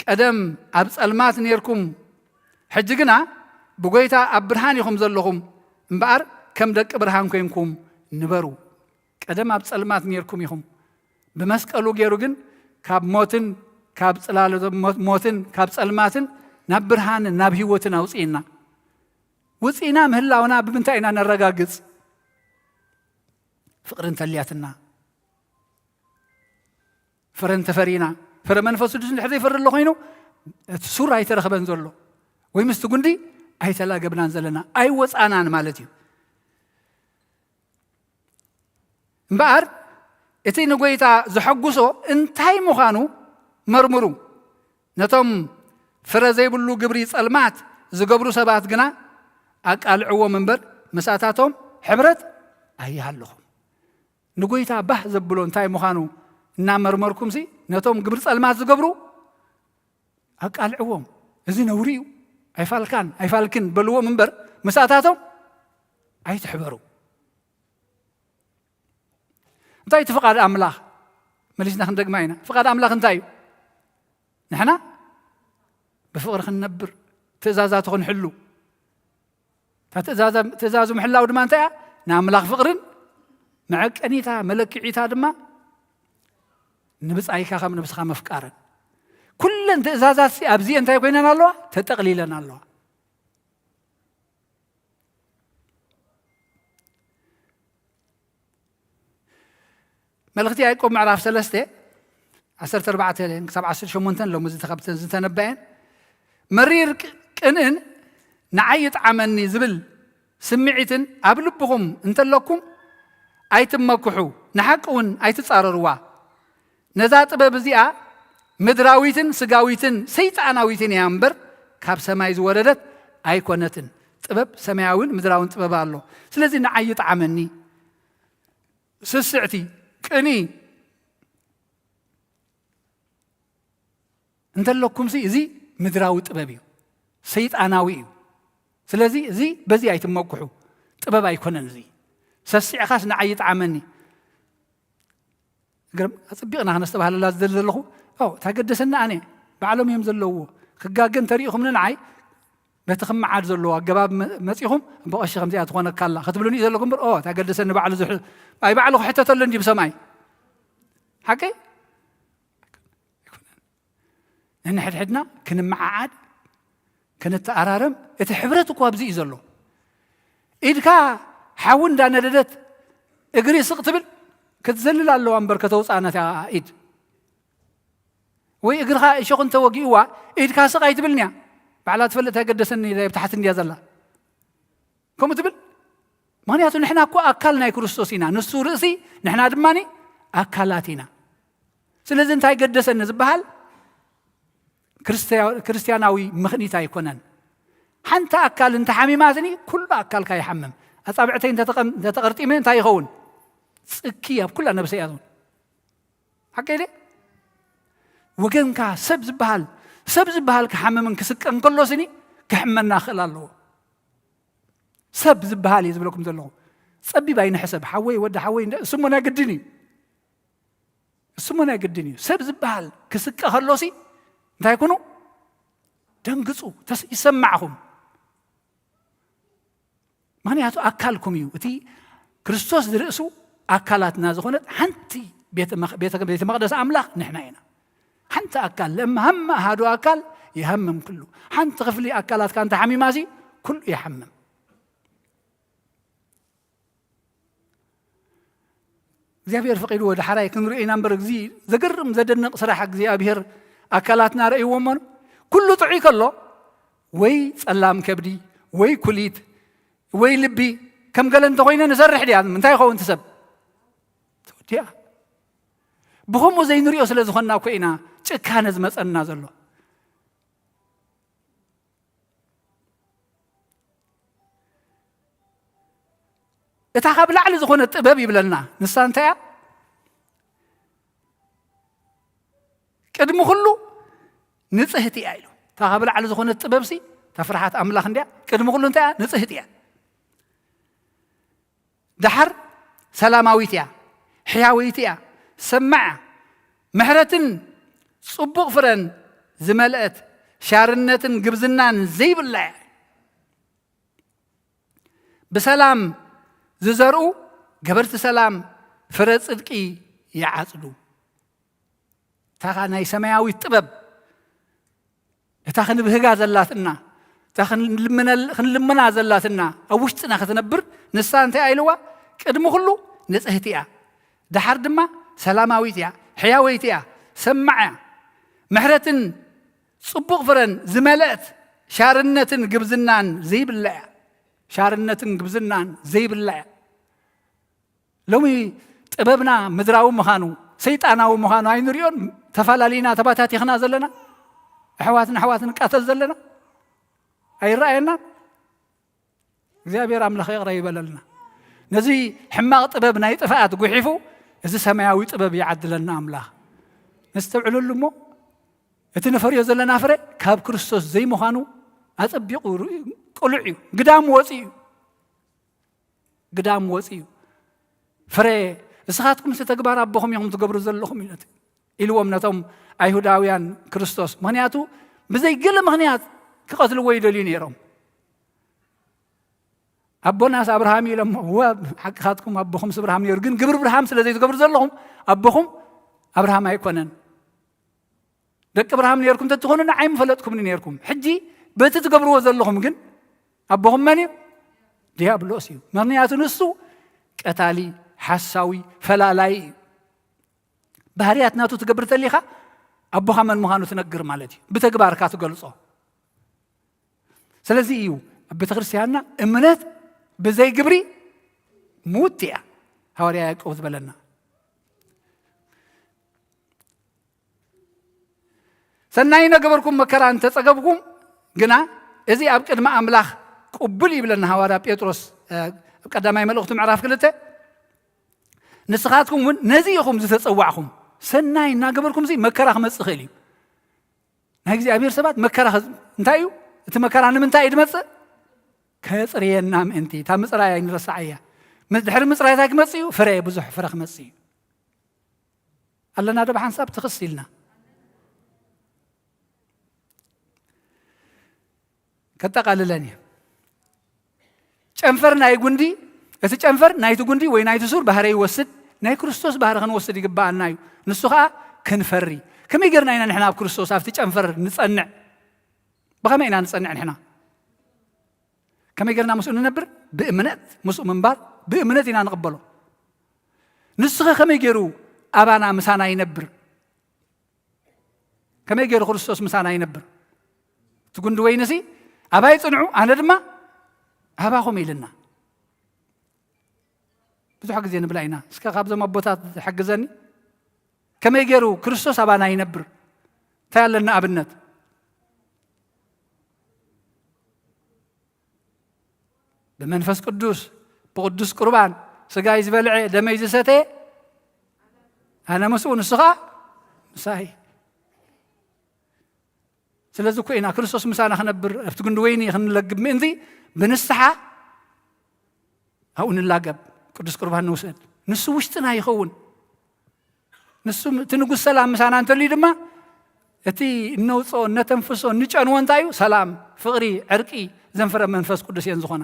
ቀደም ኣብ ጸልማት ኔርኩም፣ ሕጂ ግና ብጎይታ ኣብ ብርሃን ኢኹም ዘለኹም። እምበኣር ከም ደቂ ብርሃን ኮይንኩም ንበሩ። ቀደም ኣብ ጸልማት ኔርኩም ኢኹም። ብመስቀሉ ገይሩ ግን ካብ ሞትን ካብ ጽላለ ሞ-፣ ሞትን ካብ ጸልማትን ናብ ብርሃንን ናብ ህይወትን ኣውጽእና። ውጽእና ምህላውና ብምንታይ ኢና ነረጋግጽ? ፍቕሪ እንተልያትና፣ ፍረ እንተፈሪና፣ ፍረ መንፈስ ቅዱስ እንድሕር ዘይፈሪ ኣሎ ኮይኑ፣ እቲ ሱር ኣይተረኽበን ዘሎ፣ ወይ ምስቲ ጉንዲ ኣይተላገብናን ዘለና፣ ኣይወጻናን ማለት እዩ። እምበኣር፣ እቲ ንጎይታ ዘሐጉሶ እንታይ ምዃኑ መርምሩ። ነቶም ፍረ ዘይብሉ ግብሪ ጸልማት ዝገብሩ ሰባት ግና ኣቃልዕዎም እምበር፣ ምሳታቶም ሕብረት ኣይሃልኹም። ንጎይታ ባህ ዘብሎ እንታይ ምዃኑ እናመርመርኩምሲ፣ ነቶም ግብሪ ጸልማት ዝገብሩ ኣቃልዕዎም። እዚ ነውሪ እዩ፣ ኣይፋልካን ኣይፋልክን በልዎም እምበር፣ ምሳታቶም ኣይትሕበሩ። እንታይ እቲ ፍቓድ ኣምላኽ? መሊስና ክንደግማ ኢና። ፍቓድ ኣምላኽ እንታይ እዩ? ንሕና ብፍቕሪ ክንነብር፣ ትእዛዛቱ ክንሕሉ። እታ ትእዛዛ-፣ ትእዛዙ ምሕላው ድማ እንታይ እያ? ንኣምላኽ ፍቕርን መዐቀኒታ፣ መለክዒታ ድማ ንብጻይካ ከም ነብስኻ ምፍቃርን። ኩለን ትእዛዛትሲ ኣብዚኤ እንታይ ኮይነን ኣለዋ? ተጠቕሊለን ኣለዋ። መልእኽቲ ያዕቆብ ምዕራፍ ሰለስተ፣ ዓሰርተ ኣርባዕተ ክሳብ ዓሰርተ ሸሞንተ፣ ሎሚ ዝተኸብተን ዝተነበየን፣ መሪር ቅ-፣ ቅንእን ንዓይ ይጥዓመኒ ዝብል ስምዒትን ኣብ ልብኹም እንተለኩም ኣይትመክሑ፣ ንሓቂ እውን ኣይትጻረርዋ። ነዛ ጥበብ እዚኣ ምድራዊትን ስጋዊትን ሰይጣናዊትን እያ እምበር፣ ካብ ሰማይ ዝወረደት ኣይኮነትን። ጥበብ ሰማያዊን ምድራዊን ጥበብ ኣሎ። ስለዚ ንዓይ ይጥዓመኒ። ስስዕቲ፣ ቅኒ እንተለኩምሲ፣ እዚ ምድራዊ ጥበብ እዩ፣ ሰይጣናዊ እዩ። ስለዚ እዚ በዚ ኣይትመኩሑ፣ ጥበብ ኣይኮነን እዚ። ሰሲዕኻስ ንዓይ ይጥዓመኒ። ግርም፣ ኣጸቢቕና ክነስተባህለላ ዝደሊ ዘለኹ፣ ኦ፣ እታ ገደሰኒ ኣነ፣ ባዕሎም እዮም ዘለውዎ። ክጋገ እንተሪኢኹምኒ ንዓይ፣ በቲ ክመዓድ ዘለዎ ኣገባብ መ-፣ መጺኹም፣ "እምበ ቀሺ ከምዚኣ ትኾነካ ኣላ" ክትብሉኒ እዩ ዘለኩም እምበር፣ ኦ፣ እታ ገደሰኒ ባዕሉ ዝሕ-፣ ኣይ፣ ባዕሉ ክሕተተሉ እንዲ ብሰማይ። ሓቀይ? ነንሕድሕድና ክንመዓዓድ፣ ክንተኣራረም፣ እቲ ሕብረት እኮ ኣብዚ እዩ ዘሎ። ኢድካ ሓዊ እንዳነደደት እግሪ ስቕ ትብል፣ ክትዘልል ኣለዋ እምበር ከተውፅኣ ነታ ኢድ። ወይ እግርኻ እሾኽ እንተወጊእዋ፣ ኢድካ ስቕ ኣይትብልን እያ። ባዕላ ትፈልጥ ኣይገደሰኒ ኢላ ኣብ ታሕቲ እንድያ ዘላ። ከምኡ ትብል። ምኽንያቱ ንሕና እኮ ኣካል ናይ ክርስቶስ ኢና። ንሱ ርእሲ፣ ንሕና ድማ ኣካላት ኢና። ስለዚ እንታይ ገደሰኒ ዝበሃል ክርስትያ-፣ ክርስትያናዊ ምኽኒት ኣይኮነን። ሓንቲ ኣካል እንተሓሚማትኒ፣ ኩሉ ኣካልካ ይሓምም። ኣጻብዕተይ እንተተቐም-፣ እንተተቐርጢመ እንታይ ይኸውን? ጽኪ ኣብ ኩላ ነብሰይ እያ ትኸውን። ሓቀይ ድየ? ወገንካ ሰብ ዝበሃል፣ ሰብ ዝበሃል ክሓምምን ክስቀን ከሎ ስኒ ክሕመና ክኽእል ኣለዎ። ሰብ ዝበሃል እየ ዝብለኩም ዘለኹ። ጸቢብ ኣይንሕሰብ። ሓወይ፣ ወዲ ሓወይ፣ እንደ-፣ እሱሞ ናይ ግድን እዩ። እሱሞ ናይ ግድን እዩ። ሰብ ዝበሃል ክስቀ ከሎሲ እንታይ ኩኑ? ደንግጹ፣ ተስ-፣ ይሰማዕኹም። ምኽንያቱ ኣካልኩም እዩ። እቲ ክርስቶስ ዝርእሱ ኣካላትና ዝኾነት ሓንቲ ቤተ መኽ-፣ ቤተ፣ ቤተ መቕደስ ኣምላኽ ንሕና ኢና። ሓንቲ ኣካል፣ ለማ ሃመ ኣሃዱ ኣካል ይሃምም ኩሉ። ሓንቲ ክፍሊ ኣካላትካ እንተ ሓሚማሲ ኩሉ ይሓምም። እግዚኣብሔር ፈቒድዎ ዳሕራይ ክንሪኦ ኢና እምበር፣ እዚ ዘገርም ዘደንቕ ስራሕ እግዚኣብሔር ኣካላትና ረእይዎ እሞ፣ ኩሉ ጥዑይ ከሎ፣ ወይ ጸላም ከብዲ፣ ወይ ኩሊት፣ ወይ ልቢ፣ ከም ገለ እንተኾይነ ንሰርሕ ድያ? እንታይ ይኸውን እቲ ሰብ? ተወዲኣ። ብኸምኡ ዘይንሪኦ ስለ ዝኾንና እኮ ኢና ጭካነ ዝመጸና ዘሎ። እታ ካብ ላዕሊ ዝኾነት ጥበብ ይብለና። ንሳ እንታይ እያ? ቅድሚ ኩሉ ንጽህቲ እያ ኢሉ። እታ ካብ ላዕሊ ዝኾነት ጥበብሲ፣ እታ ፍርሃት ኣምላኽ እንድያ፣ ቅድሚ ኩሉ እንታይ እያ? ንጽህቲ እያ። ደሓር ሰላማዊት እያ፣ ሕያወይቲ እያ፣ ሰማዕ እያ፣ ምሕረትን ጽቡቕ ፍረን ዝመልአት፣ ሻርነትን ግብዝናን ዘይብላ እያ። ብሰላም ዝዘርኡ ገበርቲ ሰላም ፍረ ጽድቂ ይዓጽዱ። እታ ኸኣ ናይ ሰማያዊት ጥበብ፣ እታ ክንብህጋ ዘላትና፣ እታ ክንልምነል-፣ ክንልምና ዘላትና፣ ኣብ ውሽጥና ክትነብር፣ ንሳ እንታይ ኢልዋ? ቅድሚ ኩሉ ንጽህቲ እያ። ደሓር ድማ ሰላማዊት እያ፣ ሕያወይቲ እያ፣ ሰማዕ እያ። ምሕረትን ጽቡቕ ፍረን ዝመልአት፣ ሻርነትን ግብዝናን ዘይብላ እያ። ሻርነትን ግብዝናን ዘይብላ እያ። ሎሚ ጥበብና ምድራዊ ምዃኑ፣ ሰይጣናዊ ምዃኑ ኣይንሪኦን? ተፈላለይና ተባታቲኽና ዘለና፣ ኣሕዋት ንኣሕዋት ንቃተል ዘለና ኣይረኣየናን? እግዚኣብሔር ኣምላኽ ይቕረ ይበለልና። ነዚ ሕማቕ ጥበብ ናይ ጥፍኣት ጉሒፉ፣ እዚ ሰማያዊ ጥበብ ይዓድለና ኣምላኽ። ነስተውዕለሉ እሞ፣ እቲ ንፈርዮ ዘለና ፍረ ካብ ክርስቶስ ዘይምዃኑ ኣጸቢቑ ርኡ-፣ ቅሉዕ እዩ። ግዳም ወፂ እዩ። ግዳም ወፂ እዩ። ፍረ፣ እስኻትኩም እቲ ተግባር ኣቦኹም ኢኹም ትገብሩ ዘለኹም ኢለት-፣ ኢልዎም ነቶም ኣይሁዳውያን ክርስቶስ። ምኽንያቱ ብዘይ ገለ ምኽንያት ክቐትልዎ ይደልዩ ነይሮም። ኣቦናስ ኣብርሃም ኢሎም፣ እወ፣ ሓቅኻትኩም ኣቦኹምስ ኣብርሃም ነይሩ፣ ግን ግብሪ ብርሃም ስለ ዘይትገብሩ ዘለኹም ኣቦኹም ኣብርሃም ኣይኮነን። ደቂ ኣብርሃም ነይርኩም እንተትኾኑ ንዓይ ምፈለጥኩምኒ ነይርኩም። ሕጂ በቲ ትገብርዎ ዘለኹም ግን ኣቦኹም መን እዩ? ዲያብሎስ እዩ። ምኽንያቱ ንሱ ቀታሊ፣ ሓሳዊ፣ ፈላላይ እዩ። ባህርያት ናቱ ትገብር ተሊኻ ኣቦኻ መን ምዃኑ ትነግር ማለት እዩ። ብተግባርካ ትገልጾ። ስለዚ እዩ ኣብ ቤተ ክርስቲያንና እምነት ብዘይ ግብሪ ምውት እያ። ሃዋርያ ያዕቆብ ዝበለና። ሰናይ ነገበርኩም መከራ እንተጸገብኩም ግና፣ እዚ ኣብ ቅድሚ ኣምላኽ ቅቡል ይብለና ሃዋርያ ጴጥሮስ ኣብ ቀዳማይ መልእኽቱ ምዕራፍ ክልተ። ንስኻትኩም እውን ነዚ ኢኹም ዝተጸዋዕኹም፣ ሰናይ እናገበርኩም ሲ መከራ ክመጽእ ይኽእል እዩ። ናይ እግዚኣብሔር ሰባት መከራ እንታይ እዩ? እቲ መከራ ንምንታይ እዩ ዝመጽእ? ከጽርየና ምእንቲ። እታ ምጽራይ ኣይንረሳዓያ። ድሕሪ ምጽራይ እንታይ ክመጽእ እዩ? ፍረ፣ ብዙሕ ፍረ ክመጽእ እዩ። ኣለና ዶ ብሓንሳብ ትኽስ ኢልና? ከጠቓልለን እየ። ጨንፈር ናይ ጉንዲ፣ እቲ ጨንፈር ናይቲ ጉንዲ ወይ ናይቲ ሱር ባህሪ ይወስድ፣ ናይ ክርስቶስ ባህሪ ክንወስድ ይግባኣና እዩ። ንሱ ኸኣ ክንፈሪ። ከመይ ጌርና ኢና ንሕና ኣብ ክርስቶስ ኣብቲ ጨንፈር ንጸንዕ? ብኸመይ ኢና ንጸንዕ ንሕና? ከመይ ጌርና ምስኡ ንነብር? ብእምነት ምስኡ ምንባር፣ ብእምነት ኢና ንቕበሎ። ንስኸ ከመይ ገይሩ ኣባና ምሳና ይነብር? ከመይ ገይሩ ክርስቶስ ምሳና ይነብር? እቲ ጉንዲ ወይንሲ ኣባይ ጽንዑ፣ ኣነ ድማ ኣባኹም ኢልና ብዙሕ ግዜ ንብላ ኢና። እስከ ካብዞም ኣቦታት ዝሕግዘኒ፣ ከመይ ገይሩ ክርስቶስ ኣባና ይነብር? እንታይ ኣለና ኣብነት? ብመንፈስ ቅዱስ፣ ብቅዱስ ቁርባን፣ ስጋይ ዝበልዐ ደመይ ዝሰተየ ኣነ ምስኡ ንሱ ኸኣ ምሳይ። ስለዚ እኮ ኢና ክርስቶስ ምሳና ክነብር ኣብቲ ጉንዲ ወይኒ ክንለግብ ምእንቲ ብንስሓ ኣብኡ ንላገብ፣ ቅዱስ ቁርባን ንውሰድ። ንሱ ውሽጥና ይኸውን። ንሱ እቲ ንጉስ ሰላም ምሳና እንተልዩ ድማ እቲ እነውፅኦ፣ እነተንፍሶ፣ እንጨንዎ እንታይ እዩ? ሰላም፣ ፍቕሪ፣ ዕርቂ ዘንፍረ መንፈስ ቅዱስ እየን ዝኾና።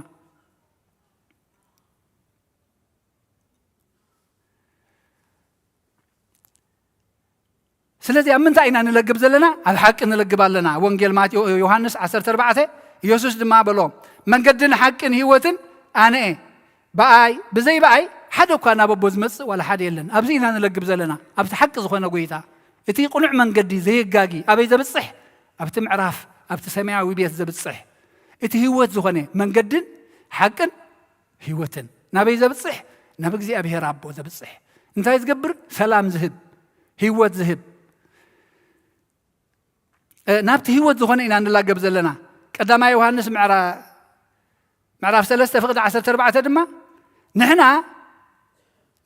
ስለዚ ኣብ ምንታይ ኢና ንለግብ ዘለና? ኣብ ሓቂ ንለግብ ኣለና። ወንጌል ማቴዎ-፣ ዮሃንስ ዓሰርተ ኣርባዕተ፣ ኢየሱስ ድማ በሎ፣ "መንገድን ሓቅን ህይወትን ኣነ እየ። ብኣይ፣ ብዘይ ብኣይ ሓደ እኳ ናብ ኣቦ ዝመጽእ ዋላ ሓደ የለን።" ኣብዚ ኢና ንለግብ ዘለና፣ ኣብቲ ሓቂ ዝኾነ ጎይታ። እቲ ቅኑዕ መንገዲ ዘየጋጊ ኣበይ ዘብጽሕ? ኣብቲ ምዕራፍ፣ ኣብቲ ሰማያዊ ቤት ዘብጽሕ። እቲ ህይወት ዝኾነ መንገድን ሓቅን ህይወትን ናበይ ዘብጽሕ? ናብ እግዚኣብሔር ኣቦ ዘብጽሕ። እንታይ ዝገብር? ሰላም ዝህብ፣ ህይወት ዝህብ። እ፣ ናብቲ ህይወት ዝኾነ ኢና ንላገብ ዘለና። ቀዳማይ ዮሃንስ ምዕራ-፣ ምዕራፍ ሰለስተ ፍቕዲ ዓሰርተ ኣርባዕተ ድማ፣ ንሕና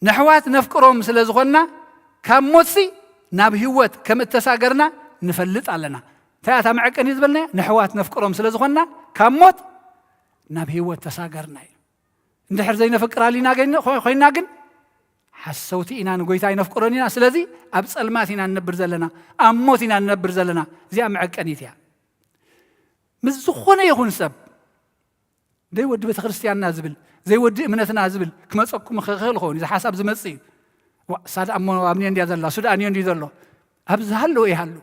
ነሕዋት ነፍቅሮም ስለ ዝኾንና፣ ካብ ሞትሲ ናብ ህይወት ከም እተሳገርና ንፈልጥ ኣለና። እንታይ እያ እታ መዐቀኒ ዝበልናያ? ነሕዋት ነፍቅሮም ስለ ዝኾንና፣ ካብ ሞት ናብ ህይወት ተሳገርና እዩ። እንድሕር ዘይነፍቅር ኣሊና ገይነ-፣ ኮ-፣ ኮይና ግን ሓሰውቲ ኢና፣ ንጎይታ ኣይነፍቅሮን ኢና። ስለዚ ኣብ ጸልማት ኢና ንነብር ዘለና፣ ኣብ ሞት ኢና ንነብር ዘለና። እዚኣ መዐቀኒት እያ። ምስ ዝኾነ ይኹን ሰብ፣ ዘይወዲ ቤተ ክርስቲያንና ዝብል፣ ዘይወዲ እምነትና ዝብል ክመጸኩም ክኽእል ይኸውን። እዚ ሓሳብ ዝመጽእ እዩ። ዋ፣ እሳ ደኣ እሞ ኣብ ንዮ እንድያ ዘላ፣ እሱ ደኣ ንዮ እንድዩ ዘሎ። ኣብ ዝሃለወ ይሃሉ።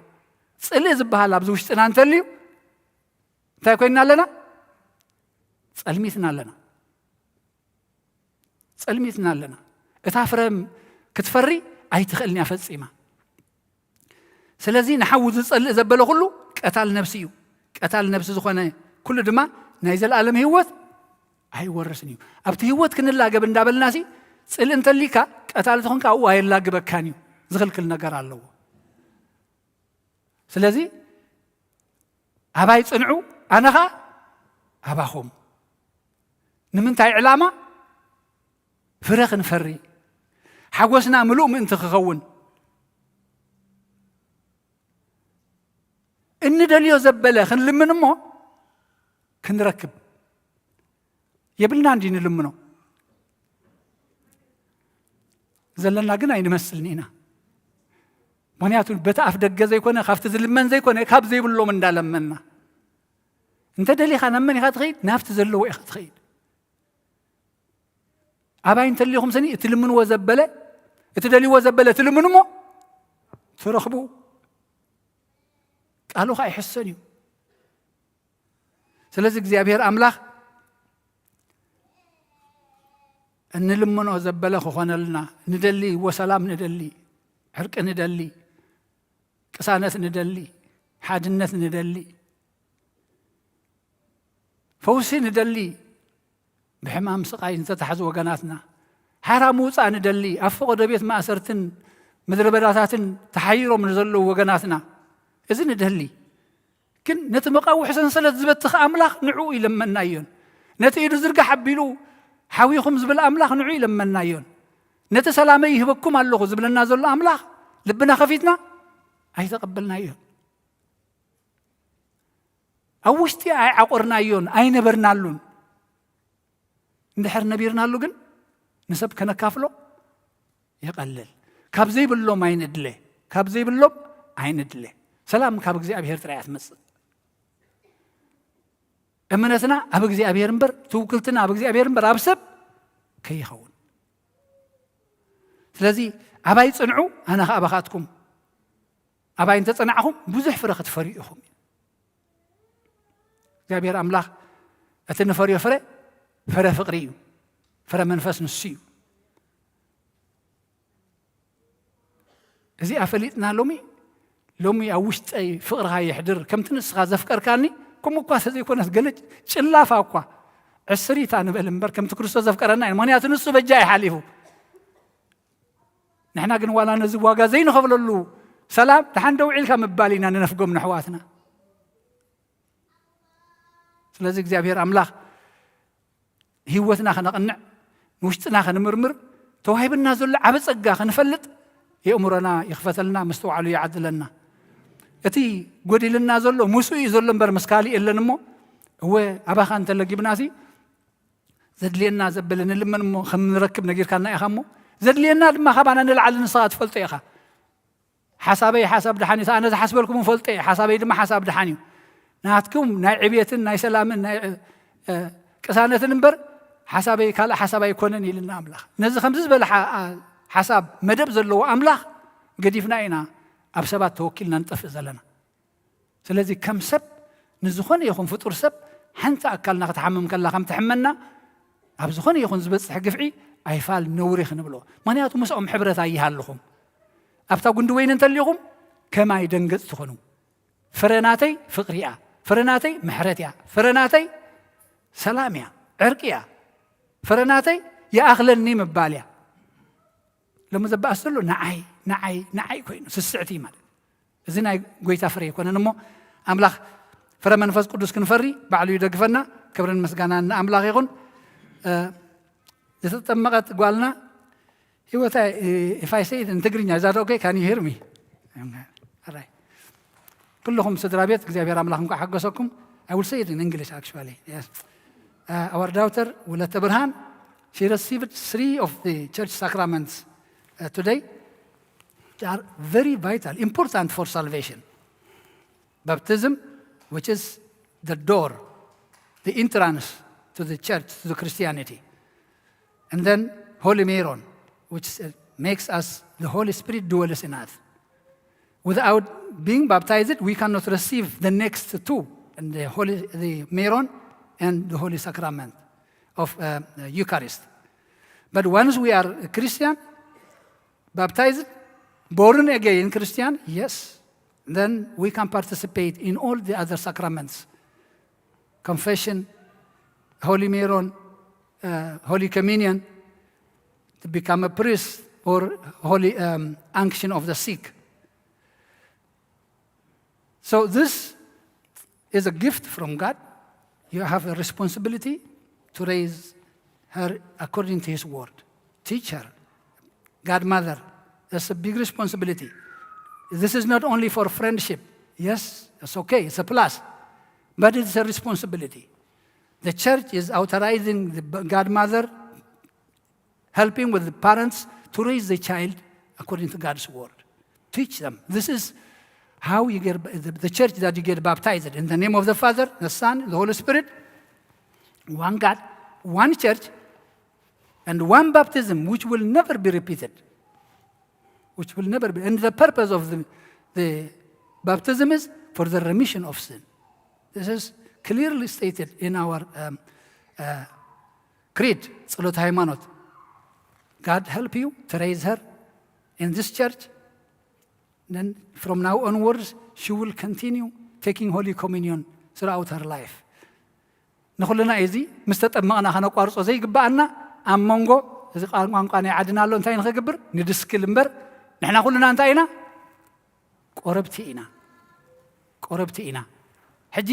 ጽልኢ ዝበሃል ኣብዚ ውሽጥና እንተልዩ፣ እንታይ ኮይንና ኣለና? ጸልሚትና ኣለና። ጸልሚትና ኣለና። እታ ፍረ ክትፈሪ ኣይትኽእልን እያ ፈጺማ። ስለዚ ንሓዉ ዝጸልእ ዘበለ ኩሉ ቀታል ነፍሲ እዩ። ቀታል ነፍሲ ዝኾነ ኩሉ ድማ ናይ ዘለኣለም ህይወት ኣይወርስን እዩ። ኣብቲ ህይወት ክንላገብ እንዳበልናሲ፣ ጽልኢ እንተሊካ፣ ቀታል ተኾንካ ኣብኡ ኣየላግበካን እዩ። ዝኽልክል ነገር ኣለዎ። ስለዚ ኣባይ ጽንዑ፣ ኣነ ኸኣ ኣባኹም። ንምንታይ ዕላማ? ፍረ ክንፈሪ፣ ሓጎስና ምሉእ ምእንቲ ክኸውን። እንደልዮ ዘበለ ክንልምን እሞ ክንረክብ የብልና እንዲ ንልምኖ። ዘለና ግን ኣይንመስልን ኢና። ምኽንያቱ በቲ ኣፍ ደገ ዘይኮነ፣ ካብቲ ዝልመን ዘይኮነ፣ ካብ ዘይብሎም እንዳለመንና። እንተ ደሊኻ ናብ መን ኢኻ ትኸይድ? ናብቲ ዘለዎ ኢኻ ትኸይድ። ኣባይ እንተሊኹም ስኒ፣ እትልምንዎ ዘበለ፣ እትደልይዎ ዘበለ ትልምኑ እሞ ትረኽቡ። ቃሉ ኸኣ ይሕሰን እዩ። ስለዚ እግዚኣብሔር ኣምላኽ እንልምኖ ዘበለ ክኾነልና ንደሊ፣ ወሰላም ንደሊ፣ ዕርቂ ንደሊ፣ ቅሳነት ንደሊ፣ ሓድነት ንደሊ፣ ፈውሲ ንደሊ፣ ብሕማም ስቓይ ዝተታሕዙ ወገናትና፣ ሓራ ምውጻእ ንደሊ፣ ኣብ ፈቐዶ ቤት ማእሰርትን ምድረ በዳታትን ተሓይሮም ንዘለዉ ወገናትና፣ እዚ ንደሊ። ግን ነቲ መቓውሒ ሰንሰለት ዝበትኽ ኣምላኽ ንዕኡ ይለመናዮን። ነቲ ኢዱ ዝርጋሕ ኣቢሉ ሓዊኹም ዝብል ኣምላኽ ንዑ ይለመናዮን፣ ነቲ ሰላመይ ይህበኩም ኣለኹ ዝብለና ዘሎ ኣምላኽ ልብና ከፊትና ኣይተቐበልናዮን። ኣብ ውሽጢ ኣይዓቆርናዮን፣ ኣይነበርናሉን። እንድሕር ነቢርናሉ ግን ንሰብ ከነካፍሎ ይቐልል። ካብ ዘይብሎም ኣይንድለ፣ ካብ ዘይብሎም ኣይንድለ። ሰላም ካብ እግዚኣብሔር ጥራይ እያ ትመጽእ። እምነትና ኣብ እግዚኣብሔር እምበር፣ ትውክልትና ኣብ እግዚኣብሔር እምበር ኣብ ሰብ ከይኸውን። ስለዚ ኣባይ ጽንዑ፣ ኣነ ኸኣ ኣባኻትኩም። ኣባይ እንተጸናዕኹም ብዙሕ ፍረ ክትፈርዩ ኢኹም። እግዚኣብሔር ኣምላኽ እቲ ንፈርዮ ፍረ፣ ፍረ ፍቕሪ እዩ። ፍረ መንፈስ ንሱ እዩ። እዚኣ ፈሊጥና ሎሚ፣ ሎሚ ኣብ ውሽጠይ ፍቕርኻ የሕድር፣ ከምቲ ንስኻ ዘፍቀርካኒ፣ ከምኡ እኳ ተዘይኮነስ ገለ ጭላፋ እኳ ዕስሪታ ንበል እምበር፣ ከምቲ ክርስቶስ ዘፍቀረና እዩ። ምኽንያቱ ንሱ በጃ እዩ ሓሊፉ። ንሕና ግን ዋላ ነዚ ዋጋ ዘይንኸፍለሉ ሰላም፣ ደሓን ደው ዒልካ ምባል ኢና ንነፍጎም ንኣሕዋትና። ስለዚ እግዚኣብሔር ኣምላኽ ህይወትና ከነቕንዕ፣ ንውሽጥና ከንምርምር፣ ተዋሂብና ዘሎ ዓቢ ጸጋ ከንፈልጥ የእምሮና ይኽፈተልና፣ ምስትውዓሉ ይዓድለና። እቲ ጎዲልና ዘሎ ምስኡ እዩ ዘሎ እምበር ምስ ካልእ የለን እሞ፣ እወ ኣባኻ እንተለጊብናሲ ዘድልየና ዘበለ ንልመን እሞ ከም ንረክብ ነጊርካና ኢኻ እሞ፣ ዘድልየና ድማ ካባና ንላዕሊ ንስኻ ትፈልጦ ኢኻ። ሓሳበይ ሓሳብ ደሓን እዩ፣ ኣነ ዝሓስበልኩም እፈልጦ እየ፣ ሓሳበይ ድማ ሓሳብ ደሓን እዩ። ናትኩም ናይ ዕብየትን ናይ ሰላምን ናይ፣ እ፣ እ፣ ቅሳነትን እምበር ሓሳበይ ካልእ ሓሳብ ኣይኮነን ኢልና ኣምላኽ። ነዚ ከምዚ ዝበለ ሓ-፣ ኣ-፣ ሓሳብ መደብ ዘለዎ ኣምላኽ ገዲፍና ኢና ኣብ ሰባት ተወኪልና ንጠፍእ ዘለና። ስለዚ ከም ሰብ ንዝኾነ ይኹን ፍጡር ሰብ ሓንቲ ኣካልና ክትሓምም ከላ ከም ትሕመና ኣብ ዝኾነ ይኹን ዝበጽሕ ግፍዒ ኣይፋል ነውሪ ክንብሎ። ምኽንያቱ ምስኦም ሕብረት ኣይሃልኹም። ኣብታ ጉንዲ ወይኒ እንተሊኹም ከማይ ደንገጽ ትኾኑ። ፍረ ናተይ ፍቕሪ እያ። ፍረ ናተይ ምሕረት እያ። ፍረ ናተይ ሰላም እያ። ዕርቂ እያ። ፍረ ናተይ ይኣኽለኒ ምባል እያ። ሎሚ ዘበኣስ ዘሎ ንዓይ፣ ንዓይ፣ ንዓይ ኮይኑ ስስዕቲ ማለት። እዚ ናይ ጎይታ ፍረ ኣይኮነን እሞ ኣምላኽ ፍረ መንፈስ ቅዱስ ክንፈሪ ባዕሉ ይደግፈና። ክብርን ምስጋናን ንኣምላኽ ይኹን። እ፣ ዝተጠመቐት ጓልና ህይወታ፣ እ፣ if I say it in ትግርኛ፣ is that okay? Can you hear me? All right. ኩልኹም ስድራ ቤት እግዚኣብሔር ኣምላኽ እንኳዕ ሓገሰኩም። I will say it in English actually. Yes. Uh, our daughter ወለተ ብርሃን, she received three of the church sacraments uh, today. They are very vital, important for salvation. Baptism, which is the door, the entrance to the church, to the Christianity. And then Holy Meron, which uh, makes us, the Holy Spirit dwells in us. Without being baptized, we cannot receive the next two, and the Holy, the Meron and the Holy Sacrament of uh, Eucharist. But once we are a Christian, baptized, born again Christian, yes, then we can participate in all the other sacraments, confession, Holy Meron, uh, Holy Communion, to become a priest, or holy um, unction of the sick. So this is a gift from God. You have a responsibility to raise her according to His word. Teach her. Godmother, that's a big responsibility. This is not only for friendship. Yes, it's okay, it's a plus. But it's a responsibility. The church is authorizing the b-, godmother, helping with the parents to raise the child according to God's word. Teach them. This is how you get the, the church that you get baptized in the name of the Father, the Son, the Holy Spirit. One God, one church, and one baptism which will never be repeated. Which will never be. And the purpose of the, the baptism is for the remission of sin. This is clearly stated in our um, uh, creed, ጸሎተ ሃይማኖት. God help you to raise her in this church. Then from now onwards, she will continue taking Holy Communion throughout her life. ንኹልና እዩ እዚ ምስ ተጠመቕና ከነቋርጾ ዘይግብኣና። ኣብ መንጎ እዚ ቋን-፣ ቋንቋ ናይ ዓድና ኣሎ፣ እንታይ ንኸገብር ንድስክል እምበር ንሕና ኩልና እንታይ ኢና? ቆረብቲ ኢና። ቆረብቲ ኢና። ሕጂ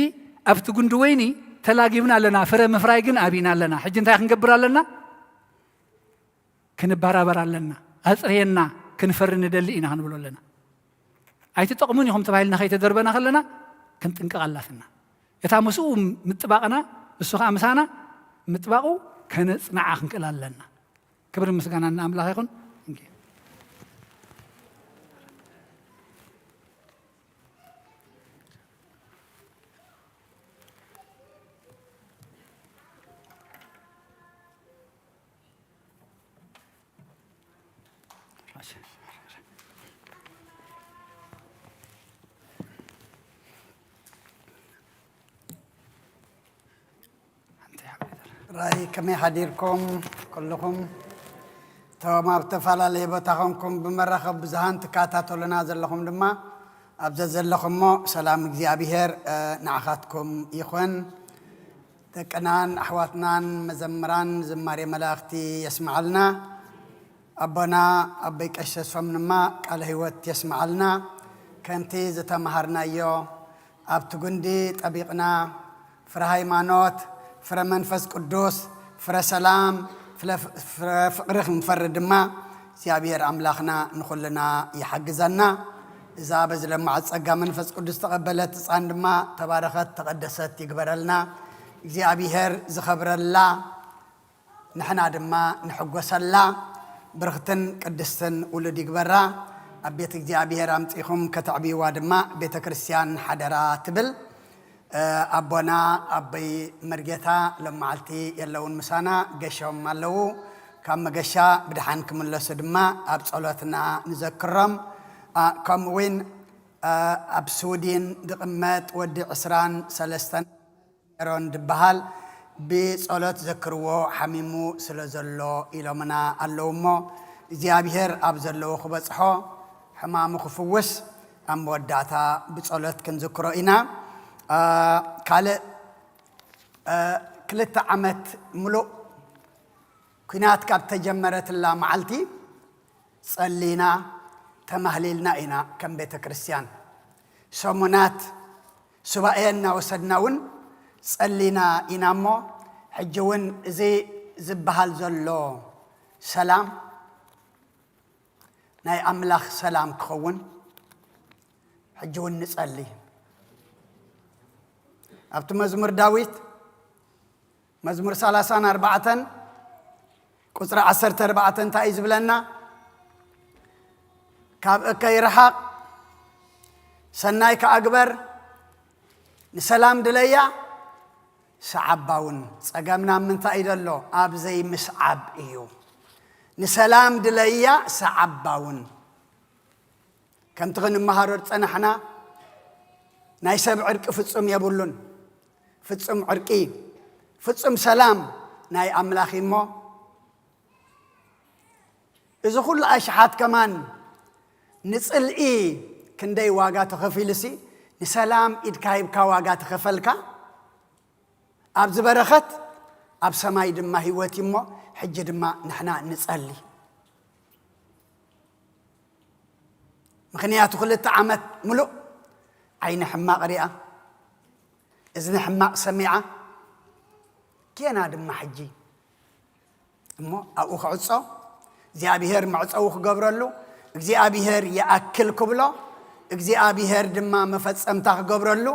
ኣብቲ ጉንዲ ወይኒ ተላጊብና ኣለና፣ ፍረ ምፍራይ ግን ኣቢና ኣለና። ሕጂ እንታይ ክንገብር ኣለና? ክንበራበር ኣለና። ኣጽርየና፣ ክንፈሪ ንደሊ ኢና ክንብሎ ኣለና። ኣይትጠቕሙን ኢኹም ተባሂልና ከይተደርበና ከለና ክንጥንቀቕ ኣላትና። እታ ምስኡ ምጥባቕና፣ እሱ ኸኣ ምሳና ምጥባቑ ከነጽንዓ ክንክእል ኣለና። ክብርን ምስጋናን ንኣምላኽ ይኹን። Thank you። ራይ ከመይ ሓዲርኩም ኩልኹም? እቶም ኣብ ዝተፈላለየ ቦታ ኾንኩም ብመራኸብ ብዙሃን ትከታተሉና ዘለኹም ድማ ኣብ ዘዘለኹሞ ሰላም እግዚኣብሔር፣ እ፣ ንዓኻትኩም ይኹን። ደቅናን ኣሕዋትናን መዘምራን ዝማሬ መላእኽቲ የስምዓልና። ኣቦና ኣቦይ ቀሺ ተስፎም ድማ ቃለ ህይወት የስምዓልና። ከምቲ ዝተምሃርናዮ ኣብቲ ጉንዲ ጠቢቕና ፍረ ሃይማኖት፣ ፍረ መንፈስ ቅዱስ፣ ፍረ ሰላም፣ ፍለ-፣ ፍረ ፍቕሪ ክንፈሪ ድማ እግዚኣብሔር ኣምላኽና ንኹልና ይሓግዘና። እዛ በዚ ለማዓት ጸጋ መንፈስ ቅዱስ ዝተቐበለት ህጻን ድማ ተባረኸት ተቐደሰት ይግበረልና። እግዚኣብሔር ዝኸብረላ፣ ንሕና ድማ ንሕጎሰላ ብርኽትን ቅድስትን ውሉድ ይግበራ። ኣብ ቤት እግዚኣብሔር ኣምጺኹም ከተዕብይዋ ድማ ቤተ ክርስቲያን ሓደራ ትብል። እ፣ ኣቦና ኣቦይ መርጌታ ሎም መዓልቲ የለውን ምሳና፣ ገሾም ኣለዉ። ካብ መገሻ ብድሓን ክምለሱ ድማ ኣብ ጸሎትና ንዘክሮም። እ፣ ከምኡ እውን፣ እ፣ ኣብ ስዊድን ዝቕመጥ ወዲ ዕስራን ሰለስተን ሜሮን ዝበሃል ብጸሎት ዘክርዎ ሓሚሙ ስለ ዘሎ ኢሎምና ኣለዉ እሞ፣ እግዚኣብሔር ኣብ ዘለዎ ክበጽሖ፣ ሕማሙ ክፍውስ ኣብ መወዳእታ ብጸሎት ክንዝክሮ ኢና። እ፣ ካልእ፣ እ፣ ክልተ ዓመት ምሉእ ኲናት ካብ ተጀመረትላ መዓልቲ ጸሊና፣ ተማህሊልና ኢና። ከም ቤተ ክርስቲያን ሰሙናት ሱባኤ እናወሰድና እውን ጸሊና ኢና እሞ፣ ሕጂ እውን እዚ ዝበሃል ዘሎ ሰላም ናይ ኣምላኽ ሰላም ክኸውን ሕጂ እውን ንጸሊ። ኣብቲ መዝሙር ዳዊት መዝሙር ሰላሳን ኣርባዕተን ቁጽሪ ዓሰርተ ኣርባዕተ እንታይ እዩ ዝብለና? ካብ እከይ ርሓቕ፣ ሰናይ ከኣ ግበር፣ ንሰላም ድለያ፣ ሰዓባ እውን። ጸገምና ኣብ ምንታይ እዩ ዘሎ? ኣብ ዘይምስዓብ እዩ። ንሰላም ድለያ፣ ሰዓባ እውን። ከምቲ ክንመሃሮ ዝጸናሕና፣ ናይ ሰብ ዕርቂ ፍጹም የብሉን። ፍጹም ዕርቂ፣ ፍጹም ሰላም ናይ ኣምላኽ እዩ እሞ፣ እዚ ኩሉ ኣሽሓት ከማን ንጽልኢ ክንደይ ዋጋ ተኸፊሉሲ፣ ንሰላም ኢድካ ሂብካ ዋጋ ተኸፈልካ። ኣብዚ በረኸት ኣብ ሰማይ ድማ ህይወት እዩ እሞ፣ ሕጂ ድማ ንሕና ንጸሊ። ምኽንያቱ ክልተ ዓመት ምሉእ ዓይኒ ሕማቕ ሪኣ፣ እዝኒ ሕማቕ ሰሚዓ፣ ጌና ድማ ሕጂ እሞ ኣብኡ ክዕጾ፣ እግዚኣብሄር መዕጸዊ ክገብረሉ፣ እግዚኣብሄር ይኣክል ክብሎ፣ እግዚኣብሄር ድማ መፈጸምታ ክገብረሉ፣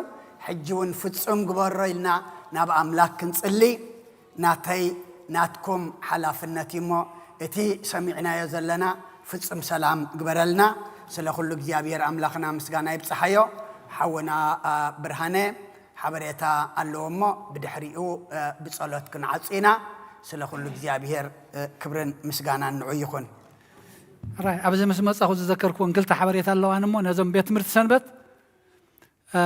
ሕጂ እውን ፍጹም ግበሮ ኢልና ናብ ኣምላክ ክንጽሊ ናተይ ናትኩም ሓላፍነት እዩ እሞ፣ እቲ ሰሚዕናዮ ዘለና ፍጹም ሰላም ግበረልና። ስለ ኩሉ እግዚኣብሄር ኣምላኽና ምስጋና ይብጽሓዮ። ሓውና፣ አ፣ ብርሃነ ሓበሬታ ኣለዎ እሞ፣ ብድሕሪኡ፣ እ፣ ብጸሎት ክንዓጹ ኢና። ስለ ኩሉ እግዚኣብሄር፣ እ፣ ክብርን ምስጋናን ንዑ ይኹን። ራይ፣ ኣብዚ ምስ መጻኹ ዝዘከርኩወን ክልተ ሓበሬታ ኣለዋን እሞ፣ ነዞም ቤት ትምህርቲ ሰንበት፣ እ፣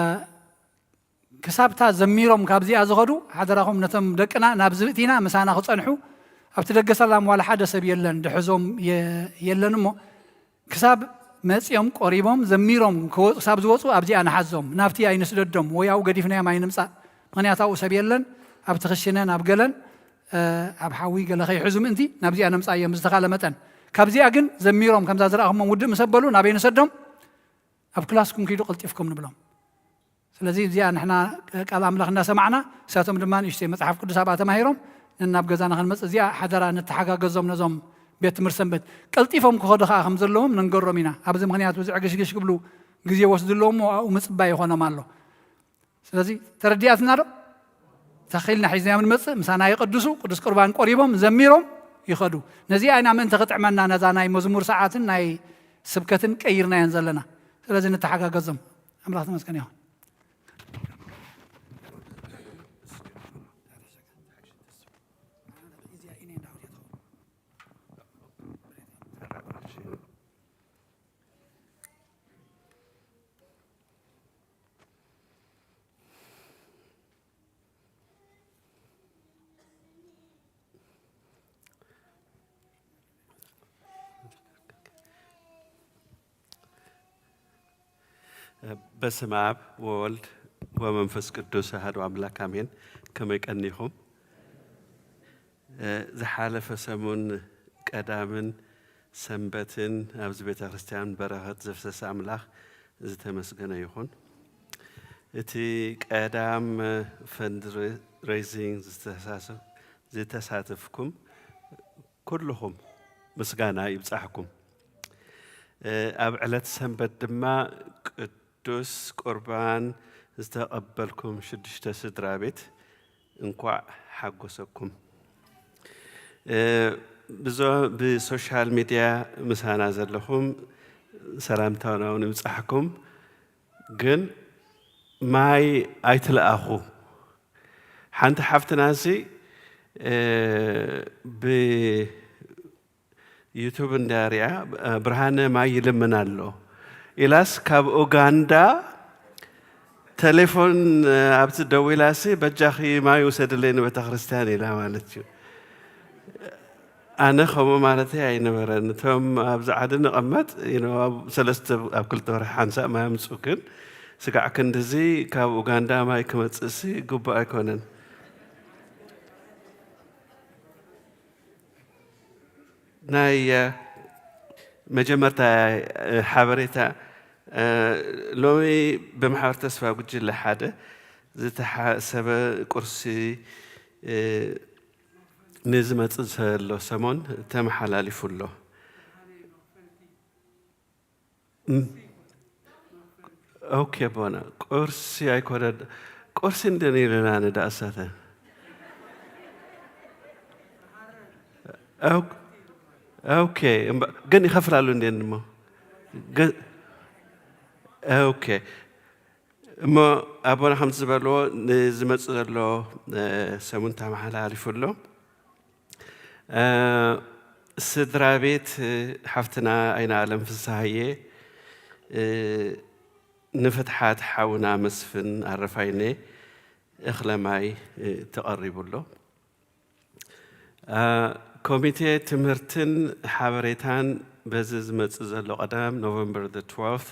ክሳብታ ዘሚሮም ካብዚኣ ዝኸዱ፣ ሓደራኹም ነቶም ደቅና ናብዚ እቲና ምሳና ክጸንሑ፣ ኣብቲ ደገ ሰላም ዋላ ሓደ ሰብ የለን፣ ድሕዞም የ-፣ የለን እሞ፣ ክሳብ መጺኦም ቆሪቦም ዘሚሮም ክወ-፣ ክሳብ ዝወጹ ኣብዚኣ ንሓዞም፣ ናብቲ ኣይንስደዶም ወይ ኣብኡ ገዲፍናዮም ኣይንምጻእ። ምኽንያቱ ኣብኡ ሰብ የለን፣ ኣብቲ ክሽነን ኣብ ገለን፣ እ፣ ኣብ ሓዊ ገለ ከይሕዙ ምእንቲ ናብዚኣ ነምጻዮም ብዝተኻለ መጠን። ካብዚኣ ግን ዘሚሮም ከምዛ ዝረኣኹሞም ውድእ ምስ ኣበሉ ናበይ ንሰዶም? ኣብ ክላስኩም ኪዱ ቀልጢፍኩም ንብሎም። ስለዚ እዚኣ ንሕና ቃል ኣምላኽ እናሰማዕና፣ እሳቶም ድማ ንእሽተይ መጽሓፍ ቅዱስ ኣብኣ ተማሂሮም፣ ነናብ ገዛና ክንመጽእ እዚኣ ሓደራ ንተሓጋገዞም። ነዞም ቤት ትምህርቲ ሰንበት ቀልጢፎም ክኸዱ ከኣ ከም ዘለዎም ነንገሮም ኢና። ኣብዚ ምኽንያት ብዙሕ ግሽግሽ ክብሉ ግዜ ወስዱ ኣለዎ እሞ ኣብኡ ምጽባይ ይኾኖም ኣሎ። ስለዚ ተረዲኣትና ዶ? ተኺልና ሒዝናዮም ንመጽእ፣ ምሳና የቐድሱ፣ ቅዱስ ቁርባን ቆሪቦም ዘሚሮም ይኸዱ። ነዚኣ ኢና ምእንቲ ክጥዕመና ነዛ ናይ መዝሙር ሰዓትን ናይ ስብከትን ቀይርናየን ዘለና። ስለዚ ንተሓጋገዞም። ኣምላኽ ተመስገን ይኹን። በስመ አብ ወወልድ ወመንፈስ ቅዱስ አሐዱ አምላክ አሜን። ከመይ ቀኒኹም? ዝሓለፈ ሰሙን ቀዳምን ሰንበትን ኣብዚ ቤተ ክርስቲያን በረኸት ዘፍሰሰ ኣምላኽ ዝተመስገነ ይኹን። እቲ ቀዳም ፈንድሬዚንግ ዝተሳሰ-፣ ዝተሳተፍኩም ኩልኹም ምስጋና ይብጻሕኩም። ኣብ ዕለት ሰንበት ድማ ቅዱስ ቁርባን ዝተቐበልኩም ሽዱሽተ ስድራ ቤት እንኳዕ ሓጎሰኩም። እ፣ ብዞ-፣ ብሶሻል ሚድያ ምሳና ዘለኹም ሰላምታና እውን ይብጻሕኩም። ግን ማይ ኣይትልኣኹ። ሓንቲ ሓፍትና እዚ፣ እ፣ ብ-፣ ዩቱብ እንዳ ሪኣ፣ እ፣ ብርሃነ ማይ ይልምን ኣሎ ኢላስ፣ ካብ ኡጋንዳ ቴሌፎን፣ እ፣ ኣብቲ ደዊላሲ፣ "በጃኺ ማይ ውሰድለይ ንቤተ ክርስቲያን" ኢላ ማለት እዩ። ኣነ ከምኡ ማለተይ ኣይነበረን። እቶም ኣብዚ ዓዲ ንቐመጥ፣ you know፣ ኣብ ሰለስተ፣ ኣብ ክልተ ወርሒ ሓንሳእ ማይ ኣምጹ፣ ግን ስጋዕ ክንድዚ ካብ ኡጋንዳ ማይ ክመጽእሲ ግቡእ ኣይኮነን። ናይ፣ እ፣ መጀመርታ፣ እ፣ ሓበሬታ፣ እ፣ ሎሚ ብማሕበር ተስፋ ጉጅለ ሓደ ዝተሓሰበ ቁርሲ፣ እ፣ ንዝመጽእ ዘሎ ሰሞን ተመሓላሊፉ ኣሎ። እም። ኦኬ፣ ኣቦና፣ ቁርሲ ኣይኮነን፣ ቁርሲ እንደን ኢልና ንዳእሳተ። ኦክ-፣ ኦኬ፣ እምባ-፣ ግን ይኸፍላሉ እንደን እሞ። ግን፣ ኦኬ። እሞ ኣቦና ከምቲ ዝበልዎ ንዝመጽእ ዘሎ፣ እ፣ ሰሙን ተመሓላሊፉ ኣሎ። እ፣ ስድራ ቤት፣ እ፣ ሓፍትና ኣይነ ኣለም ፍስሃየ፣ እ፣ ንፍትሓት ሓውና መስፍን ኣረፋይነ እኽለ ማይ፣ እ፣ ተቐሪቡ ኣሎ። እ፣ ኮሚቴ ትምህርትን ሓበሬታን በዚ ዝመጽእ ዘሎ ቀዳም ኖቨምበር the twelfth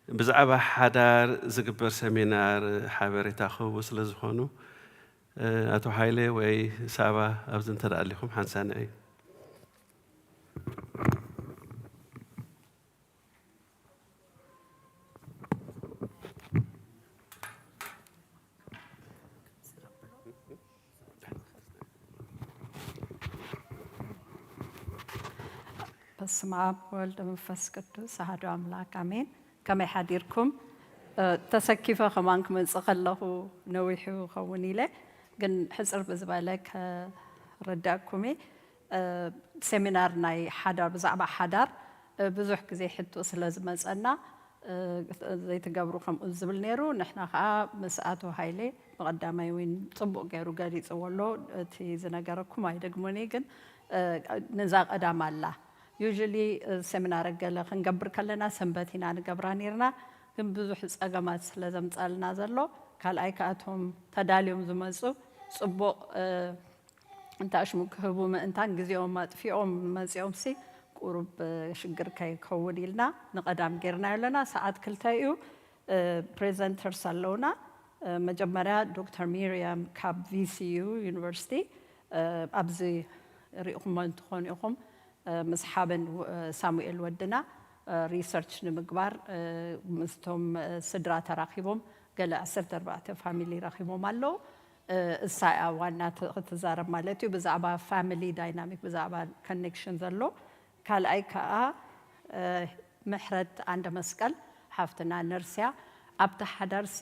ብዛዕባ ሓዳር ዝግበር ሰሚናር ሓበሬታ ክህቡ ስለ ዝኾኑ፣ እ፣ ኣቶ ሃይለ ወይ ሳባ ኣብዚ እንተ ደኣ ኣሊኹም ሓንሳእ ንዕዩ። በስመ አብ ወወልድ ወመንፈስ ቅዱስ አሐዱ አምላክ አሜን። ከመይ ሓዲርኩም? እ፣ ተሰኪፈ ከማን ክመጽእ ከለኹ ነዊሑ ክኸውን ኢለ፣ ግን ሕጽር ብዝበለ ከረዳእኩም እየ። እ፣ ሴሚናር ናይ ሓዳር፣ ብዛዕባ ሓዳር፣ እ፣ ብዙሕ ግዜ ሕቶ ስለ ዝመጸና፣ እ፣ ዘይትገብሩ ከምኡ ዝብል ነይሩ። ንሕና ከኣ ምስ ኣቶ ሃይሌ ብቐዳማይ እውን ጽቡቕ ገይሩ ገሊጽዎ ኣሎ። እቲ ዝነገረኩም ኣይደግሞን እየ፣ ግን፣ እ፣ ነዛ ቀዳም ኣላ። ዩዥሊ፣ እ፣ ሴሚናር ገለ ክንገብር ከለና ሰንበት ኢና ንገብራ ነይርና፣ ግን ብዙሕ ጸገማት ስለ ዘምጻልና ዘሎ፣ ካልኣይ ከኣ እቶም ተዳልዮም ዝመጹ ጽቡቕ፣ እ፣ እንተ ኣሽሙ ክህቡ ምእንታን ግዜኦም ኣጥፊኦም መጺኦምሲ ቁሩብ ሽግር ከይከውን ኢልና ንቐዳም ጌርናዮ ኣለና። ሰዓት ክልተ እዩ። እ፣ ፕሬዘንተርስ ኣለውና። እ፣ መጀመርያ ዶክተር ሚርያም ካብ ቪ ሲ ዩ ዩኒቨርሲቲ፣ እ፣ ኣብዚ ሪእኹሞ እንትኾኑ ኢኹም፣ እ፣ ምስ ሓበን ው-፣ እ፣ ሳሙኤል ወድና፣ እ፣ ሪሰርች ንምግባር፣ እ፣ ምስቶም፣ እ፣ ስድራ ተራኺቦም ገለ ዓሰርተ ኣርባዕተ ፋሚሊ ረኺቦም ኣለዉ። እሳ እያ ዋና ክትዛረብ ማለት እዩ፣ ብዛዕባ ፋሚሊ ዳይናሚክ፣ ብዛዕባ ኮኔክሽን ዘሎ። ካልኣይ ከዓ ምሕረት ዓንደ መስቀል ሓፍትና ነርሲ እያ። ኣብታ ሓዳርሲ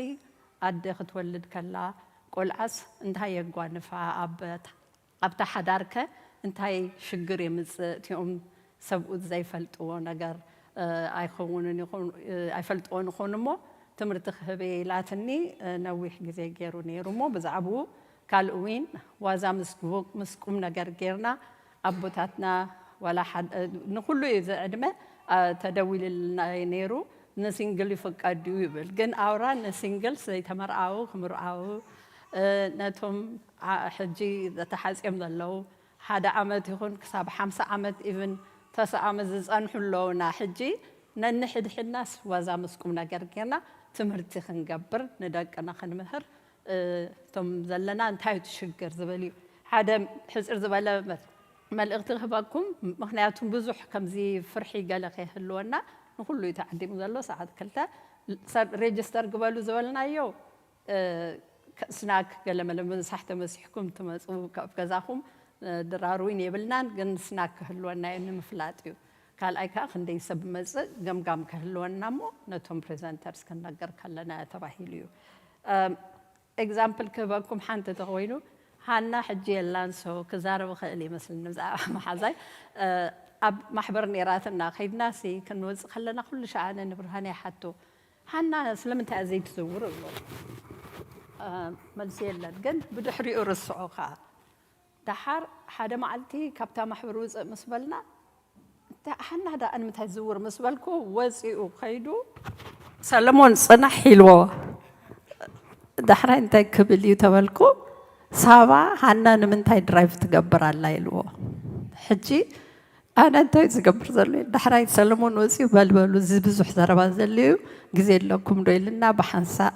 ኣደ ክትወልድ ከላ ቆልዓስ እንታይ የጓንፋ? ኣብ ኣብታ ሓዳርከ እንታይ ሽግር የምፅእ? እቲኦም ሰብኡት ዘይፈልጥዎ ነገር ኣይኸውንን ይኹን ኣይፈልጥዎን ይኾን እሞ ትምህርቲ ክህበ ኢላትኒ። ነዊሕ ግዜ ገይሩ ነይሩ እሞ ብዛዕባኡ ካልእ ዊን ዋዛ ምስ ቁም ነገር ጌርና ኣቦታትና ዋላ ንኩሉ እዩ ዝዕድመ ተደዊልልና ነይሩ። ንሲንግል ይፍቀድ ድዩ ይብል ግን ኣውራ ንሲንግልስ ዘይተመርዓዉ ክምርዓዉ ነቶም ሕጂ ተሓፅዮም ዘለዉ ሓደ ዓመት ይኹን ክሳብ ሓምሳ ዓመት ኢቭን ተስዓ ዓመት ዝፀንሑ ኣለዉና። ሕጂ ነንሕድሕድናስ ዋዛ ምስ ቁም ነገር ጌርና ትምህርቲ ክንገብር ንደቅና ክንምህር እቶም ዘለና እንታይ እቲ ሽግር ዝብል እዩ። ሓደ ሕፅር ዝበለ መልእኽቲ ክህበኩም ምክንያቱም ብዙሕ ከምዚ ፍርሒ ገለ ከይህልወና ንኩሉ እዩ ተዓዲሙ ዘሎ። ሰዓት ክልተ ሰብ ሬጅስተር ግበሉ ዝበልናዮ ስናክ ገለመለ ምሳሕ ተመሲሕኩም ትመፁ ካብ ገዛኹም ድራር ዊን የብልናን ግን ስናክ ክህልወና እዩ ንምፍላጥ እዩ። ካልኣይ ከዓ ክንደይ ሰብ መፅእ ገምጋም ክህልወና እሞ ነቶም ፕሬዘንተርስ ክንነገር ከለና ተባሂሉ እዩ። ኤግዛምፕል ክህበኩም ሓንቲ ተኮይኑ ሃና ሕጂ የላን ሶ ክዛረብ ክእል ይመስልኒ ብዛዕባ መሓዛይ ኣብ ማሕበር ነይራትና ከይድና ሲ ክንወፅእ ከለና ኩሉ ሸዓነ ንብርሃን ይሓቱ ሃና ስለምንታይ እያ ዘይትዝውር እብሎ መልሲ የለን ግን ብድሕሪኡ ርስዖ ከዓ ደሓር ሓደ መዓልቲ ካብታ ማሕበር ውፅእ ምስ በልና ሃና ደኣ ንምንታይ ዝውር ምስ በልኩ ወፂኡ ከይዱ ሰለሞን ፅናሕ ኢልዎ ዳሕራይ እንታይ ክብል እዩ ተበልኩ ሳባ ሃና ንምንታይ ድራይቭ ትገብር ኣላ ኢልዎ ሕጂ ኣነ እንታይ ዝገብር ዘሎ ዳሕራይ ሰለሞን ወፂኡ በልበሉ እዚ ብዙሕ ዘረባ ዘለ እዩ ግዜ ኣለኩም ዶ ኢልና ብሓንሳእ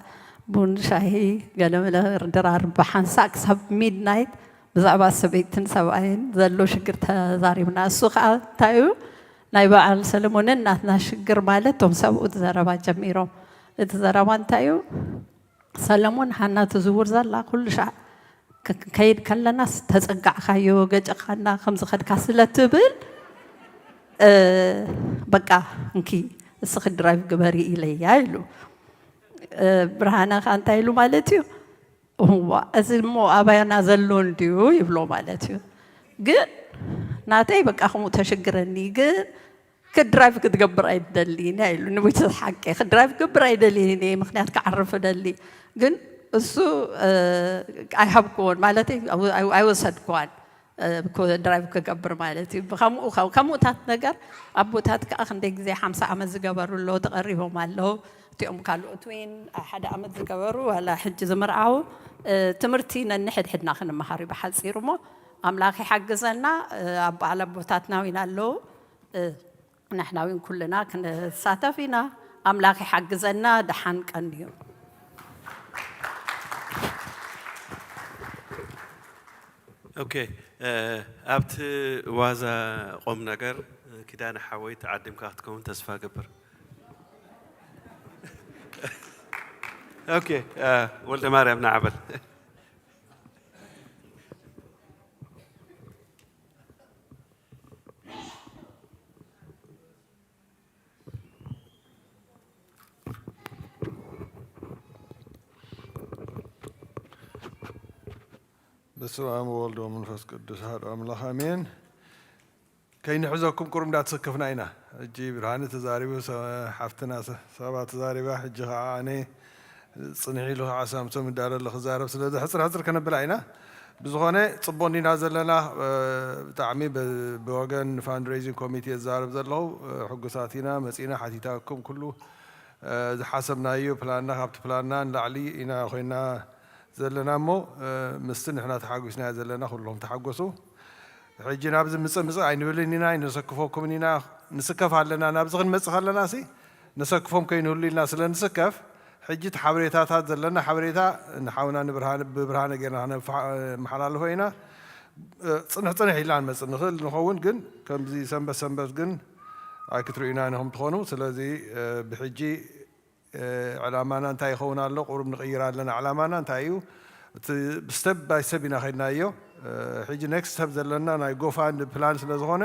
ቡን ሻሂ ገለመለ ድራር ብሓንሳእ ክሳብ ሚድናይት ብዛዕባ ሰበይትን ሰብኣይን ዘሎ ሽግር ተዛሪብና። እሱ ከዓ እንታይ እዩ ናይ በዓል ሰለሞንን ናትና ሽግር ማለት እቶም ሰብኡት ዘረባ ጀሚሮም። እቲ ዘረባ እንታይ እዩ? ሰለሞን ሃና ትዝውር ዘላ ኩሉ ሻዕ ከይድ ከለናስ ተፀጋዕካዮ ገጨኻና ከምዝኸድካ ስለ ትብል በቃ እንኪ እስኺ ድራይቭ ግበሪ ኢለያ ኢሉ። ብርሃነ ከዓ እንታይ ኢሉ ማለት እዩ? እዋ እዚ እሞ ኣባያና ዘሎ እንድዩ ይብሎ ማለት እዩ። ግን ናተይ በቃ ከምኡ ተሽግረኒ ግን ክድራይቭ ክትገብር ኣይደልን እያ ኢሉ ንቤት ሓቂ ክድራይቭ ክገብር ኣይደልን እየ ምክንያት ክዓርፍ ደሊ ግን እሱ ኣይሃብክዎን ማለት ኣይወሰድክዋን ድራይቭ ክገብር ማለት እዩ። ብከምኡ ከምኡታት ነገር ኣቦታት ከዓ ክንደይ ግዜ ሓምሳ ዓመት ዝገበሩ ኣለዉ ተቐሪቦም ኣለዉ። እቲኦም ካልኦት ወይን ሓደ ዓመት ዝገበሩ ዋላ ሕጂ ዝምርዓው ትምህርቲ ነንሕድሕድና ክንመሃር እዩ ብሓፂሩ እሞ ኣምላኽ ይሓግዘና። ኣብ በዓል ኣቦታትና ዊን ኣለዉ ንሕና ዊን ኩልና ክንሳተፍ ኢና። ኣምላኽ ይሓግዘና። ደሓን ቀንዩ። ኦኬ ኣብቲ ዋዛ ቆም ነገር ኪዳነ ሓወይ ተዓዲምካ ክትከውን ተስፋ ገብር። ኦኬ ወልደ ማርያም ንዓበል። በስመ አብ ወወልድ ወመንፈስ ቅዱስ አሐዱ አምላክ አሜን። ከይንሕዘኩም ቁሩብ እንዳተሰከፍና ኢና። ሕጂ ብርሃነ ተዛሪቡ፣ ሓፍትና ሰባ ተዛሪባ፣ ሕጂ ከዓ ኣነ ፅንሕ ኢሉ ከዓ ሳምሶም ይዳሎ ኣሎ ክዛረብ። ስለዚ ሕፅር ሕፅር ከነብላ ኢና። ብዝኾነ ፅቡቕ እንዲና ዘለና ብጣዕሚ ብወገን ፋንድሬዚንግ ኮሚቴ ዝዛረብ ዘለኹ ሕጉሳት ኢና መፂና ሓቲታኩም ኩሉ ዝሓሰብናዮ ፕላንና ካብቲ ፕላንና ንላዕሊ ኢና ኮይና ዘለና እሞ ምስቲ ንሕና ተሓጒስናዮ ዘለና ኩሎም ተሓጎሱ። ሕጂ ናብዚ ምፅእ ምፅእ ኣይንብልን ኢና ኣይነሰክፈኩምን ኢና። ንስከፍ ኣለና ናብዚ ክንመፅእ ከለና ሲ ነሰክፎም ከይንህሉ ኢልና ስለ ንስከፍ ሕጂ እቲ ሓበሬታታት ዘለና ሓበሬታ ንሓውና ንብርሃነ ብብርሃነ ጌርና ክነመሓላልፎ ኢና። ፅንሕ ፅንሕ ኢልና ንመፅእ ንኽእል ንኸውን ግን ከምዚ ሰንበት ሰንበት ግን ኣይክትርእዩና ኢኹም ትኾኑ። ስለዚ ብሕጂ ዕላማና እንታይ ይኸውን ኣሎ? ቁሩብ ንቕይር ኣለና። ዕላማና እንታይ እዩ? እቲ ብስተብ ባይ ሰብ ኢና ከድናዮ። ሕጂ ኔክስት ሰብ ዘለና ናይ ጎፋንድ ፕላን ስለ ዝኾነ፣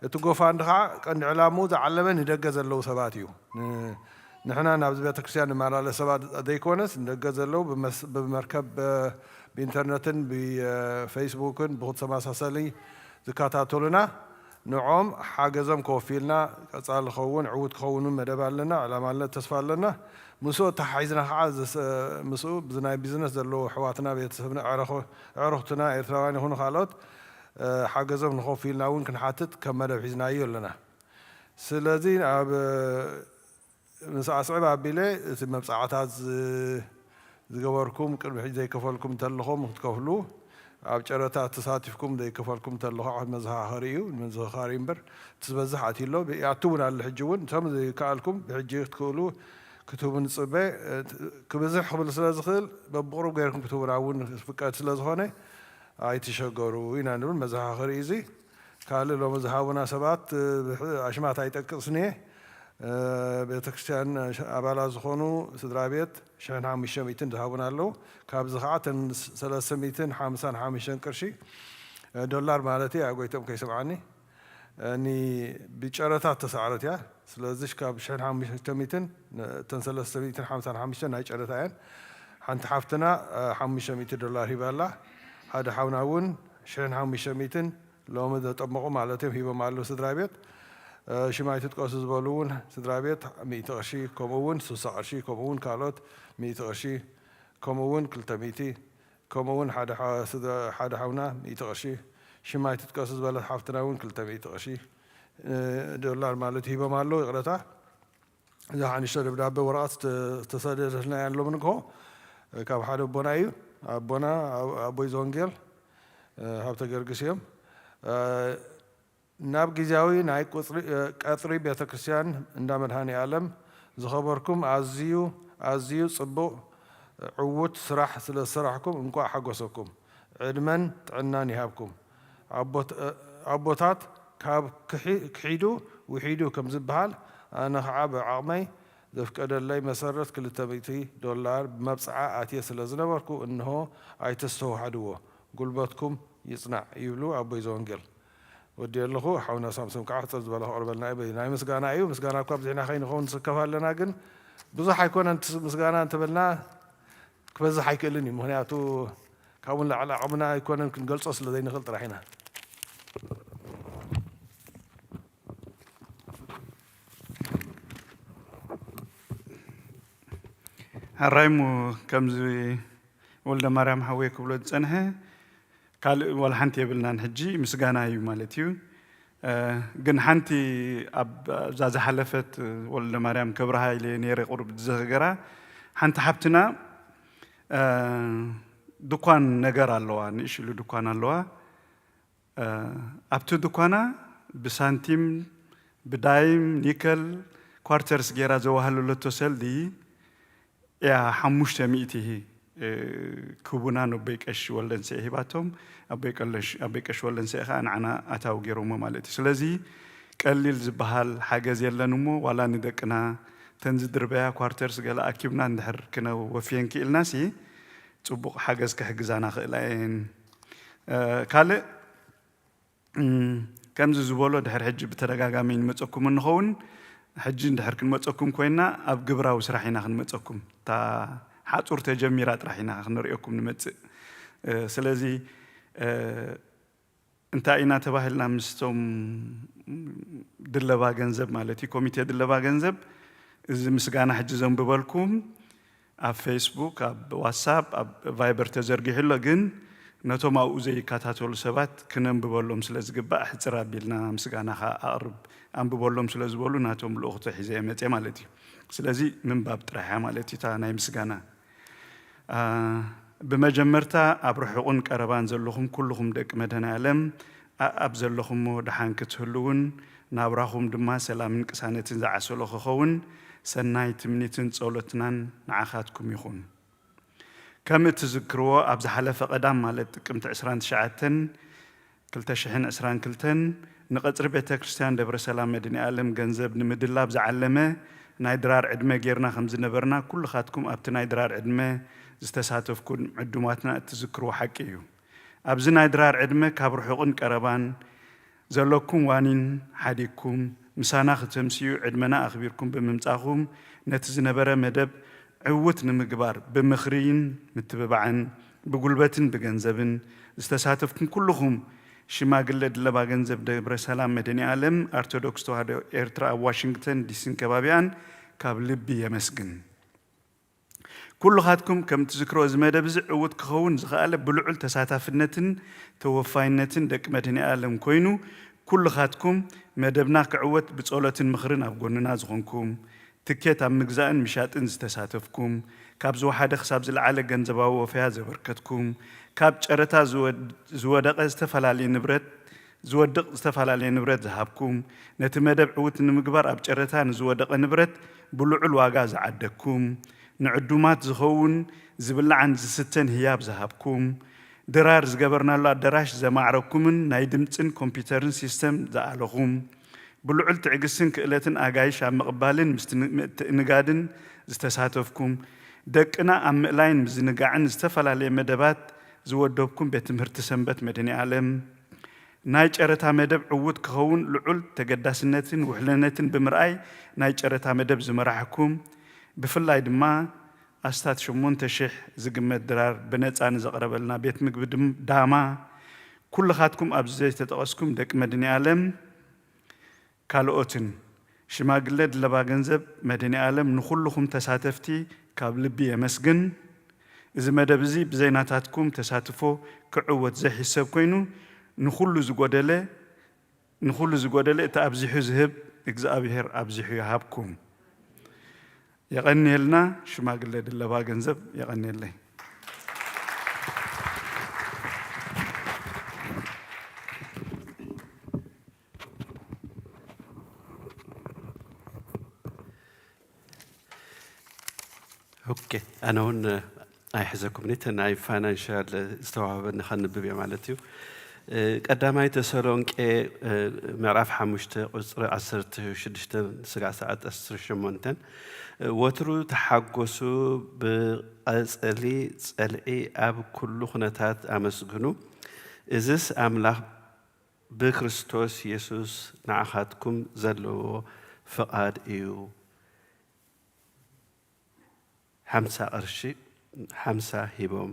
እቲ ጎፋንድ ከዓ ቀንዲ ዕላምኡ ዝዓለመ ንደገ ዘለዉ ሰባት እዩ። ንሕና ናብዚ ቤተክርስትያን ንመላለስ ሰባት ዘይኮነስ፣ ንደገ ዘለዉ ብመርከብ፣ ብኢንተርነትን ብፌስቡክን ብተመሳሰሊ ዝከታተሉና ንዖም ሓገዞም ከወፊልና ቀጻሊ ክኸውን ዕዉት ክኸውን እውን መደብ ኣለና፣ ዕላማ ኣለና፣ ተስፋ ኣለና። ምስኡ ተሓሒዝና ከዓ ምስኡ ብዚ ናይ ቢዝነስ ዘለዎ ኣሕዋትና፣ ቤተሰብና፣ ኣዕሩኽትና ኤርትራውያን ይኹኑ ካልኦት ሓገዞም ንኸወፊልና እውን ክንሓትት ከም መደብ ሒዝናዮ ኣለና። ስለዚ ኣብ ምስ ኣስዕብ ኣቢለ እቲ መብጻዕታት ዝገበርኩም ቅድሚ ሕጂ ዘይከፈልኩም እንተለኹም ክትከፍሉ፣ ኣብ ጨረታ ተሳቲፍኩም ዘይከፈልኩም እንተለኹ መዘኻኸሪ እዩ፣ መዘኻኸሪ እምበር እቲ ዝበዝሕ ኣትዩ ኣሎ። ይኣቱ እውን ኣሎ። ሕጂ እውን እቶም ዘይከኣልኩም ብሕጂ ክትክእሉ ክትህቡ ንጽበ። ክብዝሕ ክብል ስለ ዝኽእል በብቕሩብ ገይርኩም ክትህቡና እውን ዝፍቀድ ስለ ዝኾነ ኣይትሸገሩ ኢና ንብል። መዘኻኸሪ እዩ እዚ። ካልእ ሎሚ ዝሃቡና ሰባት ኣሽማት ኣይጠቅስን እየ። ቤተክርስትያን ኣባላት ዝኾኑ ስድራ ቤት ሽሕን ሓሙሽተ ሚእትን ዝሃቡና ኣለዉ። ካብዚ ከዓ እተን ሰለስተ ሚእትን ሓምሳን ሓሙሽተን ቅርሺ ዶላር ማለት እዩ። ኣጎይቶም ከይሰምዓኒ ብጨረታ ተሳዕረት እያ። ስለዚ ካብ ሽሕን ሓሙሽተ ሚእትን እተን ሰለስተ ሚእትን ሓምሳን ሓሙሽተን ናይ ጨረታ እየን። ሓንቲ ሓፍትና ሓሙሽተ ሚእቲ ዶላር ሂባ ኣላ። ሓደ ሓውና እውን ሽሕን ሓሙሽተ ሚእትን ሎሚ ዘጠመቑ ማለት እዮም ሂቦም ኣለዉ ስድራ ቤት። ሽም ኣይትጥቀሱ ዝበሉ እውን ስድራ ቤት ሚእቲ ቅርሺ፣ ከምኡ እውን ስሳ ቅርሺ፣ ከምኡ እውን ካልኦት ሚእቲ ቅርሺ፣ ከምኡ እውን ክልተ ሚእቲ፣ ከምኡ እውን ሓደ ሓውና ሚእቲ ቅርሺ፣ ሽም ኣይትጥቀሱ ዝበለት ሓፍትና እውን ክልተ ሚእቲ ቅርሺ ዶላር ማለት ሂቦም ኣለዉ። ይቕረታ። እዛ ሓንሽተ ደብዳበ ወረቐት ዝተሰደደትና እያ ሎሚ ንግሆ ካብ ሓደ ኣቦና እዩ። ኣቦና ኣቦይ ዘወንጌል ሃብተ ገርግስ እዮም። ናብ ግዜያዊ ናይ ቀጽሪ ቤተ ክርስቲያን እንዳ መድሃኔ ኣለም ዝኸበርኩም ኣዝዩ ኣዝዩ ጽቡቕ ዕዉት ስራሕ ስለ ዝሰራሕኩም እንቋዕ ሓጎሰኩም። ዕድመን ጥዕናን ይሃብኩም። ኣቦታት ካብ ክሒዱ ውሒዱ ከም ዝበሃል ኣነ ኸዓ ብዓቕመይ ዘፍቀደለይ መሰረት ክልተ ሚእቲ ዶላር ብመብጽዓ ኣትየ ስለ ዝነበርኩ እንሆ ኣይተስተውሓድዎ። ጉልበትኩም ይጽናዕ ይብሉ ኣቦይ ዘወንጌል። ወዲ ኣለኹ ሓውና ሳምሶም ከዓ ሕፅር ዝበለ ክቕርበልና እዩ። ናይ ምስጋና እዩ። ምስጋና እኳ ኣብዚሕና ከይንኸውን ንስከፍ ኣለና፣ ግን ብዙሕ ኣይኮነን። ምስጋና እንተበልና ክበዝሕ ኣይክእልን እዩ። ምክንያቱ ካብኡ ንላዕሊ ዓቕምና ኣይኮነን ክንገልፆ ስለ ዘይንኽእል ጥራሕ ኢና። ሕራይ እሞ ከምዚ ወልደ ማርያም ሓወይ ክብሎ ዝፀንሐ ካልእ ዋላ ሓንቲ የብልናን። ሕጂ ምስጋና እዩ ማለት እዩ። ግን ሓንቲ ኣብዛ ዝሓለፈት ወልደ ማርያም ክብረ ሃይለ ነይረ ቁሩብ ዝዘገራ ሓንቲ ሓብትና ድኳን ነገር ኣለዋ፣ ንእሽሉ ድኳን ኣለዋ። ኣብቲ ድኳና ብሳንቲም ብዳይም ኒከል ኳርተርስ ገይራ ዘዋህለለቶ ሰልዲ እያ ሓሙሽተ ሚእቲ ክቡና ነቦይ ቀሺ ወልደንስኤ ሂባቶም። ኣቦይ ቀሺ ወልደንስኤ ከዓ ንዓና ኣታዊ ገይሮሞ ማለት እዩ። ስለዚ ቀሊል ዝበሃል ሓገዝ የለን እሞ ዋላ ንደቅና ተን ዝድርበያ ኳርተርስ ገለ ኣኪብና እንድሕር ክነወፍየን ክኢልናሲ ፅቡቕ ሓገዝ ክሕግዛና ክእላ እየን። ካልእ ከምዚ ዝበሎ ድሕር ሕጂ ብተደጋጋሚ ንመፀኩም እንኸውን ሕጂ እንድሕር ክንመፀኩም ኮይና ኣብ ግብራዊ ስራሕ ኢና ክንመፀኩም። እታ ሓፁር ተጀሚራ ጥራሕ ኢና ክንሪኦኩም ንመፅእ። ስለዚ እንታይ ኢና ተባሂልና ምስቶም ድለባ ገንዘብ ማለት እዩ ኮሚቴ ድለባ ገንዘብ እዚ ምስጋና ሕጂ ዘንብበልኩም ኣብ ፌስቡክ፣ ኣብ ዋትሳፕ፣ ኣብ ቫይበር ተዘርጊሑ ኣሎ። ግን ነቶም ኣብኡ ዘይከታተሉ ሰባት ክነንብበሎም ስለ ዝግባእ ሕፅር ኣቢልና ምስጋናኻ ኣቕርብ ኣንብበሎም ስለ ዝበሉ ናቶም ልእኽቶ ሒዘ እየ መፅየ ማለት እዩ። ስለዚ ምንባብ ጥራሕ እያ ማለት እዩ እታ ናይ ምስጋና። ብመጀመርታ ኣብ ርሑቕን ቀረባን ዘለኹም ኩልኹም ደቂ መድኃኔዓለም ኣኣብ ዘለኹሞ ደሓን ክትህልውን ናብራኹም ድማ ሰላምን ቅሳነትን ዝዓሰሎ ክኸውን ሰናይ ትምኒትን ጸሎትናን ንዓኻትኩም ይኹን። ከም እትዝክርዎ ኣብ ዝሓለፈ ቀዳም ማለት ጥቅምቲ ዕስራን ትሽዓተን ክልተ ሽሕን ዕስራን ክልተን ንቐጽሪ ቤተ ክርስቲያን ደብረ ሰላም መድኃኔዓለም ገንዘብ ንምድላብ ዝዓለመ ናይ ድራር ዕድመ ጌርና ከም ዝነበርና፣ ኩልኻትኩም ኣብቲ ናይ ድራር ዕድመ ዝተሳተፍኩም ዕዱማትና እትዝክርዎ ሓቂ እዩ። ኣብዚ ናይ ድራር ዕድመ ካብ ርሑቕን ቀረባን ዘለኩም ዋኒን ሓዲግኩም፣ ምሳና ክተምስዩ ዕድመና ኣኽቢርኩም ብምምጻኹም፣ ነቲ ዝነበረ መደብ ዕዉት ንምግባር ብምኽሪን ምትብባዕን፣ ብጉልበትን ብገንዘብን ዝተሳተፍኩም ኩልኹም፣ ሽማግለ ድለባ ገንዘብ ደብረ ሰላም መድኃኔ ዓለም ኦርቶዶክስ ተዋህዶ ኤርትራ ኣብ ዋሽንግተን ዲሲን ከባቢኣን ካብ ልቢ የመስግን። ኩልኻትኩም ከም ትዝክሮ፣ እዚ መደብ እዚ ዕዉት ክኸውን ዝኸኣለ ብልዑል ተሳታፍነትን ተወፋይነትን ደቂ መድኃኔ ዓለም ኮይኑ፣ ኩልኻትኩም መደብና ክዕወት ብጸሎትን ምኽርን ኣብ ጎንና ዝኾንኩም፣ ትኬት ኣብ ምግዛእን ምሻጥን ዝተሳተፍኩም፣ ካብ ዝወሓደ ክሳብ ዝለዓለ ገንዘባዊ ወፈያ ዘበርከትኩም፣ ካብ ጨረታ ዝወድ-፣ ዝወደቐ ዝተፈላለየ ንብረት፣ ዝወድቕ ዝተፈላለየ ንብረት ዝሃብኩም፣ ነቲ መደብ ዕዉት ንምግባር ኣብ ጨረታ ንዝወደቐ ንብረት ብልዑል ዋጋ ዝዓደግኩም፣ ንዕዱማት ዝኸውን ዝብላዕን ዝስተን ህያብ ዝሃብኩም፣ ድራር ዝገበርናሉ ኣዳራሽ ዘማዕረኩምን ናይ ድምጽን ኮምፒውተርን ሲስተም ዝኣለኹም፣ ብልዑል ትዕግስትን ክእለትን ኣጋይሽ ኣብ ምቕባልን ምስትን-፣ ምትእንጋድን ዝተሳተፍኩም፣ ደቅና ኣብ ምእላይን ምዝንጋዕን ዝተፈላለየ መደባት ዝወደብኩም ቤት ትምህርቲ ሰንበት መድኃኔ ዓለም፣ ናይ ጨረታ መደብ ዕዉት ክኸውን ልዑል ተገዳስነትን ውሕልነትን ብምርኣይ ናይ ጨረታ መደብ ዝመራሕኩም፣ ብፍላይ ድማ ኣስታት ሸሞንተ ሽሕ ዝግመት ድራር ብነጻ ንዘቕረበልና ቤት ምግቢ ድም-፣ ዳማ፣ ኩልኻትኩም ኣብዚ ዘይተጠቐስኩም ደቂ መድኃኔ ዓለም፣ ካልኦትን፣ ሽማግለ ድለባ ገንዘብ መድኃኔ ዓለም፣ ንኹልኹም ተሳተፍቲ ካብ ልቢ የመስግን። እዚ መደብ እዚ ብዘይ ናታትኩም ተሳትፎ ክዕወት ዘይሕሰብ ኮይኑ፣ ንኹሉ ዝጎደለ፣ ንኹሉ ዝጎደለ እቲ ኣብዚሑ ዝህብ እግዚኣብሔር ኣብዚሑ ይሃብኩም። የቐንየልና። ሽማግለ ድለባ ገንዘብ፣ የቐንየለይ። ኦኬ፣ ኣነ እውን ኣይሕዘኩምኒ፣ እቲ ናይ ፋይናንሻል ዝተዋህበኒ ከንብብ እየ ማለት እዩ። እ፣ ቀዳማይ ተሰሎንቄ፣ እ፣ ምዕራፍ ሓሙሽተ ቁጽሪ ዓሰርተ ሽዱሽተ ስጋዕ ሰዓት ዓሰርተ ሸሞንተ፣ እ፣ ወትሩ ተሓጎሱ፣ ብቐጸሊ ጸልዒ ኣብ ኩሉ ኩነታት ኣመስግኑ፣ እዝስ ኣምላኽ ብክርስቶስ የሱስ ንዓኻትኩም ዘለዎ ፍቓድ እዩ። ሓምሳ ቅርሺ ሓምሳ ሂቦም።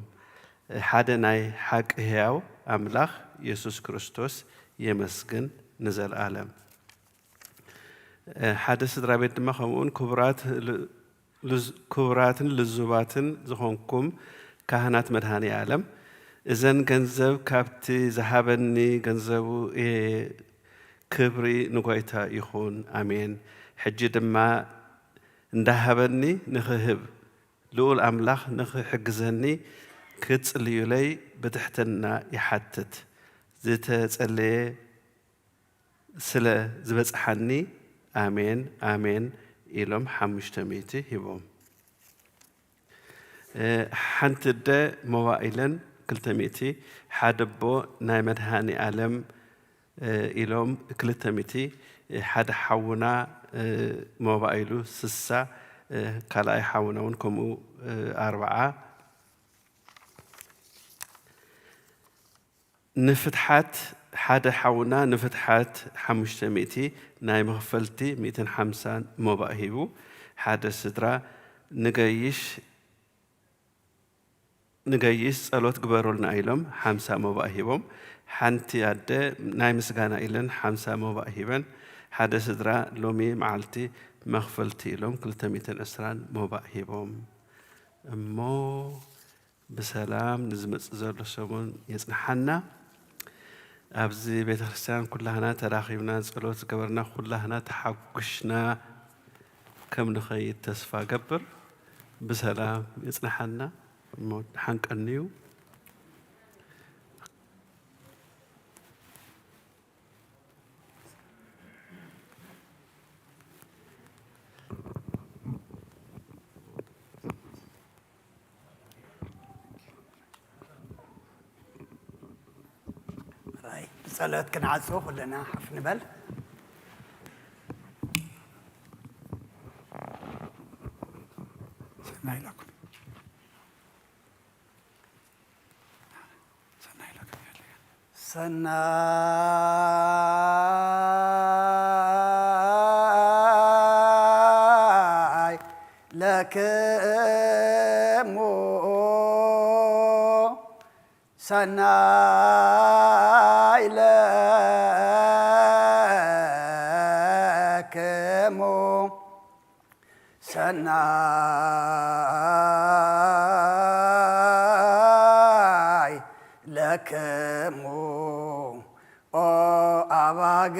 ሓደ ናይ ሓቂ ህያው ኣምላኽ የሱስ ክርስቶስ የመስግን ንዘለኣለም። ሓደ ስድራ ቤት ድማ ከምኡውን ክቡራት ል-፣ ልዝ-፣ ክቡራትን ልዙባትን ዝኾንኩም ካህናት መድኃኔ ዓለም፣ እዘን ገንዘብ ካብቲ ዝሃበኒ ገንዘቡ እየ። ክብሪ ንጎይታ ይኹን። ኣሜን። ሕጂ ድማ እንዳሃበኒ ንኽህብ ልኡል ኣምላኽ ንኽሕግዘኒ ክትጽልዩለይ ብትሕትና ይሓትት። ዝተጸለየ ስለ ዝበጽሓኒ ኣሜን፣ ኣሜን ኢሎም ሓሙሽተ ሚእቲ ሂቦም። እ፣ ሓንቲ ኣደ ሞባይለን ክልተ ሚእቲ፣ ሓደ ኣቦ ናይ መድኃኔ ዓለም፣ እ፣ ኢሎም ክልተ ሚእቲ፣ ሓደ ሓውና፣ እ፣ ሞባይሉ ስሳ፣ እ፣ ካልኣይ ሓውና እውን ከምኡ፣ እ፣ ኣርብዓ። ንፍትሓት ሓደ ሓውና ንፍትሓት ሓሙሽተ ሚእቲ ናይ መኽፈልቲ ሚእትን ሓምሳን ሞባእ ሂቡ። ሓደ ስድራ ንገይሽ፣ ንገይሽ ጸሎት ግበሩልና ኢሎም ሓምሳ ሞባእ ሂቦም። ሓንቲ ኣደ ናይ ምስጋና ኢለን ሓምሳ ሞባእ ሂበን። ሓደ ስድራ ሎሚ መዓልቲ መኽፈልቲ ኢሎም ክልተ ሚእትን ዕስራን ሞባእ ሂቦም። እሞ ብሰላም ንዝመጽእ ዘሎ ሰሙን የጽንሓና። ኣብዚ ቤተ ክርስቲያን ኩላህና ተራኺብና ጸሎት ዝገበርና ኩላህና ተሓጉሽና ከም ንኸይድ ተስፋ ገብር። ብሰላም የጽንሓና። እሞ ደሓን ቀንዩ። ራይ ብጸሎት ክንዓጽዎ ኩልና ሓፍ ንበል። ሰናይ ለኩም። ሰናይ ለኩም። ሰናይ ለክሙ ሰናይ ለክሙ ሰናይ ለክሙ ኦ ኣባግ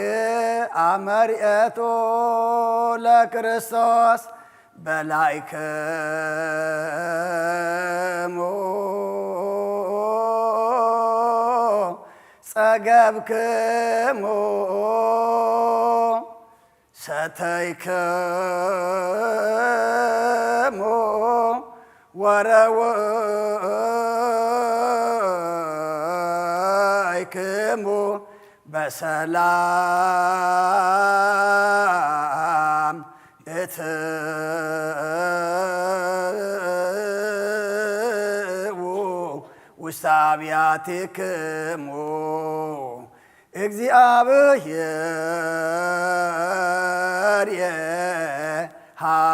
ኣመርኤቱ ለክርስቶስ በላይክሙ ጸገብክሙ ሰተይክሙ ወረወይክሙ በሰላም እትዉ ውስተ ኣብያቲክሙ። እግዚኣብሔር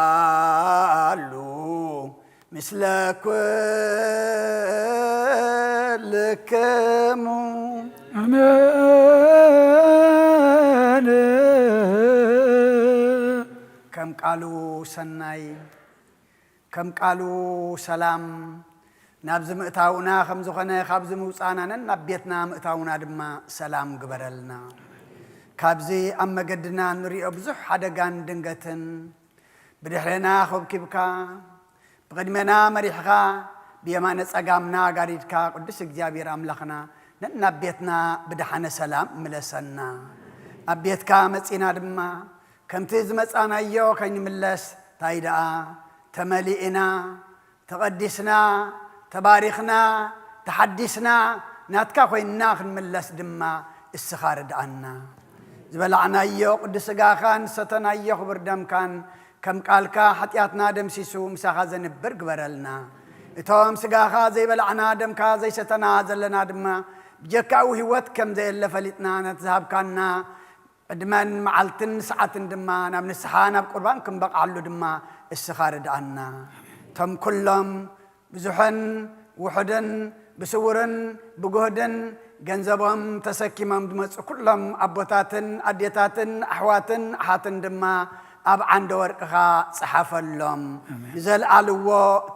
የሃሉ ምስለ ኩልክሙ። ኣሜን። ከም ቃሉ ሰናይ ከም ቃሉ ሰላም ናብዚ ምእታውና ከም ዝኾነ ካብዚ ምውፃእና ነን ናብ ቤትና ምእታውና ድማ ሰላም ግበረልና። ካብዚ ኣብ መገድና እንሪኦ ብዙሕ ሓደጋን ድንገትን ብድሕሬና ኮብኪብካ ብቕድሜና መሪሕኻ ብየማነ ጸጋምና ጋሪድካ ቅዱስ እግዚኣብሔር ኣምላኽና ነናብ ቤትና ብደሓነ ሰላም ምለሰና። ኣብ ቤትካ መጺና ድማ ከምቲ ዝመጻናዮ ከይንምለስ እንታይ ደኣ ተመሊእና ተቐዲስና ተባሪኽና ተሓዲስና ናትካ ኮይንና ክንምለስ ድማ እስኻ ርድኣና። ዝበላዕናዮ ቅዱስ ስጋኻን ዝሰተናዮ ክቡር ደምካን ከም ቃልካ ሓጢኣትና ደምሲሱ ምሳኻ ዘንብር ግበረልና። እቶም ስጋኻ ዘይበላዕና ደምካ ዘይሰተና ዘለና ድማ ብጀካኡ ህይወት ከም ዘየለ ፈሊጥና ነቲ ዝሃብካና ዕድመን መዓልትን ሰዓትን ድማ ናብ ንስሓ ናብ ቁርባን ክንበቕዓሉ ድማ እስኻ ርድኣና። እቶም ኩሎም ብዙሕን ውሑድን ብስውርን ብጉህድን ገንዘቦም ተሰኪሞም ዝመፁ ኩሎም ኣቦታትን ኣዴታትን ኣሕዋትን ኣሓትን ድማ ኣብ ዓንደ ወርቅኻ ፀሓፈሎም። ንዘለኣልዎ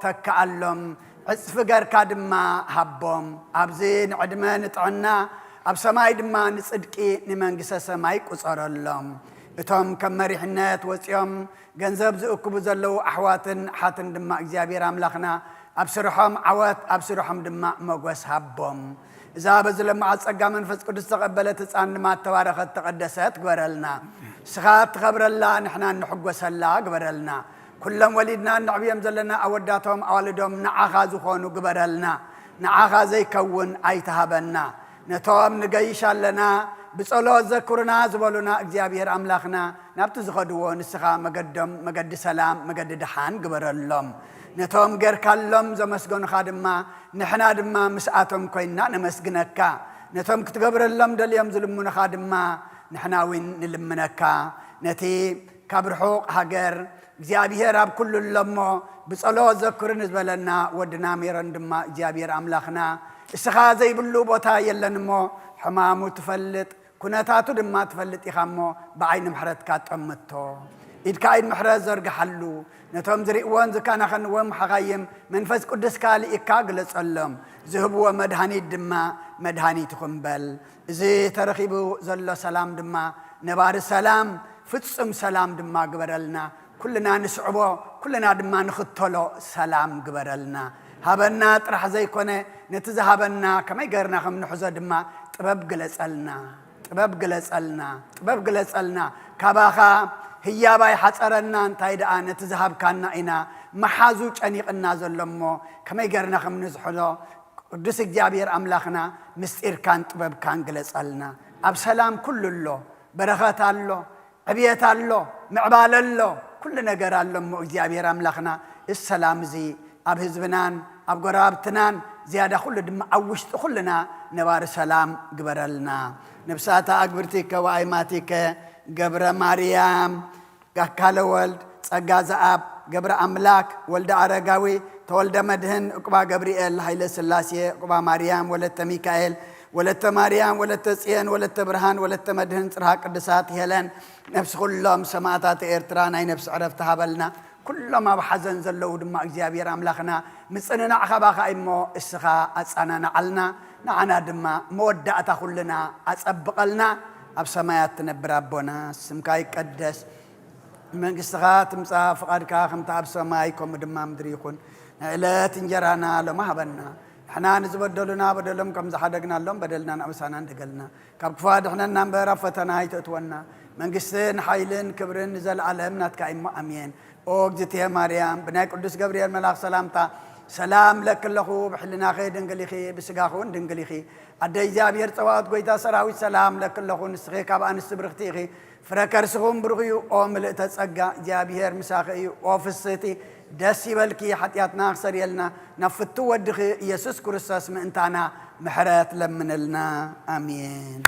ተክኣሎም። ዕፅፊ ገርካ ድማ ሃቦም። ኣብዚ ንዕድመ ንጥዕና ኣብ ሰማይ ድማ ንፅድቂ ንመንግስተ ሰማይ ቁፀረሎም። እቶም ከም መሪሕነት ወፂኦም ገንዘብ ዝእክቡ ዘለዉ ኣሕዋትን ኣሓትን ድማ እግዚኣብሔር ኣምላኽና ኣብ ስርሖም ዓወት ኣብ ስርሖም ድማ መጎስ ሃቦም። እዛ በዚ ለማዓት ጸጋ መንፈስ ቅዱስ ዝተቐበለት ህፃን ድማ ተባረኸት ተቐደሰት ግበረልና። ንስኻ እትኸብረላ ንሕና እንሕጎሰላ ግበረልና። ኩሎም ወሊድና እነዕብዮም ዘለና ኣወዳቶም ኣዋልዶም ንዓኻ ዝኾኑ ግበረልና። ንዓኻ ዘይከውን ኣይትሃበና። ነቶም ንገይሽ ኣለና ብጸሎት ዘክሩና ዝበሉና እግዚኣብሔር ኣምላኽና ናብቲ ዝኸድዎ ንስኻ መገዶም መገዲ ሰላም መገዲ ደሓን ግበረሎም። ነቶም ጌርካሎም ዘመስገኑኻ ድማ ንሕና ድማ ምስኣቶም ኮይንና ነመስግነካ። ነቶም ክትገብረሎም ደልዮም ዝልምኑኻ ድማ ንሕና እውን ንልምነካ። ነቲ ካብ ርሑቕ ሃገር እግዚኣብሔር ኣብ ኩሉ ኣሎ እሞ ብጸሎት ዘክሩኒ ዝበለና ወድና ሜሮን ድማ እግዚኣብሔር ኣምላኽና እስኻ ዘይብሉ ቦታ የለን እሞ ሕማሙ ትፈልጥ ኩነታቱ ድማ ትፈልጥ ኢኻ እሞ ብዓይኒ ምሕረትካ ጠምቶ። ኢድካ ኢድ ምሕረት ዘርግሓሉ። ነቶም ዝርእይዎን ዝከናኸንዎም ሓኻይም መንፈስ ቅዱስካ ልኢካ ግለጸሎም። ዝህብዎ መድሃኒት ድማ መድሃኒት ይኹን በል። እዚ ተረኺቡ ዘሎ ሰላም ድማ ነባሪ ሰላም ፍጹም ሰላም ድማ ግበረልና። ኩልና ንስዕቦ ኩልና ድማ ንኽተሎ ሰላም ግበረልና። ሃበና ጥራሕ ዘይኮነ ነቲ ዝሃበና ከመይ ገርና ከም ንሕዞ ድማ ጥበብ ግለጸልና። ጥበብ ግለጸልና። ጥበብ ግለጸልና። ካባኻ ህያብ ኣይሓጸረና እንታይ ደኣ ነቲ ዝሃብካና ኢና መሓዙ ጨኒቕና ዘሎ እሞ ከመይ ገርና ከም ንዝሕዞ ቅዱስ እግዚኣብሔር ኣምላኽና ምስጢርካን ጥበብካን ግለጸልና። ኣብ ሰላም ኩሉ ኣሎ፣ በረኸት ኣሎ፣ ዕብየት ኣሎ፣ ምዕባለ ኣሎ፣ ኩሉ ነገር ኣሎ እሞ እግዚኣብሔር ኣምላኽና እዚ ሰላም እዚ ኣብ ህዝብናን ኣብ ጎረባብትናን ዝያዳ ኩሉ ድማ ኣብ ውሽጢ ኩልና ነባሪ ሰላም ግበረልና። ነብሳታ ኣግብርቲከ ወኣይማቲከ ገብረ ማርያም፣ ጋካለ ወልድ፣ ጸጋ ዘኣብ፣ ገብረ ኣምላክ፣ ወልደ ኣረጋዊ፣ ተወልደ መድህን፣ ዕቁባ ገብርኤል፣ ሃይለ ስላሴ፣ ዕቁባ ማርያም፣ ወለተ ሚካኤል፣ ወለተ ማርያም፣ ወለተ ጽየን፣ ወለተ ብርሃን፣ ወለተ መድህን፣ ጽርሃ ቅዱሳት ሄለን፣ ነፍሲ ኩሎም ሰማእታት ኤርትራ ናይ ነፍሲ ዕረፍቲ ሃበልና። ኩሎም ኣብ ሓዘን ዘለዉ ድማ እግዚኣብሔር ኣምላኽና ምጽንናዕ ካባኻ እሞ እስኻ ኣጻናናዓልና፣ ንዓና ድማ መወዳእታ ኩልና ኣጸብቐልና። ኣብ ሰማያት ትነብር ኣቦና፣ ስምካ ይቀደስ፣ መንግስትኻ ትምጻእ፣ ፍቓድካ ከምቲ ኣብ ሰማይ ከምኡ ድማ ምድሪ ይኹን። ናይ ዕለት እንጀራና ሎሚ ሃበና። ንሕና ንዝበደሉና በደሎም ከም ዝሓደግናሎም በደልና ንኣበሳና እንደገልና። ካብ ክፉ ኣድሕነና እምበር ኣብ ፈተና ኣይተእትወና። መንግስትን ሓይልን ክብርን ንዘለኣለም ናትካ እሞ ኣሜን። ኦ እግዝእትየ ማርያም፣ ብናይ ቅዱስ ገብርኤል መልኣኽ ሰላምታ ሰላም ለኪ ኣለኹ። ብሕልናኺ ድንግል ኢኺ፣ ብስጋኺ እውን ድንግል ኢኺ። ኣደ እግዚኣብሔር ጸባኦት፣ ጎይታ ሰራዊት፣ ሰላም ለኪ ኣለኹ። ንስኺ ካብ ኣንስቲ ብርኽቲ ኢኺ፣ ፍረ ከርስኹም ብሩኽ እዩ። ኦ ምልእተ ጸጋ፣ እግዚኣብሔር ምሳኺ እዩ። ኦ ፍስህቲ፣ ደስ ይበልኪ። ሓጢኣትና ክሰርየልና ናብ ፍቱ ወድኺ ኢየሱስ ክርስቶስ ምእንታና ምሕረት ለምንልና። ኣሜን።